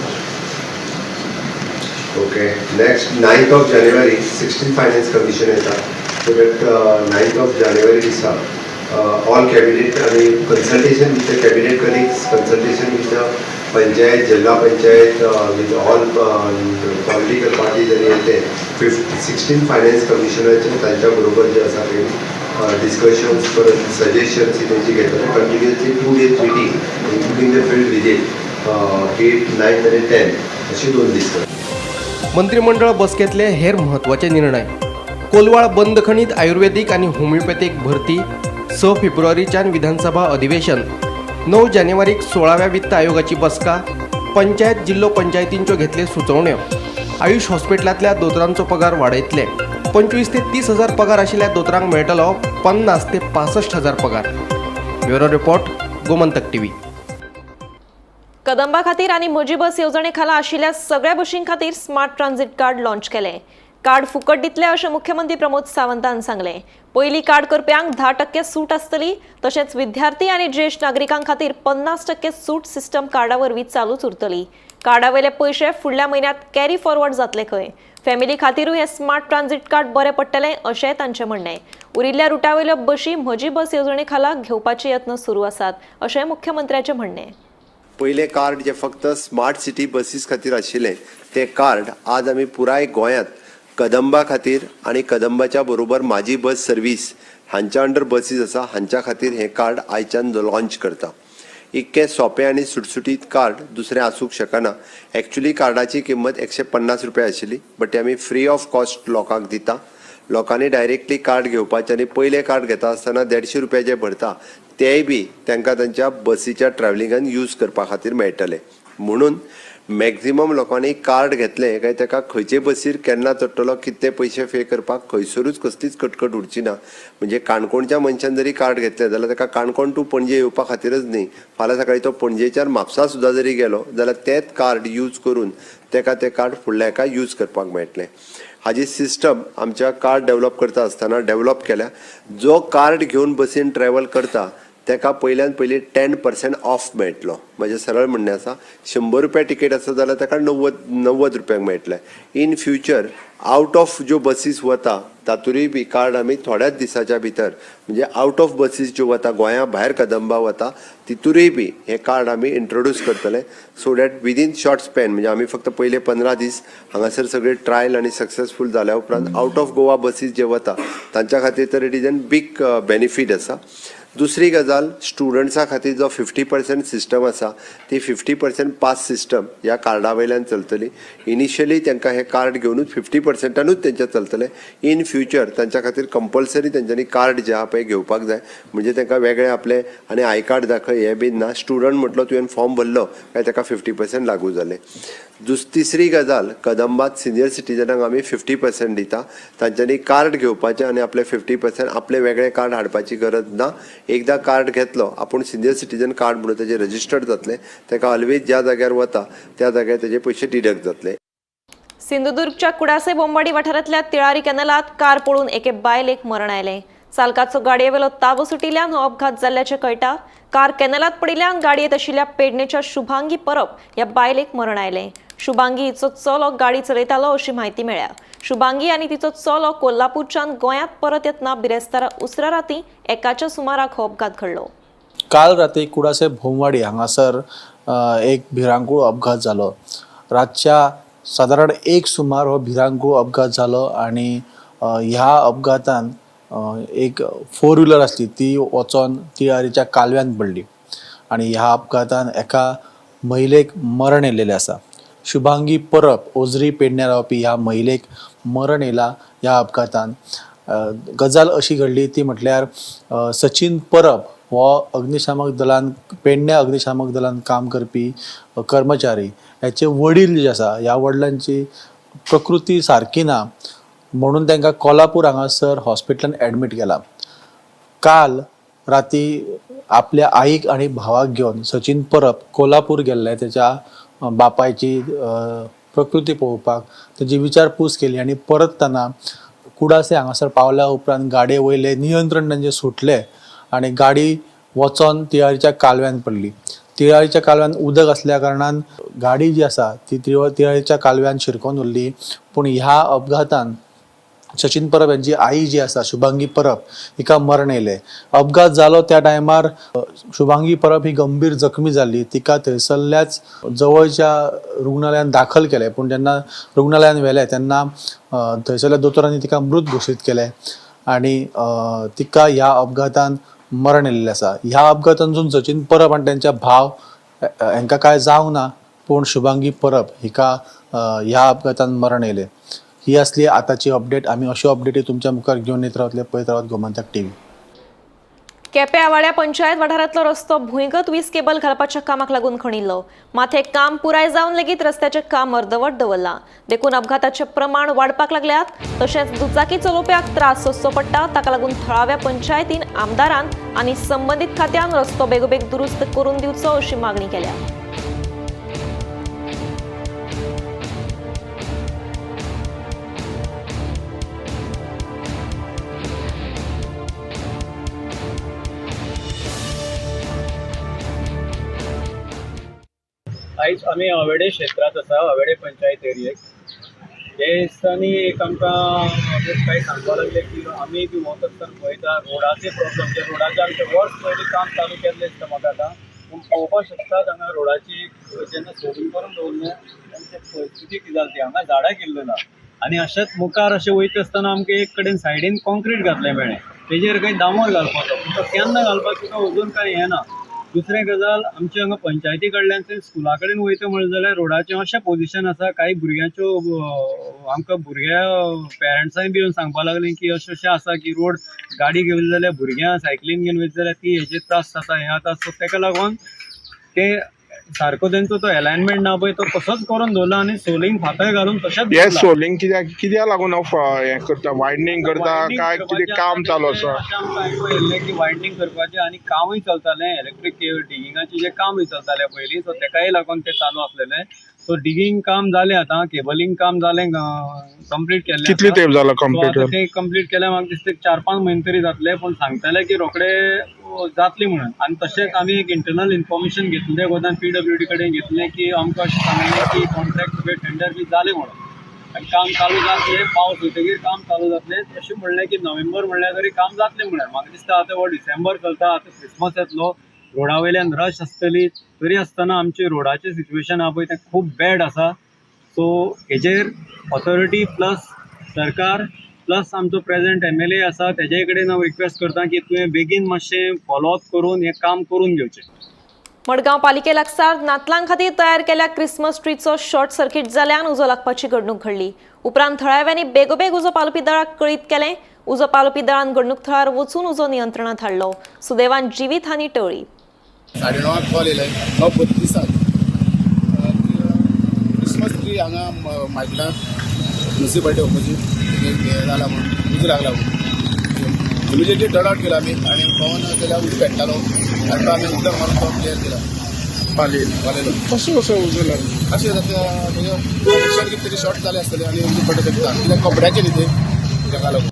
[SPEAKER 9] Okay, next 9th of January 16 finance commission येता. So that 9th of January दिसा ऑल कॅबिनेट आनी consultation with the cabinet colleagues, consultation with the panchayat, जिल्हा panchayat, with all political parties आनी ते 16 finance कमिशनाचे तांच्या बरोबर जे आसा ते डिस्कशन्स परत सजेशन्स ही तेंची घेतले. Continuously 2 days meeting including the field visit 8, 9 आनी 10 अशी 2 दीस.
[SPEAKER 12] मंत्रिमंडळ बसकेंतले हेर म्हत्वाचे निर्णय. कोलवाळ बंदखणीत आयुर्वेदीक आनी होमिओपॅथीक भरती, 6 फेब्रुवारीच्यान विधानसभा अधिवेशन, 9 जानेवारीक 16व्या वित्त आयोगाची बसका, पंचायत जिल्लो पंचायतींच्यो घेतले सुचोवण्यो, आयुष हॉस्पिटलांतल्या दोतोरांचो पगार वाडयतले, 25 ते 30 हजार पगार आशिल्ल्या दोतोरांक मेळटलो 50 ते 65 हजार पगार. Bureau report, Gomantak TV.
[SPEAKER 1] Kadamba खातीर आनी म्हजी बस येवजणे खाला आशिल्ल्या सगळ्या बशीं खातीर स्मार्ट ट्रान्झिट कार्ड लॉन्च केलें. कार्ड फुकट दितले अशें मुख्यमंत्री प्रमोद सावंतान सांगलें. पयली कार्ड करप्यांक 10% सूट आसतली, तशेंच विद्यार्थी आनी ज्येश्ठ नागरिकां खातीर 50% सूट सिस्टम कार्डा वरवीं चालूच उरतली. कार्डा वयले पयशे फुडल्या म्हयन्यांत कॅरी फॉरवर्ड जातले खंय. फॅमिली खातीरूय हें स्मार्ट ट्रान्झिट कार्ड बरें पडटलें अशेंय तांचें म्हणणें. उरिल्ल्या रुटा वयल्यो बशी म्हजी बस येवजणे खाला घेवपाचे यत्न सुरू आसात अशें मुख्यमंत्र्याचें म्हणणें.
[SPEAKER 9] पयलें कार्ड जे फक्त स्मार्ट सिटी बसीस खातीर आशिल्लें तें कार्ड आज आमी पुराय गोंयांत कदंबा खातीर आनी कदंबाच्या बरोबर म्हाजी बस सर्वीस हांच्या अंडर बसीस आसा हांच्या खातीर हें कार्ड आयच्यान लॉन्च करता. इतकें सोंपें आनी सुटसुटीत कार्ड दुसरें आसूंक शकना. एक्चुली कार्डाची किंमत 150 रुपया आशिल्ली, बट ते आमी फ्री ऑफ कॉस्ट लोकांक दिता. लोकांनी डायरेक्टली कार्ड घेवपाचें आनी पयलें कार्ड घेता आसतना 150 रुपया जे भरता तेय बी तांकां तांच्या बसीच्या ट्रॅवलिंगान यूज करपा खातीर मेळटले. म्हणून मॅक्झिमम लोकांनी कार्ड घेतलें काय ताका खंयचे बसीर केन्ना चडटलो, कितले पयशे पे करपाक खंयसरूच कसलीच कटकट उरची ना. म्हणजे काणकोणच्या मनशान जरी कार्ड घेतलें जाल्यार ताका काणकोण टू पणजे येवपा खातीरच न्ही, फाल्यां सकाळीं तो पणजेच्यान म्हापसा सुद्दां जरी गेलो जाल्यार तेंच कार्ड यूज करून ताका तें कार्ड फुडल्या हेका यूज करपाक मेळटलें. हाजी सिस्टम आमच्या कार्ड डेवलप करता आसतना डेवलप केल्या. जो कार्ड घेवन बसीन ट्रॅवल करता ताका पयल्यान पयलीं 10% ऑफ मेळटलो. म्हजें सरळ म्हणणें आसा, 100 रुपया टिकेट आसा जाल्यार ताका 90 रुपयांक मेळटलें. इन फ्युचर आवट ऑफ ज्यो बसीस वता तातूंय बी कार्ड आमी थोड्याच दिसाच्या भितर, म्हणजे आवट ऑफ बसीस ज्यो वता गोंया भायर कदंबा वता तितूरय बी हें कार्ड आमी इंट्रोड्यूस करतले. So that within short span, म्हणजे आमी फक्त पयले 15 दीस हांगासर सगळे ट्रायल आनी सक्सेसफूल जाल्या उपरांत आवट ऑफ गोवा बसीस जे वता तांच्या खातीर तर it is an big benefit आसा. दुसरी गजाल, स्टुडंट्सां खातीर जो 50% सिस्टम आसा ती 50% पास सिस्टम ह्या कार्डा वयल्यान चलतली. इनिशियली तांकां हें कार्ड घेवनूच 50%नूच तेंच्या चलतलें. इन फ्युचर तांच्या खातीर कंपल्सरी तेंच्यांनी कार्ड जें आहा पळय घेवपाक जाय. म्हणजे तांकां वेगळें आपलें आनी I card दाखय हें बीन ना. स्टुडंट म्हटलो तुवें फॉर्म भरलो काय ताका 50% लागू जालें. तिसरी गजाल, कदंबात सिनियर सिटीजनांक आमी 50% दिता. तांच्यांनी कार्ड घेवपाचें आनी आपलें 50% आपलें वेगळें कार्ड हाडपाची गरज ना. एकदां कार्ड घेतलो आपूण सिनियर सिटीजन कार्ड म्हणून तेजें रजिस्टर्ड जातलें, ताका ऑलवेज ज्या जाग्यार वता त्या जाग्यार तेजे पयशे डिडक्ट जातले.
[SPEAKER 1] सिंधुदुर्गच्या कुडासे बोंबाडी वाठारांतल्या तिळारी कॅनलात कार पळून एके बायलेक मरण आयलें. चालकाचो गाडयेवेलो ताबो सुटिल्ल्यान हो अपघात जाल्ल्याचें कळटा. कार कॅनलात पडिल्ल्यान गाडयेंत आशिल्ल्या पेडणेच्या शुभांगी परब ह्या बायलेक मरण आयलें. शुभांगी हिचो चलो गाडी चलयतालो अशी म्हायती मेळ्ळ्या. शुभांगी आनी तिचो चलो कोल्हापूरच्यान गोंयांत परत येतना बिरेस्तारा उसरा राती 1च्या सुमाराक हो अपघात घडलो.
[SPEAKER 16] काल राती कुडासे भोमवाडी हांगासर एक भिरांकूळ अपघात जालो. रातच्या सादारण 1 सुमार हो भिरांकूळ अपघात जालो आनी ह्या अपघातान एक 4 व्हिलर आसली ती वचोन तिळारीच्या कालव्यान पडली आनी ह्या अपघातान एका महिलेक मरण येयलेलें आसा. शुभांगी परब ओजरी पेडण्या रावपी ह्या महिलेक मरण येयला ह्या अपघातान. गजाल अशी घडली ती म्हटल्यार सचिन परब हो अग्निशामक दलान पेडण्या अग्निशामक दलान काम करपी कर्मचारी, ह्याचे वडील जे आसा ह्या वडिलांची प्रकृती सारकी ना. म्हणून तांकां कोल्हापूर हांगासर हॉस्पिटलान एडमीट केला. काल राती आपल्या आईक आनी भावाक घेवन सचिन परब कोल्हापूर गेल्ले तेच्या बापायची प्रकृती पळोवपाक, तेजी विचारपूस केली आनी परततना कुडासे हांगासर पावल्या उपरांत गाडये वयलें नियंत्रण तांचें सुटलें आनी गाडी वचोन तिळारीच्या कालव्यान पडली. तिळारीच्या कालव्यान उदक आसल्या कारणान गाडी जी आसा ती तिळारीच्या कालव्यान शिरकोन उरली. पूण ह्या अपघातान सचिन परब यांची आई जी आसा शुभांगी परब हिका मरण येयलें. अपघात जालो त्या टायमार शुभांगी परब ही गंभीर जखमी जाल्ली. तिका थंयसरल्याच जवळच्या रुग्णालयान दाखल केलें, पूण जेन्ना रुग्णालयान व्हेलें तेन्ना थंयसरल्या दोतोरांनी तिका मृत घोशीत केलें आनी तिका ह्या अपघातान मरण येयल्लें आसा. ह्या अपघातांतसून सचिन परब आनी तेंच्या भाव हांकां कांय जावंक ना, पूण शुभांगी परब हिका ह्या अपघातान मरण येयलें. ही असली आताची अपडेट. आमी अश्यो अपडेटी तुमच्या मुखार घेवन येत रावतले. पळयत रावत गोमंतक टीव्ही.
[SPEAKER 1] केपें आवाड्या पंचायत वाठारांतलो रस्तो भुंयगत वीज केबल घालपाच्या कामाक लागून खणिल्लो. मात हें काम पुराय जावन लेगीत रस्त्याचें काम अर्दवट दवरलां. देखून अपघाताचें प्रमाण वाडपाक लागल्यात. तशेंच दुचाकी चलोवप्याक त्रास सोंसचो पडटा. ताका लागून थळाव्या पंचायतीन, आमदारान आनी संबंदीत खात्यान रस्तो बेगोबेग दुरुस्त करून दिवचो अशी मागणी केल्या.
[SPEAKER 4] आयज आमी आवेडे क्षेत्रांत आसा, आवेडे पंचायत एरियेक. हे दिसांनी एक आमकां काय सांगपाक लागले की आमी बी वता आसतना पळयता रोडाचे प्रॉब्लम. जे रोडाचे आमचे वर्स पयलीं काम चालू केल्लें दिसता म्हाका आतां, पूण पळोवपाक शकतात हांगा रोडाची जेन्ना सोडून करून दवरलें तेन्ना परिस्थिती कितें जाली ती. हांगा झाडां केल्लें ना आनी अशेंच मुखार अशें वयता आसतना आमकां एक कडेन सायडीन कॉन्क्रीट घातलें मेळ्ळें, तेजेर खंय डांबर घालपाचो, पूण तो केन्ना घालपाचो तो अजून कांय हें ना. दुसरें गजाल आमचे हांगा पंचायती कडल्यान स्कुला कडेन वयता म्हणलें जाल्यार रोडाचें अशें पोजिशन आसा, कांय भुरग्यांच्यो आमकां भुरग्या पेरंट्सांय बी येवन सांगपाक लागलीं की अशें अशें आसा की रोड गाडी घेवन जाल्यार भुरग्यां सायकलीन घेवन वयता जाल्यार ती हेजेर त्रास जाता, हें जाता. सो तेका लागून ते सारको तेंचो तो एलायनमेंट ना पळय तो तसोच करून दवरला आनी सोलिंग फातर घालून तशेंच
[SPEAKER 14] हे सोलिंग कित्याक लागून हें करता, वायडनींग करता काय कितें काम चालू आसा?
[SPEAKER 4] अशें आमकां आयकूंक येयल्लें की वायडनींग करपाचें आनी कामूय चलतालें, इलेक्ट्रीक डिगिंगाचें जें कामूय चलतालें पयलीं, सो तेकाय लागून तें चालू आसलेलें. सो डिगींग काम जालें आतां, केबलिंग काम जालें, कंप्लीट केल्लें.
[SPEAKER 14] कितले तेंप जालो कंप्लीट?
[SPEAKER 4] तें कंप्लीट केलें म्हाका दिसता 4-5 म्हयने तरी जातले, पूण सांगताले की रोखडे जातली म्हणून. आनी तशेंच आमी एक इंटरनल इन्फॉर्मेशन घेतलें गोदान PWD कडेन घेतलें की आमकां अशें सांगलें की कॉन्ट्रॅक्ट टेंडर बी जालें म्हणून आनी काम चालू जातलें, पावस वयतकीर काम चालू जातलें अशें म्हणलें की नोव्हेंबर म्हणल्यार तरी काम जातलें म्हणून. म्हाका दिसता आतां हो डिसेंबर चलता, आतां क्रिसमस येतलो, रोडा वयल्यान रश आसतली, तरी आसतना आमचें रोडाचें सिट्युएशन आहा पळय तें खूब बॅड आसा. सो हेजेर ऑथॉरिटी प्लस सरकार प्लस आमचो प्रेजेंट MLA आसा तेजे कडेन हांव रिक्वेस्ट करता की तुवें बेगीन मातशें फॉलोअप करून हें काम करून घेवचें.
[SPEAKER 1] मडगांव पालिके लागसार नातलां खातीर तयार केल्या क्रिसमस ट्रीचो शॉर्ट सर्किट जाल्यान उजो लागपाची घडणूक घडली. उपरांत थळाव्यांनी बेगोबेग उजो पालोवपी दळाक कळीत केलें. उजो पालोवपी दळान घडणूक थळार वचून उजो नियंत्रणांत हाडलो. सुदैवान जिवीत हानी टळ्ळी.
[SPEAKER 13] 9:30 कॉल येयले, 9:32 क्रिसमस ट्री हांगा मायकला म्युनिसिपालिटी ऑपोजीट जाला म्हणून उजो लागला म्हणून इमिजिएटली टर्न आउट केला आमी आनी पवन केल्या उजो पेट्टालो आनी तो आमी उदक मारून तो क्लियर केला. पालेलो
[SPEAKER 14] कसो कसो उजो लागलो?
[SPEAKER 13] अशें जाता कनेक्शन कितें तरी शॉर्ट जालें आसतलें आनी उजो पडटा तेका, कित्याक कपड्याचें न्ही तें, तेका लागून.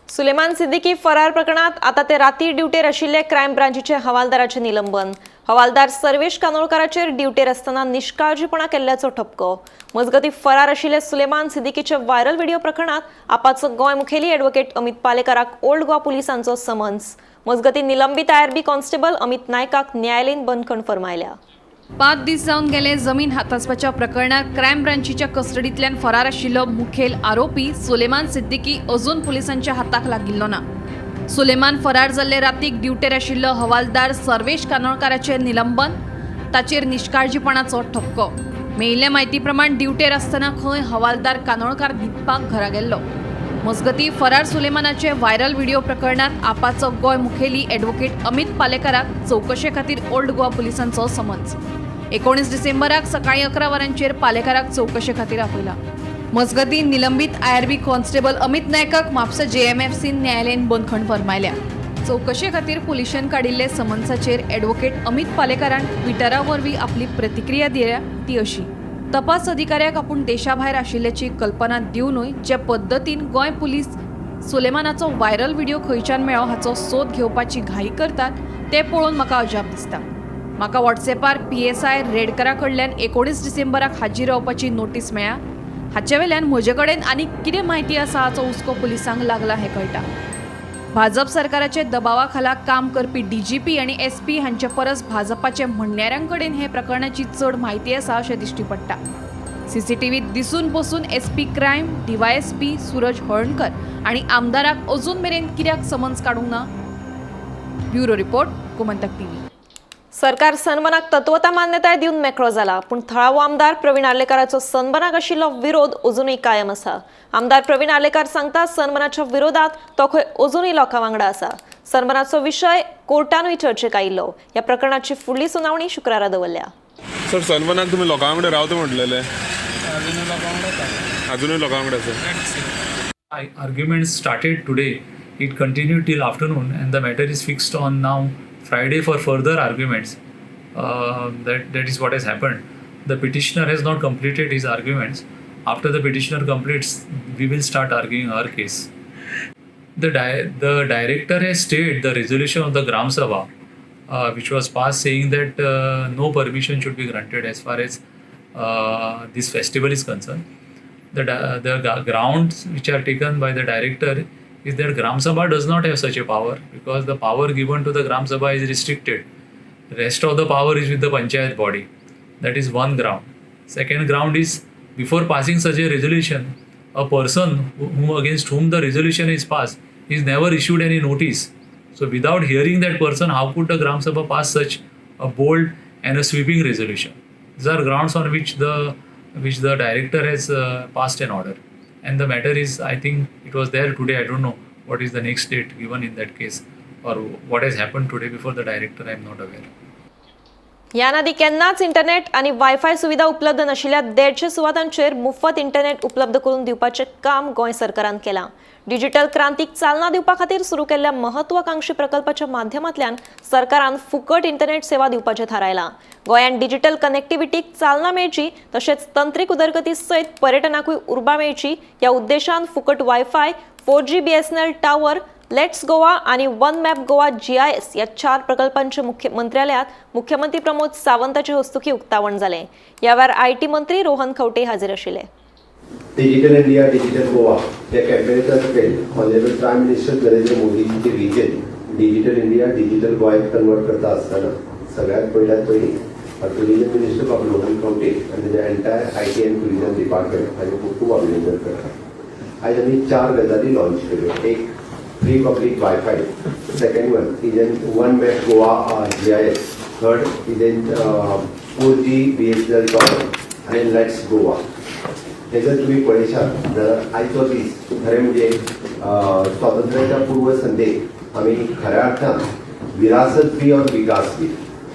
[SPEAKER 1] सुलेमान सिद्दीकी फरार प्रकरणात आता ते राती ड्युटेर आशिल्ले क्रायम ब्रांचीचे हवालदाराचे निलंबन. हवालदार सर्वेश कानोळकाराचेर ड्युटेर आसतना निष्काळजीपणा केल्ल्याचो ठपको. मजगती फरार आशिल्ले सुलेमान सिद्दीकीचे व्हायरल व्हिडिओ प्रकरणात आपाचो गोंय मुखेली ॲडव्होकेट अमित पालेकाराक ओल्ड गोवा पुलिसांचो समन्स. मजगती निलंबित IRB constable Amit नायकाक न्यायालयीन बंदखण फर्मायल्या.
[SPEAKER 17] 5 दीस जावन गेले जमीन हातासपाच्या प्रकरणात क्रायम ब्रांचीच्या कस्टडींतल्यान फरार आशिल्लो मुखेल आरोपी सुलेमान सिद्दीकी अजून पुलिसांच्या हाताक लागिल्लो ना. सुलेमान फरार जाल्ले रातीक ड्युटेर आशिल्लो हवालदार सर्वेश कानोळकाराचेर निलंबन, ताचेर निष्काळजीपणाचो ठपको. मेळिल्ले म्हायती प्रमाण ड्युटेर आसतना खंय हवालदार कानोळकार न्हिदपाक घरा गेल्लो. मजगती फरार सुलेमानाचे व्हायरल व्हिडिओ प्रकरणात आपाचो गोंय मुखेली ॲडव्होकेट अमित पालेकाराक चवकशे खातीर ओल्ड गोवा पुलिसांचो समन्स. 19 डिसेंबराक सकाळीं 11 वरांचेर पालेकाराक चवकशे खातीर आपयला. मजगतीं निलंबीत आयआरबी कॉन्स्टेबल अमित नायकाक म्हापसा जेएमएफसीन न्यायालयीन बंदखण फर्मायल्या. चवकशे खातीर पुलिशेन काडिल्ले समन्साचेर ॲडव्होकेट अमित पालेकारान ट्विटरा वरवीं आपली प्रतिक्रिया दिल्या ती अशी: तपास अधिकाऱ्याक आपूण देशा भायर आशिल्ल्याची कल्पना दिवनूय जे पद्दतीन गोंय पुलीस सुलेमानाचो व्हायरल व्हिडिओ खंयच्यान मेळ्ळो हाचो सोद घेवपाची घाई करतात ते पळोवन म्हाका अजाप दिसता. म्हाका व्हॉट्सएपार पीएसआय रेडकरा कडल्यान 19 डिसेंबराक हाजीर रावपाची नोटीस मेळ्ळ्या. हाचे वेल्यान म्हजे कडेन आनी कितें म्हायती आसा हाचो हुस्को पुलिसांक लागला हें कळटा. भाजप सरकाराचे दबावा खाला काम करपी डीजीपी आनी एसपी हांचे परस भाजपाचे म्हणयाऱ्यां कडेन हे प्रकरणाची चड म्हायती आसा अशें दिश्टी पडटा. सीसीटीव्हीत दिसून पसून एसपी क्रायम डीवायएसपी सूरज हळर्णकर आनी आमदाराक अजून मेरेन कित्याक समन्स काडूंक ना? Bureau report, Gomantak TV.
[SPEAKER 1] सरकार सनबर्नाक तत्वता मान्यताय दिवन मेकळो जाला, पूण थळावो आमदार प्रवीण आर्लेकाराचो सनबर्नाक आशिल्लो विरोध अजुनूय कायम आसा. आमदार प्रवीण आर्लेकार सांगता, सनबर्नाच्या विरोधात तो खंय अजुनूय लोकां वांगडा आसा. सनबर्नाचो विशय कोर्टानूय चर्चेक आयिल्लो. ह्या प्रकरणाची फुडली सुनावणी शुक्रारा दवरल्या.
[SPEAKER 14] सर, सनबर्नाक तुमी लोकां वांगडा रावता म्हटलेले, अजुनूय लोकां वांगडा आसा.
[SPEAKER 3] Arguments started today. It continued till afternoon, and the matter is fixed on now Friday for further arguments. That is what has happened. The petitioner has not completed his arguments. After the petitioner completes, we will start arguing our case. The director has stayed the resolution of the Gram Sabha, which was passed saying that no permission should be granted as far as this festival is concerned. The grounds which are taken by the director is that Gram Sabha does not have such a power, because the power given to the Gram Sabha is restricted. Rest of the power is with the panchayat body. That is one ground. Second ground is, before passing such a resolution, a person who against whom the resolution is passed is never issued any notice. So without hearing that person, how could the Gram Sabha pass such a bold and a sweeping resolution? These are grounds on which the director has passed an order. And the matter is, I think it was there today. I don't know what is the next date given in that case or what has happened today before the director, I am not aware.
[SPEAKER 1] ह्यान आदी केन्नाच internet आनी wifi सुविधा उपलब्ध नाशिल्ल्या 150 सुवातांचेर मुफत internet उपलब्ध करून दिवपाचें काम गोंय सरकारान केलां. डिजिटल क्रांतीक चालना दिवपा खातीर सुरू केल्ल्या महत्वाकांक्षी प्रकल्पाच्या माध्यमांतल्यान सरकारान फुकट इंटरनेट सेवा दिवपाचें थारायलां. गोंयांत डिजिटल कनेक्टिविटीक चालना मेळची तशेंच तंत्रीक उदरगती सयत पर्यटनाकूय उर्बा मेळची ह्या उद्देशान फुकट wifi, 4G BSNL tower, let's Goa आनी वन मॅप गोवा जीआयएस ह्या 4 प्रकल्पांचे मुख्य मंत्रालयात मुख्यमंत्री प्रमोद सावंताचे हस्तुकीं उक्तावण जालें. ह्या वेळार IT मंत्री रोहन खंवटे हाजीर आशिल्ले.
[SPEAKER 9] डिजिटल इंडिया, डिजिटल गोवा या कॅम्पेनाच्या सकयल ऑनरेबल प्रायम मिनिस्टर नरेंद्र मोदीजीचे vision digital India, digital Goa convert करता आसतना सगळ्यात पयल्यात पयलीं टुरिझम मिनिस्टर बाब रोहन खंवटे आनी तेजे entire IT and tourism department हाजें खूब खूब अभिनंदन करता. आयज आमी चार गजाली लॉन्च केल्यो. एक, free public wifi; second one is an one map Goa GIS; third is an 4G BSNL tower आनी let's Goa. हे जर तुम्ही पळयशात जाल्यार आयचो दीस खरें म्हणजे स्वातंत्र्याच्या पूर्वसंध्येक आमी खऱ्या अर्थान विरासत बी और विकास बी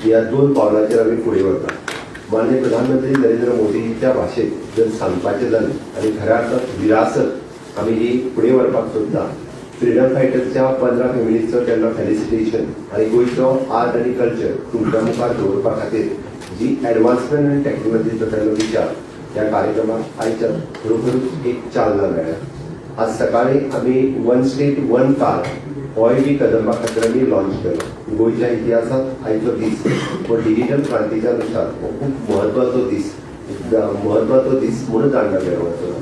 [SPEAKER 9] ह्या दोन पावलाचेर आमी फुडें वता. माननीय प्रधानमंत्री नरेंद्र मोदीच्या भाशेत जर सांगपाचें जालें आनी खऱ्या अर्थान विरासत आमी ही फुडें व्हरपाक सोदता, फ्रिडम फायटर्सच्या 15 फॅमिलीचो तेन्ना फेलिसिटेशन आनी गोंयचो आर्ट आनी कल्चर तुमच्या मुखार दवरपा खातीर जी एडवान्समेंट आनी टॅक्नॉलॉजीचो तेन्ना विचार ह्या कार्यक्रमाक आयच्या खरोखरूच एक चालना मेळ्ळ्या. आज सकाळी आमी वन स्टेट वन कार्ड होय बी कदंबा खातीर आमी लॉन्च केलो. गोंयच्या इतिहासांत आयचो दीस हो डिजिटल क्रांतीच्या नुसार हो खूब म्हत्वाचो दीस म्हणून जाणला गेलो वचलो.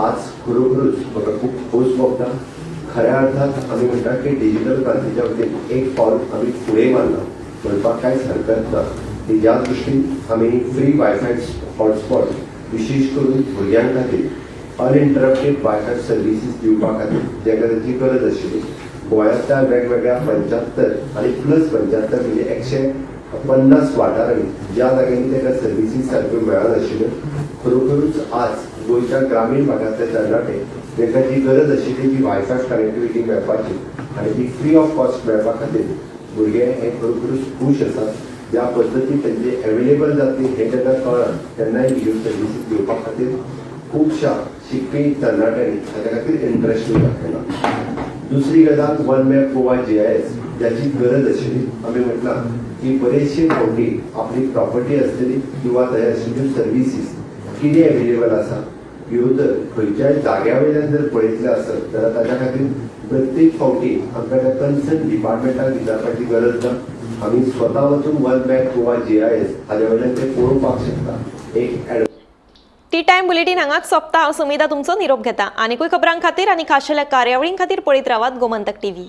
[SPEAKER 9] आज खरोखरूच म्हाका खूब खोस भोगता. खऱ्या अर्थात आमी म्हणटा की डिजिटल क्रांतीच्या वतीन एक पावल आमी फुडें मारलां म्हणपाक कांयच हरकत ना. की ज्या दृश्टीन आमी फ्री वायफाय हॉटस्पॉट विशेश करून भुरग्यां खातीर अनइंटरप्टेड वायफाय सर्विसीस दिवपा खातीर जाका ताची गरज आशिल्ली, गोंयांतल्या वेगवेगळ्या 75 आनी प्लस 75 म्हणजे 150 वाठारांनी ज्या जाग्यांनी ताका सर्विसीस सारक्यो मेळनाशिल्ल्यो, खरोखरूच आज गोंयच्या ग्रामीण भागांतले तरणाटे तांकां जी गरज आशिल्ली ती वायफाय कनेक्टिविटी मेळपाची आनी ती फ्री ऑफ कॉस्ट मेळपा खातीर भुरगे हे खरोखरूच खूश आसात. ज्या पद्दतीन तेंचे एवेलेबल जातली हें तांकां कळना, तेन्नाय ह्यो सर्विसीस घेवपा खातीर खुबश्या शिकपी तरणाट्यांनी ताच्या खातीर इंट्रस्ट दाखयला. दुसरी गजाल one map Goa GIS ज्याची गरज आशिल्ली. आमी म्हटलां की बरेचशे फावटी आपली प्रॉपर्टी आसतली किंवा थंय आशिल्ल्यो सर्विसीस कितें एवेलेबल आसा ह्यो जर खंयच्याय जाग्या वयल्यान जर पळयतले आसत जाल्यार ताच्या खातीर प्रत्येक फावटी आमकां त्या कन्सर्न डिपार्टमेंटाक विचारपाची गरज ना. आमी स्वता वचून वन मॅप गोवा GIS हाज्या वयल्यान ते पळोवपाक शकता. एक
[SPEAKER 1] टी टायम बुलेटीन हांगाच सोंपता. हांव सुमिता तुमचो निरोप घेता. आनीकूय खबरां खातीर आनी खाशेल्या कार्यावळीं खातीर पळयत रावात गोमंतक टीव्ही.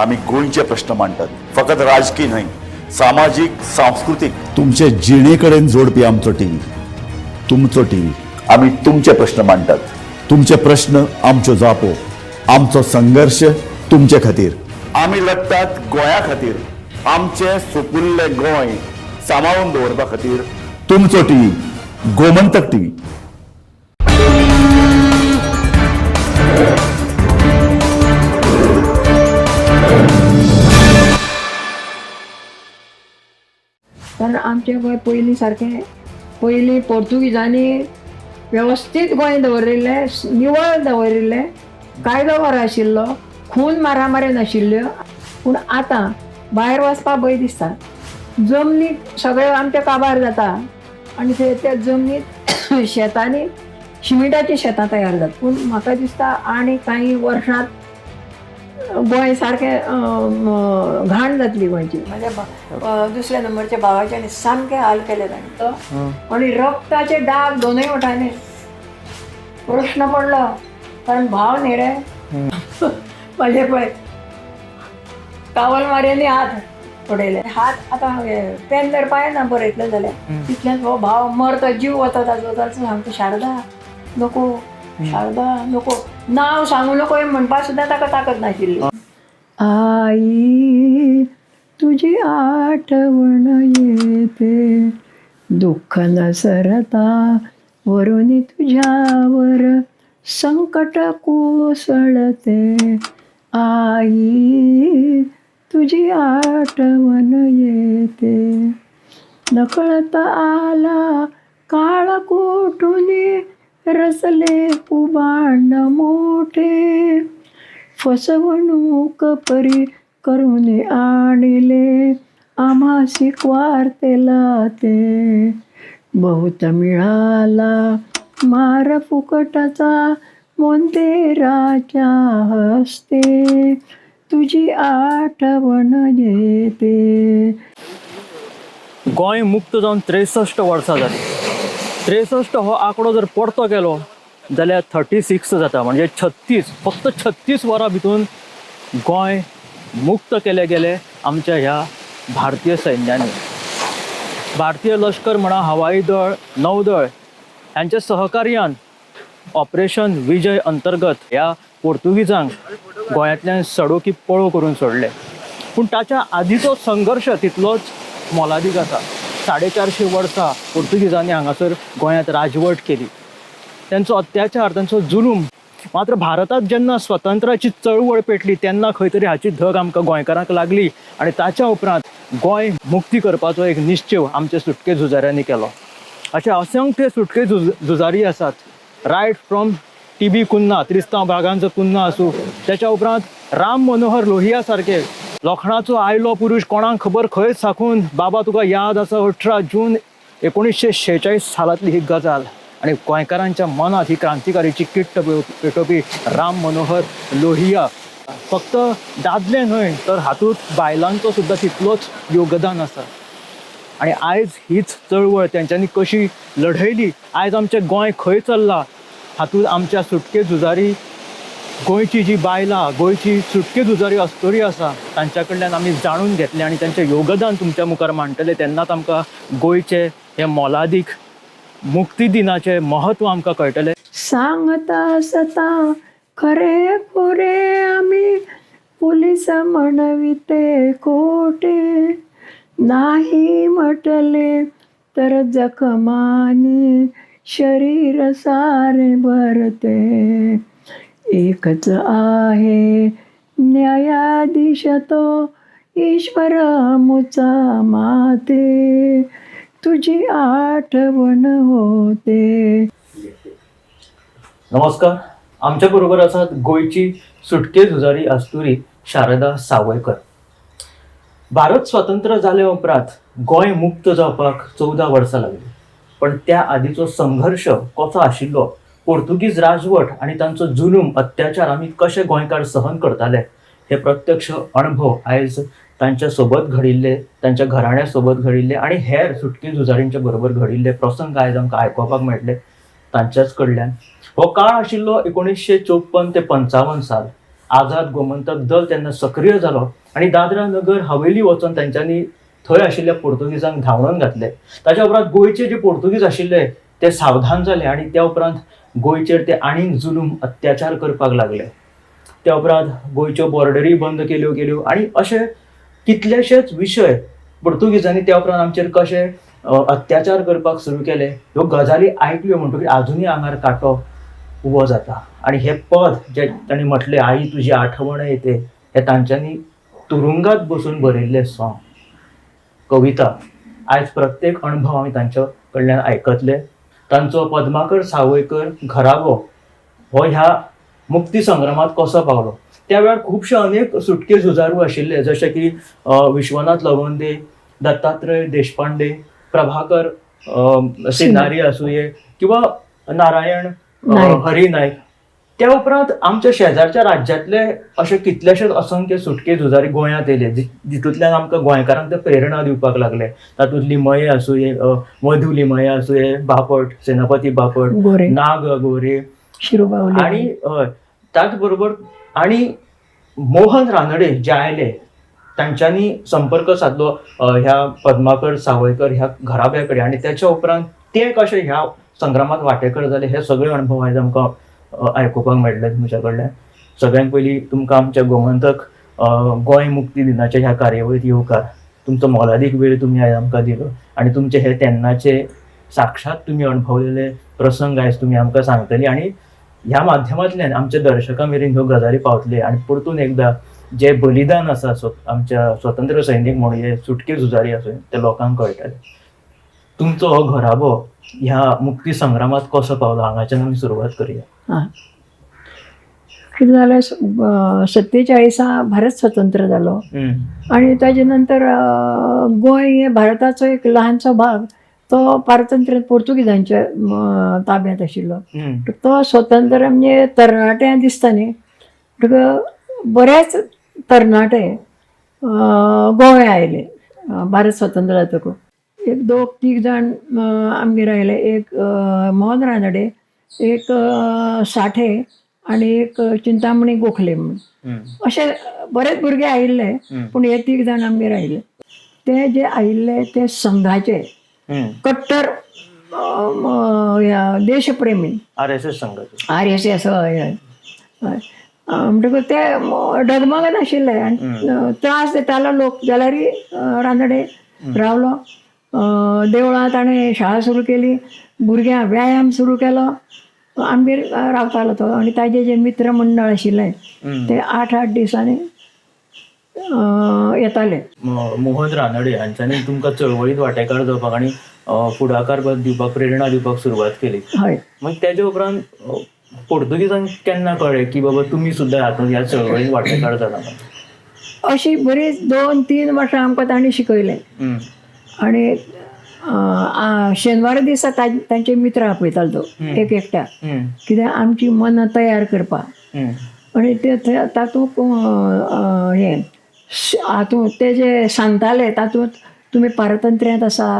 [SPEAKER 7] आमी गोंयचे प्रश्न मांडटात, फकत राजकीय न्हय, सामाजीक, सांस्कृतीक, तुमचे जिणे कडेन जोडपी आमचो टीव्ही, तुमचो टीव्ही. आमी तुमचे प्रश्न मांडटात, तुमचे प्रश्न आमच्यो जापो, आमचो संघर्श तुमचे खातीर. आमी लढटात गोंया खातीर, आमचें सुपुल्लें गोंय सांबाळून दवरपा खातीर. तुमचो टीव्ही, गोमंतक टीव्ही.
[SPEAKER 20] कारण आमचें गोंय पयलीं सारकें, पयलीं पोर्तुगीजांनी वेवस्थीत गोंय दवरिल्लें, निवळ दवरिल्लें, कायदो बरो आशिल्लो, खून मारामारी नाशिल्ल्यो. पूण आतां भायर वचपाक भंय दिसता. जमनीत सगळें आमचें काबार जाता आनी ते त्या जमनीत शेतांनी शिमिटाचीं शेतां तयार जातात. पूण म्हाका दिसता आनी कांय वर्सांत गोंय सारकें घाण जातली गोंयची. म्हज्या दुसऱ्या नंबरच्या भावाच्यानी सामके हाल केले ताणें आनी रक्ताचे डाग दोनूय वटांनी. प्रश्न पडलो कारण भाव न्ही रे म्हजे पळय कावल मारयांनी हात उडयले. हात आतां पेन धरपा येना बरयतले जाल्यार तितल्यान हो भाव मरता, जीव वता ताजो. सांगता शारदा नको, शारदा नको, नांव सांगू नको म्हणपाक सुद्दां ताका ताकद नाशिल्ली. आई तुझी आठवण येते, दुःख न सरता वरुनी तुझ्यावर संकट कोसळते. आई तुझी आठवण येते, नकळत आला काळ कोठुनी रचले कुबांड मोठे, फसवणूक परी करून आणले आम्हासी वार्तेला ते. बहुत मिळाला मार फुकटाचा मोंतेराच्या हस्ते, तुझी आठवण येते.
[SPEAKER 22] गोंय मुक्त जावन 63 वर्सां जाली. 63 हो आंकडो जर परतो केलो जाल्यार 36 जाता, म्हणजे 36, फक्त 36 वरां भितून गोंय मुक्त केले गेले आमच्या ह्या भारतीय सैन्यानी. भारतीय लश्कर म्हणा, हवाई दळ, नौदळ ह्यांच्या सहकार्यान ऑपरेशन विजय अंतर्गत ह्या पोर्तुगीजांक गोंयांतल्यान सडोकी पळो करून सोडले. पूण ताच्या आदीचो संघर्श तितलोच मोलादीक आसा. 450 वर्सां पोर्तुगीजांनी हांगासर गोंयांत राजवट केली, तेंचो अत्याचार, तेंचो जुलूम. मात्र भारतांत जेन्ना स्वतंत्राची चळवळ पेटली तेन्ना खंय तरी हाची धग आमकां गोंयकारांक लागली आनी ताच्या उपरांत गोंय मुक्ती करपाचो एक निश्चेव आमच्या सुटके झुजाऱ्यांनी केलो. अशे असंख्य सुटके झुजारी आसात, right from TB Cunha, Tristao Braganza Cunha आसूं, त्याच्या उपरांत राम मनोहर लोहिया सारके लोखणाचो आयलो पुरूश, कोणाक खबर खंय साकून बाबा तुका याद आसा 18 जून 1946 सालांतली ही गजाल. आनी गोंयकारांच्या मनांत ही क्रांतिकारीची किट्ट पेटोवपी राम मनोहर लोहिया फक्त दादले न्हय तर हातूंत बायलांचो सुद्दां तितलोच योगदान आसा. आनी आयज हीच चळवळ तेंच्यांनी कशी लढयली, आयज आमचें गोंय खंय चल्लां हातूंत आमच्या सुटके झुजारी गोंयची जी बायलां, गोंयची सुटके झुजारी अस्तुरी आसा तांच्या कडल्यान आमी जाणून घेतलें आनी तांचें योगदान तुमच्या मुखार मांडटले तेन्नाच आमकां गोंयचें हें मोलादीक मुक्ती दिनाचें म्हत्व आमकां कळटलें.
[SPEAKER 20] सांगता सता खरे खुरे आमी पुलीस म्हणविते खोटे, नाही म्हटले तर जखमानी शरीर सारे भरते. एकच आहे न्यायाधीश तो ईश्वर मुचा माते, तुझी आठवण होते.
[SPEAKER 22] नमस्कार, आमच्या बरोबर आसात गोंयची सुटके झुजारी अस्तुरी शारदा सावयकर. भारत स्वतंत्र जाले उपरांत गोंय मुक्त जावपाक 14 वर्सां लागली, पण त्या आदीचो संघर्श कसो आशिल्लो, पोर्तुगीज राजवट आनी तांचो जुलूम अत्याचार आमी कशे गोंयकार सहन करताले हे प्रत्यक्ष अणभव आयज तांच्या सोबत घडिल्ले, तांच्या घराण्या सोबत घडिल्ले आनी हेर सुटके झुजारींच्या बरोबर घडिल्ले प्रसंग आयज आमकां आयकुपाक मेळटले तांच्याच कडल्यान. हो काळ आशिल्लो 1954 ते 55 साल. आझाद गोमंतक दल तेन्ना सक्रीय जालो आनी दादरा नगर हवेली वचून तांच्यांनी थंय आशिल्ल्या पोर्तुगीजांक धांवडून घातले. ताच्या उपरांत गोंयचे जे पोर्तुगीज आशिल्ले ते सावधान जाले आनी त्या उपरांत गोंयचेर ते आनीक जुलूम अत्याचार करपाक लागले. त्या उपरांत गोंयच्यो बॉर्डरी बंद केल्यो गेल्यो आनी अशे कितलेशेच विशय पोर्तुगीजांनी त्या उपरांत आमचेर कशे अत्याचार करपाक सुरू केले ह्यो गजाली आयकल्यो म्हणटकीर आजुनूय आंगार कांटो उबो जाता. आनी हें पद जें तांणी म्हटलें आई तुजी आठवण येते हें तांच्यांनी तुरुंगात बसून बरयल्लें सॉंग, कविता. आयज प्रत्येक अणभव आमी तांच्या कडल्यान आयकतले. तांचो पद्माकर सावयकर घराबो हो ह्या मुक्ती संग्रामात कसो पावलो, त्या वेळार खुबशे अनेक सुटके झुजारू आशिल्ले जशे की विश्वनाथ लवंदे, दत्तात्रय देशपांडे, प्रभाकर सिनारी आसुये किंवा नारायण हरी नायक. त्या उपरांत आमच्या शेजारच्या राज्यांतले अशे कितलेशेच असंख्य सुटके झुजारी गोंयांत येयले जितूंतल्यान आमकां गोंयकारांक ते प्रेरणा दिवपाक लागले. तातूंत लिमये आसुये, मधू लिमये आसुये, बापट, सेनापती बापट, नाग गोरे, आणि त्याच बरोबर आणि मोहन रानडे जे आयले तांच्यांनी संपर्क साधलो ह्या पद्माकर सावयकर ह्या घराब्या कडेन आनी त्याच्या उपरांत ते कशे ह्या संग्रामात वांटेकर जाले हे सगळे अणभव आयज आमकां आयकुपाक मेळटले तुमच्या कडल्यान. सगळ्यांत पयलीं तुमकां आमच्या गोमंतक गोंय मुक्ती दिनाच्या ह्या कार्यावळीत येवकार. तुमचो मोलादीक वेळ तुमी आयज आमकां दिलो आनी तुमचे हे तेन्नाचे साक्षात तुमी अणभवलेले प्रसंग आयज तुमी आमकां सांगतली आनी ह्या माध्यमांतल्यान आमच्या दर्शकां मेरेन ह्यो गजाली पावतले आनी परतून एकदां जे बलिदान आसा आमच्या स्वतंत्र सैनीक म्हणून सुटके झुजारी आसून ते लोकांक कळटले. तुमचो हो घराबो ह्या मुक्ती संग्रामात कसो पावलो हांगाच्यान आमी सुरवात करूया.
[SPEAKER 20] कितें जालें, 47 भारत स्वतंत्र जालो आनी ताजे नंतर गोंय हे भारताचो एक ल्हानसो भाग तो पारतंत्र्य पोर्तुगीजांच्या ताब्यांत आशिल्लो. तो स्वतंत्र म्हणजे तरणाट्यां दिसता न्ही, म्हणटकच बरेच तरणाटे गोंया आयले भारत स्वतंत्र जातकूच. एक दोग तीग जाण आमगेर आयले, एक मोहन रानडे, एक साठे आनी एक चिंतामणी गोखले म्हणून अशे बरेच भुरगे आयिल्ले, पूण हे तीग जाण आमगेर आयिल्ले. ते जे आयिल्ले ते संघाचे कट्टर देशप्रेमी,
[SPEAKER 22] RSS संघाचे,
[SPEAKER 20] RSS हय. म्हणटकच ते डगमगनाशिल्ले आनी त्रास दितालो लोक जाल्यार रानडे रावलो. देवळां ताणें शाळा सुरू केली, भुरग्यांक व्यायाम सुरू केलो, आमगेर रावतालो तो. आनी ताजे जे मित्र मंडळ आशिल्ले ते 8-8 दिसांनी येताले.
[SPEAKER 22] मोहन रानडे हांच्यांनी तुमकां चळवळीत वांटेकार जावपाक आनी फुडाकार दिवपाक, प्रेरणा दिवपाक सुरवात केली.
[SPEAKER 20] हय.
[SPEAKER 22] मागीर तेजे उपरांत पोर्तुगीजांक केन्ना कळ्ळें की बाबा तुमी सुद्दां हातूंत ह्या चळवळीत वांटेकार जाला?
[SPEAKER 20] अशी बरीच 2-3 वर्सां आमकां तांणी शिकयलें. आनी शेनवारा दिसा तांचे मित्र आपयतालो तो एक एकट्या, कित्याक आमची मनां तयार करपाक. आनी ते तातूंत हें हातूंत ते जे सांगताले तातूंत तुमी पारतंत्र्यांत आसा,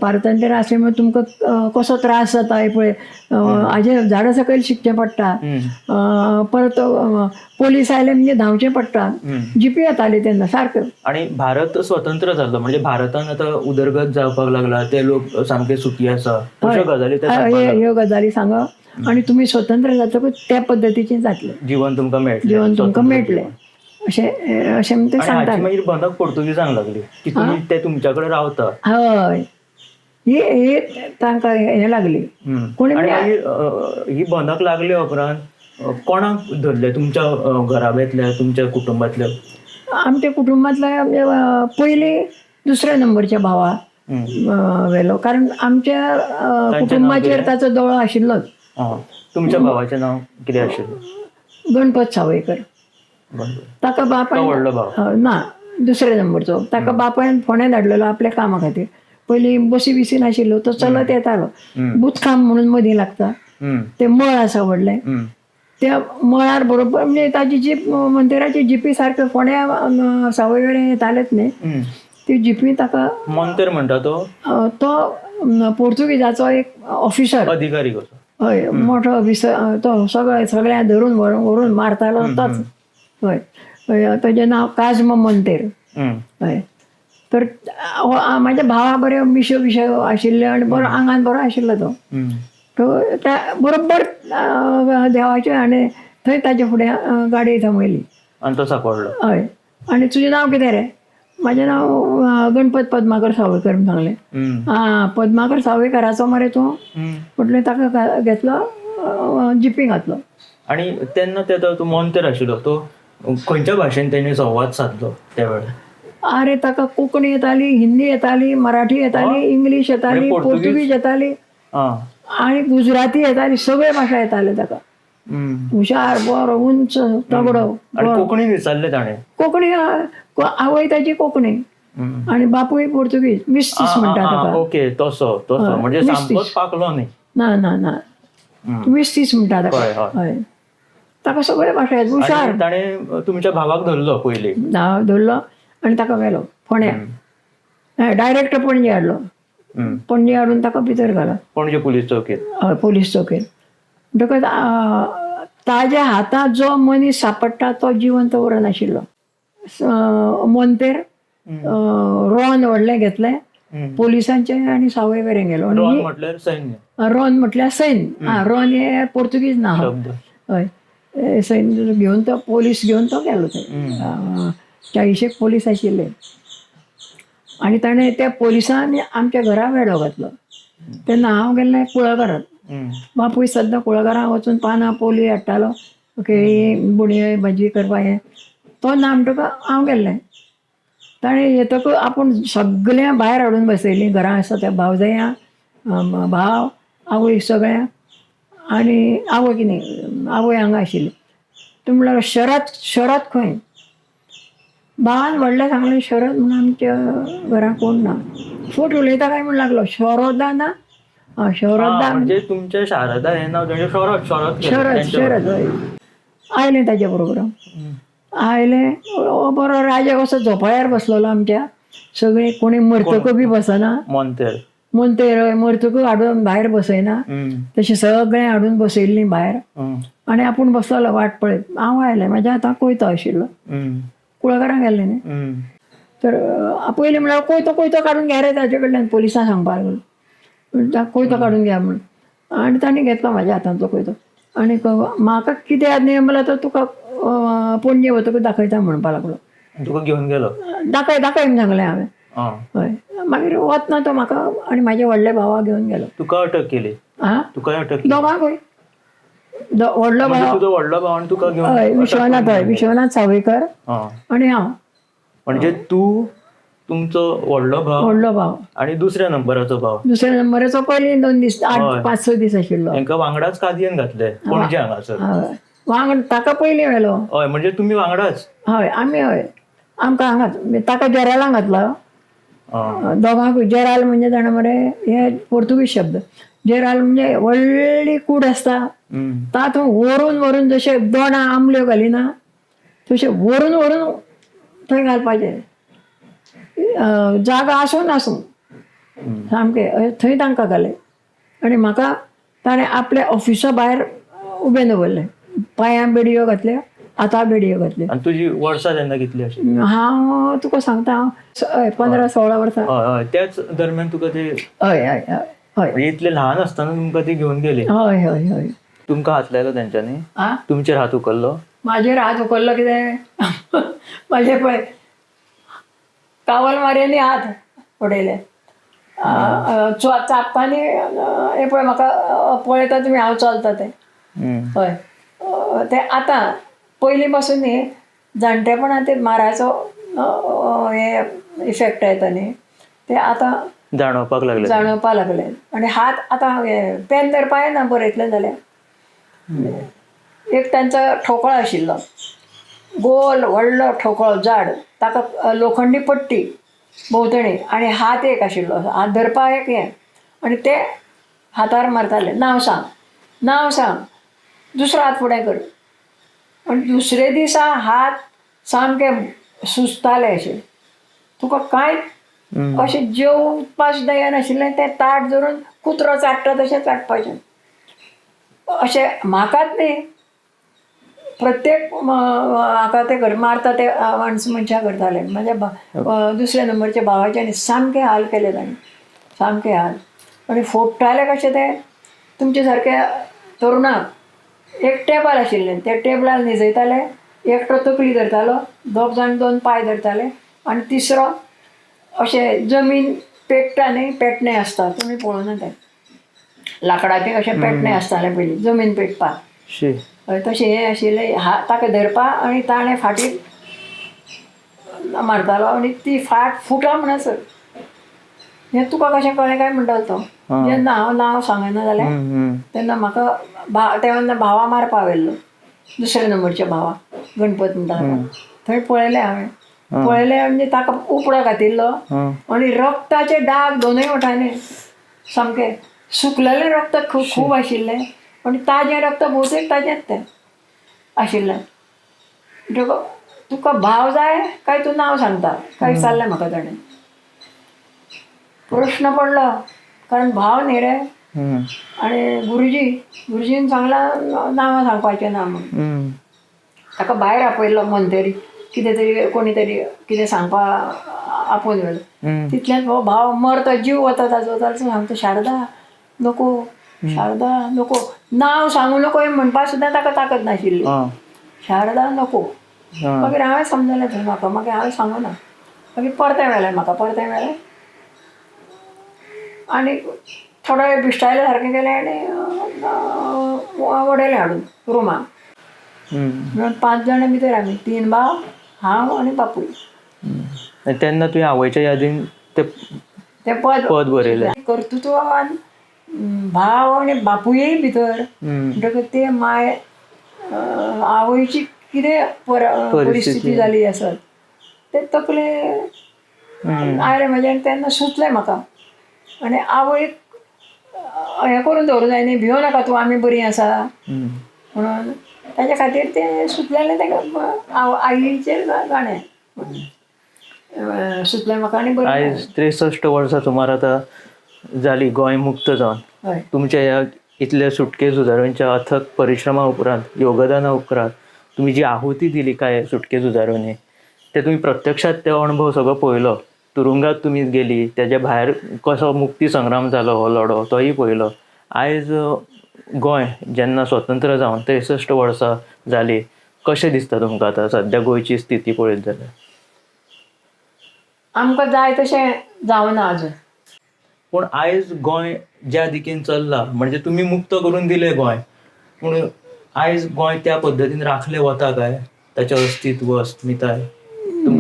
[SPEAKER 20] पारतंत्र्य आसलें म्हणून तुमकां कसो त्रास जाता हें पळय, हाजे झाडां सकयल शिकचें पडटा, परत पोलीस आयले म्हणजे धांवचें पडटा, जिपी येताली तेन्ना सारक्यो.
[SPEAKER 6] आणि भारत स्वतंत्र जाल्लो म्हणजे भारतान आतां उदरगत जावपाक लागला, ते लोक सामके सुखी आसा, अश्यो गजाली
[SPEAKER 20] ह्यो गजाली सांगप आनी तुमी स्वतंत्र जातकूच त्या पद्दतीचें जातलें
[SPEAKER 6] जिवन तुमकां मेळटलें,
[SPEAKER 20] जिवन तुमकां मेळटलें अशें अशें ते सांगता.
[SPEAKER 6] मागीर भनक पोर्तुगीजांक लागली की तुमी ते तुमच्या कडेन रावता.
[SPEAKER 20] हय, ही तांकां हें लागली.
[SPEAKER 6] कोणी ही भनक लागले उपरांत कोणाक धरले तुमच्या घराब्यांतल्या, तुमच्या कुटुंबांतल्या?
[SPEAKER 20] आमच्या कुटुंबांतल्या पयलीं दुसऱ्या नंबरच्या भावा व्हेलो, कारण आमच्या कुटुंबाचेर ताचो दोळो आशिल्लोच.
[SPEAKER 6] तुमच्या भावाचें नांव कितें आशिल्लें?
[SPEAKER 20] गणपत सावयकर. ताका बापायन ना दुसऱ्या नंबरचो, ताका बापायन फोंड्या धाडलेलो आपल्या कामा खातीर. पयलीं बसी बिसी नाशिल्ल्यो, तो चलत येतालो. बुचखाम म्हणून मदीं लागता ते मळ आसा व्हडलें, त्या मळार बरोबर म्हणजे ताजी जीप मंदिराची जिपी सारक्यो फोंड्या सावयवेरें येतालेच न्ही, ती जिपी ताका.
[SPEAKER 6] मोंतेर म्हणटा तो?
[SPEAKER 20] तो पोर्तुगीजाचो एक ऑफिसर,
[SPEAKER 6] अधिकारी कसो.
[SPEAKER 20] हय, मोठो ऑफिसर तो, सगळे सगळ्यांक धरून व्हरून मारतालो तोच. हय, ताजें नांव काजम मोंतेर. हय, तर म्हाज्या भावा बऱ्यो मिश्यो बिश्यो आशिल्ल्यो आनी बरो आंगान बरो आशिल्लो तो. तो त्या बरोबर देवाचे आनी थंय ताजे फुडें गाडी थांबयली
[SPEAKER 6] आनी तो सापडलो.
[SPEAKER 20] हय, आनी तुजें नांव कितें रे? म्हाजें नांव गणपत पद्माकर सावयकर म्हूण सांगलें. आं, पद्माकर सावयकराचो मरे तूं म्हटलें. ताका घेतलो जिपी घातलो.
[SPEAKER 6] आनी तेन्ना तो मोंतेर आशिल्लो तो खंयच्या भाशेन तेणी संवाद सादलो त्या वेळार?
[SPEAKER 20] अरे ताका कोंकणी येताली, हिंदी येताली, मराठी येताली, इंग्लीश येताली, पोर्तुगीज येताली आनी गुजराती येताली, सगळे भाशा येताले ताका. हुशार, बरो, उंच, तगडो.
[SPEAKER 6] कोंकणी विचारलें ताणें?
[SPEAKER 20] कोंकणी, आवय ताची कोंकणी आनी बापूय पोर्तुगीज. मिस्तीस म्हणटा ताका.
[SPEAKER 6] ओके, तसो तसो म्हणजे सामकोच पाकलो न्ही?
[SPEAKER 20] ना ना ना, मिस्तीस म्हणटा ताका. हय, ताका सगळे भाशा येता, हुशार.
[SPEAKER 6] ताणें तुमच्या भावाक धरलो पयलीं?
[SPEAKER 20] धरलो आनी ताका व्हेलो फोंड्या, डायरेक्ट पणजे हाडलो. पणजे हाडून ताका भितर घालो
[SPEAKER 6] पणजे पुलीस चौकेंत.
[SPEAKER 20] हय, पुलीस चौकेंत. म्हणटकच ताज्या हातांत जो मनीस सापडटा तो जिवंत उरनाशिल्लो. मोंतेर रॉन व्हडलें घेतलें पोलिसांचें आनी सावयवेरें गेलो.
[SPEAKER 6] रॉन म्हटल्यार सैन्य?
[SPEAKER 20] रॉन म्हटल्यार सैन्य. आं, रॉन हें पोर्तुगीज नांव. हय, सैन्य घेवन तो पोलीस घेवन तो गेलो थंय. 40 पोलीस आशिल्ले आनी ताणें त्या पोलिसांनी आमच्या घरा वेडो घातलो. तेन्ना हांव गेल्लें कुळागरांत. बापूय सद्दां कुळागरांत वचून पानां पोली हाडटालो, केळी बुणयो भाजी करपाक. हें तो ना म्हणटकच हांव गेल्लें. ताणें येतकच आपूण सगळ्यां भायर हाडून बसयलीं घरां आसा त्या भावजयां, भाव, आवय सगळ्यां. आनी आवय कितें, आवय हांगा आशिल्ली. तो म्हणल्यार शरद, शरद खंय? भावान व्हडलें सांगलें शरद म्हणून आमच्या घरां कोण ना. फट उलयता काय म्हूण लागलो, शरदा ना, शरदा
[SPEAKER 6] म्हणजे तुमच्या शारदा हें नांव शरद. शरद
[SPEAKER 20] शरद शरद. हय, आयलें ताजे बरोबर. आयलें बरो राजा कसो झोपाळ्यार बसलेलो आमच्या, सगळीं कोणी मरतकूय बी बसना,
[SPEAKER 6] मोंतेर
[SPEAKER 20] मोंतेर मरतकूय हाडून भायर बसयना, तशें सगळें हाडून बसयल्लीं भायर. आनी आपूण बसलेलो वाट पळयत. हांव आयलें, म्हाज्या हातांत कोयतो आशिल्लो, कुळागरां गेल्लें न्ही. तर पयलीं म्हणल्यार कोयतो कोयतो काडून घे रे ताजे कडल्यान, पोलिसांक सांगपाक लागलो कोयतो काडून घ्या म्हणून. आनी तांणी घेतलो म्हाज्या हातांतलो कोयतो. आनी म्हाका कितें याद न्ही म्हणल्यार तो तुका पणजे वतकूच दाखयता म्हणपाक लागलो.
[SPEAKER 6] तुका घेवन गेलो?
[SPEAKER 20] दाखय दाखय म्हूण सांगलें हांवें. हय, मागीर वतना तो म्हाका आनी म्हाज्या व्हडल्या भावाक घेवन गेलो.
[SPEAKER 6] तुका अटक केली?
[SPEAKER 20] आं,
[SPEAKER 6] तुका अटक केली
[SPEAKER 20] दोगांकूय. व्हडलो भाव,
[SPEAKER 6] तुजो व्हडलो भाव आनी तुका घेवन?
[SPEAKER 20] हय, विश्वनाथ. हय, विश्वनाथ सावयकर आनी हांव.
[SPEAKER 6] म्हणजे तूं, तुमचो व्हडलो भाव,
[SPEAKER 20] व्हडलो भाव
[SPEAKER 6] आनी दुसऱ्या नंबराचो भाव.
[SPEAKER 20] दुसऱ्या नंबराचो पयलीं 2 दीस, 8 5-6 दीस आशिल्लो.
[SPEAKER 6] तांकां वांगडाच कादयेन घातले पणजे हांगासर?
[SPEAKER 20] वांगड ताका पयलीं व्हेलो.
[SPEAKER 6] हय, म्हणजे तुमी वांगडाच?
[SPEAKER 20] हय, आमी. हय, आमकां हांगाच ताका जेरालां घातलो दोगांकूय. जेराल म्हणजे जाणा मरे, हे पोर्तुगीज शब्द. जेराल म्हणजे व्हडली कूड आसता, तातूंत व्हरून व्हरून जशे दोणां आंबल्यो घालिना तशें व्हरून व्हरून थंय घालपाचें, जागा आसूं नासूं. सामकें थंय तांकां घालें आनी म्हाका ताणें आपल्या ऑफिसा भायर उबें दवरलें. पांयां बेडयो घातल्यो, हाता बेडयो घातल्यो.
[SPEAKER 6] आनी तुजी वर्सां तेन्ना कितली आशिल्ली?
[SPEAKER 20] हांव तुका सांगता, हांव 15-16 वर्सां.
[SPEAKER 6] हय हय, त्याच दरम्यान तुका ते
[SPEAKER 20] हय हय हय हय,
[SPEAKER 6] इतले ल्हान आसतना तुमकां ती घेवन गेली.
[SPEAKER 20] हय हय हय.
[SPEAKER 6] तुमकां हात लायलो तेंच्यांनी? तुमचेर हात उखल्लो?
[SPEAKER 20] म्हाजेर हात उखल्लो कितें, म्हाजे पळय कावल मारयांनी हात उडयले, चापतानी हे पळय म्हाका पळयता तुमी हांव चलता तें. हय, तें आतां पयलीं पासून न्ही जाणटेपणान ते माराचो हे इफेक्ट येता न्ही, ते आतां
[SPEAKER 6] जाणवपाक लागले,
[SPEAKER 20] जाणवपाक लागले. आनी हात आतां पेन धरपा येना बरयतलें जाल्यार. एक तांचो ठोकळो आशिल्लो, गोल व्हडलो ठोकळो जाड, ताका लोखंडी पट्टी भोंवतणी आनी हात एक आशिल्लो, हात धरपा एक हें, आनी ते हातार मारताले, नांव सांग, नांव सांग, दुसरो हात फुडें कर. आनी दुसरे दिसा हात सामके सुजताले अशे, तुका कांय अशें जेवपाक सुद्दां येनाशिल्लें. तें ताट धरून कुत्रो चाट्टा तशें चाटपाचें. अशें म्हाकाच न्ही, प्रत्येक हाका ते कर मारता ते मनशां करताले. म्हाज्या दुसऱ्या नंबरच्या भावाचे आनी सामके हाल केले ताणें, सामके हाल. आनी फोडटाले कशे ते तुमचे सारके तरुणाक. एक टेबल आशिल्लें, त्या टेबलार न्हिजयताले, एकटो तकली धरतालो, दोग जाण दोन पांय धरताले आनी तिसरो अशें जमीन पेट्टा न्ही, पेटणें आसता, तुमी पळोवना तें लांकडाचें अशें पेटणें आसतालें पयलीं जमीन पेटपाक, तशें हें आशिल्लें. ताका धरपा आनी ताणें फाटीर मारतालो आनी ती फाट फुटा म्हणसर. हें तुका कशें कळ्ळें काय म्हणटालो तो. जेन्ना हांव नांव सांगना जाल्यार तेन्ना म्हाका तेन्ना भावा मारपा व्हेल्लो, दुसऱ्या नंबरच्या भावा, गणपत म्हणटा ताका. थंय पळयलें हांवें, पळयलें म्हणजे ताका उपडो घातिल्लो आनी रक्ताचे डाग दोनूय वटांनी सामके सुकलेलें रक्त खूब आशिल्लें आनी ताजें रक्त भोवतेक ताजेंच तें आशिल्लें. तुका भाव जाय काय तूं नांव सांगता काय विचारलें म्हाका ताणें. प्रश्न पडलो, कारण भाव न्ही रे. आनी गुरुजी, गुरुजीन सांगलां नांवां सांगपाचें ना म्हणून. ताका भायर आपयल्लो मंत्री, कितें तरी कोणी तरी कितें सांगपा आपोवन व्हेलो. तितल्यान हो भाव मरता, जीव वता ताजो. ताजो सांगता, शारदा नको, शारदा नको, नांव सांगू नको हें म्हणपाक सुद्दां ताका ताकद नाशिल्ली. शारदा नको. मागीर हांवें समजलें थंय म्हाका, मागीर हांवें सांगूना. मागीर परतें व्हेलें म्हाका, परतें व्हेलें आनी थोडो वेळ बिश्टायले सारकें केलें आनी वडयलें हाडून रुमान. म्हणून 5 जाणां भितर आमी, 3 भाव, हांव आनी बापूय.
[SPEAKER 6] तेन्ना तुवें आवयच्या यादीन ते पद बरयलें.
[SPEAKER 20] कर्तृत्वान भाव आनी बापूय भितर म्हणटकच ते माय आवयची कितें परिस्थिती जाली आसत ते तकले आयलें म्हजें. आनी तेन्ना सुचलें म्हाका. आनी आवयक हें करून दवरूं जाय न्ही, भिवो नाका तूं, आमी बरीं आसा म्हणून ताच्या खातीर तें सुचलेलें ताका आईचेर गाणें सुचलें म्हाका. आनी बरें
[SPEAKER 6] आयज 63 वर्सां सुमार आतां जाली गोंय मुक्त जावन. तुमच्या ह्या इतल्या सुटके झुजाऱ्यांच्या अथक परिश्रमा उपरांत, योगदाना उपरांत तुमी जी आहुती दिली काय सुटके झुजाऱ्यांनी, ते तुमी प्रत्यक्षात ते अणभव सगळो पळयलो. तुरुंगात तुमी गेली, तेज्या भायर कसो मुक्ती संग्राम जालो हो लढो तोय पळयलो. आयज गोंय जेन्ना स्वतंत्र जावन 63 वर्सां जाली, कशें दिसता तुमकां आतां सद्या गोंयची स्थिती पळयत जाल्यार?
[SPEAKER 20] आमकां जाय तशें जावना अजून.
[SPEAKER 6] पूण आयज गोंय ज्या दिकेन चल्ला, म्हणजे तुमी मुक्त करून दिलें गोंय, पूण आयज गोंय त्या पद्दतीन राखलें वता काय, ताचें अस्तित्व, अस्मिताय?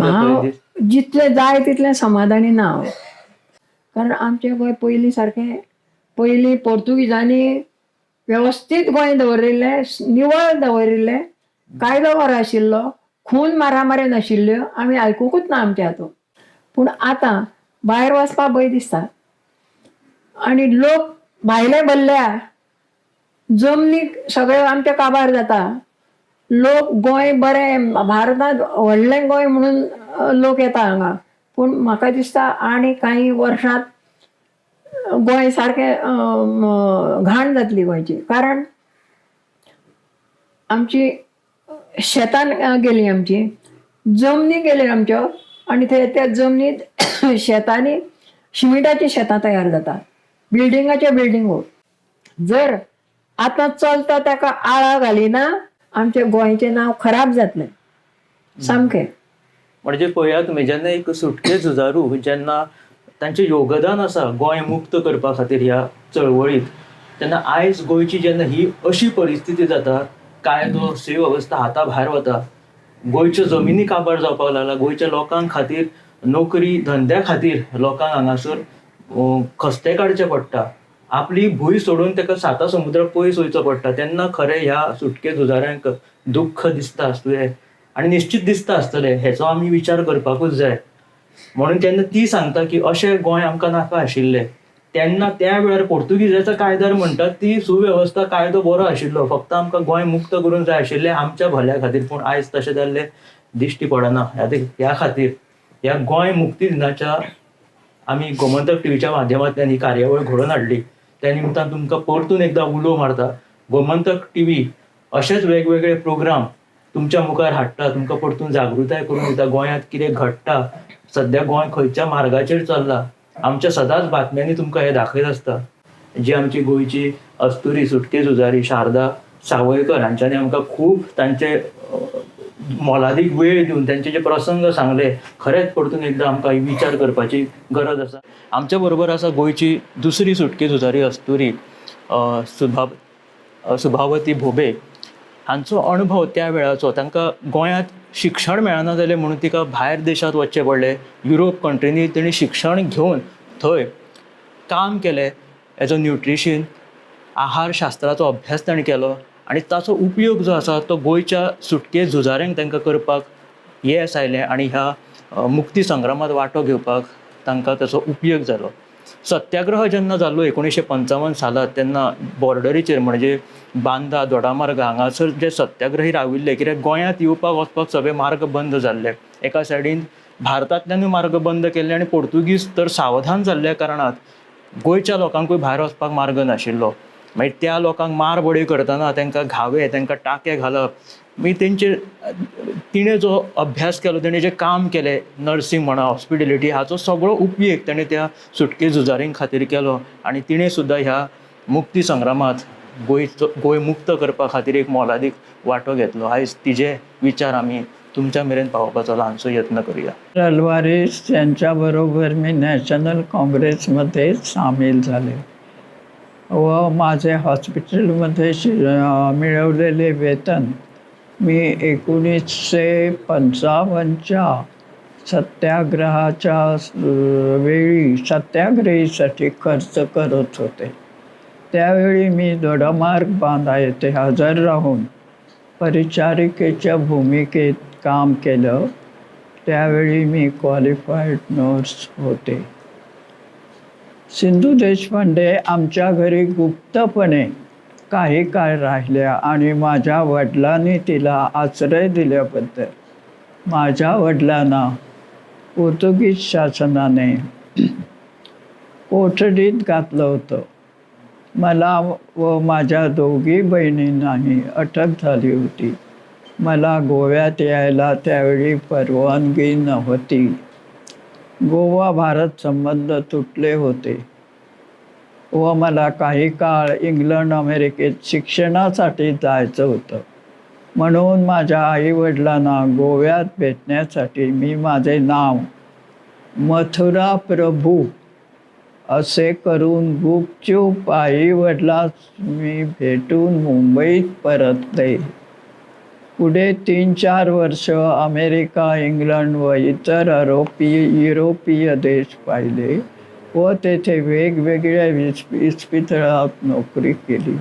[SPEAKER 20] हांव जितलें जाय तितलें समाधानी ना हांव, कारण आमचें गोंय पयलीं सारकें, पयलीं पोर्तुगिजांनी वेवस्थीत गोंय दवरिल्लें, निवळ दवरिल्लें, कायदो बरो आशिल्लो, खून मारामारी नाशिल्ल्यो, आमी आयकुकूच ना आमच्या हातूंत. पूण आतां भायर वचपाक भंय दिसता आनी लोक भायले भरल्या, जमनी सगळे आमच्या काबार जाता. लोक गोंय बरें, भारतांत व्हडलें गोंय म्हणून लोक येता हांगा, पूण म्हाका दिसता आनी कांय वर्सांत गोंय सारकें घाण जातली गोंयची. कारण आमची शेतान गेली, आमची जमनी गेल्यो आमच्यो आनी ते त्या जमनीत शेतांनी शिमिटाचीं शेतां तयार जाता, बिल्डिंगाच्यो बिल्डिंगो. जर आतां चलता ताका आळा घालिना, आमच्या गोंयचें नांव खराब जातलें सामकें.
[SPEAKER 6] म्हणजे पळयात तुमी, जेन्ना एक सुटके झुजारू जेन्ना तांचें योगदान आसा गोंय मुक्त करपा खातीर ह्या चळवळीत, तेन्ना आयज गोंयची जेन्ना ही अशी परिस्थिती जाता, कायदो सुवेवस्था हाता भायर वता, गोंयच्यो जमिनी काबार जावपाक लागला, गोंयच्या लोकां खातीर नोकरी धंद्या खातीर लोकांक हांगासर खस्ते काडचे पडटा, आपली भूंय सोडून ताका साता समुद्र पयस वयचो पडटा, तेन्ना खरें ह्या सुटके झुजाऱ्यांक दुख्ख दिसता आसतलें आनी निश्चित दिसता आसतलें, हेचो आमी विचार करपाकूच जाय. म्हणून तेन्ना ती सांगता की अशें गोंय आमकां नाका आशिल्लें. तेन्ना त्या वेळार पोर्तुगीजाच्या कायद्यार म्हणटात ती सुवेवस्था कायदो बरो आशिल्लो, फक्त आमकां गोंय मुक्त करूंक जाय आशिल्लें आमच्या भल्या खातीर, पूण आयज तशें जाल्लें दिश्टी पडना. ह्या खातीर ह्या गोंय मुक्ती दिनाच्या आमी गोमंतक टीव्हीच्या माध्यमांतल्यान ही कार्यावळ घडोवन हाडली. त्या निमतान तुमकां परतून एकदां उलो मारता, गोमंतक टीव्ही अशेच वेगवेगळे प्रोग्राम तुमच्या मुखार हाडटा, तुमकां परतून जागृताय करून दिता, गोंयांत कितें घडटा, सद्या गोंय खंयच्या मार्गाचेर चल्ला, आमच्या सदांच बातम्यांनी तुमकां हें दाखयत आसता. जी आमची गोंयची अस्तुरी सुटके झुजारी शारदा सावयकर हांच्यांनी आमकां खूब तांचे मोलादीक वेळ दिवन तांचे जे प्रसंग सांगले, खरेंच परतून एकदां आमकां विचार करपाची गरज आसा. आमच्या बरोबर आसा गोंयची दुसरी सुटके झुजारी अस्तुरी सुभावती भोबे. हांचो अणभव त्या वेळाचो, तांकां गोंयांत शिक्षण मेळना जालें म्हणून तिका भायर देशांत वचचें पडलें, युरोप कंट्रींनी तेणी शिक्षण घेवन थंय काम केलें, एज अ न्युट्रिशन आहारशास्त्राचो अभ्यास ताणें केलो आनी ताचो उपयोग जो आसा तो गोंयच्या सुटके झुजाऱ्यांक तांकां करपाक येस आयलें आनी ह्या मुक्ती संग्रामांत वांटो घेवपाक तांकां ताचो उपयोग जालो. सत्याग्रह जेन्ना जालो 1955 सालांत, तेन्ना बॉर्डरीचेर म्हणजे बांदा दोडामार्ग हांगासर जे सत्याग्रही राविल्ले, कित्याक गोंयांत येवपाक वचपाक सगळे मार्ग बंद जाल्ले, एका सायडीन भारतांतल्यानूय मार्ग बंद केल्ले आनी पोर्तुगीज तर सावधान जाल्ल्या कारणान गोंयच्या लोकांकूय भायर वचपाक मार्ग नाशिल्लो. मागीर त्या लोकांक मार बडय करतना तांकां घावे, तांकां टाके घालप, मागीर तेंचेर तिणें जो अभ्यास केलो, तेणें जें काम केलें, नर्सींग म्हणा, हॉस्पिटेलिटी, हाचो सगळो उपयोग तेणें त्या सुटके झुजारीं खातीर केलो आनी तिणें सुद्दां ह्या मुक्ती संग्रामांत गोंय मुक्त करपा खातीर एक मोलादीक वांटो घेतलो. आयज तिजे विचार आमी तुमच्या मेरेन पावोवपाचो ल्हानसो यत्न करुया.
[SPEAKER 2] अल्वारेस यांच्याबरोबर मी नॅशनल काँग्रेसमध्ये सामील झाले व माझे हॉस्पिटलमध्ये मिळवलेले वेतन मी 1955च्या सत्याग्रहाच्या वेळी सत्याग्रहीसाठी खर्च करत होते. त्यावेळी मी दोडामार्ग बांदा येथे हजर राहून परिचारिकेच्या भूमिकेत काम केलं. त्यावेळी मी क्वालिफाईड नर्स होते. सिंधू देशपांडे आमच्या घरी गुप्तपणे काही काळ राहिल्या आणि माझ्या वडिलांनी तिला आश्रय दिल्याबद्दल माझ्या वडिलांना पोर्तुगीज शासनाने कोठडीत घातलं होतं. मला व माझ्या दोघी बहिणींनाही अटक झाली होती. मला गोव्यात यायला त्यावेळी परवानगी नव्हती. गोवा भारत संबंध तुटले होते व मला काही काळ इंग्लंड अमेरिकेत शिक्षणासाठी जायचं होतं. म्हणून माझ्या आईवडिलांना गोव्यात भेटण्यासाठी मी माझे नाव मथुरा प्रभू असे करून गुपचूप आईवडिलांस मी भेटून मुंबईत परतले. पुढे 3-4 वर्ष अमेरिका, इंग्लंड व इतर युरोपीय देश पाहिले व तेथे वेगवेगळ्या इस्पितळात नोकरी केली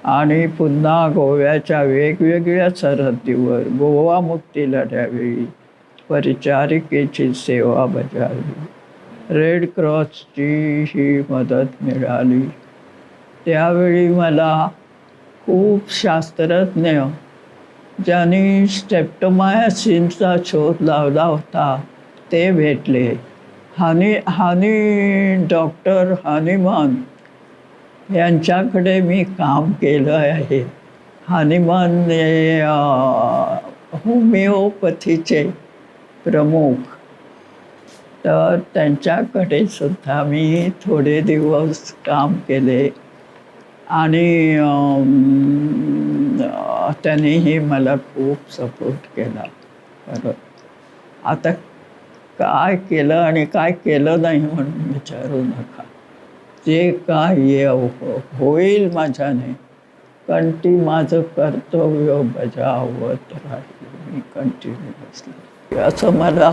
[SPEAKER 2] आणि पुन्हा गोव्याच्या वेगवेगळ्या सरहद्दीवर गोवा मुक्ती लढ्यावेळी परिचारिकेची सेवा बजावली. रेड क्रॉसची ही मदत मिळाली. त्यावेळी मला खूप शास्त्रज्ञ ज्यांनी स्ट्रेप्टोमायसिनचा शोध लावला होता ते भेटले. हानी हानी डॉक्टर हानिमान यांच्याकडे मी काम केलं आहे. हानिमान हे होमिओपॅथीचे प्रमुख, तर त्यांच्याकडे सुद्धा मी थोडे दिवस काम केले आणि त्यांनीही मला खूप सपोर्ट केला. परत आता काय केलं आणि काय केलं नाही म्हणून विचारू नका. जे काय होईल माझ्याने, कारण ती माझं कर्तव्य बजावत राहील मी कंटिन्युअसली. असं मला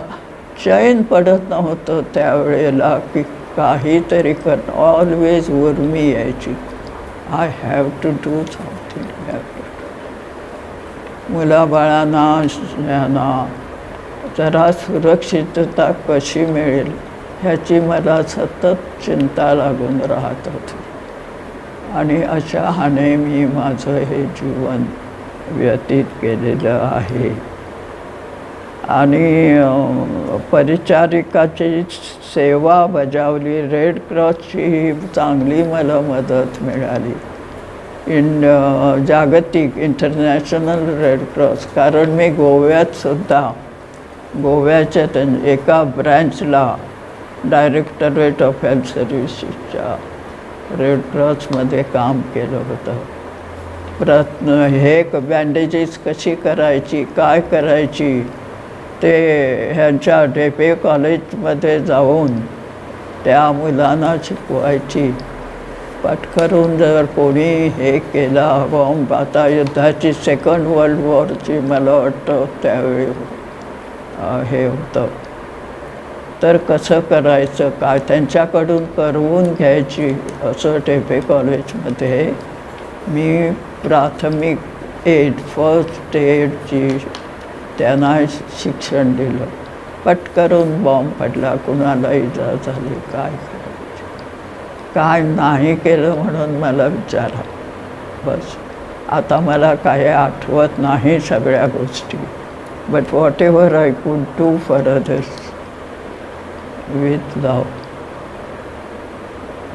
[SPEAKER 2] चैन पडत नव्हतं त्यावेळेला की काहीतरी करणं. ऑलवेज उर्मी यायची, I have to do something, have to do. मुलाबाळांना यांना जरा सुरक्षितता कशी मिळेल ह्याची मला सतत चिंता लागून राहत होती आणि अशा हाने मी माझं हे जीवन व्यतीत केलेलं आहे. आणि परिचारिकाची सेवा बजावली, रेड क्रॉसची चांगली मला मदत मिळाली. जागतिक इंटरनॅशनल रेड क्रॉस, कारण मी गोव्यात सुद्धा गोव्याच्या एका ब्रँचला डायरेक्टरेट ऑफ हेल्थ सर्व्हिसेसच्या रेड क्रॉसमध्ये काम केलं होतं. प्रयत्न हे बँडेजेस कशी करायची, काय करायची ते ह्यांच्या ढेपे कॉलेजमध्ये जाऊन त्या मुलांना शिकवायची. पटकरून जर कोणी हे केला बॉम्ब, आता युद्धाची सेकंड वर्ल्ड वॉरची मला वाटतं त्यावेळी हे होतं, तर कसं करायचं काय त्यांच्याकडून करवून घ्यायची. असं ढेपे कॉलेजमध्ये मी प्राथमिक एड, फर्स्ट एडची त्यांना शिक्षण दिलं. पटकरून बॉम्ब पडला, कुणाला इजा झाली, काय करायचं काय नाही केलं म्हणून मला विचारा. बस आता मला काही आठवत नाही सगळ्या गोष्टी, but whatever I could do for others with love,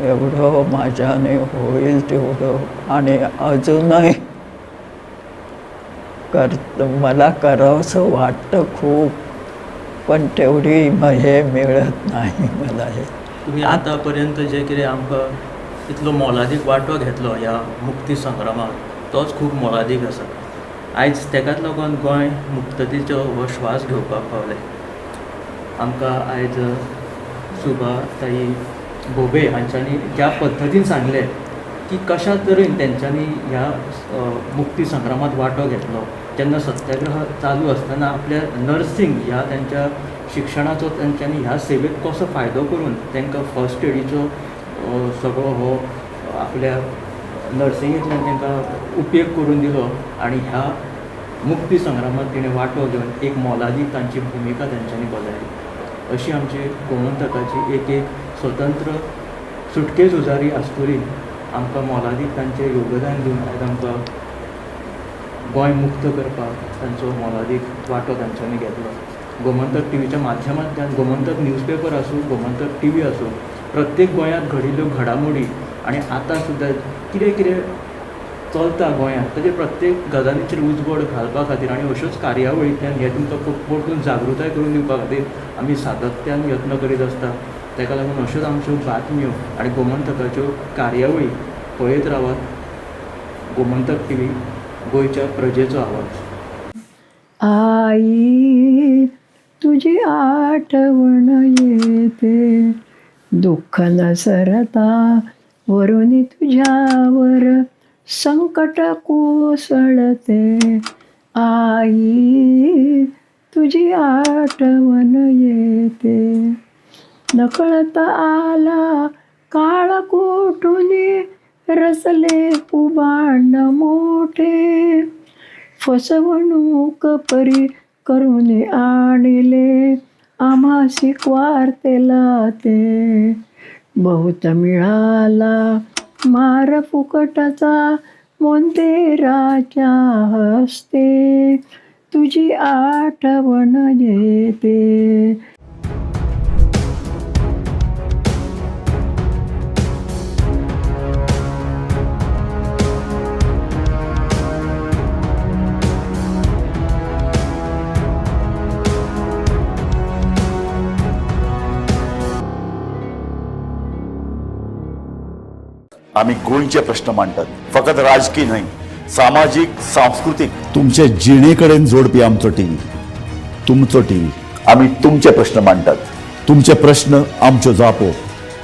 [SPEAKER 2] एवढं माझ्याने होईल तेवढं. आणि अजूनही मला करावंसं वाटतं खूप, पण तेवढी हे मिळत नाही मला. हे
[SPEAKER 6] तुम्ही आतापर्यंत जे कितें आमकां इतलो मोलादीक वांटो घेतलो ह्या मुक्ती संग्रामाक, तोच खूब मोलादीक आसा. आयज तेकाच लागून गोंय मुक्ततेचो हो श्वास घेवपाक पावलें. आमकां आयज सुभा ताई भोबे हांच्यांनी ज्या पद्दतीन सांगलें की कशा तरेन तेंच्यांनी ह्या मुक्ती संग्रामांत वांटो घेतलो, जेन्ना सत्याग्रह चालू आसतना आपल्या नर्सिंग ह्या तेंच्या शिक्षणाचो तेंच्यांनी ह्या सेवेक कसो फायदो करून तांकां फर्स्ट एडीचो सगळो हो आपल्या नर्सिंगेंतल्यान तांकां उपयोग करून दिलो आनी ह्या मुक्ती संग्रामांत तिणें वांटो घेवन एक मोलादीक तांची भुमिका तेंच्यांनी बजायली. अशी आमची गोमंतकाची एक एक स्वतंत्र सुटके झुजारी आस्तुरी आमकां मोलादीक तांचें योगदान दिवन आयज आमकां गोंय मुक्त करपाक तांचो मोलादीक वांटो तांच्यांनी घेतलो. गोमंतक टीव्हीच्या माध्यमांतल्यान, गोमंतक न्यूजपेपर आसूं, गोमंतक टीव्ही आसूं, प्रत्येक गोंयांत घडिल्ल्यो घडामोडी आनी आतां सुद्दां कितें कितें चलता गोंयांत ताजेर प्रत्येक गजालीचेर उजवाड घालपा खातीर आनी अश्योच कार्यावळींतल्यान हें तुमकां परतून जागृताय करून दिवपा खातीर आमी सातत्यान यत्न करीत आसता. ताका लागून अश्योच आमच्यो बातम्यो आनी गोमंतकाच्यो कार्यावळी पळयत रावात. गोमंतक टीव्ही, गोंयच्या प्रजेचो आवाज.
[SPEAKER 20] आई तुझी आठवण येते, दुःख न सरता वरुनी तुझ्यावर संकट कोसळते. आई तुझी आठवण येते, नकळत आला काळ कोठुनी, रचले कुबांड मोठे, फसवणूक परी करून आणले आम्हासी वार्तेला ते. बहुत मिळाला मार फुकटाचा मोंतेराच्या हस्ते, तुझी आठवण येते.
[SPEAKER 7] आमी गोंयचे प्रश्न मांडटात, फकत राजकी न्हय, सामाजीक, सांस्कृतीक, तुमचे जिणे कडेन जोडपी आमचो टीव्ही, तुमचो टीव्ही। आमी तुमचे प्रश्न मांडटात, तुमचे प्रश्न आमच्यो जापो,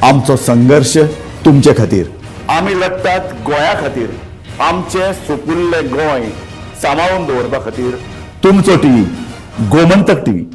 [SPEAKER 7] आमचो संघर्ष तुमचे खातीर। आमी लढतात गोंया खातीर, आमचे सुपुल्ले गोंय सांबाळून दवरपा खातीर। तुमचो टीव्ही, गोमंतक टीव्ही।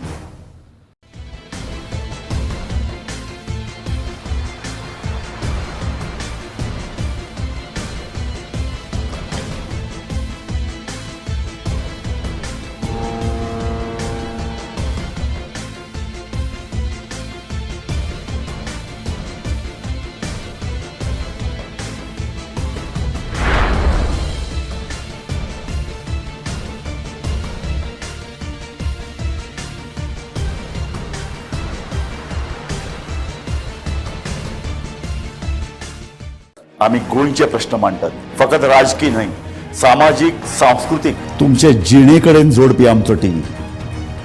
[SPEAKER 7] आमी गोंयचे प्रश्न मांडटात, फकत राजकी न्हय, सामाजीक, सांस्कृतीक, तुमचे जिणे कडेन जोडपी आमचो टीव्ही,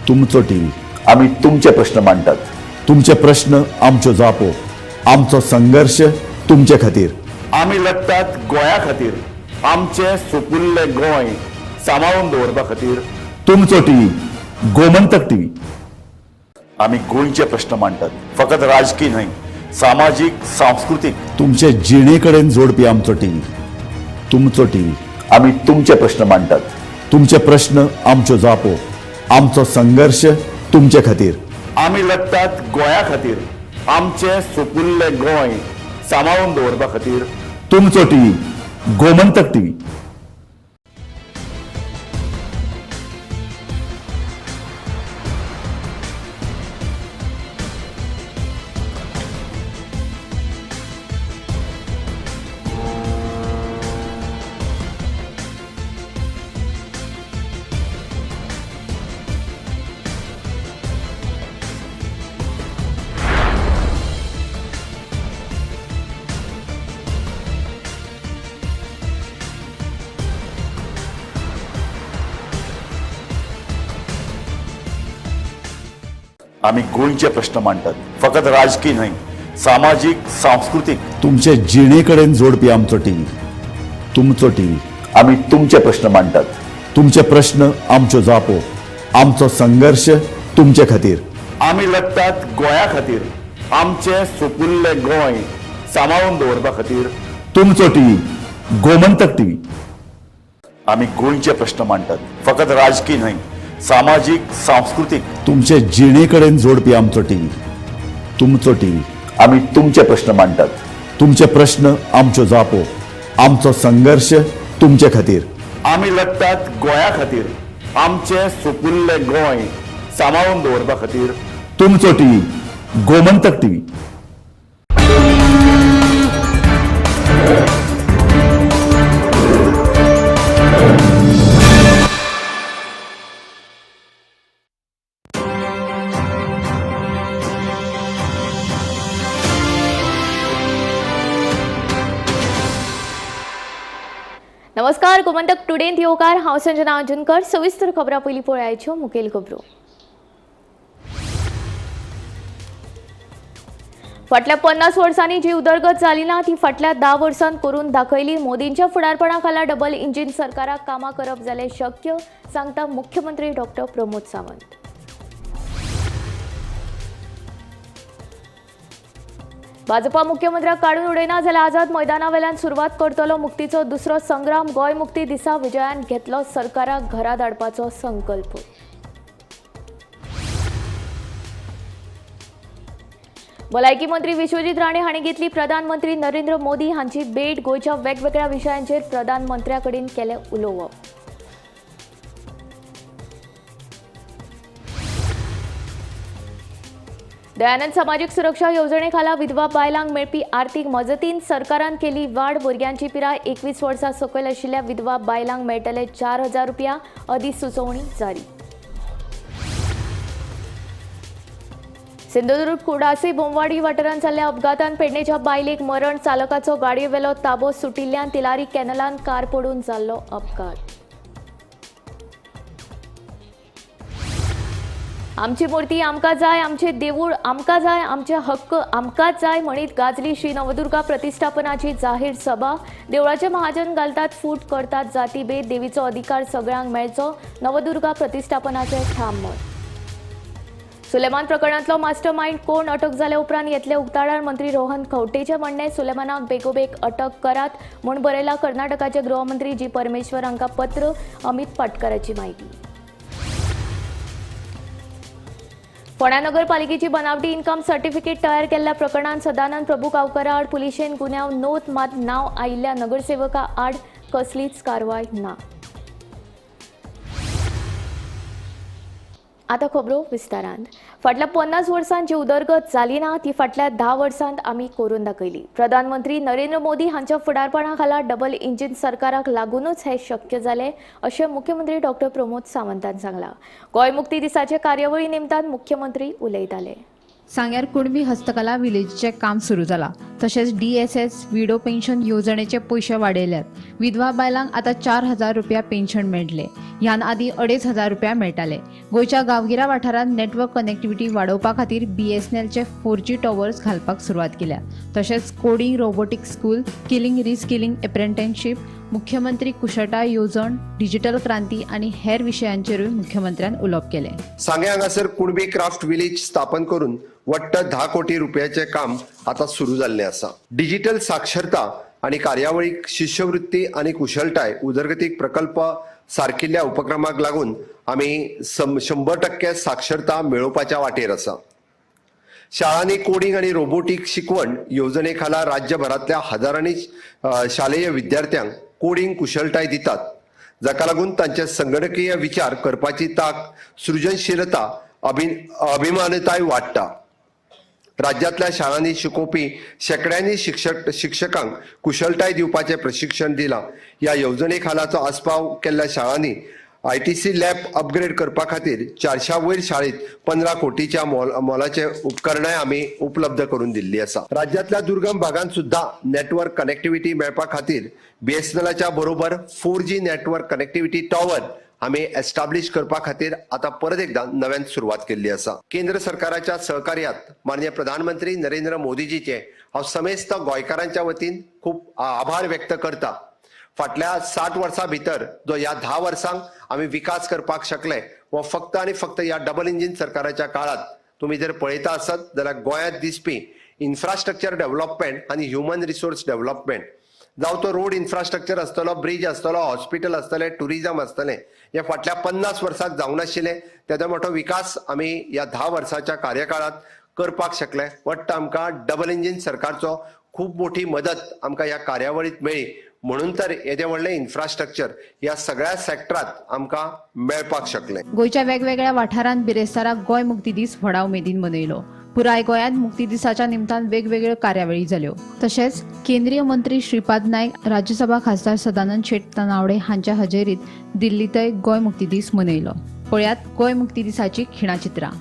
[SPEAKER 7] तुमचो टीव्ही। आमी तुमचे प्रश्न मांडटात, तुमचे प्रश्न आमच्यो जापो, आमचो संघर्ष तुमचे खातीर। आमी लढतात गोंया खातीर, आमचे सुपुल्ले गोंय सांबाळून दवरपा खातीर। तुमचो टीव्ही, गोमंतक टीव्ही। आमी गोंयचे प्रश्न मांडटात, फकत राजकी न्हय, सामाजीक, सांस्कृतीक, तुमचे जिणे कडेन जोडपी आमचो टीव्ही, तुमचो टीव्ही। आमी तुमचे प्रश्न मांडटात, तुमचे प्रश्न आमच्यो जापो, आमचो संघर्ष तुमचे खातीर। आमी लढतात गोंया खातीर, आमचे सुपुल्ले गोंय सांबाळून दवरपा खातीर। तुमचो टीव्ही, गोमंतक टीव्ही। आमी गोंयचे प्रश्न मांडटात, फकत राजकी न्हय, सामाजीक, सांस्कृतीक, तुमचे जिणे कडेन जोडपी आमचो टीव्ही, तुमचो टीव्ही। आमी तुमचे प्रश्न मांडटात, तुमचे प्रश्न आमच्यो जापो, आमचो संघर्ष तुमचे खातीर। आमी लढतात गोंया खातीर, आमचे सुपुल्ले गोंय सांबाळून दवरपा खातीर। तुमचो टीव्ही, गोमंतक टीव्ही। आमी गोंयचे प्रश्न मांडटात, फकत राजकी न्हय, सामाजीक, सांस्कृतीक, तुमचे जिणे कडेन जोडपी आमचो टीव्ही, तुमचो टीव्ही। आमी तुमचे प्रश्न मांडटात, तुमचे प्रश्न आमच्यो जापो, आमचो संघर्ष तुमचे खातीर। आमी लढतात गोंया खातीर, आमचे सुपुल्ले गोंय सांबाळून दवरपा खातीर। तुमचो टीव्ही, गोमंतक टीव्ही।
[SPEAKER 1] नमस्कार, गोमंतक टुडेंत येवकार। हांव संजना अंजुनकर। सविस्तर खबरां पयलीं पळयाच्यो मुखेल खबरो। फाटल्या 50 वर्सांनी जी उदरगत जाली ना ती फाटल्या 10 वर्सांत करून दाखयली। मोदींच्या फुडारपणा खाला डबल इंजिन सरकाराक कामां करप जालें शक्य, सांगता मुख्यमंत्री डॉक्टर प्रमोद सावंत। भाजपा मुख्यमंत्र्याक काडून उडयना जाल्यार आझाद मैदाना वेल्यान सुरवात करतलो मुक्तीचो दुसरो संग्राम। गोंय मुक्ती दिसा विजयान घेतलो सरकाराक घरा धाडपाचो संकल्प। भलायकी मंत्री विश्वजीत राणे हांणी घेतली प्रधानमंत्री नरेंद्र मोदी हांची भेट। गोंयच्या वेगवेगळ्या विशयांचेर प्रधानमंत्र्या कडेन केलें उलोवप। दयानंद सामाजीक सुरक्षा येवजणे खाला विधवा बायलांक मेळपी आर्थीक मजतीन सरकारान केली वाड। भुरग्यांची पिराय 21 वर्सां सकयल आशिल्ल्या विधवा बायलांक मेळटले 4000 रुपया, अधिसुचोवणी जारी। सिंधुदुर्ग कुडासी बोमवाडी वाठारांत जाल्ल्या अपघातान पेडणेच्या बायलेक मरण। चालकाचो गाडयेवेलो ताबो सुटिल्ल्यान तिलारी कॅनलान कार पडून जाल्लो अपघात।
[SPEAKER 15] आमची मूर्ती आमकां जाय, आमचे देवूळ आमकां जाय, आमचे हक्क आमकांच जाय म्हणीत गाजली श्री नवदुर्गा प्रतिष्ठापनाची जाहीर सभा। देवळाचे महाजन घालतात फूट, करतात जातीभेद, देवीचो अधिकार सगळ्यांक मेळचो, नवदुर्गा प्रतिष्ठापनाचे ठाम मत। सुलेमान प्रकरणांतलो मास्टरमाइंड कोण अटक जाल्या उपरांत येतले उक्ताडार मंत्री रोहन खंवटेचे म्हणणे, सुलेमानाक बेगोबेग अटक करात म्हूण बरयला कर्नाटकाचे गृहमंत्री जी परमेश्वर हांकां पत्र, अमित पाटकराची म्हायती। फोंड्या नगरपालिकेची बनावटी इन्कम सर्टिफिकेट तयार केल्ल्या प्रकरणांत सदानंद प्रभू गांवकरा आड पुलिशेन गुन्यांव नोंद, मात नांव आयिल्ल्या नगरसेवका आड कसलीच कारवाय ना। आतां खबरो विस्तारान। फाटल्या 50 वर्सांत जी उदरगत जाली ना ती फाटल्या 10 वर्सांत आमी करून दाखयली। प्रधानमंत्री नरेंद्र मोदी हांच्या फुडारपणा खाला डबल इंजिन सरकाराक लागूनच हे शक्य जालें अशें मुख्यमंत्री डॉक्टर प्रमोद सावंतान सांगलां। गोंय मुक्ती दिसाचे कार्यावळी निमतान मुख्यमंत्री उलयताले।
[SPEAKER 8] सांग्यार कुणबी हस्तकला विलेजचें काम सुरू जालां। तशेंच DSS widow pension येवजणेचे पयशे वाडयल्यात। विधवा बायलांक आतां 4000 रुपया पेन्शन मेळटले, ह्यान आदीं 2500 रुपया मेळटाले। गोंयच्या गांवगिऱ्या वाठारांत नेटवर्क कनेक्टिविटी वाडोवपा खातीर BSNLचे 4G towers घालपाक सुरवात केल्या। तशेंच coding, robotic school, skilling reskilling apprenticeship, मुख्यमंत्री कुशळटाय येवजण, डिजिटल क्रांती आनी हेर विशयांचेरूय मुख्यमंत्र्यान उलोवप केलें।
[SPEAKER 9] सांगें हांगासर कुणबी क्राफ्ट विलेज स्थापन करून वट्ट 10 कोटी रुपयाचें काम आतां सुरू जाल्लें आसा। डिजिटल साक्षरता आनी कार्यावळीक शिश्यवृत्ती आनी कुशळटाय उदरगतीक प्रकल्प सारकिल्ल्या उपक्रमाक लागून आमी 100% साक्षरता मेळोवपाच्या वाटेर आसा। शाळांनी कोडिंग आनी रोबोटीक शिकवण येवजणे खाला राज्यभरांतल्या हजारांनी शालेय विद्यार्थ्यांक कोडिंग कुशळटाय दितात, जाका लागून तांचे संगणकीय विचार करपाची तांक, सृजनशीलता, अभिमानताय वाडटा। राज्यांतल्या शाळांनी शिकोवपी शेंकड्यांनी शिक्षकांक कुशळटाय दिवपाचें प्रशिक्षण दिलां। ह्या येवजणे खालाचो आस्पाव केल्ल्या शाळांनी ITC lab upgrade करपा खातीर 400 वयर शाळेत 15 कोटीच्या मोलाचे उपकरणां आमी उपलब्ध करून दिल्ली आसा। राज्यांतल्या दुर्गम भागांत सुद्धा नेटवर्क कनेक्टिविटी मेळपा खातीर BSNLच्या बरोबर 4G network connectivity tower आमी एस्टाब्लिश करपा खातीर आतां परत एकदा नव्यान सुरवात केल्ली आसा। केंद्र सरकाराच्या सहकार्यात माननीय प्रधानमंत्री नरेंद्र मोदीजीचे हांव समेस्त गोंयकारांच्या वतीन खूब आभार व्यक्त करता। फाटल्या 60 वर्सां भितर जो ह्या 10 वर्सांक आमी विकास करपाक शकले हो फक्त आनी फक्त ह्या डबल इंजिन सरकाराच्या काळात तुमी जर पळयता आसत जाल्यार गोंयांत दिसपी इन्फ्रास्ट्रक्चर डेव्हलपमेंट आनी ह्युमन रिसोर्स डेव्हलपमेंट, जावं तो रोड इन्फ्रास्ट्रक्चर आसतलो, ब्रिज आसतलो, हॉस्पिटल आसतलें, टुरिजम आसतलें, हे फाटल्या 50 वर्सांक जावंक नाशिल्लें तेजो मोठो विकास आमी ह्या 10 वर्साच्या कार्यकाळांत करपाक शकले। वट्ट आमकां डबल इंजिन सरकारचो खूब मोठी मदत आमकां ह्या कार्यावळींत मेळ्ळी, म्हणून तर येदें व्हडलें इन्फ्रास्ट्रक्चर ह्या सगळ्या सेक्टरांत आमकां मेळपाक शकलें।
[SPEAKER 8] गोंयच्या वेगवेगळ्या वाठारांत बिरेस्ताराक गोंय मुक्ती दीस व्हडा उमेदीन मनयलो। पुराय गोंयांत मुक्ती दिसाच्या निमतान वेगवेगळ्यो कार्यावळी जाल्यो। तशेंच केंद्रीय मंत्री श्रीपाद नायक, राज्यसभा खासदार सदानंद शेट तानावडे हांच्या हजेरीत दिल्लींतय गोंय मुक्ती दीस मनयलो। पळयात गोंय मुक्ती दिसाची खिणाचित्रां।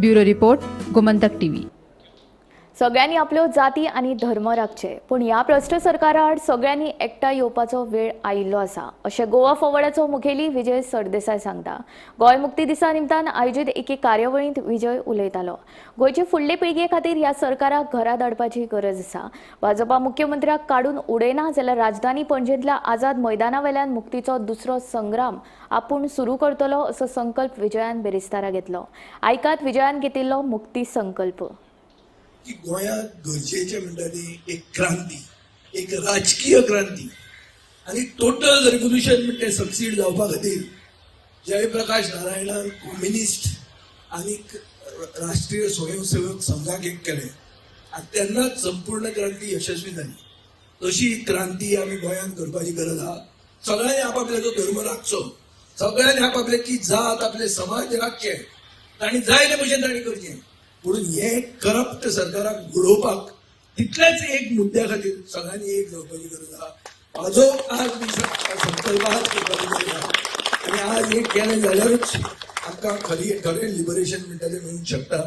[SPEAKER 8] Bureau report, Gomantak TV.
[SPEAKER 15] सगळ्यांनी आपल्यो जाती आनी धर्म राखचे, पूण ह्या भ्रश्ट सरकारा आड सगळ्यांनी एकठांय येवपाचो वेळ आयिल्लो आसा, अशें गोवा फॉरवर्डाचो मुखेली विजय सरदेसाय सांगता. गोंय मुक्ती दिसा निमतान आयोजीत एके कार्यावळींत विजय उलयतालो. गोंयचे फुडले पिळगे खातीर ह्या सरकाराक घरा धाडपाची गरज आसा. भाजपा मुख्यमंत्र्याक काडून उडयना जाल्यार राजधानी पणजेंतल्या आझाद मैदाना वेल्यान मुक्तीचो दुसरो संग्राम आपूण सुरू करतलो असो संकल्प विजयान बेरेस्तारा घेतलो. आयकात विजयान घेतिल्लो मुक्ती संकल्प.
[SPEAKER 10] की गोंयांत गरजेचें म्हणटा ती एक क्रांती, एक राजकीय क्रांती आनी टोटल रेव्होल्युशन म्हणटा तें सक्सीड जावपा खातीर जयप्रकाश नारायणान कम्युनिस्ट आनी राष्ट्रीय स्वयंसेवक संघाक एक केलें आनी तेन्नाच संपूर्ण क्रांती यशस्वी जाली. तशी क्रांती आमी गोंयांत करपाची गरज आहा. सगळ्यांनी आपापल्याचो धर्म राखचो, सगळ्यांनी आपापल्याची जात, आपले समाज राखचे, तांणी जाय ते भशेन तांणी करचें. म्हणून हे करप्ट सरकाराक घडोवपाक तितल्याच एक मुद्द्या खातीर सगळ्यांनी एक जावपाची गरज आहा. हाजो आज संकल्प आज करपाची गरज आहा आनी आज हें केलें जाल्यारूच आमकां खरी खरें लिबरेशन म्हणटा तें मेळूंक शकता.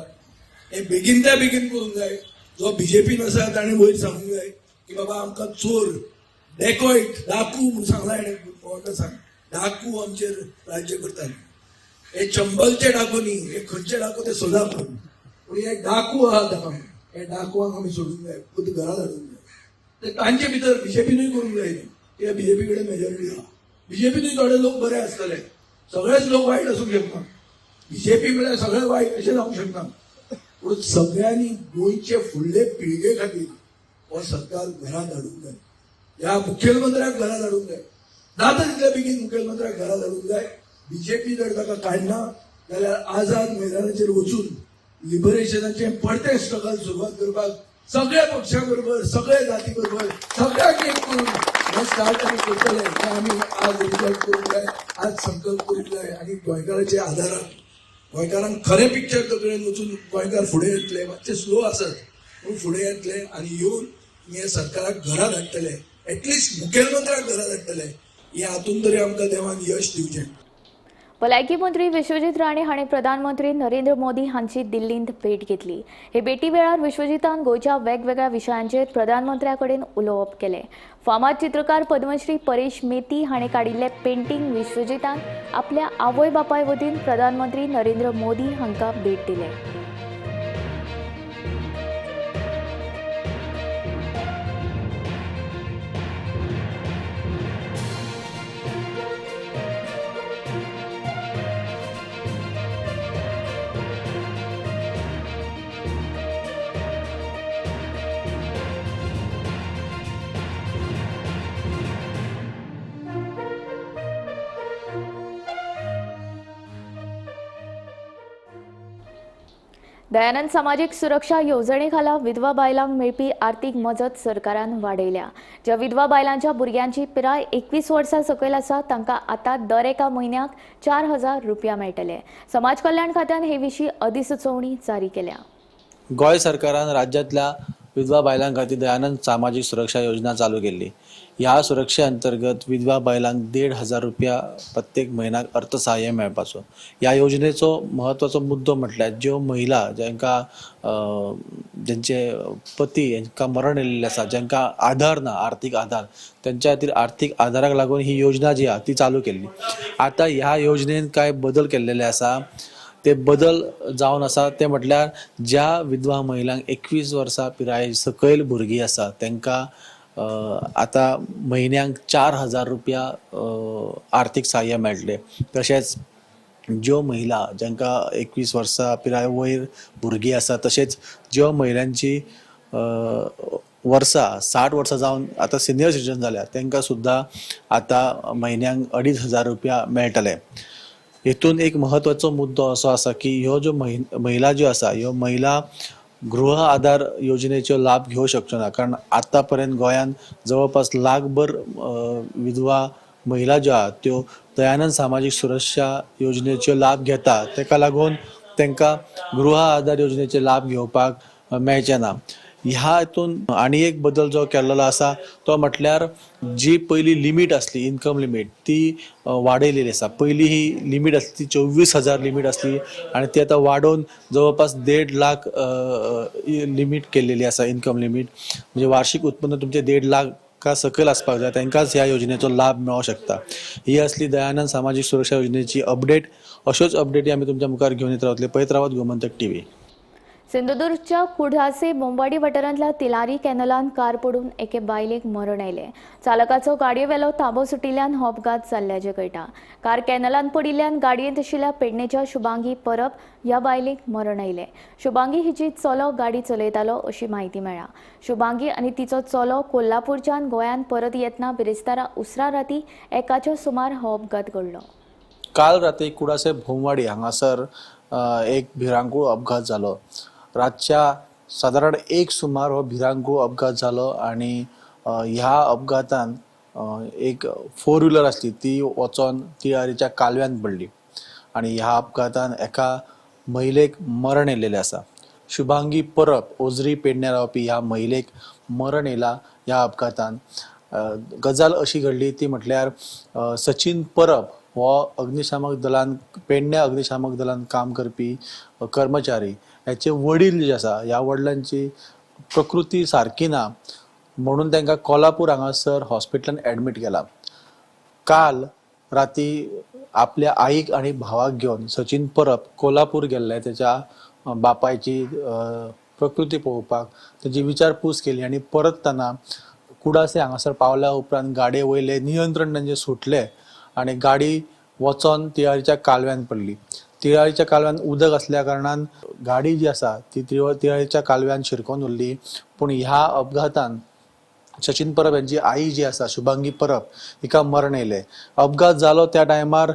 [SPEAKER 10] हें बेगीनच्या बेगीन करूंक जाय. जो बीजेपीन आसा ताणें वयर सांगूंक जाय की बाबा आमकां चोर, डेकॉयट, डाकू म्हूण सांगला हेणें, कोणाक सांग, डाकू आमचेर राज्य करतात. हे चंबलचे डाकू न्ही, हे खंयचे डाकू ते सोदा करून, पूण हे डाकू आहात आमी, हे डाकुवांक आमी सोडूंक जाय, खुद घरा धाडूंक जाय. ते तांचे भितर बीजेपीनूय करूंक जाय न्ही, कित्याक बीजेपी कडेन मेजॉरिटी आहा. बीजेपीनूय थोडे लोक बरे आसतले, सगळेच लोक वायट आसूंक शकना. बीजेपी म्हळ्यार सगळे वायट अशें जावंक शकना. पूण सगळ्यांनी गोंयचे फुडले पिळगे खातीर हो सरकार घरा धाडूंक जाय. ह्या मुखेलमंत्र्याक घरा धाडूंक जाय. जाता तितल्या बेगीन मुखेलमंत्र्याक घरा धाडूंक जाय. बीजेपी जर ताका काडना जाल्यार आझाद मैदानाचेर वचून लिबरेशनाचें परतें स्ट्रगल सुरवात करपाक सगळ्या पक्षा बरोबर, सगळ्या जाती बरोबर, सगळ्याक एक करून हें स्टार्ट आमी करतले. हें आमी आज रिजॉल्व करूंक जाय, आज संकल्प करूंक जाय आनी गोंयकाराच्या आदारान गोंयकारांक खरें पिक्चर तकलेन वचून गोंयकार फुडें येतले. मातशे स्लो आसत पूण फुडें येतले आनी येवन हे सरकाराक घरा धाडटले, एटलिस्ट मुखेलमंत्र्याक घरा धाडटले. हे हातून तरी आमकां देवान यश दिवचें.
[SPEAKER 15] भलायकी मंत्री विश्वजीत राणे हांणी प्रधानमंत्री नरेंद्र मोदी हांची दिल्लींत भेट घेतली. हे भेटी वेळार विश्वजीतान गोंयच्या वेगवेगळ्या विशयांचेर प्रधानमंत्र्या कडेन उलोवप केलें. फामाद चित्रकार पद्मश्री परेश मेती हाणें काडिल्लें पेंटींग विश्वजीतान आपल्या आवय बापाय वतीन प्रधानमंत्री नरेंद्र मोदी हांकां भेट दिलें. दयानंद सामाजीक सुरक्षा येवजणे खाला विधवा बायलांक मेळपी आर्थीक मजत सरकारान वाडयल्या. ज्या विधवा बायलांच्या भुरग्यांची पिराय 21 वर्सां सकयल आसा तांकां आतां दर एका म्हयन्याक 4000 रुपया मेळटले. समाज कल्याण खात्यान हे विशीं अधिसुचोवणी जारी केल्या.
[SPEAKER 16] गोंय सरकारान राज्यांतल्या विधवा बायलां खातीर दयानंद सामाजीक सुरक्षा योजना चालू केल्ली. ह्या सुरक्षे अंतर्गत विधवा बायलांक 1500 रुपया प्रत्येक म्हयन्याक अर्थसहाय्य मेळपाचो. ह्या योजनेचो म्हत्वाचो मुद्दो म्हटल्यार ज्यो महिला जांकां जांचे पती हांकां मरण येयल्लें आसा, जांकां आधार ना, आर्थीक आधार, तेंच्या खातीर आर्थीक आधाराक लागून ही योजना जी आहा ती चालू केल्ली. आतां ह्या योजनेन कांय बदल केल्लेले आसा. ते बदल जावन आसा ते म्हटल्यार ज्या विधवा महिलांक 21 वर्सां पिराये सकयल भुरगीं आसा तांकां आतां म्हयन्याक 4000 रुपया आर्थीक सहाय्य मेळटलें. तशेंच ज्यो महिला जांकां 21 वर्सां पिराये वयर भुरगीं आसा, तशेंच ज्यो महिलांची वर्सां 60 वर्सां जावन आतां सिनियर सिटीजन जाल्या तांकां सुद्दां आतां म्हयन्याक 2500 रुपया मेळटले. हेतून एक म्हत्वाचो मुद्दो असो आसा की ह्यो ज्यो महिला ज्यो आसा ह्यो महिला गृह आधार योजनेचो लाभ घेवंक शकच्यो ना, कारण आतां पर्यंत गोंयांत जवळपास लाखभर विधवा महिला ज्यो आहा त्यो दयानंद सामाजीक सुरक्षा योजनेचो लाभ घेता. ताका लागून तांकां गृह आधार योजनेचे लाभ घेवपाक मेळचे ना. ह्या हितून आनी एक बदल जो केल्लो आसा तो म्हटल्यार जी पयली लिमीट आसली इन्कम लिमीट ती वाडयलेली आसा. पयली ही लिमीट आसली ती 24,000 लिमीट आसली आनी ती आतां वाडोवन जवळपास 1.5 लाख लिमीट केल्लेली आसा. इन्कम लिमीट म्हणजे वार्षिक उत्पन्न तुमचें 1.5 लाख सकयल आसपाक जाय, तांकांच ह्या योजनेचो लाभ मेळोंक शकता. ही आसली दयानंद सामाजीक सुरक्षा योजनेची अपडेट. अश्योच अपडेटी आमी तुमच्या मुखार घेवन येत रावतले. पळयत रावात गोमंतक टीव्ही.
[SPEAKER 15] सिंधुदुर्गच्या कुडासे बोंबाडी वाठारांतल्या तिलारी कॅनलान कार पडून एके बायलेक मरण आयलें. चालकाचो गाडयेवेलो ताबो सुटिल्ल्यान हो अपघात जाल्ल्याचें कळटा. कार कॅनलान पडिल्ल्यान गाडयेंत आशिल्ल्या पेडणेच्या शुभांगी परब ह्या बायलेक मरण आयलें. शुभांगी हिची चलो गाडी चलयतालो अशी म्हायती मेळ्ळा. शुभांगी आनी तिचो चलो कोल्हापूरच्यान गोंयांत परत येतना बिरेस्तारा उसरा राती 1च्या सुमार हो अपघात घडलो.
[SPEAKER 16] काल राती कुडासे भोमवाडी हांगासर एक भिरांकूळ अपघात जालो. रातच्या सादारण 1 सुमार हो भिरांकूळ अपघात जालो आनी ह्या अपघातान एक 4 व्हिलर आसली ती वचोन तिळारीच्या कालव्यान पडली आनी ह्या अपघातान एका महिलेक मरण येयलेलें आसा. शुभांगी परब ओजरी पेडण्या रावपी ह्या महिलेक मरण येयला ह्या अपघातान. गजाल अशी घडली ती म्हटल्यार सचिन परब हो अग्निशामक दलान पेडण्या अग्निशामक दलान काम करपी कर्मचारी, ह्याचे वडील जे आसा ह्या वडिलांची प्रकृती सारकी ना म्हणून तांकां कोल्हापूर हांगासर हॉस्पिटलान एडमीट केला. काल राती आपल्या आईक आनी भावाक घेवन सचिन परब कोल्हापूर गेल्ले तेच्या बापायची प्रकृती पळोवपाक, तेजी विचारपूस केली आनी परततना कुडासे हांगासर पावल्या उपरांत गाडये वयलें नियंत्रण तांचें सुटलें आनी गाडी वचोन तिळारीच्या कालव्यान पडली. तिळारीच्या कालव्यान उदक आसल्या कारणान गाडी जी आसा ती तिळारीच्या कालव्यान शिरकोन उरली. पूण ह्या अपघातान सचिन परब यांची आई जी आसा शुभांगी परब हिका मरण येयलें. अपघात जालो त्या टायमार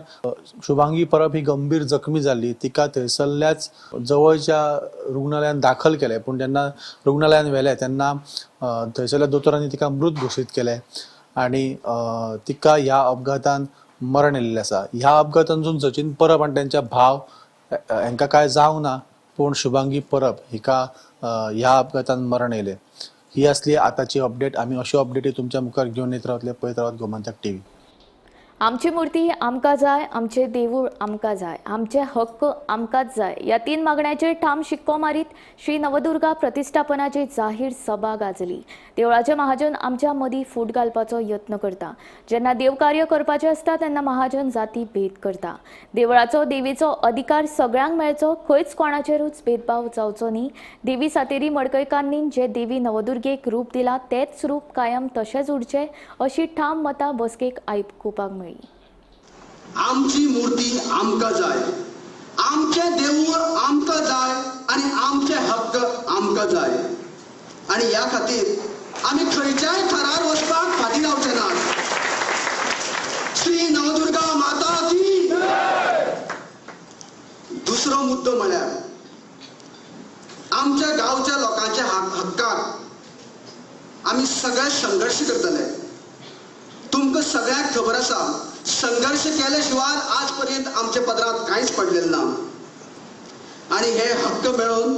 [SPEAKER 16] शुभांगी परब ही गंभीर जखमी जाल्ली. तिका थंयसरल्याच जवळच्या रुग्णालयान दाखल केलें, पूण जेन्ना रुग्णालयान व्हेलें तेन्ना थंयसरल्या दोतोरांनी तिका मृत घोशीत केलें आनी तिका ह्या अपघातान मरण येयल्लें आसा. ह्या अपघातांतसून सचिन परब आनी तेंच्या भाव हांकां कांय जावंक ना, पूण शुभांगी परब हिका ह्या अपघातान मरण येयलें. ही आसली आताची अपडेट. आमी अश्यो अपडेटी तुमच्या मुखार घेवन येत रावतले. पळयत रावत गोमंतक टीव्ही.
[SPEAKER 15] आमची मूर्ती आमकां जाय, आमचे देवूळ आमकां जाय, आमचे हक्क आमकांच जाय ह्या 3 मागण्यांचेर ठाम शिक्को मारीत श्री नवदुर्गा प्रतिष्ठापनाची जाहीर सभा गाजली. देवळाचे महाजन आमच्या मदीं फूट घालपाचो यत्न करता. जेन्ना देवकार्य करपाचें आसता तेन्ना महाजन जाती भेद करता. देवळाचो देवीचो अधिकार सगळ्यांक मेळचो, खंयच कोणाचेरूच भेदभाव जावचो न्ही. देवी सातेरी मडकयकान्नीन जे देवी नवदुर्गेक रूप दिलां तेच रूप कायम तशेंच उरचें अशी ठाम मतां बसकेक आयकुपाक मेळ्ळी.
[SPEAKER 5] आमची मूर्ती आमकां जाय, आमचें देवूळ आमकां जाय आनी आमचे हक्क आमकां जाय आनी ह्या खातीर आमी खंयच्याय थरार वचपाक फाटीं रावचे नात. श्री नवदुर्गा माता की. दुसरो मुद्दो म्हळ्यार आमच्या गांवच्या लोकांच्या हक्काक आमी सगळे संघर्श करतले. तुमकां सगळ्यांक खबर आसा, संघर्ष केले शिवाय आज पर्यंत आमच्या पदरांत कांयच पडलेलें ना आनी हे हक्क मेळोवन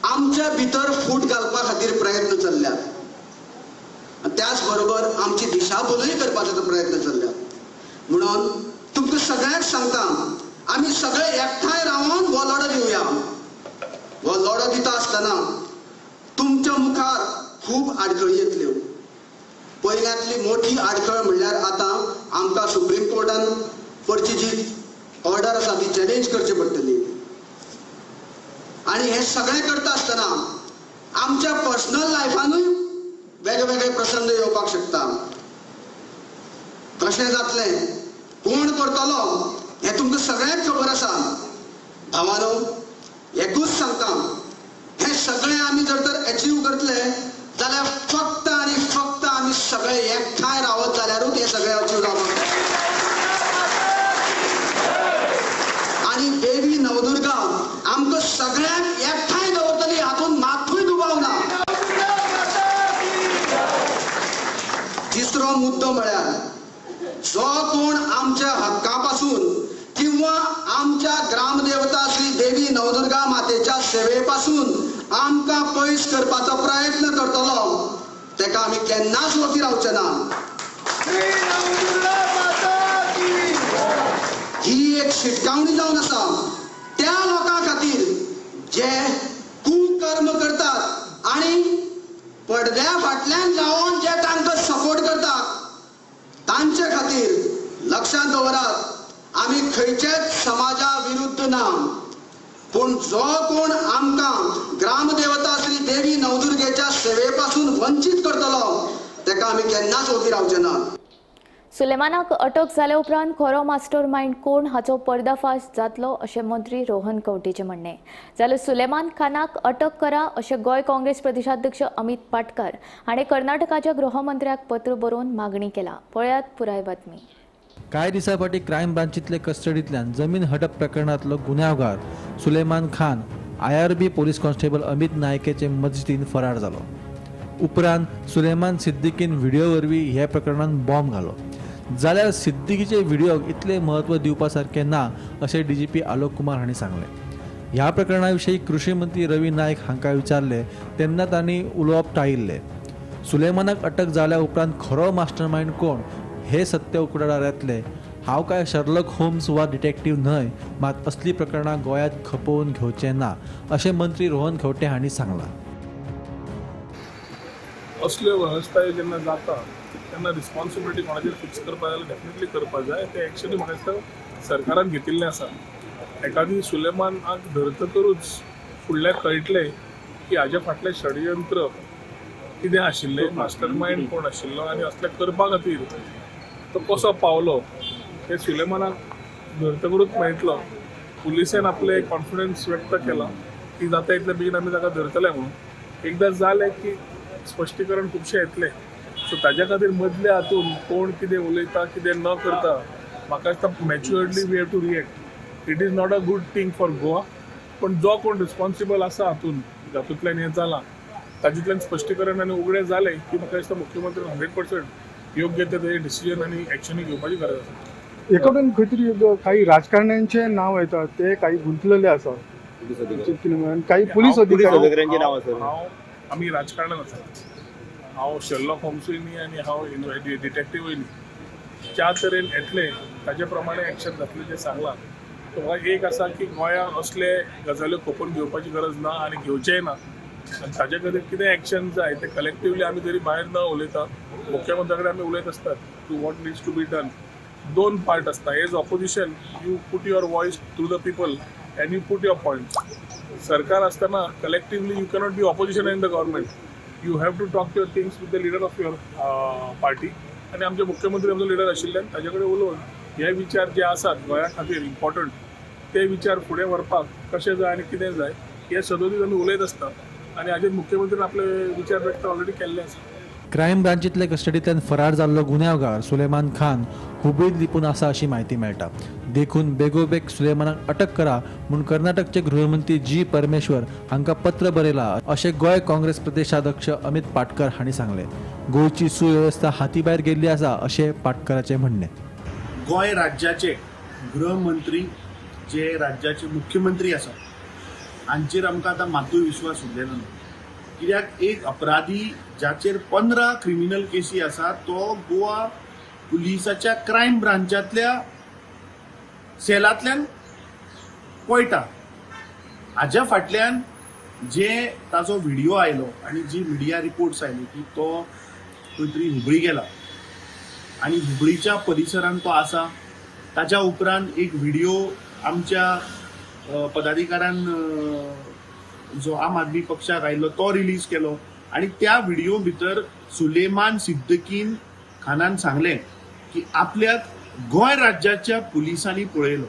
[SPEAKER 5] आमच्या भितर फूट घालपा खातीर प्रयत्न चल्ल्यात, त्याच बरोबर आमची दिशाभूलय करपाचो प्रयत्न चल्ल्यात. म्हणून तुमकां सगळ्यांक सांगता, आमी सगळे एकठांय रावन हो लढो दिवया. हो लढो दिता आसतना तुमच्या मुखार खूब आडखळी येतल्यो. पयल्यांतली मोठी आडखळ म्हणल्यार आतां आमकां सुप्रीम कोर्टान करची जी ऑर्डर आसा ती चॅलेंज करची पडटली आनी हें सगळें करता आसतना आमच्या पर्सनल लायफानूय वेगवेगळे प्रसंग येवपाक शकता. कशें जातलें, कोण करतलो हें तुमकां सगळ्यांक खबर आसा. भावानो, एकूच सांगता, हें सगळें आमी जर तर एचीव करतले जाल्यार फक्त आनी फक्त आमी सगळे एकठांय रावत जाल्यारूच हें सगळें अचीव जावपाक. आनी देवी नवदुर्गा आमकां सगळ्यांक एकठांय दवरतली हातूंत मातूय दुबाव ना. तिसरो मुद्दो म्हळ्यार जो कोण आमच्या हक्का पासून किंवा आमच्या ग्रामदेवता श्री देवी नवदुर्गा मातेच्या सेवे पासून आमकां पयस करपाचो प्रयत्न करतलो तेका आमी केन्नाच वगी रावचे ना. ही एक शिटकावणी जावन आसा त्या लोकां खातीर जे कुकर्म करतात आनी पडद्या फाटल्यान रावन जे तांकां सपोर्ट करतात तांचे खातीर लक्षांत दवरात, आमी खंयच्याच समाजा विरुद्ध ना, पूण जो कोण आमकां ग्रामदेवता श्री देवी नवदुर्गेच्या सेवे पासून वंचीत करतलो तेका आमी केन्नाच ओगी रावचे ना.
[SPEAKER 15] सुलेमानाक अटक जाल्या उपरांत खरो मास्टर मायंड कोण हाचो पर्दाफाश जातलो अशें मंत्री रोहन खंवटेचें म्हणणें. जाल्यार सुलेमान खानाक अटक करा अशें गोंय काँग्रेस प्रदेशाध्यक्ष अमित पाटकार हाणें कर्नाटकाच्या गृहमंत्र्याक पत्र बरोवन मागणी केला. पळयात पुराय बातमी.
[SPEAKER 16] कांय दिसां फाटीं क्रायम ब्रांचींतले कस्टडींतल्यान जमीन हडप प्रकरणांतलो गुन्यांवगार Suleman Khan IRB police constable Amit नायकेचे मजतीन फरार जालो. उपरांत सुलेमान सिद्दीकीन व्हिडिओ वरवीं ह्या प्रकरणांत बॉम्ब घालो. जाल्यार सिद्दीकीचे व्हिडिओक इतलें म्हत्व दिवपा सारकें ना अशें डीजीपी आलोक कुमार हांणी सांगलें. ह्या प्रकरणा विशीं कृषी मंत्री रवी नायक हांकां विचारलें तेन्ना तांणी उलोवप टाळिल्लें. सुलेमानाक अटक जाल्या उपरांत खरो मास्टरमायंड कोण हे सत्य उक्ताडार येतलें. हांव काय शर्लक होम्स वा डिटेक्टीव न्हय, मात असली प्रकरणां गोंयांत खपोवन घेवचें ना अशें मंत्री रोहन खंवटे हांणी सांगलां.
[SPEAKER 18] असल्यो वेवस्थाय जेन्ना जाता तेन्ना रिस्पॉन्सिबिलिटी कोणाचेर फिक्स करपा जाल्यार डेफिनेटली करपा जाय. तें एक्चुअली म्हाका दिसता सरकारान घेतिल्लें आसा. एकादी सुलेमानाक धरतकरूच फुडल्याक कळटलें की हाज्या फाटलें षडयंत्र कितें आशिल्लें, मास्टर मायंड कोण आशिल्लो आनी असलें करपा खातीर तो कसो पावलो हें सुलेमानाक धरतकरूच मेळटलो. पुलिसेन आपलें कॉन्फिडन्स व्यक्त केला की जाता इतले बेगीन आमी ताका धरतले म्हणून. एकदां जालें की स्पश्टीकरण खुबशें येतलें. सो ताज्या खातीर मदल्या हातून कोण कितें उलयता कितें न करता म्हाका दिसता maturely we have to react. It is not a good thing for Goa, पण जो कोण रिस्पॉन्सिबल आसा हातून जातूंतल्यान हें जालां तातूंतल्यान स्पश्टीकरण आनी उगडें जालें की म्हाका दिसता मुख्यमंत्री 100% योग्य ते डिसिजन आनी एक्शनूय घेवपाची गरज आसा.
[SPEAKER 21] एकडून खंय तरी काही राजकारण्यांचे नाव येतात, ते काही गुंतलेले आसा, काही पुलीस अधिकाऱ्यांचे नाव आसा.
[SPEAKER 18] हांव आमी राजकारणान आसा, हांव शर्लॉक होम्सूय न्ही आनी हांव डिटेक्टिवूय न्ही. ज्या तरेन येतलें ताजे प्रमाणे एक्शन जातलें जें सांगलां. सो म्हाका एक आसा की गोंयांत असले गजाल्यो खपोवन घेवपाची गरज ना आनी घेवचेंय ना. आनी ताजे खातीर कितें एक्शन जाय तें कलेक्टिवली आमी जरी भायर न उलयता मुख्यमंत्र्या कडेन आमी उलयत आसतात to what needs to be done. दोन पार्ट आसता. As opposition you put your voice through the people and you put your point. सरकार आसतना collectively you cannot be opposition in the government. You have to talk your things with the leader of your party. आनी आमचे मुख्यमंत्री आमचो leader आशिल्ल्यान ताजे कडेन उलोवन हे विचार जे आसात गोंया खातीर इम्पॉर्टंट ते विचार फुडें व्हरपाक कशें जाय आनी कितें जाय हे सदोदीत आमी उलयत आसता आनी हाजेर मुख्यमंत्र्यान आपले विचार व्यक्त ऑलरेडी केल्ले आसा.
[SPEAKER 16] क्रायम ब्रांचींतले कस्टडींतल्यान फरार जाल्लो गुन्यांवगार सुलेमान खान हुबळींत लिपून आसा अशी म्हायती मेळटा. देखून बेगोबेग सुलेमानाक अटक करा म्हूण कर्नाटकचे गृहमंत्री जी परमेश्वर हांकां पत्र बरयलां अशें गोंय काँग्रेस प्रदेशाध्यक्ष अमित पाटकर हांणी सांगलें. गोंयची सुवेवस्था हातीभायर गेल्ली आसा अशें पाटकराचें म्हणणें.
[SPEAKER 19] गोंय राज्याचे गृहमंत्री जे राज्याचे मुख्यमंत्री आसा हांचेर आमकां आतां मातूय विश्वास उरलेलो ना. कित्याक एक अपराधी जाचेर 15 क्रिमिनल केसी आसा तो गोवा पुलिसाच्या क्रायम ब्रांचांतल्या सेलांतल्यान पळटा. हाज्या फाटल्यान जे ताचो व्हिडिओ आयलो आनी जी मिडिया रिपोर्ट्स आयली की तो खंय तरी हुबळी गेला आनी हुबळीच्या परिसरांत तो आसा. ताच्या उपरांत एक व्हिडिओ आमच्या पदाधिकाऱ्यान जो आम आदमी पक्षाक आयलो तो रिलीज केलो आनी त्या व्हिडिओ भितर सुलेमान सिद्दीकीन खानान सांगलें की आपल्याक गोंय राज्याच्या पुलिसांनी पळयलो.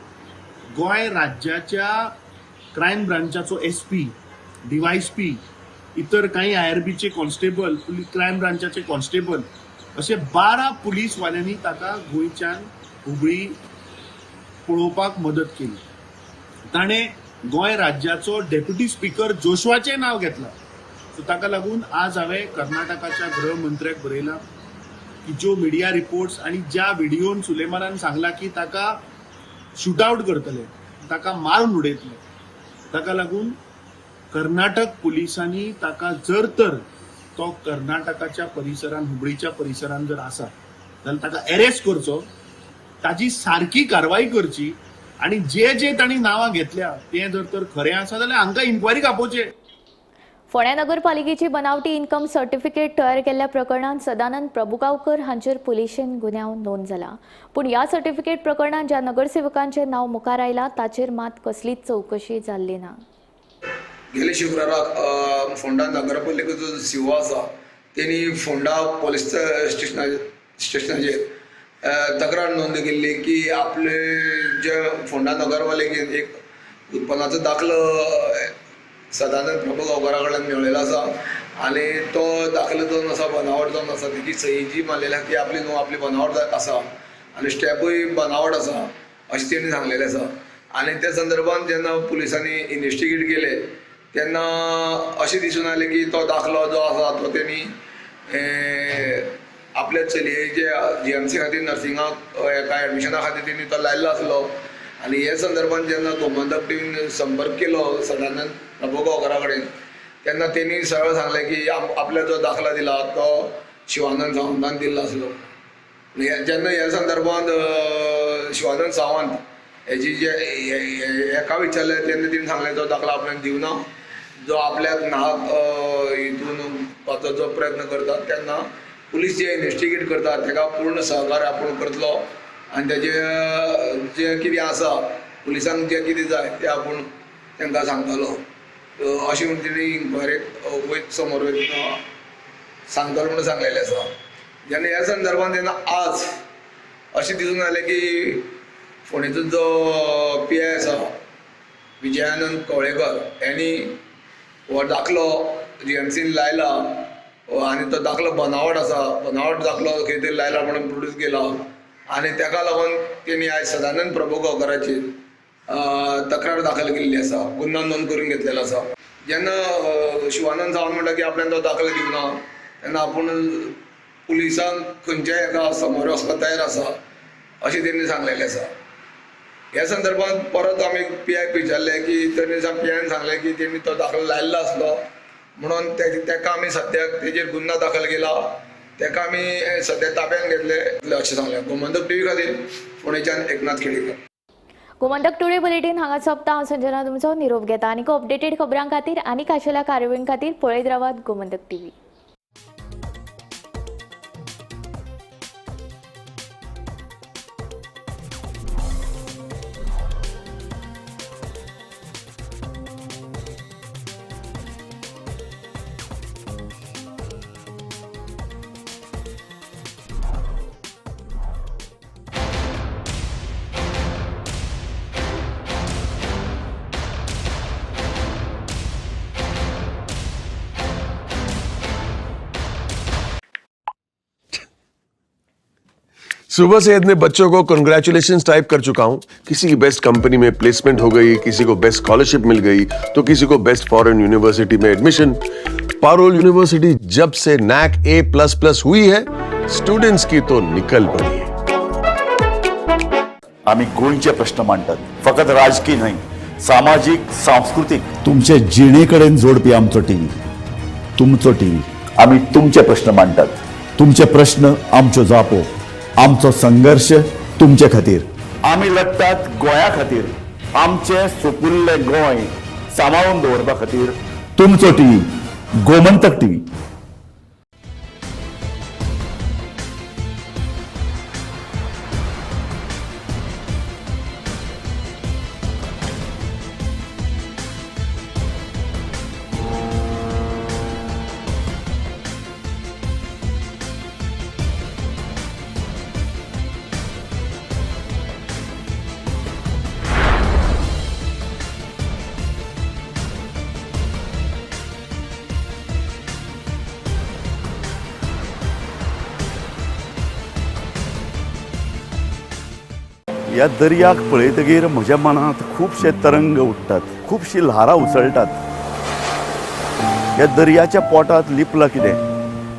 [SPEAKER 19] गोंय राज्याच्या क्रायम ब्रांचाचो एसपी, डीवायएसपी, इतर काही आयआरबीचे कॉन्स्टेबल, क्रायम ब्रांचाचे कॉन्स्टेबल असे 12 पुलीसवाल्यांनी ताका गोंयच्यान हुबळी पळोवपाक मदत केली. ताणें गोंय राज्याचो डेप्युटी स्पीकर जोशवाचें नांव घेतलां. सो ताका लागून आज हांवें कर्नाटकाच्या गृहमंत्र्याक बरयलां की ज्यो मिडिया रिपोर्ट्स आनी ज्या व्हिडियोन सुलेमानान सांगलां की ताका शूट आवट करतले, ताका मारून उडयतले, ताका लागून कर्नाटक पुलिसांनी ताका जर तर तो कर्नाटकाच्या परिसरान, हुबळीच्या परिसरान जर आसा जाल्यार ताका अरेस्ट करचो, ताजी सारकी कारवाई करची आनी जे जे तांणी नांवां घेतल्या ते जर तर खरें आसा जाल्यार हांकां इन्क्वायरीक आपोवचें.
[SPEAKER 15] फोंड्या नगरपालिकेची बनावटी इन्कम सर्टिफिकेट तयार केल्ल्या प्रकरणांत सदानंद प्रभुगांवकर हांचेर पुलिशेन गुन्यांव नोंद जाला. पूण ह्या सर्टिफिकेट प्रकरणांत ज्या नगरसेवकांचें नांव मुखार आयलां ताचेर मात कसलीच चवकशी जाल्ली ना.
[SPEAKER 11] गेले शुक्राराक फोंडा नगरपालिकेचो जो सीओ आसा तेणी फोंडा पोलीस स्टेशनाचेर तक्रार नोंद केल्ली की आपले जे फोंडा नगरपालिकेन एक उत्पन्नाचो दाखलो सदानंद प्रभुगांवकरा कडल्यान मेळयलो आसा आनी तो दाखलो जावन आसा बनावट जावन आसा, तेजी सही जी मारलेली आसा ती आपली न्हू, आपली बनावट आसा आनी स्टेपूय बनावट आसा अशें तेणी सांगलेलें आसा. आनी त्या संदर्भात जेन्ना पुलिसांनी इन्वेस्टिगेट केलें तेन्ना अशें दिसून आयलें की तो दाखलो जो आसा तो तेणी आपल्या चलयेचे जीएमसी खातीर नर्सिंगाक एका एडमिशना खातीर तेणी तो लायिल्लो आसलो. आनी हे संदर्भात जेन्ना गोमंतक टीवीन संपर्क केलो सदानंद प्रभुगांवकरा कडेन तेन्ना तेणी सरळ सांगलें की आपल्या जो दाखलो दिला तो शिवानंद सावंतान दिल्लो आसलो. जेन्ना ह्या संदर्भात शिवानंद सावंत हेजी जे हेका विचारलें तेन्ना तेणी सांगलें तो दाखलो आपल्यान दिवना, जो आपल्याक नाहक हितून पाचो जो प्रयत्न करता तेन्ना पुलीस जे इन्वेस्टिगेट करता तेका पूर्ण सहकार्य आपूण करतलो आनी तेजे जे कितें आसा पुलिसांक जें कितें जाय तें आपूण तांकां सांगतलो अशें म्हणून तेणी इन्क्वायरीक वयत समोर वयतना सांगतलो म्हणून सांगलेलें आसा. जेन्ना ह्या संदर्भात जेन्ना आज अशें दिसून आयलें की फोंडेचो जो पी I आसा विजयानंद कवळेकर यांनी हो दाखलो जीएमसीन लायला आनी तो दाखलो बनावट आसा, बनावट दाखलो खंय तरी लायला म्हणून प्रोड्यूस केला आनी ताका लागून तेणी आयज सदानंद प्रभुगांवकराचेर तक्रार दाखल केल्ली आसा, गुन्यांव नोंद करून घेतलेलो आसा. जेन्ना शिवानंद सावंत म्हणटा की आपल्यान तो दाखलो दिवना तेन्ना आपूण पुलिसांक खंयच्याय एका समोर वचपाक तयार आसा अशें तेणी सांगलेलें आसा. ह्या संदर्भात परत आमी पी आयक विचारलें की तेणी पी आयन सांगलें की तेणी तो दाखलो लायिल्लो आसलो म्हणून तेका आमी सद्याक तेजेर गुन्यांव दाखल केला, तेका आमी सद्या ताब्यान घेतले अशें सांगलें. गोमंतक टीव्ही खातीर फोंडेच्यान एकनाथ खेडेकर.
[SPEAKER 15] गोमंतक टुडे बुलेटीन हांगा सोंपता. हांव संजना तुमचो निरोप घेता. आनीक अपडेटेड खबरां खातीर आनी खाशेल्या कार्यावळीं खातीर पळयत रावात गोमंतक टीव्ही.
[SPEAKER 12] सुबह से इतने बच्चों को कंग्रेचुलेशंस टाइप कर चुका हूं। किसी की बेस्ट कंपनी में प्लेसमेंट हो गई, किसी को बेस्ट स्कॉलरशिप मिल गई, तो किसी को बेस्ट फॉरेन यूनिवर्सिटी में एडमिशन। पारुल यूनिवर्सिटी जब से नैक A++ हुई है, स्टूडेंट्स की तो निकल पड़ी है।
[SPEAKER 7] आम्ही गोंयचे प्रश्न मांडतात, फकत राजकीय न्हय, सामाजीक, सांस्कृतीक, तुमचे जिणेकडेन जोडपी आमचो टीव्ही, तुमचो टीव्ही। आम्ही तुमचे प्रश्न मांडतात, तुमचे प्रश्न आमच्यो जापो, आमचो संघर्ष तुमचे खातीर। आमी लढतात गोंया खातीर, आमचे सुपुल्ले गोंय सांबाळून दवरपा खातीर। तुमचो टीव्ही, गोमंतक टीव्ही। ह्या दर्याक पळयतगीर म्हज्या मनांत खुबशे तरंग उठ्ठात, खुबशी ल्हारां उसळटात। ह्या दर्याच्या पोटांत लिपलां कितें?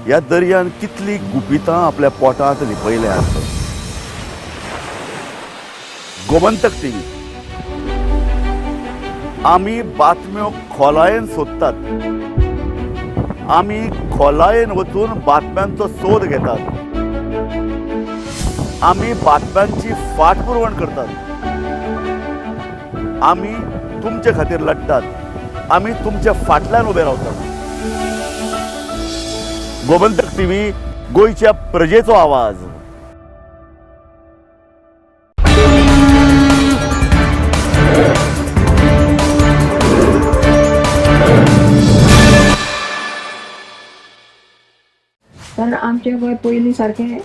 [SPEAKER 7] ह्या दर्यान कितलीं गुपितां आपल्या पोटांत लिपयल्यांत। गोमंतक टीव्ही, आमी बातम्यो खोलायेन सोदतात, आमी खोलायेन वचून बातम्यांचो सोद घेतात, आमी बातम्यांची फाटपुरवण करतात, आमी तुमचे खातीर लढतात, आमी तुमच्या फाटल्यान उबे रावतात। गोमंतक टीव्ही, गोंयच्या प्रजेचो आवाज।
[SPEAKER 20] कारण आमचें गोंय पयलीं सारकें,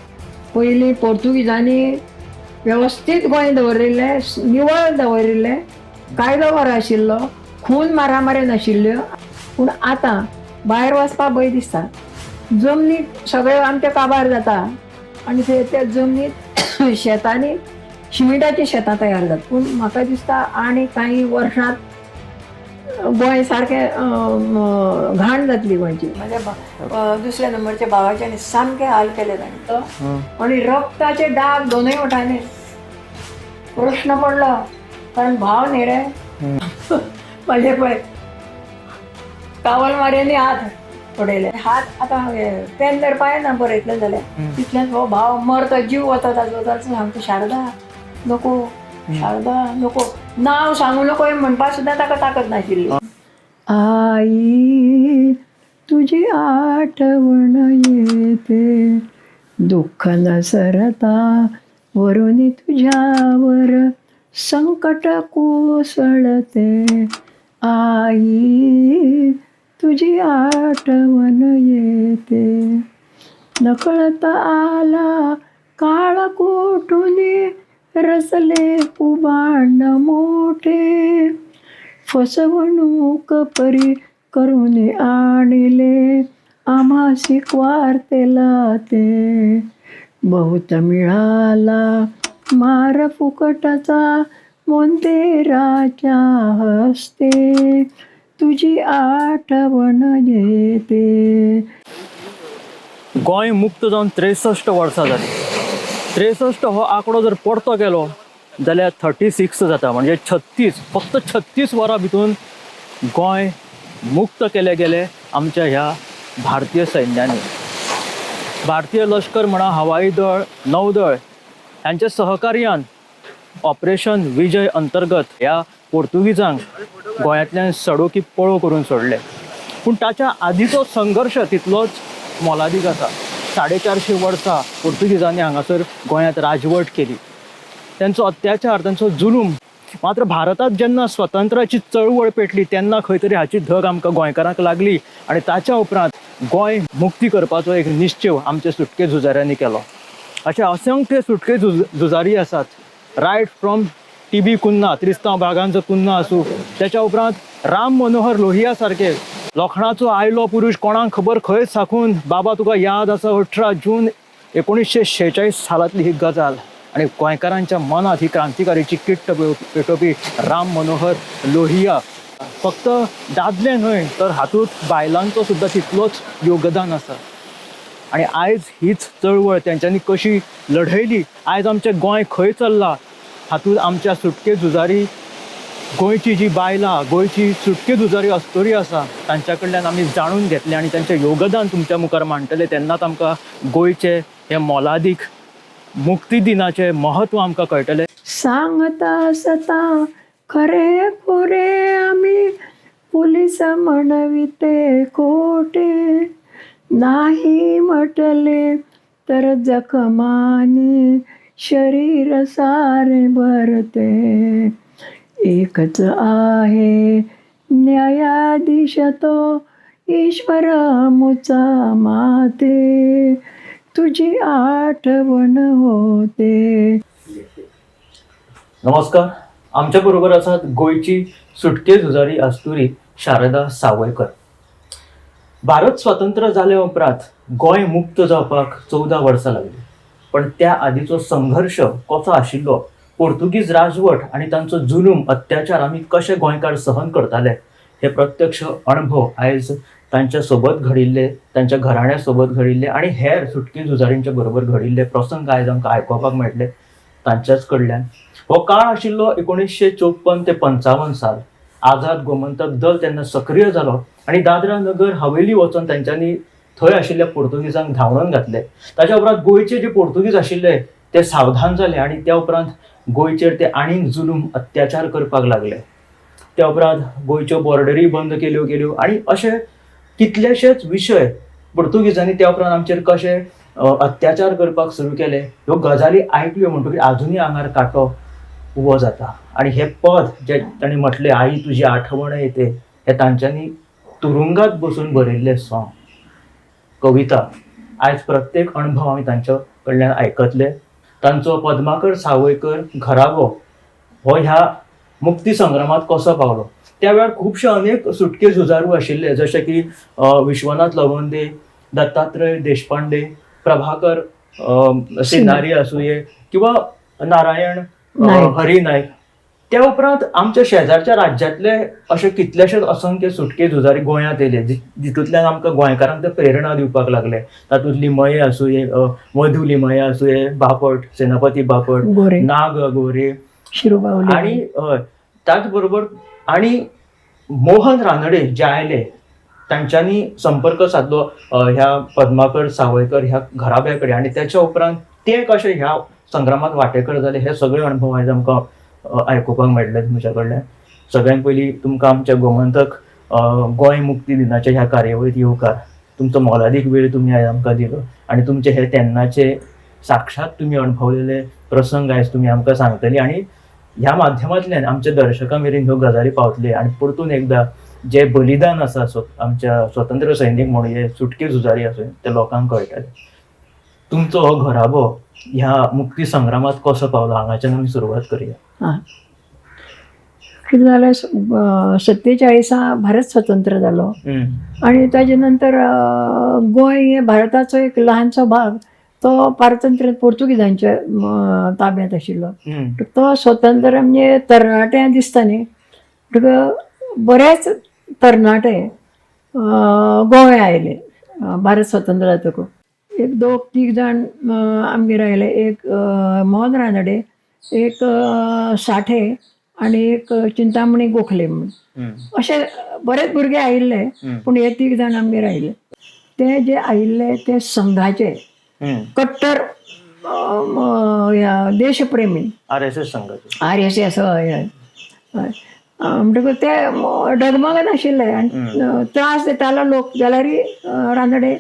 [SPEAKER 20] पयलीं पोर्तुगीजांनी वेवस्थीत गोंय दवरिल्लें, निवळ दवरिल्लें, कायदो बरो आशिल्लो, खून मारामारी नाशिल्ल्यो। पूण आतां भायर वचपाक भंय दिसता। जमनीत सगळें आमचें काबार जाता आनी ते जमनीत शेतांनी शिमिटाचीं शेतां तयार जातात। पूण म्हाका दिसता आनी कांय वर्सांत गोंय सारकें घाण जातली गोंयची। म्हाज्या दुसऱ्या नंबरच्या भावाचे सामके हाल केले ताणें तो, आनी रक्ताचे डाग दोनूय वटांनी। प्रश्न पडलो कारण भाव न्ही रे म्हाजे पळय कावल मारयांनी हात उडयले, हात आतां पेन धरपा येना बरयतलें जाल्यार, तितल्यान हो भाव मरता, जीव वता ताजो। सामको शारदा नको, शारदा नको, नांव सांगू नको म्हणपाक सुद्दां ताका ताकद नाशिल्ली। आई तुझी आठवण येते, दुःख न सरता वरुनी तुझ्यावर संकट कोसळते। आई तुझी आठवण येते, नकळत आला काळ कोठून रचले उबाण मोठे, फसवणूक परी करून आणले आम्हासी वार्तेला ते। बहुत मिळाला मार फुकटाचा मोंतेराच्या हस्ते, तुझी आठवण येते।
[SPEAKER 22] गोंय मुक्त जावन 63 वर्सां जालीं। 63 हो आंकडो जर परतो केलो जाल्यार 36 जाता, म्हणजे 36, फक्त 36 वरां भितून गोंय मुक्त केले गेले आमच्या ह्या भारतीय सैन्यानी। भारतीय लश्कर म्हणा, हवाई दळ, नौदळ ह्यांच्या सहकार्यान ऑपरेशन विजय अंतर्गत ह्या पोर्तुगीजांक गोंयांतल्यान सडोकी पळो करून सोडले। पूण ताच्या आदीचो संघर्श तितलोच मोलादीक आसा। 450 वर्सां पोर्तुगीजांनी हांगासर गोंयांत राजवट केली, तेंचो अत्याचार, तेंचो जुलूम। मात्र भारतांत जेन्ना स्वतंत्राची चळवळ पेटली तेन्ना खंय तरी हाची धग आमकां गोंयकारांक लागली आनी ताच्या उपरांत गोंय मुक्ती करपाचो एक निश्चेव आमच्या सुटके झुजाऱ्यांनी केलो। अशे असंख्य सुटके झुजारी आसात, right from T B Cunha, Tristao बागांचो कुन्हा आसूं, त्याच्या उपरांत राम मनोहर लोहिया सारके लोखणाचो आयलो पुरूश, कोणाक खबर खंय साकून बाबा तुका याद आसा 18 जून 1946 सालांतली ही गजाल आनी गोंयकारांच्या मनांत ही क्रांतिकारीची किट्ट पेटोवपी राम मनोहर लोहिया फक्त दादले न्हय तर हातूंत बायलांचो सुद्दां तितलोच योगदान आसा। आनी आयज हीच चळवळ तेंच्यांनी कशी लढयली, आयज आमचें गोंय खंय चल्लां हातूंत आमच्या सुटके झुजारी गोंयची जी बायलां, गोंयची सुटके झुजारी अस्तुरी आसा तांच्या कडल्यान आमी जाणून घेतलें आनी तांचें योगदान तुमच्या मुखार मांडटले तेन्नाच आमकां गोंयचें हें मोलादीक मुक्ती दिनाचें म्हत्व आमकां कळटलें।
[SPEAKER 20] सांगता सता खरे खोरे आमी पुलीस म्हणविते खोटे, नाही म्हटले तर जखमानी शरीर सारे भरते। एकच आहे न्यायाधीश तो ईश्वर मुचा माते, तुझी आठवण होते।
[SPEAKER 22] नमस्कार, आमच्या बरोबर आसात गोंयची सुटके झुजारी अस्तुरी शारदा सावयकर। भारत स्वतंत्र जाल्या उपरांत गोंय मुक्त जावपाक 14 वर्सां लागली, पण त्या आदीचो संघर्श कसो आशिल्लो, पोर्तुगीज राजवट आनी तांचो जुलूम, अत्याचार आमी कशे गोंयकार सहन करताले हे प्रत्यक्ष अणभव आयज तांच्या सोबत घडिल्ले, तांच्या घराण्या सोबत घडिल्ले आनी हेर सुटके झुजारींच्या बरोबर घडिल्ले प्रसंग आयज आमकां आयकुपाक मेळटले तांच्याच कडल्यान। हो काळ आशिल्लो 1954 ते 55 साल। आझाद गोमंतक दल तेन्ना सक्रीय जालो आनी दादरा नगर हवेली वचून तांच्यांनी थंय आशिल्ल्या पोर्तुगीजांक धांवडून घातले. ताच्या उपरांत गोंयचे जे पोर्तुगीज आशिल्ले ते सावधान जाले आनी त्या उपरांत गोंयचेर ते आनीक जुलूम अत्याचार करपाक लागले. त्या उपरांत गोंयच्यो बॉर्डरी बंद केल्यो गेल्यो आनी अशे कितलेशेच विशय पोर्तुगीजांनी त्या उपरांत आमचेर कशे अत्याचार करपाक सुरू केले ह्यो गजाली आयकल्यो म्हणटकीर आजुनूय आंगार कांटो उबो जाता. आनी हें पद जें तांणी म्हटलें आई तुजी आठवण येते हें तांच्यांनी तुरुंगात बसून बरयल्लें सॉंग कविता आयज प्रत्येक अणभव आमी तांच्या कडल्यान आयकतले. तांचो पद्माकर सावयकर घराबो हो ह्या मुक्ती संग्रामात कसो पावलो त्या वेळार खुबशे अनेक सुटके झुजारू आशिल्ले जशे की विश्वनाथ लवंदे, दत्तात्रय देशपांडे, प्रभाकर सिनारी आसुये किंवा नारायण हरी नायक. त्या उपरांत आमच्या शेजारच्या राज्यांतले अशे कितलेशेच असंख्य सुटके झुजारी गोंयांत येयले जितूंतल्यान आमकां गोंयकारांक ते प्रेरणा दिवपाक लागले. तातूंत लिमये आसुये, मधू लिमये आसुये, बापट, सेनापती बापट, नाग गोरे आनी त्याच बरोबर आनी मोहन रानडे जे आयले तांच्यांनी संपर्क सादलो ह्या पद्माकर सावयकर ह्या घराब्या कडेन आनी त्याच्या उपरांत ते कशे ह्या संग्रामात वांटेकर जाले हे सगळे अणभव आयज आमकां आयकुपाक मेळटले तुमच्या कडल्यान. सगळ्यात पयलीं तुमकां आमच्या गोमंतक गोंय मुक्ती दिनाच्या ह्या कार्यावळीत येवकार. तुमचो मोलादीक वेळ तुमी आयज आमकां दिलो आनी तुमचे हे तेन्नाचे साक्षात तुमी अणभवलेले प्रसंग आयज तुमी आमकां सांगतली आनी ह्या माध्यमांतल्यान आमच्या दर्शकां मेरेन ह्यो गजाली पावतले आनी परतून एकदां जे बलिदान आसा आमच्या स्वतंत्र सैनीक म्हणून सुटके झुजारी आसून ते लोकांक कळटले. तुमचो हो घराबो ह्या मुक्ती संग्रामात कसो पावलो हांगाच्यान आमी सुरवात करूया.
[SPEAKER 20] हां, कितें जालें 47 भारत स्वतंत्र जालो आनी ताजे नंतर गोंय हें भारताचो एक ल्हानसो भाग तो पारतंत्र्य पोर्तुगीजांच्या ताब्यांत आशिल्लो. तो स्वतंत्र म्हणजे तरणाट्यां दिसता न्ही तुका बरेच तरणाटे गोंया आयले भारत स्वतंत्र जातकूच. एक दोग तीग जाण आमगेर आयले, एक मोहन रानडे, एक साठे आनी एक चिंतामणी गोखले म्हणून अशे बरेच भुरगे आयिल्ले पूण हे तीग जाण आमगेर आयिल्ले. ते जे आयिल्ले ते संघाचे कट्टर देशप्रेमी,
[SPEAKER 22] RSS संघाचे,
[SPEAKER 20] RSS हय हय. म्हणटकूच ते डगमगनाशिल्ले आनी त्रास दितालो लोक जाल्यार रानडे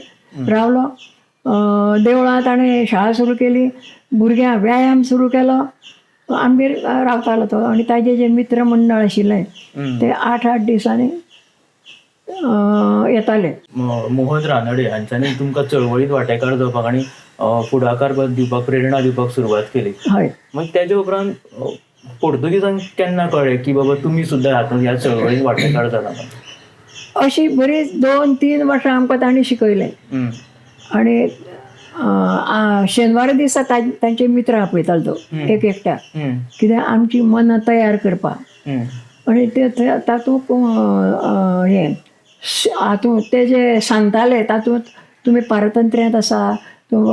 [SPEAKER 20] रावलो. देवळांत ताणें शाळा सुरू केली, भुरग्यांक व्यायाम सुरू केलो, आमगेर रावतालो तो. आनी ताजे जे मित्र मंडळ आशिल्ले ते 8-8 दिसांनी येताले.
[SPEAKER 22] मोहन रानडे हांच्यांनी तुमकां चळवळीत वांटेकार जावपाक आनी फुडाकार दिवपाक प्रेरणा दिवपाक सुरवात केली.
[SPEAKER 20] हय.
[SPEAKER 22] मागीर तेजे उपरांत पोर्तुगीजांक केन्ना कळ्ळें की बाबा तुमी सुद्दां हातूंत ह्या चळवळीत वांटेकार जाला?
[SPEAKER 20] अशी बरीच 2-3 वर्सां आमकां तांणी शिकयलें. आनी शेनवारा दिसा तांचे मित्र आपयतालो तो एक एकट्या, कित्याक आमची मनां तयार करपाक. आनी ते तातूंत हें हातूंत ते जे सांगताले तातूंत तुमी पारतंत्र्यांत आसा,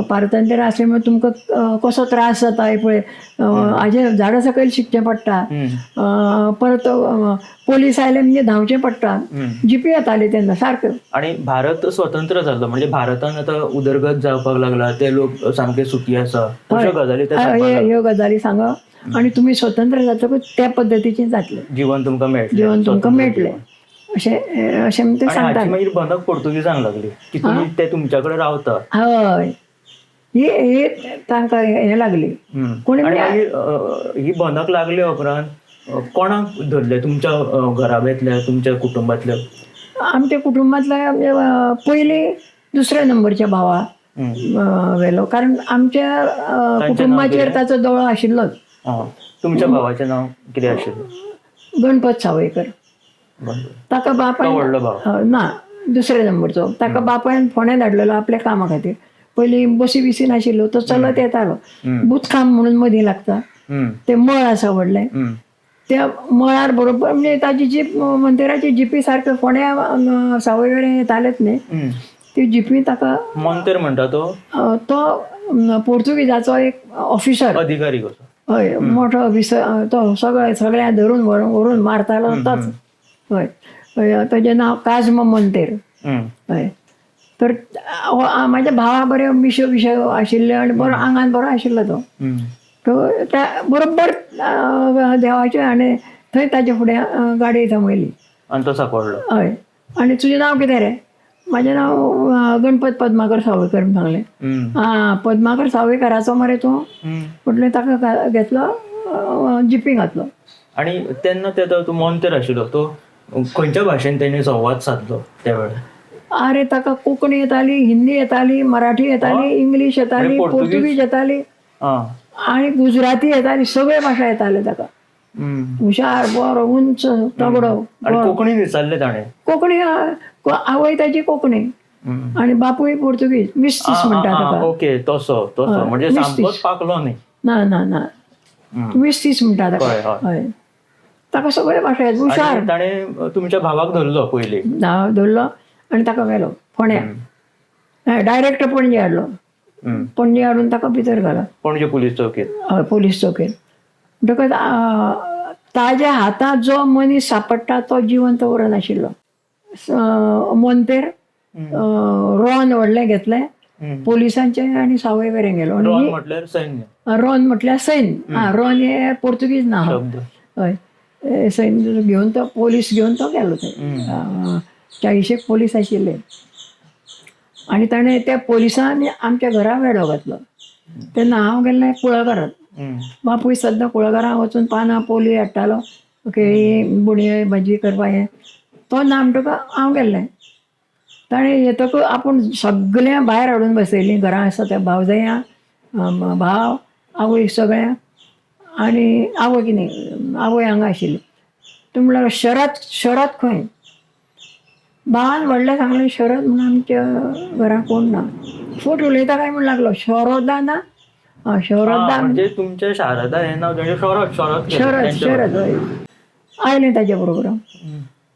[SPEAKER 20] पारतंत्र्य आसलें म्हणून तुमकां कसो त्रास जाता हे पळय, हाजे झाडां सकयल शिकचें पडटा, परत पोलीस आयले म्हणजे धांवचें पडटा, जिपी येताली तेन्ना सारक्यो.
[SPEAKER 22] आनी भारत स्वतंत्र जाल्लो म्हणजे भारतान आतां उदरगत जावपाक लागला, ते लोक सामके सुखी आसा अश्यो गजाली
[SPEAKER 20] ह्यो गजाली सांगा आनी तुमी स्वतंत्र जातकूच त्या पद्दतीचें जातलें
[SPEAKER 22] जिवन तुमकां मेळटलें,
[SPEAKER 20] जिवन तुमकां मेळटलें अशें अशें ते सांगता.
[SPEAKER 22] मागीर बंदक पोर्तुगीजांक लागली की तुमी ते तुमच्या कडेन रावता.
[SPEAKER 20] हय, ही तांकां हें लागली.
[SPEAKER 22] कोणी ही बंदक लागले उपरांत कोणाक धरले तुमच्या घराब्यांतल्या, तुमच्या कुटुंबांतल्या?
[SPEAKER 20] आमच्या कुटुंबांतल्या पयलीं दुसऱ्या नंबरच्या भावा व्हेलो, कारण आमच्या कुटुंबाचेर ताचो दोळो आशिल्लोच.
[SPEAKER 22] तुमच्या भावाचें नांव कितें आशिल्लें?
[SPEAKER 20] गणपत सावयकर. ताका बापायन ना दुसऱ्या नंबरचो, ताका बापायन फोंड्या धाडलेलो आपल्या कामा खातीर. पयलीं बसी बिसी नाशिल्ल्यो, तो चलत येतालो. बुचखाम म्हणून मदीं लागता ते मळ आसा व्हडलें, त्या मळार बरोबर म्हणजे ताजी जीप मंदिराची जिपी सारके फोंड्या सावयवेरें येतालेच न्ही, ती जिपी ताका.
[SPEAKER 22] मंतेर म्हणटा तो?
[SPEAKER 20] तो पोर्तुगीजाचो एक ऑफिसर,
[SPEAKER 22] अधिकारी कसो.
[SPEAKER 20] हय, मोठो ऑफिसर तो, सगळ्या सगळ्या धरून व्हरून मारतालो तोच. हय हय, ताजें नांव काज्म मोंतेर. हय, तर म्हाज्या भावा बऱ्यो मिश्यो बिश्यो आशिल्ल्यो आनी बरो आंगान बरो आशिल्लो तो. तो त्या बरोबर देवाचे आनी थंय ताजे फुडें गाडी थांबयली
[SPEAKER 6] आनी तो सापडलो.
[SPEAKER 20] हय, आनी तुजें नांव कितें रे? म्हाजें नांव गणपत पद्माकर सावयकर म्हूण सांगलें. आं, पद्माकर सावयकराचो मरे तूं म्हटलें. ताका घेतलो जिपी घातलो.
[SPEAKER 6] आनी तेन्ना ते तूं मोंतेर आशिल्लो तो खंयच्या भाशेन तेणी संवाद सादलो त्या वेळार?
[SPEAKER 20] अरे ताका कोंकणी येताली, हिंदी येताली, मराठी येताली, इंग्लीश येताली, पोर्तुगीज येताली आनी गुजराती येताली, सगळे भाशा येताले ताका. हुशार, बरो, उंच, तगडो.
[SPEAKER 6] कोंकणी विचारले ताणें?
[SPEAKER 20] कोंकणी, आवय ताची कोंकणी आनी बापूय पोर्तुगीज. मिस्तीस म्हणटा ताका.
[SPEAKER 6] ओके, तसो तसो म्हणजे सामकोच पाकलो न्ही?
[SPEAKER 20] ना ना ना, मिस्तीस म्हणटा ताका. हय, ताका सगळे भाशा येता, हुशार.
[SPEAKER 6] ताणें तुमच्या भावाक धरलो पयलीं?
[SPEAKER 20] धरलो आनी ताका व्हेलो फोंड्या, डायरेक्ट पणजे हाडलो. पणजे हाडून ताका भितर घालो
[SPEAKER 6] पणजे पुलीस चौकेंत.
[SPEAKER 20] हय, पुलीस चौकेंत. म्हणटकच ताज्या हातांत जो मनीस सापडटा तो जिवंत उरनाशिल्लो. मोंतेर रॉन व्हडलें घेतलें पोलिसांचें आनी सावयवेरें गेलो.
[SPEAKER 6] रॉन म्हटल्यार सैन्य?
[SPEAKER 20] रॉन म्हटल्यार सैन्य. आं, रॉन हे पोर्तुगीज नांव. हय, सैन्य घेवन तो पोलीस घेवन तो गेलो थंय. 40 पोलीस आशिल्ले आनी ताणें त्या पोलिसांनी आमच्या घरा वेडो घातलो. तेन्ना हांव गेल्लें कुळागरांत. बापूय सद्दां कुळागरांत वचून पानां पोली हाडटालो, केळी बुणयो भाजी करपाक. हें तो ना म्हणटकच हांव गेल्लें. ताणें येतकच आपूण सगळ्यां भायर हाडून बसयलीं घरां आसा त्या भावजयां, भाव, आवय सगळ्यां. आनी आवय कितें, आवय हांगा आशिल्ली. तो म्हणल्यार शरद, शरद खंय? भावान व्हडलें सांगलें शरद म्हणून आमच्या घरां कोण ना. फट उलयता काय म्हूण लागलो, शरदा ना. शरदा
[SPEAKER 6] म्हणजे तुमच्या शारदा हें नांव शरद. शरद
[SPEAKER 20] शरद शरद. हय, आयलें ताजे बरोबर.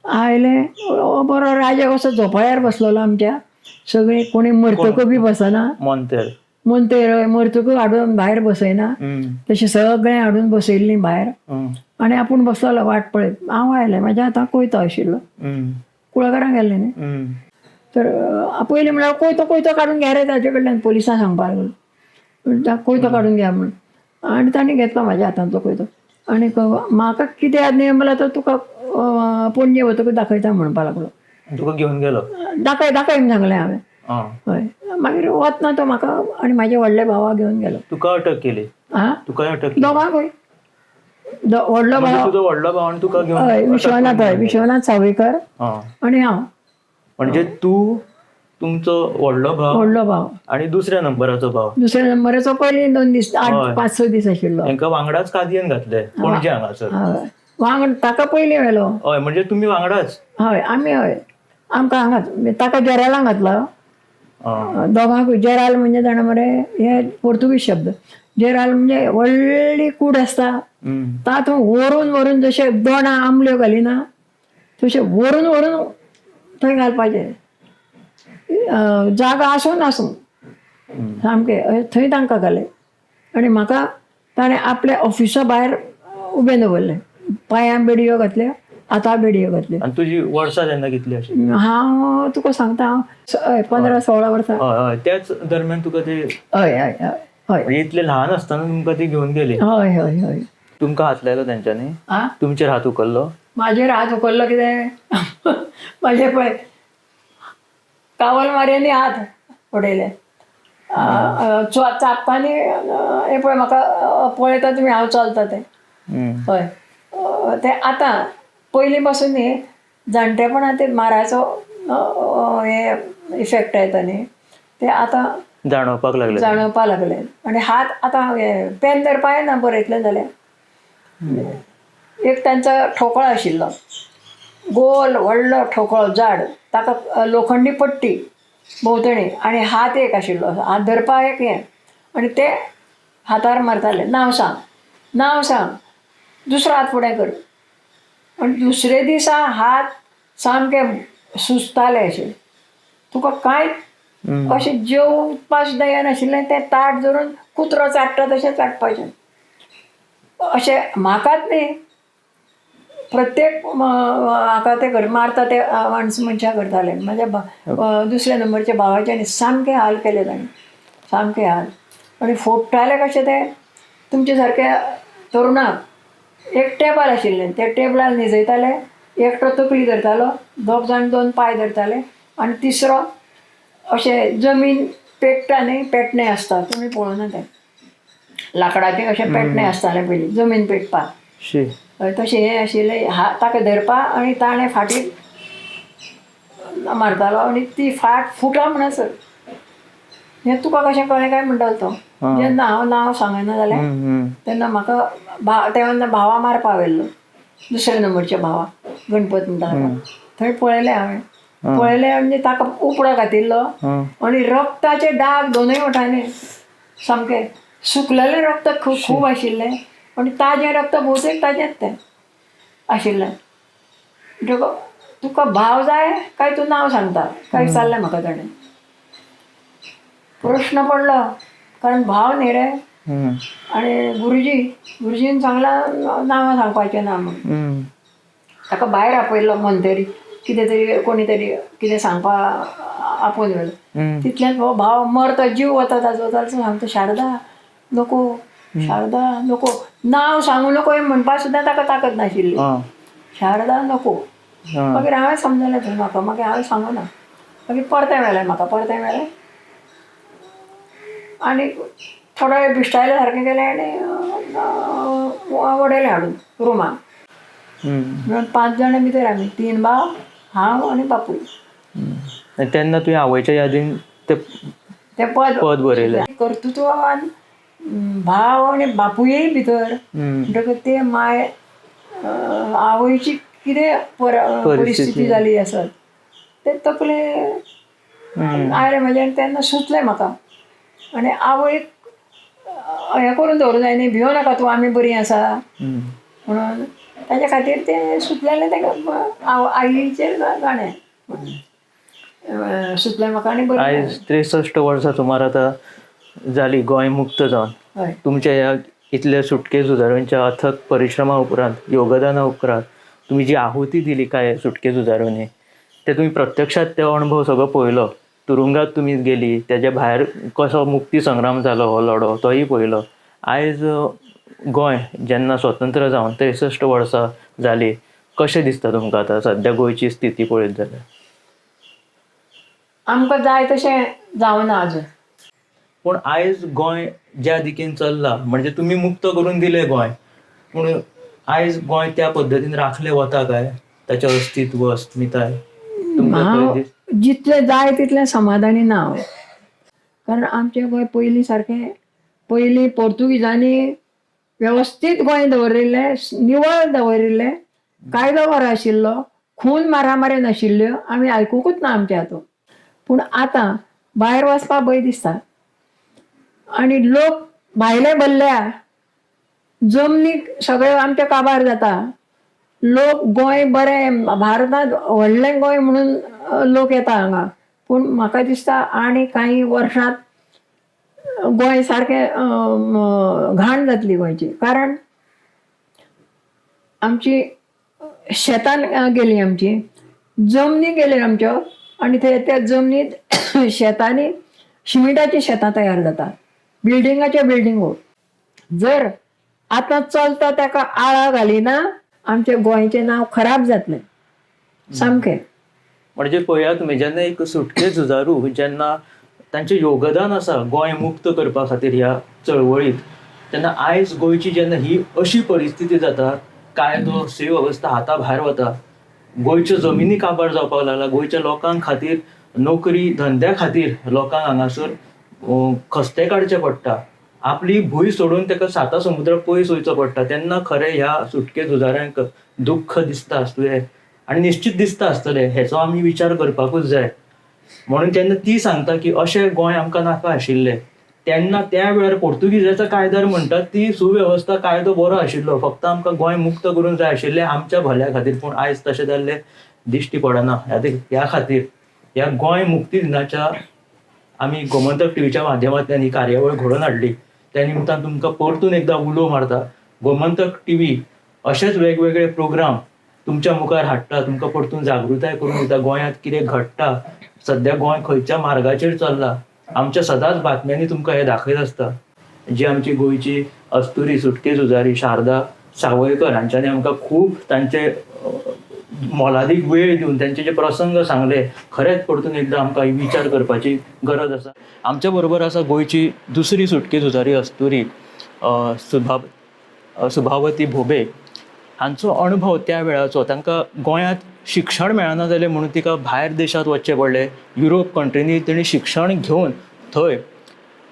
[SPEAKER 20] आयलें बरो राजा कसो झोपाळ्यार बसलेलो आमच्या. सगळीं कोणी मरतकच बी बसना,
[SPEAKER 6] मोंतेर
[SPEAKER 20] मोंतेर मरतकच हाडून भायर बसयना, तशें सगळें हाडून बसयल्लीं भायर. आनी आपूण बसलेलो वाट पळयत. हांव आयलें, म्हाज्या हातांत कोयतो आशिल्लो. कुळागरां गेल्लें न्ही. तर पयलीं म्हळ्यार कोयतो कोयतो काडून घ्या रे ताजे कडल्यान, पोलिसांक सांगपाक लागलो कोयतो काडून घ्या म्हणून. आनी तांणी घेतलो म्हाज्या हातांतलो कोयतो. आनी म्हाका कितें न्ही म्हणल्यार तो तुका पणजे वतकच दाखयता म्हणपाक लागलो.
[SPEAKER 6] तुका घेवन गेलो?
[SPEAKER 20] दाखय दाखय म्हूण सांगलें हांवें. हय, मागीर वतना तो म्हाका आनी म्हाज्या व्हडल्या भावाक घेवन गेलो.
[SPEAKER 6] तुका अटक केली?
[SPEAKER 20] आं,
[SPEAKER 6] तुका अटक केली
[SPEAKER 20] दोगांकूय. व्हडलो भाव,
[SPEAKER 6] तुजो व्हडलो भाव आनी तुका घेवन?
[SPEAKER 20] हय, विश्वनाथ. हय, विश्वनाथ सावयकर आनी हांव.
[SPEAKER 6] म्हणजे तूं, तुमचो व्हडलो भाव,
[SPEAKER 20] व्हडलो भाव
[SPEAKER 6] आनी दुसऱ्या नंबराचो भाव.
[SPEAKER 20] दुसऱ्या नंबराचो पयलीं 2 दीस, 8 5-6 दीस आशिल्लो.
[SPEAKER 6] तांकां वांगडाच कादयेन घातले पणजे हांगासर?
[SPEAKER 20] वांगड ताका पयलीं व्हेलो.
[SPEAKER 6] हय, म्हणजे तुमी वांगडाच?
[SPEAKER 20] हय, आमी. हय, आमकां हांगाच ताका जेरालां घातलो दोगांकूय. जेराल म्हणजे जाणा मरे, हे पोर्तुगीज शब्द. जेराल म्हणजे व्हडली कूड आसता, तातूंत व्हरून व्हरून जशे दोणां आंबल्यो घालिना तशें व्हरून व्हरून थंय घालपाचें. जागा आसूं नासूं सामकें थंय तांकां घालें. आनी म्हाका ताणें आपल्या ऑफिसा भायर उबें दवरलें. पांयां बेडयो घातल्यो, हाता बेडयो घातल्यो.
[SPEAKER 6] आनी तुजी वर्सां तेन्ना कितली आशिल्ली?
[SPEAKER 20] हांव तुका सांगता, हांव 15-16 वर्सां.
[SPEAKER 6] हय हय, त्याच दरम्यान तुका ते?
[SPEAKER 20] हय हय हय हय.
[SPEAKER 6] इतले ल्हान आसतना तुमकां ती घेवन गेली?
[SPEAKER 20] हय हय हय.
[SPEAKER 6] तुमकां हात लायलो तेंच्यांनी? तुमचेर हात उखल्लो?
[SPEAKER 20] म्हाजेर हात उखल्लो कितें, म्हाजे पळय कावल मारयांनी हात उडयले, चापतानी हें पळय म्हाका पळयता तुमी हांव चलता तें. हय, तें आतां पयलीं पासून न्ही जाणटेपणां ते माराचो हे इफेक्ट येता न्ही, ते आतां
[SPEAKER 6] जाणवपाक लागले.
[SPEAKER 20] जाणवपाक लागले. आनी हात आतां पेन धरपाक येना बरयतलें जाल्यार. एक तांचो ठोकळो आशिल्लो, गोल व्हडलो ठोकळो जाड, ताका लोखंडी पट्टी भोंवतणी आनी हात एक आशिल्लो, हात धरपाक एक हें, आनी ते हातार मारताले, नांव सांग, नांव सांग, दुसरो हात फुडें कर. आनी दुसरे दिसा हात सामके सुजताले अशे, तुका कांय अशें जेवपाक सुद्दां येनाशिल्लें. तें ताट धरून कुत्रो चाट्टा तशें चाटपाचें. अशें म्हाकाच न्ही, प्रत्येक हाका ते कर मारता ते माणस मनशां करताले. म्हाज्या दुसऱ्या नंबरच्या भावाचे आनी सामके हाल केले ताणें, सामके हाल. आनी फोडटाले कशे ते तुमचे सारक्या तरुणाक. एक टेबल आशिल्लें, त्या टेबलार न्हिजयताले, एकटो तकली धरतालो, दोग जाण दोन पांय धरताले आनी तिसरो अशें जमीन पेट्टा न्ही, पेटणें आसता, तुमी पळोवना तें लांकडाचें अशें पेटणें आसतालें पयलीं जमीन पेटपाक, तशें हें आशिल्लें. ताका धरपाक आनी ताणें फाटीर मारतालो आनी ती फाट फुटा म्हणसर. हें तुका कशें कळ्ळें काय म्हणटालो तो. जेन्ना हांव नांव सांगना जालें तेन्ना म्हाका तेन्ना भावा मारपा व्हेल्लो, दुसऱ्या नंबरच्या भावा, गणपत म्हणटा ताका. थंय पळयलें हांवें, पळयलें म्हणजे ताका उपडो घातिल्लो आनी रक्ताचे डाग दोनूय वटांनी सामके सुकलेलें रक्त खूब खूब आशिल्लें आनी ताजें रक्त भोवतेक ताजेंच तें आशिल्लें. तुका भाव जाय काय तूं नांव सांगता काय विचारलें म्हाका ताणें. प्रश्न पडलो कारण भाव न्ही रे. आनी गुरुजी, गुरुजीन सांगलां नांवां सांगपाचें ना म्हणून. ताका भायर आपयल्लो मंत्री, कितें तरी कोणी तरी कितें सांगपा आपोवन व्हेलो. तितल्यान हो भाव मरता, जीव वता ताजो. ताजो सांगता शारदा नको, शारदा नको, नांव सांगू नको हें म्हणपाक सुद्दां ताका ताकद नाशिल्ली. शारदा नको. मागीर हांवें समजलें थंय म्हाका, मागीर हांवें सांगूना. मागीर परतें व्हेलें म्हाका, परतें व्हेलें आनी थोडो वेळ बिश्टायले सारकें केलें आनी वडयलें हाडून रुमान. म्हणून 5 जाणां भितर आमी, 3 भाव, हांव आनी बापूय.
[SPEAKER 6] तेन्ना तुवें आवयच्या यादीन ते पद बरयलें.
[SPEAKER 20] कर्तृत्वान भाव आनी बापूय भितर म्हणटकच ते माय आवयची कितें परिस्थिती जाली आसत ते तकले आयलें म्हजें. आनी तेन्ना सुचलें म्हाका. आनी आवयक हें करून दवरूं जाय न्ही, भियो नाका तूं, आमी बरीं आसा म्हणून ताच्या खातीर तें सुचलेलें ताका आईचेर गाणें सुचलें म्हाका. आनी बरें
[SPEAKER 6] आयज 63 वर्सां सुमार आतां जाली गोंय मुक्त जावन. तुमच्या ह्या इतल्या सुटके झुजाऱ्यांच्या अथक परिश्रमा उपरांत, योगदाना उपरांत तुमी जी आहुती दिली काय सुटके झुजाऱ्यांनी, ते तुमी प्रत्यक्षात ते अणभव सगळो पळयलो. तुरुंगात तुमी गेली, त्याच्या भायर कसो मुक्ती संग्राम जालो हो लढो तोय पळयलो. आयज गोंय जेन्ना स्वतंत्र जावन 63 वर्सां जाली, कशें दिसता तुमकां आतां सद्या गोंयची स्थिती पळयत जाल्यार?
[SPEAKER 20] आमकां जाय तशें जावना अजून.
[SPEAKER 6] पूण आयज गोंय ज्या दिकेन चल्ला, म्हणजे तुमी मुक्त करून दिलें गोंय, पूण आयज गोंय त्या पद्दतीन राखलें वता काय? ताचें अस्तित्व, अस्मिताय तुमकां
[SPEAKER 20] जितलें जाय तितलें समाधानी ना हांव. कारण आमचें गोंय पयलीं सारकें, पयलीं पोर्तुगीजांनी वेवस्थीत गोंय दवरिल्लें, निवळ दवरिल्लें, कायदो बरो आशिल्लो, खून मारामारी नाशिल्ल्यो, आमी आयकुकूच ना आमच्या हातूंत. पूण आतां भायर वचपाक भंय दिसता आनी लोक भायले भरल्या, जमनीक सगळें आमच्या काबार जाता. लोक गोंय बरें, भारतांत व्हडलें गोंय म्हणून लोक येता हांगा. पूण म्हाका दिसता आनी कांय वर्सांत गोंय सारकें घाण जातली गोंयची. कारण आमची शेतान गेली, आमची जमनी गेली आमच्यो, आनी ते त्या जमनीत शेतांनी शिमिटाचीं शेतां तयार जाता, बिल्डिंगाच्यो बिल्डिंगो. जर आतां चलता ताका आळा घालिना, आमच्या गोंयचें नांव खराब जातलें सामकें.
[SPEAKER 6] म्हणजे पळयात तुमी, जेन्ना एक सुटके झुजारू जेन्ना तांचें योगदान आसा गोंय मुक्त करपा खातीर ह्या चळवळीत, तेन्ना आयज गोंयची जेन्ना ही अशी परिस्थिती जाता, कायदो सुवेवस्था हाता भायर वता, गोंयच्यो जमिनी काबार जावपाक लागला, गोंयच्या लोकां खातीर नोकरी धंद्या खातीर लोकांक हांगासर खस्ते काडचे पडटा, आपली भूंय सोडून ताका साता समुद्र पयस वयचो पडटा, तेन्ना खरें ह्या सुटके झुजाऱ्यांक दुख्ख दिसता आसतलें आनी निश्चित दिसता आसतलें, हेचो आमी विचार करपाकूच जाय. म्हणून तेन्ना ती सांगता की अशें गोंय आमकां नाका आशिल्लें. तेन्ना त्या वेळार पोर्तुगीजाच्या कायद्यार म्हणटात ती सुवेवस्था कायदो बरो आशिल्लो, फक्त आमकां गोंय मुक्त करूंक जाय आशिल्लें आमच्या भल्या खातीर. पूण आयज तशें जाल्लें दिश्टी पडना. ह्या खातीर ह्या गोंय मुक्ती दिनाच्या आमी गोमंतक टीव्हीच्या माध्यमांतल्यान ही कार्यावळ घडोवन हाडली. त्या निमतान तुमकां परतून एकदां उलो मारता, गोमंतक टीव्ही अशेच वेगवेगळे प्रोग्राम तुमच्या मुखार हाडटा, तुमकां परतून जागृताय करून दिता गोंयांत कितें घडटा, सद्या गोंय खंयच्या मार्गाचेर चल्ला. आमच्या सदांच बातम्यांनी तुमकां हें दाखयत आसता. जी आमची गोंयची अस्तुरी सुटके झुजारी शारदा सावयकर हांच्यांनी आमकां खूब तांचे मोलादीक वेळ दिवन त्यांचे जे प्रसंग सांगले, खरेंच परतून एकदां आमकां विचार करपाची गरज आसा. आमच्या बरोबर आसा गोंयची दुसरी सुटके झुजारी अस्तुरी सुभावती भोबे. हांचो अणभव त्या वेळाचो, तांकां गोंयांत शिक्षण मेळना जालें म्हणून तिका भायर देशांत वचचें पडलें. युरोप कंट्रींनी तेणी शिक्षण घेवन थंय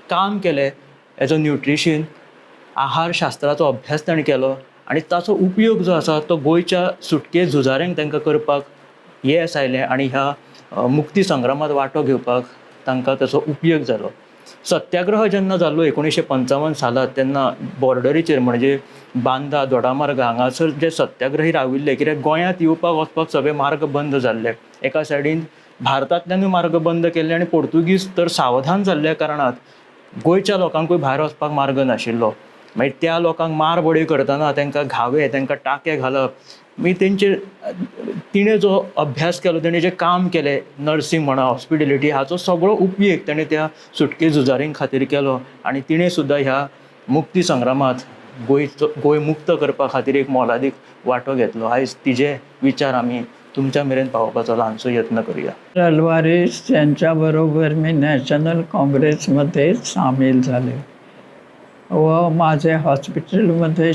[SPEAKER 6] काम केलें. एज अ न्युट्रिशन आहारशास्त्राचो अभ्यास ताणें केलो आनी ताचो उपयोग जो आसा तो गोंयच्या सुटके झुजाऱ्यांक तांकां करपाक येस आयलें आनी ह्या मुक्ती संग्रामांत वांटो घेवपाक तांकां ताचो उपयोग जालो. सत्याग्रह जेन्ना जालो 1955 सालांत तेन्ना बॉर्डरीचेर म्हणजे बांदा दोडामार्ग हांगासर जे सत्याग्रही राविल्ले, कित्याक गोंयांत येवपाक वचपाक सगळे मार्ग बंद जाल्ले. एका सायडीन भारतांतल्यानूय मार्ग बंद केल्ले आनी पोर्तुगीज तर सावधान जाल्ल्या कारणान गोंयच्या लोकांकूय भायर वचपाक मार्ग नाशिल्लो. मागीर त्या लोकांक मार बडय करतना तांकां घावे, तांकां टाके घालप, मागीर तेंचेर तिणें जो अभ्यास केलो, तेणें जें काम केलें नर्सींग म्हणा, हॉस्पिटेलिटी, हाचो सगळो उपयोग तेणें त्या सुटके झुजारीं खातीर केलो आनी तिणें सुद्दां ह्या मुक्ती संग्रामांत गोंय मुक्त करपा खातीर एक मोलादीक वांटो घेतलो. आयज तिजे विचार आमी तुमच्या मेरेन पावोवपाचो ल्हानसो यत्न करुया.
[SPEAKER 2] अल्वारेस यांच्याबरोबर मी नॅशनल काँग्रेसमध्ये सामील झाले व माझे हॉस्पिटलमध्ये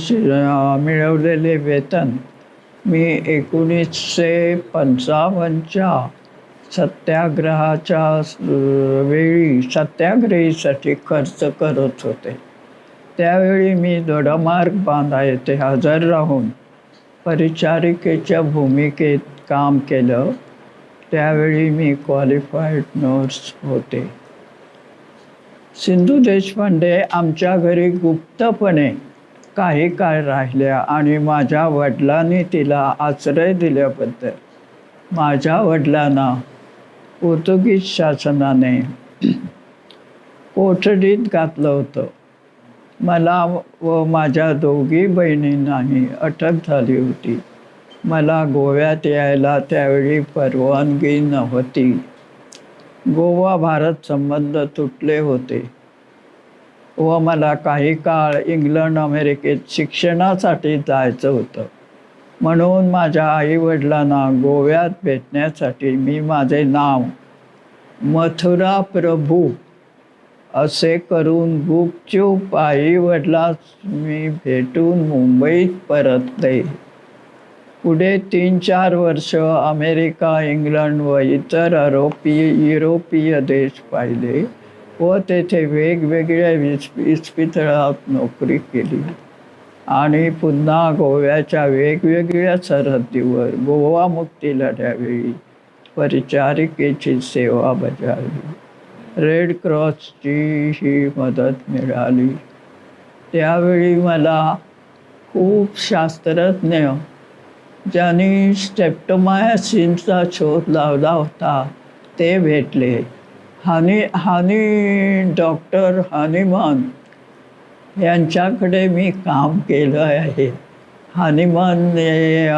[SPEAKER 2] मिळवलेले वेतन मी 1955च्या सत्याग्रहाच्या वेळी सत्याग्रहीसाठी खर्च करत होते. त्यावेळी मी दोडामार्ग बांदा येथे हजर राहून परिचारिकेच्या भूमिकेत काम केलं. त्यावेळी मी क्वालिफाईड नर्स होते. सिंधू देशपांडे आमच्या घरी गुप्तपणे काही काळ राहिल्या आणि माझ्या वडिलांनी तिला आश्रय दिल्याबद्दल माझ्या वडिलांना पोर्तुगीज शासनाने कोठडीत घातलं होतं. मला व माझ्या दोघी बहिणींनाही अटक झाली होती. मला गोव्यात यायला त्यावेळी परवानगी नव्हती. गोवा भारत संबंध तुटले होते व मला काही काळ इंग्लंड अमेरिकेत शिक्षणासाठी जायचं होतं. म्हणून माझ्या आईवडिलांना गोव्यात भेटण्यासाठी मी माझे नाव मथुरा प्रभू असे करून गुपचूप आईवडिलांस मी भेटून मुंबईत परतले. पुढे 3-4 वर्ष अमेरिका, इंग्लंड व इतर युरोपीय देश पाहिले व तेथे वेगवेगळ्या इस्पितळात नोकरी केली आणि पुन्हा गोव्याच्या वेगवेगळ्या सरहद्दीवर गोवा मुक्ती लढ्यावेळी परिचारिकेची सेवा बजावली. रेड क्रॉसची ही मदत मिळाली. त्यावेळी मला खूप शास्त्रज्ञ ज्यांनी स्ट्रेप्टोमायसिनचा शोध लावला होता ते भेटले. हानी डॉक्टर हानिमान यांच्याकडे मी काम केलं आहे. हानिमान हे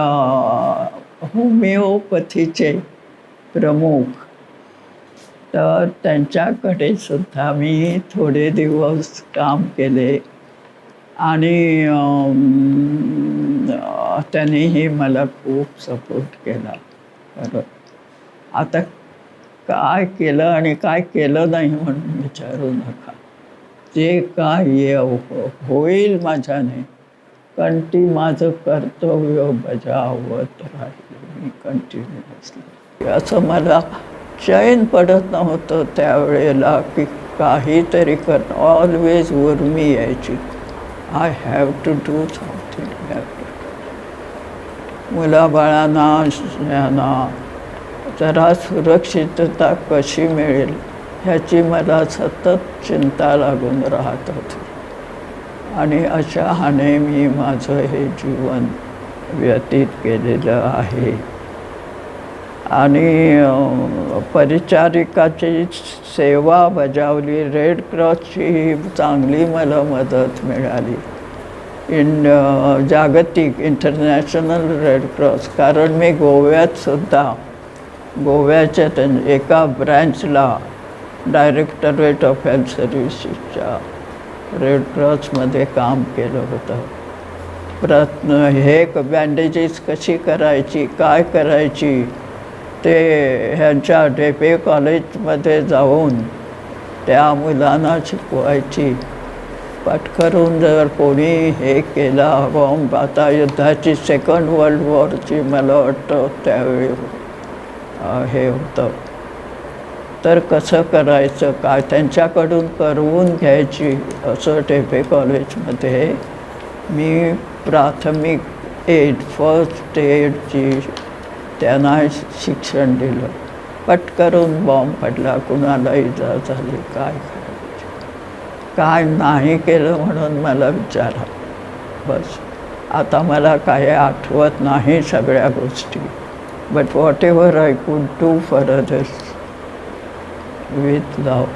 [SPEAKER 2] होमिओपॅथीचे प्रमुख, तर त्यांच्याकडे सुद्धा मी थोडे दिवस काम केले आणि त्यांनीही मला खूप सपोर्ट केला. बरं, आता काय केलं आणि काय केलं नाही म्हणून विचारू नका. जे काय होईल माझ्याने, कारण ती माझं कर्तव्य बजावत राहिले मी कंटिन्युअसली. असं मला चैन पडत नव्हतं त्यावेळेला की काहीतरी करणं. ऑलवेज उर्मी यायची, I have to do something. मुलाबाळांना यांना जरा सुरक्षितता कशी मिळेल ह्याची मला सतत चिंता लागून राहत होती आणि अशा हाने मी माझं हे जीवन व्यतीत केलेलं आहे. आणि परिचारिकाची सेवा बजावली. रेड क्रॉसची चांगली मला मदत मिळाली. इन जागतिक इंटरनॅशनल रेड क्रॉस, कारण मी गोव्यात सुद्धा गोव्याच्या एका ब्रँचला डायरेक्टरेट ऑफ हेल्थ सर्व्हिसेसच्या रेड क्रॉसमध्ये काम केलं होतं. प्रयत्न हे बँडेजेस कशी करायची, काय करायची, ते ह्यांच्या ढेपे कॉलेजमध्ये जाऊन त्या मुलांना शिकवायची. पटकरून जर कोणी हे केला बॉम्ब, आता युद्धाची सेकंड वर्ल्ड वॉरची मला वाटतं त्यावेळी हे होतं, तर कसं करायचं काय त्यांच्याकडून करवून घ्यायची. असं ढेपे कॉलेजमध्ये मी प्राथमिक एड, फर्स्ट एडची त्यांना शिक्षण दिलं. पटकरून बॉम्ब पडला, कुणाला इजा झाली, काय करायचं काय नाही केलं म्हणून मला विचारा. बस आता मला काही आठवत नाही सगळ्या गोष्टी, but whatever I could do for others with love,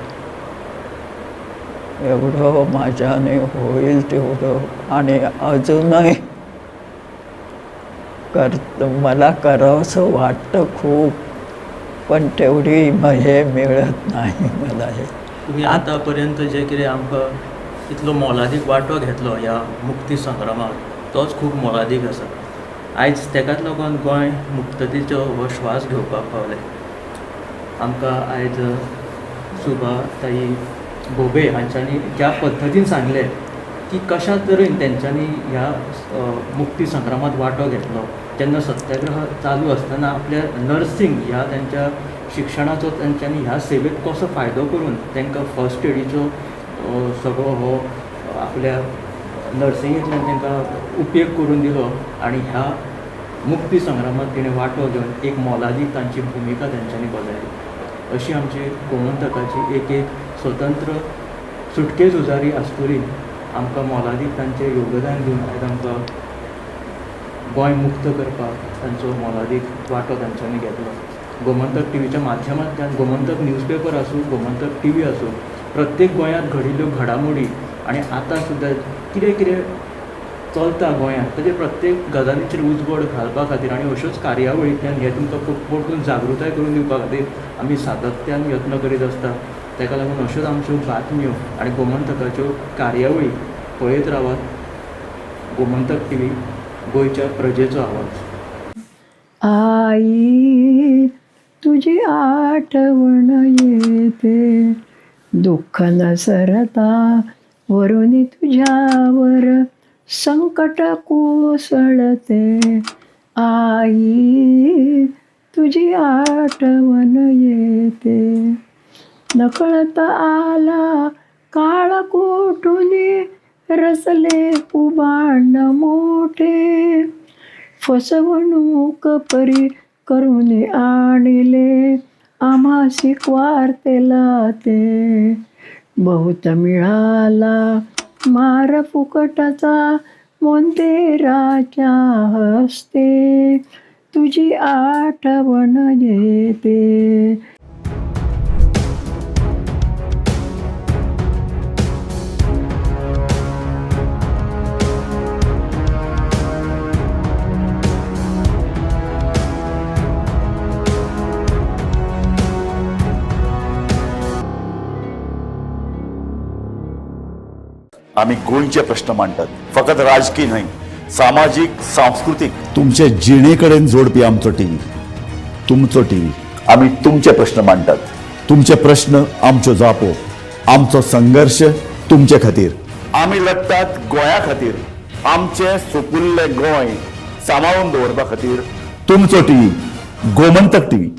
[SPEAKER 2] एवढं माझ्याने होईल तेवढं. आणि अजूनही मला करावंसं वाटतं खूप, पण तेवढी हे मिळत नाही मला. हे
[SPEAKER 6] तुम्ही आतापर्यंत जे कितें आमकां इतलो मोलादीक वांटो घेतलो ह्या मुक्ती संग्रामाक, तोच खूब मोलादीक आसा. आयज तेकाच लागून गोंय मुक्ततेचो हो श्वास घेवपाक पावलें. आमकां आयज सुभाताई भोबे हांच्यांनी ज्या पद्दतीन सांगलें की कशा तरेन तेंच्यांनी ह्या मुक्ती संग्रामांत वांटो घेतलो, जेन्ना सत्याग्रह चालू आसतना आपल्या नर्सिंग ह्या तेंच्या शिक्षणाचो तेंच्यांनी ह्या सेवेक कसो फायदो करून तांकां फर्स्ट एडीचो सगळो हो आपल्या नर्सिंगेंतल्यान तांकां उपेग करून दिलो आनी ह्या मुक्ती संग्रामांत तिणें वांटो घेवन एक मोलादीक तांची भुमिका तेंच्यांनी बजायली. अशी आमची गोमंतकाची एक एक स्वतंत्र सुटके झुजारी आस्तुरी आमकां मोलादीक तांचें योगदान दिवन आयज आमकां गोंय मुक्त करपाक तांचो मोलादीक वांटो तांच्यांनी घेतलो. गोमंतक टीव्हीच्या माध्यमांतल्यान, गोमंतक न्यूजपेपर आसूं, गोमंतक टीव्ही आसूं, प्रत्येक गोंयांत घडिल्ल्यो घडामोडी आनी आतां सुद्दां कितें कितें चलता गोंयांत ताजेर प्रत्येक गजालीचेर उजवाड घालपा खातीर आनी अश्योच कार्यावळींतल्यान हें तुमकां परतून जागृताय करून दिवपा खातीर आमी सातत्यान यत्न करीत आसता. ताका लागून अश्योच आमच्यो बातम्यो आनी गोमंतकाच्यो कार्यावळी पळयत रावात. गोमंतक टीव्ही, गोंयच्या प्रजेचो आवाज.
[SPEAKER 20] आई तुझी आठवण येते, दुःख न सरता वरुनी तुझ्यावर संकट कोसळते. आई तुझी आठवण येते, नकळत आला काळ कोठुनी रचले कुबाण मोठे, फसवणूक परी करून आणले आम्हासी वार्तेला ते. बहुत मिळाला मार फुकटाचा मोंतेराच्या हस्ते, तुझी आठवण येते.
[SPEAKER 7] आमी गोंयचे प्रश्न मांडटात, फकत राजकी न्हय, सामाजीक, सांस्कृतीक, तुमचे जिणे कडेन जोडपी आमचो टीव्ही, तुमचो टीव्ही. आमी तुमचे प्रश्न मांडटात, तुमचे प्रश्न आमच्यो जापो, आमचो संघर्श तुमचे खातीर. आमी लढटात गोंया खातीर, आमचें सुपुल्लें गोंय सांबाळून दवरपा खातीर. तुमचो टीव्ही, गोमंतक टीव्ही.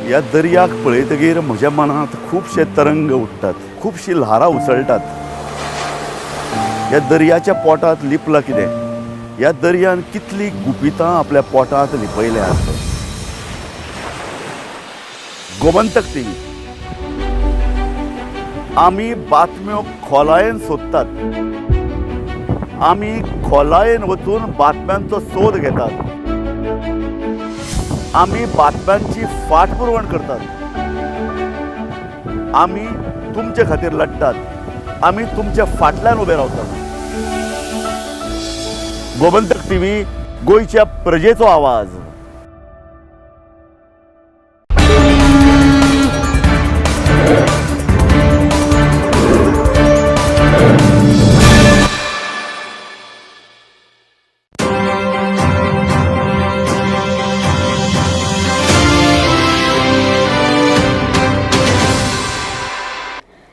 [SPEAKER 7] ह्या दर्याक पळयतगीर म्हज्या मनांत खुबशे तरंग उठ्ठात, खुबशीं ल्हारां उसळटात. ह्या दर्याच्या पोटांत लिपलां कितें? ह्या दर्यान कितलीं गुपितां आपल्या पोटांत लिपयल्यांत? गोमंतक टीव्ही, आमी बातम्यो खोलायेन सोदतात, आमी खोलायेन वचून बातम्यांचो सोद घेतात, आमी बातम्यांची फाटपुरवण करतात, आमी तुमचे खातीर लढटात, आमी तुमच्या फाटल्यान उबे रावतात. गोमंतक टीव्ही, गोंयच्या प्रजेचो आवाज.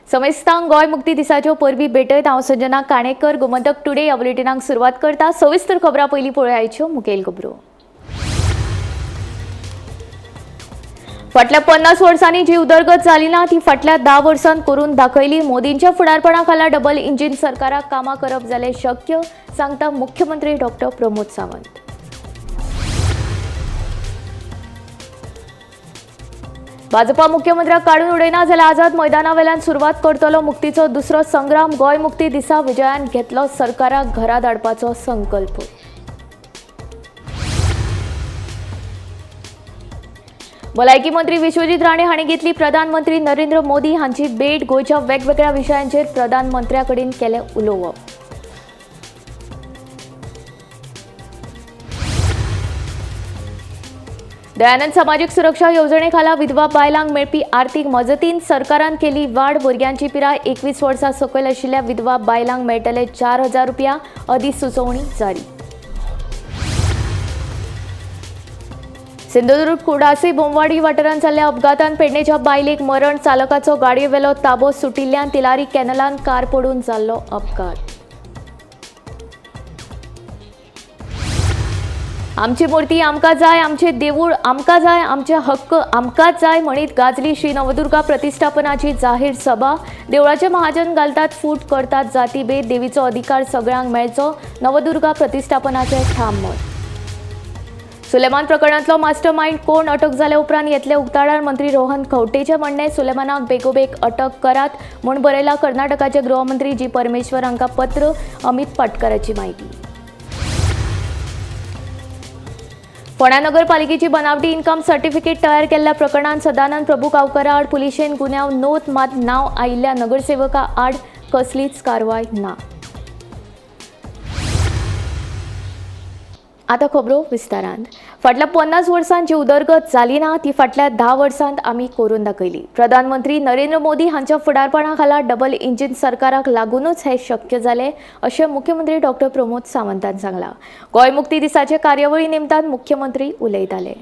[SPEAKER 15] समेस्तांक गोंय मुक्ती दिसाच्यो परबी भेटयत. हांव संजना काणेकर, गोमंतक टुडे ह्या बुलेटिनाक सुरवात करता. सविस्तर खबरां पयलीं पळोवया मुखेल खबरो. फाटल्या 50 वर्सांनी जी उदरगत जाली ना ती फाटल्या 10 वर्सांत करून दाखयली. मोदींच्या फुडारपणा खाला डबल इंजिन सरकाराक कामां करप जालें शक्य, सांगता मुख्यमंत्री डॉक्टर प्रमोद सावंत. भाजपा मुख्यमंत्र्याक काडून उडयना जाल्यार आझाद मैदानावेल्यान सुरवात करतलो मुक्तीचो दुसरो संग्राम. गोंय मुक्ती दिसा विजयान घेतलो सरकाराक घरा धाडपाचो संकल्प. भलायकी मंत्री विश्वजीत राणे हांणी घेतली प्रधानमंत्री नरेंद्र मोदी हांची भेट. गोंयच्या वेगवेगळ्या विशयांचेर प्रधानमंत्र्या कडेन केलें उलोवप. दयानंद सामाजीक सुरक्षा येवजणे खाला विधवा बायलांक मेळपी आर्थीक मजतीन सरकारान केली वाड. भुरग्यांची पिराय 21 वर्सां सकयल आशिल्ल्या विधवा बायलांक मेळटले 4000 रुपया, अधिसुचोवणी जारी. सिंधुदुर्ग कुडासी बोमवाडी वाठारांत जाल्ल्या अपघातान पेडणेच्या बायलेक मरण. चालकाचो गाडयेवेलो ताबो सुटिल्ल्यान तिलारी कॅनलान कार पडून जाल्लो अपघात. आमची मूर्ती आमकां जाय, आमचे देवूळ आमकां जाय, आमचे हक्क आमकांच जाय म्हणीत गाजली श्री नवदुर्गा प्रतिष्ठापनाची जाहीर सभा. देवळाचे महाजन घालतात फूट, करतात जातीभेद, देवीचो अधिकार सगळ्यांक मेळचो, नवदुर्गा प्रतिष्ठापनाचे ठाम मत. सुलेमान प्रकरणांतलो मास्टर मायंड कोण अटक जाल्या उपरांत येतले उक्ताडार. मंत्री रोहन खंवटेचे म्हणणें, सुलेमानाक बेगोबेग अटक करात म्हूण बरयला कर्नाटकाचे गृहमंत्री जी परमेश्वर हांकां पत्र. अमित पाटकराची म्हायती. फोंड्या नगरपालिकेची बनावटी इन्कम सर्टिफिकेट तयार केल्ल्या प्रकरणांत सदानंद प्रभू गांवकरा आड पुलिशेन गुन्यांव नोंद, मात नांव आयिल्ल्या नगरसेवका आड कसलीच कारवाय ना. आतां खबरो विस्तारान. फाटल्या 50 वर्सांत जी उदरगत जाली ना ती फाटल्या 10 वर्सांत आमी करून दाखयली. प्रधानमंत्री नरेंद्र मोदी हांच्या फुडारपणा खाला डबल इंजिन सरकाराक लागूनच हें शक्य जालें, अशें मुख्यमंत्री डॉक्टर प्रमोद सावंतान सांगलां. गोंय मुक्ती दिसाचे कार्यावळी निमतान मुख्यमंत्री उलयताले.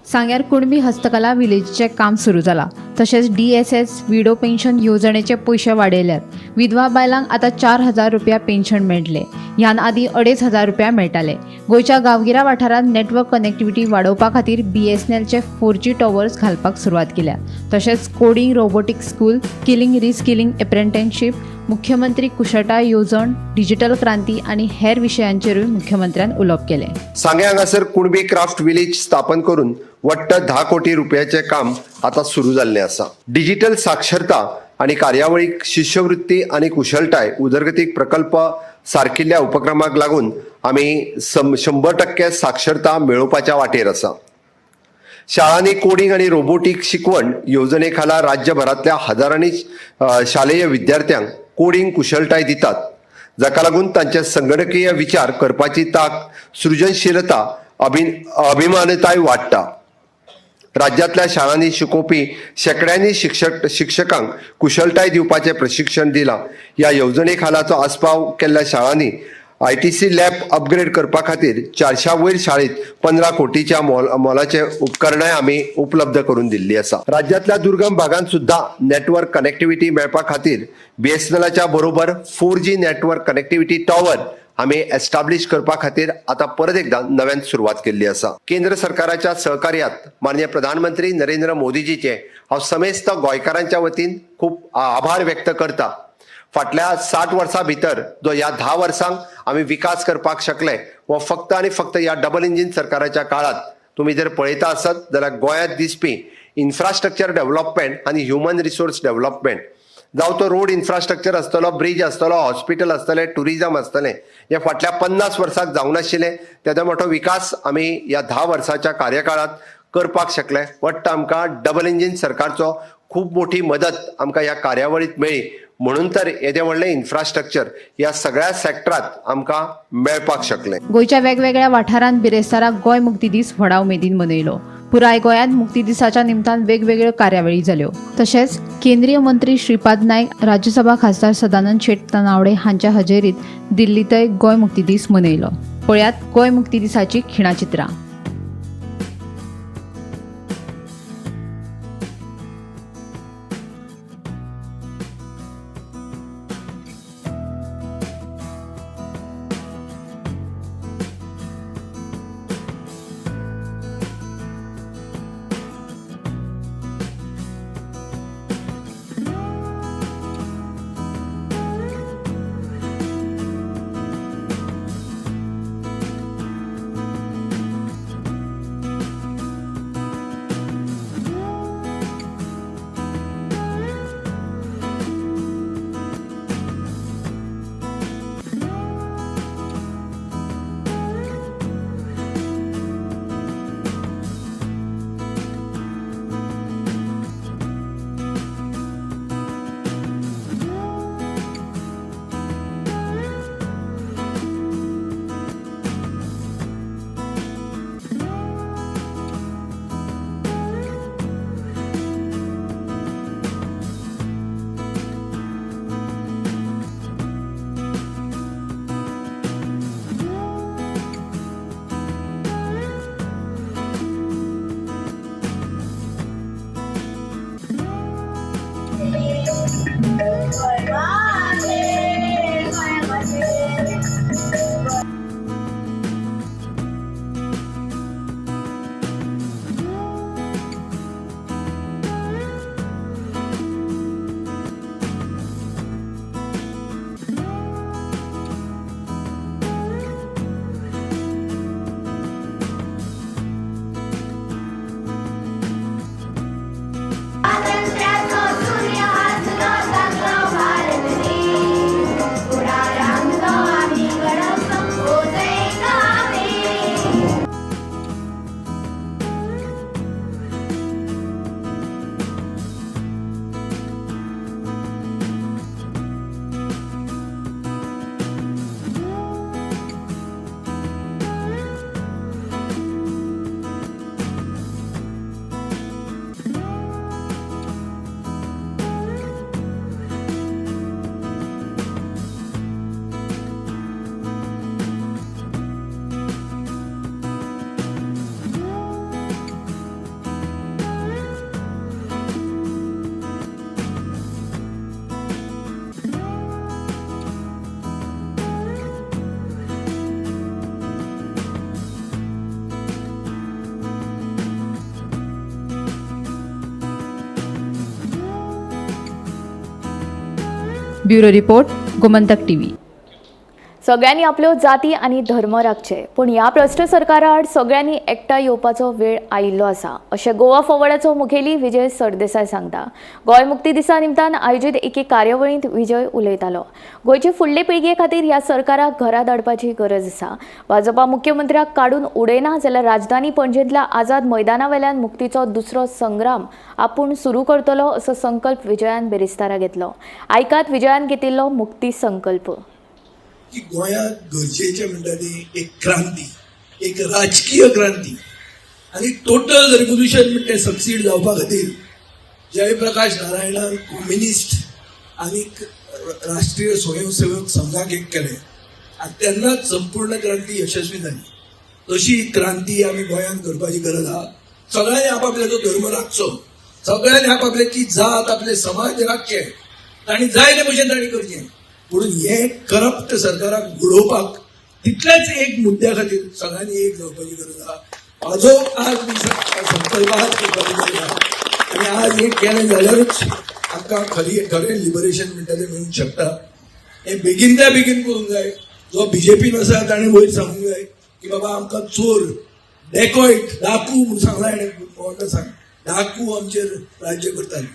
[SPEAKER 8] सांग्यार कुणबी हस्तकला विलेजीचें काम सुरू जालां. तशेंच DSS विडो पेन्शन येवजणेचे पयशे वाडयल्यात. विधवा बायलांक आतां 4000 रुपया पेन्शन मेळटले. ह्यान आदीं 2500 रुपया मेळटाले. गोंयच्या गांवगिऱ्या वाठारांत नेटवर्क कनेक्टिविटी वाडोवपा खातीर BSNLचे 4G towers घालपाक सुरवात केल्या. तशेंच coding, robotic school, skilling reskilling apprenticeship, मुख्यमंत्री कुशळटाय येवजण, डिजिटल क्रांती आनी हेर विशयांचेरूय मुख्यमंत्र्यान उलोवप केलें.
[SPEAKER 9] सांगें हांगासर कुणबी क्राफ्ट विलेज स्थापन करून वट्ट 10 कोटी रुपयाचें काम आतां सुरू जाल्लें आसा. डिजिटल साक्षरता आनी कार्यावळीक शिश्यवृत्ती आनी कुशळटाय उदरगतीक प्रकल्प सारकिल्ल्या उपक्रमाक लागून आमी 100% साक्षरता मेळोवपाच्या वाटेर आसा. शाळांनी कोडिंग आनी रोबोटीक शिकवण येवजणे खाला राज्यभरांतल्या हजारांनी शालेय विद्यार्थ्यांक कोडिंग कुशळटाय दितात, जाका लागून तांचे संगणकीय विचार करपाची तांक, सृजनशीलता, अभिमानताय वाडटा. राज्यांतल्या शाळांनी शिकोवपी शेंकड्यांनी शिक्षकांक कुशळटाय दिवपाचें प्रशिक्षण दिलां. ह्या येवजणे खालाचो आस्पाव केल्ल्या शाळांनी ITC lab upgrade करपा खातीर 400 वयर शाळेत 15 कोटीच्या मोलाचे उपकरणां आमी उपलब्ध करून दिल्ली आसा. राज्यांतल्या दुर्गम भागांत सुद्दां नेटवर्क कनेक्टिविटी मेळपा खातीर BSNLच्या बरोबर 4G network connectivity tower आमी एस्टाब्लिश करपा खातीर आतां परत एकदां नव्यान सुरवात केल्ली आसा. केंद्र सरकाराच्या सहकार्यात माननीय प्रधानमंत्री नरेंद्र मोदीजीचे हांव समेस्त गोंयकारांच्या वतीन खूब आभार व्यक्त करता. फाटल्या 60 वर्सां भितर जो ह्या 10 वर्सांक आमी विकास करपाक शकले हो फक्त आनी फक्त ह्या डबल इंजीन सरकाराच्या काळात. तुमी जर पळयता आसत जाल्यार गोंयांत दिसपी इन्फ्रास्ट्रक्चर डेव्हलपमेंट आनी ह्युमन रिसोर्स डेव्हलपमेंट, जावं तो रोड इन्फ्रास्ट्रक्चर आसतलो, ब्रिज आसतलो, हॉस्पिटल आसतलें, टुरिजम आसतलें, हे फाटल्या 50 वर्सांक जावंक नाशिल्लें. तेदो मोठो विकास आमी ह्या 10 वर्साच्या कार्यकाळांत करपाक शकले. वट्ट आमकां डबल इंजीन सरकारचो खूब मोठी मदत आमकां ह्या कार्यावळींत मेळ्ळी, म्हणून तर येदें व्हडलें इन्फ्रास्ट्रक्चर ह्या सगळ्या सेक्टरांत आमकां मेळपाक शकलें.
[SPEAKER 8] गोंयच्या वेगवेगळ्या वाठारांत बिरेस्तारा गोंय मुक्ती दीस व्हडा उमेदीन मनयलो. पुराय गोंयांत मुक्ती दिसाच्या निमतान वेगवेगळ्यो कार्यावळी जाल्यो. तशेंच केंद्रीय मंत्री श्रीपाद नायक, राज्यसभा खासदार सदानंद शेट तानावडे हांच्या हजेरीत दिल्लींतय गोंय मुक्ती दीस मनयलो. पळयात गोंय मुक्ती दिसाची खिणाचित्रां. Bureau report, Gomantak TV.
[SPEAKER 15] सगळ्यांनी आपल्यो जाती आनी धर्म राखचे, पूण ह्या भ्रश्ट सरकारा आड सगळ्यांनी एकठांय येवपाचो वेळ आयिल्लो आसा, अशें गोवा फॉरवर्डाचो मुखेली विजय सरदेसाय सांगता. गोंय मुक्ती दिसा निमतान आयोजीत एके कार्यावळींत विजय उलयतालो. गोंयचे फुडले पिळगे खातीर ह्या सरकाराक घरा धाडपाची गरज आसा. भाजपा मुख्यमंत्र्याक काडून उडयना जाल्यार राजधानी पणजेंतल्या आझाद मैदाना वेल्यान मुक्तीचो दुसरो संग्राम आपूण सुरू करतलो असो संकल्प विजयान बिरेस्तारा घेतलो. आयकात विजयान घेतिल्लो मुक्ती संकल्प.
[SPEAKER 10] की गोंयांत गरजेचें म्हणटा ती एक क्रांती, एक राजकीय क्रांती आनी टोटल रेव्होल्युशन म्हणटा तें सक्सीड जावपा खातीर जयप्रकाश नारायणान कम्युनिस्ट आनी राष्ट्रीय स्वयंसेवक संघाक एक केलें आनी तेन्नाच संपूर्ण क्रांती यशस्वी जाली. तशी क्रांती आमी गोंयांत करपाची गरज आहा. सगळ्यांनी आपापल्याचो धर्म राखचो, सगळ्यांनी आपापल्याची जात, आपले समाज राखचे, तांणी जाय ते भशेन तांणी करचें, पूण हें करप्ट सरकाराक उडोवपाक तितल्याच एक मुद्द्या खातीर सगळ्यांनी एक जावपाची गरज आहा. हाजो आज संकल्प आज करपाची गरज आहा आनी आज एक केलें जाल्यारूच आमकां खरी खरें लिबरेशन म्हणटा तें मेळूंक शकता. हें बेगीनल्या बेगीन करूंक जाय. जो बीजेपीन आसा ताणें वयर सांगूंक जाय की बाबा आमकां चोर, डेकॉयट, डाकू म्हूण सांगला हेणें, कोणाक सांग, डाकू आमचेर राज्य करताले.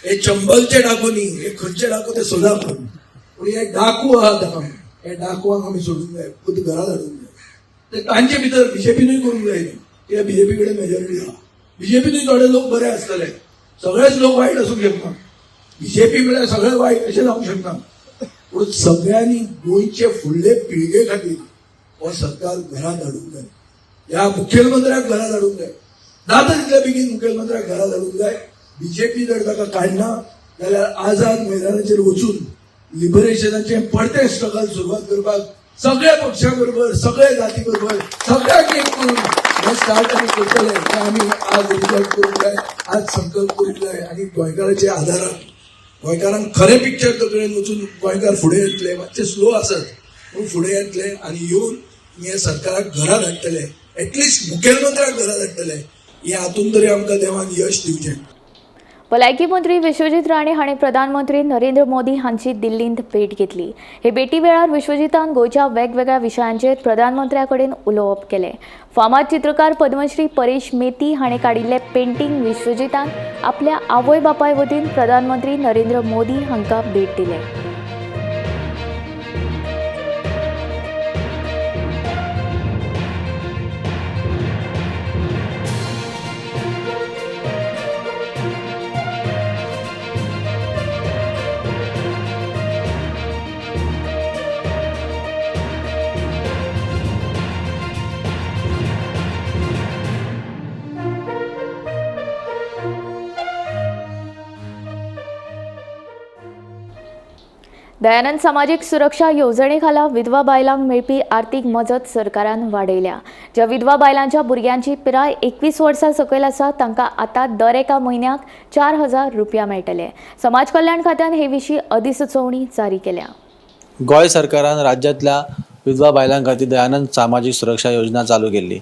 [SPEAKER 10] हे चंबलचे डाकू न्ही, हे खंयचे डाकू ते सोदा करून, पूण हे डाकू आहात हांगा, हे डाकवांक आमी सोडूंक जाय, खुद घरा धाडूंक जाय. ते तांचे भितर बीजेपीनूय करूंक जाय न्ही, कित्याक बीजेपी कडेन मेजॉरिटी आहा. बीजेपीनूय थोडे लोक बरे आसतले, सगळेच लोक वायट आसूंक शकना. बीजेपी म्हळ्यार सगळे वायट अशें जावंक शकना. पूण सगळ्यांनी गोंयचे फुडले पिळगे खातीर हो सरकार घरा धाडूंक जाय, ह्या मुखेलमंत्र्याक घरा धाडूंक जाय. जाता तितल्या बेगीन मुखेलमंत्र्याक घरा धाडूंक जाय. बीजेपी जर ताका काडना जाल्यार आझाद मैदानाचेर वचून लिबरेशनाचें परतें स्ट्रगल सुरवात करपाक सगळ्या पक्षा बरोबर, सगळ्या जाती बरोबर, सगळ्यांक एक करून हें स्टार्ट आमी करतले. हें आमी आज रिजॉल्व करूंक जाय, आज संकल्प करूंक जाय. आनी गोंयकाराच्या आदारान गोंयकारांक खरें पिक्चर तकलेन वचून गोंयकार फुडें येतले. मातशे स्लो आसत पूण फुडें येतले आनी येवन हे सरकाराक घरा धाडटले, एटलिस्ट मुखेलमंत्र्याक घरा धाडटले. हे हातून तरी आमकां देवान यश दिवचें.
[SPEAKER 15] भलायकी मंत्री विश्वजीत राणे हांणी प्रधानमंत्री नरेंद्र मोदी हांची दिल्लींत भेट घेतली. हे भेटी वेळार विश्वजीतान गोंयच्या वेगवेगळ्या विशयांचेर प्रधानमंत्र्या कडेन उलोवप केलें. फामाद चित्रकार पद्मश्री परेश मेती हाणें काडिल्लें पेंटींग विश्वजीतान आपल्या आवय बापाय वतीन प्रधानमंत्री नरेंद्र मोदी हांकां भेट दिलें. दयानंद सामाजीक सुरक्षा येवजणे खाला विधवा बायलांक मेळपी आर्थीक मजत सरकारान वाडयल्या. ज्या विधवा बायलांच्या भुरग्यांची पिराय 21 वर्सां सकयल आसा तांकां आतां दर एका म्हयन्याक 4000 रुपया मेळटले. समाज कल्याण खात्यान हे विशीं अधिसुचोवणी जारी केल्या.
[SPEAKER 16] गोंय सरकारान राज्यांतल्या विधवा बायलां खातीर दयानंद सामाजीक सुरक्षा योजना चालू केल्ली.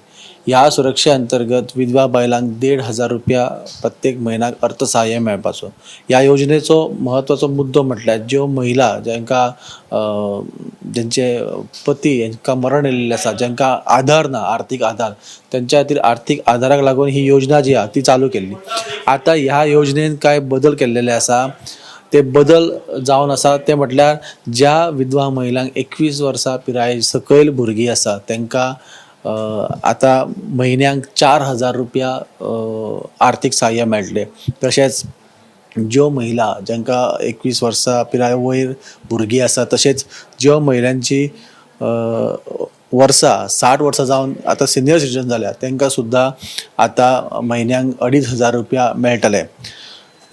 [SPEAKER 16] ह्या सुरक्षे अंतर्गत विधवा बायलांक 1500 रुपया प्रत्येक म्हयन्याक अर्थसहाय्य मेळपाचो. ह्या योजनेचो म्हत्वाचो मुद्दो म्हटल्यार ज्यो महिला जांकां जांचे पती हांकां मरण येयल्लें आसा, जांकां आधार ना, आर्थीक आधार, तेंच्या खातीर आर्थीक आधाराक लागून ही योजना जी आहा ती चालू केल्ली. आतां ह्या योजनेन कांय बदल केल्लेले आसा. ते बदल जावन आसा ते म्हटल्यार ज्या विधवा महिलांक 21 वर्सां पिराये सकयल भुरगीं आसा तांकां आतां म्हयन्याक 4000 रुपया आर्थीक सहाय्य मेळटलें. तशेंच ज्यो महिला जांकां 21 वर्सां पिराये वयर भुरगीं आसा, तशेंच ज्यो महिलांची वर्सां 60 वर्सां जावन आतां सिनियर सिटीजन जाल्या तांकां सुद्दां आतां म्हयन्याक 2500 रुपया मेळटले.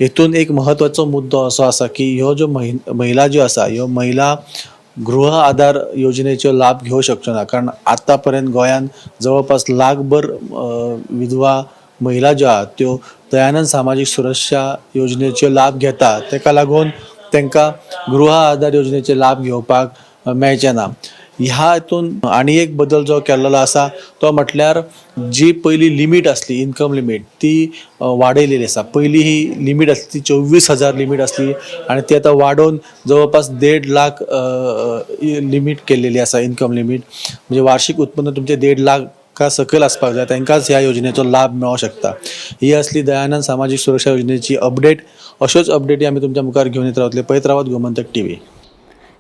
[SPEAKER 16] हेतून एक म्हत्वाचो मुद्दो असो आसा की ह्यो ज्यो महिला ज्यो आसा ह्यो महिला गृह आधार योजनेचो लाभ घेवंक शकच्यो ना, कारण आतां पर्यंत गोंयांत जवळपास लाखभर विधवा महिला ज्यो आहा त्यो दयानंद सामाजीक सुरक्षा योजनेचो लाभ घेता. तेका लागून तांकां गृह आधार योजनेचे लाभ घेवपाक मेळचे ना. ह्या हितून आनी एक बदल जो केल्लो आसा तो म्हटल्यार जी पयली लिमीट आसली इनकम लिमीट ती वाडयलेली आसा. पयली ही लिमीट आसली ती 24,000 लिमीट आसली आनी ती आतां वाडोवन जवळपास 1.5 लाख लिमीट केल्लेली आसा. इनकम लिमीट म्हणजे वार्षिक उत्पन्न तुमचें 1.5 लाखा सकयल आसपाक जाय, तांकांच ह्या योजनेचो लाभ मेळोंक शकता. ही आसली दयानंद सामाजीक सुरक्षा योजनेची अपडेट. अश्योच अपडेटी आमी तुमच्या मुखार घेवन येत रावतले. पळयत रावात गोमंतक टीव्ही.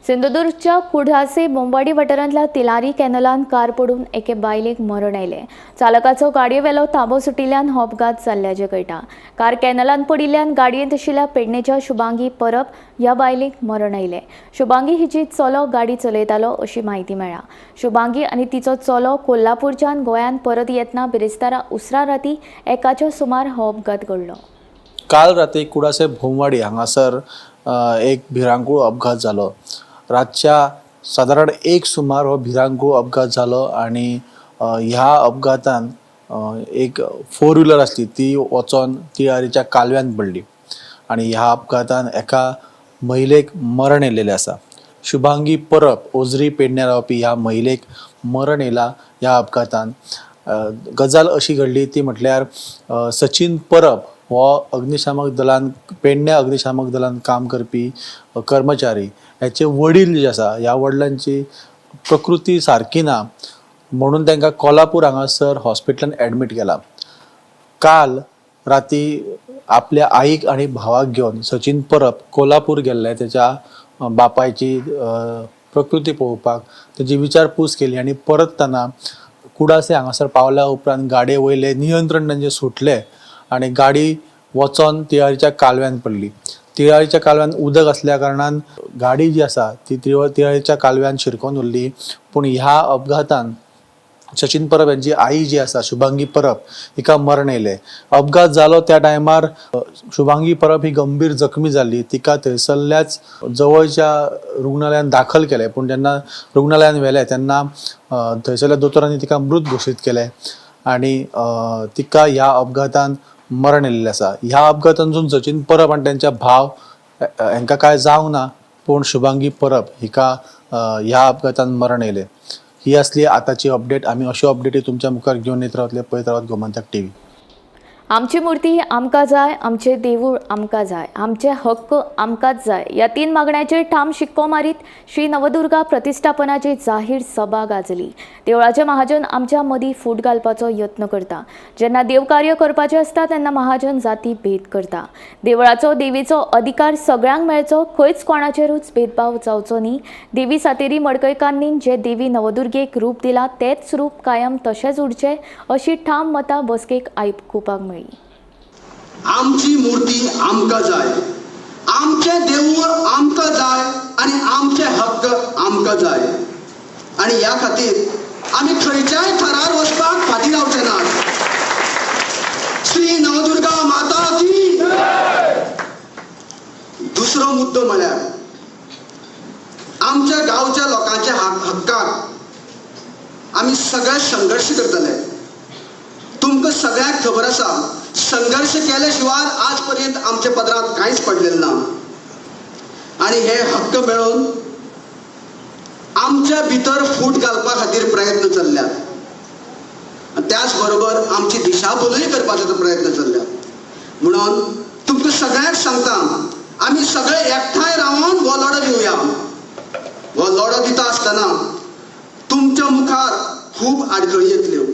[SPEAKER 15] सिंधुदुर्गच्या कुडासे बोंबाडी वाठारांतल्या तिलारी कॅनलान कार पडून एके बायलेक मरण आयलें. चालकाचो गाडयेवेलो ताबो सुटिल्ल्यान हो अपघात जाल्ल्याचें कळटा. कार कॅनलान पडिल्ल्यान गाडयेंत आशिल्ल्या पेडणेच्या शुभांगी परब ह्या बायलेक मरण आयलें. शुभांगी हिची चलो गाडी चलयतालो अशी म्हायती मेळ्ळा. शुभांगी आनी तिचो चलो कोल्हापूरच्यान गोंयांत परत येतना बिरेस्तारा उसरां राती 1च्या सुमार हो अपघात घडलो.
[SPEAKER 16] काल राती कुडासे भोमवाडी हांगासर एक भिरांकूळ अपघात जालो. रातच्या सादारण 1 सुमार हो भिरांकूळ अपघात जालो आनी ह्या अपघातान एक 4 व्हिलर आसली ती वचोन तिळारीच्या कालव्यान पडली आनी ह्या अपघातान एका महिलेक मरण येयलेलें आसा. शुभांगी परब ओजरी पेडण्या रावपी ह्या महिलेक मरण येयला ह्या अपघातान. गजाल अशी घडली ती म्हटल्यार सचिन परब हो अग्निशामक दलान पेडण्या अग्निशामक दलान काम करपी कर्मचारी, ह्याचे वडील जे आसा ह्या वडिलांची प्रकृती सारकी ना म्हणून तांकां कोल्हापूर हांगासर हॉस्पिटलान एडमीट केला. काल राती आपल्या आईक आनी भावाक घेवन सचिन परब कोल्हापूर गेल्ले तेच्या बापायची प्रकृती पळोवपाक, तेजी विचारपूस केली आनी परततना कुडासे हांगासर पावल्या उपरांत गाडये वयलें नियंत्रण तांचें सुटलें आनी गाडी वचोन तिळारीच्या कालव्यान पडली. तिळारीच्या कालव्यान उदक आसल्या कारणान गाडी जी आसा ती तिळारीच्या कालव्यान शिरकोन उरली. पूण ह्या अपघातान सचिन परब यांची आई जी आसा शुभांगी परब हिका मरण येयलें. अपघात जालो त्या टायमार शुभांगी परब ही गंभीर जखमी जाली. तिका थंयसरल्याच जवळच्या रुग्णालयान दाखल केलें, पूण जेन्ना रुग्णालयान व्हेलें तेन्ना थंयसरल्या दोतोरांनी तिका मृत घोशीत केलें आनी तिका ह्या अपघातान मरण येयल्लें आसा. ह्या अपघातांतसून सचिन परब आनी तेंच्या भाव हांकां कांय जावंक ना, पूण शुभांगी परब हिका ह्या अपघातान मरण येयलें. ही असली आताची अपडेट. आमी अश्यो अपडेटी तुमच्या मुखार घेवन येत रावतले. पळयत रावत गोमंतक टीव्ही.
[SPEAKER 15] आमची मूर्ती आमकां जाय, आमचें देवूळ आमकां जाय, आमचे हक्क आमकांच जाय ह्या तीन मागण्यांचेर ठाम शिक्को मारीत श्री नवदुर्गा प्रतिष्ठापनाची जाहीर सभा गाजली. देवळाचे महाजन आमच्या मदीं फूट घालपाचो यत्न करता. जेन्ना देवकार्य करपाचें आसता तेन्ना महाजन जाती भेद करता. देवळाचो देवीचो अधिकार सगळ्यांक मेळचो, खंयच कोणाचेरूच भेदभाव जावचो न्ही. देवी सातेरी मडकयकान्नीन जे देवी नवदुर्गेक रूप दिलां तेंच रूप कायम तशेंच उरचें अशी ठाम मतां बसकेक आयकुपाक मेळ्ळी.
[SPEAKER 5] आमची मूर्ती आमकां जाय, आमचें देवूळ आमकां जाय आनी आमचे हक्क आमकां जाय आनी ह्या खातीर आमी खंयच्याय थरार वचपाक फाटीं रावचे नात. श्री नवदुर्गा माता की. दुसरो मुद्दो म्हळ्यार आमच्या गांवच्या लोकांच्या हक्काक आमी सगळे संघर्श करतले. तुमकां सगळ्यांक खबर आसा, संघर्ष केले शिवाय आज पर्यंत आमच्या पदरांत कांयच पडलेलें ना आनी हे हक्क मेळोवन आमच्या भितर फूट घालपा खातीर प्रयत्न चल्ल्यात. त्याच बरोबर आमची दिशाभूलय करपाचो प्रयत्न चल्ल्यात. म्हणून तुमकां सगळ्यांक सांगता, आमी सगळे एकठांय रावन हो लढो दिवया. हो लढो दिता आसतना तुमच्या मुखार खूब आडखळी येतल्यो.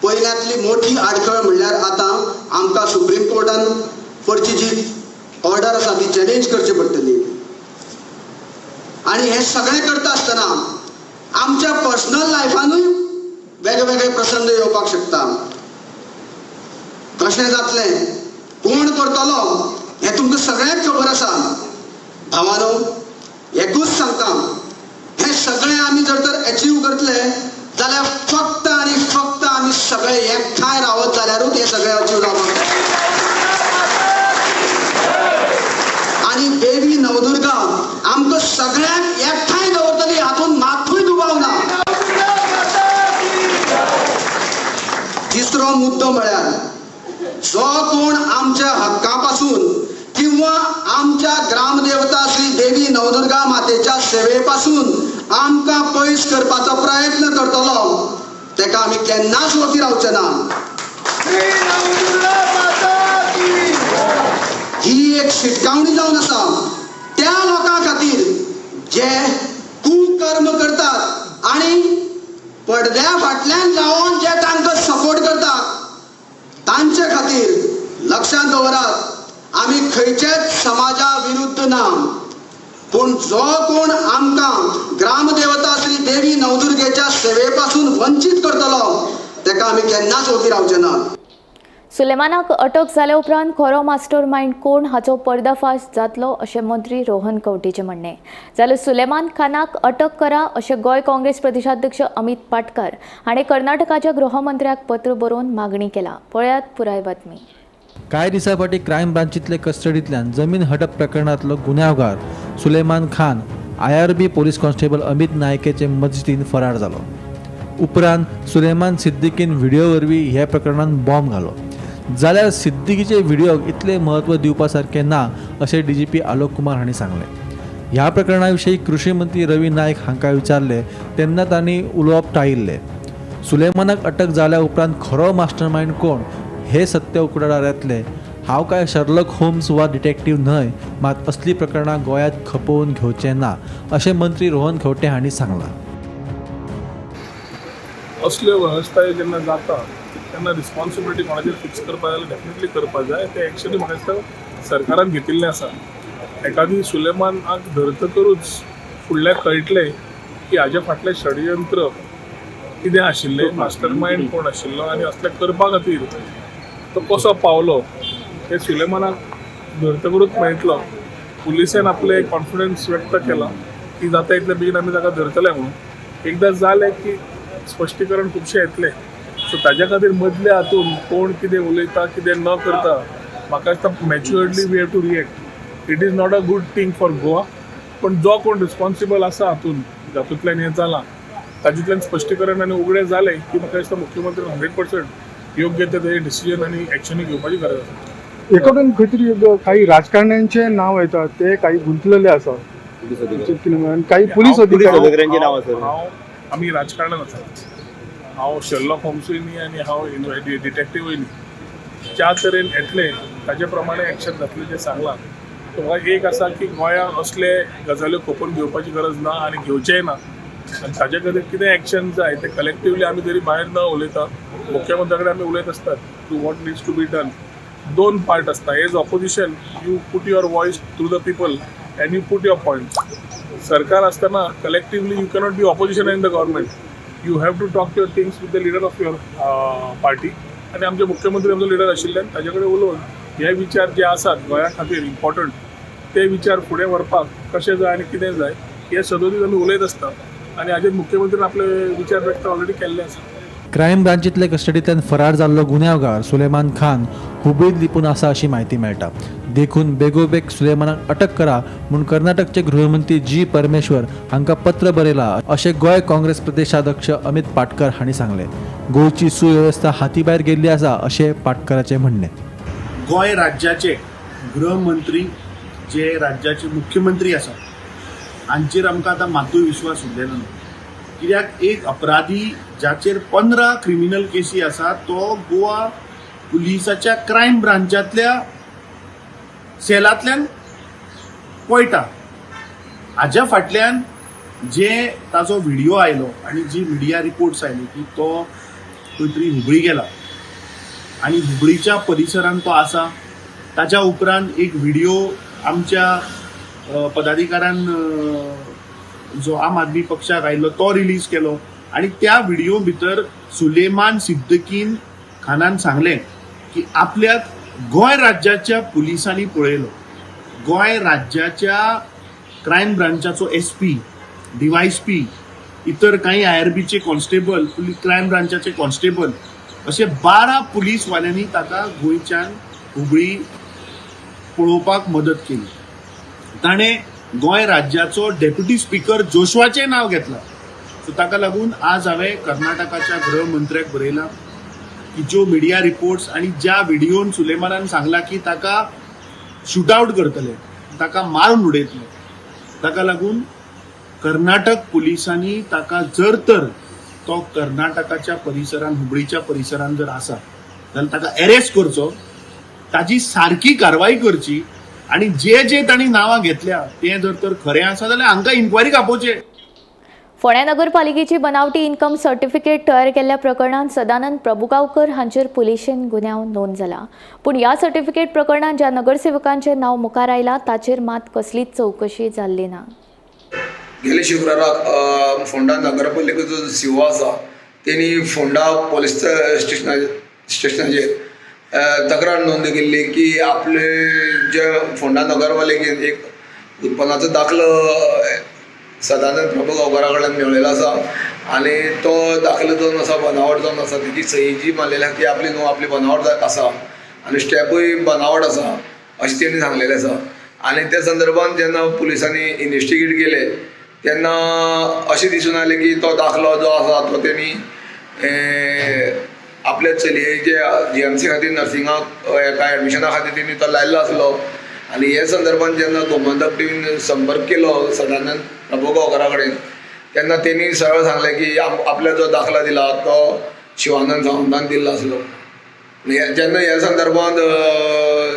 [SPEAKER 5] पयल्यांतली मोठी आडखळ म्हणल्यार आतां आमकां सुप्रीम कोर्टान करची जी ऑर्डर आसा ती चॅलेंज करची पडटली आनी हें सगळें करता आसतना आमच्या पर्सनल लायफानूय वेगवेगळे प्रसंग येवपाक शकता. कशें जातलें, कोण करतलो हें तुमकां सगळ्यांक खबर आसा. भावानो, एकूच सांगता, हें सगळें आमी जर तर एचीव करतले जाल्यार फक्त आनी फक्त आमी सगळे एकठांय रावत जाल्यारूच हें सगळें अचीव जावपाक. आनी देवी नवदुर्गा आमकां सगळ्यांक एकठांय दवरतली हातूंत मातूय दुबाव ना. तिसरो मुद्दो म्हळ्यार जो कोण आमच्या हक्का पासून किंवा आमच्या ग्रामदेवता श्री देवी नवदुर्गा मातेच्या सेवे पासून आमकां पयस करपाचो प्रयत्न करतलो तेका आमी केन्नाच वगी रावचे ना. ही एक शिटकावणी जावन आसा त्या लोकां खातीर जे कुकर्म करतात आनी पडद्या फाटल्यान जावन जे तांकां सपोर्ट करतात तांचे खातीर लक्षांत दवरात, आमी खंयच्याच समाजा विरुद्ध ना, पूण जो कोण आमकां ग्रामदेवता श्री देवी नवदुर्गेच्या सेवे पासून वंचीत करतलो तेका आमी केन्नाच वगी रावचे ना.
[SPEAKER 15] सुलेमानाक अटक जाल्या उपरांत खरो मास्टर मायंड कोण हाचो पर्दाफाश जातलो अशें मंत्री रोहन खंवटेचें म्हणणें. जाल्यार सुलेमान खानाक अटक करा अशें गोंय काँग्रेस प्रदेशाध्यक्ष अमित पाटकार हाणें कर्नाटकाच्या गृहमंत्र्याक पत्र बरोवन मागणी केला. पळयात पुराय बातमी.
[SPEAKER 16] कांय दिसां फाटीं क्रायम ब्रांचींतले कस्टडींतल्यान जमीन हडप प्रकरणांतलो गुन्यांवगार Suleman Khan IRB police constable Amit नायकेचे मजतीन फरार जालो. उपरांत सुलेमान सिद्दीकीन व्हिडिओ वरवीं ह्या प्रकरणांत बॉम्ब घालो. जाल्यार सिद्दीकीचे व्हिडिओक इतलें म्हत्व दिवपा सारकें ना अशें डीजीपी आलोक कुमार हांणी सांगलें. ह्या प्रकरणा विशीं कृषी मंत्री रवी नायक हांकां विचारले तेन्ना तांणी उलोवप टाळिल्लें. सुलेमानाक अटक जाल्या उपरांत खरो मास्टरमायंड कोण हे सत्य उक्ताडार येतलें. हांव काय शर्लक होम्स वा डिटेक्टीव न्हय, मात असली प्रकरणां गोंयांत खपोवन घेवचें ना अशें मंत्री रोहन खंवटे हांणी सांगलां.
[SPEAKER 18] असल्यो वेवस्थाय जेन्ना जाता तेन्ना रिस्पॉन्सिबिलिटी कोणाचेर फिक्स करपा जाल्यार डेफिनेटली करपा जाय. तें एक्चुअली म्हाका दिसता सरकारान घेतिल्लें आसा. एकादी सुलेमानाक धरतकरूच फुडल्याक कळटलें की हाज्या फाटलें षडयंत्र कितें आशिल्लें, मास्टरमायंड कोण आशिल्लो आनी असलें करपा खातीर तो कसो पावलो हें सुलेमानाक धरतकरूच मेळटलो. पुलिसेन आपलें कॉन्फिडन्स व्यक्त केला की जाता इतले बेगीन आमी ताका धरतले म्हणून. एकदां जालें की स्पश्टीकरण खुबशें येतलें. सो ताज्या खातीर मदल्या हातून कोण कितें उलयता कितें न करता म्हाका दिसता maturely we have to react. It is not a good thing for Goa, पण जो कोण रिस्पॉन्सिबल आसा हातून जातूंतल्यान हें जालां तातूंतल्यान स्पश्टीकरण आनी उगडें जालें की म्हाका दिसता मुख्यमंत्री 100% योग्य ते डिसिजन आनी एक्शनूय घेवपाची गरज आसा.
[SPEAKER 21] एकडून खंय तरी काही राजकारण्यांचे नाव येतात, ते काही गुंतलेले आसा, काही पुलीस अधिकाऱ्यांची नाव आसा.
[SPEAKER 18] हांव आमी राजकारणान आसा. हांव शर्लॉक होम्सूय न्ही आनी हांव डिटेक्टिवूय न्ही. ज्या तरेन येतलें ताजे प्रमाणे एक्शन जातलें जें सांगलां. सो म्हाका एक आसा की गोंयांत असले गजाल्यो खपोवन घेवपाची गरज ना आनी घेवचेंय ना. आनी ताजे खातीर कितें एक्शन जाय तें कलेक्टिवली आमी जरी भायर न उलयता मुख्यमंत्र्या कडेन आमी उलयत आसतात to what needs to be done. दोन पार्ट आसता. As opposition you put your voice through the people and you put your point. सरकार आसतना collectively you cannot be opposition in the government. You have to talk your things with the leader of your party. आनी आमचे मुख्यमंत्री आमचो leader आशिल्ल्यान ताजे कडेन उलोवन हे विचार जे आसात गोंया खातीर इम्पॉर्टंट ते विचार फुडें व्हरपाक कशें जाय आनी कितें जाय हे सदोदीत आमी उलयत आसता आनी हाजेर मुख्यमंत्र्यान आपले विचार व्यक्त ऑलरेडी केल्ले आसा.
[SPEAKER 16] क्रायम ब्रांचींतले कस्टडींतल्यान फरार जाल्लो गुन्यांवगार सुलेमान खान हुबळींत लिपून आसा अशी म्हायती मेळटा. देखून बेगोबेग सुलेमानाक अटक करा म्हूण कर्नाटकचे गृहमंत्री जी परमेश्वर हांकां पत्र बरयलां अशें गोंय काँग्रेस प्रदेशाध्यक्ष अमित पाटकर हांणी सांगलें. गोंयची सुवेवस्था हातीभायर गेल्ली आसा अशें पाटकराचें म्हणणें.
[SPEAKER 19] गोंय राज्याचे गृहमंत्री जे राज्याचे मुख्यमंत्री आसा हांचेर आमकां आतां मातूय विश्वास उरलेलो ना. कित्याक एक अपराधी जाचेर 15 क्रिमिनल केसी आसा तो गोवा पुलिसाच्या क्रायम ब्रांचांतल्या सेलांतल्यान पळटा. हाज्या फाटल्यान जे ताजो व्हिडिओ आयलो आनी जी मिडिया रिपोर्ट्स आयली की तो खंय तरी हुबळी गेला आनी हुबळीच्या परिसरांत तो आसा. ताज्या उपरांत एक व्हिडिओ आमच्या पदाधिकाऱ्यान जो आम आदमी पक्षाक आयलो तो रिलीज केलो आनी त्या व्हिडिओ भितर सुलेमान सिद्दीकीन खानान सांगलें की आपल्याक गोंय राज्याच्या पुलिसांनी पळयलो. गोंय राज्याच्या क्रायम ब्रांचाचो SP, DYSP, इतर काही IRBचे कॉन्स्टेबल, क्रायम ब्रांचाचे कॉन्स्टेबल अशे 12 पुलीसवाल्यांनी ताका गोंयच्यान हुबळी पळोवपाक मदत केली. ताणें गोंय राज्याचो डेप्युटी स्पीकर जोशवाचें नांव घेतलां. सो ताका लागून आज हांवें कर्नाटकाच्या गृहमंत्र्याक बरयलां की ज्यो मिडिया रिपोर्ट्स आनी ज्या व्हिडियोन सुलेमानान सांगलां की ताका शूट आवट करतले, ताका मारून उडयतले, ताका लागून कर्नाटक पुलिसांनी ताका जर तर तो कर्नाटकाच्या परिसरान हुबळीच्या परिसरान जर आसा जाल्यार ताका अरेस्ट करचो, ताजी सारकी कारवाई करची आनी जे जे तांणी नांवां घेतल्या तें जर तर खरें आसा जाल्यार हांकां इन्क्वायरीक आपोवचें.
[SPEAKER 15] फोंड्या नगरपालिकेची बनावटी इन्कम सर्टिफिकेट तयार केल्ल्या प्रकरणांत सदानंद प्रभुगांवकर हांचेर पुलिशेन गुन्यांव नोंद जाला. पूण ह्या सर्टिफिकेट प्रकरणांत ज्या नगरसेवकांचें नांव मुखार आयलां ताचेर मात कसलीच चवकशी जाल्ली ना.
[SPEAKER 11] गेले शुक्राराक फोंडा नगरपालिकेचो सीओ आसा तेणी फोंडा पोलीस स्टेशनाचेर तक्रार नोंद केल्ली की आपले जे फोंडा नगरपालिकेन एक उत्पन्नाचो दाखलो सदानंद प्रभुगांवकरा कडल्यान मेळयलो आसा आनी तो दाखलो जावन आसा बनावट जावन आसा, तेजी सही जी मारलेली आसा ती आपली न्हू, आपली बनावट आसा आनी स्टेपूय बनावट आसा अशें तेणी सांगलेलें आसा. आनी त्या संदर्भान जेन्ना पुलिसांनी इन्वेस्टिगेट केलें तेन्ना अशें दिसून आयलें की तो दाखलो जो आसा तो तेणी आपल्या चलयेचे GMC खातीर नर्सिंगाक एका एडमिशना खातीर तेणी तो लायिल्लो आसलो आनी हे संदर्भात जेन्ना गोमंतक टीवीन संपर्क केलो सदानंद प्रभुगांवकरा कडेन तेन्ना तेणी सरळ सांगलें की आपल्या जो दाखला दिला तो शिवानंद सावंतान दिल्लो आसलो. जेन्ना ह्या संदर्भात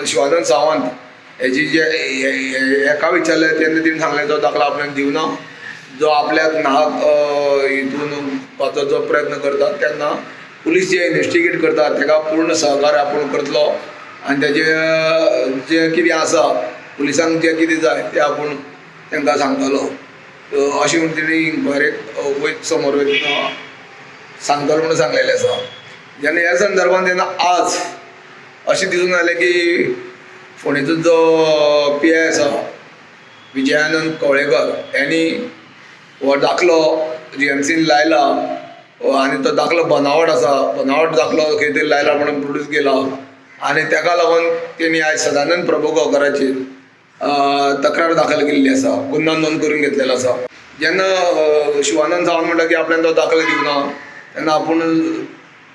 [SPEAKER 11] शिवानंद सावंत हेजी जे हेका विचारलें तेन्ना तेणी सांगलें तो दाखला आपल्यान दिवना, जो आपल्याक नाहक हितून पाचो जो प्रयत्न करता तेन्ना पुलीस जे इन्वेस्टिगेट करता तेका पूर्ण सहकार्य आपूण करतलो आनी तेजे जे कितें आसा पुलिसांक जें कितें जाय तें आपूण तांकां सांगतलो अशें म्हूण तेणी इन्क्वायरीक वयत समोर वयतना सांगतलो म्हणून सांगलेलें आसा. जेन्ना ह्या संदर्भात जेन्ना आज अशें दिसून आयलें की फोंडेचो जो पी I आसा विजयानंद कवळेकर यांनी हो दाखलो जी एम सीन लायला आनी तो दाखलो बनावट आसा, बनावट दाखलो खंय तरी लायला म्हणून प्रोड्यूस केला आनी ताका लागून तेणी आयज सदानंद प्रभुगांवकराचेर तक्रार दाखल केल्ली आसा, गुन्यांव नोंद करून घेतलेलो आसा. जेन्ना शिवानंद सावंत म्हणटा की आपल्यान तो दाखलो दिवना तेन्ना आपूण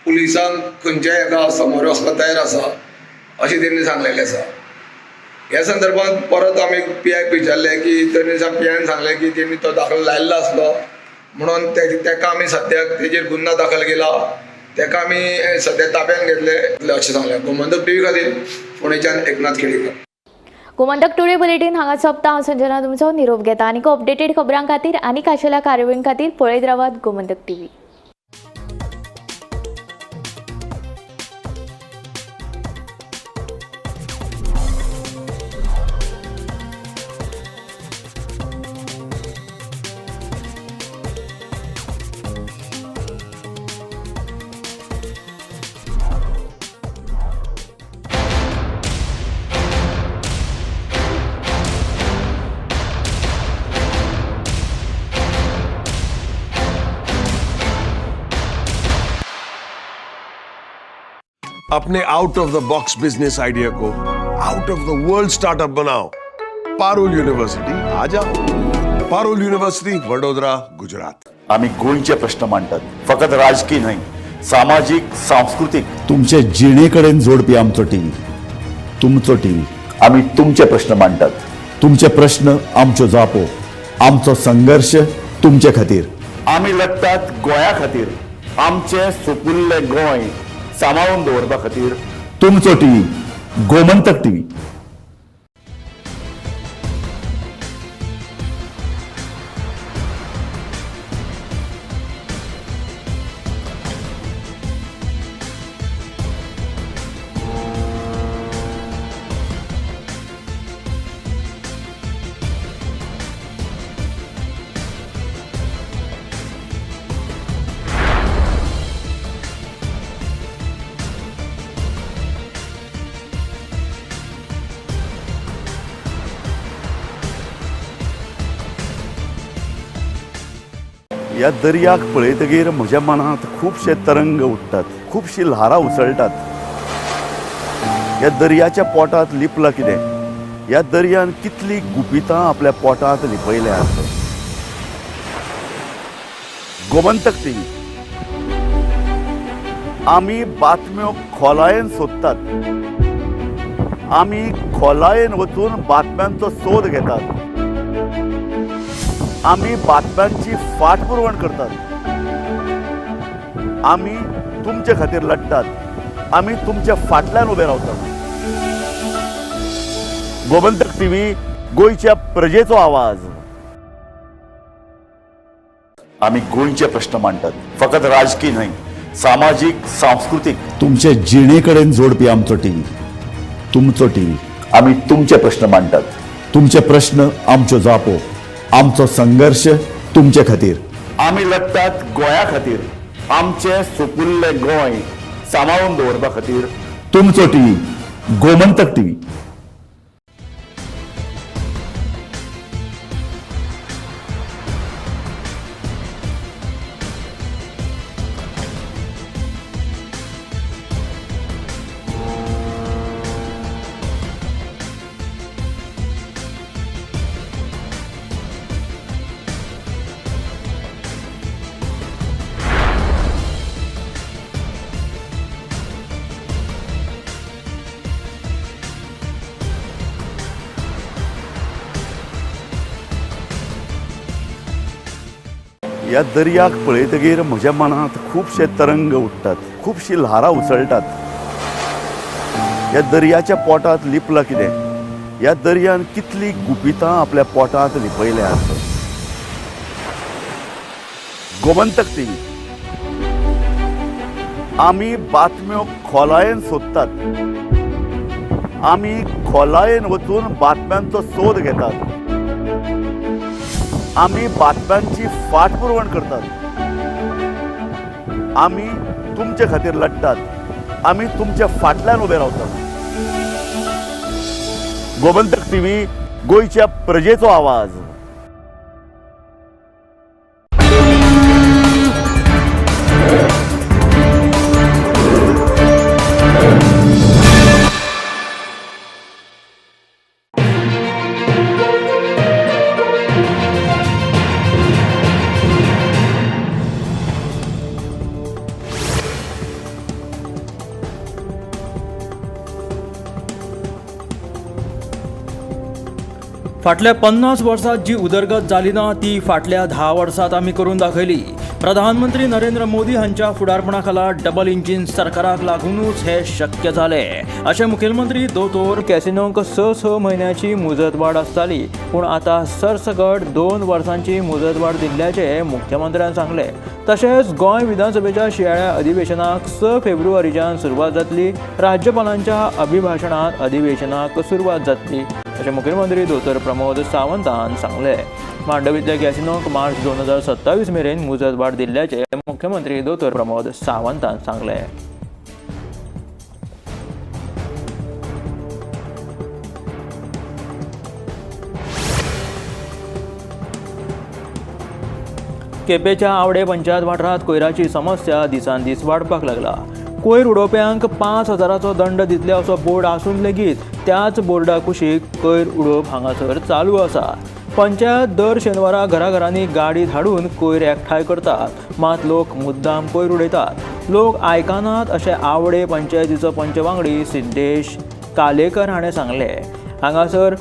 [SPEAKER 11] पुलिसांक खंयच्याय एका समोर वचपाक तयार आसा अशें तेणी सांगलेलें आसा. ह्या संदर्भात परत आमी पी आयक विचारलें की तेणी पी आयन सांगलें की तेणी तो दाखलो लायिल्लो आसलो म्हणून तेका आमी सद्याक तेजेर गुन्यांव दाखल केला, तेका आमी सद्या ताब्यान घेतले अशें सांगलें. गोमंतक टीव्ही खातीर फोंडेच्यान एकनाथ खेडेकर.
[SPEAKER 15] गोमंतक टुडे बुलेटीन हांगा सोंपता. हांव संजना तुमचो निरोप घेता. आनीक अपडेटेड खबरां खातीर आनी खाशेल्या कार्यावळीं खातीर पळयत रावात गोमंतक टीव्ही.
[SPEAKER 12] अपने out of the box business idea को out of the world startup बनाओ. पारुल युनिव्हर्सिटी आ जाओ. पारुल युनिव्हर्सिटी, वडोदरा, गुजरात.
[SPEAKER 7] आमी गोंयचे प्रश्न मांडटात, फकत राजकीय न्हय, सामाजीक, सांस्कृतीक, तुमचे जिणेकडेन जोडपी आमचो टीव्ही, तुमचो टीव्ही. आमी तुमचे प्रश्न मांडटात, तुमचे प्रश्न आमच्यो जापो, आमचो संघर्श तुमचे खातीर. आमी लढटात गोंया खातीर, आमचें सुपुल्लें गोंय सांबाळून दवरपा खातीर. तुमचो टीव्ही, गोमंतक टीव्ही. ह्या दर्याक पळयतगीर म्हज्या मनांत खुबशे तरंग उठ्ठात, खुबशी ल्हारां उसळटात. ह्या दर्याच्या पोटांत लिपलां कितें? ह्या दर्यान कितलीं गुपितां आपल्या पोटांत लिपयल्यात. गोमंतक टीव्ही, आमी बातम्यो खोलायेन सोदतात, आमी खोलायेन वचून बातम्यांचो सोद घेतात, आमी बातम्यांची फाटपुरवण करतात, आमी तुमचे खातीर लढटात, आमी तुमच्या फाटल्यान उबे रावतात. गोमंतक टीव्ही, गोंयच्या प्रजेचो आवाज. आमी गोंयचे प्रश्न मांडटात, फकत राजकीय न्हय, सामाजीक, सांस्कृतीक, तुमचे जिणेकडेन जोडपी आमचो टीव्ही, तुमचो टीव्ही. आमी तुमचे प्रश्न मांडटात, तुमचे प्रश्न आमच्यो जापो, आमचो संघर्श तुमचे खातीर. आमी लढटात गोंया खातीर, आमचें सुपुल्लें गोंय सांबाळून दवरपा खातीर. तुमचो टीव्ही, गोमंतक टीव्ही. ह्या दर्याक पळयतगीर म्हज्या मनांत खुबशे तरंग उठ्ठात, खुबशीं ल्हारां उसळटात. ह्या दर्याच्या पोटांत लिपलां कितें? ह्या दर्यान कितलीं गुपितां आपल्या पोटांत लिपयल्यात. गोमंतक टीव्ही, आमी बातम्यो खोलायेन सोदतात, आमी खोलायेन वचून बातम्यांचो सोद घेतात, आमी बातम्यांची फाटपुरवण करतात, आमी तुमचे खातीर लढटात, आमी तुमच्या फाटल्यान उबे रावतात. गोमंतक टीव्ही, गोंयच्या प्रजेचो आवाज.
[SPEAKER 4] फाटल्या 50 वर्सात जी उदरगत जाली ना ती फाटल्या 10 वर्सात आमी करून दाखयली. प्रधानमंत्री नरेंद्र मोदी हांच्या फुडारपणा खाला डबल इंजिन सरकाराक लागूनच हे शक्य जाले अशें मुखेलमंत्री दोतोर कॅसिनोंक 6-6 म्हयन्याची मुजतवाड आसताली, पूण आतां सरसकट 2 वर्सांची मुजतवाड दिल्ल्याचें मुख्यमंत्र्यान सांगलें. तशेंच गोंय विधानसभेच्या शिंयाळ्या अधिवेशनाक 6 फेब्रुवारीच्यान सुरवात जातली. राज्यपालांच्या अभिभाशणांत अधिवेशनाक सुरवात जातली अशें मुखेलमंत्री दोतोर प्रमोद सावंतान सांगलें. मांडवींतल्या कॅसिनोक मार्च 2027 मेरेन मुजतवाड दिल्ल्याचें मुख्यमंत्री दोतोर प्रमोद सावंतान सांगलें. केपेंच्या आवडे पंचायत वाठारांत कोयराची समस्या दिसान दीस वाडपाक लागला. कोयर उडोवप्यांक 5,000चो दंड दितले असो बोर्ड आसून लेगीत त्याच बोर्डा कुशीक कोयर उडोवप हांगासर चालू आसा. पंचायत दर शेनवारा घराघरांनी गाडी धाडून कोयर एकठांय करतात, मात लोक मुद्दाम कोयर उडयतात. लोक आयकनात अशें आवडे पंचायतीचो पंच वांगडी सिद्धेश कालेकर हाणें सांगलें. हांगासर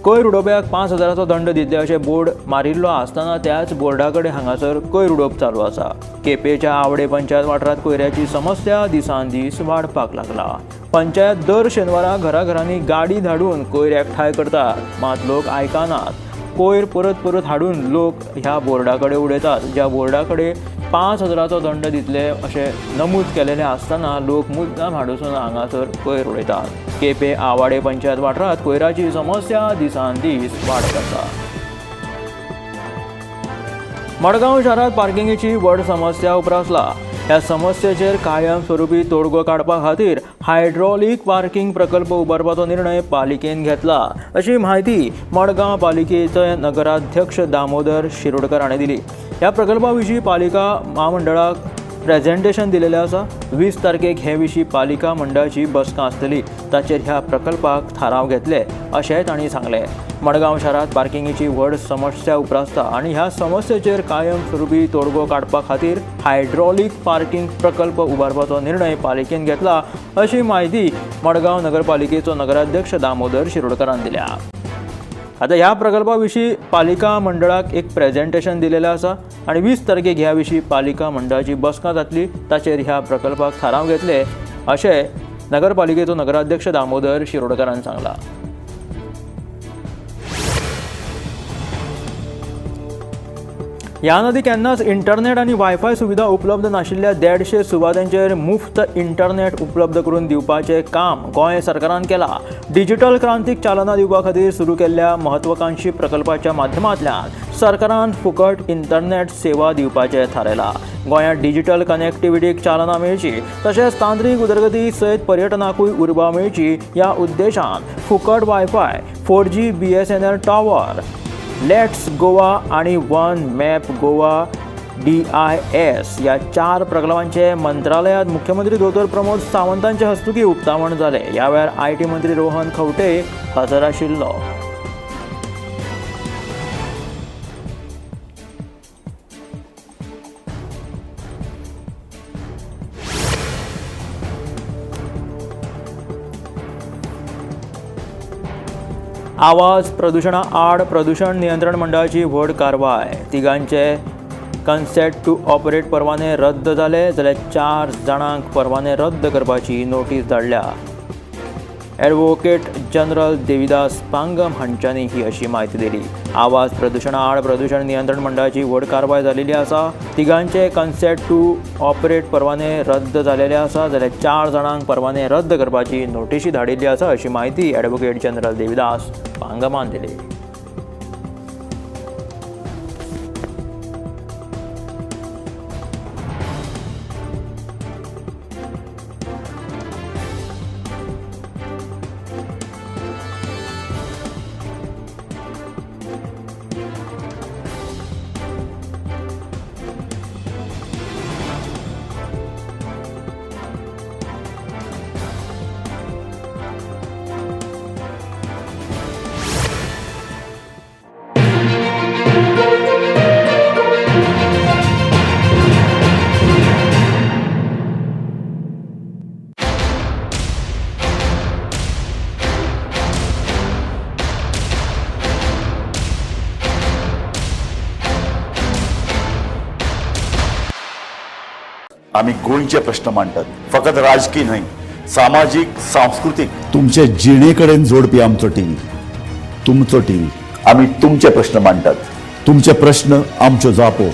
[SPEAKER 4] कोयर उडोवप्याक 5,000चो दंड दितले अशें बोर्ड मारिल्लो आसतना त्याच बोर्डा कडेन हांगासर कोयर उडोवप चालू आसा. केपेंच्या आवडे पंचायत वाठारांत कोयराची समस्या दिसान दीस वाडपाक लागला. पंचायत दर शेनवारा घराघरांनी गाडी धाडून कोयर एकठांय करतात, मात लोक आयकनात. कोयर परत परत हाडून लोक ह्या बोर्डा कडेन उडयतात, ज्या बोर्डा कडेन 5,000चो दंड दितले अशें नमूद केलेलें आसतना लोक मुद्दाम हाडून हांगासर कोयर उडयतात. केपें आवाडे पंचायत वाठारांत कोयराची समस्या दिसान दीस वाडत आसा. मडगांव शारांत पार्किंगेची व्हड समस्या उप्रासला. ह्या समस्येचेर कायमस्वरूपी तोडगो काडपा खातीर हायड्रॉलीक पार्किंग प्रकल्प उबारपाचो निर्णय पालिकेन घेतला अशी म्हायती मडगांव पालिकेचे नगराध्यक्ष दामोदर शिरोडकर हाणें दिली. ह्या प्रकल्पा विशीं पालिका म्हामंडळाक प्रेझेंटेशन दिलेलें आसा. 20 तारखेक हे विशीं पालिका मंडळाची बसका आसतली, ताचेर ह्या प्रकल्पाक थाराव घेतले अशेंय तांणी सांगलें. मडगांव शारांत पार्किंगेची व्हड समस्या उप्रासता आनी ह्या समस्येचेर कायमस्वरूपी तोडगो काडपा खातीर हायड्रॉलीक पार्किंग प्रकल्प उबारपाचो निर्णय पालिकेन घेतला अशी म्हायती मडगांव नगरपालिकेचो नगराध्यक्ष दामोदर शिरोडकरान दिल्या. आतां ह्या प्रकल्पा विशीं पालिका मंडळाक एक प्रेझेंटेशन दिलेलें आसा आनी 20 तारखेक ह्या विशीं पालिका मंडळाची बसका जातली, ताचेर ह्या प्रकल्पाक थाराव घेतले अशें नगरपालिकेचो नगराध्यक्ष दामोदर शिरोडकरान सांगलां. ह्यान आदीं केन्नाच इंटरनेट आनी वायफाय सुविधा उपलब्ध नाशिल्ल्या 150 सुवातांचेर मुफ्त इंटरनेट उपलब्ध करून दिवपाचें काम गोंय सरकारान केलां. डिजिटल क्रांतीक चालना दिवपा खातीर सुरू केल्ल्या महत्वाकांक्षी प्रकल्पाच्या माध्यमांतल्यान सरकारान फुकट इंटरनेट सेवा दिवपाचें थारायलां. गोंयांत डिजिटल कनेक्टिविटीक चालना मेळची तशेंच तांत्रीक उदरगती सयत पर्यटनाकूय उर्बा मेळची ह्या उद्देशान फुकट wifi, 4G BSNL tower, let's Goa आनी वन मॅप गोवा DIS ह्या 4 प्रकल्पांचे मंत्रालयांत मुख्यमंत्री दोतोर प्रमोद सावंतांचे हस्तुकीं उक्तावण जालें. ह्या वेळार IT मंत्री रोहन खंवटे हजर आशिल्लो. आवाज प्रदुशणा आड प्रदुशण नियंत्रण मंडळाची व्हड कारवाय, तिगांचे कन्सेंट टू ऑपरेट परवाने रद्द जाले जाल्यार 4 जाणांक परवाने रद्द करपाची नोटीस धाडल्या. ॲडव्होकेट जनरल देविदास पांगम हांच्यांनी ही अशी म्हायती दिली. आवाज प्रदुशणा आड प्रदुशण नियंत्रण मंडळाची व्हड कारवाय जालेली आसा. तिगांचे कन्सेंट टू ऑपरेट परवाने रद्द जालेले आसा जाल्यार 4 जाणांक परवाने रद्द करपाची नोटिशी धाडिल्ली आसा अशी म्हायती ॲडव्होकेट जनरल देविदास पांगमान दिली.
[SPEAKER 7] आमी गोंयचे प्रश्न मांडटात, फकत राजकीय न्हय, सामाजीक, सांस्कृतीक, तुमचे जिणे कडेन जोडपी आमचो टीव्ही, तुमचो टीव्ही. आमी तुमचे प्रश्न मांडटात, तुमचे प्रश्न आमच्यो जापो,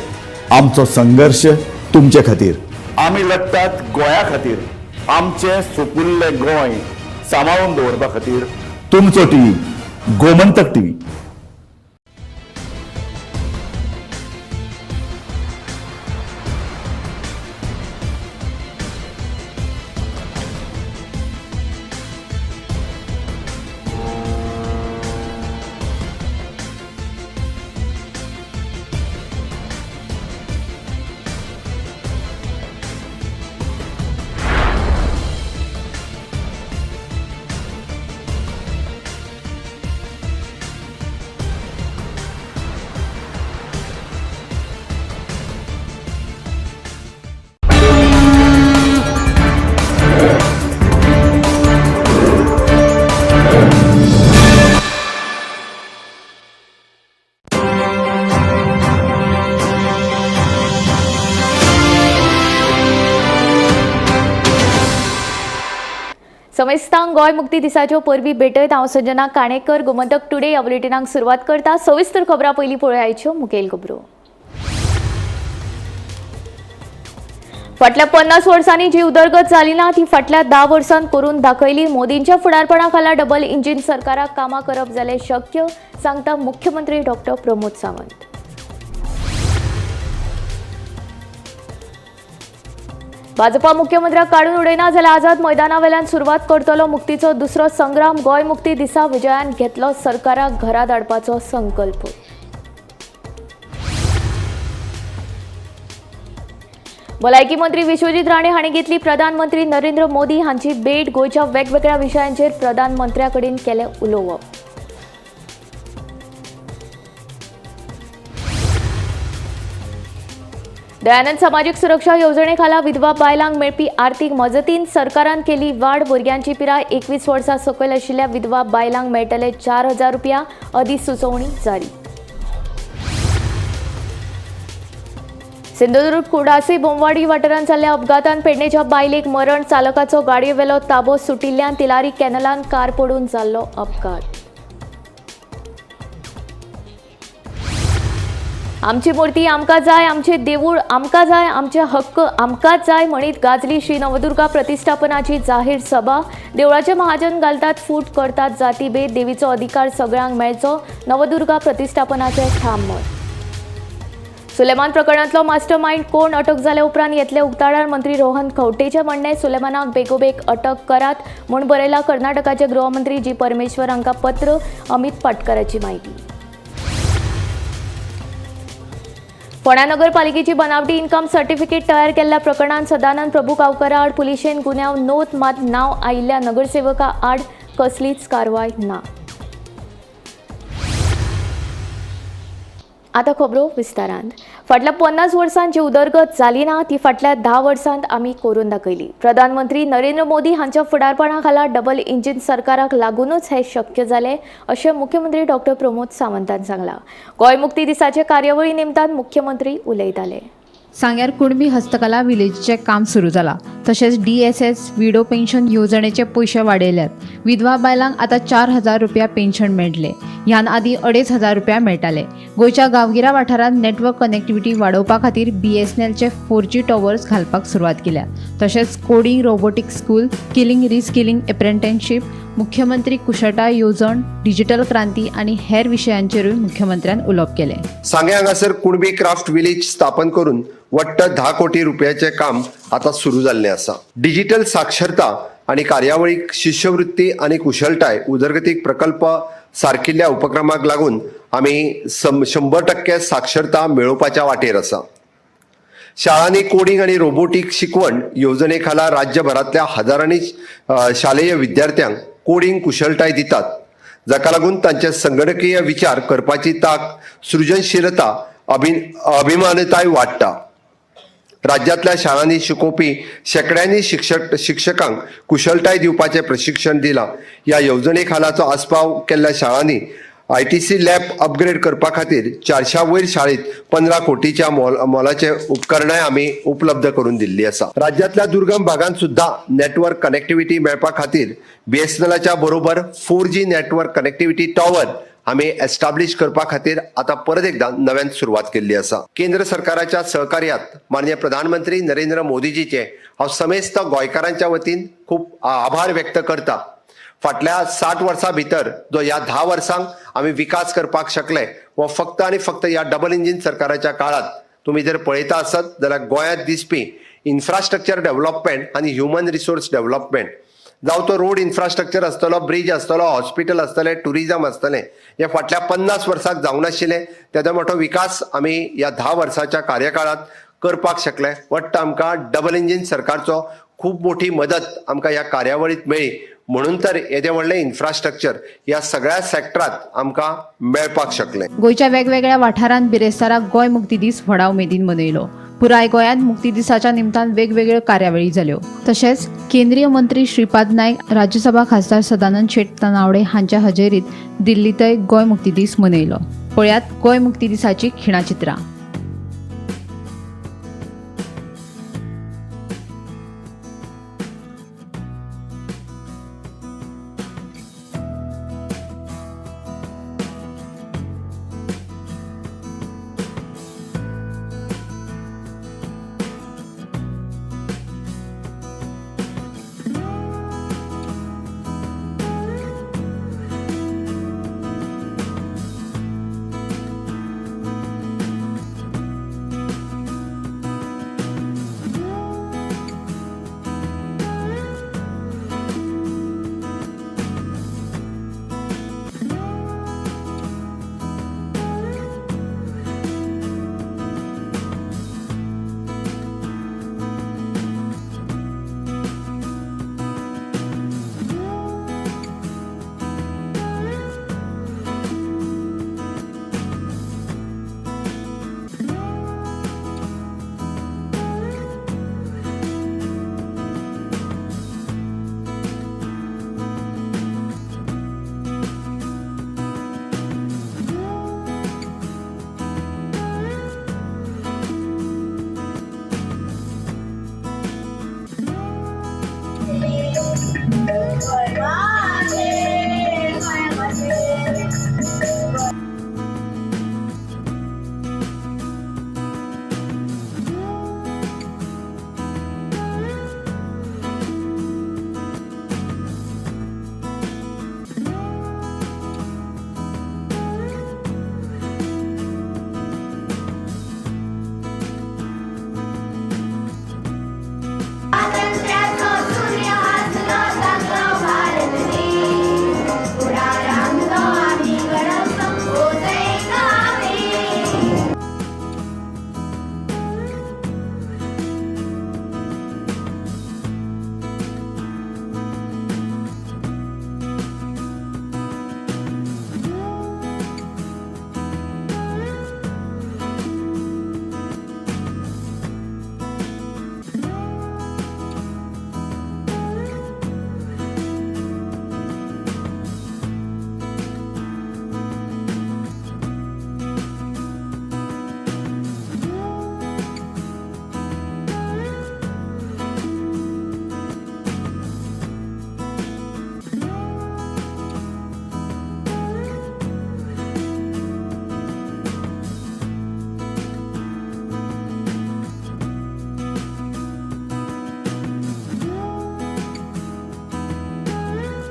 [SPEAKER 7] आमचो संघर्श तुमचे खातीर. आमी लढटात गोंया खातीर, आमचें सुपुल्लें गोंय सांबाळून दवरपा खातीर. तुमचो टीव्ही, गोमंतक टीव्ही.
[SPEAKER 15] समेस्तांक गोंय मुक्ती दिसाच्यो परबी भेटयत. हांव संजना काणेकर, गोमंतक टुडे ह्या बुलेटिनाक सुरवात करता. सविस्तर खबरां पयलीं पळोवयाच्यो मुखेल खबरो. फाटल्या 50 वर्सांनी जी उदरगत जाली ना ती फाटल्या 10 वर्सांत करून दाखयली. मोदींच्या फुडारपणा खाला डबल इंजिन सरकाराक कामां करप जालें शक्य, सांगता मुख्यमंत्री डॉक्टर प्रमोद सावंत. भाजपा मुख्यमंत्र्याक काडून उडयना जाल्यार आझाद मैदानावेल्यान सुरवात करतलो मुक्तीचो दुसरो संग्राम. गोंय मुक्ती दिसा विजयान घेतलो सरकाराक घरा धाडपाचो संकल्प. भलायकी मंत्री विश्वजीत राणे हांणी घेतली प्रधानमंत्री नरेंद्र मोदी हांची भेट. गोंयच्या वेगवेगळ्या विशयांचेर प्रधानमंत्र्या कडेन केलें उलोवप. दयानंद सामाजीक सुरक्षा येवजणे खाला विधवा बायलांक मेळपी आर्थीक मजतीन सरकारान केली वाड. भुरग्यांची पिराय 21 वर्सां सकयल आशिल्ल्या विधवा बायलांक मेळटले 4000 रुपया, अधिसुचोवणी जारी. सिंधुदुर्ग कुडासी बोमवाडी वाठारांत जाल्ल्या अपघातान पेडणेच्या बायलेक मरण. चालकाचो गाडयेवेलो ताबो सुटिल्ल्यान तिलारी कॅनलान कार पडून जाल्लो अपघात. आमची मूर्ती आमकां जाय, आमचें देवूळ आमकां जाय, आमचे हक्क आमकांच जाय म्हणीत गाजली श्री नवदुर्गा प्रतिष्ठापनाची जाहीर सभा. देवळाचे महाजन घालतात फूट, करतात जातीभेद, देवीचो अधिकार सगळ्यांक मेळचो, नवदुर्गा प्रतिष्ठापनाचें ठाम मत. सुलेमान प्रकरणांतलो मास्टर मायंड कोण अटक जाल्या उपरांत येतले उक्ताडार. मंत्री रोहन खंवटेचें म्हणणें, सुलेमानाक बेगोबेग अटक करात म्हूण बरयलां कर्नाटकाचे गृहमंत्री जी परमेश्वर हांकां पत्र. अमित पाटकराची म्हायती. फोंड्या नगरपालिकेची बनावटी इन्कम सर्टिफिकेट तयार केल्ल्या प्रकरणांत सदानंद प्रभू गांवकरा आड पुलिशेन गुन्यांव नोंद, मात नांव आयिल्ल्या नगरसेवका आड कसलीच कारवाय ना. आता खबरो विस्तारान. फाटल्या 50 वर्सांत जी उदरगत जाली ना ती फाटल्या 10 वर्सांत आमी करून दाखयली. प्रधानमंत्री नरेंद्र मोदी हांच्या फुडारपणा खाला डबल इंजिन सरकाराक लागूनच हे शक्य जालें अशें मुख्यमंत्री डॉक्टर प्रमोद सावंतान सांगलां. गोंय मुक्ती दिसाचे कार्यावळी निमतान मुख्यमंत्री उलयताले.
[SPEAKER 8] सांग्यार कुणबी हस्तकला विलेजीचें काम सुरू जालां. तशेंच DSS widow pension येवजणेचे पयशे वाडयल्यात. विधवा बायलांक आतां 4000 रुपया पेन्शन मेळटले. ह्यान आदीं 2500 रुपया मेळटाले. गोंयच्या गांवगिऱ्या वाठारांत नेटवर्क कनेक्टिविटी वाडोवपा खातीर BSNLचे 4G towers घालपाक सुरवात केल्या. तशेंच coding, robotic school, skilling reskilling apprenticeship, मुख्यमंत्री कुशळटाय येवजण, डिजिटल क्रांती आनी हेर विशयांचेरूय मुख्यमंत्र्यान उलोवप केलें.
[SPEAKER 9] सांगें हांगासर कुणबी क्राफ्ट विलेज स्थापन करून वट्ट 10 कोटी रुपयाचें काम आतां सुरू जाल्लें आसा. डिजिटल साक्षरता आनी कार्यावळीक शिश्यवृत्ती आनी कुशळटाय उदरगतीक प्रकल्प सारकिल्ल्या उपक्रमाक लागून आमी 100% साक्षरता मेळोवपाच्या वाटेर आसा. शाळांनी कोडिंग आनी रोबोटीक शिकवण येवजणे खाला राज्यभरांतल्या हजारांनी शालेय विद्यार्थ्यांक कोडिंग कुशळटाय दितात, जाका लागून तांचे संगणकीय विचार करपाची तांक, सृजनशीलता, अभिमानताय वाडटा. राज्यांतल्या शाळांनी शिकोवपी शेंकड्यांनी शिक्षकांक कुशळटाय दिवपाचें प्रशिक्षण दिलां. ह्या येवजणे खालाचो आस्पाव केल्ल्या शाळांनी ITC lab upgrade करपा खातीर 400 वयर शाळेंत 15 कोटीच्या मोलाचे उपकरणां आमी उपलब्ध करून दिल्ली आसा. राज्यांतल्या दुर्गम भागांत सुद्दां नेटवर्क कनेक्टिविटी मेळपा खातीर BSNLच्या बरोबर 4G network connectivity tower आमी एस्टाब्लिश करपा खातीर आतां परत एकदां नव्यान सुरवात केल्ली आसा. केंद्र सरकाराच्या सहकार्यात माननीय प्रधानमंत्री नरेंद्र मोदीजीचे हांव समेस्त गोंयकारांच्या वतीन खूब आभार व्यक्त करता. फाटल्या 60 वर्सां भितर जो ह्या 10 वर्सांक आमी विकास करपाक शकले हो फक्त आनी फक्त ह्या डबल इंजीन सरकाराच्या काळात. तुमी जर पळयता आसत जाल्यार गोंयांत दिसपी इन्फ्रास्ट्रक्चर डेव्हलपमेंट आनी ह्युमन रिसोर्स डेव्हलपमेंट, जावं तो रोड इन्फ्रास्ट्रक्चर आसतलो, ब्रिज आसतलो, हॉस्पिटल आसतलें, टुरिजम आसतलें, हे फाटल्या 50 वर्सांक जावंक नाशिल्लें तेदो मोठो विकास आमी ह्या 10 वर्साच्या कार्यकाळांत करपाक शकले. वट्ट आमकां डबल इंजीन सरकारचो खूब मोठी मदत आमकां ह्या कार्यावळींत मेळ्ळी, म्हणून तर येदें व्हडलें इन्फ्रास्ट्रक्चर ह्या सगळ्या सेक्टरांत आमकां मेळपाक शकलें.
[SPEAKER 8] गोंयच्या वेगवेगळ्या वाठारांत बिरेस्ताराक गोंय मुक्ती दीस व्हडा उमेदीन मनयलो. पुराय गोंयांत मुक्ती दिसाच्या निमतान वेगवेगळ्यो कार्यावळी जाल्यो. तशेंच केंद्रीय मंत्री श्रीपाद नायक, राज्यसभा खासदार सदानंद शेट तानावडे हांच्या हजेरीत दिल्लींतय गोंय मुक्ती दीस मनयलो. पळयात गोंय मुक्ती दिसाची खिणाचित्रां.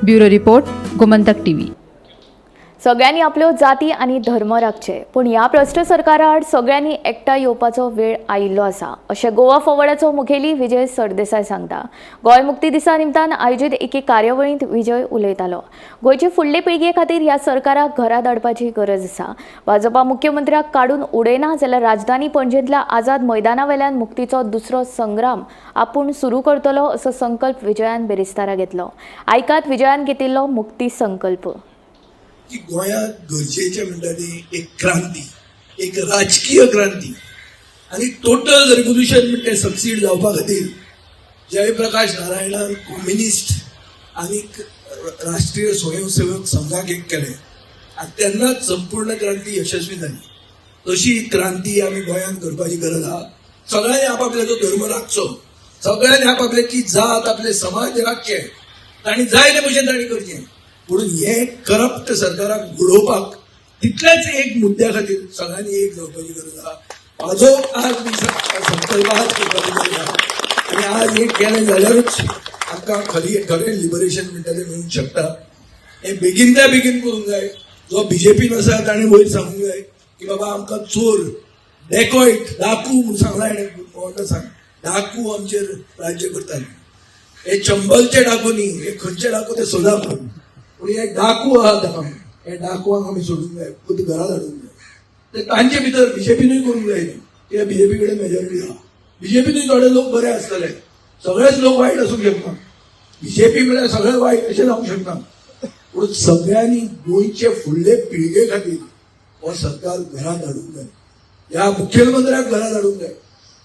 [SPEAKER 8] Bureau report, Gomantak TV.
[SPEAKER 15] सगळ्यांनी आपल्यो जाती आनी धर्म राखचे, पूण ह्या भ्रश्ट सरकारा आड सगळ्यांनी एकठांय येवपाचो वेळ आयिल्लो आसा, अशें गोवा फॉरवर्डाचो मुखेली विजय सरदेसाय सांगता. गोंय मुक्ती दिसा निमतान आयोजीत एके कार्यावळींत विजय उलयतालो. गोंयचे फुडले पिळगे खातीर ह्या सरकाराक घरा धाडपाची गरज आसा. भाजपा मुख्यमंत्र्याक काडून उडयना जाल्यार राजधानी पणजेंतल्या आझाद मैदाना वेल्यान मुक्तीचो दुसरो संग्राम आपूण सुरू करतलो असो संकल्प विजयान बेरेस्तारा घेतलो. आयकात विजयान घेतिल्लो मुक्ती संकल्प.
[SPEAKER 10] की गोंयांत गरजेचें म्हणटा ती एक क्रांती, एक राजकीय क्रांती आनी टोटल रेव्होल्युशन म्हणटा तें सक्सीड जावपा खातीर जयप्रकाश नारायणान कम्युनिस्ट आनी राष्ट्रीय स्वयंसेवक संघाक एक केलें आनी तेन्नाच संपूर्ण क्रांती यशस्वी जाली. तशी क्रांती आमी गोंयांत करपाची गरज आहा. सगळ्यांनी आपापल्याचो धर्म राखचो, सगळ्यांनी आपापल्याची जात, आपले समाज राखचे, तांणी जाय ते भशेन तांणी करचें. म्हणून हे करप्ट सरकाराक उडोवपाक तितल्याच एक मुद्द्या खातीर सगळ्यांनी एक जावपाची गरज आहा. हाजो आज मी संकल्प आज करपाची गरज आहा आनी आज हें केलें जाल्यारूच आमकां खरी खरें लिबरेशन म्हणटा तें मेळूंक शकता. हें बेगीनच्या बेगीन करूंक जाय. जो बीजेपीन आसा ताणें वयर सांगूंक जाय की बाबा आमकां चोर, डेकॉयट, डाकू म्हूण सांगला हेणें, कोणा सांग, डाकू आमचेर राज्य करतात. हे चंबलचे डाकू न्ही, हे खंयचे डाकू ते सोदा म्हणून, पूण हे डाकू आहा ताका, हे डाकुवांक आमी सोडूंक जाय, खुद घरा धाडूंक जाय. ते तांचे भितर बीजेपीनूय करूंक जाय न्ही, कित्याक बीजेपी कडेन मेजॉरिटी आहा. बीजेपीनूय थोडे लोक बरे आसतले, सगळेच लोक वायट आसूंक शकना. बीजेपी म्हळ्यार सगळे वायट अशें जावंक शकना. पूण सगळ्यांनी गोंयचे फुडले पिळगे खातीर हो सरकार घरा धाडूंक जाय. ह्या मुखेलमंत्र्याक घरा धाडूंक जाय.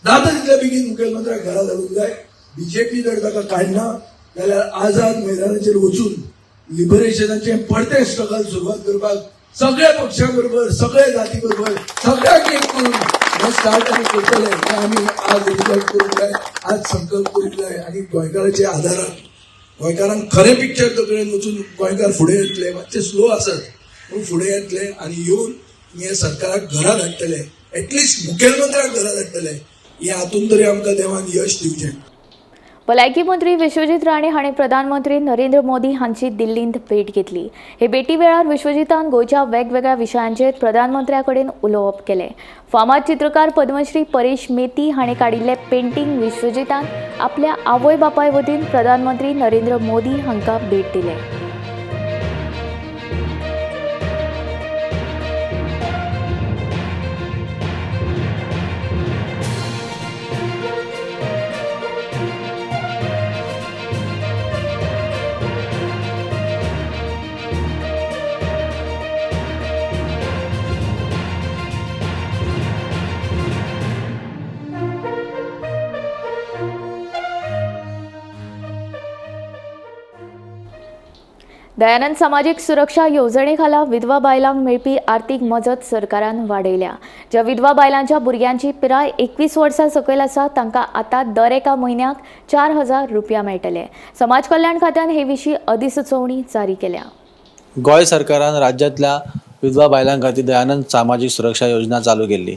[SPEAKER 10] जाता तितले बेगीन मुखेलमंत्र्याक घरा धाडूंक जाय. बीजेपी जर ताका काडना जाल्यार आझाद मैदानाचेर वचून लिबरेशनाचें परतें स्ट्रगल सुरवात करपाक सगळ्या पक्षां बरोबर, सगळ्या जाती बरोबर, सगळ्यांक एक करून हें स्टार्ट आमी करतले. हें आमी आज रिजॉल्व करूंक जाय, आज संकल्प करूंक जाय आनी गोंयकाराच्या आदारान गोंयकारांक खरें पिक्चर तकलेन वचून गोंयकार फुडें येतले. मातशे स्लो आसत पूण फुडें येतले आनी येवन हे सरकाराक घरा धाडटले, एटलिस्ट मुखेलमंत्र्याक घरा धाडटले. हे हातून तरी आमकां देवान यश दिवचें.
[SPEAKER 15] भलायकी मंत्री विश्वजीत राणे हांणी प्रधानमंत्री नरेंद्र मोदी हांची दिल्लींत भेट घेतली. हे भेटी वेळार विश्वजीतान गोंयच्या वेगवेगळ्या विशयांचेर प्रधानमंत्र्या कडेन उलोवप केलें. फामाद चित्रकार पद्मश्री परेश मेती हांणी काडिल्लें पेंटींग विश्वजीतान आपल्या आवय बापाय वतीन प्रधानमंत्री नरेंद्र मोदी हांकां भेट दिलें. दयानंद सामाजीक सुरक्षा येवजणे खाला विधवा बायलांक मेळपी आर्थीक मजत सरकारान वाडयल्या. ज्या विधवा बायलांच्या भुरग्यांची पिराय 21 वर्सां सकयल आसा तांकां आतां दर एका म्हयन्याक 4000 रुपया मेळटले. समाज कल्याण खात्यान हे विशीं अधिसुचोवणी जारी केल्या.
[SPEAKER 16] गोंय सरकारान राज्यांतल्या विधवा बायलां खातीर दयानंद सामाजीक सुरक्षा योजना चालू केल्ली.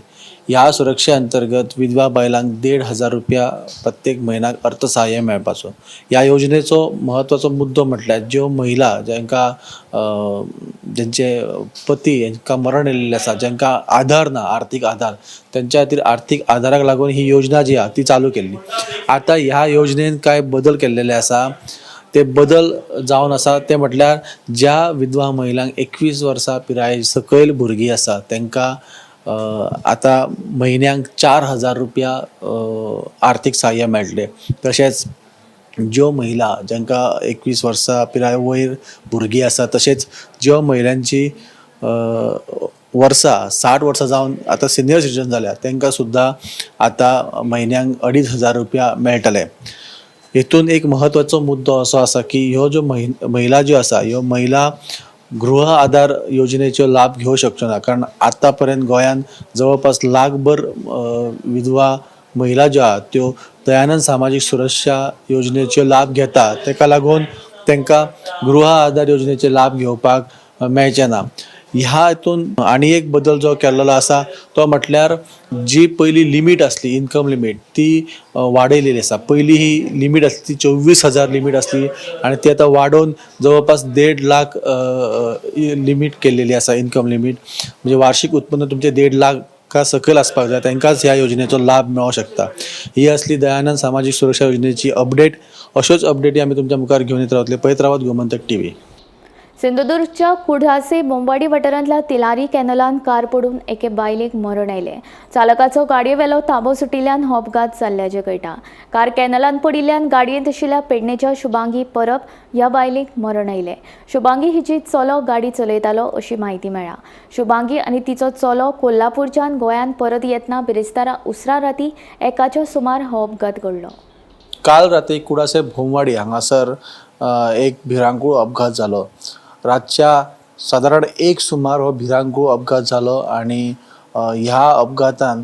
[SPEAKER 16] ह्या सुरक्षे अंतर्गत विधवा बायलांक 1500 रुपया प्रत्येक म्हयन्याक अर्थसहाय्य मेळपाचो. ह्या योजनेचो म्हत्वाचो मुद्दो म्हटल्यार ज्यो महिला जांकां जेंचे पती हांकां मरण येयल्लें आसा, जांकां आधार ना, आर्थीक आधार, तेंच्या खातीर आर्थीक आधाराक लागून ही योजना जी आहा ती चालू केल्ली. आतां ह्या योजनेन कांय बदल केल्लेले आसा. ते बदल जावन आसा ते म्हटल्यार ज्या विधवा महिलांक 21 वर्सां पिराये सकयल भुरगीं आसा तांकां आतां म्हयन्याक 4000 रुपया आर्थीक सहाय्य मेळटलें. तशेंच ज्यो महिला जांकां 21 वर्सां पिराये वयर भुरगीं आसा, तशेंच ज्यो महिलांची वर्सां 60 वर्सां जावन आतां सिनियर सिटीजन जाल्या तांकां सुद्दां आतां म्हयन्याक 2500 रुपया मेळटले. हेतून एक म्हत्वाचो मुद्दो असो आसा की ह्यो ज्यो महिला ज्यो आसा ह्यो महिला गृह आधार योजनेचो लाभ घेवंक शकच्यो ना, कारण आतां पर्यंत गोंयांत जवळपास लाखभर विधवा महिला ज्यो आहा त्यो दयानंद सामाजीक सुरक्षा योजनेचो लाभ घेता. ताका लागून तांकां गृह आधार योजनेचे लाभ घेवपाक मेळचे ना. ह्या हितून आनी एक बदल जो केल्लो आसा तो म्हटल्यार जी पयली लिमीट आसली इनकम लिमीट ती वाडयलेली आसा. पयली ही लिमीट आसली ती 24,000 लिमीट आसली आनी ती आतां वाडोवन जवळपास 1.5 लाख लिमीट केल्लेली आसा. इनकम लिमीट म्हणजे वार्षिक उत्पन्न तुमचें 1.5 लाख सकयल आसपाक जाय, तांकांच ह्या योजनेचो लाभ मेळोंक शकता. ही आसली दयानंद सामाजीक सुरक्षा योजनेची अपडेट. अश्योच अपडेटी आमी तुमच्या मुखार घेवन येत रावतले. पळयत रावात गोमंतक टीव्ही.
[SPEAKER 15] सिंधुदुर्गच्या कुडासे बोंबाडी वाठारांतल्या तिलारी कॅनलान कार पडून एके बायलेक मरण आयलें. चालकाचो गाडयेवेलो ताबो सुटिल्ल्यान हो अपघात जाल्ल्याचें कळटा. कार कॅनलान पडिल्ल्यान गाडयेंत आशिल्ल्या पेडणेच्या शुभांगी परब ह्या बायलेक मरण आयलें. शुभांगी हिची चलो गाडी चलयतालो अशी म्हायती मेळ्ळा. शुभांगी आनी तिचो चलो कोल्हापूरच्यान गोंयांत परत येतना बिरेस्तारा उसरा राती 1च्या सुमार हो अपघात घडलो.
[SPEAKER 16] काल राती कुडासे भोमवाडी हांगासर एक भिरांकूळ अपघात जालो. रातच्या सादारण 1 सुमार हो भिरांकूळ अपघात जालो आनी ह्या अपघातान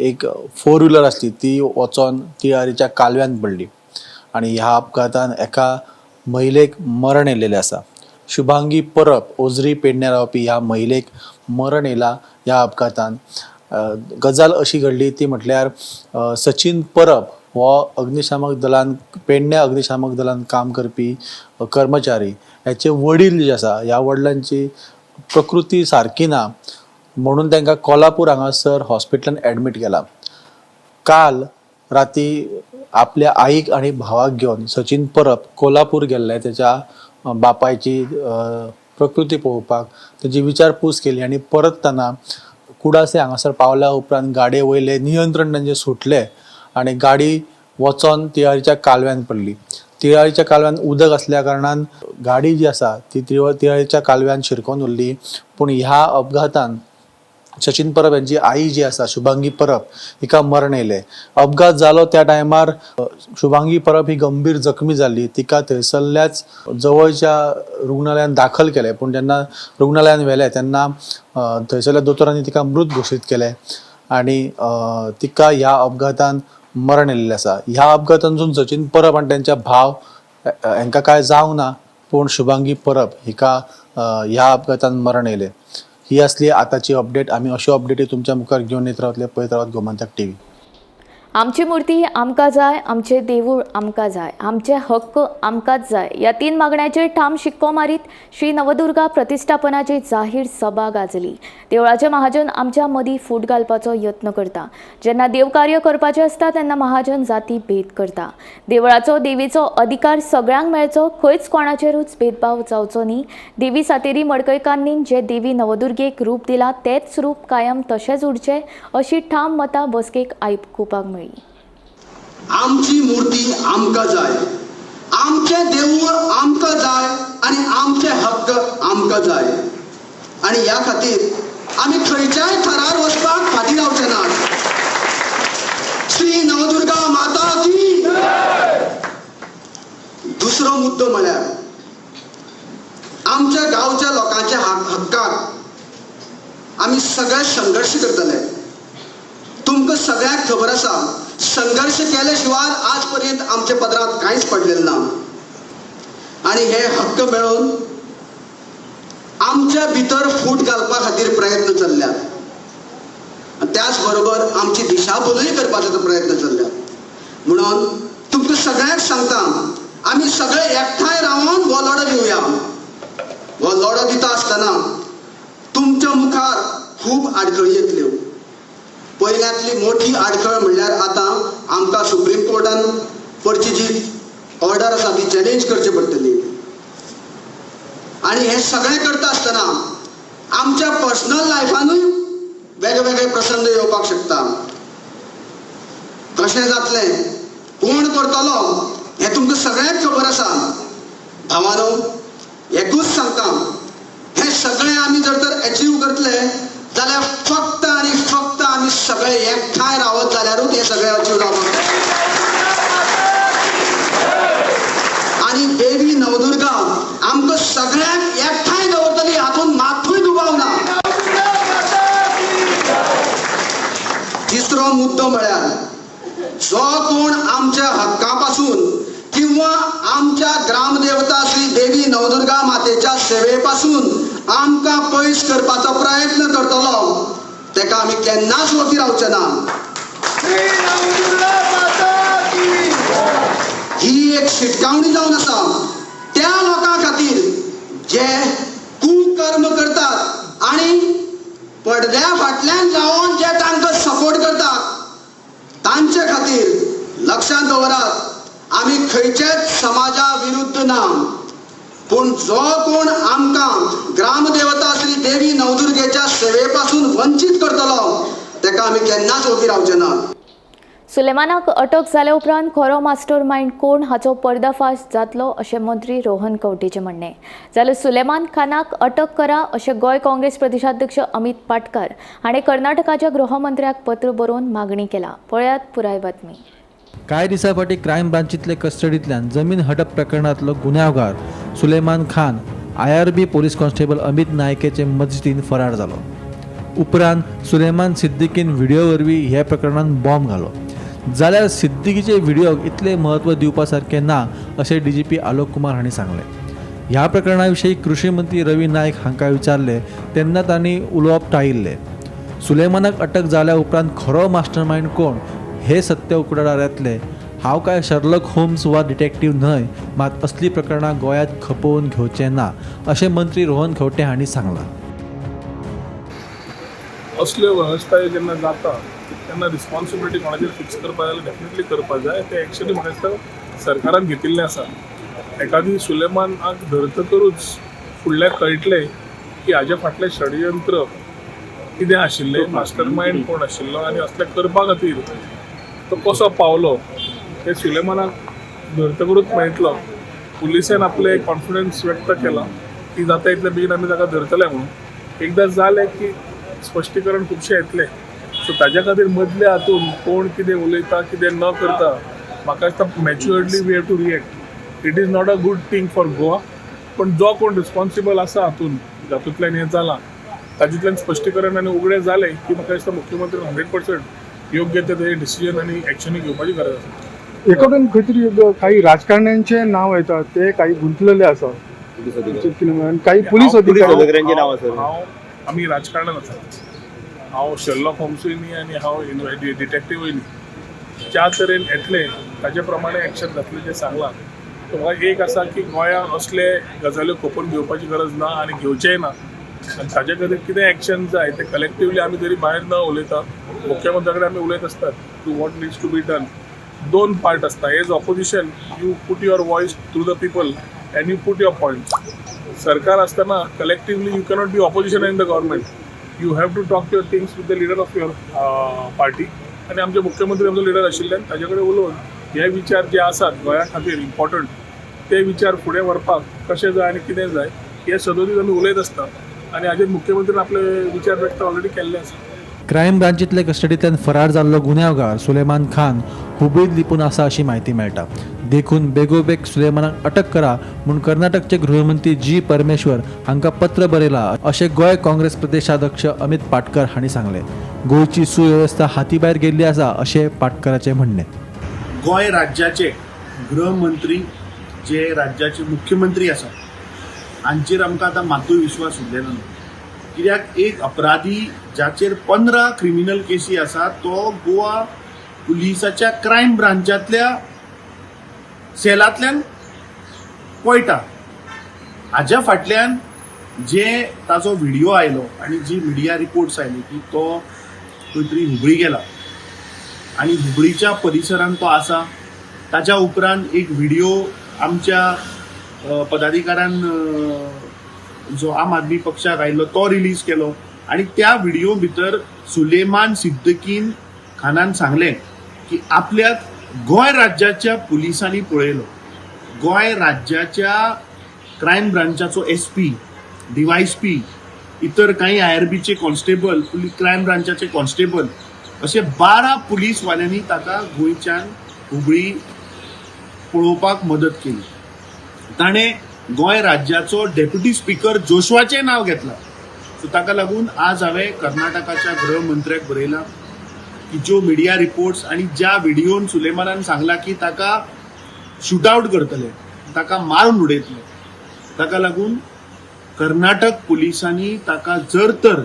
[SPEAKER 16] एक 4 व्हिलर आसली ती वचोन तिळारीच्या कालव्यान पडली आनी ह्या अपघातान एका महिलेक मरण येयलेलें आसा. शुभांगी परब ओजरी पेडण्या रावपी ह्या महिलेक मरण येयला ह्या अपघातान. गजाल अशी घडली ती म्हटल्यार सचिन परब हो अग्निशामक दलान पेडण्या अग्निशामक दलान काम करपी कर्मचारी, ह्याचे वडील जे आसा ह्या वडिलांची प्रकृती सारकी ना म्हणून तांकां कोल्हापूर हांगासर हॉस्पिटलान एडमीट केला. काल राती आपल्या आईक आनी भावाक घेवन सचिन परब कोल्हापूर गेल्ले तेच्या बापायची प्रकृती पळोवपाक, तेजी विचारपूस केली आनी परततना कुडासे हांगासर पावल्या उपरांत गाडये वयलें नियंत्रण तांचें सुटलें आनी गाडी वचोन तिळारीच्या कालव्यान पडली. तिळारीच्या कालव्यान उदक आसल्या कारणान गाडी जी आसा ती तिळारीच्या कालव्यान शिरकोन उरली. पूण ह्या अपघातान सचिन परब यांची आई जी आसा शुभांगी परब हिका मरण येयलें. अपघात जालो त्या टायमार शुभांगी परब ही गंभीर जखमी जाल्ली. तिका थंयसरल्याच जवळच्या रुग्णालयान दाखल केलें. पूण जेन्ना रुग्णालयान व्हेलें तेन्ना थंयसरल्या दोतोरांनी तिका मृत घोशीत केलें आनी तिका ह्या अपघातान मरण येयलेलें आसा. ह्या अपघातांतसून सचिन परब आनी तेंच्या भाव हांकां कांय जावंक ना, पूण शुभांगी परब हिका ह्या अपघातान मरण येयलें. ही आसली आतांची अपडेट. आमी अश्यो अपडेटी तुमच्या मुखार घेवन येत रावतले. पळयत रावात गोमंतक टीव्ही.
[SPEAKER 15] आमची मूर्ती आमकां जाय, आमचें देवूळ आमकां जाय, आमचे हक्क आमकांच जाय ह्या 3 मागण्यांचेर ठाम शिक्को मारीत श्री नवदुर्गा प्रतिष्ठापनाची जाहीर सभा गाजली. देवळाचे महाजन आमच्या मदीं फूट घालपाचो यत्न करता. जेन्ना देवकार्य करपाचें आसता तेन्ना महाजन जाती भेद करता. देवळाचो देवीचो अधिकार सगळ्यांक मेळचो, खंयच कोणाचेरूच भेदभाव जावचो न्ही. देवी सातेरी मडकयकान्नीन जे देवी नवदुर्गेक रूप दिलां तेंच रूप कायम तशेंच उरचें अशी ठाम मतां बसकेक आयकुपाक मेळ्ळी.
[SPEAKER 5] आमची मूर्ती आमकां जाय, आमचें देवूळ आमकां जाय आनी आमचे हक्क आमकां जाय. आनी ह्या खातीर आमी खंयच्याय थरार वचपाक फाटीं रावचे नात. श्री नवदुर्गा माता की. दुसरो मुद्दो म्हळ्यार आमच्या गांवच्या लोकांच्या हक्काक आमी सगळे संघर्श करतले. तुमकां सगळ्यांक खबर आसा, संघर्ष केले शिवाय आज पर्यंत आमच्या पदरांत कांयच पडलेलें ना. आनी हे हक्क मेळोवन आमच्या भितर फूट घालपा खातीर प्रयत्न चल्ल्यात. त्याच बरोबर आमची दिशाभूलय करपाचो प्रयत्न चल्ल्यात. म्हणून तुमकां सगळ्यांक सांगता, आमी सगळे एकठांय रावन हो लढो दिवया. हो लढो दिता आसतना तुमच्या मुखार खूब आडखळी येतल्यो. पयल्यांतली मोठी आडखळ म्हणल्यार आतां आमकां सुप्रीम कोर्टान करची जी ऑर्डर आसा ती चॅलेंज करची पडटली. आनी हें सगळें करता आसतना आमच्या पर्सनल लायफानूय वेगवेगळे प्रसंग येवपाक शकता. कशें जातलें, कोण करतलो हें तुमकां सगळ्यांक खबर आसा. भावानो, एकूच सांगता, हें सगळें आमी जर तर एचीव करतले जाल्यार फक्त आनी फक्त आमी सगळे एकठांय रावत जाल्यारूच हें सगळें अचीव जावपाक. आनी देवी नवदुर्गा आमकां सगळ्यांक एकठांय दवरतली हातूंत मातूय दुबाव ना. तिसरो मुद्दो म्हळ्यार जो कोण आमच्या हक्का पासून किंवा आमच्या ग्रामदेवता श्री देवी नवदुर्गा मातेच्या सेवेपासून आमकां पयस करपाचो प्रयत्न करतलो तेका आमी केन्नाच वगी रावचे ना. ही एक शिटकावणी जावन आसा त्या लोकां खातीर जे कुकर्म करतात आनी पडद्या फाटल्यान रावन जे तांकां सपोर्ट करतात तांचे खातीर लक्षांत दवरात, आमी खंयच्याच समाजा विरुद्ध ना, पूण जो कोण आमकां ग्रामदेवता श्री देवी नवदुर्गेच्या सेवेपासून वंचीत करतलो तेका आमी केन्नाच ओगी रावचे ना.
[SPEAKER 15] सुलेमानाक अटक जाल्या उपरांत खरो मास्टर मायंड कोण हाचो पर्दाफाश जातलो अशें मंत्री रोहन खंवटेचें म्हणणें. जाल्यार सुलेमान खानाक अटक करा अशें गोंय काँग्रेस प्रदेशाध्यक्ष अमित पाटकार हाणें कर्नाटकाच्या गृहमंत्र्याक पत्र बरोवन मागणी केला. पळयात पुराय बातमी.
[SPEAKER 16] कांय दिसां फाटीं क्रायम ब्रांचींतले कस्टडींतल्यान जमीन हडप प्रकरणांतलो गुन्यांवगार Suleman Khan IRB police constable Amit नायकेचे मजतीन फरार जालो. उपरांत सुलेमान सिद्दीकीन व्हिडिओ वरवीं ह्या प्रकरणांत बॉम्ब घालो. जाल्यार सिद्दीकीचे व्हिडिओक इतलें म्हत्व दिवपा सारकें ना अशें डीजीपी आलोक कुमार हांणी सांगलें. ह्या प्रकरणा विशीं कृषी मंत्री रवी नायक हांकां विचारलें तेन्ना तांणी उलोवप टाळिल्लें. सुलेमानाक अटक जाल्या उपरांत खरो मास्टरमायंड कोण हे सत्य उक्ताडार येतलें. हांव काय शर्लक होम्स वा डिटेक्टीव न्हय, मात असली प्रकरणां गोंयांत खपोवन घेवचें ना अशें मंत्री रोहन खंवटे हांणी सांगलां.
[SPEAKER 18] असल्यो वेवस्थाय जेन्ना जाता तेन्ना रिस्पॉन्सिबिलिटी कोणाचेर फिक्स करपा जाल्यार डेफिनेटली करपा जाय. तें एक्चुअली म्हाका दिसता सरकारान घेतिल्लें आसा. एकादी सुलेमानाक धरतकरूच फुडल्याक कळटलें की हाज्या फाटलें षडयंत्र कितें आशिल्लें, मास्टर मायंड कोण आशिल्लो आनी असलें करपा खातीर तो कसो पावलो तें सुलेमानाक धरतकरूच मेळटलो. पुलिसान आपलें कॉन्फिडन्स व्यक्त केला की जाता इतले बेगीन आमी ताका धरतले म्हणून. एकदां जालें की स्पश्टीकरण खुबशें येतलें. सो ताज्या खातीर मदल्या हातून कोण कितें उलयता कितें न करता म्हाका दिसता maturely we have to react. It is not a good thing for Goa, पण जो कोण रिस्पॉन्सिबल आसा हातून जातूंतल्यान हें जालां तातूंतल्यान स्पश्टीकरण आनी उगडें जालें की म्हाका दिसता मुख्यमंत्री 100% योग्य ते डिसिजन आनी एक्शनूय घेवपाची गरज आसा.
[SPEAKER 21] एकोडेन खंय तरी काही राजकारण्यांचे नाव येतात, ते काही गुंतलेले आसा, काही पोलीस अधिकारी.
[SPEAKER 18] हांव आमी राजकारणान आसा. हांव शर्लॉक होम्सूय न्ही आनी हांव डिटेक्टिवूय न्ही. ज्या तरेन येतलें ताजे प्रमाणे एक्शन जातलें जें सांगलां. सो म्हाका एक आसा की गोंयांत असले गजाल्यो खपोवन घेवपाची गरज ना आनी घेवचेंय ना. आनी ताजे खातीर कितें एक्शन जाय तें कलेक्टिवली आमी तरी भायर न उलयता मुख्यमंत्र्या कडेन आमी उलयत आसतात to what needs to be done. दोन पार्ट आसता. As opposition you put your voice through the people and you put your point. सरकार आसतना collectively you cannot be opposition in the government. You have to talk your things with the leader of your party. आनी आमचे मुख्यमंत्री आमचो leader आशिल्ल्यान ताजे कडेन उलोवन हे विचार जे आसात गोंया खातीर इम्पॉर्टंट ते विचार फुडें व्हरपाक कशें जाय आनी कितें जाय हे सदोदीत आमी उलयत आसता आनी हाजेर मुख्यमंत्र्यान आपले विचार व्यक्त ऑलरेडी केल्ले आसा.
[SPEAKER 16] क्रायम ब्रांचींतले कस्टडींतल्यान फरार जाल्लो गुन्यांवगार सुलेमान खान हुबळींत लिपून आसा अशी म्हायती मेळटा. देखून बेगोबेग सुलेमानाक अटक करा म्हूण कर्नाटकचे गृहमंत्री जी परमेश्वर हांकां पत्र बरयलां अशें गोंय काँग्रेस प्रदेशाध्यक्ष अमित पाटकर हांणी सांगलें. गोंयची सुवेवस्था हातीभायर गेल्ली आसा अशें पाटकराचें म्हणणें.
[SPEAKER 19] गोंय राज्याचे गृहमंत्री जे राज्याचे मुख्यमंत्री आसा हांचेर आमकां आतां मातूय विश्वास उरलेलो ना. कित्याक एक अपराधी जाचेर 15 क्रिमिनल केसी आसा तो गोवा पुलिसाच्या क्रायम ब्रांचांतल्या सेलांतल्यान पळटा. हाज्या फाटल्यान जे ताचो व्हिडिओ आयलो आनी जी मिडिया रिपोर्ट्स आयली की तो खंय तरी हुबळी गेला आनी हुबळीच्या परिसरांत तो आसा. ताच्या उपरांत एक व्हिडिओ आमच्या पदाधिकाऱ्यान जो आम आदमी पक्षाक आयिल्लो तो रिलीज केलो आनी त्या व्हिडिओ भितर सुलेमान सिद्दीकीन खानान सांगलें की आपल्याक गोंय राज्याच्या पुलिसांनी पळयलो. गोंय राज्याच्या क्रायम ब्रांचाचो एसपी, डीवायएसपी, इतर काही आयआरबीचे कॉन्स्टेबल, क्रायम ब्रांचाचे कॉन्स्टेबल असे 12 पुलीसवाल्यांनी ताका गोंयच्यान हुबळी पळोवपाक मदत केली. ताणें गोंय राज्याचो डेप्युटी स्पीकर जोशवाचें नांव घेतलां. सो ताका लागून आज हांवें कर्नाटकाच्या गृहमंत्र्याक बरयलां की ज्यो मिडिया रिपोर्ट्स आनी ज्या व्हिडियोन सुलेमानान सांगलां की ताका शूट आवट करतले, ताका मारून उडयतले. ताका लागून कर्नाटक पुलिसांनी ताका जर तर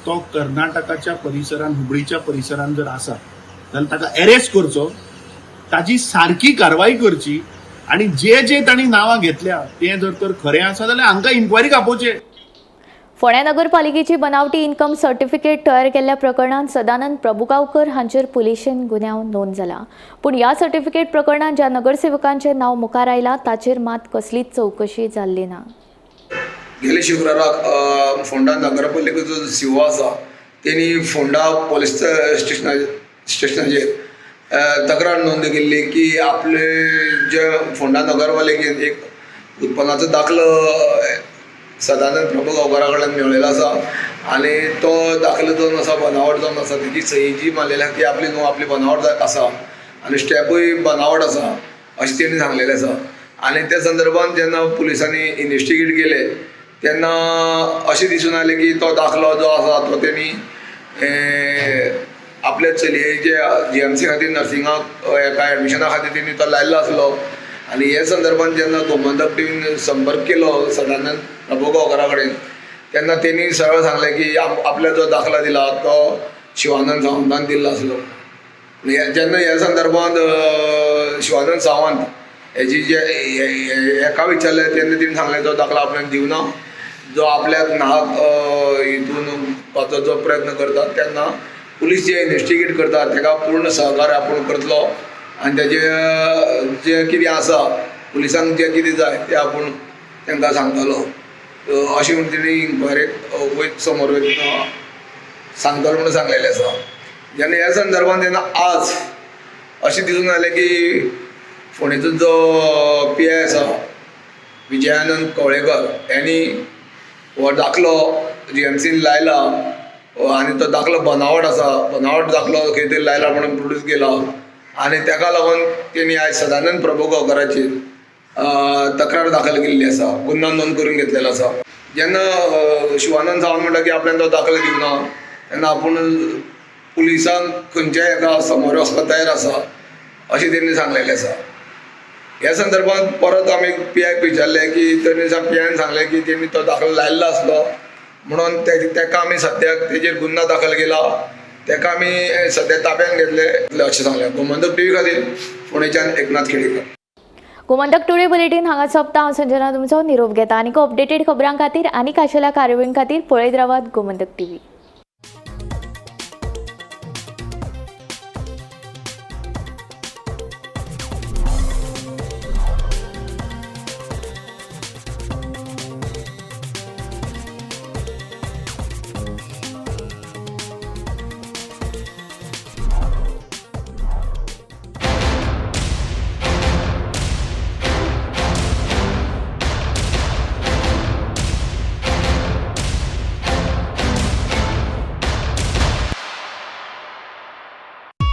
[SPEAKER 19] तो कर्नाटकाच्या परिसरान, हुबळीच्या परिसरान जर आसा जाल्यार ताका अरेस्ट करचो, ताजी सारकी कारवाई करची आनी जे जे तांणी नांवां घेतल्या ते जर तर खरें आसा जाल्यार हांकां इन्क्वायरीक आपोवचें.
[SPEAKER 15] फोंड्या नगरपालिकेची बनावटी इन्कम सर्टिफिकेट तयार केल्ल्या प्रकरणांत सदानंद प्रभुगांवकर हांचेर पुलिशेन गुन्यांव नोंद जाला. पूण ह्या सर्टिफिकेट प्रकरणांत ज्या नगरसेवकांचें नांव मुखार आयलां ताचेर मात कसलीच चवकशी जाल्ली ना.
[SPEAKER 11] गेले शुक्राराक फोंडा नगरपालिकेचो जो सीओ आसा तेणी फोंडा पोलीस स्टेशनाचेर तक्रार नोंद केल्ली की आपले जे फोंडा नगरपालिकेन एक उत्पन्नाचो दाखलो सदानंद प्रभुगांवकरा कडल्यान मेळयलो आसा आनी तो दाखलो जावन आसा बनावट जावन आसा, तेजी सही जी मारलेली आसा ती आपली न्हू, आपली बनावट आसा आनी स्टॅपूय बनावट आसा अशें तेणी सांगलेलें आसा. आनी त्या संदर्भात जेन्ना पुलिसांनी इन्वेस्टिगेट केलें तेन्ना अशें दिसून आयलें की तो दाखलो जो आसा तो तेणी आपल्या चलयेचे जीएमसी खातीर नर्सिंगाक एका एडमिशना खातीर तेणी तो लायिल्लो आसलो. आनी हे संदर्भात जेन्ना गोमंतक टीवीन संपर्क केलो सदानंद प्रभुगांवकरा कडेन तेन्ना तेणी सरळ सांगलें की आपल्या जो दाखलो दिला तो शिवानंद सावंतान दिल्लो आसलो. जेन्ना ह्या संदर्भात शिवानंद सावंत हेजी जे हेका विचारलें तेन्ना तेणी सांगलें तो दाखलो आपल्याक दिवना, जो आपल्याक नाहक हितून पाचो जो प्रयत्न करता तेन्ना पुलीस जे इन्वेस्टिगेट करता तेका पूर्ण सहकार्य आपूण करतलो आनी तेजे जे कितें आसा पुलिसांक जें कितें जाय तें आपूण तांकां सांगतलो अशें म्हणून तेणी इन्क्वायरीक वयत समोर वयतना सांगतलो म्हणून सांगलेलें आसा. जेन्ना ह्या संदर्भात जेन्ना आज अशें दिसून आयलें की फोंडेचो जो पी I आसा विजयानंद कवळेकर यांनी हो दाखलो जीएमसीन लायला आनी तो दाखलो बनावट आसा, बनावट दाखलो खंय तरी लायला म्हणून प्रोड्यूस केला आनी ताका लागून तेणी आयज सदानंद प्रभुगांवकराचेर तक्रार दाखल केल्ली आसा, गुन्यांव नोंद करून घेतलेलो आसा. जेन्ना शिवानंद सावंत म्हणटा की आपल्यान तो दाखलो दिवना तेन्ना आपूण पुलिसांक खंयच्याय एका समोर वचपाक तयार आसा अशें तेणी सांगलेलें आसा. ह्या संदर्भात परत आमी पी आयक विचारलें की तेणी पी आयन सांगलें की तेणी तो दाखलो लायिल्लो आसलो म्हणून तेका आमी सद्याक तेजेर गुन्यांव दाखल केला, तेका आमी सद्या ताब्यान घेतले अशें सांगलें. गोमंतक टीव्ही खातीर फोंडेच्यान एकनाथ खेडेकर.
[SPEAKER 15] गोमंतक टुडे बुलेटीन हांगा सोंपता. हांव संजना तुमचो निरोप घेता. आनीक अपडेटेड खबरां खातीर आनी खाशेल्या कार्यावळीं खातीर पळयत रावात Gomantak TV.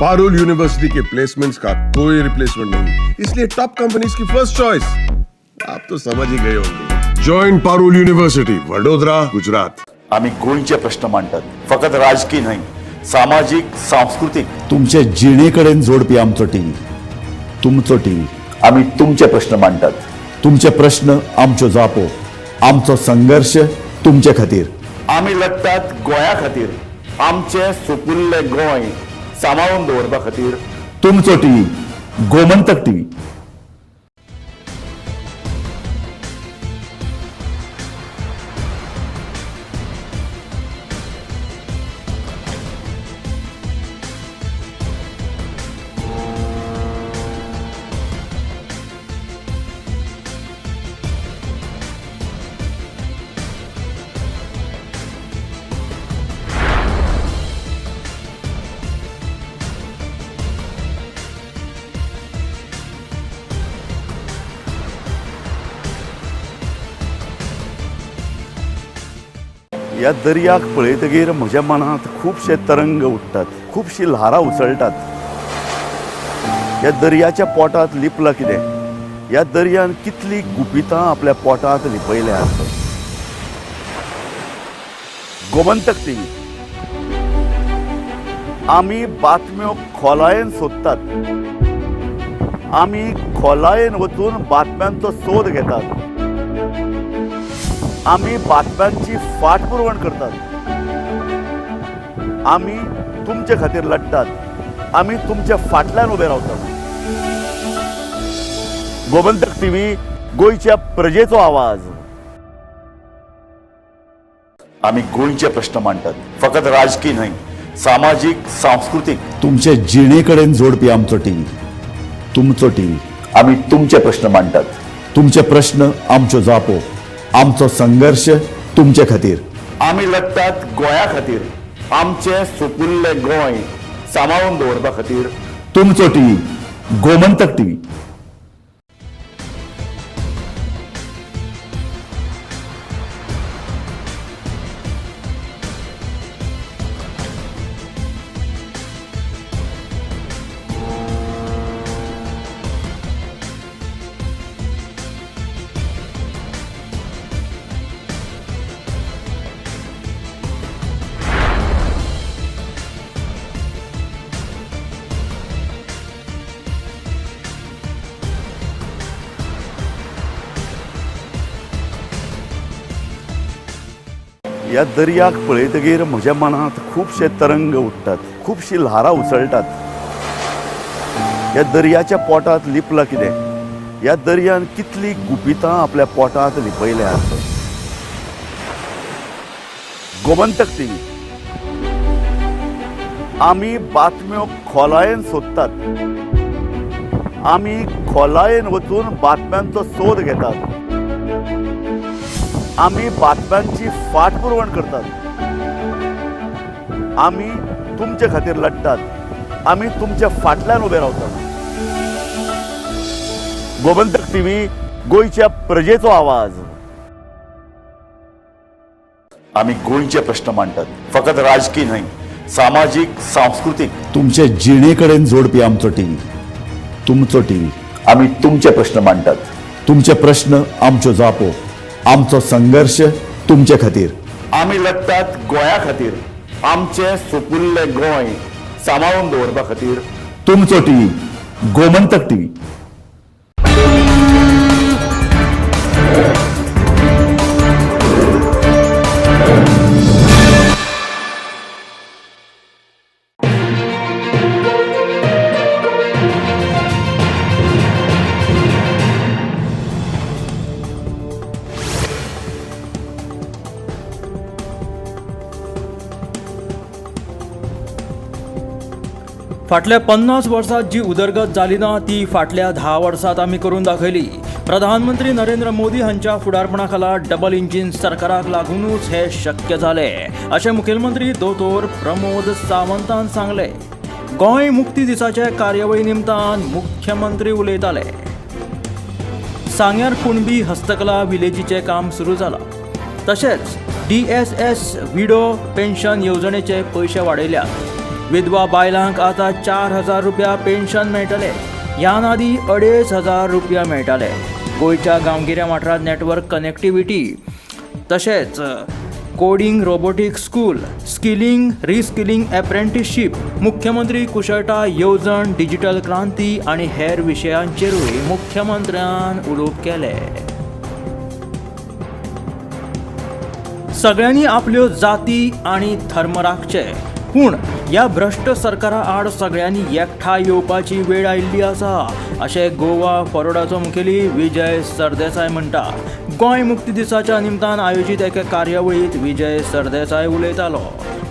[SPEAKER 12] Parul university K placements का कोई रिप्लेसमेंट नहीं, इसलिए टॉप कंपनीज की फर्स्ट चॉइस आप तो समझ ही गए होंगे. Join Parul university, Vadodara, Gujarat.
[SPEAKER 7] आम्ही गोंयचे प्रश्न मांडतात, फकत राजकीय न्हय, सामाजीक, सांस्कृतीक, तुमचे जिणेकडेन जोडपी आमचो टीव्ही, तुमचो टीव्ही. आम्ही तुमचे प्रश्न मांडतात, तुमचे प्रश्न आमच्यो जापो, आमचो संघर्ष तुमचे खातीर. आमी लढतात गोंया खातीर, आमचे सुपुल्ले गोंय सांबाळून दवरपा खातीर. तुमचो टीव्ही, गोमंतक टीव्ही. ह्या दर्याक पळयतगीर म्हज्या मनांत खुबशे तरंग उठ्ठात, खुबशी ल्हारां उसळटात. ह्या दर्याच्या पोटांत लिपलां कितें? ह्या दर्यान कितलीं गुपितां आपल्या पोटांत लिपयल्यांत. गोमंतक टीव्ही, आमी बातम्यो खोलायेन सोदतात, आमी खोलायेन वचून बातम्यांचो सोद घेतात. आमी बातम्यांची फाटपुरवण करतात. आमी तुमचे खातीर लढटात. आमी तुमच्या फाटल्यान उबे रावतात. गोमंतक टीव्ही, गोंयच्या प्रजेचो आवाज. आमी गोंयचे प्रश्न मांडटात, फकत राजकी न्हय, सामाजीक, सांस्कृतीक. तुमचे जिणे कडेन जोडपी आमचो टीव्ही, तुमचो टीव्ही. आमी तुमचे प्रश्न मांडटात. तुमचे प्रश्न आमच्यो जापो, आमचो संघर्श तुमचे खातीर. आमी लढटात गोंया खातीर, आमचें सुपुल्लें गोंय सांबाळून दवरपा खातीर. तुमचो टीव्ही, गोमंतक टीव्ही. ह्या दर्याक पळयतगीर म्हज्या मनांत खुबशे तरंग उठ्ठात, खुबशीं ल्हारां उसळटात. ह्या दर्याच्या पोटांत लिपलां कितें? ह्या दर्यान कितलीं गुपितां आपल्या पोटांत लिपयल्यात. गोमंतक टीव्ही, आमी बातम्यो खोलायेन सोदतात. आमी खोलायेन वचून बातम्यांचो सोद घेतात. आमी बातम्यांची फाटपुरवण करतात. आमी तुमचे खातीर लढटात. आमी तुमच्या फाटल्यान उबे रावतात. गोमंतक टीव्ही, गोंयच्या प्रजेचो आवाज. आमी गोंयचे प्रश्न मांडटात, फकत राजकी न्हय, सामाजीक, सांस्कृतीक. तुमचे जिणे कडेन जोडपी आमचो टीव्ही, तुमचो टीव्ही. आमी तुमचे प्रश्न मांडटात. तुमचे प्रश्न आमच्यो जापो, आमचो संघर्श तुमचे खातीर. आमी लढटात गोंया खातीर, आमचें सुपुल्लें गोंय सांबाळून दवरपा खातीर. तुमचो टीव्ही, गोमंतक टीव्ही.
[SPEAKER 4] फाटल्या 50 वर्सात जी उदरगत जाली ना ती फाटल्या 10 वर्सात आमी करून दाखयली. प्रधानमंत्री नरेंद्र मोदी हांच्या फुडारपणा खाला डबल इंजीन सरकाराक लागूनच हे शक्य जालें, अशें मुखेलमंत्री दोतोर प्रमोद सावंतान सांगलें. गोंय मुक्ती दिसाचे कार्यावळी निमतान मुख्यमंत्री उलयताले. सांग्यार कुणबी हस्तकला विलेजीचें काम सुरू जालां. तशेंच DSS widow pension येवजणेचे पयशे वाडयल्यात. विधवा बायलांक आतां 4,000 रुपया पेन्शन मेळटले. ह्यान आदी 2,500 रुपया मेळटाले. गोंयच्या गांवगिऱ्या वाठारांत नेटवर्क कनेक्टिविटी तशेंच coding, robotic school, skilling, reskilling, apprenticeship, मुख्यमंत्री कुशळटाय येवजण, डिजिटल क्रांती आनी हेर विशयांचेरूय मुख्यमंत्र्यान उलोवप केलें. सगळ्यांनी आपल्यो जाती आनी धर्म राखचे, पूण ह्या भ्रश्ट सरकारा आड सगळ्यांनी एकठांय येवपाची वेळ आयिल्ली आसा, अशें गोवा फॉरवर्डाचो मुखेली विजय सरदेसाय म्हणटा. गोंय मुक्ती दिसाच्या निमतान आयोजीत एके कार्यावळींत विजय सरदेसाय उलयतालो.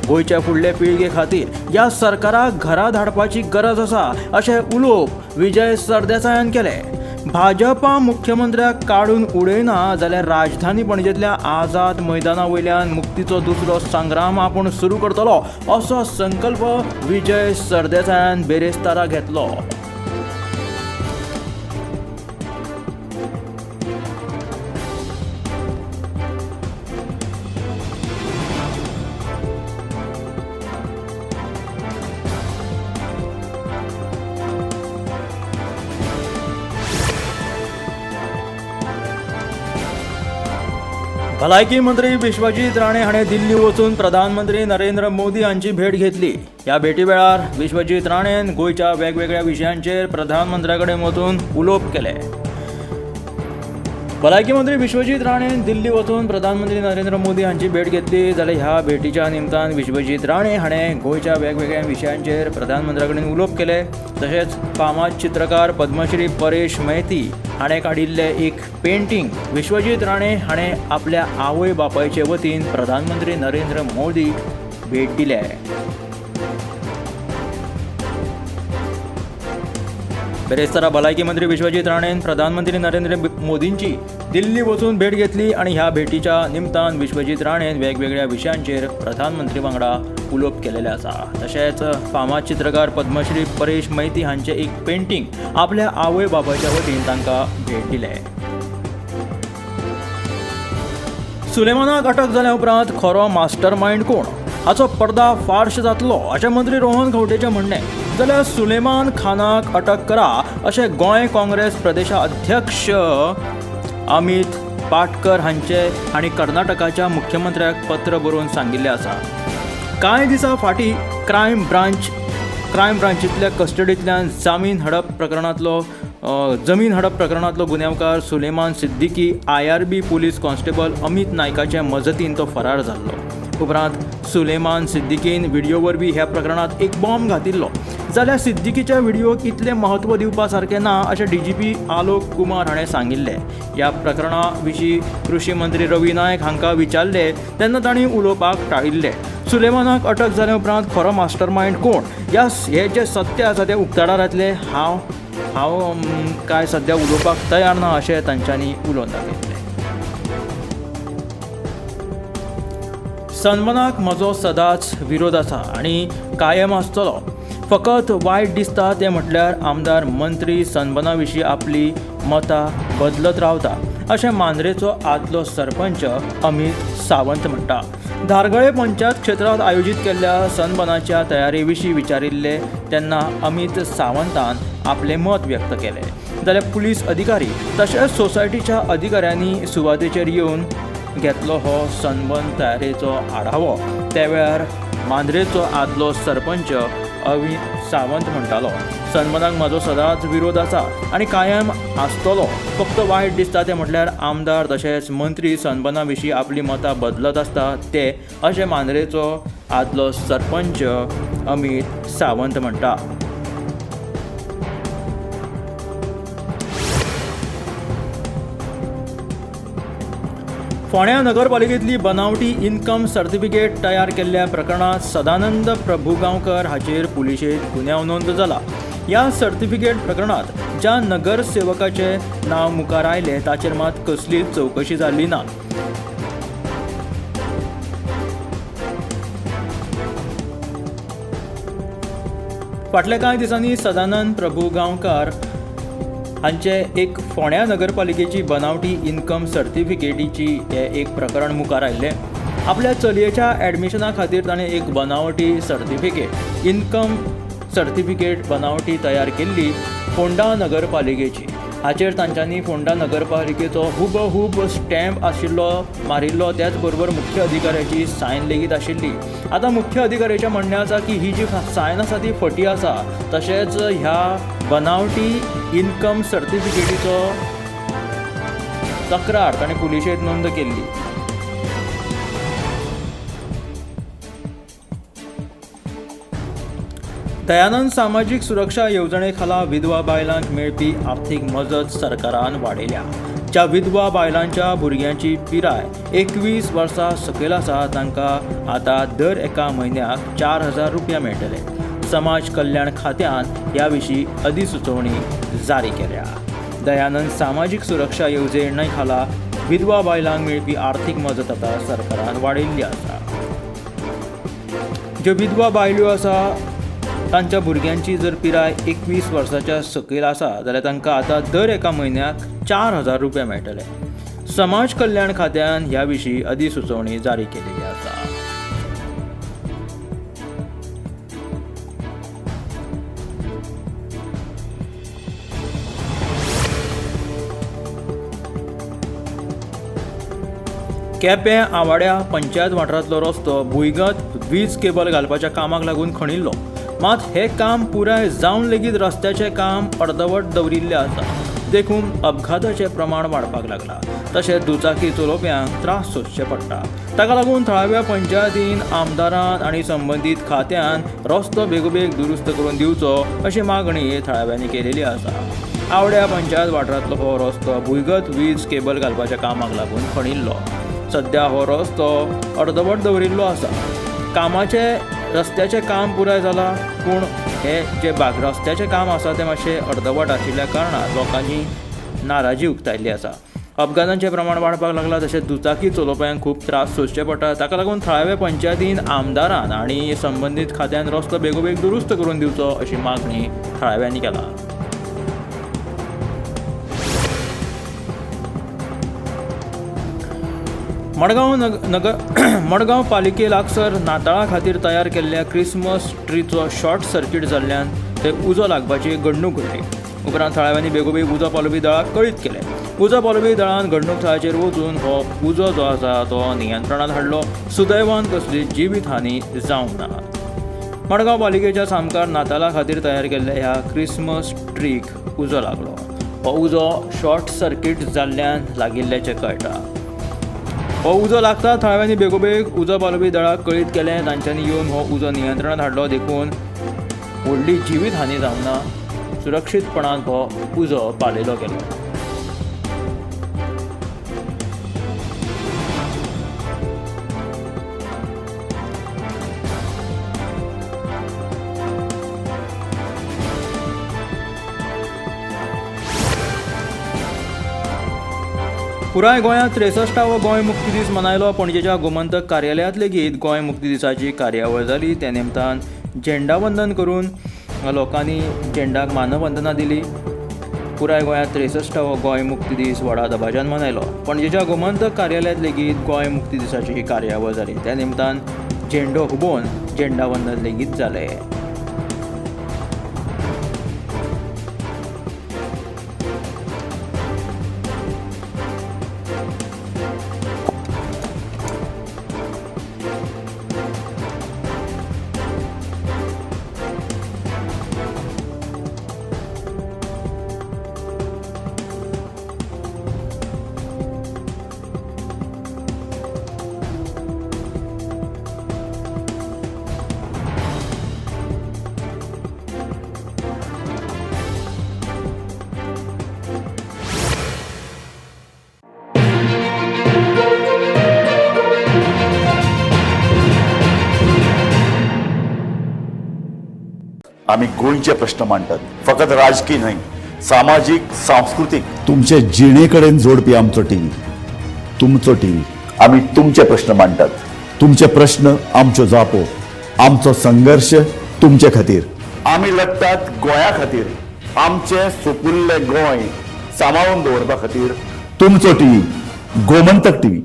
[SPEAKER 4] गोंयच्या फुडले पिळगे खातीर ह्या सरकाराक घरा धाडपाची गरज आसा, अशें उलोवप विजय सरदेसायान केलें. भाजपा मुख्यमंत्र्याक काडून उडयना जाल्यार राजधानी पणजेंतल्या आझाद मैदाना वयल्यान मुक्तीचो दुसरो संग्राम आपूण सुरू करतलो, असो संकल्प विजय सरदेसायान बेरेस्तारा घेतलो. भलायकी मंत्री विश्वजीत राणे हाणें दिल्ली वचून प्रधानमंत्री नरेंद्र मोदी हांची भेट घेतली. ह्या भेटी वेळार विश्वजीत राणेन गोंयच्या वेगवेगळ्या विशयांचेर प्रधानमंत्र्या कडेन वचून उलोवप केलें. भलायकी मंत्री विश्वजीत राणेन दिल्ली वचून प्रधानमंत्री नरेंद्र मोदी हांची भेट घेतली. जाल्यार ह्या भेटीच्या निमतान विश्वजीत राणे हाणें गोंयच्या वेगवेगळ्या विशयांचेर प्रधानमंत्र्या कडेन उलोवप केलें. तशेंच फामाद चित्रकार पद्मश्री परेश मैती हाणें काडिल्लें एक पेंटींग विश्वजीत राणे हाणें आपल्या आवय बापायचे वतीन प्रधानमंत्री नरेंद्र मोदीक भेट दिले. बेरेस्तारा भलायकी मंत्री विश्वजीत राणेन प्रधानमंत्री नरेंद्र मोदींची दिल्ली वचून भेट घेतली आनी ह्या भेटीच्या निमतान विश्वजीत राणेन वेगवेगळ्या विशयांचेर प्रधानमंत्री वांगडा उलोवप केलेलें आसा. तशेंच फामाद चित्रकार पद्मश्री परेश मैती हांचें एक पेंटींग आपल्या आवय बापायच्या वतीन तांकां भेट दिलें. सुलेमानाक अटक जाल्या उपरांत खरो मास्टर मायंड कोण हाचो पर्दा फार्श जातलो अशें मंत्री रोहन खंवटेचें म्हणणें. जाल्यार सुलेमान खानाक अटक करा अशें गोंय काँग्रेस प्रदेशाध्यक्ष अमित पाटकर हांणी कर्नाटकाच्या मुख्यमंत्र्याक पत्र बरोवन सांगिल्लें आसा. कांय दिसां फाटीं क्रायम ब्रांचींतल्या कस्टडींतल्यान जमीन हडप प्रकरणांतलो गुन्यांवकार Suleman Siddiqui IRB police constable Amit नायकाचे मजतीन तो फरार जाल्लो. उपरांत सुलेमान सिद्दीकीन व्हिडिओ वरवीं ह्या प्रकरणांत एक बॉम्ब घातिल्लो. जाल्यार सिद्दीकीच्या व्हिडिओक इतलें म्हत्व दिवपा सारकें ना अशें DGP Alok Kumar हाणें सांगिल्लें. ह्या प्रकरणा विशीं कृशी मंत्री रवी नायक हांकां विचारलें तेन्ना तांणी उलोवपाक टाळिल्लें. सुलेमानाक अटक जाल्या उपरांत खरो मास्टर मायंड कोण हे जें सत्य आसा तें उक्ताडार येतलें. हांव काय सद्या उलोवपाक तयार ना अशें तांच्यांनी उलोवन दाखयलें. सन्मानाक म्हजो सदांच विरोध आसा आनी कायम आसतलो. फकत वायट दिसता तें म्हटल्यार आमदार मंत्री सन्माना विशीं आपली मतां बदलत रावता अशें मांद्रेचो आदलो सरपंच अमित सावंत म्हणटा. धारगळे पंचायत क्षेत्रांत आयोजीत केल्ल्या सनबनाच्या तयारे विशीं विचारिल्ले तेन्ना अमित सावंतान आपलें मत व्यक्त केलें. जाल्यार पुलीस अधिकारी तशेंच सोसायटीच्या अधिकाऱ्यांनी सुवातेचेर येवन घेतलो हो सनबन तयारेचो आढावो. त्या वेळार मांद्रेचो आदलो सरपंच अमित सावंत म्हणटालो, सन्मानाक म्हजो सदांच विरोध आसा आनी कायम आसतलो. फक्त वायट दिसता तें म्हटल्यार आमदार तशेंच मंत्री सन्माना विशीं आपली मतां बदलत आसता ते अशें मांद्रेचो आदलो सरपंच अमित सावंत म्हणटा. फोंड्या नगरपालिकेंतली बनावटी इन्कम सर्टिफिकेट तयार केल्ल्या प्रकरणांत सदानंद प्रभुगांवकर हाचेर पुलिशेंत गुन्यांव नोंद जाला. ह्या सर्टिफिकेट प्रकरणांत ज्या नगरसेवकाचें नांव मुखार आयलें ताचेर मात कसलीच चवकशी जाल्ली ना. फाटल्या कांय दिसांनी सदानंद प्रभुगांवकार हांचे एक फोंड्या नगरपालिकेची बनावटी इन्कम सर्टिफिकेटीची हें एक प्रकरण मुखार आयिल्लें. आपल्या चलयेच्या एडमिशना खातीर ताणें एक बनावटी सर्टिफिकेट इन्कम सर्टिफिकेट बनावटी तयार केल्ली फोंडा नगरपालिकेची. हाचेर तांच्यांनी फोंडा नगरपालिकेचो हुबहूब स्टॅम्प आशिल्लो मारिल्लो, त्याच बरोबर मुख्य अधिकाऱ्याची सायन लेगीत आशिल्ली. आतां मुख्य अधिकाऱ्याचें म्हणणें आसा की ही जी सायन आसा ती फटी आसा, तशेंच ह्या बनावटी इन्कम सर्टिफिकेटीचो तक्रार ताणें पुलिशेंत नोंद केल्ली. दयानंद सामाजीक सुरक्षा येवजणे खाला विधवा बायलांक मेळपी आर्थीक मजत सरकारान वाडयल्या. ज्या विधवा बायलांच्या भुरग्यांची पिराय 21 वर्सां सकयल आसा तांकां आतां दर एका म्हयन्याक 4,000 रुपया मेळटले. समाज कल्याण खात्यान ह्या विशीं अधिसुचोवणी जारी केल्या. दयानंद सामाजीक सुरक्षा येवजणे खाला विधवा बायलांक मेळपी आर्थीक मजत आतां सरकारान वाडयिल्ली आसा. ज्यो विधवा बायल्यो आसा तांच्या भुरग्यांची जर पिराय 21 वर्साच्या सकयल आसा जाल्यार तांकां आतां दर एका म्हयन्याक 4,000 रुपया मेळटले. समाज कल्याण खात्यान ह्या विशीं अधिसुचोवणी जारी केलेली आसा. केपें आवाड्या पंचायत वाठारांतलो रस्तो भुंयगत वीज केबल घालपाच्या कामाक लागून खणिल्लो. मात हें काम पुराय जावन लेगीत रस्त्याचें काम अर्दवट दवरिल्लें आसा, देखून अपघाताचें प्रमाण वाडपाक लागलां. तशेंच दुचाकी चलोवप्यांक त्रास सोंसचे पडटा. ताका लागून थळाव्या पंचायतीन, आमदारान आनी संबंदीत खात्यान रस्तो बेगोबेग दुरुस्त करून दिवचो अशी मागणी थळाव्यांनी केलेली आसा. आवड्या पंचायत वाठारांतलो हो रस्तो भुंयगत वीज केबल घालपाच्या कामाक लागून खणिल्लो. सद्या हो रस्तो अर्दवट दवरिल्लो आसा. कामाचें रस्त्याचें काम पुराय जालां, पूण हे जे बाग रस्त्याचें काम आसा तें मातशें अर्दवट आशिल्ल्या कारणान लोकांनी नाराजी उक्तायल्ली आसा. अपघातांचें प्रमाण वाडपाक लागलां, तशेंच दुचाकी चलोवप्यांक खूब त्रास सोंसचे पडटा. ताका लागून थळाव्या पंचायतीन, आमदारान आनी संबंदीत खात्यान रस्तो बेगोबेग दुरुस्त करून दिवचो अशी मागणी थळाव्यांनी केला. मडगांव नगर मडगांव पालिके लागसर नाताळा खातीर तयार केल्ल्या क्रिसमस ट्रीचो शॉर्ट सर्किट जाल्ल्यान थंय उजो लागपाची घडणूक घडली. उपरांत थळाव्यांनी बेगोबेग उजो पालोवपी दळाक कळीत केलें. उजो पालोवपी दळान घडणूक थळाचेर वचून हो उजो जो आसा तो नियंत्रणांत हाडलो. सुदैवान कसली जिवीत हानी जावंक ना. मडगांव पालिकेच्या सामकार नाताळा खातीर तयार केल्ल्या ह्या क्रिसमस ट्रीक उजो लागलो. हो उजो शॉर्ट सर्किट जाल्ल्यान लागिल्ल्याचें कळटा. हो उजो लागता थळाव्यांनी बेगोबेग उजो पालोवपी दळाक कळीत केलें. तांच्यांनी येवन हो उजो नियंत्रणांत हाडलो, देखून व्हडली जिवीत हानी जावंक ना. सुरक्षीतपणान हो उजो पालयलो गेलो. पुराय गोंयांत 63वो गोंय मुक्ती दीस मनयलो. पणजेच्या गोमंतक कार्यालयांत लेगीत गोंय मुक्ती दिसाची कार्यावळ जाली. त्या निमतान झेंडावंदन करून लोकांनी झेंडाक मानवंदना दिली. पुराय गोंयांत 63वो गोंय मुक्ती दीस व्हडा दबाज्यान मनयलो. पणजेच्या गोमंतक कार्यालयांत लेगीत गोंय मुक्ती दिसाची कार्यावळ जाली. त्या निमतान झेंडो हुबोवन झेंडावंदन लेगीत जालें.
[SPEAKER 7] आमी गोंयचे प्रश्न मांडटात, फकत राजकीय न्हय, सामाजीक, सांस्कृतीक. तुमचे जिणे कडेन जोडपी आमचो टीव्ही, तुमचो टीव्ही. आमी तुमचे प्रश्न मांडटात, तुमचे प्रश्न आमच्यो जापो, आमचो संघर्श तुमचे खातीर. आमी लढटात गोंया खातीर, आमचें सुपुल्लें गोंय सांबाळून दवरपा खातीर. तुमचो टीव्ही, गोमंतक टीव्ही.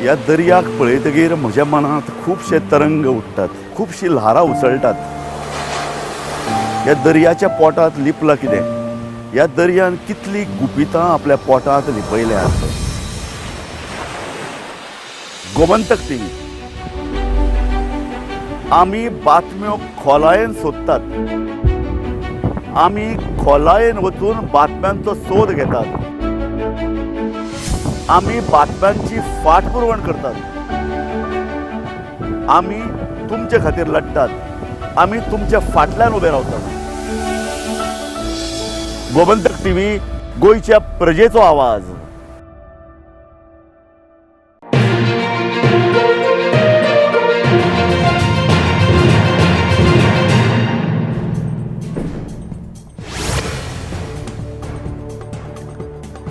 [SPEAKER 7] ह्या दर्याक पळयतगीर म्हज्या मनांत खुबशे तरंग उठ्ठात, खुबशी ल्हारां उसळटात. ह्या दर्याच्या पोटांत लिपलां कितें? ह्या दर्यान कितलीं गुपितां आपल्या पोटांत लिपयल्यांत. गोमंतक टीव्ही, आमी बातम्यो खोलायेन सोदतात, आमी खोलायेन वचून बातम्यांचो सोद घेतात, आमी बातम्यांची फाटपुरवण करतात, आमी तुमचे खातीर लढटात, आमी तुमच्या फाटल्यान उबे रावतात. गोमंतक टीव्ही, गोंयच्या प्रजेचो आवाज.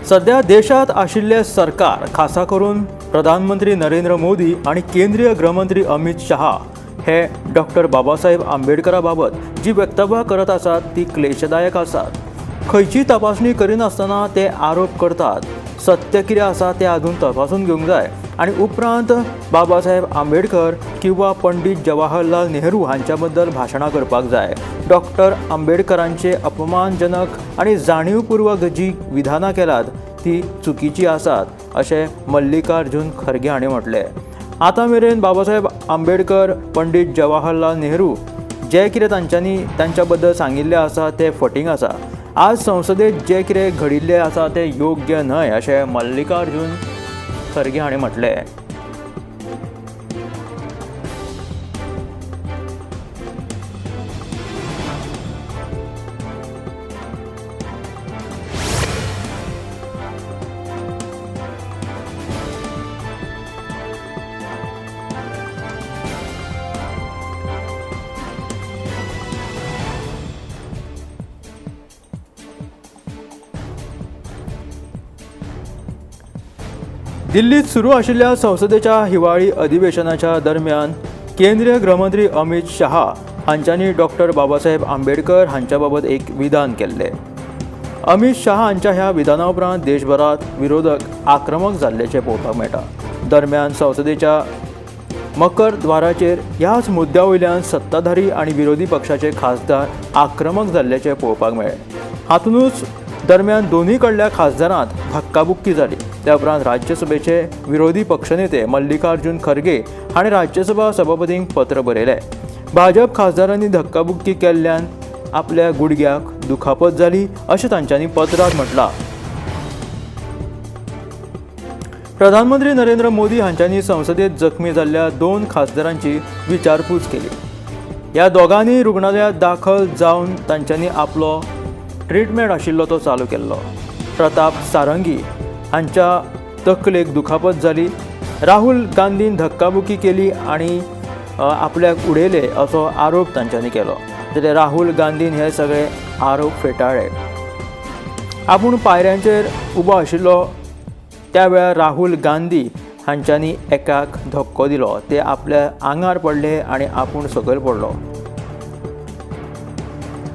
[SPEAKER 4] सध्या देशात आशिल्ले सरकार, खासा करून प्रधानमंत्री नरेंद्र मोदी आनी केंद्रीय गृहमंत्री अमित शहा हे डॉक्टर बाबासाहेब आंबेडकरा बाबत जी वक्तव्यां करत आसात ती क्लेशदायक आसात। खंयची तपासणी करिनासतना ते आरोप करतात। सत्य कितें आसा तें अजून तपासून घेवंक जाय आनी उपरांत बाबासाहेब आंबेडकर किंवा पंडित जवाहरलाल नेहरू हांच्या बद्दल भाशणां करपाक जाय। डॉक्टर आंबेडकरांचे अपमानजनक आनी जाणीवपूर्वक जी विधानां केलात ती चुकीची आसात अशें मल्लिकार्जुन खरगे हांणी म्हटलें। आतां मेरेन बाबासाहेब आंबेडकर, पंडित जवाहरलाल नेहरू जे कितें तांच्यांनी तांच्या बद्दल सांगिल्लें आसा तें फटींग आसा। आज संसदेत जे कितें घडिल्लें आसा तें योग्य न्हय अशें मल्लिकार्जुन खरगे हांणी म्हटलें। दिल्लीत सुरू आशिल्ल्या संसदेच्या हिवाळी अधिवेशनाच्या दरम्यान केंद्रीय गृहमंत्री अमित शहा हांच्यांनी डॉक्टर बाबासाहेब आंबेडकर हांच्या बाबत एक विधान केल्लें। अमित शहा हांच्या ह्या विधाना उपरांत देशभरात विरोधक आक्रमक जाल्ल्याचें पळोवपाक मेळटा। दरम्यान संसदेच्या मकर द्वाराचेर ह्याच मुद्द्या वयल्यान सत्ताधारी आनी विरोधी पक्षाचे खासदार आक्रमक जाल्ल्याचें पळोवपाक मेळ्ळें। हातूनच दरम्यान दोन्ही कडल्या खासदारांत धक्काबुक्की जाली। त्या उपरांत राज्यसभेचे विरोधी पक्षनेते मल्लिकार्जुन खरगे हांणी राज्यसभा सभापतींक पत्र बरयलें। भाजप खासदारांनी धक्काबुक्की केल्ल्यान आपल्या गुडघ्याक दुखापत जाली अशें तांच्यांनी पत्रांत म्हटलां। प्रधानमंत्री नरेंद्र मोदी हांच्यांनी संसदेत जखमी जाल्ल्या 2 खासदारांची विचारपूस केली। ह्या दोगांनी रुग्णालयांत दाखल जावन तांच्यांनी आपलो ट्रिटमेंट आशिल्लो तो चालू केल्लो। प्रताप सारंगी हांच्या तकलेक दुखापत जाली। राहुल गांधीन धक्काबुक्की केली आनी आपल्याक उडयले असो आरोप तांच्यांनी केलो। जाल्यार राहुल गांधीन हे सगळे आरोप फेटाळ्ळे। आपूण पायऱ्यांचेर उबो आशिल्लो त्या वेळार राहुल गांधी हांच्यांनी एकाक धक्को दिलो, ते आपल्या आंगार पडले आनी आपूण सकयल पडलो।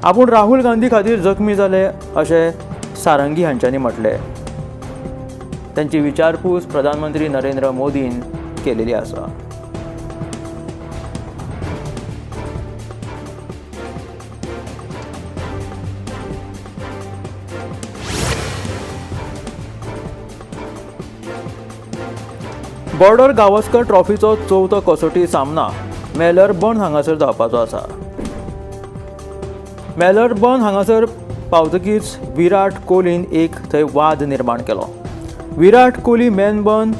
[SPEAKER 4] आपूण राहुल गांधी खातीर जखमी जाले अशें सारंगी हांच्यांनी म्हटलें। तांची विचारपूस प्रधानमंत्री नरेंद्र मोदीन केलेली आसा। बॉर्डर गावस्कर ट्रॉफीचो चवथो कसोटी सामना मेलबर्न हांगासर जावपाचो आसा। मेलबर्न हांगासर पावतकीच विराट कोहलीन एक थंय वाद निर्माण केलो। विराट कोहली मेलबर्न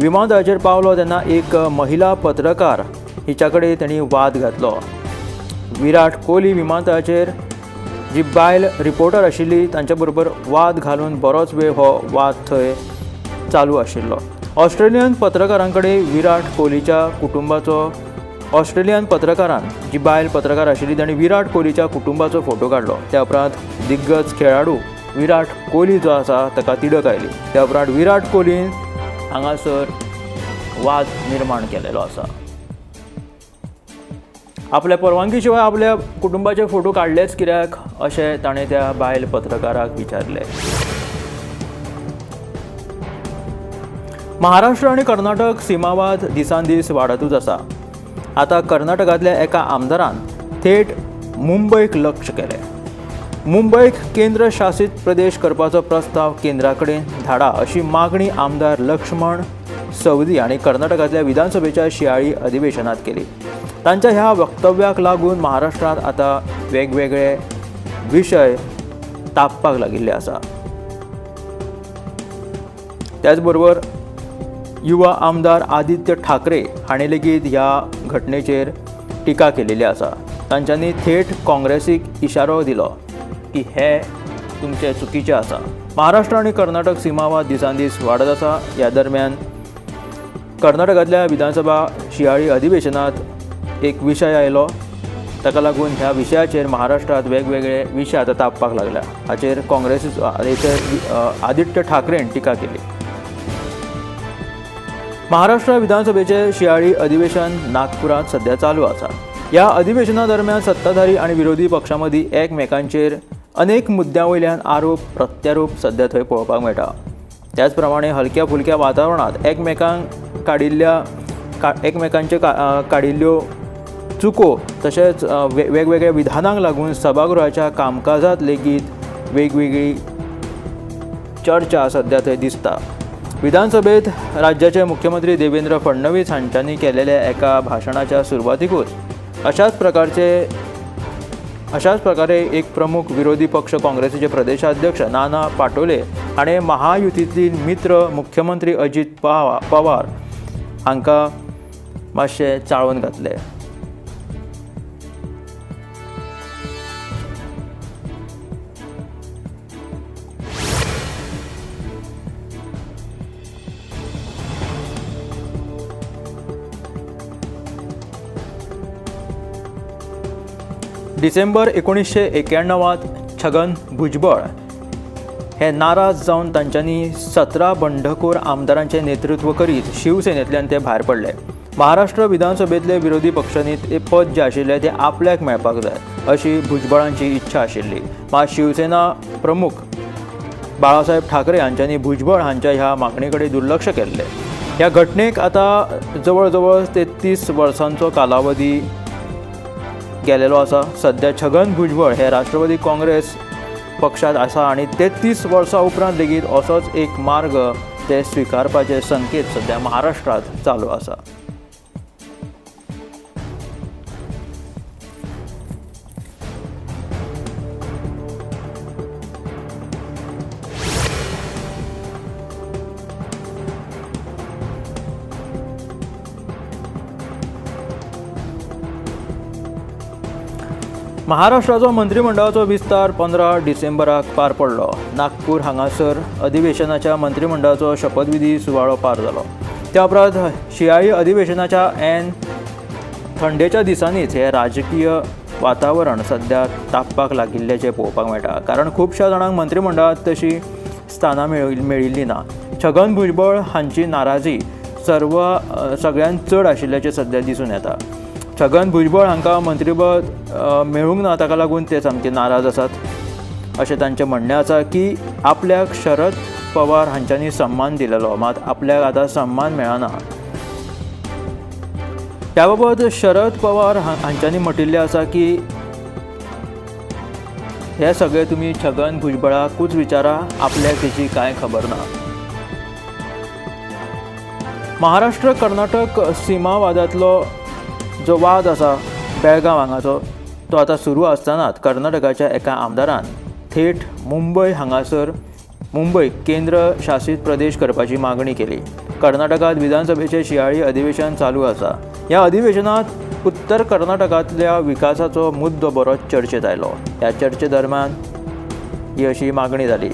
[SPEAKER 4] विमानतळाचेर पावलो तेन्ना एक महिला पत्रकार हिच्या कडेन तांणी वाद घातलो। विराट कोहली विमानतळाचेर जी बायल रिपोर्टर आशिल्ली तांच्या बरोबर वाद घालून बरोच वेळ हो वाद थंय चालू आशिल्लो। ऑस्ट्रेलियन पत्रकारां कडेन विराट कोहलीच्या कुटुंबाचो ऑस्ट्रेलियन पत्रकारान जी बायल पत्रकार आशिल्ली तांणी विराट कोहलीच्या कुटुंबाचो फोटो काडलो। त्या उपरांत दिग्गज खेळाडू विराट कोहली जो आसा ताका तिडक आयली। त्या उपरांत विराट कोहलीन हांगासर वाद निर्माण केलेलो आसा। आपल्या परवानगी शिवाय आपल्या कुटुंबाचे फोटो काडलेच कित्याक अशें ताणें त्या बायल पत्रकाराक विचारलें। महाराष्ट्र आनी कर्नाटक सीमावाद दिसान दीस वाडतूच आसा। आतां कर्नाटकांतल्या एका आमदारान थेट मुंबयक लक्ष केलें। मुंबयक केंद्र शासित प्रदेश करपाचो प्रस्ताव केंद्रा कडेन धाडा अशी मागणी आमदार लक्ष्मण सवदी आनी कर्नाटकांतल्या विधानसभेच्या शियाळी अधिवेशनात केली। तांच्या ह्या वक्तव्याक लागून महाराष्ट्रांत आतां वेगवेगळे विशय तापपाक लागिल्ले आसा। त्याच बरोबर युवा आमदार आदित्य ठाकरे हांणी लेगीत ह्या घटनेचेर टिका केलेली आसा। तांच्यांनी थेट काँग्रेसीक इशारो दिलो की हे तुमचे चुकीचे आसा। महाराष्ट्र आनी कर्नाटक सीमावाद दिसान दीस वाडत आसा। ह्या दरम्यान कर्नाटकांतल्या विधानसभा शियाळी अधिवेशनात एक विशय आयलो। ताका लागून ह्या विशयाचेर महाराष्ट्रांत वेगवेगळे विशय आतां तापपाक लागल्या. हाचेर काँग्रेसीचो आदित्य ठाकरेन टिका केली. महाराष्ट्र विधानसभेचे शियाळी अधिवेशन नागपुरांत सध्या चालू आसा. ह्या अधिवेशना दरम्यान सत्ताधारी आनी विरोधी पक्षां मदीं एकमेकांचेर अनेक मुद्द्यां वयल्यान आरोप प्रत्यारोप सध्या थंय पळोवपाक मेळटा. त्याच प्रमाणे हलक्या फुलक्या वातावरणांत एकमेकांक काडिल्ल्या एकमेकांचे काडिल्ल्यो चुको तशेंच वेगवेगळ्या विधानांक लागून सभागृहाच्या कामकाजांत लेगीत वेगवेगळी चर्चा सध्या थंय दिसता. विधानसभेत राज्याचे मुख्यमंत्री देवेंद्र फडणवीस हांच्यांनी केलेल्या एका भाशणाच्या सुरवातीकूच अशाच प्रकारे एक प्रमुख विरोधी पक्ष काँग्रेसीचे प्रदेशाध्यक्ष नाना पाटोले हाणें महायुतीतील मित्र मुख्यमंत्री अजीत पवार हांकां मातशें चाळोवन घातलें. डिसेंबर 1991 छगन भुजबळ हे नाराज जावन तांच्यांनी 17 बंडखोर आमदारांचें नेतृत्व करीत शिवसेनेंतल्यान ते भायर पडले. महाराष्ट्र विधानसभेंतले विरोधी पक्षांनी ते पद जें आशिल्लें तें आपल्याक मेळपाक जाय अशी भुजबळांची इच्छा आशिल्ली. मात शिवसेना प्रमुख बाळासाहेब ठाकरे हांच्यांनी भुजबळ हांच्या ह्या मागणे कडेन दुर्लक्ष केल्लें. ह्या घटनेक आतां जवळ जवळ 33 वर्सांचो कालावधी गेलेलो आसा. सध्या छगन भुजबळ हे राष्ट्रवादी काँग्रेस पक्षांत आसा आनी 33 वर्सां उपरांत लेगीत असोच एक मार्ग ते स्विकारपाचे संकेत सध्या महाराष्ट्रांत चालू आसा. महाराष्ट्राचो मंत्रिमंडळाचो विस्तार 15 डिसेंबराक पार पडलो. नागपूर हांगासर अधिवेशनाच्या मंत्रिमंडळाचो शपथविधी सुवाळो पार जालो. त्या उपरांत शियाळी अधिवेशनाच्या ऐन थंडेच्या दिसांनीच हें राजकीय वातावरण सध्या तापपाक लागिल्ल्याचें पळोवपाक मेळटा. कारण खुबश्या जाणांक मंत्रिमंडळांत तशी स्थानां मेळिल्ली ना. छगन भुजबळ हांची नाराजी सगळ्यांत चड आशिल्ल्याचें सध्या दिसून येता. छगन भुजबळ हांकां मंत्रीपद मेळूंक ना ताका लागून ते सामके नाराज आसात अशें तांचें म्हणणें आसा की आपल्याक शरद पवार हांच्यांनी सम्मान दिलेलो मात आपल्याक आतां सम्मान मेळना. ह्या बाबत शरद पवार हांच्यांनी म्हटिल्लें आसा की हे सगळें तुमी छगन भुजबळाकूच विचारा, आपल्याक तेची कांय खबर ना. महाराष्ट्र कर्नाटक सीमावादांतलो जो वाद आसा बेळगांव हांगाचो तो आतां सुरू आसतनाच कर्नाटकाच्या एका आमदारान थेट मुंबय हांगासर मुंबय केंद्र शासित प्रदेश करपाची मागणी केली. कर्नाटकांत विधानसभेचें शियाळी अधिवेशन चालू आसा. ह्या अधिवेशनांत उत्तर कर्नाटकांतल्या विकासाचो मुद्दो बरोच चर्चेत आयलो. ह्या चर्चे दरम्यान ही अशी मागणी जाली.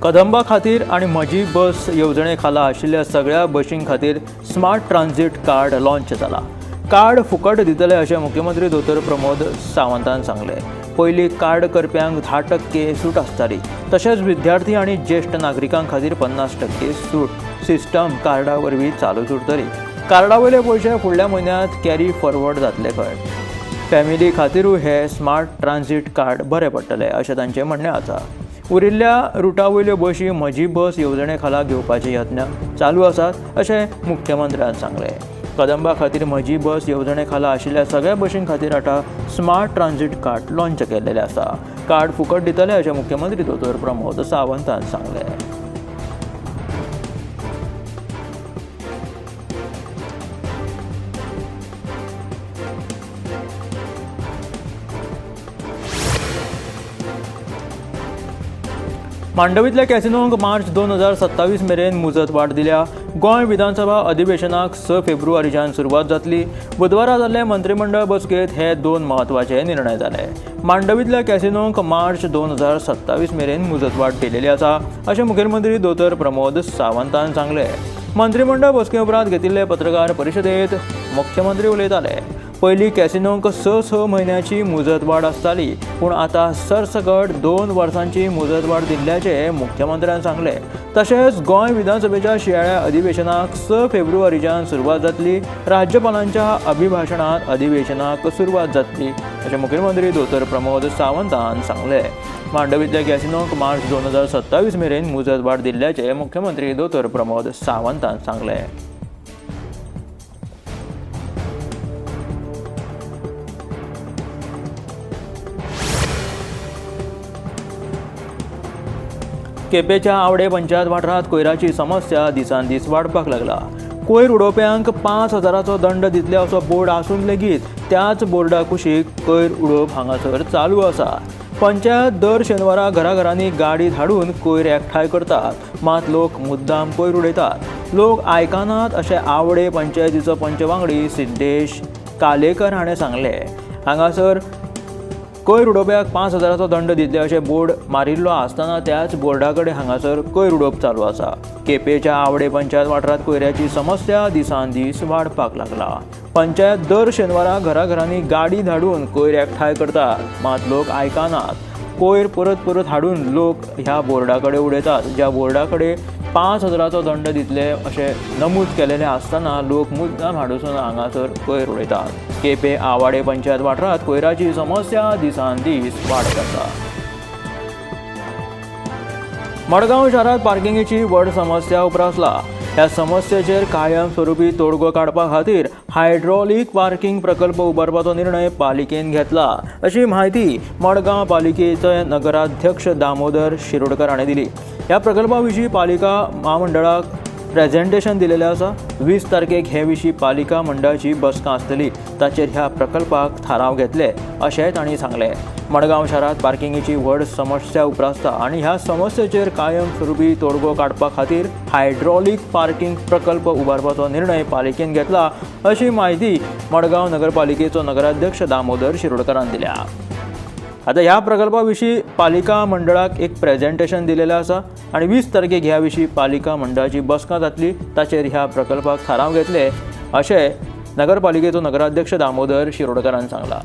[SPEAKER 4] कदंबा खातीर आनी म्हजी बस येवजणे खाला आशिल्ल्या सगळ्या बशीं खातीर स्मार्ट ट्रान्झीट कार्ड लॉन्च जाला. कार्ड फुकट दितले अशें मुख्यमंत्री दोतोर प्रमोद सावंतान सांगलें. पयलीं कार्ड करप्यांक 10% सूट आसताली, तशेंच विद्यार्थी आनी ज्येश्ठ नागरिकां खातीर 50% सूट सिस्टम कार्डा वरवीं चालूच उरतली. कार्डा वयले पयशे फुडल्या म्हयन्यांत कॅरी फॉरवर्ड जातले खंय. फॅमिली खातीरूय हे स्मार्ट ट्रान्झीट कार्ड बरें पडटलें अशें तांचें म्हणणें आसा. उरिल्ल्या रुटा वयल्यो बशी म्हजी बस येवजणे खाला घेवपाचे यत्न चालू आसात अशें मुख्यमंत्र्यान सांगलें. कदंबा खातीर म्हजी बस येवजणे खाला आशिल्ल्या सगळ्या बशीं खातीर आतां स्मार्ट ट्रान्झीट कार्ड लॉन्च केल्लें आसा. कार्ड फुकट दितले अशें मुख्यमंत्री दोतोर प्रमोद सावंतान सांगलें. मांडवींतल्या कॅसिनोंक मार्च 2027 मेरेन मुजत वाड दिल्या. गोंय विधानसभा अधिवेशनाक 6 फेब्रुवारीच्यान सुरवात जातली. बुधवारा जाल्ले मंत्रीमंडळ बसकेंत हे 2 म्हत्वाचे निर्णय जाले. मांडवींतल्या कॅसिनोंक मार्च 2027 मेरेन मुजतवाड दिलेली आसा अशें मुखेलमंत्री दोतोर प्रमोद सावंतान सांगलें. मंत्रीमंडळ बसके उपरांत घेतिल्ले पत्रकार परिशदेंत मुख्यमंत्री उलयताले. पयलीं कॅसिनोंक 6-6 म्हयन्याची मुजतवाड आसताली, पूण आतां सरसकट 2 वर्सांची मुजतवाड दिल्ल्याचें मुख्यमंत्र्यान सांगलें. तशेंच गोंय विधानसभेच्या शिंयाळ्या अधिवेशनाक 6 फेब्रुवारीच्यान सुरवात जातली. राज्यपालांच्या अभिभाशणांत अधिवेशनाक सुरवात जातली अशें मुखेलमंत्री दोतोर प्रमोद सावंतान सांगलें. मांडवींतल्या कॅसिनोंक मार्च 2027 मेरेन मुजतवाड दिल्ल्याचें मुख्यमंत्री दोतोर प्रमोद सावंतान सांगलें. केपेंच्या आवडे पंचायत वाठारांत कोयराची समस्या दिसान दीस वाडपाक लागला. कोयर उडोवप्यांक 5,000चो दंड दितले असो बोर्ड आसून लेगीत त्याच बोर्डा कुशीक कोयर उडोवप हांगासर चालू आसा. पंचायत दर शेनवारा घराघरांनी गाडी धाडून कोयर एकठांय करतात, मात लोक मुद्दाम कोयर उडयतात. लोक आयकनात अशें आवडे पंचायतीचो पंच वांगडी सिद्धेश कालेकर हाणें सांगलें. हांगासर कोयर उडोवप्याक 5,000चो दंड दितले अशें बोर्ड मारिल्लो आसतना त्याच बोर्डा कडेन हांगासर कोयर उडोवप चालू आसा. केपेंच्या आवडे पंचायत वाठारांत कोयराची समस्या दिसान दीस वाडपाक लागला. पंचायत दर शेनवारा घराघरांनी गाडी धाडून कोयर एकठांय करतात, मात लोक आयकनात. कोयर परत परत हाडून लोक ह्या बोर्डा कडेन उडयतात, ज्या बोर्डा कडेन 5,000चो दंड दितले अशें नमूद केलेलें आसतना लोक मुद्दाम हाडून हांगासर कोयर उडयतात. केपें आवाडे पंचायत वाठारांत कोयराची समस्या दिसान दीस वाडत आसा. मडगांव शारांत पार्किंगेची व्हड समस्या उप्रासला. ह्या समस्येचेर कायमस्वरूपी तोडगो काडपा खातीर हायड्रॉलीक पार्किंग प्रकल्प उबारपाचो निर्णय पालिकेन घेतला अशी म्हायती मडगांव पालिकेचे नगराध्यक्ष दामोदर शिरोडकर हाणें दिली. ह्या प्रकल्पा विशीं पालिका म्हामंडळाक प्रेझेंटेशन दिलेलें आसा. 20 तारखेक हे विशीं पालिका मंडळाची बसका आसतली, ताचेर ह्या प्रकल्पाक थाराव घेतले अशेंय तांणी सांगलें. मडगांव शारांत पार्किंगेची व्हड समस्या उप्रासता आनी ह्या समस्येचेर कायमस्वरूपी तोडगो काडपा खातीर हायड्रॉलीक पार्किंग प्रकल्प उबारपाचो निर्णय पालिकेन घेतला अशी म्हायती मडगांव नगरपालिकेचो नगराध्यक्ष दामोदर शिरोडकरान दिल्या. आतां ह्या प्रकल्पा विशीं पालिका मंडळाक एक प्रेझेंटेशन दिलेलें आसा आनी 20 तारखेक ह्या विशीं पालिका मंडळाची बसका जातली, ताचेर ह्या प्रकल्पाक थाराव घेतले अशें नगरपालिकेचो नगराध्यक्ष दामोदर शिरोडकरान सांगलां.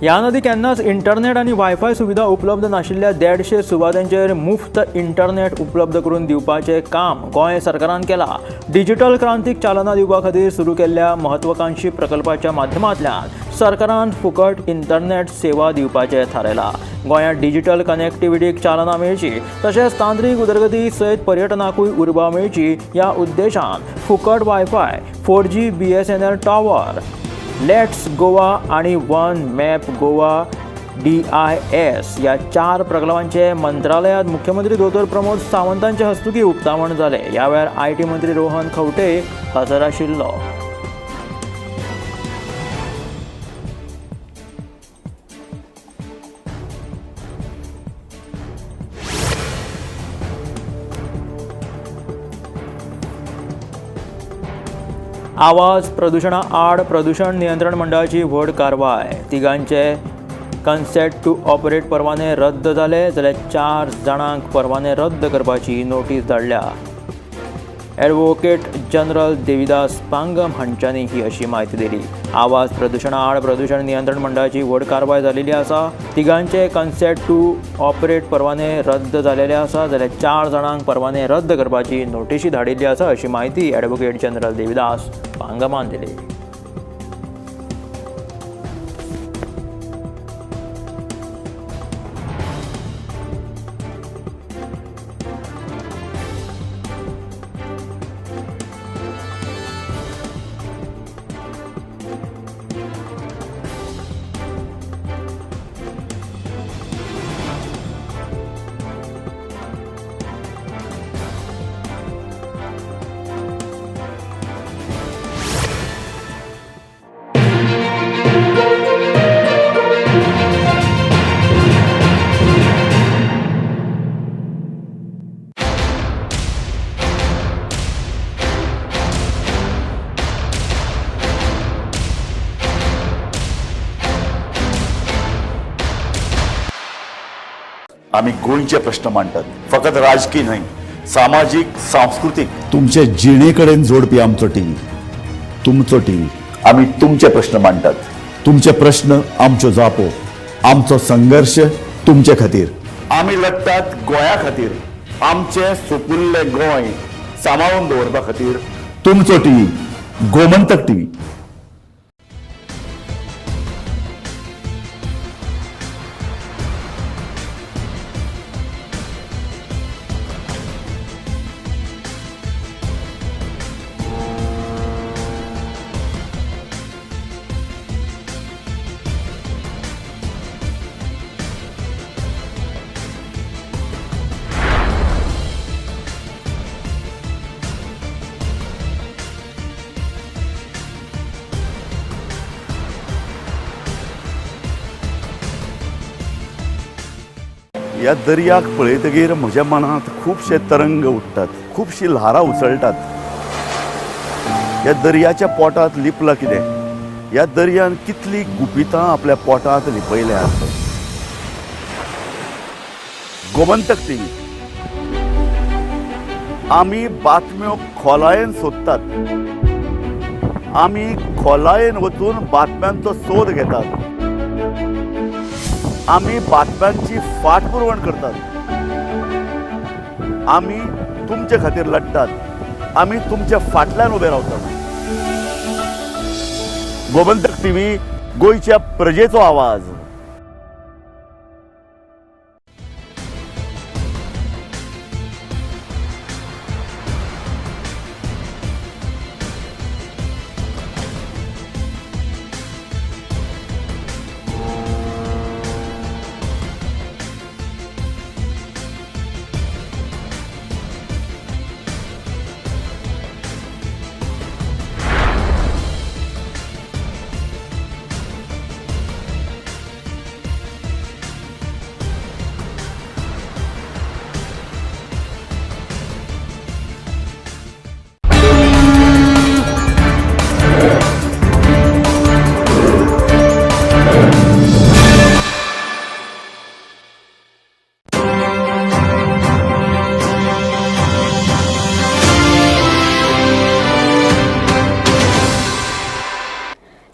[SPEAKER 4] ह्यान आदीं केन्नाच इंटरनेट आनी वायफाय सुविधा उपलब्ध नाशिल्ल्या 150 सुवातांचेर मुफ्त इंटरनेट उपलब्ध करून दिवपाचें काम गोंय सरकारान केलां. डिजिटल क्रांतीक चालना दिवपा खातीर सुरू केल्ल्या महत्वाकांक्षी प्रकल्पाच्या माध्यमांतल्यान सरकारान फुकट इंटरनेट सेवा दिवपाचें थारायलां. गोंयांत डिजिटल कनेक्टिविटीक चालना मेळची तशेंच तांत्रीक उदरगती सयत पर्यटनाकूय उर्बा मेळची ह्या उद्देशान फुकट wifi, 4G BSNL tower, let's Goa आनी वन मॅप गोवा DIS ह्या 4 प्रकल्पांचे मंत्रालयांत मुख्यमंत्री दोतोर प्रमोद सावंतांचे हस्तुकीं उक्तावण जालें. ह्या वेळार IT मंत्री रोहन खंवटे हजर आशिल्लो. आवाज प्रदुशणा आड प्रदुशण नियंत्रण मंडळाची व्हड कारवाय. तिगांचे कन्सेंट टू ऑपरेट परवाने रद्द जाले जाल्यार 4 जाणांक परवाने रद्द करपाची नोटीस धाडल्या. ॲडव्होकेट जनरल देविदास पांगम हांच्यांनी ही अशी म्हायती दिली. आवाज प्रदुशणा आड प्रदुशण नियंत्रण मंडळाची व्हड कारवाय जालेली आसा. तिगांचे कन्सेंट टू ऑपरेट परवाने रद्द जालेले आसा जाल्यार 4 जाणांक परवाने रद्द करपाची नोटीशी धाडिल्ली आसा अशी म्हायती ॲडव्होकेट जनरल देविदास पांगमान दिली.
[SPEAKER 7] आमी गोंयचे प्रश्न मांडटात, फकत राजकी न्हय, सामाजीक, सांस्कृतीक. तुमचे जिणे कडेन जोडपी आमचो टीव्ही, तुमचो टीव्ही. आमी तुमचे प्रश्न मांडटात, तुमचे प्रश्न आमच्यो जापो, आमचो संघर्श तुमचे खातीर. आमी लढटात गोंया खातीर, आमचें सुपुल्लें गोंय सांबाळून दवरपा खातीर. तुमचो टीव्ही, गोमंतक टीव्ही. ह्या दर्याक पळयतगीर म्हज्या मनांत खुबशे तरंग उठ्ठात, खुबशीं ल्हारां उसळटात. ह्या दर्याच्या पोटांत लिपलां कितें? ह्या दर्यान कितलीं गुपितां आपल्या पोटांत लिपयल्यांत. गोमंतक टीव्ही, आमी बातम्यो खोलायेन सोदतात, आमी खोलायेन वचून बातम्यांचो सोद घेतात, आमी बातम्यांची फाटपुरवण करतात, आमी तुमचे खातीर लढटात, आमी तुमच्या फाटल्यान उबे रावतात. गोमंतक टीव्ही, गोंयच्या प्रजेचो आवाज.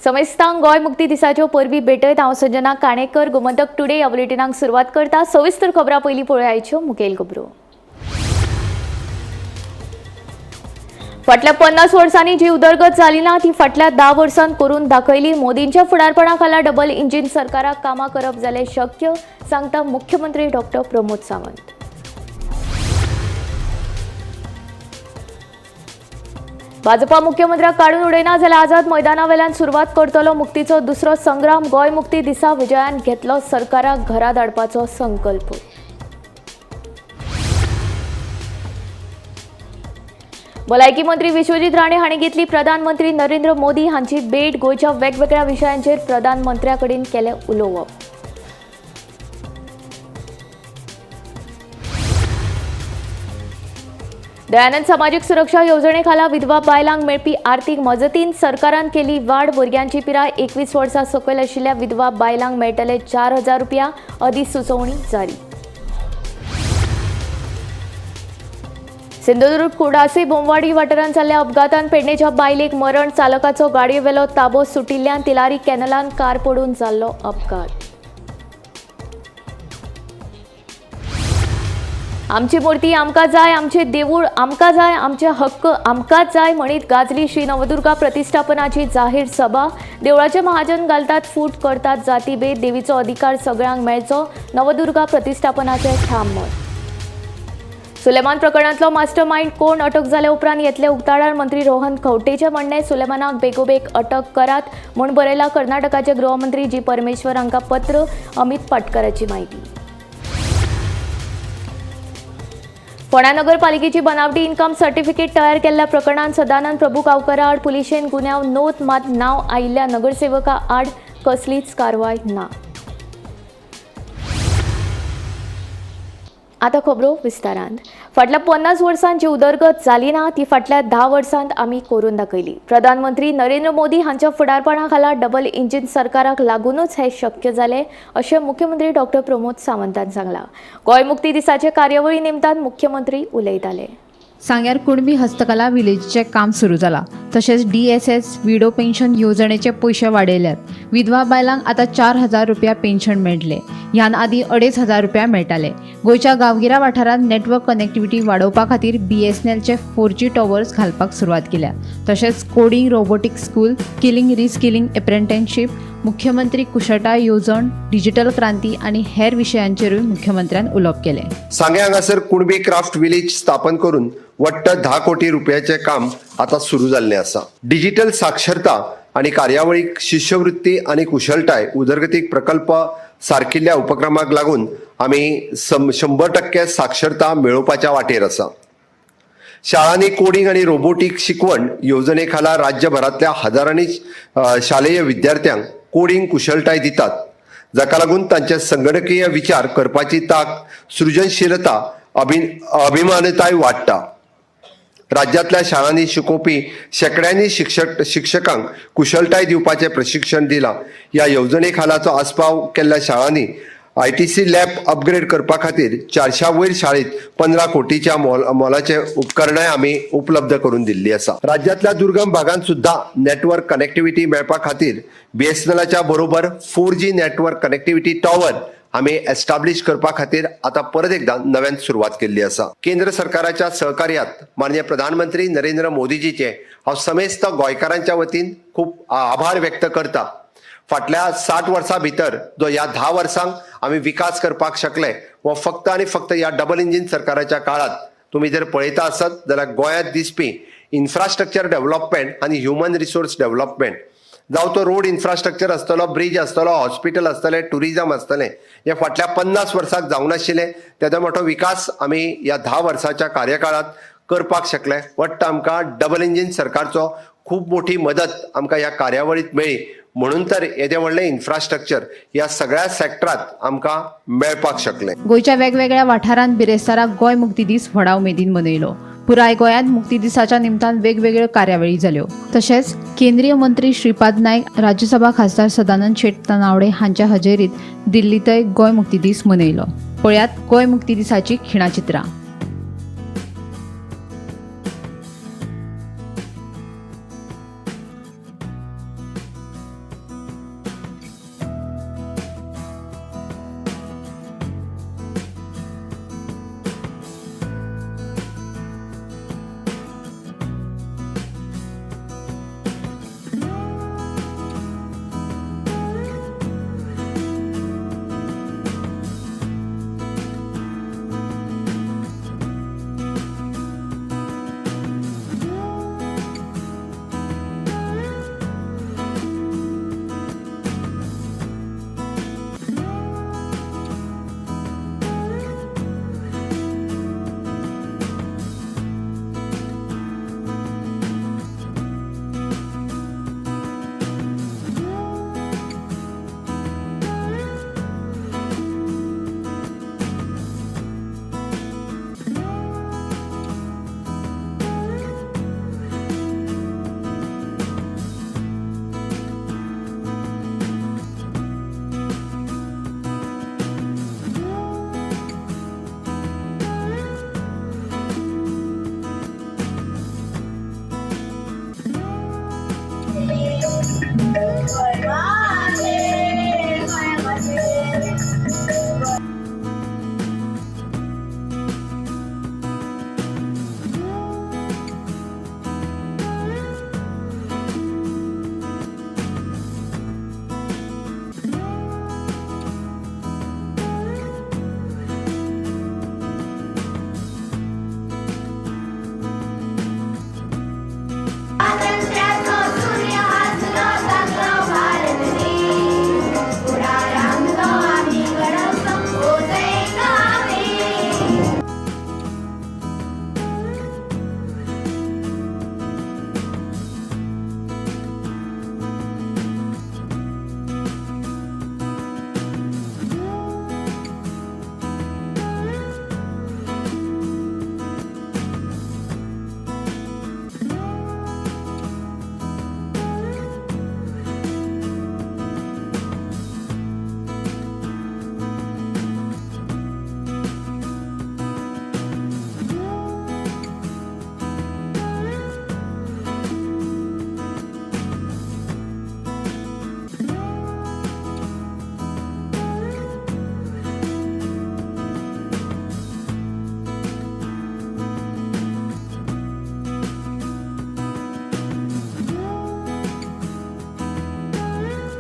[SPEAKER 15] समेस्तांक गोंय मुक्ती दिसाच्यो परबी भेटयत. हांव संजना काणेकर, गोमंतक टुडे ह्या बुलेटिनाक सुरवात करता. सविस्तर खबरां पयलीं पळोवया मुखेल खबरो. फाटल्या 50 वर्सांनी जी उदरगत जाली ना ती फाटल्या 10 वर्सांत करून दाखयली. मोदींच्या फुडारपणा खाला डबल इंजिन सरकाराक कामां करप जालें शक्य, सांगता मुख्यमंत्री डॉक्टर प्रमोद सावंत. भाजपा मुख्यमंत्र्याक काडून उडयना जाल्यार आझाद मैदानावेल्यान सुरवात करतलो मुक्तीचो दुसरो संग्राम. गोंय मुक्ती दिसा विजयान घेतलो सरकाराक घरा धाडपाचो संकल्प. भलायकी मंत्री विश्वजीत राणे हांणी घेतली प्रधानमंत्री नरेंद्र मोदी हांची भेट. गोंयच्या वेगवेगळ्या विशयांचेर प्रधानमंत्र्या कडेन केलें उलोवप. दयानंद सामाजीक सुरक्षा येवजणे खाला विधवा बायलांक मेळपी आर्थीक मजतीन सरकारान केली वाड. भुरग्यांची पिराय 21 वर्सां सकयल आशिल्ल्या विधवा बायलांक मेळटले 4000 रुपया, अधिसुचोवणी जारी. सिंधुदुर्ग कुडासी बोमवाडी वाठारांत जाल्ल्या अपघातान पेडणेच्या बायलेक मरण. चालकाचो गाडयेवेलो ताबो सुटिल्ल्यान तिलारी कॅनलान कार पडून जाल्लो अपघात. आमची मूर्ती आमकां जाय, आमचे देवूळ आमकां जाय, आमचे हक्क आमकांच जाय म्हणीत गाजली श्री नवदुर्गा प्रतिष्ठापनाची जाहीर सभा. देवळाचे महाजन घालतात फूट, करतात जातीभेद, देवीचो अधिकार सगळ्यांक मेळचो, नवदुर्गा प्रतिष्ठापनाचे ठाम मत. सुलेमान प्रकरणांतलो मास्टर मायंड कोण अटक जाल्या उपरांत येतले उक्ताडार. मंत्री रोहन खंवटेचे म्हणणें, सुलेमानाक बेगोबेग अटक करात म्हूण बरयला कर्नाटकाचे गृहमंत्री जी परमेश्वर हांकां पत्र. अमित पाटकराची म्हायती. फोंड्या नगरपालिकेची बनावटी इन्कम सर्टिफिकेट तयार केल्ल्या प्रकरणांत सदानंद प्रभू गांवकरा आड पुलिशेन गुन्यांव नोंद, मात नांव आयिल्ल्या नगरसेवका आड कसलीच कारवाय ना. आतां खबरो विस्तारान. फाटल्या 50 वर्सांत जी उदरगत जाली ना ती फाटल्या 10 वर्सांत आमी करून दाखयली. प्रधानमंत्री नरेंद्र मोदी हांच्या फुडारपणा खाला डबल इंजिन सरकाराक लागूनच हे शक्य जालें अशें मुख्यमंत्री डॉक्टर प्रमोद सावंतान सांगलां. गोंय मुक्ती दिसाचे कार्यावळी निमतान मुख्यमंत्री उलयताले.
[SPEAKER 8] सांग्यार कुणबी हस्तकला विलेजीचें काम सुरू जालां. तशेंच DSS widow pension येवजणेचे पयशे वाडयल्यात. विधवा बायलांक आतां 4000 रुपया पेन्शन मेळटले. ह्यान आदीं 2500 रुपया मेळटाले. गोंयच्या गांवगिऱ्या वाठारांत नेटवर्क कनेक्टिविटी वाडोवपा खातीर BSNLचे 4G towers घालपाक सुरवात केल्या. तशेंच coding, robotic school, skilling reskilling apprenticeship, मुख्यमंत्री कुशळटाय येवजण, डिजिटल क्रांती आनी हेर विशयांचेरूय मुख्यमंत्र्यान उलोवप केलें.
[SPEAKER 9] सांगें हांगासर कुणबी क्राफ्ट विलेज स्थापन करून वट्ट 10 कोटी रुपयाचें काम आतां सुरू जाल्लें आसा. डिजिटल साक्षरता आनी कार्यावळीक शिश्यवृत्ती आनी कुशळटाय उदरगतीक प्रकल्प सारकिल्ल्या उपक्रमाक लागून आमी 100% साक्षरता मेळोवपाच्या वाटेर आसा. शाळांनी कोडिंग आनी रोबोटीक शिकवण येवजणे खाला राज्यभरांतल्या हजारांनी शालेय विद्यार्थ्यांक कोडिंग कुशळटाय दितात, जाका लागून तांचे संगणकीय विचार करपाची तांक, सृजनशीलता, अभिमानताय वाडटा. राज्यांतल्या शाळांनी शिकोवपी शेंकड्यांनी शिक्षकांक कुशळटाय दिवपाचें प्रशिक्षण दिलां. ह्या येवजणे खालाचो आस्पाव केल्ल्या शाळांनी ITC lab upgrade करपा खातीर 400 वयर शाळेत 15 कोटीच्या मोलाचे उपकरणां आमी उपलब्ध करून दिल्ली आसा. राज्यांतल्या दुर्गम भागांत सुद्दां नेटवर्क कनेक्टिविटी मेळपा खातीर BSNLच्या बरोबर 4G network connectivity tower आमी एस्टाब्लिश करपा खातीर आतां परत एकदां नव्यान सुरवात केल्ली आसा. केंद्र सरकाराच्या सहकार्यात माननीय प्रधानमंत्री नरेंद्र मोदीजीचे हांव समेस्त गोंयकारांच्या वतीन खूब आभार व्यक्त करता. फाटल्या 60 वर्सां भितर जो ह्या 10 वर्सांक आमी विकास करपाक शकले हो फक्त आनी फक्त ह्या डबल इंजीन सरकाराच्या काळात. तुमी जर पळयता आसत जाल्यार गोंयांत दिसपी इन्फ्रास्ट्रक्चर डेव्हलपमेंट आनी ह्युमन रिसोर्स डेव्हलपमेंट, जावं तो रोड इन्फ्रास्ट्रक्चर आसतलो, ब्रिज आसतलो, हॉस्पिटल आसतलें, टुरिजम आसतलें, हे फाटल्या 50 वर्सांक जावंक नाशिल्लें. तेदो मोठो विकास आमी ह्या 10 वर्साच्या कार्यकाळांत करपाक शकले. वट्ट आमकां डबल इंजीन सरकारचो खूब मोठी मदत आमकां ह्या कार्यावळींत मेळ्ळी, म्हणून तर येदें व्हडलें इन्फ्रास्ट्रक्चर ह्या सगळ्या सेक्टरांत आमकां मेळपाक शकलें.
[SPEAKER 8] गोंयच्या वेगवेगळ्या वाठारांत बिरेस्ताराक गोंय मुक्ती दीस व्हडा उमेदीन मनयलो. पुराय गोंयांत मुक्ती दिसाच्या निमतान वेगवेगळ्यो कार्यावळी जाल्यो. तशेंच केंद्रीय मंत्री श्रीपाद नायक, राज्यसभा खासदार सदानंद शेट तानावडे हांच्या हजेरीत दिल्लींतय गोंय मुक्ती दीस मनयलो. पळयात गोंय मुक्ती दिसाची खिणाचित्रां.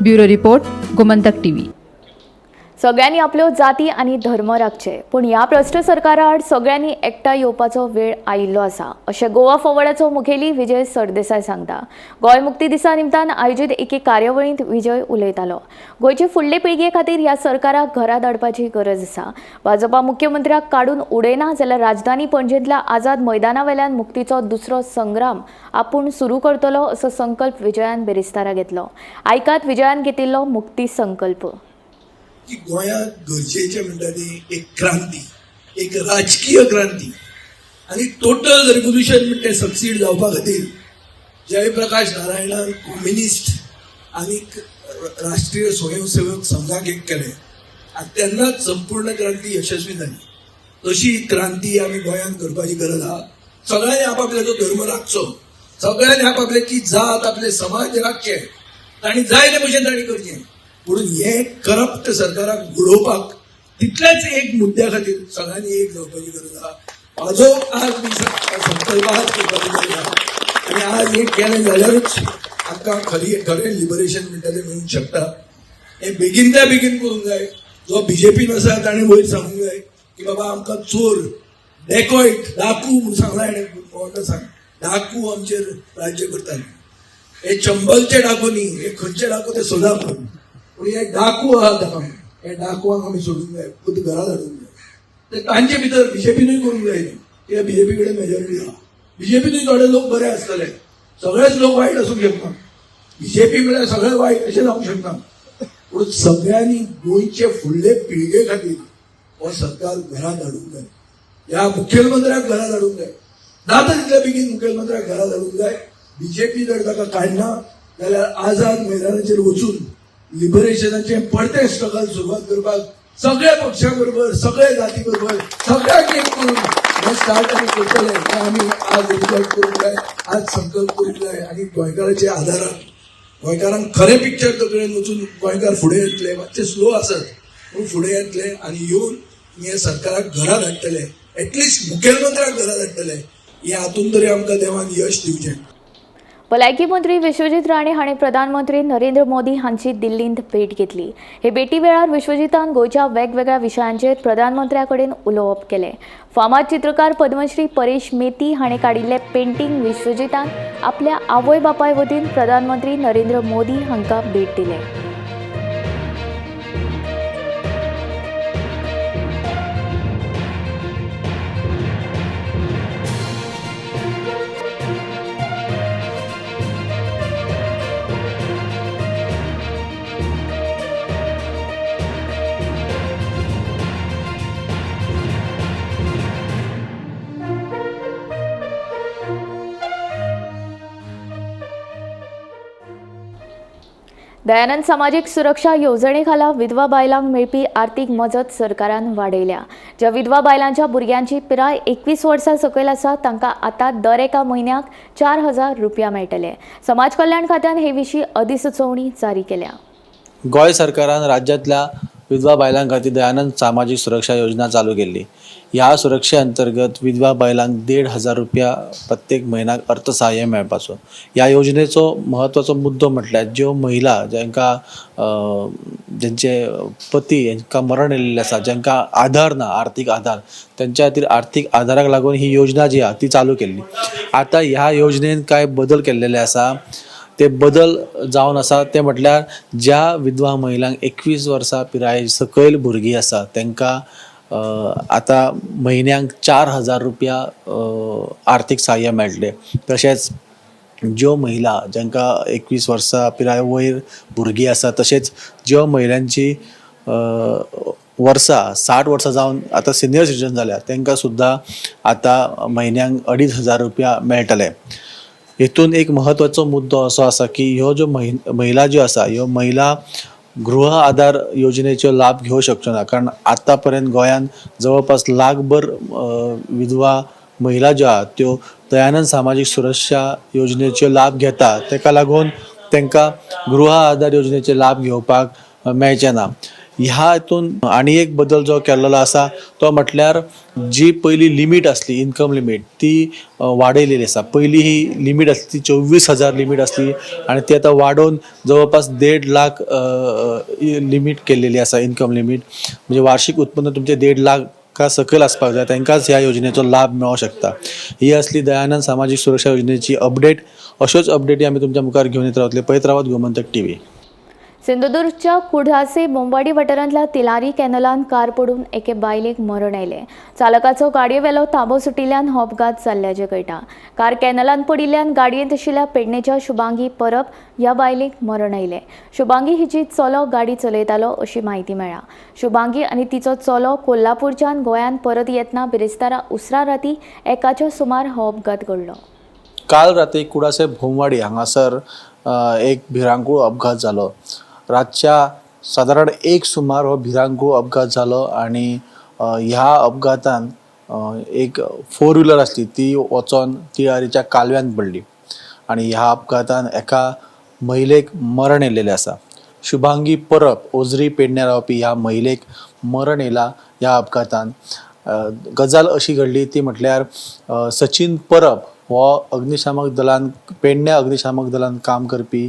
[SPEAKER 8] Bureau report, Gomantak TV.
[SPEAKER 15] सगळ्यांनी आपल्यो जाती आनी धर्म राखचे, पूण ह्या भ्रश्ट सरकारा आड सगळ्यांनी एकठांय येवपाचो वेळ आयिल्लो आसा, अशें गोवा फॉरवर्डाचो मुखेली विजय सरदेसाय सांगता. गोंय मुक्ती दिसा निमतान आयोजीत एके कार्यावळींत विजय उलयतालो. गोंयचे फुडले पिळगे खातीर ह्या सरकाराक घरा धाडपाची गरज आसा. भाजपा मुख्यमंत्र्याक काडून उडयना जाल्यार राजधानी पणजेंतल्या आझाद मैदाना वेल्यान मुक्तीचो दुसरो संग्राम आपूण सुरू करतलो असो संकल्प विजयान बेरेस्तारा घेतलो. आयकात विजयान घेतिल्लो मुक्ती संकल्प.
[SPEAKER 10] की गोंयांत गरजेचें म्हणटा ती एक क्रांती, एक राजकीय क्रांती आनी टोटल रिव्होल्युशन म्हणटा तें सक्सीड जावपा खातीर जयप्रकाश नारायणान कम्युनिस्ट आनी राष्ट्रीय स्वयंसेवक संघाक एक केलें आनी तेन्नाच संपूर्ण क्रांती यशस्वी जाली. तशी क्रांती आमी गोंयांत करपाची गरज आहा. सगळ्यांनी आपापल्याचो धर्म राखचो, सगळ्यांनी आपापल्याची जात, आपले समाज राखचे, तांणी जाय ते भशेन तांणी करचें. म्हणून हे करप्ट सरकाराक उडोवपाक तितल्याच एक मुद्द्या खातीर सगळ्यांनी एक जावपाची गरज आहा. म्हाजो आज मी संकल्प आज करपाची गरज आहा आनी आज हें केलें जाल्यारूच आमकां खरी खरें लिबरेशन म्हणटा तें मेळूंक शकता. हें बेगीनच्या बेगीन करूंक जाय. जो बीजेपीन आसा ताणें वयर सांगूंक जाय की बाबा आमकां चोर, डेकॉयट, डाकू म्हूण सांगला हेणें, म्हाका सांग डाकू आमचेर राज्य करतात. हे चंबलचे डाकू न्ही, हे खंयचे डाकू ते सोदा म्हणून, पूण हे डाकू आहात ताका, हे डाकुवांक आमी सोडूंक जाय, खुद घरा धाडूंक जाय. ते तांचे भितर बीजेपीनूय करूंक जाय न्ही, कित्याक बीजेपी कडेन मेजॉरिटी आहा. बीजेपीनूय थोडे लोक बरे आसतले, सगळेच लोक वायट आसूंक शकना. बीजेपी म्हळ्यार सगळे वायट अशें जावंक शकना. पूण सगळ्यांनी गोंयचे फुडले पिळगे खातीर हो सरकार घरा धाडूंक जाय. ह्या मुखेलमंत्र्याक घरा धाडूंक जाय. जाता तितल्या बेगीन मुखेलमंत्र्याक घरा धाडूंक जाय. बीजेपी जर ताका काडना जाल्यार आझाद मैदानाचेर वचून लिबरेशनाचें परतें स्ट्रगल सुरवात करपाक सगळ्या पक्षा बरोबर, सगळ्या जाती बरोबर, सगळ्यांक एक करून हें स्टार्ट आमी करतले. हें आमी आज रिजॉल्व करूंक जाय, आज संकल्प करूंक जाय. आनी गोंयकाराच्या आदारान गोंयकारांक खरें पिक्चर तकलेन वचून गोंयकार फुडें येतले. मातशे स्लो आसत पूण फुडें येतले आनी येवन हे सरकाराक घरा धाडटले, एटलिस्ट मुखेलमंत्र्याक घरा धाडटले. हे हातून तरी आमकां देवान यश दिवचें.
[SPEAKER 15] भलायकी मंत्री विश्वजीत राणे हांणी प्रधानमंत्री नरेंद्र मोदी हांची दिल्लींत भेट घेतली. हे भेटी वेळार विश्वजीतान गोंयच्या वेगवेगळ्या विशयांचेर प्रधानमंत्र्या कडेन उलोवप केलें. फामाद चित्रकार पद्मश्री परेश मेती हाणें काडिल्लें पेंटींग विश्वजीतान आपल्या आवय बापाय वतीन प्रधानमंत्री नरेंद्र मोदी हांकां भेट दिलें. दयानंद सामाजीक सुरक्षा येवजणे खाला विधवा बायलांक मेळपी आर्थीक मजत सरकारान वाडयल्या. ज्या विधवा बायलांच्या भुरग्यांची पिराय 21 वर्सां सकयल आसा तांकां आतां दर एका म्हयन्याक 4000 रुपया मेळटले. समाज कल्याण खात्यान हे विशीं अधिसुचोवणी जारी केल्या.
[SPEAKER 16] गोंय सरकारान राज्यांतल्या विधवा बायलां खातीर दयानंद सामाजीक सुरक्षा योजना चालू केल्ली. ह्या सुरक्षे अंतर्गत विधवा बायलांक 1500 रुपया प्रत्येक म्हयन्याक अर्थसहाय्य मेळपाचो. ह्या योजनेचो म्हत्वाचो मुद्दो म्हटल्यार ज्यो महिला जांकां जेंचे पती हांकां मरण येयल्लें आसा, जांकां आधार ना, आर्थीक आधार, तेंच्या खातीर आर्थीक आधाराक लागून ही योजना जी आहा ती चालू केल्ली. आतां ह्या योजनेन कांय बदल केल्लेले आसा. ते बदल जावन आसा ते म्हटल्यार ज्या विधवा महिलांक 21 वर्सां पिराये सकयल भुरगीं आसा तांकां आतां म्हयन्याक 4000 रुपया आर्थीक सहाय्य मेळटलें. तशेंच ज्यो महिला जांकां 21 वर्सां पिराये वयर भुरगीं आसा, तशेंच ज्यो महिलांची वर्सां 60 वर्सां जावन आतां सिनियर सिटीजन जाल्या तांकां सुद्दां आतां म्हयन्याक 2500 रुपया मेळटले. हेतून एक म्हत्वाचो मुद्दो असो आसा की ह्यो ज्यो महिला ज्यो आसा ह्यो महिला गृह आधार योजनेचो लाभ घेवंक शकच्यो ना, कारण आतां पर्यंत गोंयांत जवळपास लाखभर विधवा महिला ज्यो आहा त्यो दयानंद सामाजीक सुरक्षा योजनेचो लाभ घेता. तेका लागून तांकां गृह आधार योजनेचे लाभ घेवपाक मेळचे ना. ह्या हितून आनी एक बदल जो केल्लो आसा तो म्हटल्यार जी पयली लिमीट आसली इन्कम लिमीट ती वाडयलेली आसा. पयली ही लिमीट आसली ती 24,000 लिमीट आसली आनी ती आतां वाडोवन जवळपास 1.5 लाख लिमीट केल्लेली आसा. इन्कम लिमीट म्हणजे वार्षिक उत्पन्न तुमचें 1.5 लाख सकयल आसपाक जाय, तांकांच ह्या योजनेचो लाभ मेळोंक शकता. ही आसली दयानंद सामाजीक सुरक्षा योजनेची अपडेट. अश्योच अपडेटी आमी तुमच्या मुखार घेवन येत रावतले. पळयत रावात गोमंतक टीव्ही.
[SPEAKER 15] सिंधुदुर्गच्या कुडासे बोंबाडी वाठारांतल्या तिलारी कॅनलान कार पडून एके बायलेक मरण आयलें. चालकाचो गाडयेवेलो ताबो सुटिल्ल्यान हो अपघात जाल्ल्याचें कळटा. कार कॅनलान पडिल्ल्यान गाडयेंत आशिल्ल्या पेडणेच्या शुभांगी परब ह्या बायलेक मरण आयलें. शुभांगी हिची चलो गाडी चलयतालो अशी म्हायती मेळ्ळा. शुभांगी आनी तिचो चलो कोल्हापूरच्यान गोंयांत परत येतना बिरेस्तारा उसरा राती 1च्या सुमार हो अपघात घडलो.
[SPEAKER 16] काल राती कुडासे भोमवाडी हांगासर एक भिरांकूळ अपघात जालो. रातच्या सादारण 1 सुमार हो भिरांकूळ अपघात जालो आनी ह्या अपघातान एक 4 व्हिलर आसली ती वचोन तिळारीच्या कालव्यान पडली आनी ह्या अपघातान एका महिलेक मरण येयलेलें आसा. शुभांगी परब ओजरी पेडण्या रावपी ह्या महिलेक मरण येयला ह्या अपघातान. गजाल अशी घडली ती म्हटल्यार सचिन परब हो अग्निशामक दलान पेडण्या अग्निशामक दलान काम करपी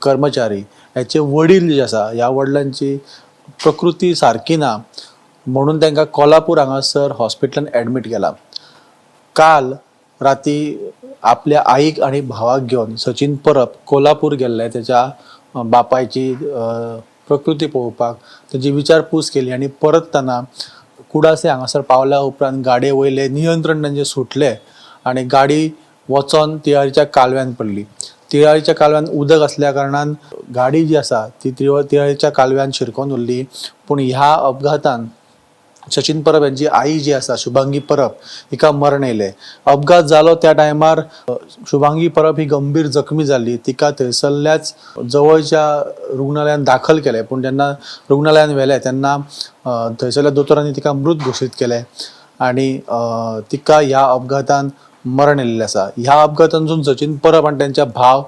[SPEAKER 16] कर्मचारी, ह्याचे वडील जे आसा ह्या वडिलांची प्रकृती सारकी ना म्हणून तांकां कोल्हापूर हांगासर हॉस्पिटलान एडमीट केला. काल राती आपल्या आईक आनी भावाक घेवन सचिन परब कोल्हापूर गेल्ले तेच्या बापायची प्रकृती पळोवपाक, तेजी विचारपूस केली आनी परततना कुडासे हांगासर पावल्या उपरांत गाडये वयलें नियंत्रण तांचें सुटलें आनी गाडी वचोन तिळारीच्या कालव्यान पडली. तिळारीच्या कालव्यान उदक आसल्या कारणान गाडी जी आसा ती तिळारीच्या कालव्यान शिरकोन उरली. पूण ह्या अपघातान सचिन परब यांची आई जी आसा शुभांगी परब हिका मरण येयलें. अपघात जालो त्या टायमार शुभांगी परब ही गंभीर जखमी जाल्ली. तिका थंयसरल्याच जवळच्या रुग्णालयान दाखल केलें. पूण जेन्ना रुग्णालयान व्हेलें तेन्ना थंयसरल्या दोतोरांनी तिका मृत घोशीत केलें आनी तिका ह्या अपघातान मरण येयल्लें आसा. ह्या अपघातांतून सचिन परब आनी तेंच्या भाव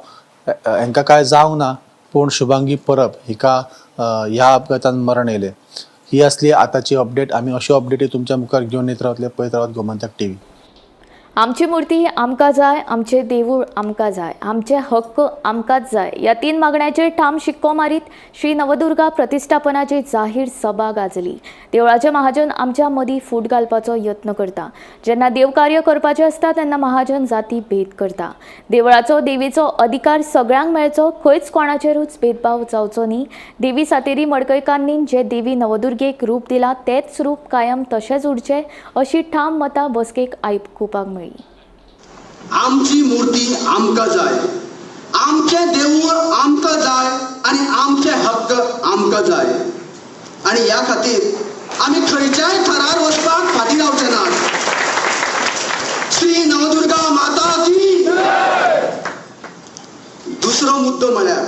[SPEAKER 16] हांकां कांय जावंक ना, पूण शुभांगी परब हिका ह्या अपघातान मरण येयलें. ही आसली आतांची अपडेट. आमी अश्यो अपडेटी तुमच्या मुखार घेवन येत रावतले. पळयत रावात गोमंतक टीव्ही.
[SPEAKER 15] आमची मूर्ती आमकां जाय, आमचें देवूळ आमकां जाय, आमचे हक्क आमकांच जाय ह्या 3 मागण्यांचेर ठाम शिक्को मारीत श्री नवदुर्गा प्रतिष्ठापनाची जाहीर सभा गाजली. देवळाचे महाजन आमच्या मदीं फूट घालपाचो यत्न करता. जेन्ना देवकार्य करपाचें आसता तेन्ना महाजन जाती भेद करता. देवळाचो देवीचो अधिकार सगळ्यांक मेळचो, खंयच कोणाचेरूच भेदभाव जावचो न्ही. देवी सातेरी मडकयकान्नीन जे देवी नवदुर्गेक रूप दिलां तेंच रूप कायम तशेंच उरचें अशी ठाम मतां बसकेक आयकुपाक मेळ्ळी.
[SPEAKER 5] आमची मूर्ती आमकां जाय, आमचें देवूळ आमकां जाय आनी आमचे हक्क आमकां जाय आनी ह्या खातीर आमी खंयच्याय थरार वचपाक फाटीं रावचे नात. श्री नवदुर्गा माता की. दुसरो मुद्दो म्हळ्यार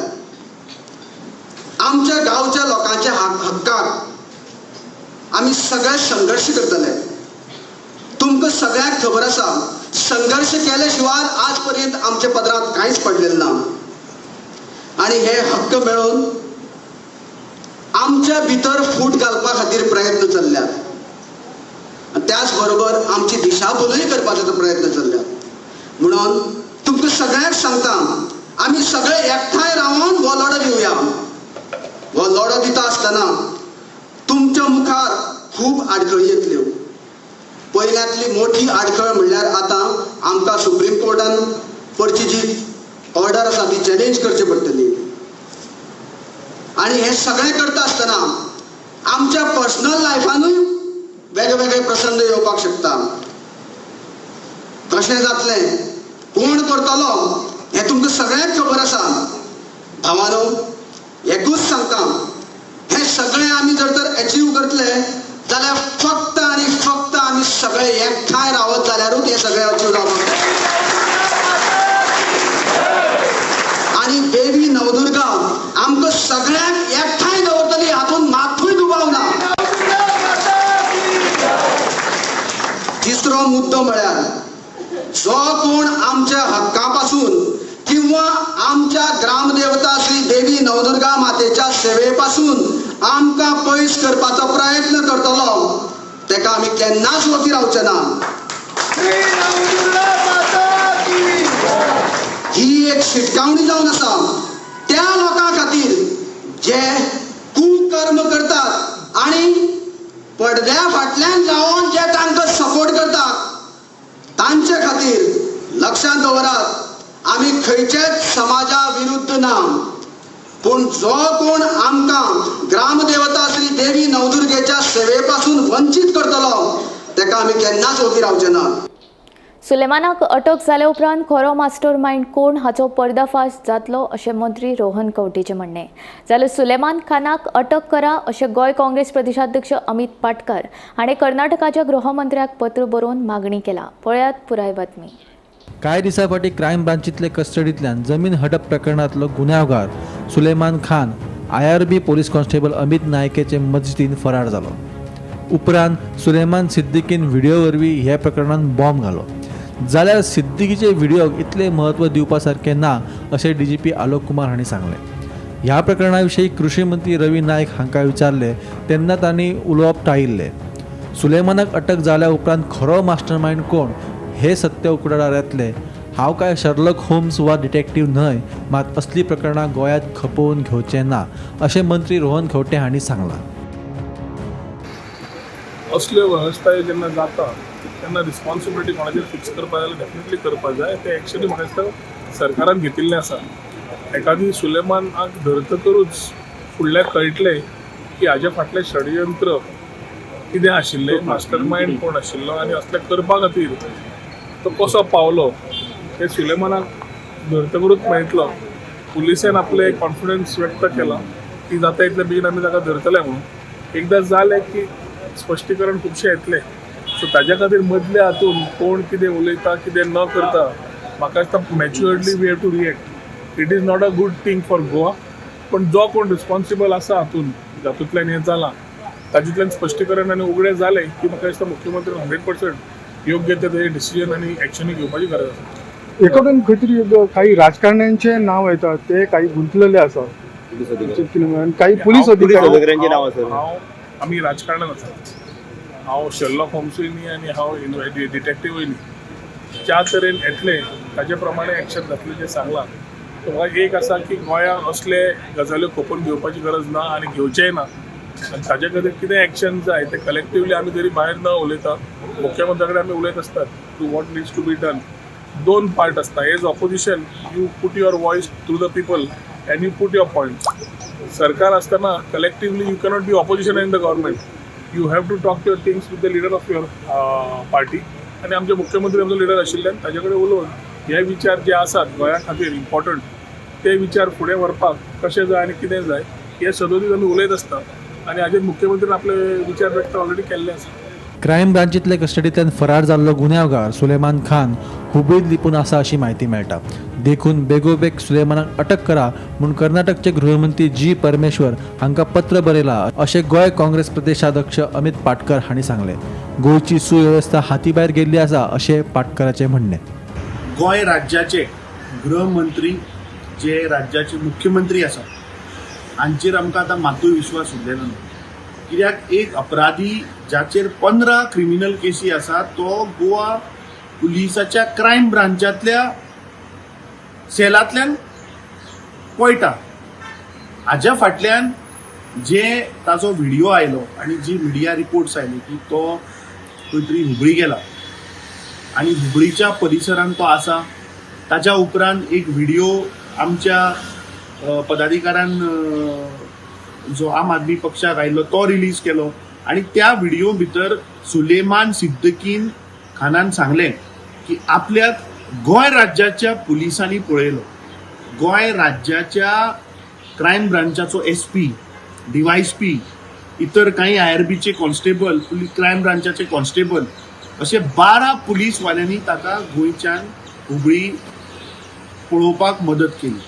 [SPEAKER 5] आमच्या गांवच्या लोकांच्या हक्काक आमी सगळे संघर्श करतले. तुमकां सगळ्यांक खबर आसा, संघर्ष केले शिवाय आज पर्यंत आमच्या पदरांत कांयच पडलेलें ना आनी हे हक्क मेळोवन आमच्या भितर फूट घालपा खातीर प्रयत्न चल्ल्यात. त्याच बरोबर आमची दिशाभूलय करपाचो प्रयत्न चल्ल्यात. म्हणून तुमकां सगळ्यांक सांगता, आमी सगळे एकठांय रावन हो लढो दिवया. हो लढो दिता आसतना तुमच्या मुखार खूब आडखळी येतल्यो. पयल्यांतली मोठी आडखळ म्हणल्यार आतां आमकां सुप्रीम कोर्टान करची जी ऑर्डर आसा ती चॅलेंज करची पडटली. आनी हें सगळें करता आसतना आमच्या पर्सनल लायफानूय वेगवेगळे प्रसंग येवपाक शकता. कशें जातलें, कोण करतलो हें तुमकां सगळ्यांक खबर आसा. भावानो, एकूच सांगता, हें सगळें आमी जर तर एचीव करतले जाल्यार फक्त आनी फक्त आमी सगळे एकठांय रावत जाल्यारूच हें सगळें अचीव जावपाक. आनी देवी नवदुर्गा आमकां सगळ्यांक एकठांय दवरतली हातूंत मातूय दुबाव ना. तिसरो मुद्दो म्हळ्यार जो कोण आमच्या हक्का पासून किंवा आमच्या ग्रामदेवता श्री देवी नवदुर्गा मातेच्या सेवेपासून आमकां पयस करपाचो प्रयत्न करतलो तेका आमी केन्नाच वगी रावचे ना. ही एक शिटकावणी जावन आसा त्या लोकां खातीर जे कुकर्म करतात आनी पडद्या फाटल्यान जावन जे तांकां सपोर्ट करतात तांचे खातीर. लक्षांत दवरात, आमी खंयच्याच समाजा विरुद्ध ना, पूण जो कोण आमकां ग्रामदेवता श्री देवी नवदुर्गेच्या सेवेपासून वंचीत करतलो तेका आमी केन्नाच वगी रावचे ना.
[SPEAKER 15] सुलेमानाक अटक जाल्या उपरांत खरो मास्टर मायंड कोण हाचो पर्दाफाश जातलो अशें मंत्री रोहन खंवटेचें म्हणणें. जाल्यार सुलेमान खानाक अटक करा अशें गोंय काँग्रेस प्रदेशाध्यक्ष अमित पाटकर हाणें कर्नाटकाच्या गृहमंत्र्याक पत्र बरोवन मागणी केला. पळयात पुराय बातमी.
[SPEAKER 16] कांय दिसां फाटीं क्रायम ब्रांचींतले कस्टडींतल्यान जमीन हडप प्रकरणांतलो गुन्यांवगार Suleman Khan IRB police constable Amit नायकेचे मजतीन फरार जालो. उपरांत सुलेमान सिद्दीकीन व्हिडिओ वरवीं ह्या प्रकरणांत बॉम्ब घालो. जाल्यार सिद्दीकीचे व्हिडिओक इतलें म्हत्व दिवपा सारकें ना अशें डीजीपी आलोक कुमार हांणी सांगलें. ह्या प्रकरणा विशीं कृषी मंत्री रवी नायक हांकां विचारलें तेन्ना तांणी उलोवप टाळिल्लें. सुलेमानाक अटक जाल्या उपरांत खरो मास्टरमायंड कोण हे सत्य उक्ताडार येतलें. हांव काय शर्लक होम्स वा डिटेक्टीव न्हय, मात असली प्रकरणां गोंयांत खपोवन घेवचें ना अशें मंत्री रोहन खंवटे हांणी सांगलां.
[SPEAKER 18] असल्यो वेवस्थाय जेन्ना जाता तेन्ना रिस्पॉन्सिबिलिटी कोणाचेर फिक्स करपा जाल्यार डेफिनेटली करपा जाय. तें एक्चुअली म्हाका दिसता सरकारान घेतिल्लें आसा. एकादी सुलेमानाक धरतकरूच फुडल्याक कळटलें की हाज्या फाटलें षडयंत्र कितें आशिल्लें, मास्टर मायंड कोण आशिल्लो आनी असलें करपा खातीर तो कसो पावलो हें सुलेमानाक धरतकरूच मेळटलो. पुलिसेन आपलें कॉन्फिडन्स व्यक्त केला की जाता इतले बेगीन आमी ताका धरतले म्हणून. एकदां जालें की स्पश्टीकरण खुबशें येतलें. सो ताज्या खातीर मदल्या हातून कोण कितें उलयता कितें न करता म्हाका दिसता maturely we have to react. It is not a good thing for Goa, पण जो कोण रिस्पॉन्सिबल आसा हातून जातूंतल्यान हें जालां तातूंतल्यान स्पश्टीकरण आनी उगडें जालें की म्हाका दिसता मुख्यमंत्री 100% योग्य ते डिसिजन आनी एक्शनूय घेवपाची गरज आसा.
[SPEAKER 21] एकाकडून खंय तरी काही राजकारण्यांचे नाव येतात, ते काही गुंतलेले आसा, काही पोलीस अधिकारी.
[SPEAKER 18] हांव आमी राजकारणान आसा. हांव शर्लॉक होम्सूय न्ही आनी हांव डिटेक्टिवूय न्ही. ज्या तरेन येतलें ताजे प्रमाणे एक्शन जातलें जें सांगलां. म्हाका एक आसा की गोंयांत असले गजाल्यो खपोवन घेवपाची गरज ना आनी घेवचेंय ना. आनी ताजे खातीर कितें एक्शन जाय तें कलेक्टिवली आमी जरी भायर न उलयता मुख्यमंत्र्या कडेन आमी उलयत आसतात to what needs to be done. दोन पार्ट आसता. As opposition you put your voice through the people and you put your point. सरकार आसतना collectively you cannot be opposition in the government. You have to talk your things with the leader of your party. आनी आमचे मुख्यमंत्री आमचो leader आशिल्ल्यान ताजे कडेन उलोवन हे विचार जे आसात गोंया खातीर इम्पॉर्टंट ते विचार फुडें व्हरपाक कशें जाय आनी कितें जाय हे सदोदीत आमी उलयत आसता आनी हाजेर मुख्यमंत्र्यान आपले विचार व्यक्त ऑलरेडी केल्ले आसा.
[SPEAKER 16] क्रायम ब्रांचींतले कस्टडींतल्यान फरार जाल्लो गुन्यांवगार सुलेमान खान हुबळींत लिपून आसा अशी म्हायती मेळटा. देखून बेगोबेग सुलेमानाक अटक करा म्हूण कर्नाटकचे गृहमंत्री जी परमेश्वर हांकां पत्र बरयलां अशें गोंय काँग्रेस प्रदेशाध्यक्ष अमित पाटकर हांणी सांगलें. गोंयची सुवेवस्था हातीभायर गेल्ली आसा अशें पाटकराचें म्हणणें.
[SPEAKER 19] गोंय राज्याचे गृहमंत्री जे राज्याचे मुख्यमंत्री आसा हांचेर आमकां आतां मातूय विश्वास उरलेलो ना. कित्याक एक अपराधी जाचेर 15 क्रिमिनल केसी आसा तो गोवा पुलिसाच्या क्रायम ब्रांचांतल्या सेलांतल्यान पळटा. हाज्या फाटल्यान जे ताजो व्हिडिओ आयलो आनी जी मिडिया रिपोर्ट्स आयली की तो खंय तरी हुबळी गेला आनी हुबळीच्या परिसरांत तो आसा. ताज्या उपरांत एक व्हिडिओ आमच्या पदाधिकाऱ्यान जो आम आदमी पक्षाक आयिल्लो तो रिलीज केलो आनी त्या व्हिडिओ भितर सुलेमान सिद्दीकीन खानान सांगलें की आपल्याक गोंय राज्याच्या पुलिसांनी पळयलो. गोंय राज्याच्या क्रायम ब्रांचाचो एसपी, डीवायएसपी, इतर काही आयआरबीचे कॉन्स्टेबल, क्रायम ब्रांचाचे कॉन्स्टेबल अशे 12 पुलीसवाल्यांनी ताका गोंयच्यान हुबळी पळोवपाक मदत केली.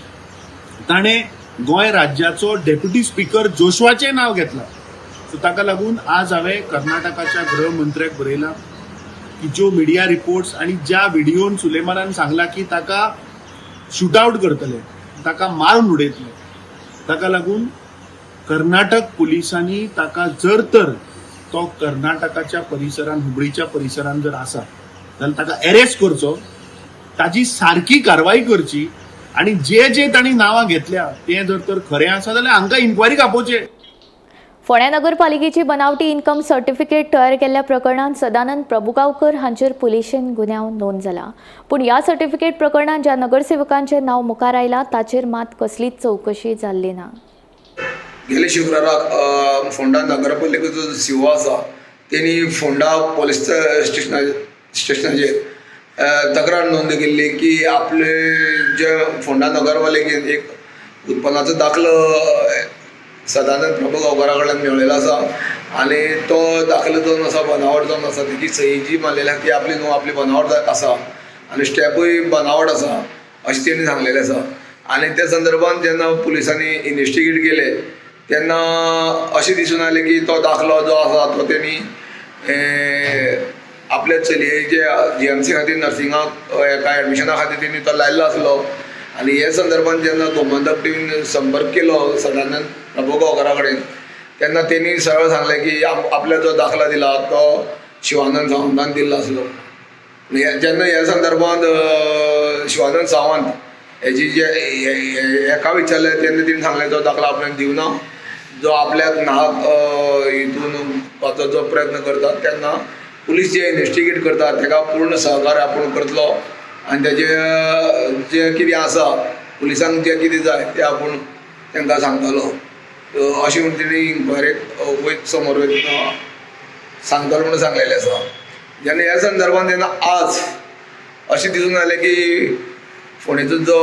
[SPEAKER 19] ताणें गोंय राज्याचो डेप्युटी स्पीकर जोशवाचें नांव घेतलां. सो ताका लागून आज हांवें कर्नाटकाच्या गृहमंत्र्याक बरयलां की ज्यो मिडिया रिपोर्ट्स आनी ज्या व्हिडियोन सुलेमानान सांगलां की ताका शूट आवट करतले, ताका मारून उडयतले, ताका लागून कर्नाटक पुलिसांनी ताका जर तर तो कर्नाटकाच्या परिसरान, हुबळीच्या परिसरान जर आसा जाल्यार ताका अरेस्ट करचो, ताजी सारकी कारवाई करची आनी जे जे तांणी नांवां घेतल्या ते जर तर खरें आसा जाल्यार हांकां इन्क्वायरीक आपोवचें.
[SPEAKER 15] फोंड्या नगरपालिकेची बनावटी इन्कम सर्टिफिकेट तयार केल्ल्या प्रकरणांत सदानंद प्रभुगांवकर हांचेर पुलिशेन गुन्यांव नोंद जाला. पूण ह्या सर्टिफिकेट प्रकरणांत ज्या नगरसेवकांचें नांव मुखार आयलां ताचेर मात कसलीच चवकशी जाल्ली ना.
[SPEAKER 11] गेले शुक्राराक फोंडा नगरपालिकेचो जो सीओ आसा तेणी फोंडा पोलीस स्टेशनाचेर तक्रार नोंद केल्ली की आपले जे फोंडा नगरपालिकेन एक उत्पन्नाचो दाखलो सदानंद प्रभुगांवकरा कडल्यान मेळिल्लो आसा आनी तो दाखलो जावन आसा बनावट जावन आसा, तेजी सही जी मारलेली आसा ती आपली न्हू, आपली बनावट आसा आनी स्टेपूय बनावट आसा अशें तेणी सांगलेलें आसा. आनी त्या संदर्भान जेन्ना पुलिसांनी इन्वेस्टिगेट केलें तेन्ना अशें दिसून आयलें की तो दाखलो जो आसा तो तेणी आपल्या चलयेचे जीएमसी खातीर नर्सिंगाक एका एडमिशना खातीर तेणी तो लायिल्लो आसलो. आनी हे संदर्भान जेन्ना गोमंतक टीवीन संपर्क केलो सदानंद प्रभुगांवकरा कडेन तेन्ना तेणी सरळ सांगलें की आपल्या जो दाखलो दिला तो शिवानंद सावंतान दिल्लो आसलो. जेन्ना ह्या संदर्भान शिवानंद सावंत हेजी जे हेका विचारलें तेन्ना तेणी सांगलें तो दाखलो आपल्यान दिवना, जो आपल्याक नाहक हितून पाचो जो प्रयत्न करता तेन्ना पुलीस जे इन्वेस्टिगेट करता तेका पूर्ण सहकार्य आपूण करतलो आनी तेजे जे कितें आसा पुलिसांक जें कितें जाय तें आपूण तांकां सांगतलो अशें म्हूण तेणी इन्क्वायरीक वयत समोर वयतना सांगतलो म्हणून सांगलेलें आसा. जेन्ना ह्या संदर्भान जेन्ना आज अशें दिसून आयलें की फोंडेचो जो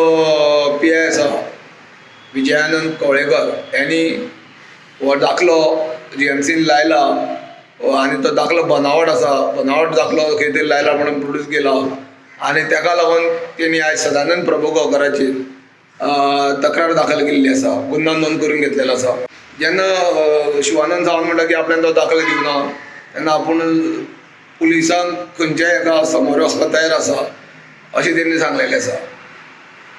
[SPEAKER 11] पी I आसा विजयानंद कवळेकर यांनी हो दाखलो जीएमसीन लायला आनी तो दाखलो बनावट आसा, बनावट दाखलो खंय तरी लायला म्हणून प्रोड्यूस केला आनी ताका लागून तेणी आयज सदानंद प्रभुगांवकराचेर तक्रार दाखल केल्ली आसा, गुन्यांव नोंद करून घेतलेलो आसा. जेन्ना शिवानंद सावंत म्हणटा की आपल्यान तो दाखलो दिवना तेन्ना आपूण पुलिसांक खंयच्याय एका समोर वचपाक तयार आसा अशें तेणी सांगलेलें आसा.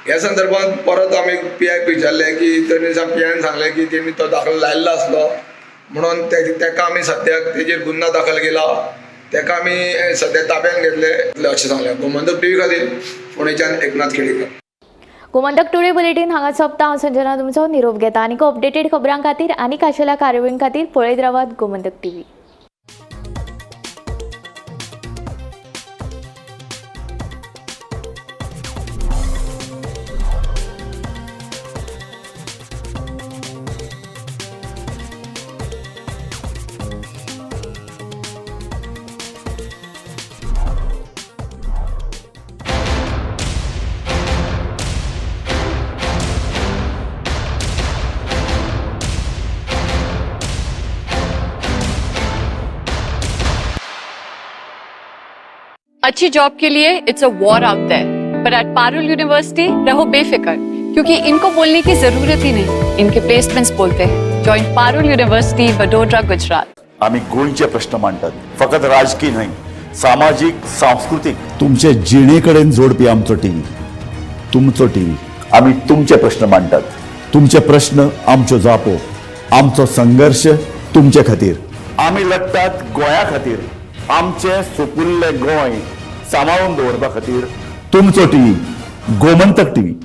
[SPEAKER 11] ह्या संदर्भात परत आमी पी आयक विचारलें की तेणी पी आयन सांगलें की तेणी तो दाखलो लायिल्लो आसलो म्हणून तेका आमी सद्याक तेजेर गुन्यांव दाखल केला, तेका आमी सद्या ताब्यान घेतले अशें सांगलें. गोमंतक टीव्ही खातीर फोंडेच्यान एकनाथ खेडेकर.
[SPEAKER 15] गोमंतक टुडे बुलेटीन हांगा सोंपता. हांव संजना तुमचो निरोप घेता. आनीक अपडेटेड खबरां खातीर आनी खाशेल्या कार्यावळीं खातीर पळयत रावात गोमंतक टीव्ही.
[SPEAKER 13] अच्छी जॉब के लिए it's a war out there, पर एट पारुल यूनिवर्सिटी रहो बेफिक्र, क्योंकि इनको बोलने की जरूरत ही नहीं, इनके प्लेसमेंट्स बोलते हैं। Join Parul university, Vadodara, Gujarat.
[SPEAKER 7] आम्ही गोंयचे प्रश्न मांडतात, फकत राजकीय न्हय, सामाजीक, सांस्कृतिक, तुमचे जिणेकडेन जोडपी आमचो टीव्ही, तुमचो टीव्ही। आम्ही तुमचे प्रश्न मांडतात, तुमचे प्रश्न आमच्यो जापो, आमचो संघर्ष तुमचे खातीर। आमी लढतात गोंया खातीर, आमचे सुपुल्ले गोंय सांबाळून दवरपा खातीर। तुमचो टीव्ही, गोमंतक टीव्ही।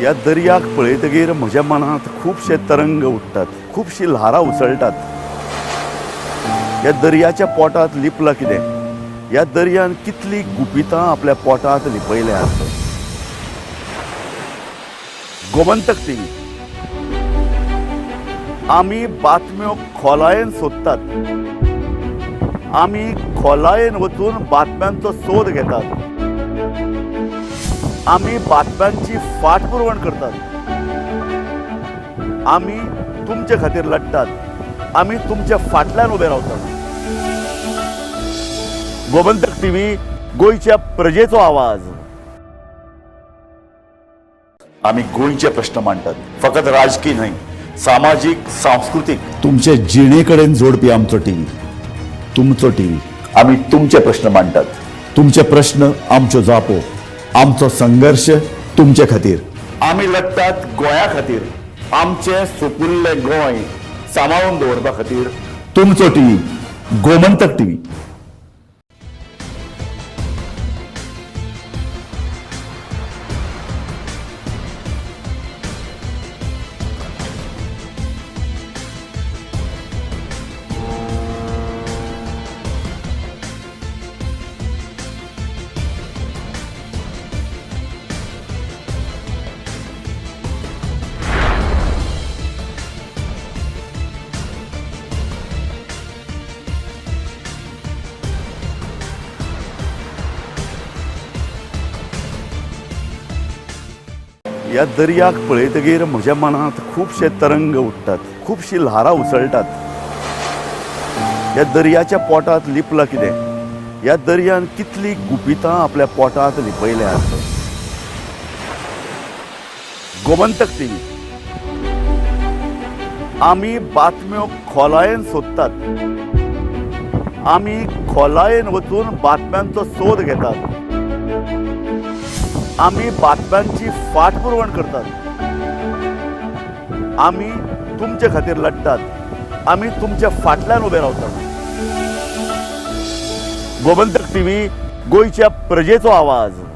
[SPEAKER 7] ह्या दर्याक पळयतगीर म्हज्या मनांत खुबशे तरंग उठ्ठात, खुबशी ल्हारां उसळटात। ह्या दर्याच्या पोटांत लिपलां कितें, ह्या दर्यान कितली गुपितां आपल्या पोटांत लिपयल्यात। गोमंतक टीव्ही, आमी बातम्यो खोलायेन सोदतात, आमी खोलायेन वचून बातम्यांचो सोद घेतात। आमी बातम्यांची फाटपुरवण करतात. आमी तुमचे खातीर लढटात. आमी तुमच्या फाटल्यान उबे रावतात. गोमंतक टीव्ही, गोंयच्या प्रजेचो आवाज. आमी गोंयचे प्रश्न मांडटात, फकत राजकीय न्हय, सामाजीक, सांस्कृतीक. तुमचे जिणे कडेन जोडपी आमचो टीव्ही, तुमचो टीव्ही. आमी तुमचे प्रश्न मांडटात. तुमचे प्रश्न आमच्यो जापो, आमचो संघर्श तुमचे खातीर. आमी लढटात गोंया खातीर, आमचें सुपुल्लें गोंय सांबाळून दवरपा खातीर. तुमचो टीव्ही, गोमंतक टीव्ही. ह्या दर्याक पळयतगीर म्हज्या मनांत खुबशे तरंग उठ्ठात, खुबशीं ल्हारां उसळटात. ह्या दर्याच्या पोटांत लिपलां कितें? ह्या दर्यान कितलीं गुपितां आपल्या पोटांत लिपयल्यांत. गोमंतक टीव्ही, आमी बातम्यो खोलायेन सोदतात. आमी खोलायेन वचून बातम्यांचो सोद घेतात. आमी बातम्यांची फाटपुरवण करतात. आमी तुमचे खातीर लढटात. आमी तुमच्या फाटल्यान उबे रावतात. गोमंतक टीव्ही, गोंयच्या प्रजेचो आवाज.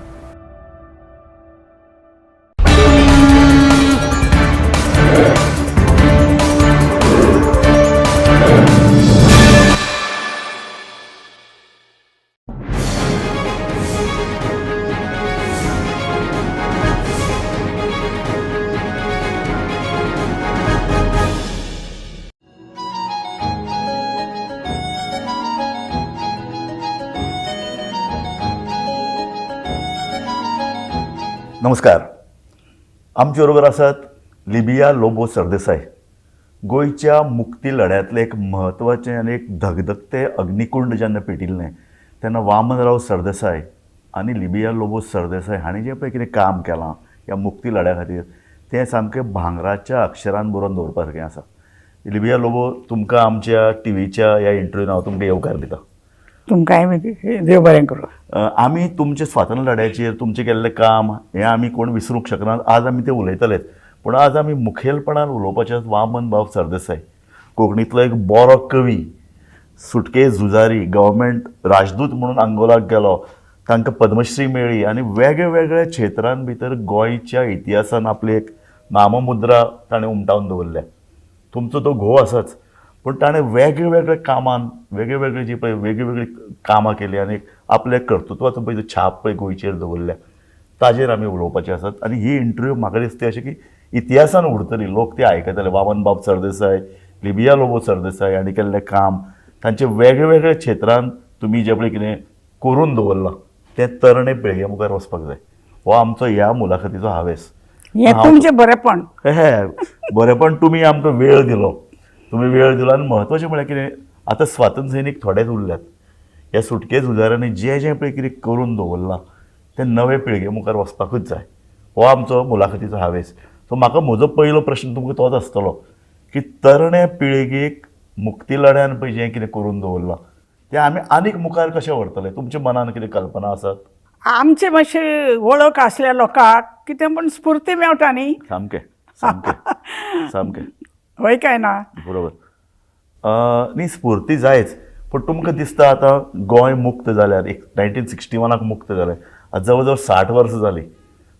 [SPEAKER 7] नमस्कार. आमचे बरोबर आसात लिबिया लोबो सरदेसाय. गोंयच्या मुक्ती लढ्यांतलें एक म्हत्वाचें आनी एक धगधगतें अग्निकुंड जेन्ना पेटिल्लें तेन्ना वामनराव सरदेसाय आनी लिबिया लोबो सरदेसाय हांणी जें पळय कितें काम केलां ह्या मुक्ती लढ्या खातीर तें सामकें भांगराच्या अक्षरान बरोवन दवरपा सारकें आसा. लिबिया लोबो, तुमकां आमच्या टीव्हीच्या ह्या इंटरव्यून हांव तुमकां येवकार दिता.
[SPEAKER 14] तुमकांय देव बरें करूं.
[SPEAKER 7] आमी तुमचे स्वातंत्र्य लढ्याचेर तुमचें केल्लें काम हें आमी कोण विसरूंक शकनात. आज आमी तें उलयतलेच, पूण आज आमी मुखेलपणान उलोवपाचें वामन बाब सरदेसाय, कोंकणींतलो एक बरो कवी, सुटके झुजारी, गव्हर्मेंट राजदूत म्हणून अंगोलाक गेलो, तांकां पद्मश्री मेळ्ळी आनी वेगळे वेगळ्या क्षेत्रां भितर गोंयच्या इतिहासान आपली एक नाममुद्रा ताणें उमटावन दवरल्या. तुमचो तो घोव आसाच, पूण ताणें वेगळे वेगळे कामान वेगळे वेगळे जी पळय वेगळी वेगळी कामां केली आनी आपल्या कर्तृत्वाचो पळय छाप पळय गोंयचेर दवरल्या, ताजेर आमी उलोवपाचे आसात. आनी ही इंटरव्यू म्हाका दिसता अशें की इतिहासान उरतली, लोक ते आयकतले. वामन बाब सरदेसाय, लिबिया लोबो सरदेसाय हांणी केल्लें काम, तांचे वेगळे वेगळे क्षेत्रान तुमी जें पळय कितें करून दवरलां तें तरणे पिळगे मुखार वचपाक जाय. हो आमचो ह्या मुलाखतीचो हावेस.
[SPEAKER 14] हें तुमचें बरेंपण.
[SPEAKER 7] हे बरेंपण, तुमी आमकां वेळ दिलो, तुमी वेळ दिलो. आनी म्हत्वाचें म्हळ्यार कितें, आतां स्वातंत्र्य सैनीक थोडेच उरल्यात. ह्या सुटके झुजाऱ्यांनी जें जें पळय कितें करून दवरलां तें नवे पिळगे मुखार वचपाकूच जाय. हो आमचो मुलाखतीचो हावेस. सो म्हाका म्हजो पयलो प्रश्न तुमकां तोच आसतलो की तरणे पिळगेक मुक्ती लढ्यान पळय जें कितें करून दवरलां तें आमी आनीक मुखार कशें व्हरतले? तुमच्या मनान कितें कल्पना आसात?
[SPEAKER 14] आमचे मातशे वळख आसल्या लोकांक कितें म्हण स्फूर्ती मेळटा न्ही.
[SPEAKER 7] सामकें सामकें सामकें.
[SPEAKER 14] हय काय ना?
[SPEAKER 7] बरोबर. न्ही, स्फूर्ती जायच, पूण तुमकां दिसता आतां गोंय मुक्त जाल्यार, एक 1961 मुक्त जालें, आतां जवळ जवळ 60 वर्सां जालीं,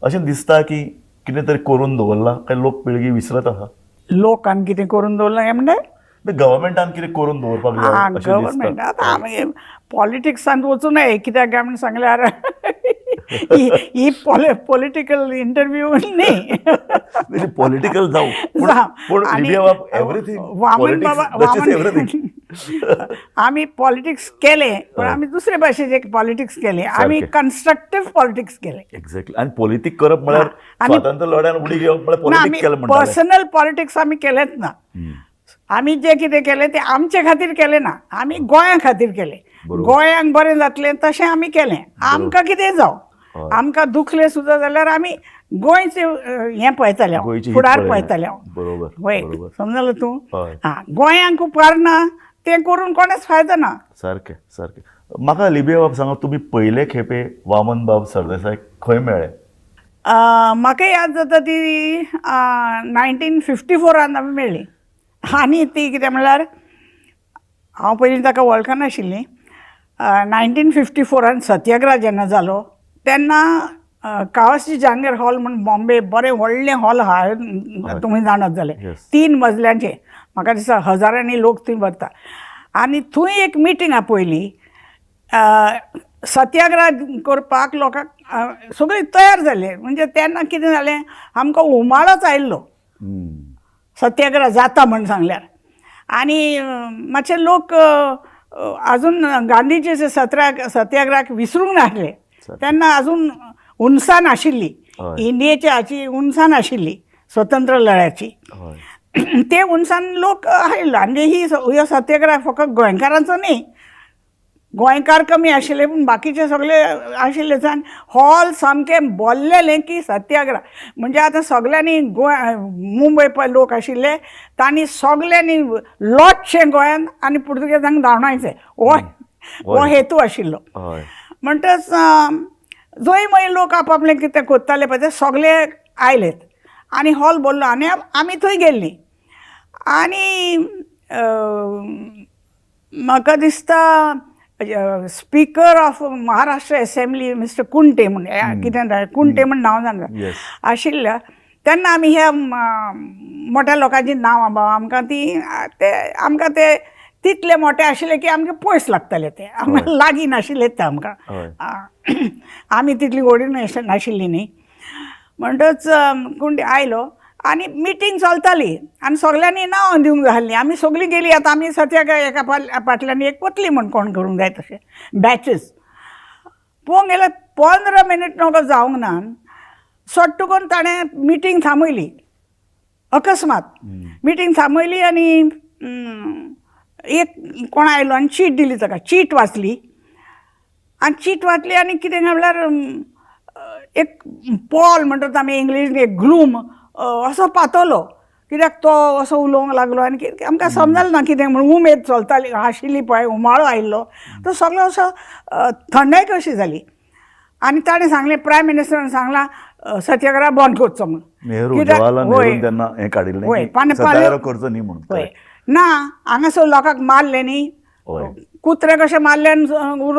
[SPEAKER 7] अशें दिसता की कितें तरी करून दवरलां काय लोक पिळगी विसरत आसा?
[SPEAKER 14] लोकान कितें करून दवरलां काय म्हणलें?
[SPEAKER 7] गव्हर्मेंटान कितें करून दवरपाक जाय?
[SPEAKER 14] गव्हर्मेंट आतां आमी पॉलिटिक्सान वचूं नये, कित्याक काय म्हण सांगल्यार ही पॉलिटिकल इंटरव्यू न्ही.
[SPEAKER 7] पॉलिटिकल जावं, पूण एवरीथींग.
[SPEAKER 14] वामन बाबा, आमी पॉलिटिक्स केले, पण आमी दुसरे भाशेचे पॉलिटिक्स केले, आमी कन्स्ट्रक्टीव पॉलिटिक्स केले.
[SPEAKER 7] एक्झॅक्टली. आनी पॉलिटिक करप म्हळ्यार स्वातंत्र्य लढ्यान उडी घेवप म्हळ्यार पॉलिटिक केलें म्हणटाले.
[SPEAKER 14] पर्सनल पॉलिटिक्स आमी केलेच ना. आमी जे कितें केलें तें आमचे खातीर केलें ना, आमी गोंया खातीर केलें. गोंयांक बरें जातलें तशें आमी केलें. आमकां कितें जावं, आमकां दुखलें सुद्दां जाल्यार आमी गोंयचें हें पळयताले, फुडार पळयताले.
[SPEAKER 7] बरोबर,
[SPEAKER 14] वय समजलो तूं? आं, गोंयांक उपकारना तें करून कोणेच फायदो ना.
[SPEAKER 7] सारकें सारकें. म्हाका लिबिया बाब सांगा, तुमी पयले खेपे वामन बाब सरदेसाय खंय मेळ्ळे?
[SPEAKER 14] म्हाका याद जाता ती 1954 आमी मेळ्ळी. आनी ती कितें म्हणल्यार हांव पयलीं ताका वळखनाशिल्लीं. 1954 सत्याग्रह जेन्ना जालो तेन्ना कावासी जहांगीर हॉल म्हूण बॉम्बे बरें व्हडलें हॉल आहा, तुमी जाणत जालें, 3 मजल्यांचें, म्हाका दिसता हजारांनी लोक थंय भरता. आनी थंय एक मिटींग आपयली. सत्याग्रह करपाक लोकांक सगळीं तयार जाले. म्हणजे तेन्ना कितें जालें, आमकां उमाळोच आयिल्लो सत्याग्रह जाता म्हण सांगल्यार. आनी मातशे लोक अजून गांधीजीचे सत्याग्रहाक विसरूंक नासले तेन्ना, अजून उनसान आशिल्ली इंडियेची, हाची उनसान आशिल्ली स्वतंत्र लढ्याची. ते उनसान लोक आयलो. आनी ही हो सत्याग्रह फकत गोंयकारांचो न्ही, गोंयकार कमी आशिल्ले पूण बाकीचे सगळे आशिल्ले. हॉल सामकें बोल्लेलें की सत्याग्रह म्हणजे आतां सगळ्यांनी गोंय मुंबय पळय लोक आशिल्ले तांणी सगळ्यांनी लोटशें गोंयांत आनी पुर्तुगेजांक धांवडायचें, हो हो हेतू आशिल्लो. म्हणटच जंय मागीर लोक आपआपलें कितें करताले पळय ते सगळे आयलेत आनी हॉल भरलो आनी आमी थंय गेल्लीं. आनी म्हाका दिसता speaker of Maharashtra assembly mister Kunte म्हूण, कितें कुंटे म्हूण नांव जाणा आशिल्ल्या, तेन्ना आमी ह्या मोठ्या लोकांची नांवां बाबा आमकां ती ते आमकां ते तितले मोठे आशिल्ले की आमकां पयस लागताले, ते आमकां लागीं नाशिल्ले ते आमकां, आमी तितली व्हडी नाशिल्ली न्ही. म्हणटच कुंटे आयलो आनी मिटींग चलताली आनी सगल्यांनी नांवां दिवंक जाय आसलीं. आमी सगळीं गेलीं, आतां आमी सत्याग्रह एका फाटल्यान एक वतली म्हूण कोण करूंक जाय तशें बॅचीस पळोवंक गेल्यार 15 मिनीट नोको जावंक ना, सट्ट करून ताणें मिटींग थांबयली. अकस्मात मिटींग थांबयली आनी एक कोण आयलो आनी चीट दिली ताका. चीट वाचली आनी चीट वाचली आनी कितें म्हणल्यार एक पॉल म्हणटात आमी इंग्लीश, एक ग्लूम असो पातलो, कित्याक तो असो उलोवंक लागलो आनी कितें आमकां समजलें ना कितें म्हूण. उमेद चलताली आशिल्ली पळय, उमाळो आयिल्लो तो सगळो असो थंडाय कशी जाली. आनी ताणें सांगलें, प्रायम मिनिस्टरान सांगलां सत्याग्रह बंद करचो म्हूण. ना हांगासर लोकांक मारले न्ही, कुत्रे कशे मारले आनी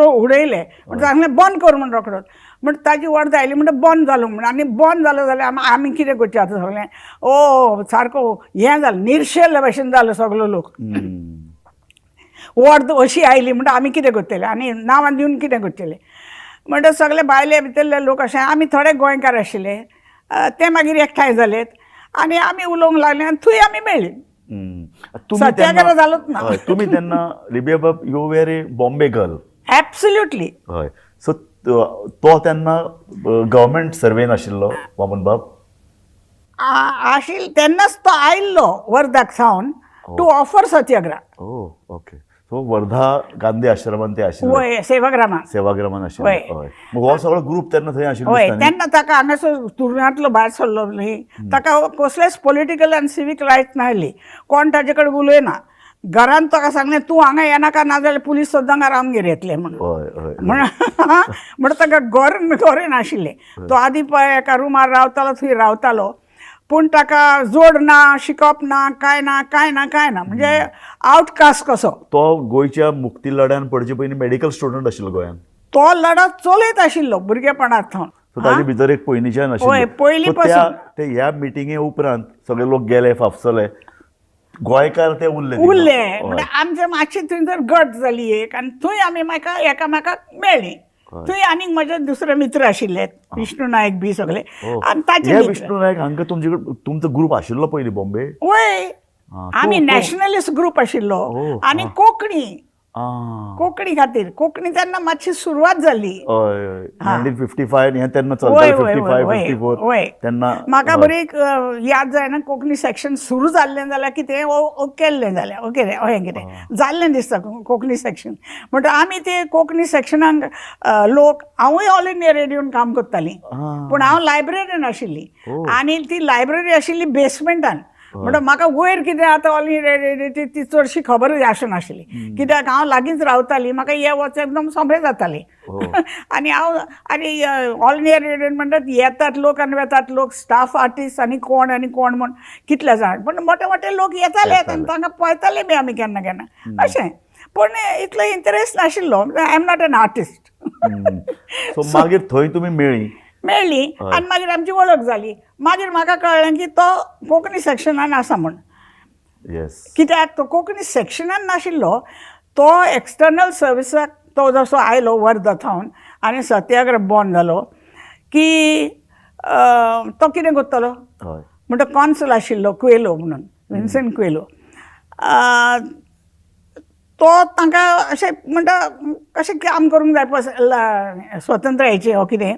[SPEAKER 14] उडयले, म्हण सांगलें बंद कर म्हूण रोखडोच. म्हण ताजी वर्द आयली म्हणटा बंद जालो म्हण. आनी बंद जालो जाल्यार आमी कितें करचें आतां सगळें, ओ सारको हें जालें, निर्शेल्ले भशेन जालो सगलो लोक. वर्द अशी आयली म्हणटा आमी कितें करतले आनी नांवां दिवन कितें करतले. म्हणटा सगळे भायले भितरले लोक अशें, आमी थोडे गोंयकार आशिल्ले ते मागीर एकठांय जालेत आनी आमी उलोवंक लागले आनी थंय आमी मेळ्ळी. सत्याग्रह जालोच ना.
[SPEAKER 7] तुमी तेन्ना लिबिया बाब, you were a Bombay girl.
[SPEAKER 14] Absolutely.
[SPEAKER 7] हय. सो तो तेन्ना गव्हर्मेंट सर्वेन आशिल्लो वामन बाब
[SPEAKER 14] आशिल्लो तेन्नाच तो आयिल्लो वर्धाक सावन to offer satyagraha.
[SPEAKER 7] Oh okay. So Wardha Gandhi आश्रमान ते आशिल्ले.
[SPEAKER 14] वय, सेवाग्रामान.
[SPEAKER 7] सेवाग्रामान आशिल्ले. हय. मग हो सगळो ग्रूप तेन्ना थंय आशिल्लो.
[SPEAKER 14] हय, तेन्ना ताका हांगासर तुरुंगांतलो भायर सरलो न्ही, ताका कसलेच पॉलिटिकल आनी सिवीक रायट्स नासली. कोण ताजे कडेन उलयना. घरान ताका सांगलें तूं हांगा येनाका, नाजाल्यार पुलीस सुद्दां हांगा आमगेर येतले म्हणून. म्हण ताका घर घर नाशिल्लें. तो आदी पळय एका रुमार रावतालो, थंय रावतालो, पूण ताका जोड ना, शिकप ना, कांय ना, कांय ना, कांय ना, म्हणजे आवटकास्ट कसो.
[SPEAKER 7] तो गोंयच्या मुक्ती लढ्यान पडचे पयलीं मेडिकल स्टुडंट आशिल्लो गोंयांत.
[SPEAKER 14] तो लढो चलयत आशिल्लो भुरगेपणांत सावन.
[SPEAKER 7] ताजे भितर एक पयलींच्यान आशिल्लो.
[SPEAKER 14] पयलीं पासून.
[SPEAKER 7] ते ह्या मिटिंगे उपरांत सगळे लोक गेले, फाफसले, गोंयकार ते उरले
[SPEAKER 14] उरले. म्हणजे आमचे मातशी थंयसर गट जाली एक, आनी थंय आमी म्हाका एकामेकाक मेळ्ळीं. थंय आनीक म्हजे दुसरे मित्र आशिल्ले, विष्णू नायक बी सगळे. आनी ताचे
[SPEAKER 7] विष्णू नायक हांकां तुमचे तुमचो ग्रूप आशिल्लो पयलीं बॉम्बे?
[SPEAKER 14] वय, आमी नॅशनलिस्ट ग्रूप आशिल्लो आनी कोंकणी कोंकणी खातीर, कोंकणी तेन्ना मातशी सुरवात जाली.
[SPEAKER 7] हय, 1955 हें तेन्ना चलतालें, 55 54 तेन्ना.
[SPEAKER 14] म्हाका बरी याद जायना कोंकणी सेक्शन सुरू जाल्लें जाल्यार कितें केल्लें जाल्यार ओके अहें कितें जाल्लें दिसता कोंकणी सेक्शन. म्हणटा आमी ते कोंकणी सेक्शनाक लोक, हांवूय ऑल इंडिया रेडियोन काम करतालीं, पूण हांव लायब्ररीन आशिल्ली आनी ती लायब्ररी आशिल्ली बेसमेंटान. म्हणटा म्हाका वयर कितें आतां ऑल इंडिया रेडियोची ती चडशी खबर आसनाशिल्ली, कित्याक हांव लागींच रावतालीं, म्हाका ये वच एकदम सोंपें जातालें. आनी हांव आनी ऑल इंडिया रेडियोन म्हणटात येतात लोक आनी वेतात लोक, स्टाफ आर्टिस्ट आनी कोण आनी कोण म्हण कितले जाण, पूण मोटे मोटे लोक येताले आनी तांकां पळयताले बी आमी केन्ना केन्ना अशें. पूण इतलो इंट्रस्ट नाशिल्लो, I am not an artist.
[SPEAKER 7] So मागीर थंय तुमी मेळ्ळी
[SPEAKER 14] मेळ्ळी आनी मागीर आमची वळख जाली. मागीर म्हाका कळ्ळें की तो कोंकणी सेक्शनान आसा म्हूण. कित्याक तो कोंकणी सेक्शनान नाशिल्लो, तो एक्सटर्नल सर्विसाक तो जसो आयलो वर्धा थावन आनी सत्याग्रह बॉर्न जालो की तो कितें करतलो म्हणटा, कॉन्सल आशिल्लो कुएलो म्हणून, विन्सेंट कुएलो, तो तांकां अशें म्हणटा कशें काम करूंक जाय पळय स्वतंत्रायेचें वो कितें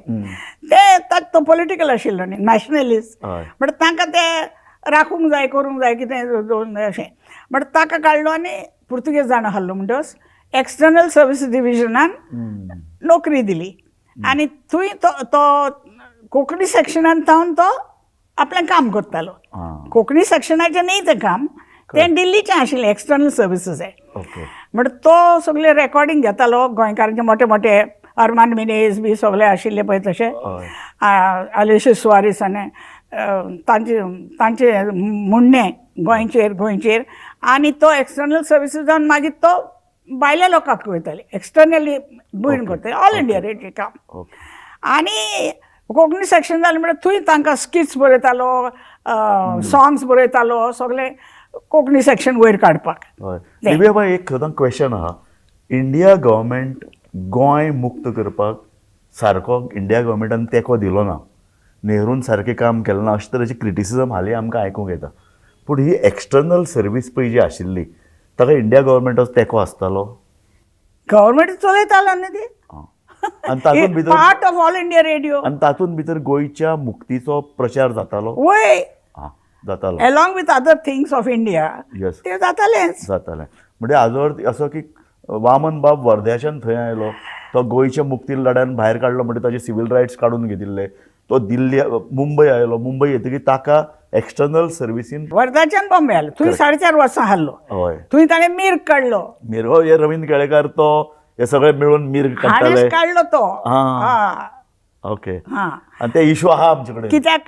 [SPEAKER 14] तें, तो पॉलिटिकल आशिल्लो न्ही, नॅशनलिस्ट, म्हणटा तांकां तें राखूंक जाय, करूंक जाय कितें दवरूंक जाय अशें. म्हणटा ताका काडलो आनी पुर्तुगेज जाणा आहलो म्हणटच एक्सटर्नल सर्वीस डिविजनान नोकरी दिली आनी थंय तो कोंकणी सेक्शनान थावन तो आपलें काम करतालो. कोंकणी सेक्शनाचें न्ही तें काम, तें दिल्लीचें आशिल्लें एक्सटर्नल सर्विसीस. म्हणटा तो सगळे रेकॉर्डिंग घेतालो गोंयकारांचे, मोटे मोटे अरमान मिनेज बी सगळे आशिल्ले पळय तशे, आलेशियस सुवारीस आनी तांचे तांचे म्हणणें गोंयचेर गोंयचेर. आनी तो एक्सटर्नल सर्विसीस जावन मागीर तो भायल्या लोकांक वयताले, एक्सटर्नली बिल्ड करताले ऑल इंडिया रेडियो काम. आनी कोंकणी सेक्शन जालें म्हणल्यार थंय तांकां स्किट्स बरयतालो, सॉंग्स बरयतालो, सगळे कोंकणी सेक्शन वयर काडपाक.
[SPEAKER 7] दिव्या बाय, एक सदां क्वेश्चन आहा, इंडिया गव्हर्मेंट गोंय मुक्त करपाक सारको इंडिया गव्हर्मेंटान तेंको दिलो ना, नेहरून सारकें काम केलें ना, अशे तरेची क्रिटिसिजम हालीं आमकां आयकूंक येता. पूण ही एक्सटर्नल सर्वीस पळय जी आशिल्ली ताका इंडिया गव्हर्मेंटाचो तेंको आसतालो?
[SPEAKER 14] गव्हर्मेंट चलयतालो न्ही ती,
[SPEAKER 7] आनी तातूंत भितर
[SPEAKER 14] part of All India Radio,
[SPEAKER 7] आनी तातूंत भितर गोंयच्या मुक्तीचो प्रचार जातालो.
[SPEAKER 14] वय
[SPEAKER 7] जातालो,
[SPEAKER 14] along with other things of India. ते जातालेंच
[SPEAKER 7] जातालें. म्हणजे आजवर असो की वामन बाब वर्ध्याच्यान थंय आयलो, तो गोंयच्या मुक्ती लढ्यान भायर काडलो, म्हणजे ताचे सिव्हील रायट्स काडून घेतिल्ले, तो दिल्ली मुंबय आयलो, मुंबय येतकीर ताका एक्सटर्नल सर्विसीन
[SPEAKER 14] वर्धाच्यान बॉम्बे आयलो, थंय 4.5 वर्सां हाडलो.
[SPEAKER 7] हय,
[SPEAKER 14] थंय ताणें मीर्ग काडलो,
[SPEAKER 7] मीर्ग हे रवींद्र केळेकार तो हे सगळे मिळून मीर्ग काडटाले,
[SPEAKER 14] काडलो तो.
[SPEAKER 7] ओके, आनी ते इशू आहा आमचे कडेन,
[SPEAKER 14] कित्याक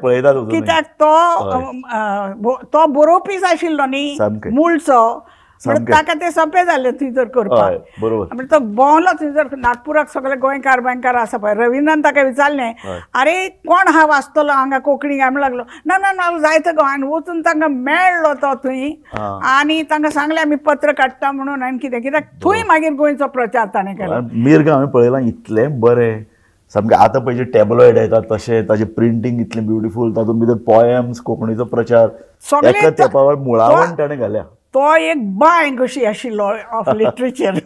[SPEAKER 7] पळयतात,
[SPEAKER 14] कित्याक तो तो बरोवपीच आशिल्लो न्ही मुळचो, ताका ते सोंपें जालें थंयसर करपाक.
[SPEAKER 7] बरोबर,
[SPEAKER 14] म्हणजे तो भोंवलो थंयसर नागपुराक, सगळे गोंयकार गोंयकार आसा पळय. रवींद्रान ताका विचारलें, अरे कोण हा वाचतलो हांगा कोंकणी काय? म्हणूंक लागलो, ना ना ना जायते गोंयान वचून तांकां मेळ्ळो तो थंय आनी तांकां सांगलें आमी पत्र काडटा म्हणून आनी कितें, कित्याक थंय मागीर गोंयचो प्रचार ताणें केलो.
[SPEAKER 7] मीर्ग हांवें पळयलां, इतलें बरें सामकें, आतां पळय जे टॅबलॉयड येतात तशें ताजें प्रिंटींग इतलें ब्युटिफूल, तातूंत भितर पोएम्स, कोंकणीचो प्रचार, एका तेंपावर मुळावण ताणें घाल्या.
[SPEAKER 14] तो एक बांय कशी आशिल्लो ऑफ लिटरेचर,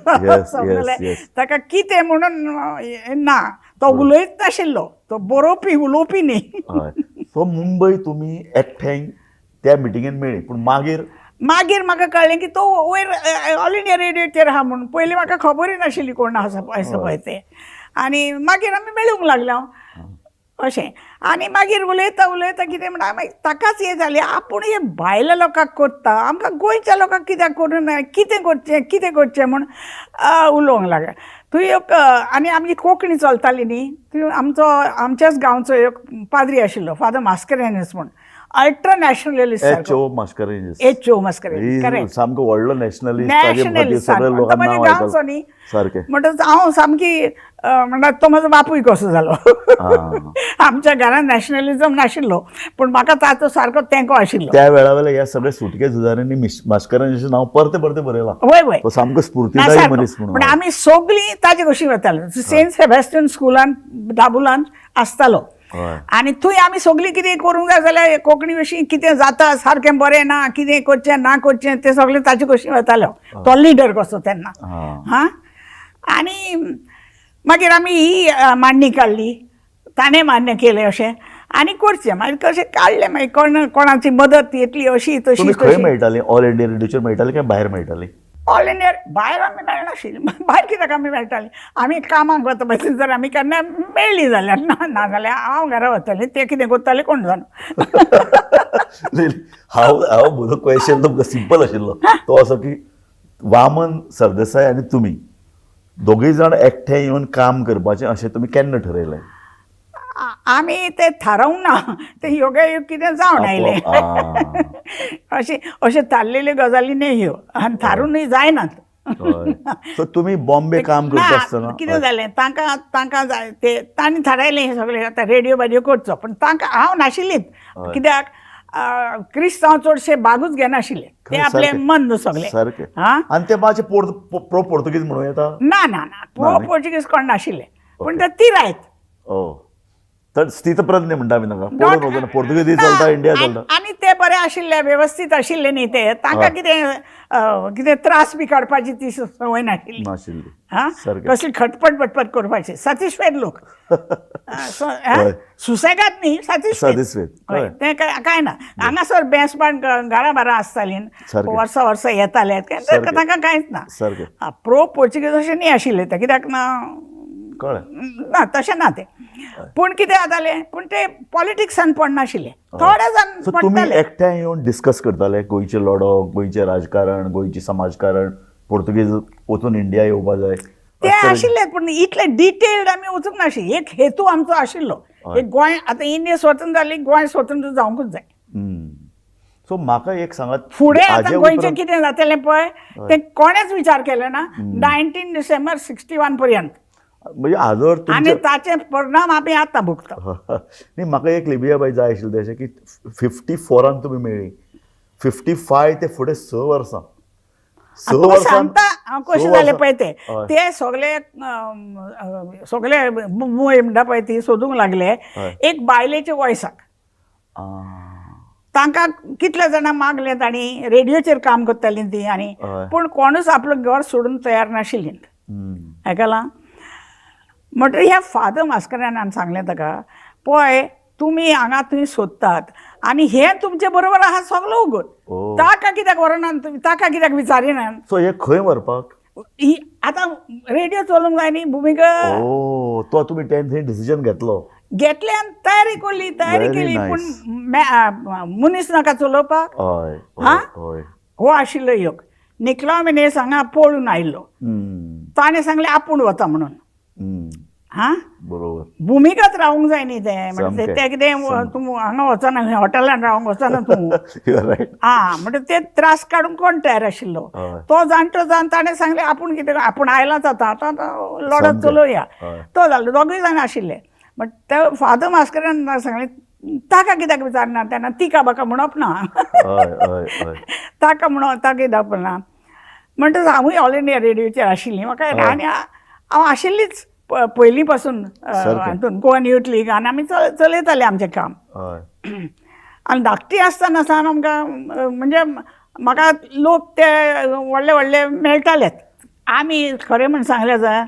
[SPEAKER 14] ताका कितें म्हणून ना, तो उलयत नाशिल्लो, तो बरोवपी उलोवपी न्ही.
[SPEAKER 7] सो मुंबय तुमी एकठांय त्या मिटिंगेन मेळ्ळी, पूण मागीर
[SPEAKER 14] मागीर म्हाका कळ्ळें की तो वयर ऑल इंडिया रेडियोचेर आहा म्हणून. पयलीं म्हाका खबरूय नाशिल्ली कोण आसा पळय तें. आनी मागीर आमी मेळूंक लागले हांव अशें. आनी मागीर उलयता उलयता कितें म्हणटा, मागीर ताकाच हें जालें, आपूण हे भायल्या लोकांक करता, आमकां गोंयच्या लोकांक कित्याक करूं ना, कितें करचें कितें करचें म्हूण उलोवंक लागलें. थंय एक आनी आमची कोंकणी चलताली न्ही, थंय आमचो आमच्याच गांवचो एक पाद्री आशिल्लो, फादर मास्करेन्हस म्हूण, ultra nationalist,
[SPEAKER 7] H O Mascarenhas,
[SPEAKER 14] H O Mascarenhas, correct,
[SPEAKER 7] सामको व्हडलो नॅशनलिस्ट,
[SPEAKER 14] नॅशनलिस्ट गांवचो न्ही
[SPEAKER 7] सारकें.
[SPEAKER 14] म्हणटच हांव सामकी म्हणटा तो म्हजो बापूय कसो जालो. आमच्या घरान नॅशनलिजम नाशिल्लो, पूण म्हाका ताचो सारको तेंको आशिल्लो.
[SPEAKER 7] त्या वेळा वेळार ह्या सगळे सुटके झुजाऱ्यांनी मास्करेन्हसाचें नांव परते परते बरयलां.
[SPEAKER 14] वय वय,
[SPEAKER 7] सामको स्फूर्तिदायी मनीस म्हणून.
[SPEAKER 14] पण आमी सगळीं ताजे कशी वताले, सेंट सेबॅस्टियन स्कुलान दाबुलान आसतालो. आनी थंय आमी सगळीं कितें करूंक जाय जाल्यार कोंकणी विशीं कितें जाता सारकें बरें ना, कितें करचें ना करचें तें सगळें ताचे कशीं वतालो, तो लिडर कसो तेन्ना. हां, आनी मागीर आमी ही मांडणी काडली, ताणें मान्य केलें अशें आनी करचें. मागीर कशें काडलें, मागीर कोण कोणाची मदत येतली अशी तशी.
[SPEAKER 7] खंय मेळटाली? ऑल इंडिया रेडियोचेर मेळटाली काय भायर मेळटाली?
[SPEAKER 14] ऑल इंडिया भायर आमी मेळनाशिल्ली. भायर कित्याक आमी मेळटाली? आमी कामाक वता पळय जर आमी केन्ना मेळ्ळी जाल्यार, ना ना जाल्यार हांव घरा वतालें, ते कितें करताले कोण जाणा.
[SPEAKER 7] हांव हांव म्हजो क्वेश्चन तुमकां सिंपल आशिल्लो, तो असो की वामन सरदेसाय आनी तुमी दोगूय जाण एकठांय येवन काम करपाचें अशें तुमी केन्ना ठरयलें?
[SPEAKER 14] आमी ते थारावंक ना, ते योगायोग कितें जावन आयलें. अशें अशें थारलेल्यो गजाली न्ही ह्यो, आनी थारूनय जायनात.
[SPEAKER 7] तुमी बॉम्बे काम करता आसतना
[SPEAKER 14] कितें जालें, तांकां तांकां जाय ते तांणी थारायलें हें सगळें, आतां रेडियो बाडियो करचो. पण तांकां हांव नाशिल्लीच, कित्याक क्रिस्तांव चडशे भागूच घेनाशिल्ले, ते आपले मंद सगळे.
[SPEAKER 7] सारकें. आनी ते मातशे प्रो पोर्तुगीज म्हणूं येता?
[SPEAKER 14] ना ना ना, प्रो पोर्तुगीज कोण नाशिल्ले, पूण ते तिरायत.
[SPEAKER 7] तर स्थितप्रज्ञ म्हणटा आमी तांकां, पोर्तुगीज चलता, इंडिया चलता.
[SPEAKER 14] आनी ते बरे आशिल्ले, वेवस्थीत आशिल्ले न्ही ते, तांकां कितें कितें त्रास बी काडपाची ती संवय नाशिल्ली. हां, कसली खटपट बटपट करपाची, सॅटिस्फायड लोक, सुसेगाद न्ही, सॅटिस्फायड. तें कांय ना, हांगासर बेंसबाण घरा बारा आसतालीं, वर्सां वर्सां येताले, तांकां कांयच ना. प्रो पोर्तुगीज अशें न्ही आशिल्ले ते, कित्याक ना ना तशें ना तें. पूण कितें जातालें, पूण ते पॉलिटिक्सान पडनाशिल्ले, थोडे जाण
[SPEAKER 7] तुमी एकठांय येवन डिस्कस करताले गोंयचें लढो, गोंयचें राजकारण, गोंयचें समाजकारण, पोर्तुगीज वचून इंडिया येवपा जाय
[SPEAKER 14] ते आशिल्ले, पूण इतले डिटेल्ड आमी वचूंक नाशिल्ले. एक हेतू आमचो आशिल्लो, एक गोंय आतां इंडिया स्वतंत्र जाली, गोंय स्वतंत्र जावंकूच जाय.
[SPEAKER 7] सो म्हाका एक सांगात,
[SPEAKER 14] फुडें आतां गोंयचें कितें जातलें पळय तें कोणेच विचार केलो ना 19 डिसेंबर 61 पर्यंत.
[SPEAKER 7] म्हणजे आजवर
[SPEAKER 14] आनी ताचे परिणाम आमी आतां भोगता.
[SPEAKER 7] न्ही, म्हाका एक लिबिया बाय जाय आशिल्लें अशें की 54 तुमी मेळ्ळी, 55 ते फुडें 6 वर्सां, 6 वर्सां
[SPEAKER 14] सांगता हांव कशें जालें पळय ते, ते सगळे सगळे मुंबय म्हणटा पळय ती सोदूंक लागले एक बायलेच्या वॉयसाक. तांकां कितले जाणां मागलें, तांणी रेडियोचेर काम करतालीं ती, आनी पूण कोणूच आपलो घर सोडून तयार नाशिल्लीं. आयकलां? म्हणटकीर ह्या फादर मास्करेन्हान सांगलें ताका, पळय तुमी हांगा थंय सोदतात आनी हें तुमचे बरोबर आहा सगलो उगोत, ताका कित्याक व्हरनात तुमी, ताका कित्याक विचारिनात?
[SPEAKER 7] सो हें खंय व्हरपाक?
[SPEAKER 14] ही आतां रेडियो चलोवंक जाय न्ही भुमिका.
[SPEAKER 7] तो तुमी थंय डिसिजन घेतलो?
[SPEAKER 14] घेतलें आनी तयारी केली, तयारी केली, पूण मनीस नाका चलोवपाक. हां, हो आशिल्लो योग. निकलांव मिनेस हांगा पळून आयिल्लो, ताणें सांगलें आपूण वता म्हणून. हां,
[SPEAKER 7] बरोबर,
[SPEAKER 14] भुमिकाच रावंक जाय न्ही तें, म्हणजे तें कितें तूं हांगा वचना, हॉटेलान रावंक वचना तूं. आं, म्हणजे ते त्रास काडूंक कोण तयार आशिल्लो? तो जाणटो जावन ताणें सांगलें आपूण कितें, आपूण आयलाच आतां, आतां लडत चलोवया. तो जालो, दोगूय जाण आशिल्ले. बट ते फादर मास्करेन्हान सांगलें ताका कित्याक विचारना तेन्ना, तिका म्हाका म्हणप ना, ताका म्हणप, ताका कित्याक ना. म्हणटकच हांवूय ऑल इंडिया रेडियोचेर आशिल्ली, म्हाका आनी हांव आशिल्लीच पयलीं पासून हातून गोवन यूथ लीग, आनी आमी चलयताले आमचें काम. आनी धाकटी आसतना सावन आमकां म्हणजे म्हाका लोक ते व्हडले व्हडले मेळटालेच. आमी खरें म्हण सांगलें जाल्यार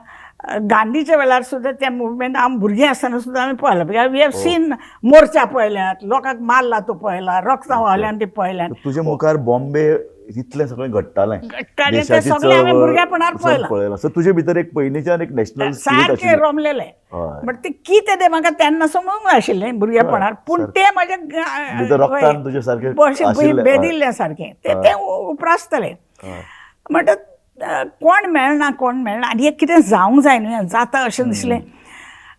[SPEAKER 14] गांधीच्या वेळार सुद्दां त्या मुवमेंट आमी भुरगीं आसतना सुद्दां आमी पळयलां, because we have seen मोर्चा पळयल्यात, लोकांक मारला तो पळयला, रक्तां व्हांवल्यान ती पळयल्यात.
[SPEAKER 7] तुजे मुखार बॉम्बे इतलें सगळें घडटालें,
[SPEAKER 14] घडटालें ते सगळें हांवें भुरगेपणार पळयलां.
[SPEAKER 7] सो तुजे भितर एक पयलींच्यान एक नॅशनल
[SPEAKER 14] सारकें रोमलेलें. बट तें कितें तें म्हाका तेन्ना समजूंक नाशिल्लें भुरगेपणार, पूण तें म्हजें
[SPEAKER 7] रक्तान तुजें सारकें
[SPEAKER 14] बेदिल्लें सारकें तें उप्रासतलें. म्हणटकच कोण मेळना, कोण मेळना, आनी एक कितें जावंक जाय न्हय, जाता अशें दिसलें.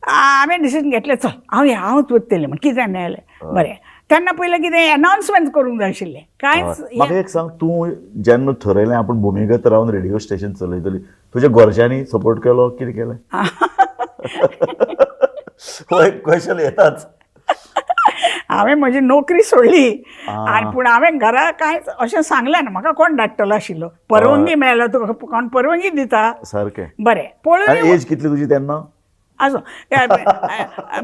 [SPEAKER 14] हांवें डिसिजन घेतलें, चल हांव हांवच वतलें म्हण. कितें मेळ्ळें बरें, तेन्ना पयलें कितें अनाउन्समेंट करूंक जाय आशिल्लें, कांयच.
[SPEAKER 7] म्हाका एक सांग, तूं जेन्ना थरयलें आपूण भुमिगत रावन रेडियो स्टेशन चलयतली, तुज्या घरच्यांनी सपोर्ट केलो, कितें केलें? हो एक क्वेश्चन येताच.
[SPEAKER 14] हांवें म्हजी नोकरी सोडली आनी पूण हांवें घरा कांयच अशें सांगलें ना, म्हाका कोण धाडटलो आशिल्लो, परवंगी मेळ्ळो तुका कोण परवंगी दिता?
[SPEAKER 7] सारकें.
[SPEAKER 14] बरें, पळोवन
[SPEAKER 7] एज कितली तुजी तेन्ना?
[SPEAKER 14] आसूं,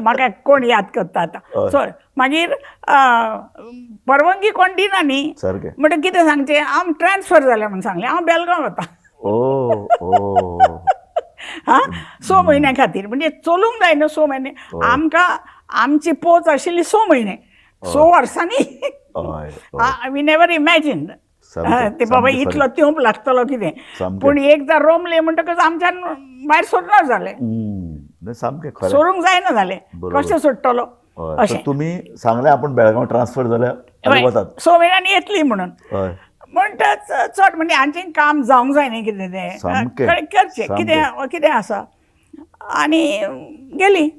[SPEAKER 14] म्हाका कोण याद करता आतां. सोड, मागीर परवानगी कोण दिना न्ही, म्हणटा कितें सांगचें, हांव ट्रान्सफर जालें म्हूण सांगलें, हांव बेलगांव वता. हा, 6 म्हयन्या खातीर, म्हणजे चलूंक जाय न्हू 6 म्हयने. आमकां आमची पोच आशिल्ली 6 म्हयने, 6 वर्सांनी. We never imagine ते बाबा इतलो तेंप लागतलो कितें, पूण एकदां रोमले म्हणटकच आमच्यान भायर सोडना जालें, सोडूंक जायना जालें, कशें सोडटलो अशें.
[SPEAKER 7] तुमी सांगलें आपूण बेळगांव ट्रान्सफर जाल्यार
[SPEAKER 14] 6 म्हयन्यांनी येतली म्हणून, म्हणटच चड म्हणजे आमचें काम जावंक जाय न्ही कितें तें करचें कितें कितें आसा. आनी गेली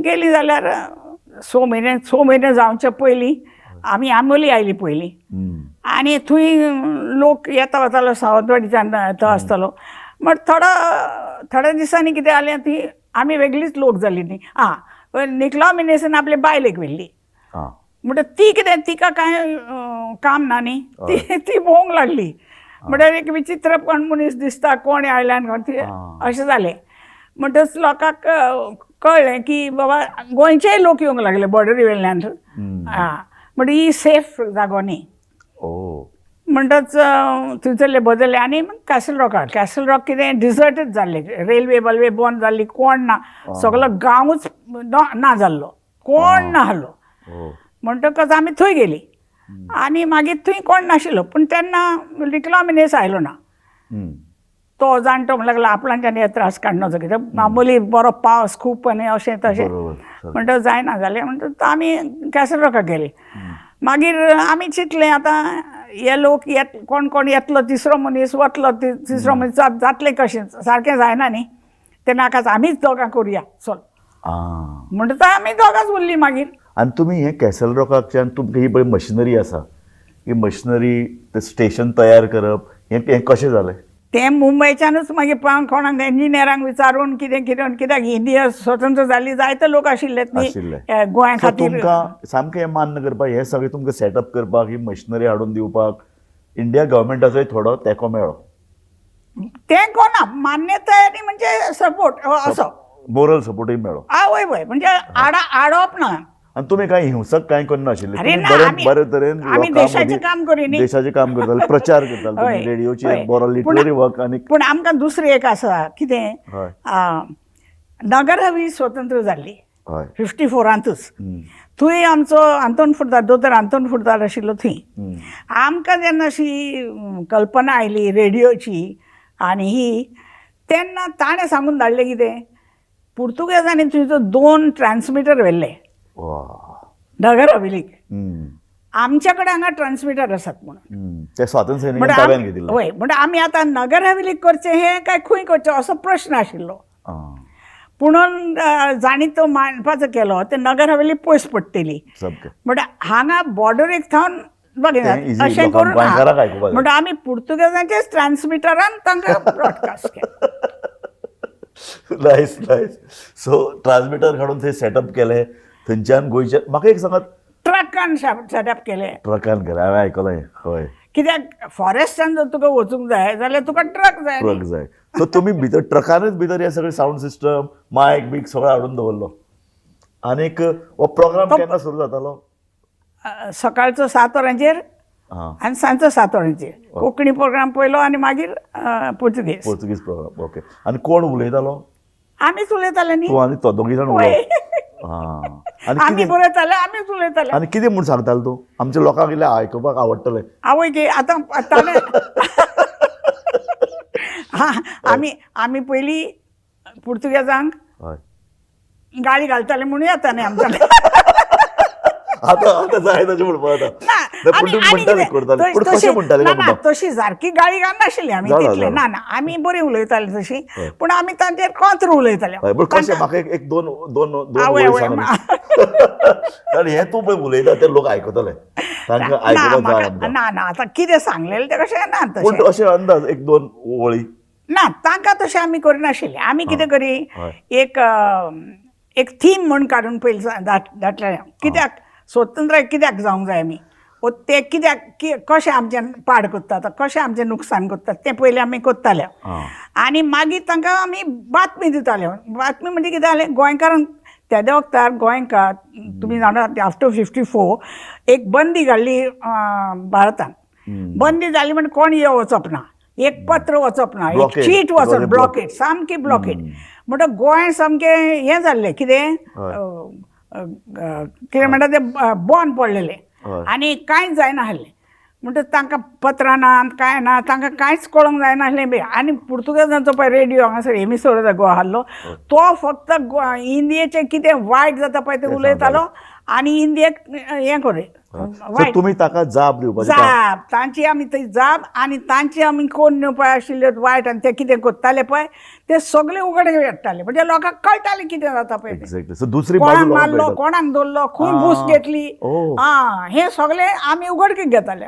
[SPEAKER 14] गेली जाल्यार 6 म्हयने 6 म्हयने जावचे पयलीं आमी आंबोली आयली पयलीं, आनी थंय लोक येता वतालो सावंतवाडीच्यान तो आसतालो. बट थोड्या दिसांनी कितें जालें, ती आमी वेगळीच लोक जाली न्ही. आं, निकलाव मिनेसान आपले बायलेक व्हेल्ली, म्हणटा ती कितें तिका कांय काम ना न्ही, ती ती भोंवंक लागली. म्हणल्यार एक विचित्र कोण मनीस दिसता, कोण आयल्यान कोण, ती अशें जालें. म्हणटच लोकांक कळ्ळें की बाबा गोंयचेय लोक येवंक लागले बॉर्डरी वयल्यान. आं, म्हणटा ही सेफ जागो न्ही. म्हणटच थंयसरले बदलले आनी कॅसल रॉकार, कॅसल रॉक कितें डिजर्टच जाल्लें, रेल्वे बल्वे बंद जाल्ली, कोण ना, सगलो गांवूच ना जाल्लो, कोण ना आहलो. म्हणटकच आमी थंय गेली आनी मागीर थंय कोण नाशिल्लो. पूण तेन्ना निकलाव मिनेस आयलो ना, तो जाणटो म्हणूंक लागलो आपणाच्यान हे त्रास काडना कितें, मामूली बरो पावस खूब आनी अशें तशें, म्हणटकच जायना जालें. म्हणटकच आमी कॅसल रॉकाक गेली. मागीर आमी चिंतलें आतां हे लोक येत, कोण कोण येतलो, तिसरो मनीस वतलो, तिसरो मनीस जातलें कशें, सारकें जायना न्ही, तें नाकाच, आमीच दोगां करुया चल म्हणटकच आमी दोगांच उरलीं मागीर.
[SPEAKER 7] आनी तुमी हें कॅसल रॉकाकच्यान तुमकां ही पळय मशिनरी आसा, ही मशिनरी ते स्टेशन तयार करप हें कशें जालें?
[SPEAKER 14] तें मुंबयच्यानूच मागीर कोणाक इंजिनियरांक विचारून कितें कितें, कित्याक इंडिया स्वतंत्र जाली जायते लोक आशिल्ले न्ही गोंया खातीर.
[SPEAKER 7] तुमकां सामकें मान्य करपाक हें सगळें तुमकां सेटअप करपाक, ही मशिनरी हाडून दिवपाक इंडिया गव्हर्मेंटाचोय थोडो तेंको मेळ्ळो.
[SPEAKER 14] तेंको ना, मान्यताय आनी म्हणजे सपोर्ट असो
[SPEAKER 7] मोरल सपोर्टूय मेळ्ळो.
[SPEAKER 14] हय हय, म्हणजे आडोवप ना.
[SPEAKER 7] आनी तुमी कांय हिंसक कांय करनाशिल्ले, बरे तरेन
[SPEAKER 14] देशाचें काम करी,
[SPEAKER 7] देशाचें काम करताले, प्रचार करताले रेडियोचेर, बरो लिटररी वर्क. आनी
[SPEAKER 14] पूण आमकां दुसरें एक आसा कितें, नगर हवेली स्वतंत्र जाल्ली 54 थंय आमचो आंतोन फुडदार, दोतोर आंतोन फुडदार आशिल्लो थंय. आमकां जेन्ना अशी कल्पना आयली रेडियोची आनी ही, तेन्ना ताणें सांगून धाडलें कितें, पुर्तुगेजांनी थंयचो 2 ट्रान्समिटर व्हेल्ले नगर हवेलीक, आमच्या कडेन हांगा ट्रान्समिटर आसात म्हणून.
[SPEAKER 7] ते स्वातंत्र्य सैनिकांनी ताब्यांत घेतिल्ले.
[SPEAKER 14] हय, म्हणटा आमी आतां नगर हवेलीक करचें हें काय खंय करचें असो प्रश्न आशिल्लो. पुणून जांणी तो मांडपाचो केलो ते नगर हवेली पयस पडटली, म्हणटा हांगा बॉर्डरीक थावन बघिना अशें करून, म्हणटा आमी पुर्तुगेजांचेच ट्रान्समिटरान तांकां ब्रॉडकास्ट केलें.
[SPEAKER 7] Nice nice. सो ट्रान्समिटर काडून थंय सेटअप केलें, थंयच्यान गोंयच्या म्हाका एक सांगात,
[SPEAKER 14] ट्रकान सेटअप केलें.
[SPEAKER 7] ट्रकान केलें, हांवें आयकलें. हय,
[SPEAKER 14] कित्याक फॉरेस्टान जर तुका वचूंक जाय जाल्यार तुका ट्रक जाय,
[SPEAKER 7] ट्रक जाय. सो तुमी भितर ट्रकानूच भितर हे सगळे सावंड सिस्टम, मायक बीक सगळें हाडून दवरलो. आनीक हो प्रोग्राम केन्ना सुरू जातालो?
[SPEAKER 14] सकाळचो 7 वरांचेर आनी सांजचो 7 वरांचेर कोंकणी प्रोग्राम पयलो आनी मागीर पुर्तुगेज,
[SPEAKER 7] पुर्तुगेज प्रोग्राम. ओके, आनी कोण उलयतालो?
[SPEAKER 14] आमीच उलयताले न्ही,
[SPEAKER 7] तूं आनी तो दोगी जाण उलयताले.
[SPEAKER 14] आमी बरयताले, आमीच उलयताले.
[SPEAKER 7] आनी कितें म्हूण सांगताले तूं आमच्या लोकांक इल्लें आयकुपाक आवडटलें?
[SPEAKER 14] आवय की आतां आमी आमी पयलीं पुर्तुगेजांक गाळी घालताले म्हणून येता न्ही आमच्या.
[SPEAKER 7] आतां आतां जाय तशें म्हणपाक
[SPEAKER 14] ना, तशी सारकी गाळी घालनाशिल्ली आमी तितले, ना ना, आमी बरी उलयताले तशी, पूण आमी तांचेर कॉंत्र उलयताले.
[SPEAKER 7] म्हाका एक दोन दोन दोन, कारण हें तूं पळय उलयता ते लोक आयकतले, तांकां आयकपाक
[SPEAKER 14] ना ना आतां कितें सांगलेलें तें कशें ना,
[SPEAKER 7] पूण अशें अंदाज एक दोन वळी
[SPEAKER 14] ना तांकां तशें आमी करिनाशिल्ले. आमी कितें करी, एक एक थीम म्हूण काडून पयलीं धाडलें, कित्याक स्वतंत्र कित्याक जावंक जाय आमी, ते कित्याक कशें आमचें पाड करतात, कशें आमचें नुकसान करतात तें पयलीं आमी करताले. आनी मागीर तांकां आमी बातमी दिताले. बातमी म्हणजे कितें जालें, गोंयकारांक तेद्या वखतार गोंयकार तुमी जाणा आफ्टर 54 एक बंदी घाल्ली भारतान. बंदी जाली म्हण कोण यो वचप ना, एक पत्र वचप ना, एक चीट वचप, ब्लॉकेट, सामकी ब्लॉकेट. म्हणटकच गोंय सामकें हें जाल्लें, कितें कितें म्हणटा तें बंद पडलेलें आनी कांयच जायना आसलें. म्हणटकच तांकां पत्रां ना कांय ना, तांकां कांयच कळोंक जायना आसलें बी. आनी पुर्तुगेजांचो पळय रेडियो हांगासर एमिसोर गोवा आहलो तो फक्त इंडियेचें कितें वायट जाता पळय तें उलयतालो आनी इंडियेक हें करे.
[SPEAKER 7] तुमी ताका जाप दिवपाची,
[SPEAKER 14] जाप तांची आमी थंय जाप आनी तांची आमी कोण पळय आशिल्ल्यो वायट आनी ते कितें करताले पळय ते सगळे उगडे हाडटाले. म्हणजे लोकांक कळटालें कितें जाता पळय,
[SPEAKER 7] दुसरी
[SPEAKER 14] कोणाक मारलो, कोणाक दवरलो, खंय घूस घेतली, आं हें सगळें आमी उगडकीक घेताले.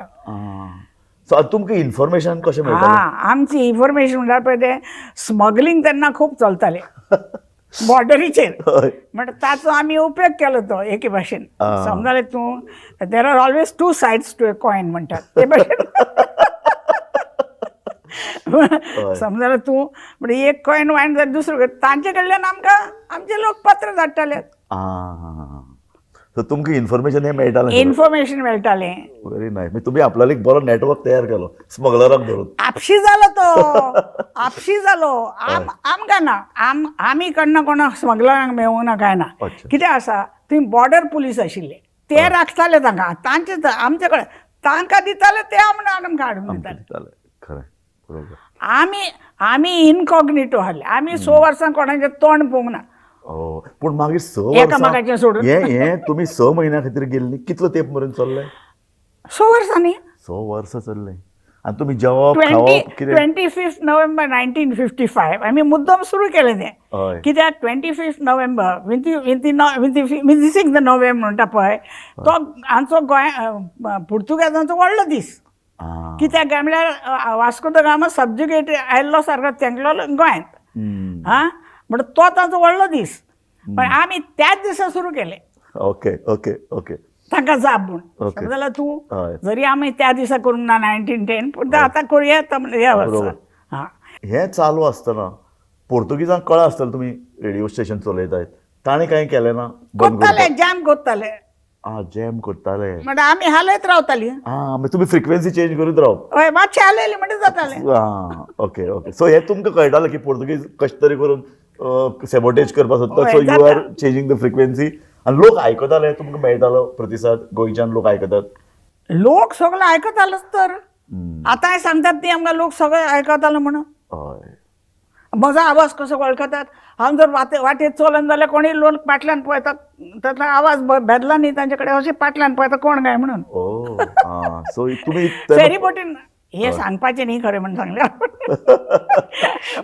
[SPEAKER 7] तुमकां इन्फॉर्मेशन कशें मेळटालें?
[SPEAKER 14] आमची इन्फॉर्मेशन म्हणल्यार पळय तें स्मगलिंग तेन्ना खूब चलतालें बॉर्डरीचेर, म्हणटा ताचो आमी उपयोग केलो तो एके भाशेन. समजलें तूं, there are always two sides to a coin म्हणटात ते भाशेन. समजलें तूं, म्हणजे एक कॉयन वायन जाल्यार दुसरो तांचे कडल्यान आमकां आमचे लोक पत्र धाडटाले.
[SPEAKER 7] तुमकां इन्फॉर्मेशन हें मेळटालें,
[SPEAKER 14] इन्फॉर्मेशन मेळटालें.
[SPEAKER 7] Very nice. तुमी आपल्याला एक बरो नेटवर्क तयार केलो स्मगलराक धरून.
[SPEAKER 14] आपशी जालो तो, आपशी जालो. आमकां ना, आमी कडना कोणा स्मगलरांक मेळूंक ना काय ना. कितें आसा, थंय बॉर्डर पुलीस आशिल्ले ते राखताले तांकां, तांचे आमचे कडेन तांकां दिताले ते आमकां हाडून दिताले.
[SPEAKER 7] खरें, बरोबर.
[SPEAKER 14] आमी आमी इनकॉग्निटो आहले, आमी 6 वर्सां कोणाचें तोंड पळोवंक ना.
[SPEAKER 7] पूण मागीर 6 वर्सां
[SPEAKER 14] सोडून
[SPEAKER 7] हें तुमी 6 म्हयन्या खातीर गेल्ली, कितलो तेंप मेरेन चल्लें?
[SPEAKER 14] 6 वर्सांनी.
[SPEAKER 7] 6 वर्सां चल्लें. आनी तुमी जेवप खावप कितें?
[SPEAKER 14] 25 नोव्हेंबर 1955 आमी मुद्दम सुरू केलें तें. कित्याक 25 नोव्हेंबर 26 नोव्हेंबर म्हणटा पळय तो आमचो गोंय पुर्तुगेजांचो व्हडलो दीस. कित्याक काय म्हणल्यार वास्को the Gama subjugate आयल्लो सारको तेंगलो गोंयांत, आं म्हणटा तो तांचो व्हडलो दीस. पण आमी त्याच दिसा सुरू केलें.
[SPEAKER 7] Okay okay okay.
[SPEAKER 14] तांकां जाप म्हूण समजलें तूं, जरी आमी त्या दिसा करूंक ना 1910, पूण आतां करुया ह्या वर्सा. हां,
[SPEAKER 7] हें चालू आसतना पोर्तुगीजांक कळा आसतलें तुमी रेडिओ स्टेशन चलयतात, ताणें कांय केलें ना?
[SPEAKER 14] करताले, जॅम करताले.
[SPEAKER 7] आं, जॅम करताले
[SPEAKER 14] म्हणटा आमी हालयत रावताली.
[SPEAKER 7] आं, तुमी फ्रिक्वेन्सी चेंज करीत रावप.
[SPEAKER 14] हय, मातशें हालयली म्हणटा जातालें.
[SPEAKER 7] आं, ओके ओके. सो हें तुमकां कळटालें की पोर्तुगीज कशें तरी करून सेबोटेज करपाक सोदता, so you are changing the frequency. आनी लोक आयकताले, तुमकां मेळटालो प्रतिसाद? गोंयच्यान लोक आयकतात?
[SPEAKER 14] लोक सगळे आयकतालोच तर, आतांय सांगतात ती आमकां लोक सगळे आयकतालो म्हणून.
[SPEAKER 7] हय,
[SPEAKER 14] म्हजो आवाज कसो वळखतात. हांव जर वाटेर चलन जाल्यार कोणूय लोक पाटल्यान पळयतात, तातलो आवाज भेदला न्ही तांचे कडेन, अशें पाटल्यान पळयता कोण काय म्हणून.
[SPEAKER 7] सो तुमी
[SPEAKER 14] फेरीबोटीन हें सांगपाचें न्ही खरें म्हण सांगल्यार,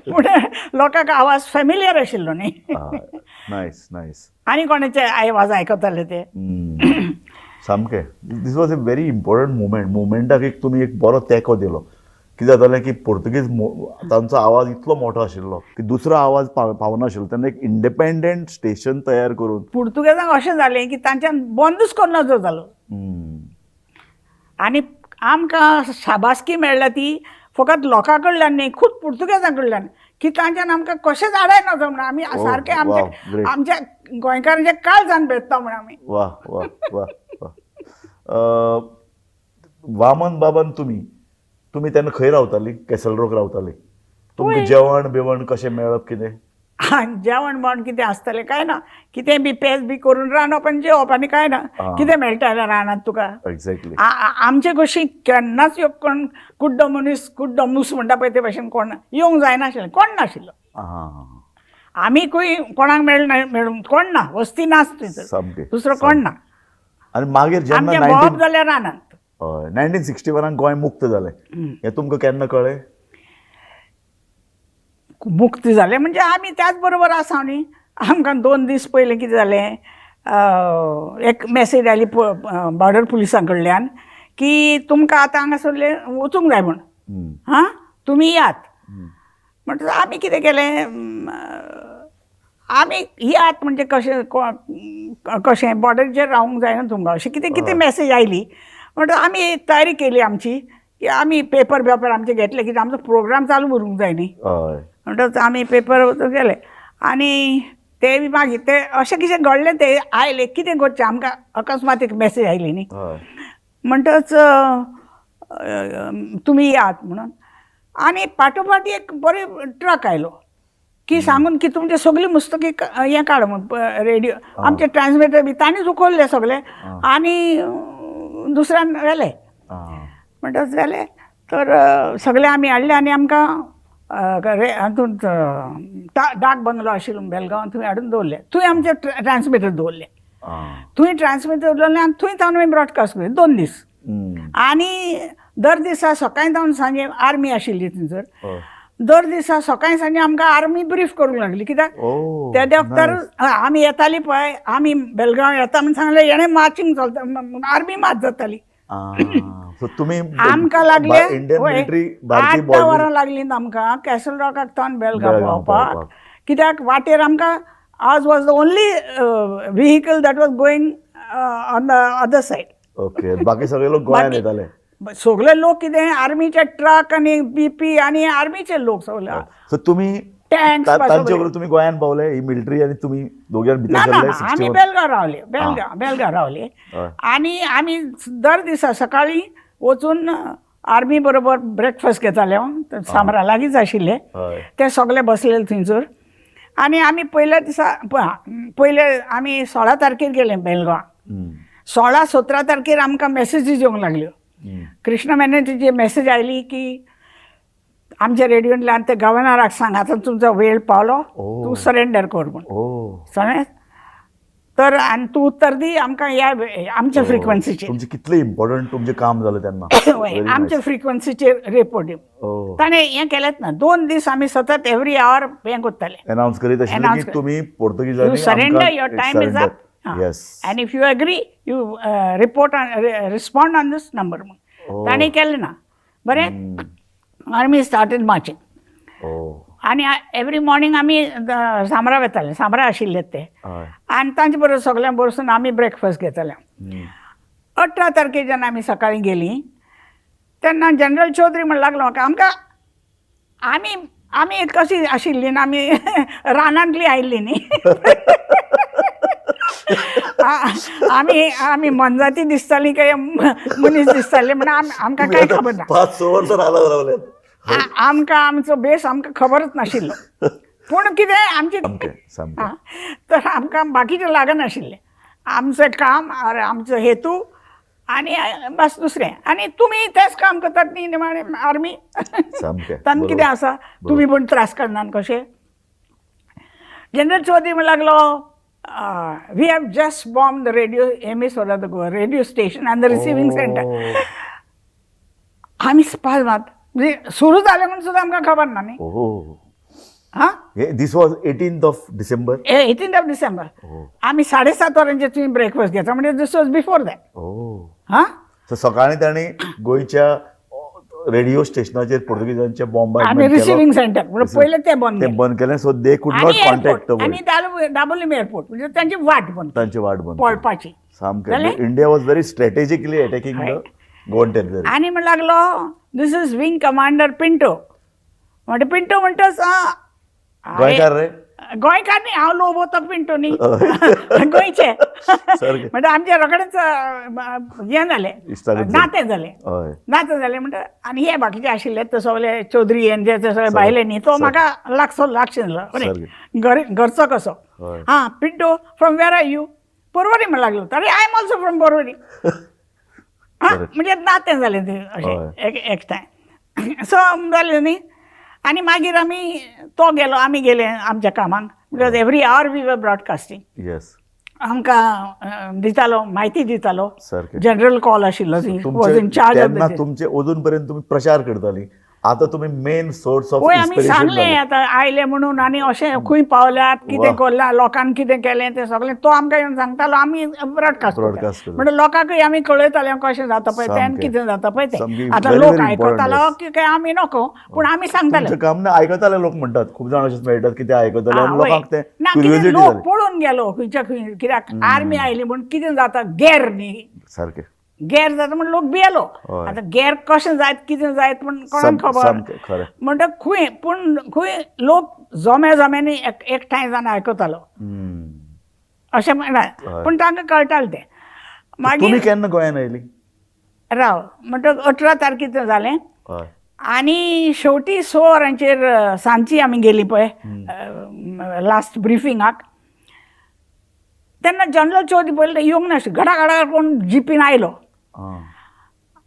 [SPEAKER 14] पूण लोकांक आवाज फेमिलियर आशिल्लो न्ही.
[SPEAKER 7] Nice nice.
[SPEAKER 14] आनी कोणाचे आवाज आयकताले ते
[SPEAKER 7] सामकें. This was a very important movement. मुवमेंटाक एक तुमी एक बरो तेंको दिलो. कितें जातालें की पोर्तुगीज तांचो आवाज इतलो मोठो आशिल्लो की दुसरो आवाज पावनाशिल्लो, तेन्ना एक इंडिपेंडंट स्टेशन तयार करून
[SPEAKER 14] पुर्तुगेजांक अशें जालें की तांच्यान बंदूच करूं नजो जालो. आनी आमकां शाबासकी मेळ्ळ्या ती फकत लोकां कडल्यान न्ही, खूब पुर्तुगेजां कडल्यान, की तांच्यान आमकां कशेंच आडाय नजो म्हण आमी सारकें आमच्या आमच्या गोंयकारांच्या काळजान भेटता म्हण आमी.
[SPEAKER 7] वा वा वा वा. वामन बाबान तुमी तुमी तेन्ना खंय रावताली? कॅसलरोक रावताली. तुमकां जेवण बिवण कशें मेळप कितें?
[SPEAKER 14] जेवण बिवण कितें आसतलें काय ना, कितें बी पेज बी करून रांदप आनी जेवप आनी काय ना, कितें मेळटालें रानांत तुका.
[SPEAKER 7] एक्झॅक्टली.
[SPEAKER 14] आमचे कशी केन्नाच यो कोण कुड्डो मनीस कुड्डो मूस म्हणटा पळय ते भाशेन कोण येवंक जायनाशिल्लें, कोण नाशिल्लो. आमीकूय कोणाक मेळना, मेळूंक कोण ना, वस्ती नाच थंयसर, दुसरो कोण ना.
[SPEAKER 7] आनी मागीर जेन्ना
[SPEAKER 14] आमचें भोंवप जालें रानांत.
[SPEAKER 7] हय, 1961 गोंय मुक्त जालें, हें तुमकां केन्ना कळ्ळें?
[SPEAKER 14] मुक्ती जालें म्हणजे आमी त्याच बरोबर आसा न्ही. आमकां 2 दीस पयलीं कितें जालें, एक मॅसेज आयली बॉर्डर पुलिसां कडल्यान की तुमकां आतां हांगासरलें वचूंक जाय म्हूण, हां तुमी यात. म्हणटकच आमी कितें केलें, आमी यात म्हणजे कशें कशें बॉर्डरीचेर रावूंक जायना तुमकां, अशें कितें कितें मॅसेज आयली. म्हणटकच आमी तयारी केली आमची की आमी पेपर बेपर आमचे घेतले कित्याक आमचो प्रोग्राम चालू उरूंक जाय न्ही. म्हणटकच आमी पेपर गेले आनी ते बी मागीर ते अशें कितें घडलें ते आयले कितें करचें आमकां अकस्मात एक मॅसेज आयली न्ही. म्हणटच तुमी यात म्हणून आनी पाठोपाठ एक बरो ट्रक आयलो की सांगून की तुमचे सगळी मुस्तकी हें काड म्हूण रेडियो आमचे ट्रान्समिटर बी तांणीच उखल्ले सगळे आनी दुसऱ्यान व्हेले. म्हणटच जालें तर सगळे आमी हाडले आनी आमकां हातूंत डाक बंगलो आशिल्लो बेलगांवांत थंय हाडून दवरले. थंय आमचे ट्रान्समिटर दवरले. थंय ट्रान्समिटर दवरले आनी थंय जावन आमी ब्रॉडकास्ट केले 2 दीस. आनी दर दिसा सकाळी जावन सांजे आर्मी आशिल्ली थंयसर. दर दिसा सकाळी सांजे आमकां आर्मी ब्रीफ करूंक लागली कित्याक त्या वखतार आमी येताली पळय आमी बेलगांव येता म्हूण सांगलें हेणें मार्चींग चलता आर्मी मार्च जाताली. आमकां लागले 8-10 वरां लागली आमकां कॅसल रॉकाक तावन बेलगांव पावपाक कित्याक वाटेर आमकां आज was the only vehicle that was going on the other side.
[SPEAKER 7] Okay, बाकी सगळे लोक गोंयांत येताले.
[SPEAKER 14] सगळे लोक कितें आर्मीचे ट्रक आनी बीपी आनी आर्मीचे लोक सगळे.
[SPEAKER 7] सो तुमी तांचे बरोबर तुमी गोंयांत पावले ही मिलिटरी आनी तुमी दोग जाण भितर सरले?
[SPEAKER 14] आमी बेलगांव रावले, बेलगांव रावले आनी आमी दर दिसा सकाळीं वचून आर्मी बरोबर ब्रेकफास्ट घेताले. सामरा लागींच आशिल्ले ते सगळे बसलेले थंयसर. आनी आमी पयल्या दिसा पयले आमी 16 तारखेर गेले बेलगांव. 16-17 तारखेर आमकां मॅसेजीस येवंक लागल्यो. कृष्ण मेननची मॅसेज आयली की आमच्या रेडियोंतल्यान ते गव्हर्नराक सांग आतां तुमचो वेळ पावलो तूं सरेंडर कर म्हूण. समज तर आनी तूं उत्तर दी आमकां ह्या आमच्या फ्रिक्वन्सीचेर.
[SPEAKER 7] तुमचें कितलें इम्पॉर्टंट तुमचें काम जालें तेन्ना.
[SPEAKER 14] आमच्या फ्रिक्वन्सीचेर रिपोर्ट दी. ताणें हें केलेंच ना. 2 दीस आमी सतत एवरी our हें करताले,
[SPEAKER 7] अनाउन्स करीत आशिल्ले की तुमी पोर्तुगीजांनी
[SPEAKER 14] surrender, your time is up.
[SPEAKER 7] Yes,
[SPEAKER 14] and if you agree you report respond on this number म्हूण. ताणें केलें ना. बरें, आर्मी स्टार्टेड मार्चिंग आनी एवरी मॉर्निंग आमी सामरा वताले. सामरा आशिल्ले ते आनी तांचे बरोबर सगळ्यां बसून आमी ब्रेकफास्ट घेताले. 18 तारखेर जेन्ना आमी सकाळीं गेलीं तेन्ना जनरल चौधरी म्हण लागलो म्हाका. आमकां आमी आमी कशी आशिल्ली ना, आमी रानांतली आयिल्ली न्ही. आमी आमी मनजाती दिसताली काय मनीस दिसताले म्हण आमकां कांय खबर ना.
[SPEAKER 7] 5-6 वर्सां रावले
[SPEAKER 14] आमकां, आमचो बेस आमकां खबरच नाशिल्लो. पूण कितें आमचें तर आमकां बाकीचें लागनाशिल्लें. आमचें काम आमचो हेतू आनी बस दुसरें. आनी तुमी तेंच काम करतात न्ही निमाणें आर्मी तांकां कितें आसा तुमी पण त्रास करनात कशें. जनरल चौधरी म्हण लागलो we have just bomb the radio emissions of the Goa radio station and the receiving centre. आमी स्पास मात म्हणजे सुरू जालें म्हूण सुद्दां आमकां खबर ना न्ही. हां,
[SPEAKER 7] this was 18th of December.
[SPEAKER 14] 18th of December. आमी 7:30 वरांचेर तुमी ब्रेकफास्ट घेता म्हणजे this was before that. हां,
[SPEAKER 7] सो सकाळीं तांणी गोंयच्या रेडिओ स्टेशनाचेर पोर्तुगीजांचे बॉम्ब
[SPEAKER 14] आनी रिसिव्हिंग सेंटर म्हणजे पयलें ते बंद
[SPEAKER 7] केलें. So they could not contact the world.
[SPEAKER 14] आनी दाबोलीम एअरपोर्ट म्हणजे तांची वाट बंद,
[SPEAKER 7] तांची वाट बंद
[SPEAKER 14] पळपाची
[SPEAKER 7] सामकें. India was very strategically attacking the Goan territory.
[SPEAKER 14] आनी म्हण लागलो this is wing commander Pinto. म्हणटा पिंटो म्हणटच
[SPEAKER 7] गोंयकार रे?
[SPEAKER 14] गोंयकार न्ही, हांव लोबो तो पिंटो न्ही, गोंयचे. म्हणटा आमचें रोखडेंच हें जालें, नातें जालें, नातें जालें. म्हणटा आनी हे बाकीचे आशिल्ले ते सगळे चौधरी आनी ते सगळे भायले न्ही, तो म्हाका लागसो लागशे जालो. बरें, घरचो कसो. हां, Pinto from where are you? Porvorim म्हण लागलो. अरे I am also from Porvorim. हां, म्हणजे नातें जालें तें अशें एकठांय. सो जालें न्ही. आनी मागीर आमी तो गेलो, आमी गेले आमच्या कामाक. Because every hour we were broadcasting.
[SPEAKER 7] Yes,
[SPEAKER 14] आमकां दितालो म्हायती दितालो. जनरल कॉल आशिल्लो.
[SPEAKER 7] तुमचे अजून पर्यंत तुमी प्रचार करताली, आतां तुमी मेन सोर्स ऑफ
[SPEAKER 14] वय. आमी सांगलें आतां आयले म्हणून आनी अशें खंय पावल्यात, कितें करलां, लोकांक कितें केलें तें सगळें तो आमकां येवन सांगतालो. आमी ब्रॉडकास्ट म्हणटा लोकांकूय आमी कळयताले कशें जाता पळय तें आनी कितें जाता पळय तें. आतां लोक आयकतालो की काय आमी नको, पूण आमी सांगताले.
[SPEAKER 7] काम ना आयकताले लोक म्हणटात, खूब जाण अशेंच मेळटात की ते आयकताले आनी लोकांक तें
[SPEAKER 14] ना. लोक पळून गेलो खंयच्या खंय, कित्याक आर्मी आयली म्हूण कितें जाता गेर न्ही
[SPEAKER 7] सारकें.
[SPEAKER 14] गेर जाता म्हण लोक भियेलो. आतां गेर कशें जायत कितें जायत म्हण कोणाक खबर, म्हणटकच खूंय पूण खूंय लोक जोम्या जोम्यांनी एकठांय जावन आयकतालो अशें म्हणा, पूण तांकां कळटालें तें. मागीर
[SPEAKER 7] केन्ना गोंयांत आयली?
[SPEAKER 14] राव, म्हणटकच 18 तारखेर जालें आनी शेवटी 6 वरांचेर सांजची आमी गेली पळय लास्ट ब्रिफिंगाक. तेन्ना जनरल चौधरी पयलीं येवंक नाशिल्लो, घडा घडा कोण जिपीन आयलो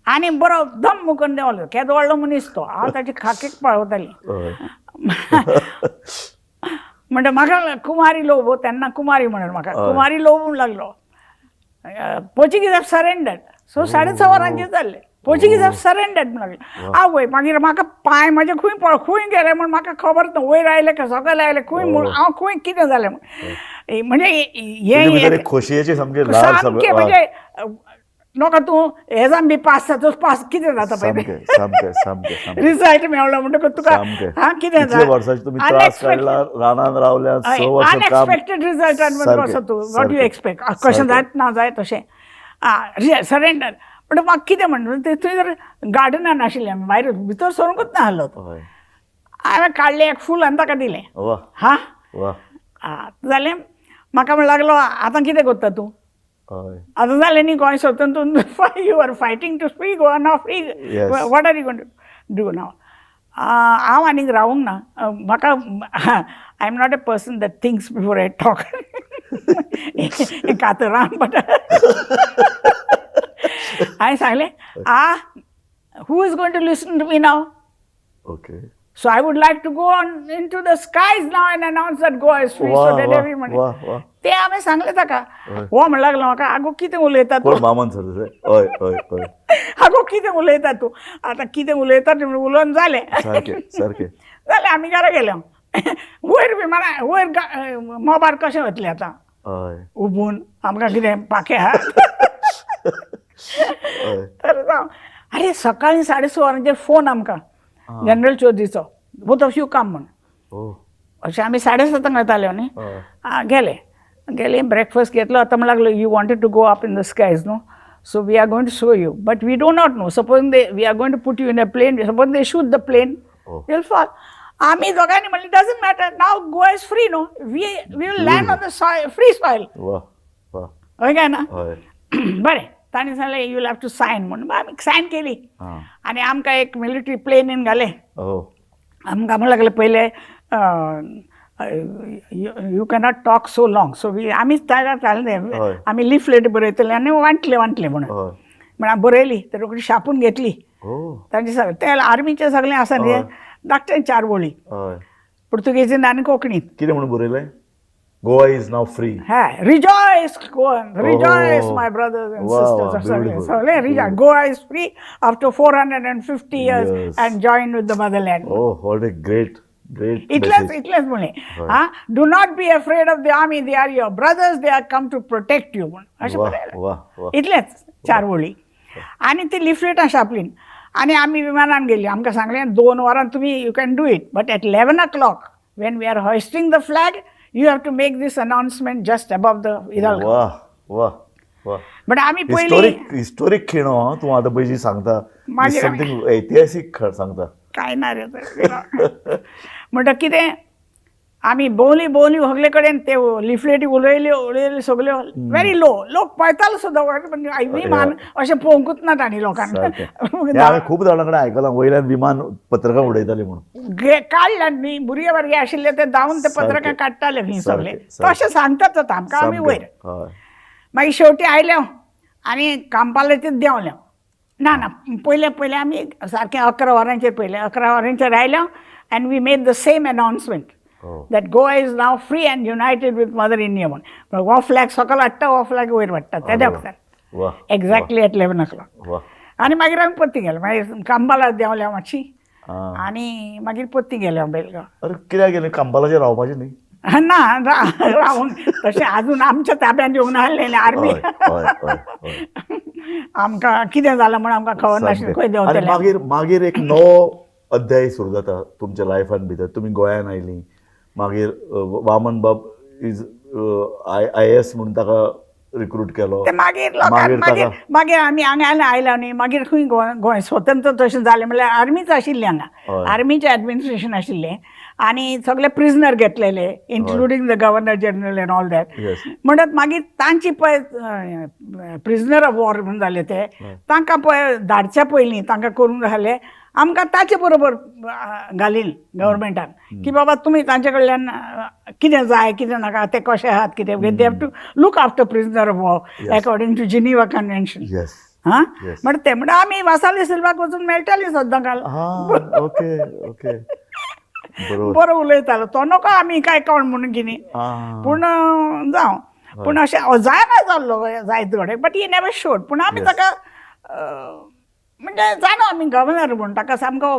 [SPEAKER 14] आनी बरो दम करून देंवलो. केदो व्हडलो मनीस तो, हांव ताची खाकेक पळोवताली. म्हणटा म्हाका कुमारी लोबो, तेन्ना कुमारी म्हणून म्हाका कुमारी लोबो म्हूण लागलो. Portuguese have surrendered. So 6:30 वरांचेर जाल्लें. पोर्चुगीज have surrendered म्हूण लागलें. आवय, मागीर म्हाका पांय म्हजे खूंय खूंय गेले म्हूण म्हाका खबर ना, वयर आयले का सकयल आयले खूंय म्हूण हांव खूंय कितें जालें म्हूण. म्हणजे हें
[SPEAKER 7] खोशयेचें सामकें
[SPEAKER 14] सामकें म्हणजे नोका तूं एग्जाम बी पास जातच पास कितें जाता पळय रिजल्ट मेळ्ळो म्हणटकच तुका हा कितें अनएक्सपेक्टेड रिजल्टान कसो तूं what you expect कशें जायत ना जायत तशें सरेंडर. पण म्हाका कितें म्हणटा ते थंय जर गार्डनान आशिल्लें आमी, भायर भितर सरूंकूच ना आहलो. हांवें काडलें एक फूल आनी ताका दिलें. हा जालें, म्हाका म्हण लागलो आतां कितें करता तूं, आतां जालें न्ही गोंय स्वतंत्र, you are fighting to free Goa now, free what are you going to do now. हांव आनीक रावूंक ना, म्हाका I am not a person that thinks before I talk. कातरां but हांवें सांगलें ah who is going to listen to me now?
[SPEAKER 7] Okay.
[SPEAKER 14] So I would like to go on into the skies now and announce that Goa is free. So that everyone. ते हांवें सांगलें ताका. हो म्हण लागलो म्हाका, आगो कितें उलयता तूं?
[SPEAKER 7] मामन सर हय हय हय.
[SPEAKER 14] आगो कितें उलयता तूं? आतां कितें उलयता तें उलोवन जालें.
[SPEAKER 7] सारकें सारकें
[SPEAKER 14] जालें, आमी घरा गेले. वयर विमाना वयर मोबार कशें वतलें आतां? उबून आमकां कितें पाखें आहा? तर जावं. अरे सकाळीं 6:30 वरांचेर फोन आमकां जनरल चौधरीचो, बोथ ऑफ you come म्हण. अशें आमी 7:30 वताले न्ही. गेले गेले, ब्रेकफास्ट घेतलो. आतां म्हण लागलो you wanted to go up in the skies न्हू, so we are going to show you, but we do not know, suppose they we are going to put you in a plane, suppose they shoot the plane will fall. आमी दोगांनी म्हणलें doesn't matter, now Goa is free न्हू, we will land on the free soil. हय काय ना? बरें, तांणी सांगलें you will have to sign म्हूण. आमी सायन केली आनी आमकां एक मिलिटरी प्लेनीन घालें. आमकां म्हण लागलें पयलें you cannot talk so long, so we आमीच तयार जाले, आमी लिफलेट बरयतले आनी वांटले वांटले म्हणून. म्हण बरयली तर रोखडी छापून घेतली तांचे सगळें, ते आर्मीचें सगळें आसा न्ही, धाकटें 4 वळी पुर्तुगेजीन आनी कोंकणीन.
[SPEAKER 7] कितें म्हणून बरयलें? Goa is now free.
[SPEAKER 14] Ha, rejoice Goa, rejoice my brothers and sisters. सगळे rejoice. Goa is free after 450 years and join with the motherland.
[SPEAKER 7] Oh, what a great great.
[SPEAKER 14] इतलेंच इतलेंच म्हणलें. हा, do not be afraid of the army, they are your brothers, they are come to protect you म्हूण अशें बरयलें. इतलेंच 4 वळी. आनी ती लिफलेटां छापलीं आनी आमी विमानान गेली. आमकां सांगलें 2 वरां तुमी you can do it, but at 11 o'clock when we are hoisting the flag you have to make this announcement just above the Hidalgo.
[SPEAKER 7] वाह वाह वाह.
[SPEAKER 14] बट आमी पयलीं
[SPEAKER 7] हिस्टोरीक खीण हो, तूं आतां पयलीं सांगता समथिंग ऐतिहासीक सांगता.
[SPEAKER 14] काय ना रे, म्हणटा कितें आमी भोंवली भोंवली सगळे कडेन ते लिफलेटी उलयल्यो उलयल्यो सगल्यो व्हेरी लो, लोक पळयतालो सुद्दां विमान अशें पळोवंकूच ना तांणी लोकांक.
[SPEAKER 7] हांवें खूब जाणां कडेन आयकलां वयल्यान विमान पत्रकां उडयताली म्हणून.
[SPEAKER 14] काडल्या न्ही, भुरगे भुरगे आशिल्ले ते धांवन ते पत्रकां काडटाले खंय सगळे, तशें सांगतात आतां आमकां. आमी वयर मागीर शेवटी आयले आनी कांपालाचेर देंवले. ना ना, पयलें पयलें आमी सारकें 11 वरांचेर पयलें 11 वरांचेर आयले and we made the same announcement that Goa is now free and united with Mother India म्हूण. हो फ्लॅग सकयल हाडटा, हो फ्लॅग वयर हाडटा तेद्या वखदार एक्झॅक्टली एट 11 o'clock. आनी मागीर आमी परती गेले, मागीर कांबाला देंवल्या मातशी आनी मागीर परती गेले बेलगांव.
[SPEAKER 7] अरे कित्याक गेले? कांबालाचेर रावपाचें न्ही?
[SPEAKER 14] ना, रावूंक तशें आजून आमच्या ताब्यांत येवंक नासलें आर्मी. आमकां कितें जालां म्हूण आमकां खबर नाशिल्लें खंय देंवतले.
[SPEAKER 7] मागीर मागीर एक नवो अध्याय सुरू जाता तुमच्या लायफान भितर. तुमी गोंयान आयलीं, मागीर वामन बाब is IAS म्हणून ताका रिक्रूट केलो.
[SPEAKER 14] ते मागीर लोकांक मागीर मागीर आमी हांगा आयला न्ही, मागीर खंय गोंय स्वतंत्र तशें जालें म्हणल्यार आर्मीच आशिल्ली हांगा, आर्मीचें एडमिनिस्ट्रेशन आशिल्लें आनी सगळे प्रिजनर घेतलेले, including the governor general and all that. म्हणत मागीर तांची पळय प्रिजनर ऑफ वॉर म्हूण जाले ते, तांकां पळय धाडच्या पयलीं तांकां करूंक जालें आमकां ताचे बरोबर घालीन गव्हर्मेंटान की बाबा तुमी तांचे कडल्यान कितें जाय कितें नाका ते कशे आहात कितें, they have to look after prisoner of war according to Geneva convention. हां, म्हण ते म्हणटा आमी वासाली सिल्वाक वचून मेळटालीं सद्दां काल.
[SPEAKER 7] ओके ओके,
[SPEAKER 14] बरो उलयतालो तो, नको आमी काय कोण म्हणून कितें, पूण जावं, पूण अशें जायना जाल्लो जायत घडये, बट he never showed. पूण आमी ताका म्हणजे जाणा आमी गव्हर्नर म्हूण ताका सामको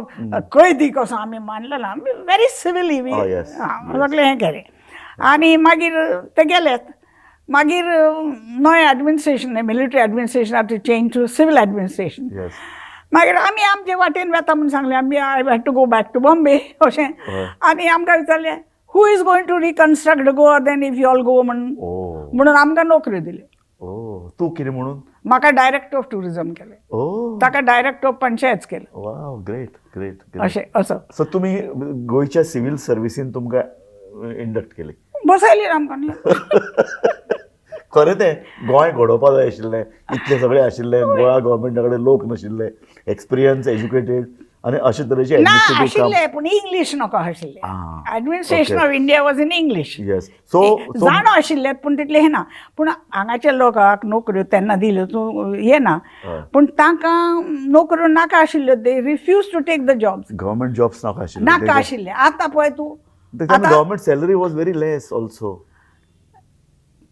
[SPEAKER 14] कैदी कसो आमी मानलो ना, आमी व्हेरी सिविली सगळें हें केलें. आनी मागीर ते गेलेत, मागीर नवें administration, military administration had to change to civil administration. मागीर आमी आमचे वाटेन वेता म्हूण सांगलें, आमी I had to go back to Bombay अशें. आनी आमकां विचारलें who is going to reconstruct Goa then if you all go म्हणून, म्हणून आमकां नोकऱ्यो दिल्यो.
[SPEAKER 7] तूं कितें म्हणून?
[SPEAKER 14] म्हाका डायरेक्टर ऑफ टुरिजम केलें, ताका डायरेक्टर ऑफ पंचायत केलें.
[SPEAKER 7] वाव, ग्रेट ग्रेट.
[SPEAKER 14] अशें असो.
[SPEAKER 7] सो तुमी गोंयच्या सिव्हील सर्विसीन तुमकां इंडक्ट केली,
[SPEAKER 14] बसयली आमकां.
[SPEAKER 7] खरें तें गोंय घडोवपा जाय आशिल्लें, इतले सगळे आशिल्ले, गोवा गव्हर्मेंटा कडेन लोक नाशिल्ले, एक्सपिरियन्स एज्युकेटेड आनी अशे तरेचे
[SPEAKER 14] ना आशिल्ले, पूण इंग्लीश नाका आशिल्लें. Administration of India was in English.
[SPEAKER 7] Yes, so
[SPEAKER 14] जाणो आशिल्ले पूण तितलें हें ना. पूण हांगाच्या लोकांक नोकऱ्यो तेन्ना दिल्यो तूं हें ना, पूण तांकां नोकऱ्यो नाका आशिल्ल्यो, they refuse to take the jobs.
[SPEAKER 7] Government jobs नाका आशिल्ले,
[SPEAKER 14] नाका आशिल्ले. आतां पळय तूं,
[SPEAKER 7] government salary was very less also.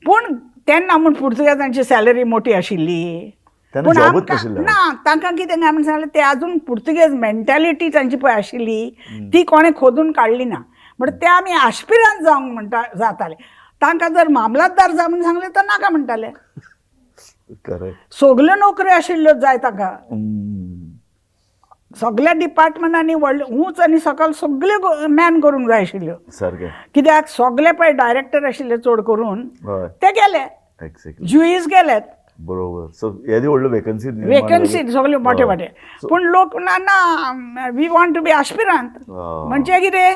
[SPEAKER 14] पूण तेन्ना म्हूण पुर्तुगेजांची सॅलरी मोठी आशिल्ली, पूण ना तांकां कितें काय म्हण सांगलें, ते आजून पुर्तुगेज मेंटेलिटी तांची पळय आशिल्ली ती कोणें खोदून काडली ना. म्हण ते आमी आश्पिरांत जावंक म्हणटा जाताले, तांकां जर मामलातदार जाय म्हूण सांगलें तर नाका म्हणटाले. सगल्यो नोकऱ्यो आशिल्ल्यो जाय तांकां, सगल्या डिपार्टमेंटांनी व्हडले ऊंच आनी सकयल सगल्यो मॅन करूंक जाय आशिल्ल्यो. कित्याक सगले पळय डायरेक्टर आशिल्ले चड करून ते गेले, जुईज गेलेत.
[SPEAKER 7] बरोबर. सो येदी व्हडल्यो वेकन्सी,
[SPEAKER 14] वेकन्सी सगल्यो मोठे मोठे, पूण लोक ना ना we want to be aspirant म्हणजे कितें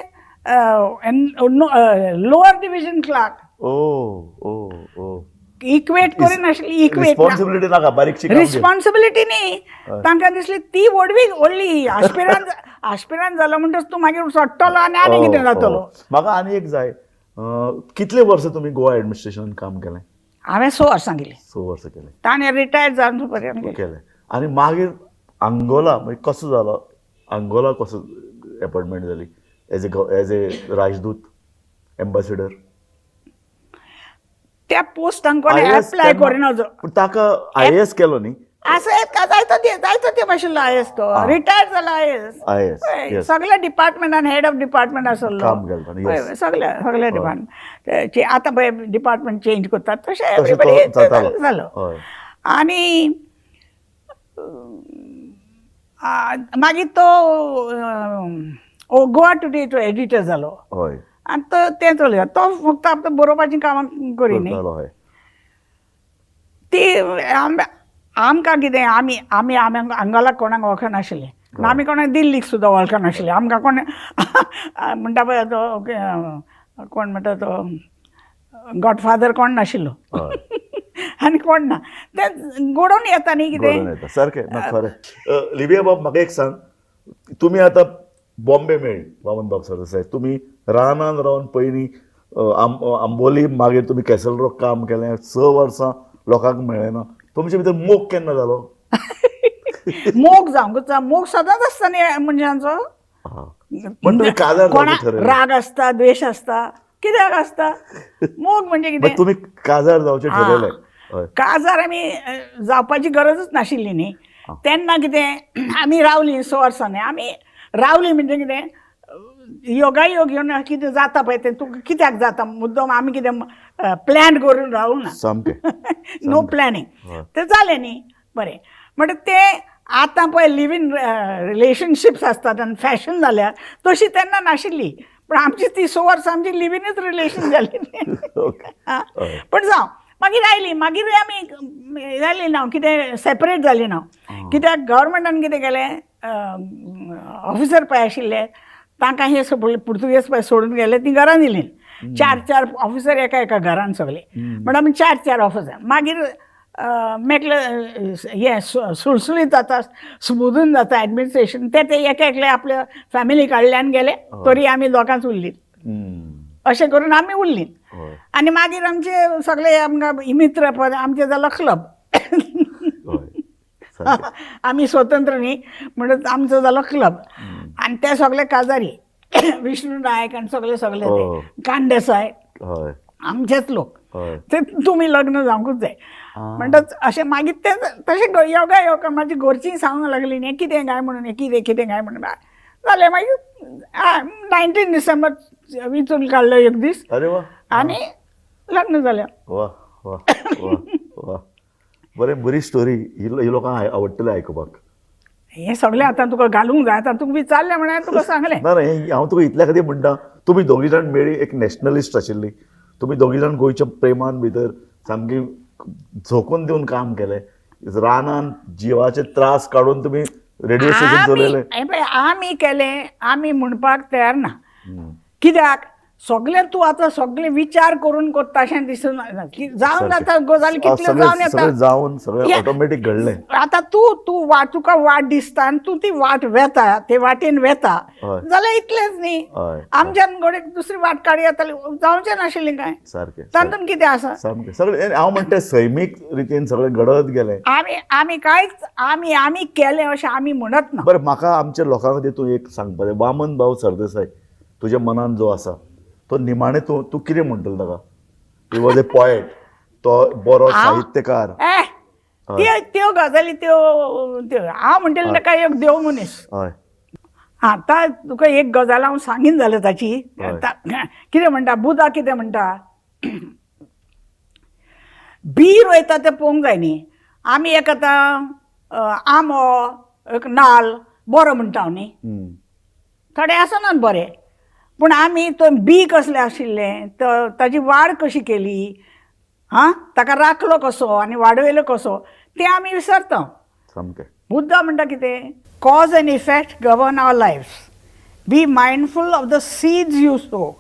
[SPEAKER 14] लोअर डिविजन क्लार्क. इक्वेट करिनाशिल्ली, इक्वेट
[SPEAKER 7] रिस्पॉन्सिबिलिटी नाका, बारीकशी
[SPEAKER 14] रिस्पॉन्सिबिलिटी न्ही तांकां दिसली ती व्हडवी व्हडली. आश्पिरांत आश्पिरांत जालो म्हणटच तूं मागीर सोडटलो आनी आनी कितें जातलो.
[SPEAKER 7] म्हाका आनी एक जाय, कितले वर्सां तुमी गोवा एडमिनिस्ट्रेशनान काम केलें?
[SPEAKER 14] हांवें 6 वर्सां केली.
[SPEAKER 7] 6 वर्सां केलें,
[SPEAKER 14] ताणें रिटायर्ड जावन पर्यंत
[SPEAKER 7] केलें. आनी मागीर अंगोला मागीर कसो जालो, अंगोला कसो एपॉयंटमेंट जाली एज ए राजदूत, एम्बॅसिडर?
[SPEAKER 14] त्या पोस्टांक कोणें एप्लाय करिना,
[SPEAKER 7] ताका आयएएस केलो न्ही,
[SPEAKER 14] आसा जायतो जायतो ते आशिल्लो आयएएस, तो रिटायर्ड जाला आयएएस. सगल्या डिपार्टमेंटान हेड ऑफ डिपार्टमेंट आसलो, सगल्या सगल्या डिपार्टमेंट. आतां पळय डिपार्टमेंट चेंज करतात तशें एवरीबडी जालो. आनी मागीर तो गोवा टुडे तो एडिटर जालो आनी तो तें चलयता, तो फक्त आपलो बरोवपाचीं कामां करी न्ही. ती आमकां कितें, आमी आमी आमी अंगोलाक कोणाक वळखनाशिल्लें, आमी कोणाक दिल्लीक सुद्दां वळखनाशिल्लें. आमकां कोण म्हणटा पळय तो कोण म्हणटा तो गॉडफादर कोण नाशिल्लो आनी कोण ना, तें घडोवन येता न्ही कितें
[SPEAKER 7] सारकें ना. खरें. लिबिया बाब, म्हाका एक सांग, तुमी आतां बॉम्बे मेळ्ळी वामन बाब सरदेसाय, तुमी रानान रावन पयलीं आंबोली, मागीर तुमी कॅसल रॉक काम केलें, 6 वर्सां लोकांक मेळ्ळें ना, तुमचे भितर मोग केन्ना जालो?
[SPEAKER 14] मोग जावंकूच, मोग सदांच आसता न्ही मनशांचो. राग आसता, द्वेश आसता, कित्याक आसता मोग म्हणजे कितें?
[SPEAKER 7] तुमी काजार जावचें ठरयलें?
[SPEAKER 14] काजार आमी जावपाची गरजच नाशिल्ली न्ही तेन्ना. कितें आमी रावलीं 6 वर्सांनी, आमी रावलीं म्हणजे कितें योगायोग घेवन कितें जाता पळय तें तुका कित्याक जाता मुद्दम, आमी कितें प्लॅन करून रावूं ना,
[SPEAKER 7] सामकें
[SPEAKER 14] नो प्लॅनिंग, तें जालें न्ही बरें. म्हणटा तें आतां पळय लिव इन रिलेशनशिप्स आसतात आनी फॅशन जाल्या तशी तेन्ना नाशिल्ली, पण आमची ती 6 वर्सां आमची लिव इनच रिलेशन जाली. पण जावं, मागीर आयली, मागीरूय आमी जाली ना कितें, सेपरेट जाली ना. कित्याक गव्हर्मेंटान कितें केलें, ऑफिसर पळय आशिल्ले तांकां हे सगळे पुर्तुगेज पळय सोडून गेले, ती घरान दिली. चार चार ऑफिसर एका एका घरान सगळे, म्हण आमी चार चार ऑफिसर. मागीर मेकले हें सुळसुळीत जाता, स्मुदून जाता एडमिनिस्ट्रेशन. ते ते एका एकले आपल्या फॅमिली काडल्यान गेले, तरी आमी दोगांच उरलीं. अशें करून आमी उरलीं. आनी मागीर आमचे सगळे आमकां मित्र पळय आमचे जालो क्लब. आमी स्वतंत्र न्ही म्हणून आमचो जालो क्लब. आनी ते सगळे काजारी, विष्णू नायक आनी सगळे सगळे ते कांदेसाय आमचेच लोक. ते तुमी लग्न जावंकूच जाय म्हणटच अशें. मागीर ते तशें योगा योगा म्हाजी घरचीं सांगूंक लागली न्ही कितें काय म्हणून, कितें कितें काय म्हणून जालें. मागीर 19 डिसेंबर विचून काडलो एक दीस आनी लग्न जालें.
[SPEAKER 7] वा वा वा, बरें, बरी स्टोरी ही लोकांक आवडटली आयकुपाक.
[SPEAKER 14] हें सगळें आतां तुका घालूंक जाय, आतां तुका विचारलें म्हणल्यार तुका सांगलें.
[SPEAKER 7] ना ना, हांव तुका इतल्या खातीर म्हणटा, तुमी दोगी जाण मेळ्ळी, एक नॅशनलिस्ट आशिल्ली, तुमी दोगी जाण गोंयच्या प्रेमान भितर सामकी झोकून दिवन काम केलें, रानान जिवाचे त्रास काडून तुमी रेडिओ स्टेशन चलयलें.
[SPEAKER 14] आमी केलें, आमी म्हणपाक तयार ना. कित्याक सगळें तूं आतां सगळें विचार करून करता अशें दिसून जावन जाता गजाली कितल्यो जावन येता,
[SPEAKER 7] जावन सगळें ऑटोमॅटीक घडलें.
[SPEAKER 14] आतां तूं तूं वाट तुका वाट दिसता आनी तूं ती वाट वेता, ते वाटेन वेता जाल्यार इतलेंच न्ही. आमच्यान घडये दुसरी वाट काडूं येताली, जावचें नाशिल्लें कांय.
[SPEAKER 7] सारकें,
[SPEAKER 14] तातूंत कितें आसा
[SPEAKER 7] सामकें सगळें. हांव म्हणटा सैमीक रितीन सगळें घडत गेलें.
[SPEAKER 14] आमी आमी कांयच आमी आमी केलें अशें आमी म्हणत ना.
[SPEAKER 7] बरें, म्हाका आमच्या लोकां खातीर तूं एक सांगपा जाय, वामन भाऊ सरदेसाय तुज्या मनान जो आसा तो निमाणे तूं तूं कितें म्हणटलो ताका? ही वॉज ए पॉएट, तो बरो साहित्यकार.
[SPEAKER 14] त्यो गजाली त्यो हांव म्हणटलें ताका एक देव मनीस.
[SPEAKER 7] हय,
[SPEAKER 14] आतां तुका एक गजाल हांव सांगीन जालें ताची. कितें म्हणटा बुधा, कितें म्हणटा, बी रोयता तें पळोवंक जाय न्ही. आमी एक आतां आंबो एक नाल्ल बरो म्हणटा न्ही, थोडे आसनात बरे, पूण आमी तो बी कसलें आशिल्लें, ताजी वाड कशी केली, आं ताका राखलो कसो आनी वाडयलो कसो तें आमी विसरता.
[SPEAKER 7] सामकें.
[SPEAKER 14] बुद्धा म्हणटा कितें, cause and effect govern our lives, be mindful of the seeds you sow,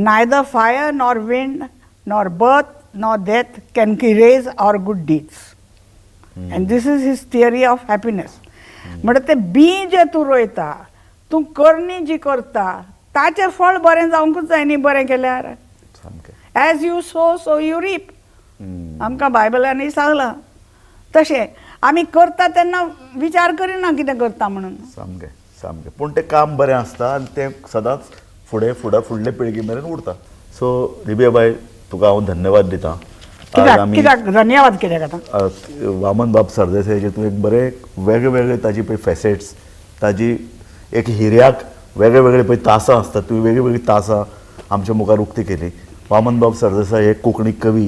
[SPEAKER 14] neither fire nor wind nor birth nor death can erase our good deeds. And this is his theory of happiness. म्हणटा तें बी जें तूं रोयता, तूं करणी जी करता ताचें फळ बरें जावंकूच जाय न्ही. बरें केल्यार as you sow so you reap, आमकां बायबलानूय सांगलां. तशें आमी करता तेन्ना विचार करिना कितें करता म्हणून.
[SPEAKER 7] सामकें सामकें, पूण तें काम बरें आसता आनी तें सदांच फुडें फुडें फुडले पिळगे मेरेन उरता. सो रिबिया बाय, तुका हांव धन्यवाद दिता.
[SPEAKER 14] कित्याक धन्यवाद कित्याक आतां?
[SPEAKER 7] वामन बाब सरदेसायाचे तूं एक बरें वेगळे वेगळे ताजी पळय फेसेट्स, ताजी एक हिऱ्याक वेगळे वेगळे पळय तासां आसतात, तुवें वेगळी वेगळी तासां आमच्या मुखार उक्ती केली. वामन बाब सरदेसाय हे कोंकणी कवी,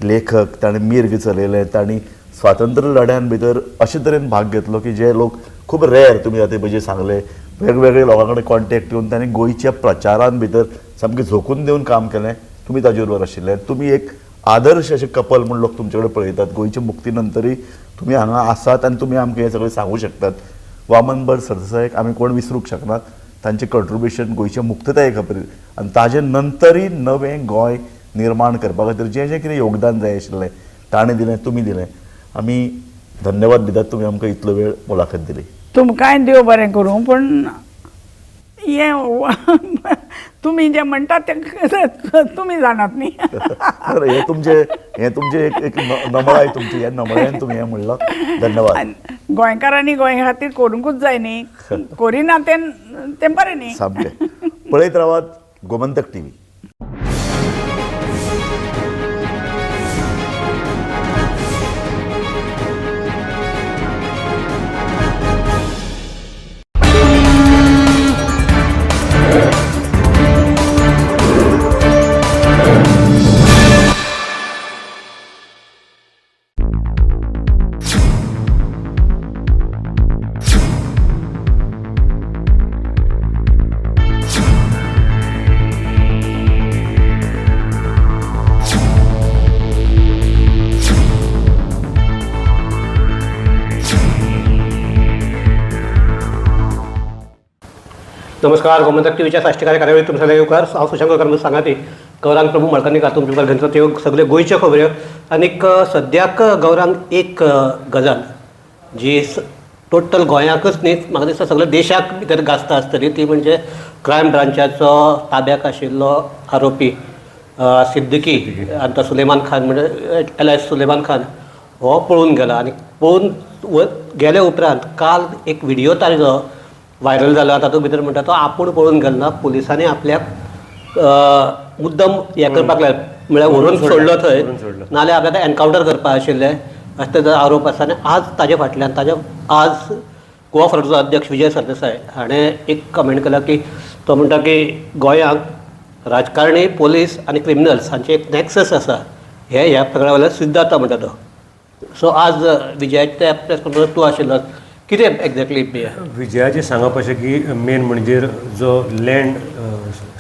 [SPEAKER 7] लेखक, ताणें मीर्ग चलयलें, तांणी स्वातंत्र्य लढ्यान भितर अशे तरेन भाग घेतलो की जे लोक खूब रेर, तुमी आतां पळय जे सांगले, वेगवेगळे लोकां कडेन कॉन्टेक्ट येवन ताणें गोंयच्या प्रचारान भितर सामकें झोकून दिवन काम केलें. तुमी ताजे बरोबर आशिल्ले, तुमी एक आदर्श अशें कपल म्हूण लोक तुमचे कडेन पळयतात. गोंयच्या मुक्ती नंतरूय तुमी हांगा आसात आनी तुमी आमकां हें सगळें सांगूं शकतात. वामन बाब सरदेसायाक आमी कोण विसरूंक शकनात, तांचें कंट्रिब्युशन गोंयच्या मुक्तताये खातीर आनी ताजे नंतरूय नवें गोंय निर्माण करपा खातीर जें जें कितें योगदान जाय आशिल्लें ताणें दिलें, तुमी दिलें. आमी धन्यवाद दितात तुमी आमकां इतलो वेळ मुलाखत दिली.
[SPEAKER 14] तुमकांय देव बरें करूं, पूण हें तुमी जें म्हणटात तें तुमी जाणात न्ही.
[SPEAKER 7] हें तुमचें, हें तुमचें एक नमळाय, तुमची ह्या नमळायेन तुमी हें म्हणलां. धन्यवाद.
[SPEAKER 14] गोंयकारांनी गोंय खातीर करूंकूच जाय न्ही, करिना तें तें बरें न्ही.
[SPEAKER 7] सामकें. पळयत रावात गोमंतक टीव्ही.
[SPEAKER 3] नमस्कार, गोमंतक टीव्हीच्या साश्टीकार कार्यावळीत तुमचं सगळ्यांक येवकार. हांव सुशांत गोंयकार सांगाती गौरांग प्रभू मळकर्णिकार तुमच्या मुखार घेवन त्यो सगळ्यो गोंयच्यो खबऱ्यो. आनीक सद्याक गौरांग एक गजाल जी टोटल गोंयाकच न्ही, म्हाका दिसता सगळ्या देशाक भितर गाजता आसतली, ती म्हणजे क्रायम ब्रांचाचो ताब्याक आशिल्लो आरोपी सिद्दीकी आनी तो सुलेमान खान म्हणजे एल.एस. सुलेमान खान हो पळून गेला. आनी पळून गेले उपरांत काल एक व्हिडियो ताजो व्हायरल जालो. तातूंत भितर म्हणटा तो आपूण पळून गेलो ना, पुलिसांनी आपल्याक मुद्दम हें करपाक लायलें, म्हळ्यार व्हरून सोडलो थंय, नाल्यार आपल्याक एनकावंटर करपाक आशिल्लें अशें ताजो आरोप आसा. आनी आज ताजे फाटल्यान ताजे आज गोवा फॉरवर्डाचो अध्यक्ष विजय सरदेसाय हाणें एक कमेंट केला की तो म्हणटा की गोंयांक राजकारणी, पोलीस आनी क्रिमिनल्स हांचे एक नॅक्सस आसा, हे ह्या प्रकरणा वयल्यान सिद्ध जाता म्हणटा तो. सो आज विजयाच्या प्रेस कॉन्फरन्स तूं आशिल्लो, कितें एक्झॅक्टली
[SPEAKER 17] विजयाचें सांगप अशें की मेन म्हणजे जो लँड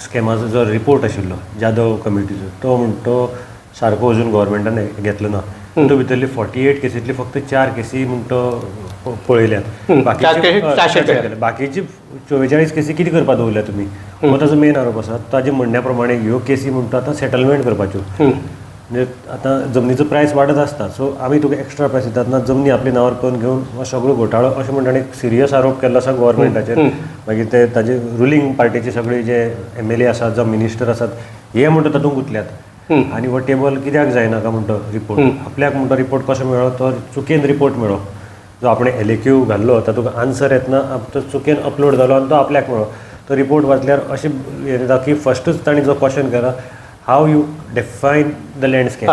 [SPEAKER 17] स्कॅमाचो जो रिपोर्ट आशिल्लो जाधव कमिटीचो, तो म्हणटा तो सारको अजून गव्हर्मेंटान घेतलो ना. तातूंत भितरली 48 केसींतली फक्त 4 केसी म्हणटा पळयल्यात, बाकीची 44 केसी कितें करपाक दवरल्या तुमी, हो ताजो मेन आरोप आसा. ताजे म्हणण्या प्रमाणे ह्यो केसी म्हणटा आतां सेटलमेंट करपाच्यो, म्हणजे आतां जमनीचो प्रायस वाडत आसता, सो आमी तुका एक्स्ट्रा प्रायस दितात ना, जमनी आपल्या नांवार करून घेवन हो सगळो घोटाळो अशें म्हणटा एक सिरियस आरोप केल्लो आसा गव्हर्मेंटाचेर. मागीर ते ताजे रुलींग पार्टीचे सगळे जे एम.एल.ए. आसात जावं मिनिस्टर आसात हे म्हणटा तातूंत गुंतल्यात. आनी हो टेबल कित्याक जायना काय म्हणटा रिपोर्ट आपल्याक, म्हणटा रिपोर्ट कसो मेळ्ळो, तो चुकेन रिपोर्ट मेळ्ळो, जो आपणें एल.ए.क्यू घाल्लो तातूंत आन्सर येतना तो चुकेन अपलोड जालो आनी तो आपल्याक मेळ्ळो. तो रिपोर्ट वाचल्यार अशें हें जाता की फस्टूच ताणें जो क्वेश्चन केला, how you define the land scam.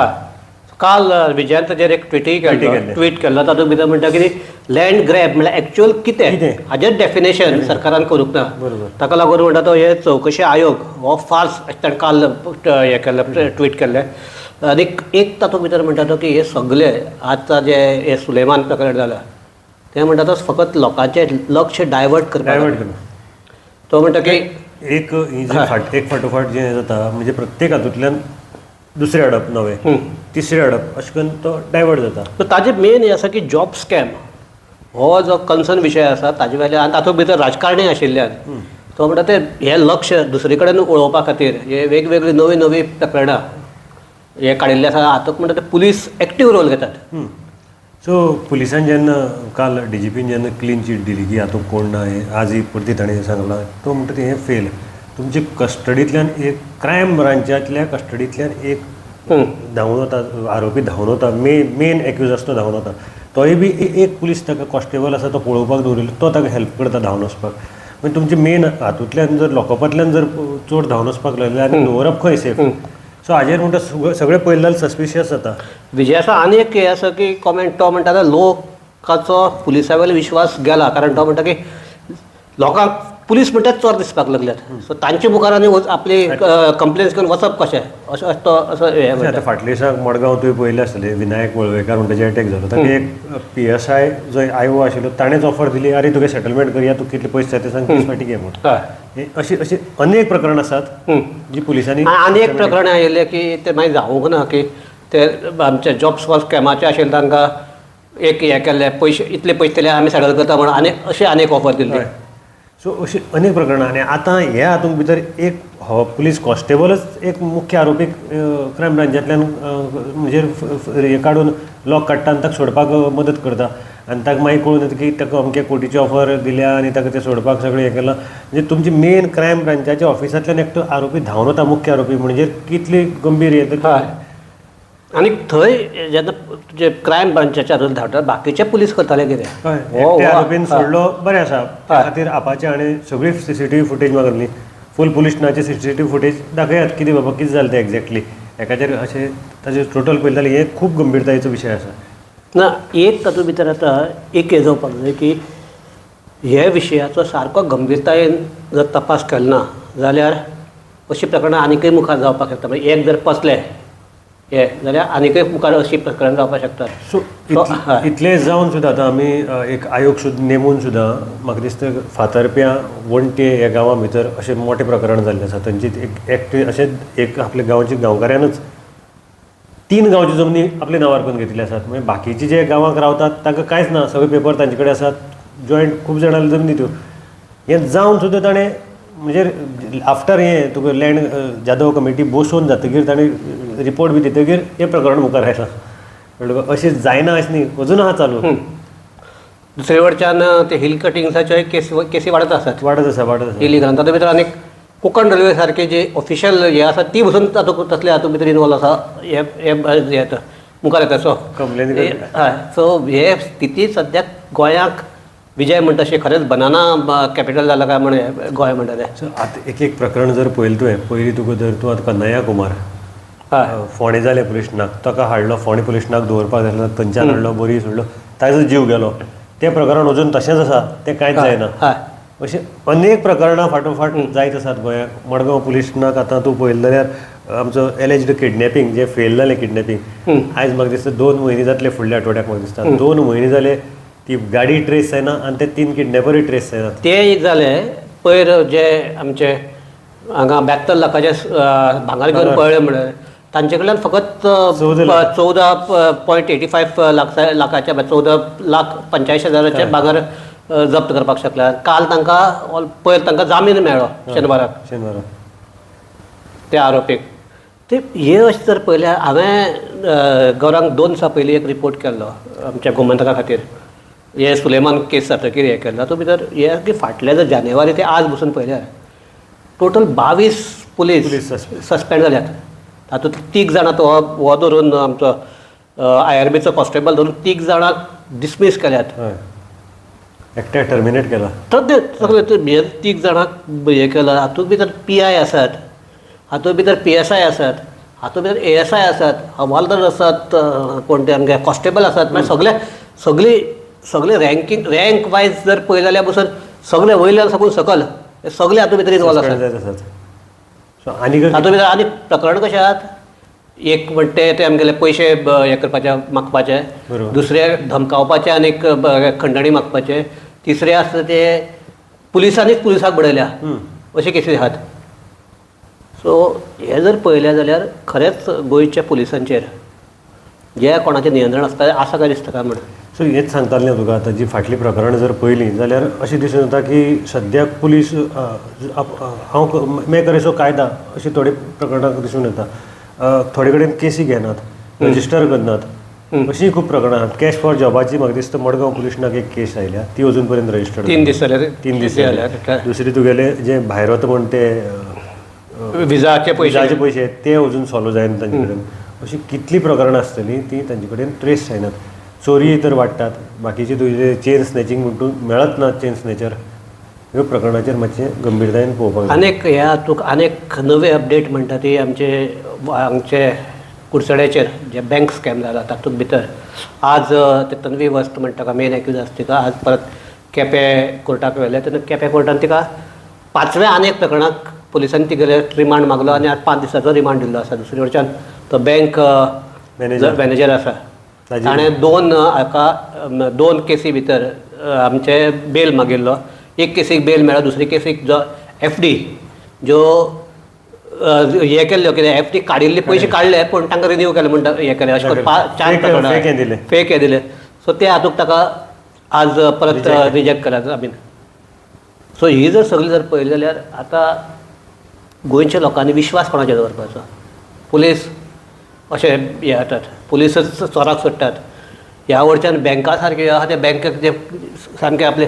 [SPEAKER 3] काल विजयान ताजेर एक ट्विटूय केल्लो, ट्वीट केल्लो, तातूंत भितर म्हणटा की लँड ग्रॅब म्हळ्यार एक्चुअल कितें हाजेर डेफिनेशन सरकारान करूंक ना. ताका लागून म्हणटा तो हे चवकशी आयोग हो फार्स अशें ताणें काल हें केल्लें, ट्वीट केल्लें. आनी एक तातूंत भितर म्हणटा तो की हे सगळे आतां जे हे सुलेमान प्रकरण जालां तें म्हणटा तो फकत लोकांचें लक्ष डायवर्ट करपाक. तो म्हणटा की
[SPEAKER 17] एक एक फाटोफाट जें जाता म्हणजे प्रत्येक हातूंतल्यान दुसरें अडप, नवें तिसरें अडप, अशें करून तो डायवर्ट जाता.
[SPEAKER 3] सो ताजें मेन हें आसा की जॉब स्कॅम हो जो कन्सर्न विशय आसा ताजे वयल्यान आनी तातूंत भितर राजकारणी आशिल्ल्यान तो म्हणटा ते हें लक्ष दुसरे कडेन वळोवपा खातीर हे वेगवेगळीं नवीं नवीं प्रकरणां हे काडिल्लें आसा. हातूंत म्हणटा ते पुलीस एक्टीव रोल घेतात.
[SPEAKER 17] सो पुलिसान जेन्ना काल डी.जी.पीन जेन्ना क्लीन चीट दिली की हातूंत कोण ना, हें आजूय परती ताणें सांगलां, तो म्हणटा तें हें फेल. तुमचे कस्टडींतल्यान एक क्रायम ब्रांचांतल्या कस्टडींतल्यान एक धांवून वता आरोपी, धांवून वता, मेन एक्यूज आसा तो धांवून वता, तोय बी एक पुलीस ताका कॉन्स्टेबल आसा तो पळोवपाक दवरिल्लो, तो ताका हेल्प करता धांवन वचपाक. मागीर तुमचे मेन हातूंतल्यान जर लॉकअपांतल्यान जर चोर धांवन वचपाक लागले आनी दवरप खंय सेफ. सो हाजेर म्हणटा सगळें पळयलें जाल्यार सस्पिशियस जाता.
[SPEAKER 3] विजयाचो आनी एक हें आसा की कॉमेंट, तो म्हणटा लोकाचो पुलिसा वयलो विश्वास गेला, कारण तो म्हणटा की लोकांक पुलीस म्हणटात चोर दिसपाक लागल्यात, सो तांचे मुखार आनी आपली कंप्लेन्स घेवन वचप कशें, अशें तो असो हें म्हणटा.
[SPEAKER 17] आतां फाटल्या दिसाक मडगांव तुवें पळयलें आसतलें, विनायक वळवयकार म्हणटा जे अटॅक जालो ताका एक पी.एस.आय. जो आय.ओ. आशिल्लो ताणेंच ऑफर दिली, आरे तुगे सेटलमेंट करया, तूं कितले पयशे जाय ते सांग, 30 फाटी घे म्हणून. अशी अशी अनेक प्रकरणां आसात जी पुलिसांनी.
[SPEAKER 3] आनी एक प्रकरण आयिल्लें की तें मागीर जावंक ना की ते आमचे जॉब स्कॅमाचे आशिल्ले तांकां एक हें केल्लें, पयशे इतले पयशे दिले आमी सेटल करता म्हणून, आनी अशी आनी एक ऑफर दिल्ली.
[SPEAKER 17] सो अशी अनेक प्रकरणां. आनी आतां ह्या हातूंत भितर एक हो पुलीस कॉन्स्टेबलच एक मुख्य आरोपीक क्रायम ब्रांचांतल्यान म्हणजे काडून लॉक काडटा आनी ताका सोडपाक मदत करता, आनी ताका मागीर कळून येता की ताका अमके कोटीची ऑफर दिल्या आनी ताका तें सोडपाक सगळें हें केलां. म्हणजे तुमची मेन क्रायम ब्रांचाच्या ऑफिसांतल्यान एकटो आरोपी धांवन वता, मुख्य आरोपी, म्हणजे कितली गंभीर हें.
[SPEAKER 3] आनी थंय जेन्ना तुजे क्रायम ब्रांचाच्या आरोपी धांवता, बाकीचे पुलीस करताले कितें,
[SPEAKER 17] आरोपीन सोडलो बरें आसा, त्या खातीर आपाचे हाणें सगळी सीसीटीव्ही फुटेज मागली, फूल पुलीस स्टेशनाची सीसीटीव्ही फुटेज दाखयात कितें बाबा कितें जालें तें एक्झॅक्टली एकाचेर अशें ताजें टोटल पळयलें जाल्यार हें खूब गंभीरतायेचो विशय आसा.
[SPEAKER 3] ना एक तातूंत भितर आतां एक हें जावपाक जाय की हे विशयाचो सारको गंभीरतायेन जर तपास केलो ना जाल्यार अशीं प्रकरणां आनीकय मुखार जावपाक शकता. म्हणजे एक जर पसलें हे जाल्यार आनीकय मुखार अशीं प्रकरणां जावपाक शकतात.
[SPEAKER 17] सो इतलें जावन सुद्दां आतां आमी एक आयोग सुद्दां नेमून सुद्दां म्हाका दिसता फातर्प्यां वण्टे ह्या गांवां भितर अशें मोटें प्रकरण जाल्लें आसा. थंयची एक एकटे अशें एक आपल्या गांवच्या गांवकाऱ्यानूच 3 गांवच्यो जमनी आपल्या नांवार करून घेतिल्ले आसात. मागीर बाकीचे जे गांवांक रावतात तांकां कांयच ना, सगळे पेपर तांचे कडेन आसात, जॉयंट खूब जाणांनी जमनी त्यो. हें जावन सुद्दां ताणें म्हणजे आफ्टर हें तुका लँड जाधव कमिटी बसोवन जातकीर ताणें रिपोर्ट बी दितकीर हें प्रकरण मुखार आयलां. कळ्ळें तुका? अशें जायना अशें न्ही, अजून आहा चालू.
[SPEAKER 3] दुसरे वटच्यान ते हिल कटिंग्साच्यो केसी वाडत आसात,
[SPEAKER 17] वाडत आसा, वाडत आसा
[SPEAKER 3] इलिगल. तातूंत भितर आनीक कोंकण रेल्वे सारके जे ऑफिशियल हे आसा ती बसून तातूंत तसले हातूंत भितर इनवॉल्व आसा, हे हे येता मुखार येता. सो
[SPEAKER 17] कंप्लेन
[SPEAKER 3] हय, सो हे स्थिती सद्याक गोंयाक विजय म्हणटा अशें खरेंच बनाना कॅपिटल जाला काय म्हण गोंय म्हणटा तें.
[SPEAKER 17] सो आतां एक एक प्रकरण जर पळयलें तुवें, पयलीं तुका जर तूं आतां कन्हैया कुमार फोंडें जालें पुलीस स्टेशनाक, ताका हाडलो फोंडें पुलीस स्टेशनाक दवरपाक जाय, थंयच्यान हाडलो बोरी सोडलो, ताजो जीव गेलो. तें प्रकरण अजून तशेंच आसा, तें कांयच जायना. अशें अनेक प्रकरणां फाटोफाट जायत आसात गोंयांत. मडगांव पुलीस स्टेशनाक आतां तूं पळयलें जाल्यार आमचो एलेज्ड किडनॅपिंग जें फेल जालें किडनॅपिंग, आयज म्हाका दिसता 2 म्हयने जातले फुडल्या आठवड्याक, म्हाका दिसता 2 म्हयने जाले ती गाडी ट्रेस जायना आनी ते 3 किडनॅपरूय ट्रेस जायनात.
[SPEAKER 3] ते एक जालें. पयर जे आमचे हांगा 72 लाखाचे भांगर घेवन पळ्ळे म्हणून तांचे कडल्यान फकत 14.85 लाखाचे 14,85,000 भांगर जप्त करपाक शकले. काल तांकां पयर तांकां जामीन मेळ्ळो शेनवाराक,
[SPEAKER 17] शेनवाराक
[SPEAKER 3] त्या आरोपीक. ते हे अशें जर पळयल्यार हांवें गौरांग 2 दिसां पयलीं एक रिपोर्ट केल्लो आमच्या गोमंतका खातीर, हे सुलेमान केस जातकीर हें केल्लो. तातूंत भितर हे की फाटले जर जानेवारी ते आज बसून पळयल्यार टोटल 22 पुलीस सस्पेंड जाल्यात. तातूंत 3 जाणां तो हो धरून आमचो IRBचो कॉन्स्टेबल धरून 3 जाणांक डिसमीस केल्यात,
[SPEAKER 17] एकट्याक टर्मिनेट केला.
[SPEAKER 3] तर सगळे हे 3 जाणांक हें केलां. हातूंत भितर PI आसात, हातूंत भितर PSI आसात, हातूंत भितर ASI आसात, हवालदार आसात, कोण ते आमगे कॉन्स्टेबल आसात. मागीर सगळे सगळी सगळे रँकींग रँक वायज जर पळयलें जाल्यार पसून सगळे वयल्यान साकून सकल सगळे हातूंत भितर इनवॉल्व आसात.
[SPEAKER 17] आनी
[SPEAKER 3] तातूंत भितर आनी प्रकरण कशें आहात, एक म्हणटे ते आमगेले पयशे हे करपाचे मागपाचे, दुसरे धमकावपाचे आनी खंडणी मागपाचे, तिसरे आसता ते पुलिसांनीच पुलिसाक बडयल्या अशे केसी आहात. सो हे जर पळयलें जाल्यार खरेंच गोंयच्या पुलिसांचेर जे कोणाचें नियंत्रण आसता आसा काय दिसता काय म्हण.
[SPEAKER 17] सो हेच सांगतालें हांव तुका, आतां जी फाटलीं प्रकरणां जर पळयलीं जाल्यार अशें दिसून येता की सद्याक पुलीस हांव मैं करे सो कायदा अशीं थोडीं प्रकरणां दिसून येता. थोडे कडेन केसी घेनात, रजिस्टर करनात, अशीं खूब प्रकरणां आसात. कॅश फॉर जॉबाची म्हाका दिसता मडगांव पुलीस स्टेशनाक एक केस आयल्या, ती अजून पर्यंत रजिस्टर्ड
[SPEAKER 3] 3 दीस जाले,
[SPEAKER 17] 3 दीस जाले. दुसरी तुगेले जे भायर वता म्हण ते
[SPEAKER 3] विजाचे
[SPEAKER 17] पयशे ते अजून सॉल्व जायना तांचे कडेन. अशीं कितलीं प्रकरणां आसतलीं तीं तांचे कडेन ट्रेस जायनात. चोरी तर वाडटात, बाकीचे तुजे चेन स्नॅचिंग म्हणटून मेळत ना चेन स्नॅचर. ह्यो प्रकरणाचेर मातशें गंभीरतायेन पळोवपाक जाय.
[SPEAKER 3] आनीक ह्या तुका आनीक नवे अपडेट म्हणटा ती आमचे हांगचे कुडचड्याचेर जे बँक स्कॅम जाला तातूंत भितर आज ते तन्वी वस्त म्हणटा का मेन एक्यूज आसा तिका आज परत केपें कोर्टाक व्हेलें. तेन्ना केपें कोर्टान तिका 5व्या आनीक प्रकरणाक पुलिसांनी तिगेले रिमांड मागलो आनी आज 5 दिसाचो रिमांड दिल्लो आसा. दुसरे वटच्यान तो बँक मॅनेजर आसा ताणें 2 हाका 2 केसी भितर आमचे बेल मागिल्लो. एक केसीक बेल मेळ्ळो, दुसरी केसीक जो FD ज्यो हें केल्ल्यो कितें FD काडिल्ले पयशे काडले पूण तांकां रिन्यू केले म्हणटा हें केलें अशें करून 4 प्रकरणां फेक हें दिलें. सो ते हातूंत ताका आज परत रिजेक्ट केला जामीन. सो ही जर सगळी जर पळयली जाल्यार आतां गोंयच्या लोकांनी विश्वास कोणाचेर दवरपाचो? पुलीस अशें हें जातात, पुलिसच चोराक सोडटात. ह्या वटच्यान बँका सारक्यो आहा त्या बँकेक जे सामके आपले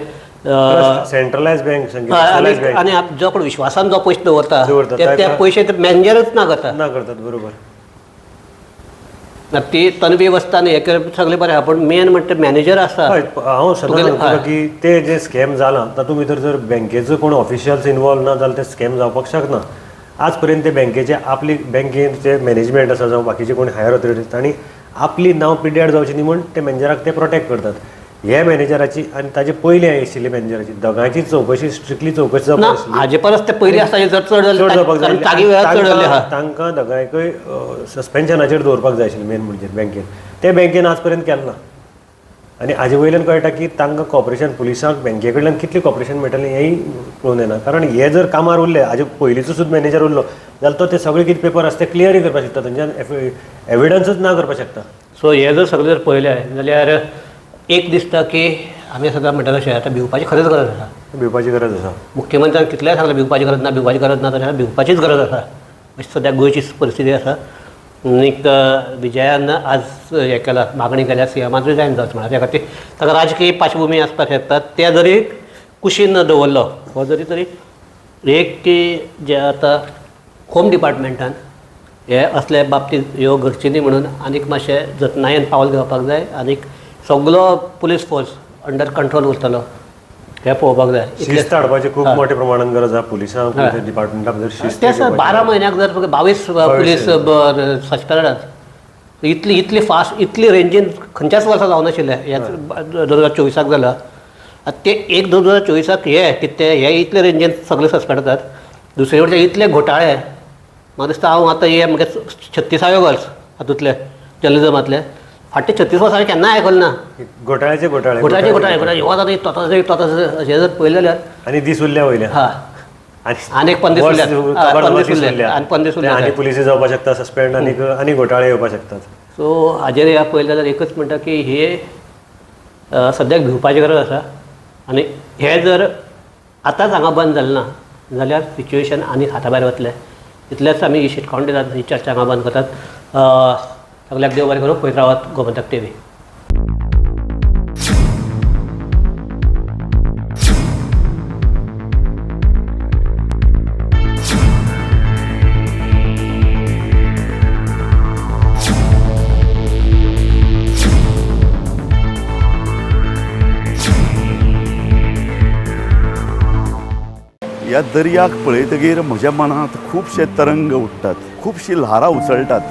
[SPEAKER 17] सेंट्रलायज बँक
[SPEAKER 3] आनी जो कोण विश्वासान जो पयशे दवरता ते पयशे मॅनेजरच ना करता,
[SPEAKER 17] ना करतात. बरोबर.
[SPEAKER 3] ती तन्वी वस्ता न्ही हें सगळें बरें आहा पूण मेन म्हणटा मॅनेजर आसा.
[SPEAKER 17] हांव सदां सांगता की ते जे स्कॅम जाला तातूंत भितर जर बँकेचो कोण ऑफिशियल्स इनवॉल्व ना जाल्यार ते स्कॅम जावपाक शकना. आज पर्यंत ते बँकेचे आपली बँकेन जे मॅनेजमेंट आसा जावं बाकीचे कोण हायर ऑथॉरिटीज तांणी आपली नांव पिड्ड्यार जावची न्ही म्हूण ते मॅनेजराक ते प्रोटेक्ट करतात. हे मॅनेजराची आनी ताजे पयलीं आशिल्ले मॅनेजराची दोगांयची चवकशी स्ट्रिक्टली चवकशी जावपाक आशिल्ली.
[SPEAKER 3] हाजे परस ते पयलीं आसा चड जावपाक जाय,
[SPEAKER 17] तांकां दोगांयकय सस्पेन्शनाचेर दवरपाक जाय आशिल्लें मेन म्हणजे बँकेन. ते बँकेन आज पर्यंत केलें ना आनी हाजे वयल्यान कळटा की तांकां कॉपरेशन पुलिसांक बँके कडल्यान कितलें कॉपरेशन मेळटलें हेंय पळोवन येना. कारण हे जर कामार उरले, हाजे पयलींचो सुद्दां मॅनेजर उरलो जाल्यार तो ते सगळे कितें पेपर आसा ते क्लियरूय करपाक शकता, थंयच्यान एविडन्सूच ना करपाक शकता.
[SPEAKER 3] सो हे जर सगळें जर पळयलें जाल्यार एक दिसता की आमी सदां म्हणटा तशें आतां भिवपाची खरेंच गरज आसा.
[SPEAKER 17] भिवपाची गरज आसा.
[SPEAKER 3] मुख्यमंत्र्यान कितलेंय सांगलें भिवपाची गरज ना, भिवपाची गरज ना, जाल्यार भिवपाचीच गरज आसा अशी सद्या गोंयची परिस्थिती आसा. आनीक विजयान आज हें केलां, मागणी केल्या सीएमान रिजायन जावचें म्हणून. त्या खातीर ताका राजकीय पार्श्वभुमी आसपाक शकता, ते जरी कुशीन दवरलो हो जरी तरी एक की जे आतां होम डिपार्टमेंटान हे असले बाबतींत ह्यो घडची न्ही म्हणून आनीक मातशें जतनायेन पावल घेवपाक जाय आनीक सगलो पुलीस फोर्स अंडर कंट्रोल उरतलो हें पळोवपाक जाय.
[SPEAKER 17] शिस्त हाडपाची खूब मोठ्या प्रमाणान गरज आसा पुलिसांक, डिपार्टमेंटा भितर शिस्त.
[SPEAKER 3] ते सर 12 म्हयन्याक जर 22 पुलीस सस्पेंड जातात, इतली इतली फास्ट इतली रेंजीन खंयच्याच वर्सा जावनाशिल्लें. ह्या 2024 जालां आतां ते एक 2024 हे कितें हे इतले रेंजीन सगळे सस्पेंड जातात. दुसरे वटेन इतले घोटाळे म्हाका दिसता हांव आतां हे म्हगे 36व्या वर्स हातूंतले जर्नलिजमांतले फाटले 36 वर्सां हांवें केन्नाय आयकलें ना
[SPEAKER 17] घोटाळ्याचे घोटाळे
[SPEAKER 3] घोटाळ्याचे घोटाळे घोटाळे हो जाता तो जाता अशें जर पळयलें जाल्यार
[SPEAKER 17] आनी दीस उरल्या वयले
[SPEAKER 3] हां आनी एक 15 उरल्या आनी 15 उरल्या
[SPEAKER 17] आनी पुलिसी जावपाक शकता सस्पेंड आनी आनी घोटाळे येवपाक शकतात.
[SPEAKER 3] सो हाजेर ह्या पळयलें जाल्यार एकच म्हणटा की हे सद्याक भिवपाची गरज आसा आनी हे जर आतांच हांगा बंद जालें ना जाल्यार सिच्युएशन आनी हाता भायर वतलें. इतलेंच आमी ही शिटकावण दितात, ही चर्चा हांगा बंद करतात. सगल्याक देव बरें करूं. पळयत रावात गोमंतक टीव्ही.
[SPEAKER 7] ह्या दर्याक पळयतगीर म्हज्या मनांत खुबशे तरंग उठ्ठात, खुबशीं ल्हारां उसळटात.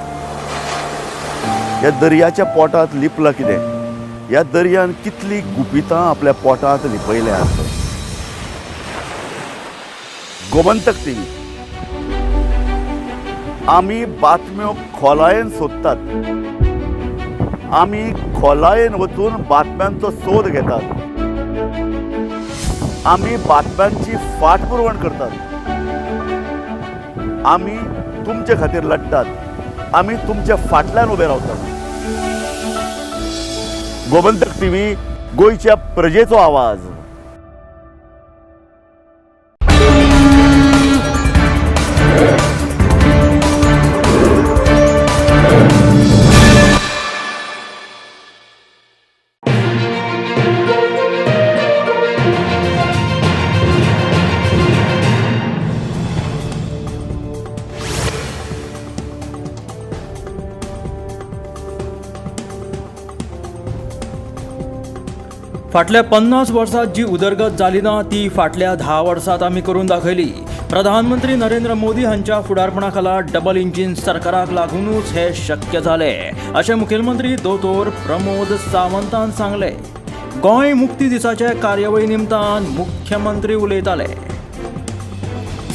[SPEAKER 7] ह्या दर्याच्या पोटांत लिपलां कितें, ह्या दर्यान कितलीं गुपितां आपल्या पोटांत लिपयल्यांत. गोमंतक टीव्ही आमी बातम्यो खोलायेन सोदतात, आमी खोलायेन वचून बातम्यांचो सोद घेतात, आमी बातम्यांची फाटपुरवण करतात, आमी तुमचे खातीर लढतात, आमी तुमच्या फाटल्यान उबे रावतात. गोमंतक टीव्ही, गोंयच्या प्रजेचो आवाज.
[SPEAKER 4] फाटल्या 50 वर्सांत जी उदरगत जाली ना ती फाटल्या 10 वर्सांत आमी करून दाखयली. प्रधानमंत्री नरेंद्र मोदी हांच्या फुडारपणा खाला डबल इंजीन सरकाराक लागूनच हे शक्य जालें अशें मुखेलमंत्री दोतोर प्रमोद सावंतान सांगलें. गोंय मुक्ती दिसाचे कार्यावळी निमतान मुख्यमंत्री उलयताले.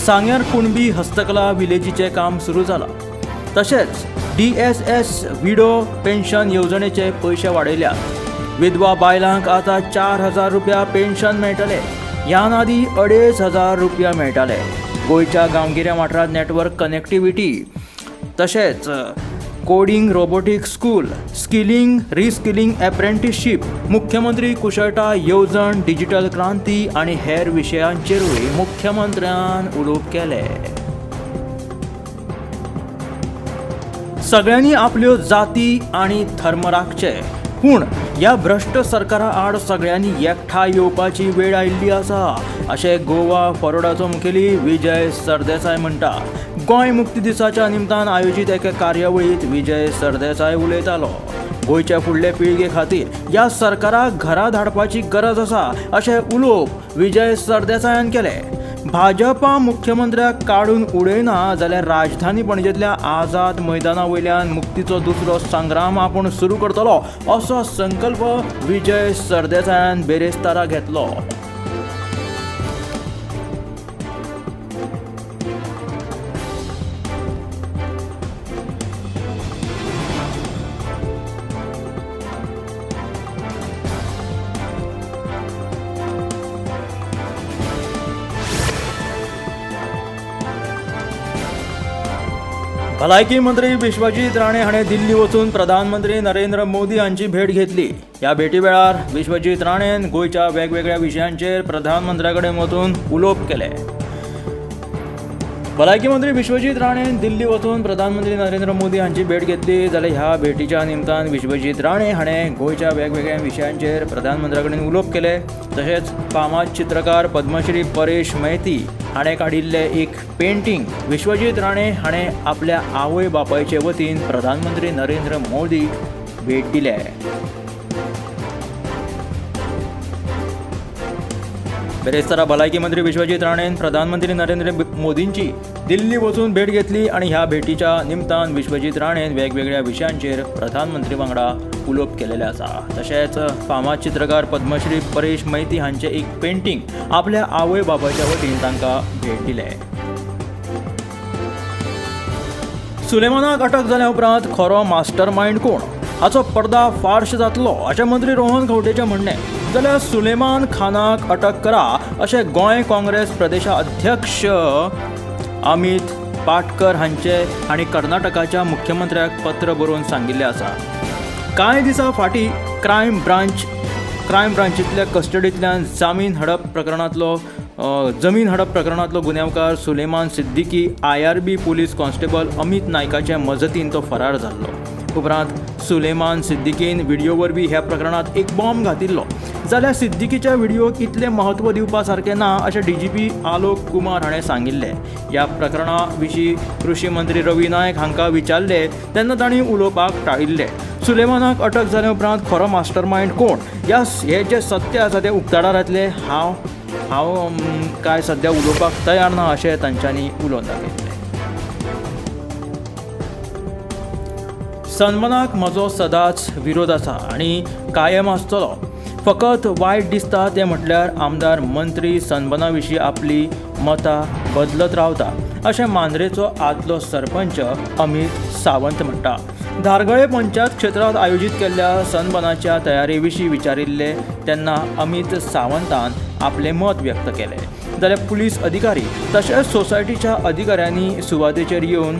[SPEAKER 4] सांग्यार कुणबी हस्तकला विलेजीचें काम सुरू जालां. तशेंच DSS widow pension येवजणेचे पयशे वाडयल्यात. विधवा बायलांक आतां 4000 रुपया पेन्शन मेळटले. ह्यान आदी 2500 रुपया मेळटाले. गोंयच्या गांवगिऱ्या वाठारांत नेटवर्क कनेक्टिविटी तशेंच coding, robotic school, skilling, reskilling, apprenticeship, मुख्यमंत्री कुशळटाय येवजण, डिजिटल क्रांती आनी हेर विशयांचेरूय मुख्यमंत्र्यान उलोवप केलें. सगळ्यांनी आपल्यो जाती आनी धर्म राखचे, पूण ह्या भ्रश्ट सरकारा आड सगळ्यांनी एकठांय येवपाची वेळ आयिल्ली आसा अशें गोवा फॉरवर्डाचो मुखेली विजय सरदेसाय म्हणटा. गोंय मुक्ती दिसाच्या निमतान आयोजीत एके कार्यावळींत विजय सरदेसाय उलयतालो. गोंयच्या फुडले पिळगे खातीर ह्या सरकाराक घरा धाडपाची गरज आसा अशें उलोवप विजय सरदेसायान केलें. भाजपा मुख्यमंत्र्याक काडून उडयना जाल्यार राजधानी पणजेंतल्या आझाद मैदाना वयल्यान मुक्तीचो दुसरो संग्राम आपूण सुरू करतलो असो संकल्प विजय सरदेसायान बेरेस्तारा घेतलो. भलायकी मंत्री विश्वजीत राणे हाणें दिल्ली वचून प्रधानमंत्री नरेंद्र मोदी हांची भेट घेतली. ह्या भेटी वेळार विश्वजीत राणेन गोंयच्या वेगवेगळ्या विशयांचेर प्रधानमंत्र्या कडेन वचून उलोवप केलें. भलायकी मंत्री विश्वजीत राणेन दिल्ली वचून प्रधानमंत्री नरेंद्र मोदी हांची भेट घेतली. जाल्यार ह्या भेटीच्या निमतान विश्वजीत राणे हाणें गोंयच्या वेगवेगळ्या विशयांचेर प्रधानमंत्र्या कडेन उलोवप केलें. तशेंच फामाद चित्रकार पद्मश्री परेश मैती हाणें काडिल्लें एक पेंटींग विश्वजीत राणे हाणें आपल्या आवय बापायचे वतीन प्रधानमंत्री नरेंद्र मोदीक भेट दिले. बेरेस्तारा भलायकी मंत्री विश्वजीत राणेन प्रधानमंत्री नरेंद्र मोदींची दिल्ली वचून भेट घेतली आनी ह्या भेटीच्या निमतान विश्वजीत राणेन वेगवेगळ्या विशयांचेर प्रधानमंत्री वांगडा उलोवप केलेलें आसा. तशेंच फामाद चित्रकार पद्मश्री परेश मैती हांचें एक पेंटींग आपल्या आवय बापायच्या वतीन तांकां भेट दिलें. सुलेमानाक अटक जाल्या उपरांत खरो मास्टर मायंड कोण हाचो पर्दा फार्श जातलो अशें मंत्री रोहन खंवटेचें म्हणणें. जाल्यार सुलेमान खानाक अटक करा अशें गोंय काँग्रेस प्रदेशाध्यक्ष अमित पाटकर हांणी कर्नाटकाच्या मुख्यमंत्र्याक पत्र बरोवन सांगिल्लें आसा. कांय दिसां फाटीं क्रायम ब्रांचींतल्या कस्टडींतल्यान जमीन हडप प्रकरणांतलो गुन्यांवकार Suleman Siddiqui IRB police constable Amit नायकाचे मजतीन तो फरार जाल्लो. उपरांत सुलेमान सिद्दीकीन व्हिडियो वरवीं ह्या प्रकरणांत एक बॉम्ब घातिल्लो. जाल्यार सिद्दीकीच्या व्हिडियोक इतलें म्हत्व दिवपा सारकें ना अशें DGP Alok Kumar हाणें सांगिल्लें. ह्या प्रकरणा विशीं कृशी मंत्री रवी नायक हांकां विचारलें तेन्ना तांणी उलोवपाक टाळिल्लें. सुलेमानाक अटक जाल्या उपरांत खरो मास्टर मायंड कोण हें जें सत्य आसा तें उक्ताडार येतलें. हांव काय सद्या उलोवपाक तयार ना अशें तांच्यांनी उलोवन दाखयलें. सन्मानाक म्हजो सदांच विरोध आसा आनी कायम आसतलो. फकत वायट दिसता तें म्हटल्यार आमदार मंत्री सन्माना विशीं आपली मतां बदलत रावता अशें मांद्रेचो आदलो सरपंच अमित सावंत म्हणटा. धारगळे पंचायत क्षेत्रांत आयोजीत केल्ल्या सनबनाच्या तयारे विशीं विचारिल्ले तेन्ना अमित सावंतान आपलें मत व्यक्त केलें. जाल्यार पुलीस अधिकारी तशेंच सोसायटीच्या अधिकाऱ्यांनी सुवातेचेर येवन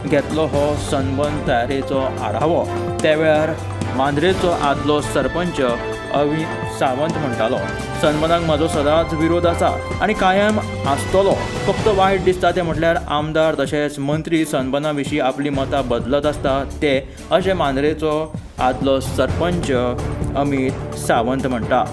[SPEAKER 4] घेतलो हो सनबन तयारेचो आढावो. त्या वेळार मांद्रेचो आदलो सरपंच अमित सावंत म्हणटालो, सनबनाक म्हजो सदांच विरोध आसा आनी कायम आसतलो. फक्त वायट दिसता तें म्हटल्यार आमदार तशेंच मंत्री सनबना विशीं आपली मतां बदलत आसता ते अशें मांद्रेचो आदलो सरपंच अमित सावंत म्हणटा.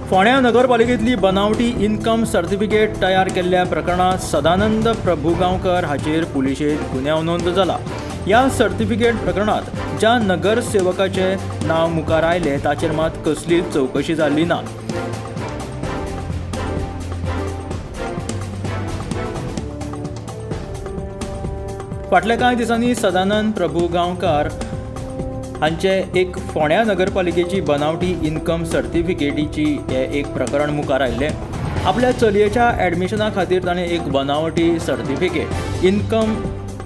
[SPEAKER 4] फोंड्या नगरपालिकेंतली बनावटी इन्कम सर्टिफिकेट तयार केल्ल्या प्रकरणांत सदानंद प्रभुगांवकर हाचेर पुलिशेंत गुन्यांव नोंद जाला. ह्या सर्टिफिकेट प्रकरणांत ज्या नगरसेवकाचें नांव मुखार आयलें ताचेर मात कसलीच चवकशी जाल्ली ना. फाटल्या कांय दिसांनी सदानंद प्रभुगांवकार हांचे एक फोंड्या नगरपालिकेची बनावटी इन्कम सर्टिफिकेटीची हें एक प्रकरण मुखार आयिल्लें. आपल्या चलयेच्या एडमिशना खातीर ताणें एक बनावटी सर्टिफिकेट इन्कम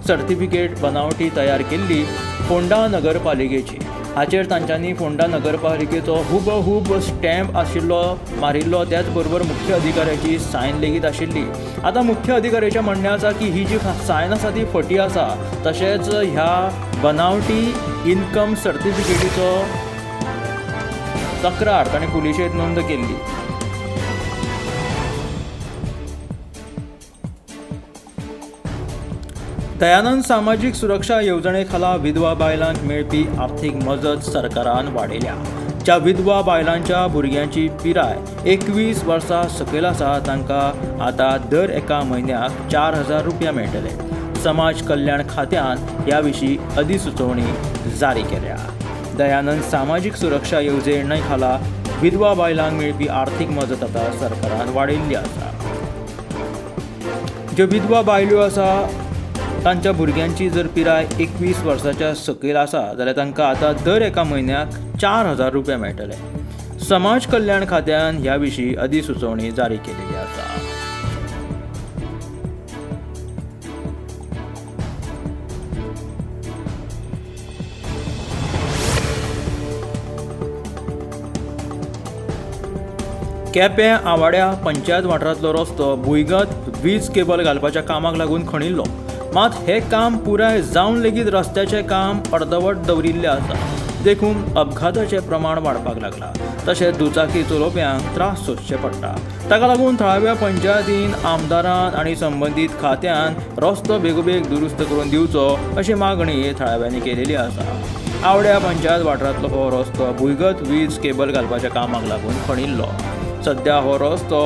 [SPEAKER 4] सर्टिफिकेट बनावटी तयार केल्ली फोंडा नगरपालिकेची. हाचेर तांच्यांनी फोंडा नगरपालिकेचो हुबहूब स्टॅम्प आशिल्लो मारिल्लो, त्याच बरोबर मुख्य अधिकाऱ्याची सायन लेगीत आशिल्ली. आतां मुख्य अधिकाऱ्याचें म्हणणें आसा की ही जी सायन आसा ती फटी आसा, तशेंच ह्या बनावटी इन्कम सर्टिफिकेटीचो तक्रार ताणें पुलिशेंत नोंद केल्ली. दयानंद सामाजीक सुरक्षा येवजणे खाला विधवा बायलांक मेळपी आर्थीक मजत सरकारान वाडयल्या. ज्या विधवा बायलांच्या भुरग्यांची पिराय 21 वर्सां सकयल आसा तांकां आतां दर एका म्हयन्याक 4,000 रुपया मेळटले. समाज कल्याण खात्यान ह्या विशीं अधिसुचोवणी जारी केल्या. दयानंद सामाजीक सुरक्षा येवजणे खाला विधवा बायलांक मेळपी आर्थीक मजत आतां सरकारान वाडयल्ली आसा. ज्यो विधवा बायल्यो आसा तांच्या भुरग्यांची जर पिराय 21 वर्साच्या सकयल आसा जाल्यार तांकां आतां दर एका म्हयन्याक 4,000 रुपया मेळटले. समाज कल्याण खात्यान ह्या विशीं अधिसुचोवणी जारी केलेली आसा. केपें आवाड्या पंचायत वाठारांतलो रस्तो भुंयगत वीज केबल घालपाच्या कामाक लागून खणिल्लो. मात हें काम पुराय जावन लेगीत रस्त्याचें काम अर्दवट दवरिल्लें आसा, देखून अपघाताचें प्रमाण वाडपाक लागलां. तशेंच दुचाकी चलोवप्यांक त्रास सोंसचे पडटा. ताका लागून थळाव्या पंचायतीन, आमदारान आनी संबंदीत खात्यान रस्तो बेगोबेग दुरुस्त करून दिवचो अशी मागणी थळाव्यांनी केलेली आसा. आवड्या पंचायत वाठारांतलो हो रस्तो भुंयगत वीज केबल घालपाच्या कामाक लागून खणिल्लो. सद्या हो रस्तो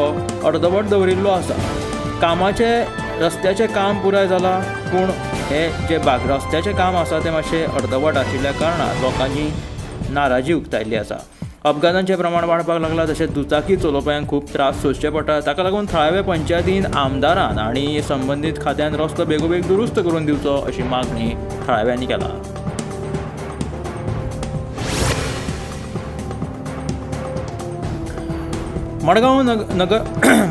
[SPEAKER 4] अर्दवट दवरिल्लो आसा. कामाचें रस्त्याचें काम पुराय जालां, पूण हे जे बाग रस्त्याचें काम आसा तें मातशें अर्दवट आशिल्ल्या कारणान लोकांची नाराजी उक्तायल्ली आसा. अपघातांचें प्रमाण वाडपाक लागलां, तशेंच दुचाकी चलोवप्यांक खूब त्रास सोंसचे पडटा. ताका लागून थळाव्या पंचायतीन, आमदारान आनी संबंदीत खात्यान रस्तो बेगोबेग दुरुस्त करून दिवचो अशी मागणी थळाव्यांनी केला. मडगांव नगर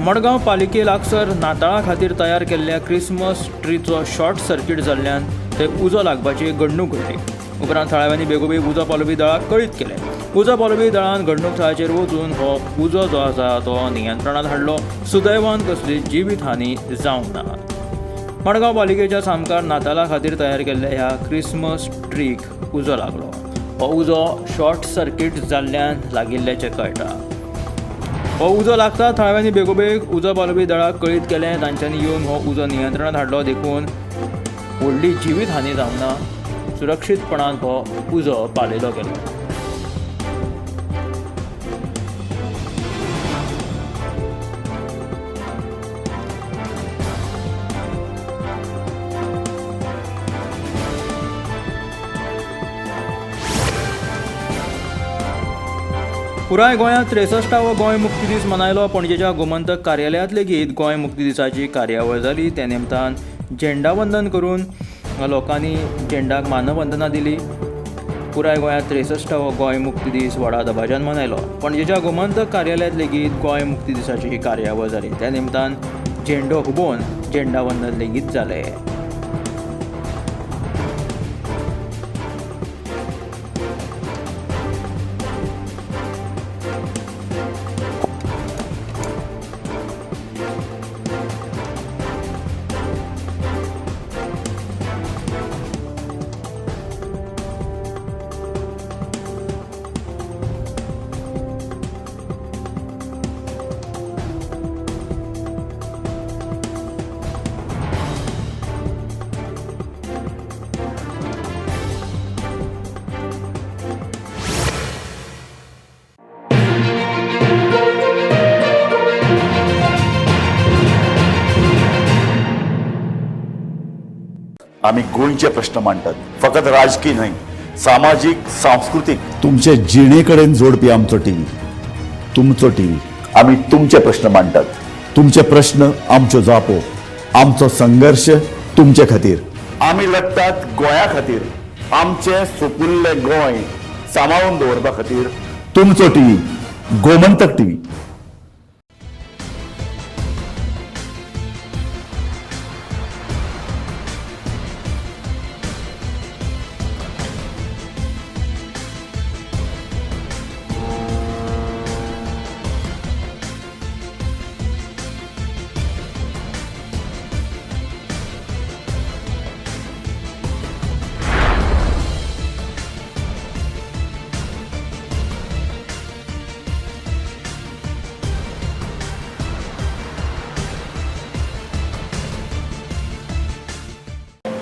[SPEAKER 4] मडगांव पालिके लागसर नाताळा खातीर तयार केल्ल्या क्रिसमस ट्रीचो शॉर्ट सर्किट जाल्ल्यान थंय उजो लागपाची घडणूक घडली. उपरांत थळाव्यांनी बेगोबेग उजो पालोवपी दळाक कळीत केलें. उजो पालोवपी दळान घडणूक थळाचेर वचून हो उजो जो आसा तो नियंत्रणांत हाडलो. सुदैवान कसली जिवीत हानी जावंक ना. मडगांव पालिकेच्या सामकार नाताळा खातीर तयार केल्ल्या ह्या क्रिसमस ट्रीक उजो लागलो. हो उजो शॉर्ट सर्किट जाल्ल्यान लागिल्ल्याचें कळटा. हो उजो लागता थळाव्यांनी बेगोबेग उजो पालोवपी दळाक कळीत केलें. तांच्यांनी येवन हो उजो नियंत्रणांत हाडलो, देखून व्हडली जिवीत हानी जावंक ना. सुरक्षीतपणान हो उजो पालयलो गेलो. पुराय गोंयांत 63वो गोंय मुक्ती दीस मनयलो. पणजेच्या गोमंतक कार्यालयांत लेगीत गोंय मुक्ती दिसाची कार्यावळ जाली. त्या निमतान झेंडावंदन करून लोकांनी झेंडाक मानवंदना दिली. पुराय गोंयांत 63वो गोंय मुक्ती दीस व्हडा दबाज्यान मनयलो. पणजेच्या गोमंतक कार्यालयांत लेगीत गोंय मुक्ती दिसाची ही कार्यावळ जाली. त्या निमतान झेंडो हुबोवन झेंडावंदन लेगीत जालें.
[SPEAKER 7] आमी गोंयचे प्रश्न मांडटात, फकत राजकीय न्हय, सामाजीक, सांस्कृतीक. तुमचे जिणे कडेन जोडपी आमचो टीव्ही, तुमचो टीव्ही. आमी तुमचे प्रश्न मांडटात, तुमचे प्रश्न आमच्यो जापो, आमचो संघर्श तुमचे खातीर. आमी लढटात गोंया खातीर, आमचें सोपुल्लें गोंय सांबाळून दवरपा खातीर. तुमचो टीव्ही, गोमंतक टीव्ही.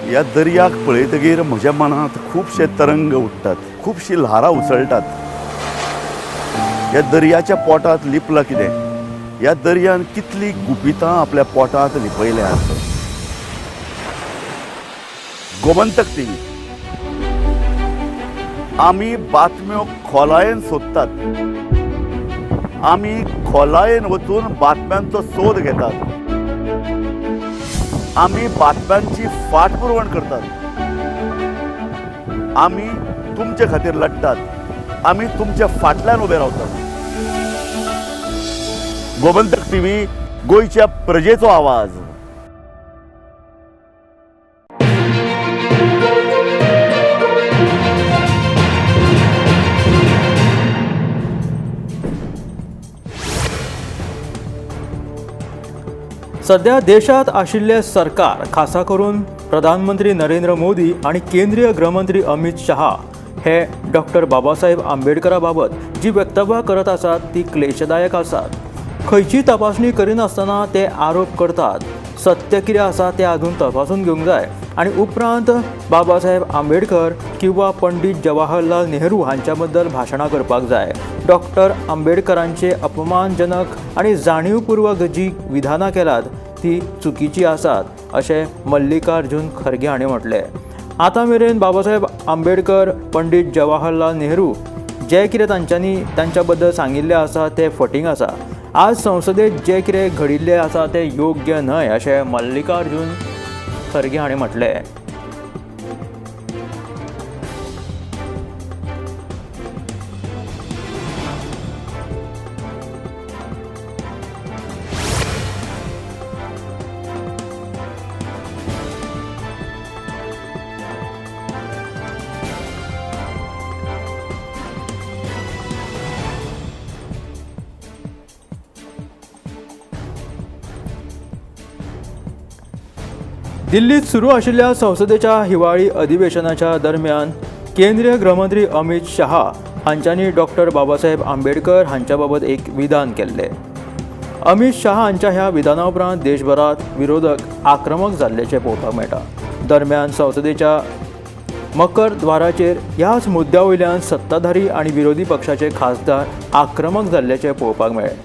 [SPEAKER 7] ह्या दर्याक पळयतगीर म्हज्या मनांत खुबशे तरंग उठ्ठात, खुबशीं ल्हारां उसळटात. ह्या दर्याच्या पोटांत लिपलां कितें? ह्या दर्यान कितलीं गुपितां आपल्या पोटांत लिपयल्यांत. गोमंतक टीव्ही, आमी बातम्यो खोलायेन सोदतात, आमी खोलायेन वचून बातम्यांचो सोद घेतात, आमी बातम्यांची फाटपुरवण करतात, आमी तुमचे खातीर लढटात, आमी तुमच्या फाटल्यान उबे रावतात. गोमंतक टीव्ही, गोंयच्या प्रजेचो आवाज.
[SPEAKER 4] सध्या देशांत आशिल्ले सरकार, खासा करून प्रधानमंत्री नरेंद्र मोदी आनी केंद्रीय गृहमंत्री अमित शहा हे डॉक्टर बाबासाहेब आंबेडकरा बाबत जी वक्तव्यां करत आसात ती क्लेशदायक आसात. खंयची तपासणी करिनासतना ते आरोप करतात. सत्य कितें आसा तें आजून तपासून घेवंक जाय आनी उपरांत बाबासाहेब आंबेडकर किंवा पंडित जवाहरलाल नेहरू हांच्या बद्दल भाशणां करपाक जाय. डॉक्टर आंबेडकरांचे अपमानजनक आनी जाणीवपूर्वक जी विधानां केलात ती चुकीची आसात अशें मल्लिकार्जुन खरगे हांणी म्हटलें. आतां मेरेन बाबासाहेब आंबेडकर, पंडित जवाहरलाल नेहरू जे कितें तांच्यांनी तांच्या बद्दल सांगिल्लें आसा तें फटींग आसा. आज संसदेत जे कितें घडिल्लें आसा तें योग्य न्हय अशें मल्लिकार्जुन खरगे हांणी म्हटलें. दिल्लीत सुरू आशिल्ल्या संसदेच्या हिवाळी अधिवेशनाच्या दरम्यान केंद्रीय गृहमंत्री अमित शहा हांच्यांनी डॉक्टर बाबासाहेब आंबेडकर हांच्या बाबत एक विधान केल्लें. अमित शहा हांच्या ह्या विधाना उपरांत देशभरात विरोधक आक्रमक जाल्ल्याचें पळोवपाक मेळटा. दरम्यान संसदेच्या मकर द्वाराचेर ह्याच मुद्द्या वयल्यान सत्ताधारी आनी विरोधी पक्षाचे खासदार आक्रमक जाल्ल्याचें पळोवपाक मेळ्ळें.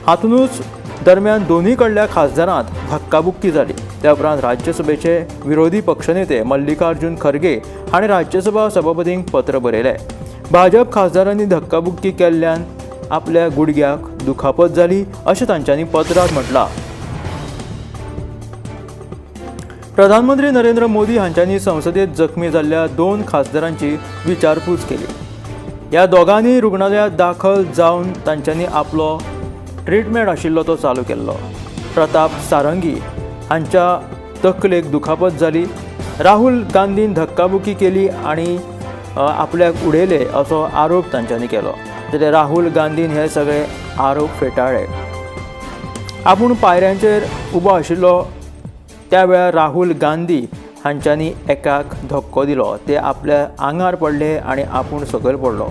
[SPEAKER 4] हातूनच दरम्यान दोन्ही कडल्या खासदारांत धक्काबुक्की जाली. त्या उपरांत राज्यसभेचे विरोधी पक्षनेते मल्लिकार्जुन खरगे हांणी राज्यसभा सभापतींक पत्र बरयलें. भाजप खासदारांनी धक्काबुक्की केल्ल्यान आपल्या गुडघ्याक दुखापत जाली अशें तांच्यांनी पत्रांत म्हटलां. प्रधानमंत्री नरेंद्र मोदी हांच्यांनी संसदेत जखमी जाल्ल्या 2 खासदारांची विचारपूस केली. ह्या दोगांनी रुग्णालयांत दाखल जावन तांच्यांनी आपलो ट्रिटमेंट आशिल्लो तो चालू केल्लो. प्रताप सारंगी हांच्या तकलेक दुखापत जाली. राहुल गांधीन धक्काबुक्की केली आनी आपल्याक उडयले असो आरोप तांच्यांनी केलो. जाल्यार राहुल गांधीन हे सगळे आरोप फेटाळ्ळे. आपूण पायऱ्यांचेर उबो आशिल्लो त्या वेळार राहुल गांधी हांच्यांनी एकाक धक्को दिलो. ते आपल्या आंगार पडले आनी आपूण सकयल पडलो.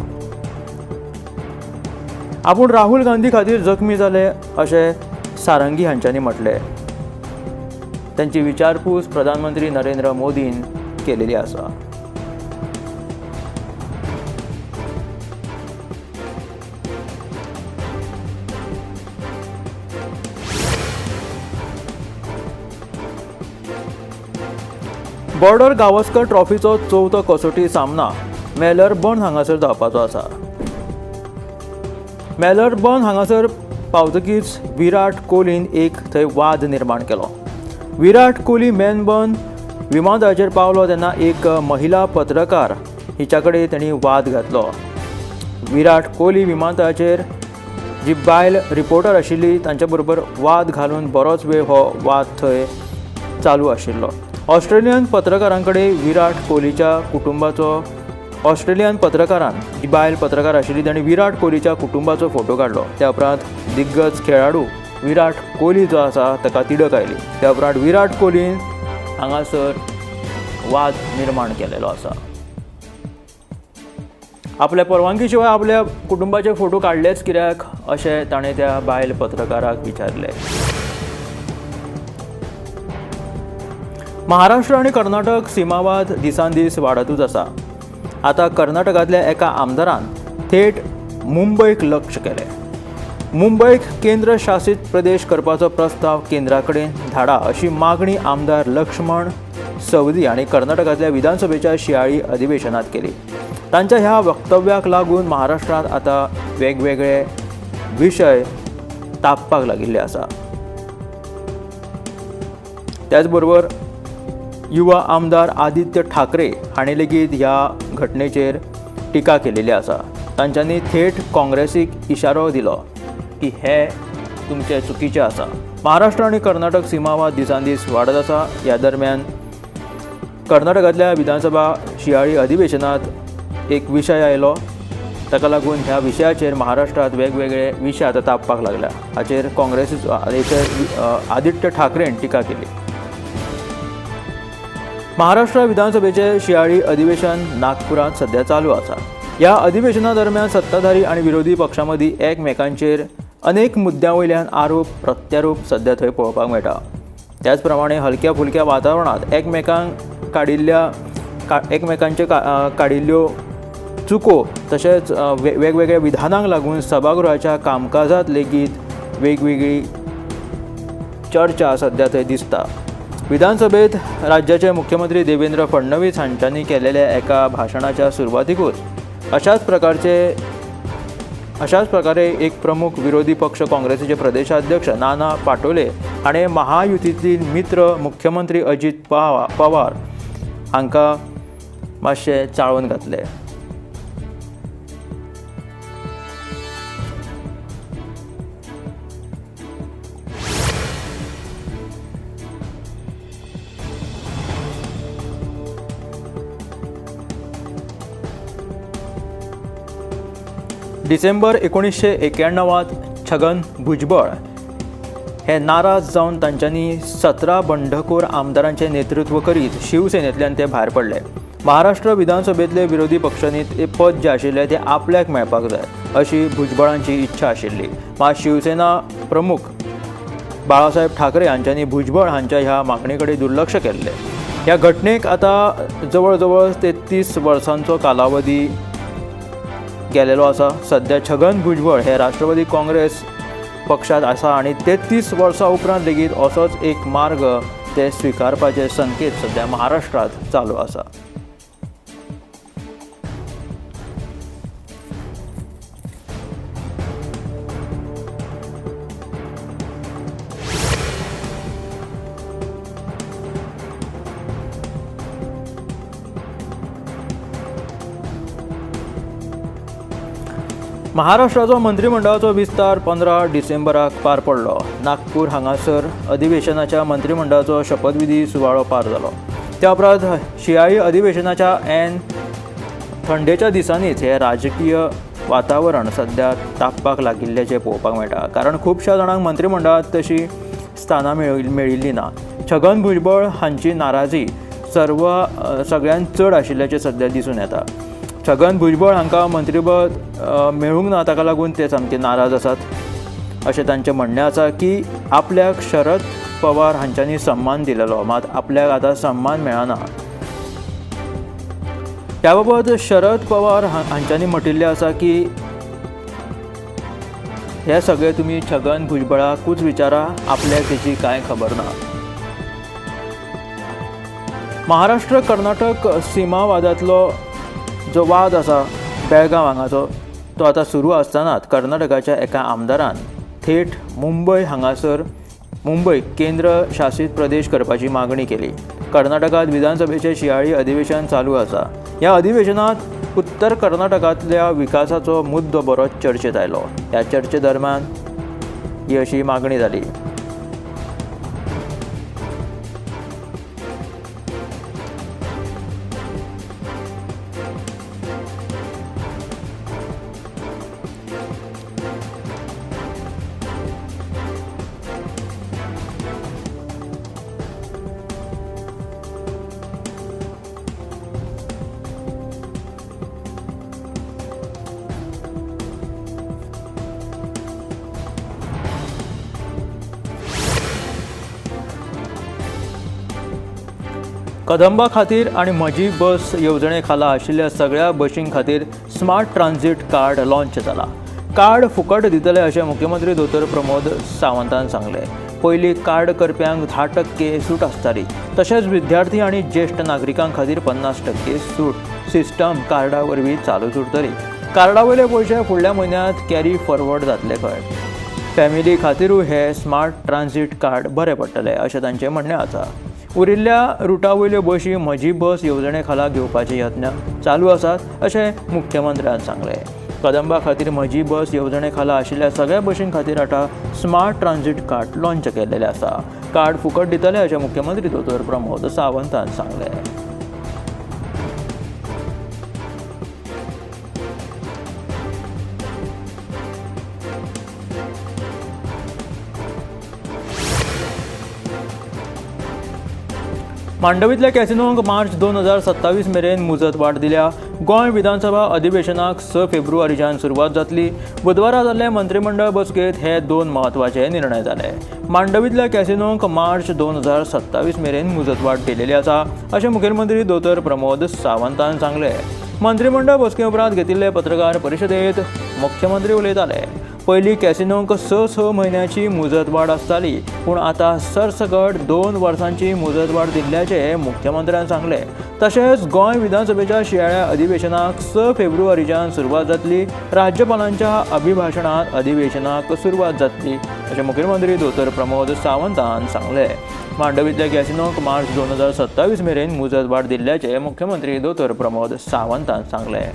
[SPEAKER 4] आपूण राहुल गांधी खातीर जखमी जाले अशें सारंगी हांच्यांनी म्हटलें. तांची विचारपूस प्रधानमंत्री नरेंद्र मोदीन केलेली आसा. बॉर्डर गावस्कर ट्रॉफीचो चवथो कसोटी सामना मेलबर्न हांगासर जावपाचो आसा. मेलबर्न हांगासर पावतकीच विराट कोहलीन एक थंय वाद निर्माण केलो. विराट कोहली मेलबर्न विमानतळाचेर पावलो तेन्ना एक महिला पत्रकार हिच्या कडेन तांणी वाद घातलो. विराट कोहली विमानतळाचेर जी बायल रिपोर्टर आशिल्ली तांच्या बरोबर वाद घालून बरोच वेळ हो वाद थंय चालू आशिल्लो. ऑस्ट्रेलियन पत्रकारां कडेन विराट कोहलीच्या कुटुंबाचो ऑस्ट्रेलियन पत्रकारान जी बायल पत्रकार आशिल्ली तांणी विराट कोहलीच्या कुटुंबाचो फोटो काडलो. त्या उपरांत दिग्गज खेळाडू विराट कोहली जो आसा ताका तिडक आयली. त्या उपरांत विराट कोहलीन हांगासर वाद निर्माण केलेलो आसा. आपल्या परवानगी शिवाय आपल्या कुटुंबाचे फोटो काडलेच कित्याक अशें ताणें त्या बायल पत्रकाराक विचारलें. महाराष्ट्र आनी कर्नाटक सीमावाद दिसान दीस वाडतूच आसा. आतां कर्नाटकांतल्या एका आमदारान थेट मुंबयक लक्ष केलें. मुंबयक केंद्र शासित प्रदेश करपाचो प्रस्ताव केंद्रा कडेन धाडा अशी मागणी आमदार लक्ष्मण सवदी आनी कर्नाटकांतल्या विधानसभेच्या शियाळी अधिवेशनात केली. तांच्या ह्या वक्तव्याक लागून महाराष्ट्रांत आतां वेगवेगळे विशय तापपाक लागिल्ले आसा. त्याचबरोबर युवा आमदार आदित्य ठाकरे हांणी लेगीत ह्या घटनेचेर टिका केलेली आसा. तांच्यांनी थेट काँग्रेसीक इशारो दिलो की हे तुमचे चुकीचे आसा. महाराष्ट्र आनी कर्नाटक सीमावाद दिसान दीस वाडत आसा. ह्या दरम्यान कर्नाटकांतल्या विधानसभा शियाळी अधिवेशनात एक विशय आयलो. ताका लागून ह्या विशयाचेर महाराष्ट्रांत वेगवेगळे विशय आतां तापपाक लागल्या. हाचेर काँग्रेसीचो आदित्य ठाकरेन टिका केली. महाराष्ट्र विधानसभेचे शियाळी अधिवेशन नागपुरांत सध्या चालू आसा. ह्या अधिवेशना दरम्यान सत्ताधारी आनी विरोधी पक्षां मदीं एकमेकांचेर अनेक मुद्द्यां वयल्यान आरोप प्रत्यारोप सध्या थंय पळोवपाक मेळटा. त्याच प्रमाणे हलक्या फुलक्या वातावरणांत एकमेकांक काडिल्ल्या एकमेकांचे काडिल्ल्यो चुको तशेंच वेगवेगळ्या विधानांक लागून सभागृहाच्या कामकाजांत लेगीत वेगवेगळी चर्चा सध्या थंय दिसता. विधानसभेत राज्याचे मुख्यमंत्री देवेंद्र फडणवीस हांच्यांनी केलेल्या एका भाशणाच्या सुरवातीकूच अशाच प्रकारे एक प्रमुख विरोधी पक्ष काँग्रेसीचे प्रदेशाध्यक्ष नाना पाटोले हाणें महायुतीतील मित्र मुख्यमंत्री अजीत पवार हांकां मातशें चाळोवन घातलें. डिसेंबर 1991 छगन भुजबळ हे नाराज जावन तांच्यांनी 17 बंडखोर आमदारांचें नेतृत्व करीत शिवसेनेंतल्यान ते भायर पडले. महाराष्ट्र विधानसभेंतले विरोधी पक्षांनी ते पद जें आशिल्लें तें आपल्याक मेळपाक जाय अशी भुजबळांची इच्छा आशिल्ली. मात शिवसेना प्रमुख बाळासाहेब ठाकरे हांच्यांनी भुजबळ हांच्या ह्या मागणे कडेन दुर्लक्ष केल्लें. ह्या घटनेक आतां जवळ जवळ 33 वर्सांचो कालावधी गेलेलो आसा. सध्या छगन भुजबळ हे राष्ट्रवादी काँग्रेस पक्षांत आसा आनी 33 वर्सां उपरांत लेगीत असोच एक मार्ग ते स्विकारपाचे संकेत सध्या महाराष्ट्रांत चालू आसा. महाराष्ट्राचो मंत्रिमंडळाचो विस्तार 15 डिसेंबराक पार पडलो. नागपूर हांगासर अधिवेशनाच्या मंत्रिमंडळाचो शपथविधी सुवाळो पार जालो. त्या उपरांत शियाळी अधिवेशनाच्या ऐन थंडेच्या दिसांनीच हें राजकीय वातावरण सध्या तापपाक लागिल्ल्याचें पळोवपाक मेळटा. कारण खुबश्या जाणांक मंत्रिमंडळांत तशी स्थानां मेळिल्लीं ना. छगन भुजबळ हांची नाराजी सगळ्यांत चड आशिल्ल्याचें सध्या दिसून येता. छगन भुजबळ हांकां मंत्रीपद मेळूंक ना ताका लागून ते सामके नाराज आसात अशें तांचें म्हणणें आसा की आपल्याक शरद पवार हांच्यांनी सम्मान दिलेलो मात आपल्याक आतां सम्मान मेळना. ह्या बाबत शरद पवार हांच्यांनी म्हटिल्लें आसा की हे सगळें तुमी छगन भुजबळाकूच विचारा, आपल्याक तेची कांय खबर ना. महाराष्ट्र कर्नाटक सीमावादांतलो जो वाद आसा बेळगांव हांगाचो तो आतां सुरू आसतनाच कर्नाटकाच्या एका आमदारान थेट मुंबय हांगासर मुंबय केंद्र शासित प्रदेश करपाची मागणी केली. कर्नाटकांत विधानसभेचें शियाळी अधिवेशन चालू आसा. ह्या अधिवेशनांत उत्तर कर्नाटकांतल्या विकासाचो मुद्दो बरोच चर्चेत आयलो. ह्या चर्चे दरम्यान ही अशी मागणी जाली. कदंबा खातीर आनी म्हजी बस येवजणे खाला आशिल्ल्या सगळ्या बशीं खातीर स्मार्ट ट्रान्झीट कार्ड लॉन्च जाला. कार्ड फुकट दितले अशें मुख्यमंत्री दोतोर प्रमोद सावंतान सांगलें. पयलीं कार्ड करप्यांक 10% सूट आसताली, तशेंच विद्यार्थी आनी ज्येश्ठ नागरिकां खातीर 50% सूट सिस्टम कार्डा वरवीं चालूच उरतली. कार्डा वयले पयशे फुडल्या म्हयन्यांत कॅरी फॉरवर्ड जातले खंय. फॅमिली खातीरूय हे स्मार्ट ट्रान्झीट कार्ड बरें पडटलें अशें तांचें म्हणणें आसा. उरिल्ल्या रुटा वयल्यो बशी म्हजी बस येवजणे खाला घेवपाचे यत्न चालू आसात अशें मुख्यमंत्र्यान सांगलें. कदंबा खातीर म्हजी बस येवजणे खाला आशिल्ल्या सगळ्या बशीं खातीर आतां स्मार्ट ट्रान्झीट कार्ड लॉन्च केल्लें आसा. कार्ड फुकट दितले अशें मुख्यमंत्री दोतोर प्रमोद सावंतान सांगलें. मांडवींतल्या कॅसिनोंक मार्च 2027 मेरेन मुजत वाड दिल्या. गोंय विधानसभा अधिवेशनाक 6 फेब्रुवारीच्यान सुरवात जातली. बुधवारा जाल्ले मंत्रीमंडळ बसकेंत हे 2 म्हत्वाचे निर्णय जाले. मांडवींतल्या कॅसिनोंक मार्च 2027 मेरेन मुजतवाड दिलेली आसा अशें मुखेलमंत्री दोतोर प्रमोद सावंतान सांगलें. मंत्रीमंडळ बसके उपरांत घेतिल्ले पत्रकार परिशदेंत मुख्यमंत्री उलयताले. पयलीं कॅसिनोंक 6-6 म्हयन्याची मुजतवाड आसताली, पूण आतां सरसकट 2 वर्सांची मुजतवाड दिल्ल्याचें मुख्यमंत्र्यान सांगलें. तशेंच गोंय विधानसभेच्या शिंयाळ्या अधिवेशनाक 6 फेब्रुवारीच्यान सुरवात जातली. राज्यपालांच्या अभिभाशणांत अधिवेशनाक सुरवात जातली अशें मुखेलमंत्री दोतोर प्रमोद सावंतान सांगलें. मांडवींतल्या कॅसिनोंक मार्च 2027 मेरेन मुजतवाड दिल्ल्याचें मुख्यमंत्री दोतोर प्रमोद सावंतान सांगलें.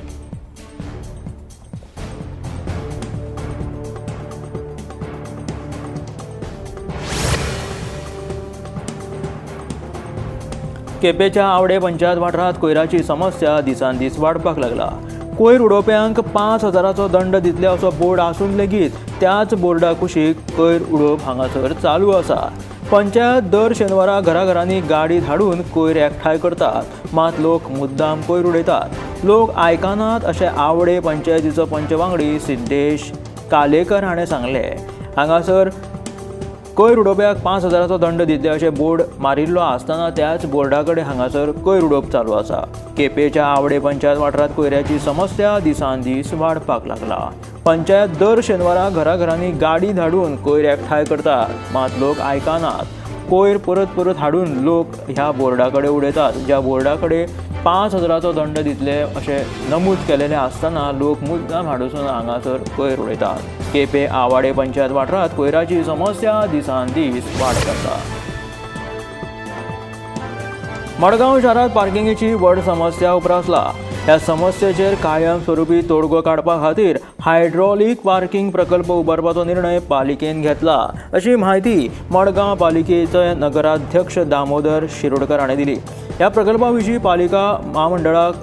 [SPEAKER 4] केपेंच्या आवडे पंचायत वाठारांत कोयराची समस्या दिसान दीस वाडपाक लागला. कोयर उडोवप्यांक 5,000चो दंड दितले असो बोर्ड आसून लेगीत त्याच बोर्डा कुशीक कोयर उडोवप हांगासर चालू आसा. पंचायत दर शेनवारा घराघरांनी गाडी धाडून कोयर एकठांय करतात, मात लोक मुद्दाम कोयर उडयतात. लोक आयकनात अशें आवडे पंचायतीचो पंच वांगडी सिद्धेश कालेकर हाणें सांगलें. हांगासर कोयर उडोवप्याक 5,000चो दंड दितले अशें बोर्ड मारिल्लो आसतना त्याच बोर्डा कडेन हांगासर कोयर उडोवप चालू आसा. केपेंच्या आवडे पंचायत वाठारांत कोयराची समस्या दिसान दीस वाडपाक लागला. पंचायत दर शेनवारा घराघरांनी गाडी धाडून कोयर एकठांय करतात, मात लोक आयकनात. कोयर परत परत हाडून लोक ह्या बोर्डा कडेन उडयतात, ज्या बोर्डा कडेन 5,000चो दंड दितले अशें नमूद केलेलें आसतना लोक मुद्दाम हाडून हांगासर कोयर उडयतात. केपें आवाडे पंचायत वाठारांत कोयराची समस्या दिसान दीस वाडत आसा. मडगांव शारांत पार्किंगेची व्हड समस्या उप्रासला. ह्या समस्येचेर कायमस्वरूपी तोडगो काडपा खातीर हायड्रॉलीक पार्किंग प्रकल्प उबारपाचो निर्णय पालिकेन घेतला अशी म्हायती मडगांव पालिकेचे नगराध्यक्ष दामोदर शिरोडकर हाणें दिली. ह्या प्रकल्पा विशीं पालिका म्हामंडळाक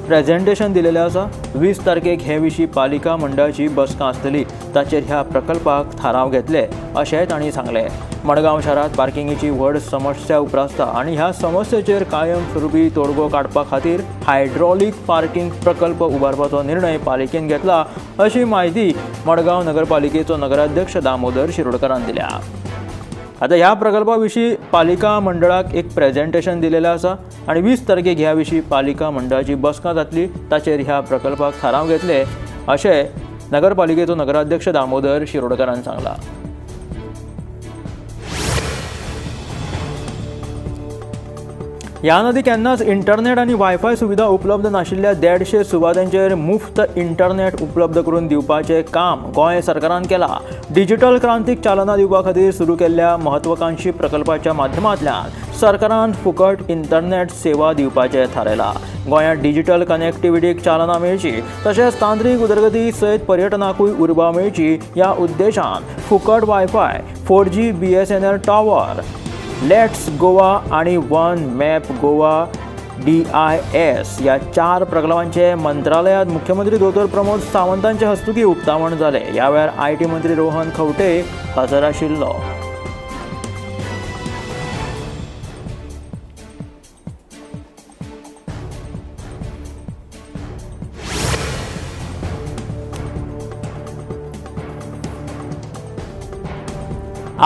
[SPEAKER 4] प्रेझेंटेशन दिलेलें आसा. 20 तारखेक हे विशीं पालिका मंडळाची बसका आसतली, ताचेर ह्या प्रकल्पाक थाराव घेतले अशेंय तांणी सांगलें. मडगांव शारांत पार्किंगेची व्हड समस्या उप्रासता आनी ह्या समस्येचेर कायमस्वरूपी तोडगो काडपा खातीर हायड्रॉलीक पार्किंग प्रकल्प उबारपाचो निर्णय पालिकेन घेतला अशी म्हायती मडगांव नगरपालिकेचो नगराध्यक्ष दामोदर शिरोडकरान दिल्या. आतां ह्या प्रकल्पा विशीं पालिका मंडळाक एक प्रेझेंटेशन दिलेलें आसा आनी 20 तारखेक ह्या विशीं पालिका मंडळाची बसका जातली, ताचेर ह्या प्रकल्पाक थाराव घेतले अशें नगरपालिकेचो नगराध्यक्ष दामोदर शिरोडकरान सांगलां. ह्यान आदीं केन्नाच इंटरनेट आनी वायफाय सुविधा उपलब्ध नाशिल्ल्या 150 सुवातांचेर मुफ्त इंटरनेट उपलब्ध करून दिवपाचें काम गोंय सरकारान केलां. डिजिटल क्रांतीक चालना दिवपा खातीर सुरू केल्ल्या महत्वाकांक्षी प्रकल्पाच्या माध्यमांतल्यान सरकारान फुकट इंटरनेट सेवा दिवपाचें थारायलां. गोंयांत डिजिटल कनेक्टिविटीक चालना मेळची तशेंच तांत्रीक उदरगती सयत पर्यटनाकूय उर्बा मेळची ह्या उद्देशान फुकट wifi, 4G BSNL tower, let's Goa आनी वन मॅप गोवा DIS ह्या 4 प्रकल्पांचे मंत्रालयांत मुख्यमंत्री दोतोर प्रमोद सावंतांचे हस्तुकीं उक्तावण जालें. ह्या वेळार IT मंत्री रोहन खंवटे हजर आशिल्लो.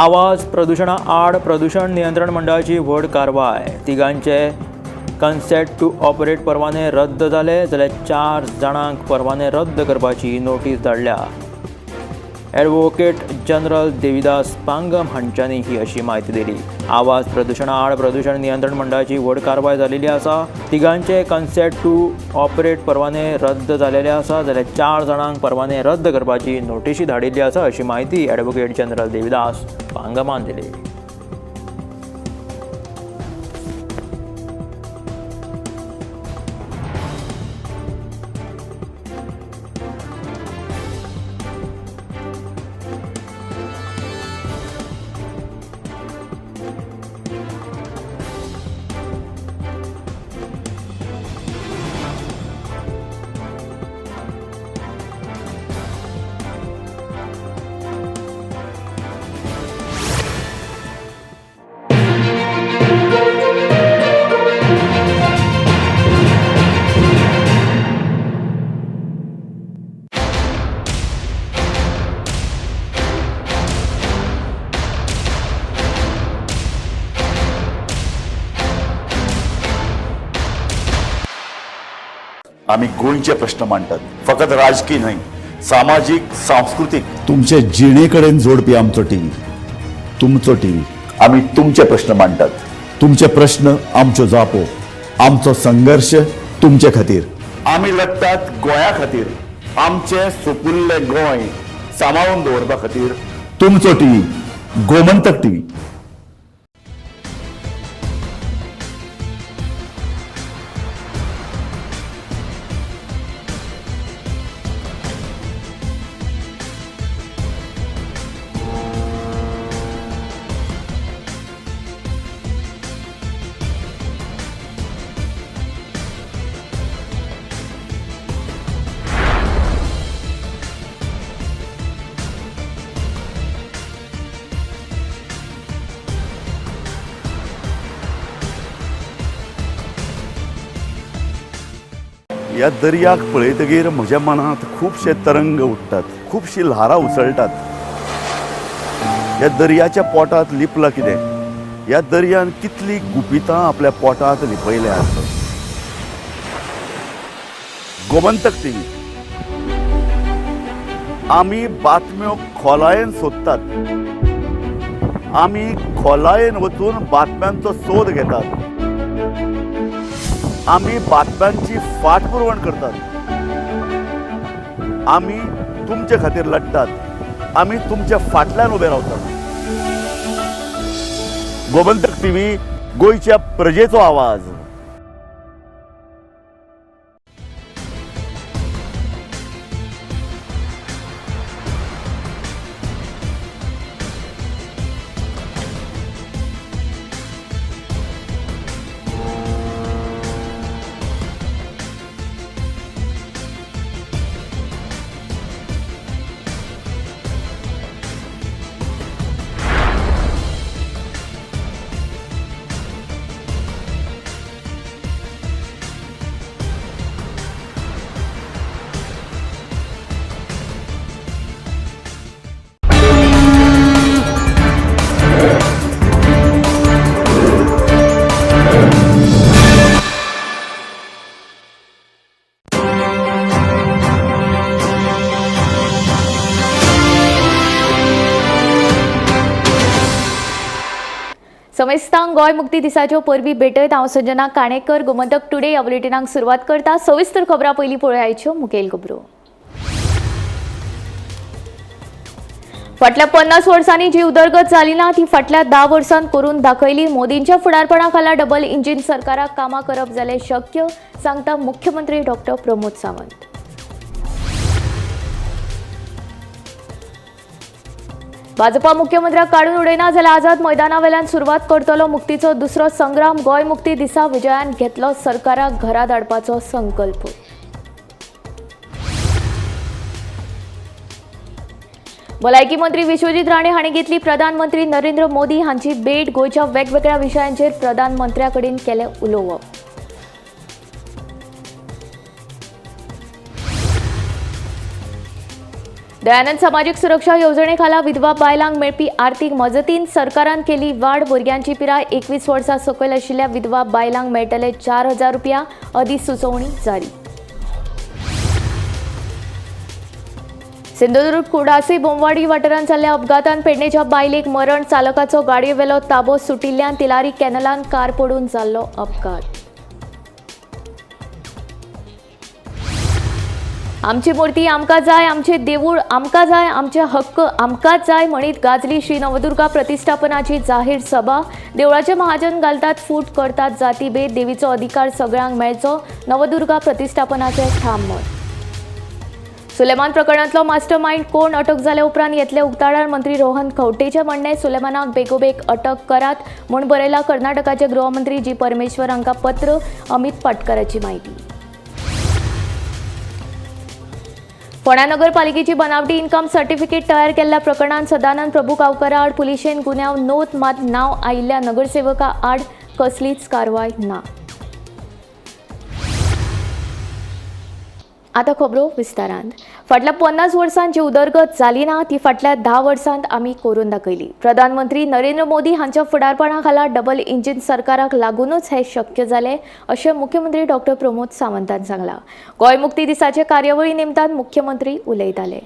[SPEAKER 4] आवाज प्रदुशणा आड प्रदुशण नियंत्रण मंडळाची व्हड कारवाय. तिगांचे कन्सेंट टू ऑपरेट परवाने रद्द जाले जाल्यार 4 जाणांक परवाने रद्द करपाची नोटीस धाडल्या. ॲडव्होकेट जनरल देविदास पांगम हांच्यांनी ही अशी म्हायती दिली. आवाज प्रदुशणा आड प्रदुशण नियंत्रण मंडळाची व्हड कारवाय जालेली आसा. तिगांचे कन्सेंट टू ऑपरेट परवाने रद्द जालेले आसा जाल्यार 4 जाणांक परवाने रद्द करपाची नोटीशी धाडिल्ली आसा अशी म्हायती ॲडव्होकेट जनरल देविदास पांगमान दिली.
[SPEAKER 7] आमी गोंयचे प्रश्न मांडटात, फकत राजकी न्हय, सामाजीक, सांस्कृतीक. तुमचे जिणे कडेन जोडपी आमचो टीव्ही, तुमचो टीव्ही. आमी तुमचे प्रश्न मांडटात, तुमचे प्रश्न आमच्यो जापो, आमचो संघर्श तुमचे खातीर. आमी लढटात गोंया खातीर, आमचें सुपुल्लें गोंय सांबाळून दवरपा खातीर. तुमचो टीव्ही, गोमंतक टीव्ही. ह्या दर्याक पळयतगीर म्हज्या मनांत खुबशे तरंग उठ्ठात, खुबशी ल्हारां उसळटात. ह्या दर्याच्या पोटांत लिपलां कितें? ह्या दर्यान कितलीं गुपितां आपल्या पोटांत लिपयल्या आसत. गोमंतक टीव्ही, आमी बातम्यो खोलायेन सोदतात, आमी खोलायेन वचून बातम्यांचो सोद घेतात, आमी बातम्यांची फाटपुरवण करतात, आमी तुमचे खातीर लढटात, आमी तुमच्या फाटल्यान उबे रावतात. गोमंतक टीव्ही, गोंयच्या प्रजेचो आवाज.
[SPEAKER 15] समेस्तांक गोंय मुक्ती दिसाच्यो परबी भेटयत हांव संजना काणेकर गोमंतक टुडे ह्या बुलेटिनाक सुरवात करता. सविस्तर खबरां पयलीं पळोवया मुखेल खबरो. फाटल्या 50 वर्सांनी जी उदरगत जाली ना ती फाटल्या 10 वर्सांत करून दाखयली. मोदींच्या फुडारपणा खाला डबल इंजिन सरकाराक कामां करप जालें शक्य, सांगता मुख्यमंत्री डॉक्टर प्रमोद सावंत. भाजपा मुख्यमंत्र्याक काडून उडयना जाल्यार आझाद मैदानावेल्यान सुरवात करतलो मुक्तीचो दुसरो संग्राम. गोंय मुक्ती दिसा विजयान घेतलो सरकाराक घरा धाडपाचो संकल्प. भलायकी मंत्री विश्वजीत राणे हांणी घेतली प्रधानमंत्री नरेंद्र मोदी हांची भेट. गोंयच्या वेगवेगळ्या विशयांचेर प्रधानमंत्र्या कडेन केलें उलोवप. दयानंद सामाजीक सुरक्षा येवजणे खाला विधवा बायलांक मेळपी आर्थीक मजतीन सरकारान केली वाड. भुरग्यांची पिराय 21 वर्सां सकयल आशिल्ल्या विधवा बायलांक मेळटले 4000 रुपया, अधिसुचोवणी जारी. सिंधुदुर्ग कुडासी बोमवाडी वाठारांत जाल्ल्या अपघातान पेडणेच्या बायलेक मरण. चालकाचो गाडयेवेलो ताबो सुटिल्ल्यान तिलारी कॅनलान कार पडून जाल्लो अपघात. आमची मूर्ती आमकां जाय, आमचे देवूळ आमकां जाय, आमचे हक्क आमकांच जाय म्हणीत गाजली श्री नवदुर्गा प्रतिष्ठापनाची जाहीर सभा. देवळाचे महाजन घालतात फूट, करतात जातीभेद, देवीचो अधिकार सगळ्यांक मेळचो, नवदुर्गा प्रतिष्ठापनाचे ठाम मत. सुलेमान प्रकरणांतलो मास्टर मायंड कोण अटक जाल्या उपरांत येतले उक्ताडार. मंत्री रोहन खंवटेचे म्हणणें, सुलेमानाक बेगोबेग अटक करात म्हूण बरयला कर्नाटकाचे गृहमंत्री जी परमेश्वर हांकां पत्र. अमित पाटकराची म्हायती. फोंड्या नगरपालिकेची बनावटी इन्कम सर्टिफिकेट तयार केल्ल्या प्रकरणांत सदानंद प्रभू गांवकरा आड पुलिशेन गुन्यांव नोंद, मात नांव आयिल्ल्या नगरसेवका आड कसलीच कारवाय ना. आतां खबरो विस्तारान. फाटल्या 50 वर्सांत जी उदरगत जाली ना ती फाटल्या 10 वर्सांत आमी करून दाखयली. प्रधानमंत्री नरेंद्र मोदी हांच्या फुडारपणा खाला डबल इंजिन सरकाराक लागूनच हे शक्य जालें अशें मुख्यमंत्री डॉक्टर प्रमोद सावंतान सांगलां. गोंय मुक्ती दिसाचे कार्यावळी निमतान मुख्यमंत्री उलयताले.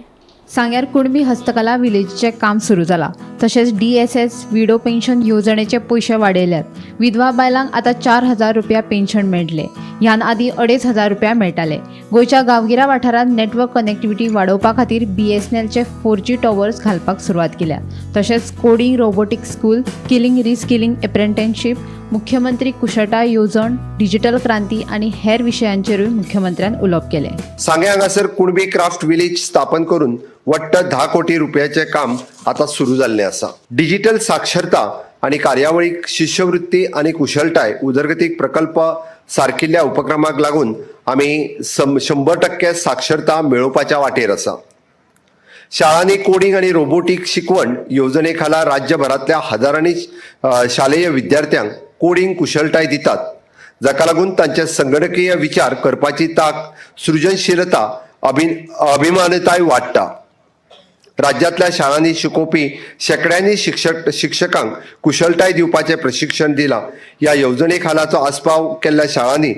[SPEAKER 8] सांग्यार कुणबी हस्तकला विलेजीचें काम सुरू जालां. तशेंच DSS widow pension येवजणेचे पयशे वाडयल्यात. विधवा बायलांक आतां 4000 रुपया पेन्शन मेळटले. ह्यान आदीं 2500 रुपया मेळटाले. गोंयच्या गांवगिऱ्या वाठारांत नेटवर्क कनेक्टिविटी वाडोवपा खातीर BSNLचे 4G towers घालपाक सुरवात केल्या. तशेंच coding, robotic school, skilling reskilling apprenticeship, मुख्यमंत्री कुशळटाय येवजण, डिजिटल क्रांती आनी हेर विशयांचेरूय मुख्यमंत्र्यान उलोवप केलें.
[SPEAKER 9] सांगें हांगासर कुणबी क्राफ्ट विलेज स्थापन करून वट्ट 10 कोटी रुपयाचें काम आतां सुरू जाल्लें आसा. डिजिटल साक्षरता आनी कार्यावळीक शिश्यवृत्ती आनी कुशळटाय उदरगतीक प्रकल्प सारकिल्ल्या उपक्रमाक लागून आमी 100% साक्षरता मेळोवपाच्या वाटेर आसा. शाळांनी कोडिंग आनी रोबोटीक शिकवण येवजणे खाला राज्यभरांतल्या हजारांनी शालेय विद्यार्थ्यांक कोडिंग कुशळटाय दितात, जाका लागून तांचे संगणकीय विचार करपाची तांक, सृजनशीलता, अभिमानताय वाडटा. राज्यांतल्या शाळांनी शिकोवपी शेंकड्यांनी शिक्षकांक कुशळटाय दिवपाचें प्रशिक्षण दिलां. ह्या येवजणे खालाचो आस्पाव केल्ल्या शाळांनी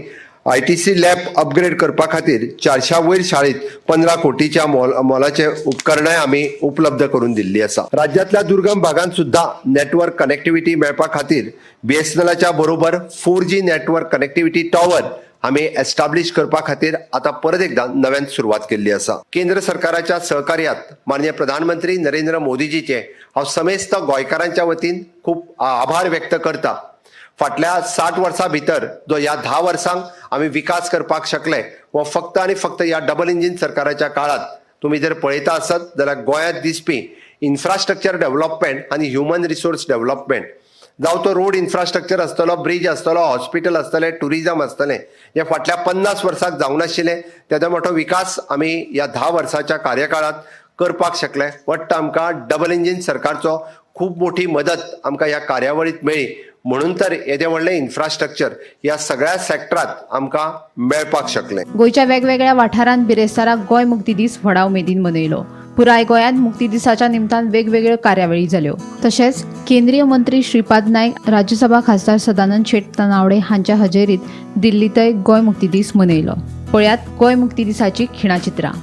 [SPEAKER 9] ITC lab upgrade करपा खातीर 400 वयर शाळेत 15 कोटीच्या मोलाचे उपकरणां आमी उपलब्ध करून दिल्ली आसा. राज्यांतल्या दुर्गम भागांत सुद्दां नेटवर्क कनेक्टिविटी मेळपा खातीर BSNLच्या बरोबर 4G network connectivity tower आमी एस्टाब्लिश करपा खातीर आतां परत एकदां नव्यान सुरवात केल्ली आसा. केंद्र सरकाराच्या सहकार्यात माननीय प्रधानमंत्री नरेंद्र मोदीजीचे हांव समेस्त गोंयकारांच्या वतीन खूब आभार व्यक्त करता. फाटल्या 60 वर्सां भितर जो ह्या 10 वर्सांक आमी विकास करपाक शकले हो फक्त आनी फक्त ह्या डबल इंजीन सरकाराच्या काळात. तुमी जर पळयता आसत जाल्यार गोंयांत दिसपी इन्फ्रास्ट्रक्चर डेव्हलपमेंट आनी ह्युमन रिसोर्स डेव्हलपमेंट, जावं तो रोड इन्फ्रास्ट्रक्चर आसतलो, ब्रिज आसतलो, हॉस्पिटल आसतलें, टुरिजम आसतलें, हे फाटल्या 50 वर्सांक जावंक नाशिल्लें. तेदो मोठो विकास आमी ह्या 10 वर्साच्या कार्यकाळांत करपाक शकले. वट्ट आमकां डबल इंजीन सरकारचो खूब मोठी मदत आमकां ह्या कार्यावळींत मेळ्ळी, म्हणून तर येदें व्हडलें इन्फ्रास्ट्रक्चर ह्या सगळ्या सेक्टरांत आमकां मेळपाक शकलें.
[SPEAKER 8] गोंयच्या वेगवेगळ्या वाठारांत बिरेस्तारा गोंय मुक्ती दीस व्हडा उमेदीन मनयलो. पुराय गोंयांत मुक्ती दिसाच्या निमतान वेगवेगळ्यो कार्यावळी जाल्यो. तशेंच केंद्रीय मंत्री श्रीपाद नायक, राज्यसभा खासदार सदानंद शेट तानावडे हांच्या हजेरीत दिल्लींतय गोंय मुक्ती दीस मनयलो. पळयात गोंय मुक्ती दिसाची खिणाचित्रां.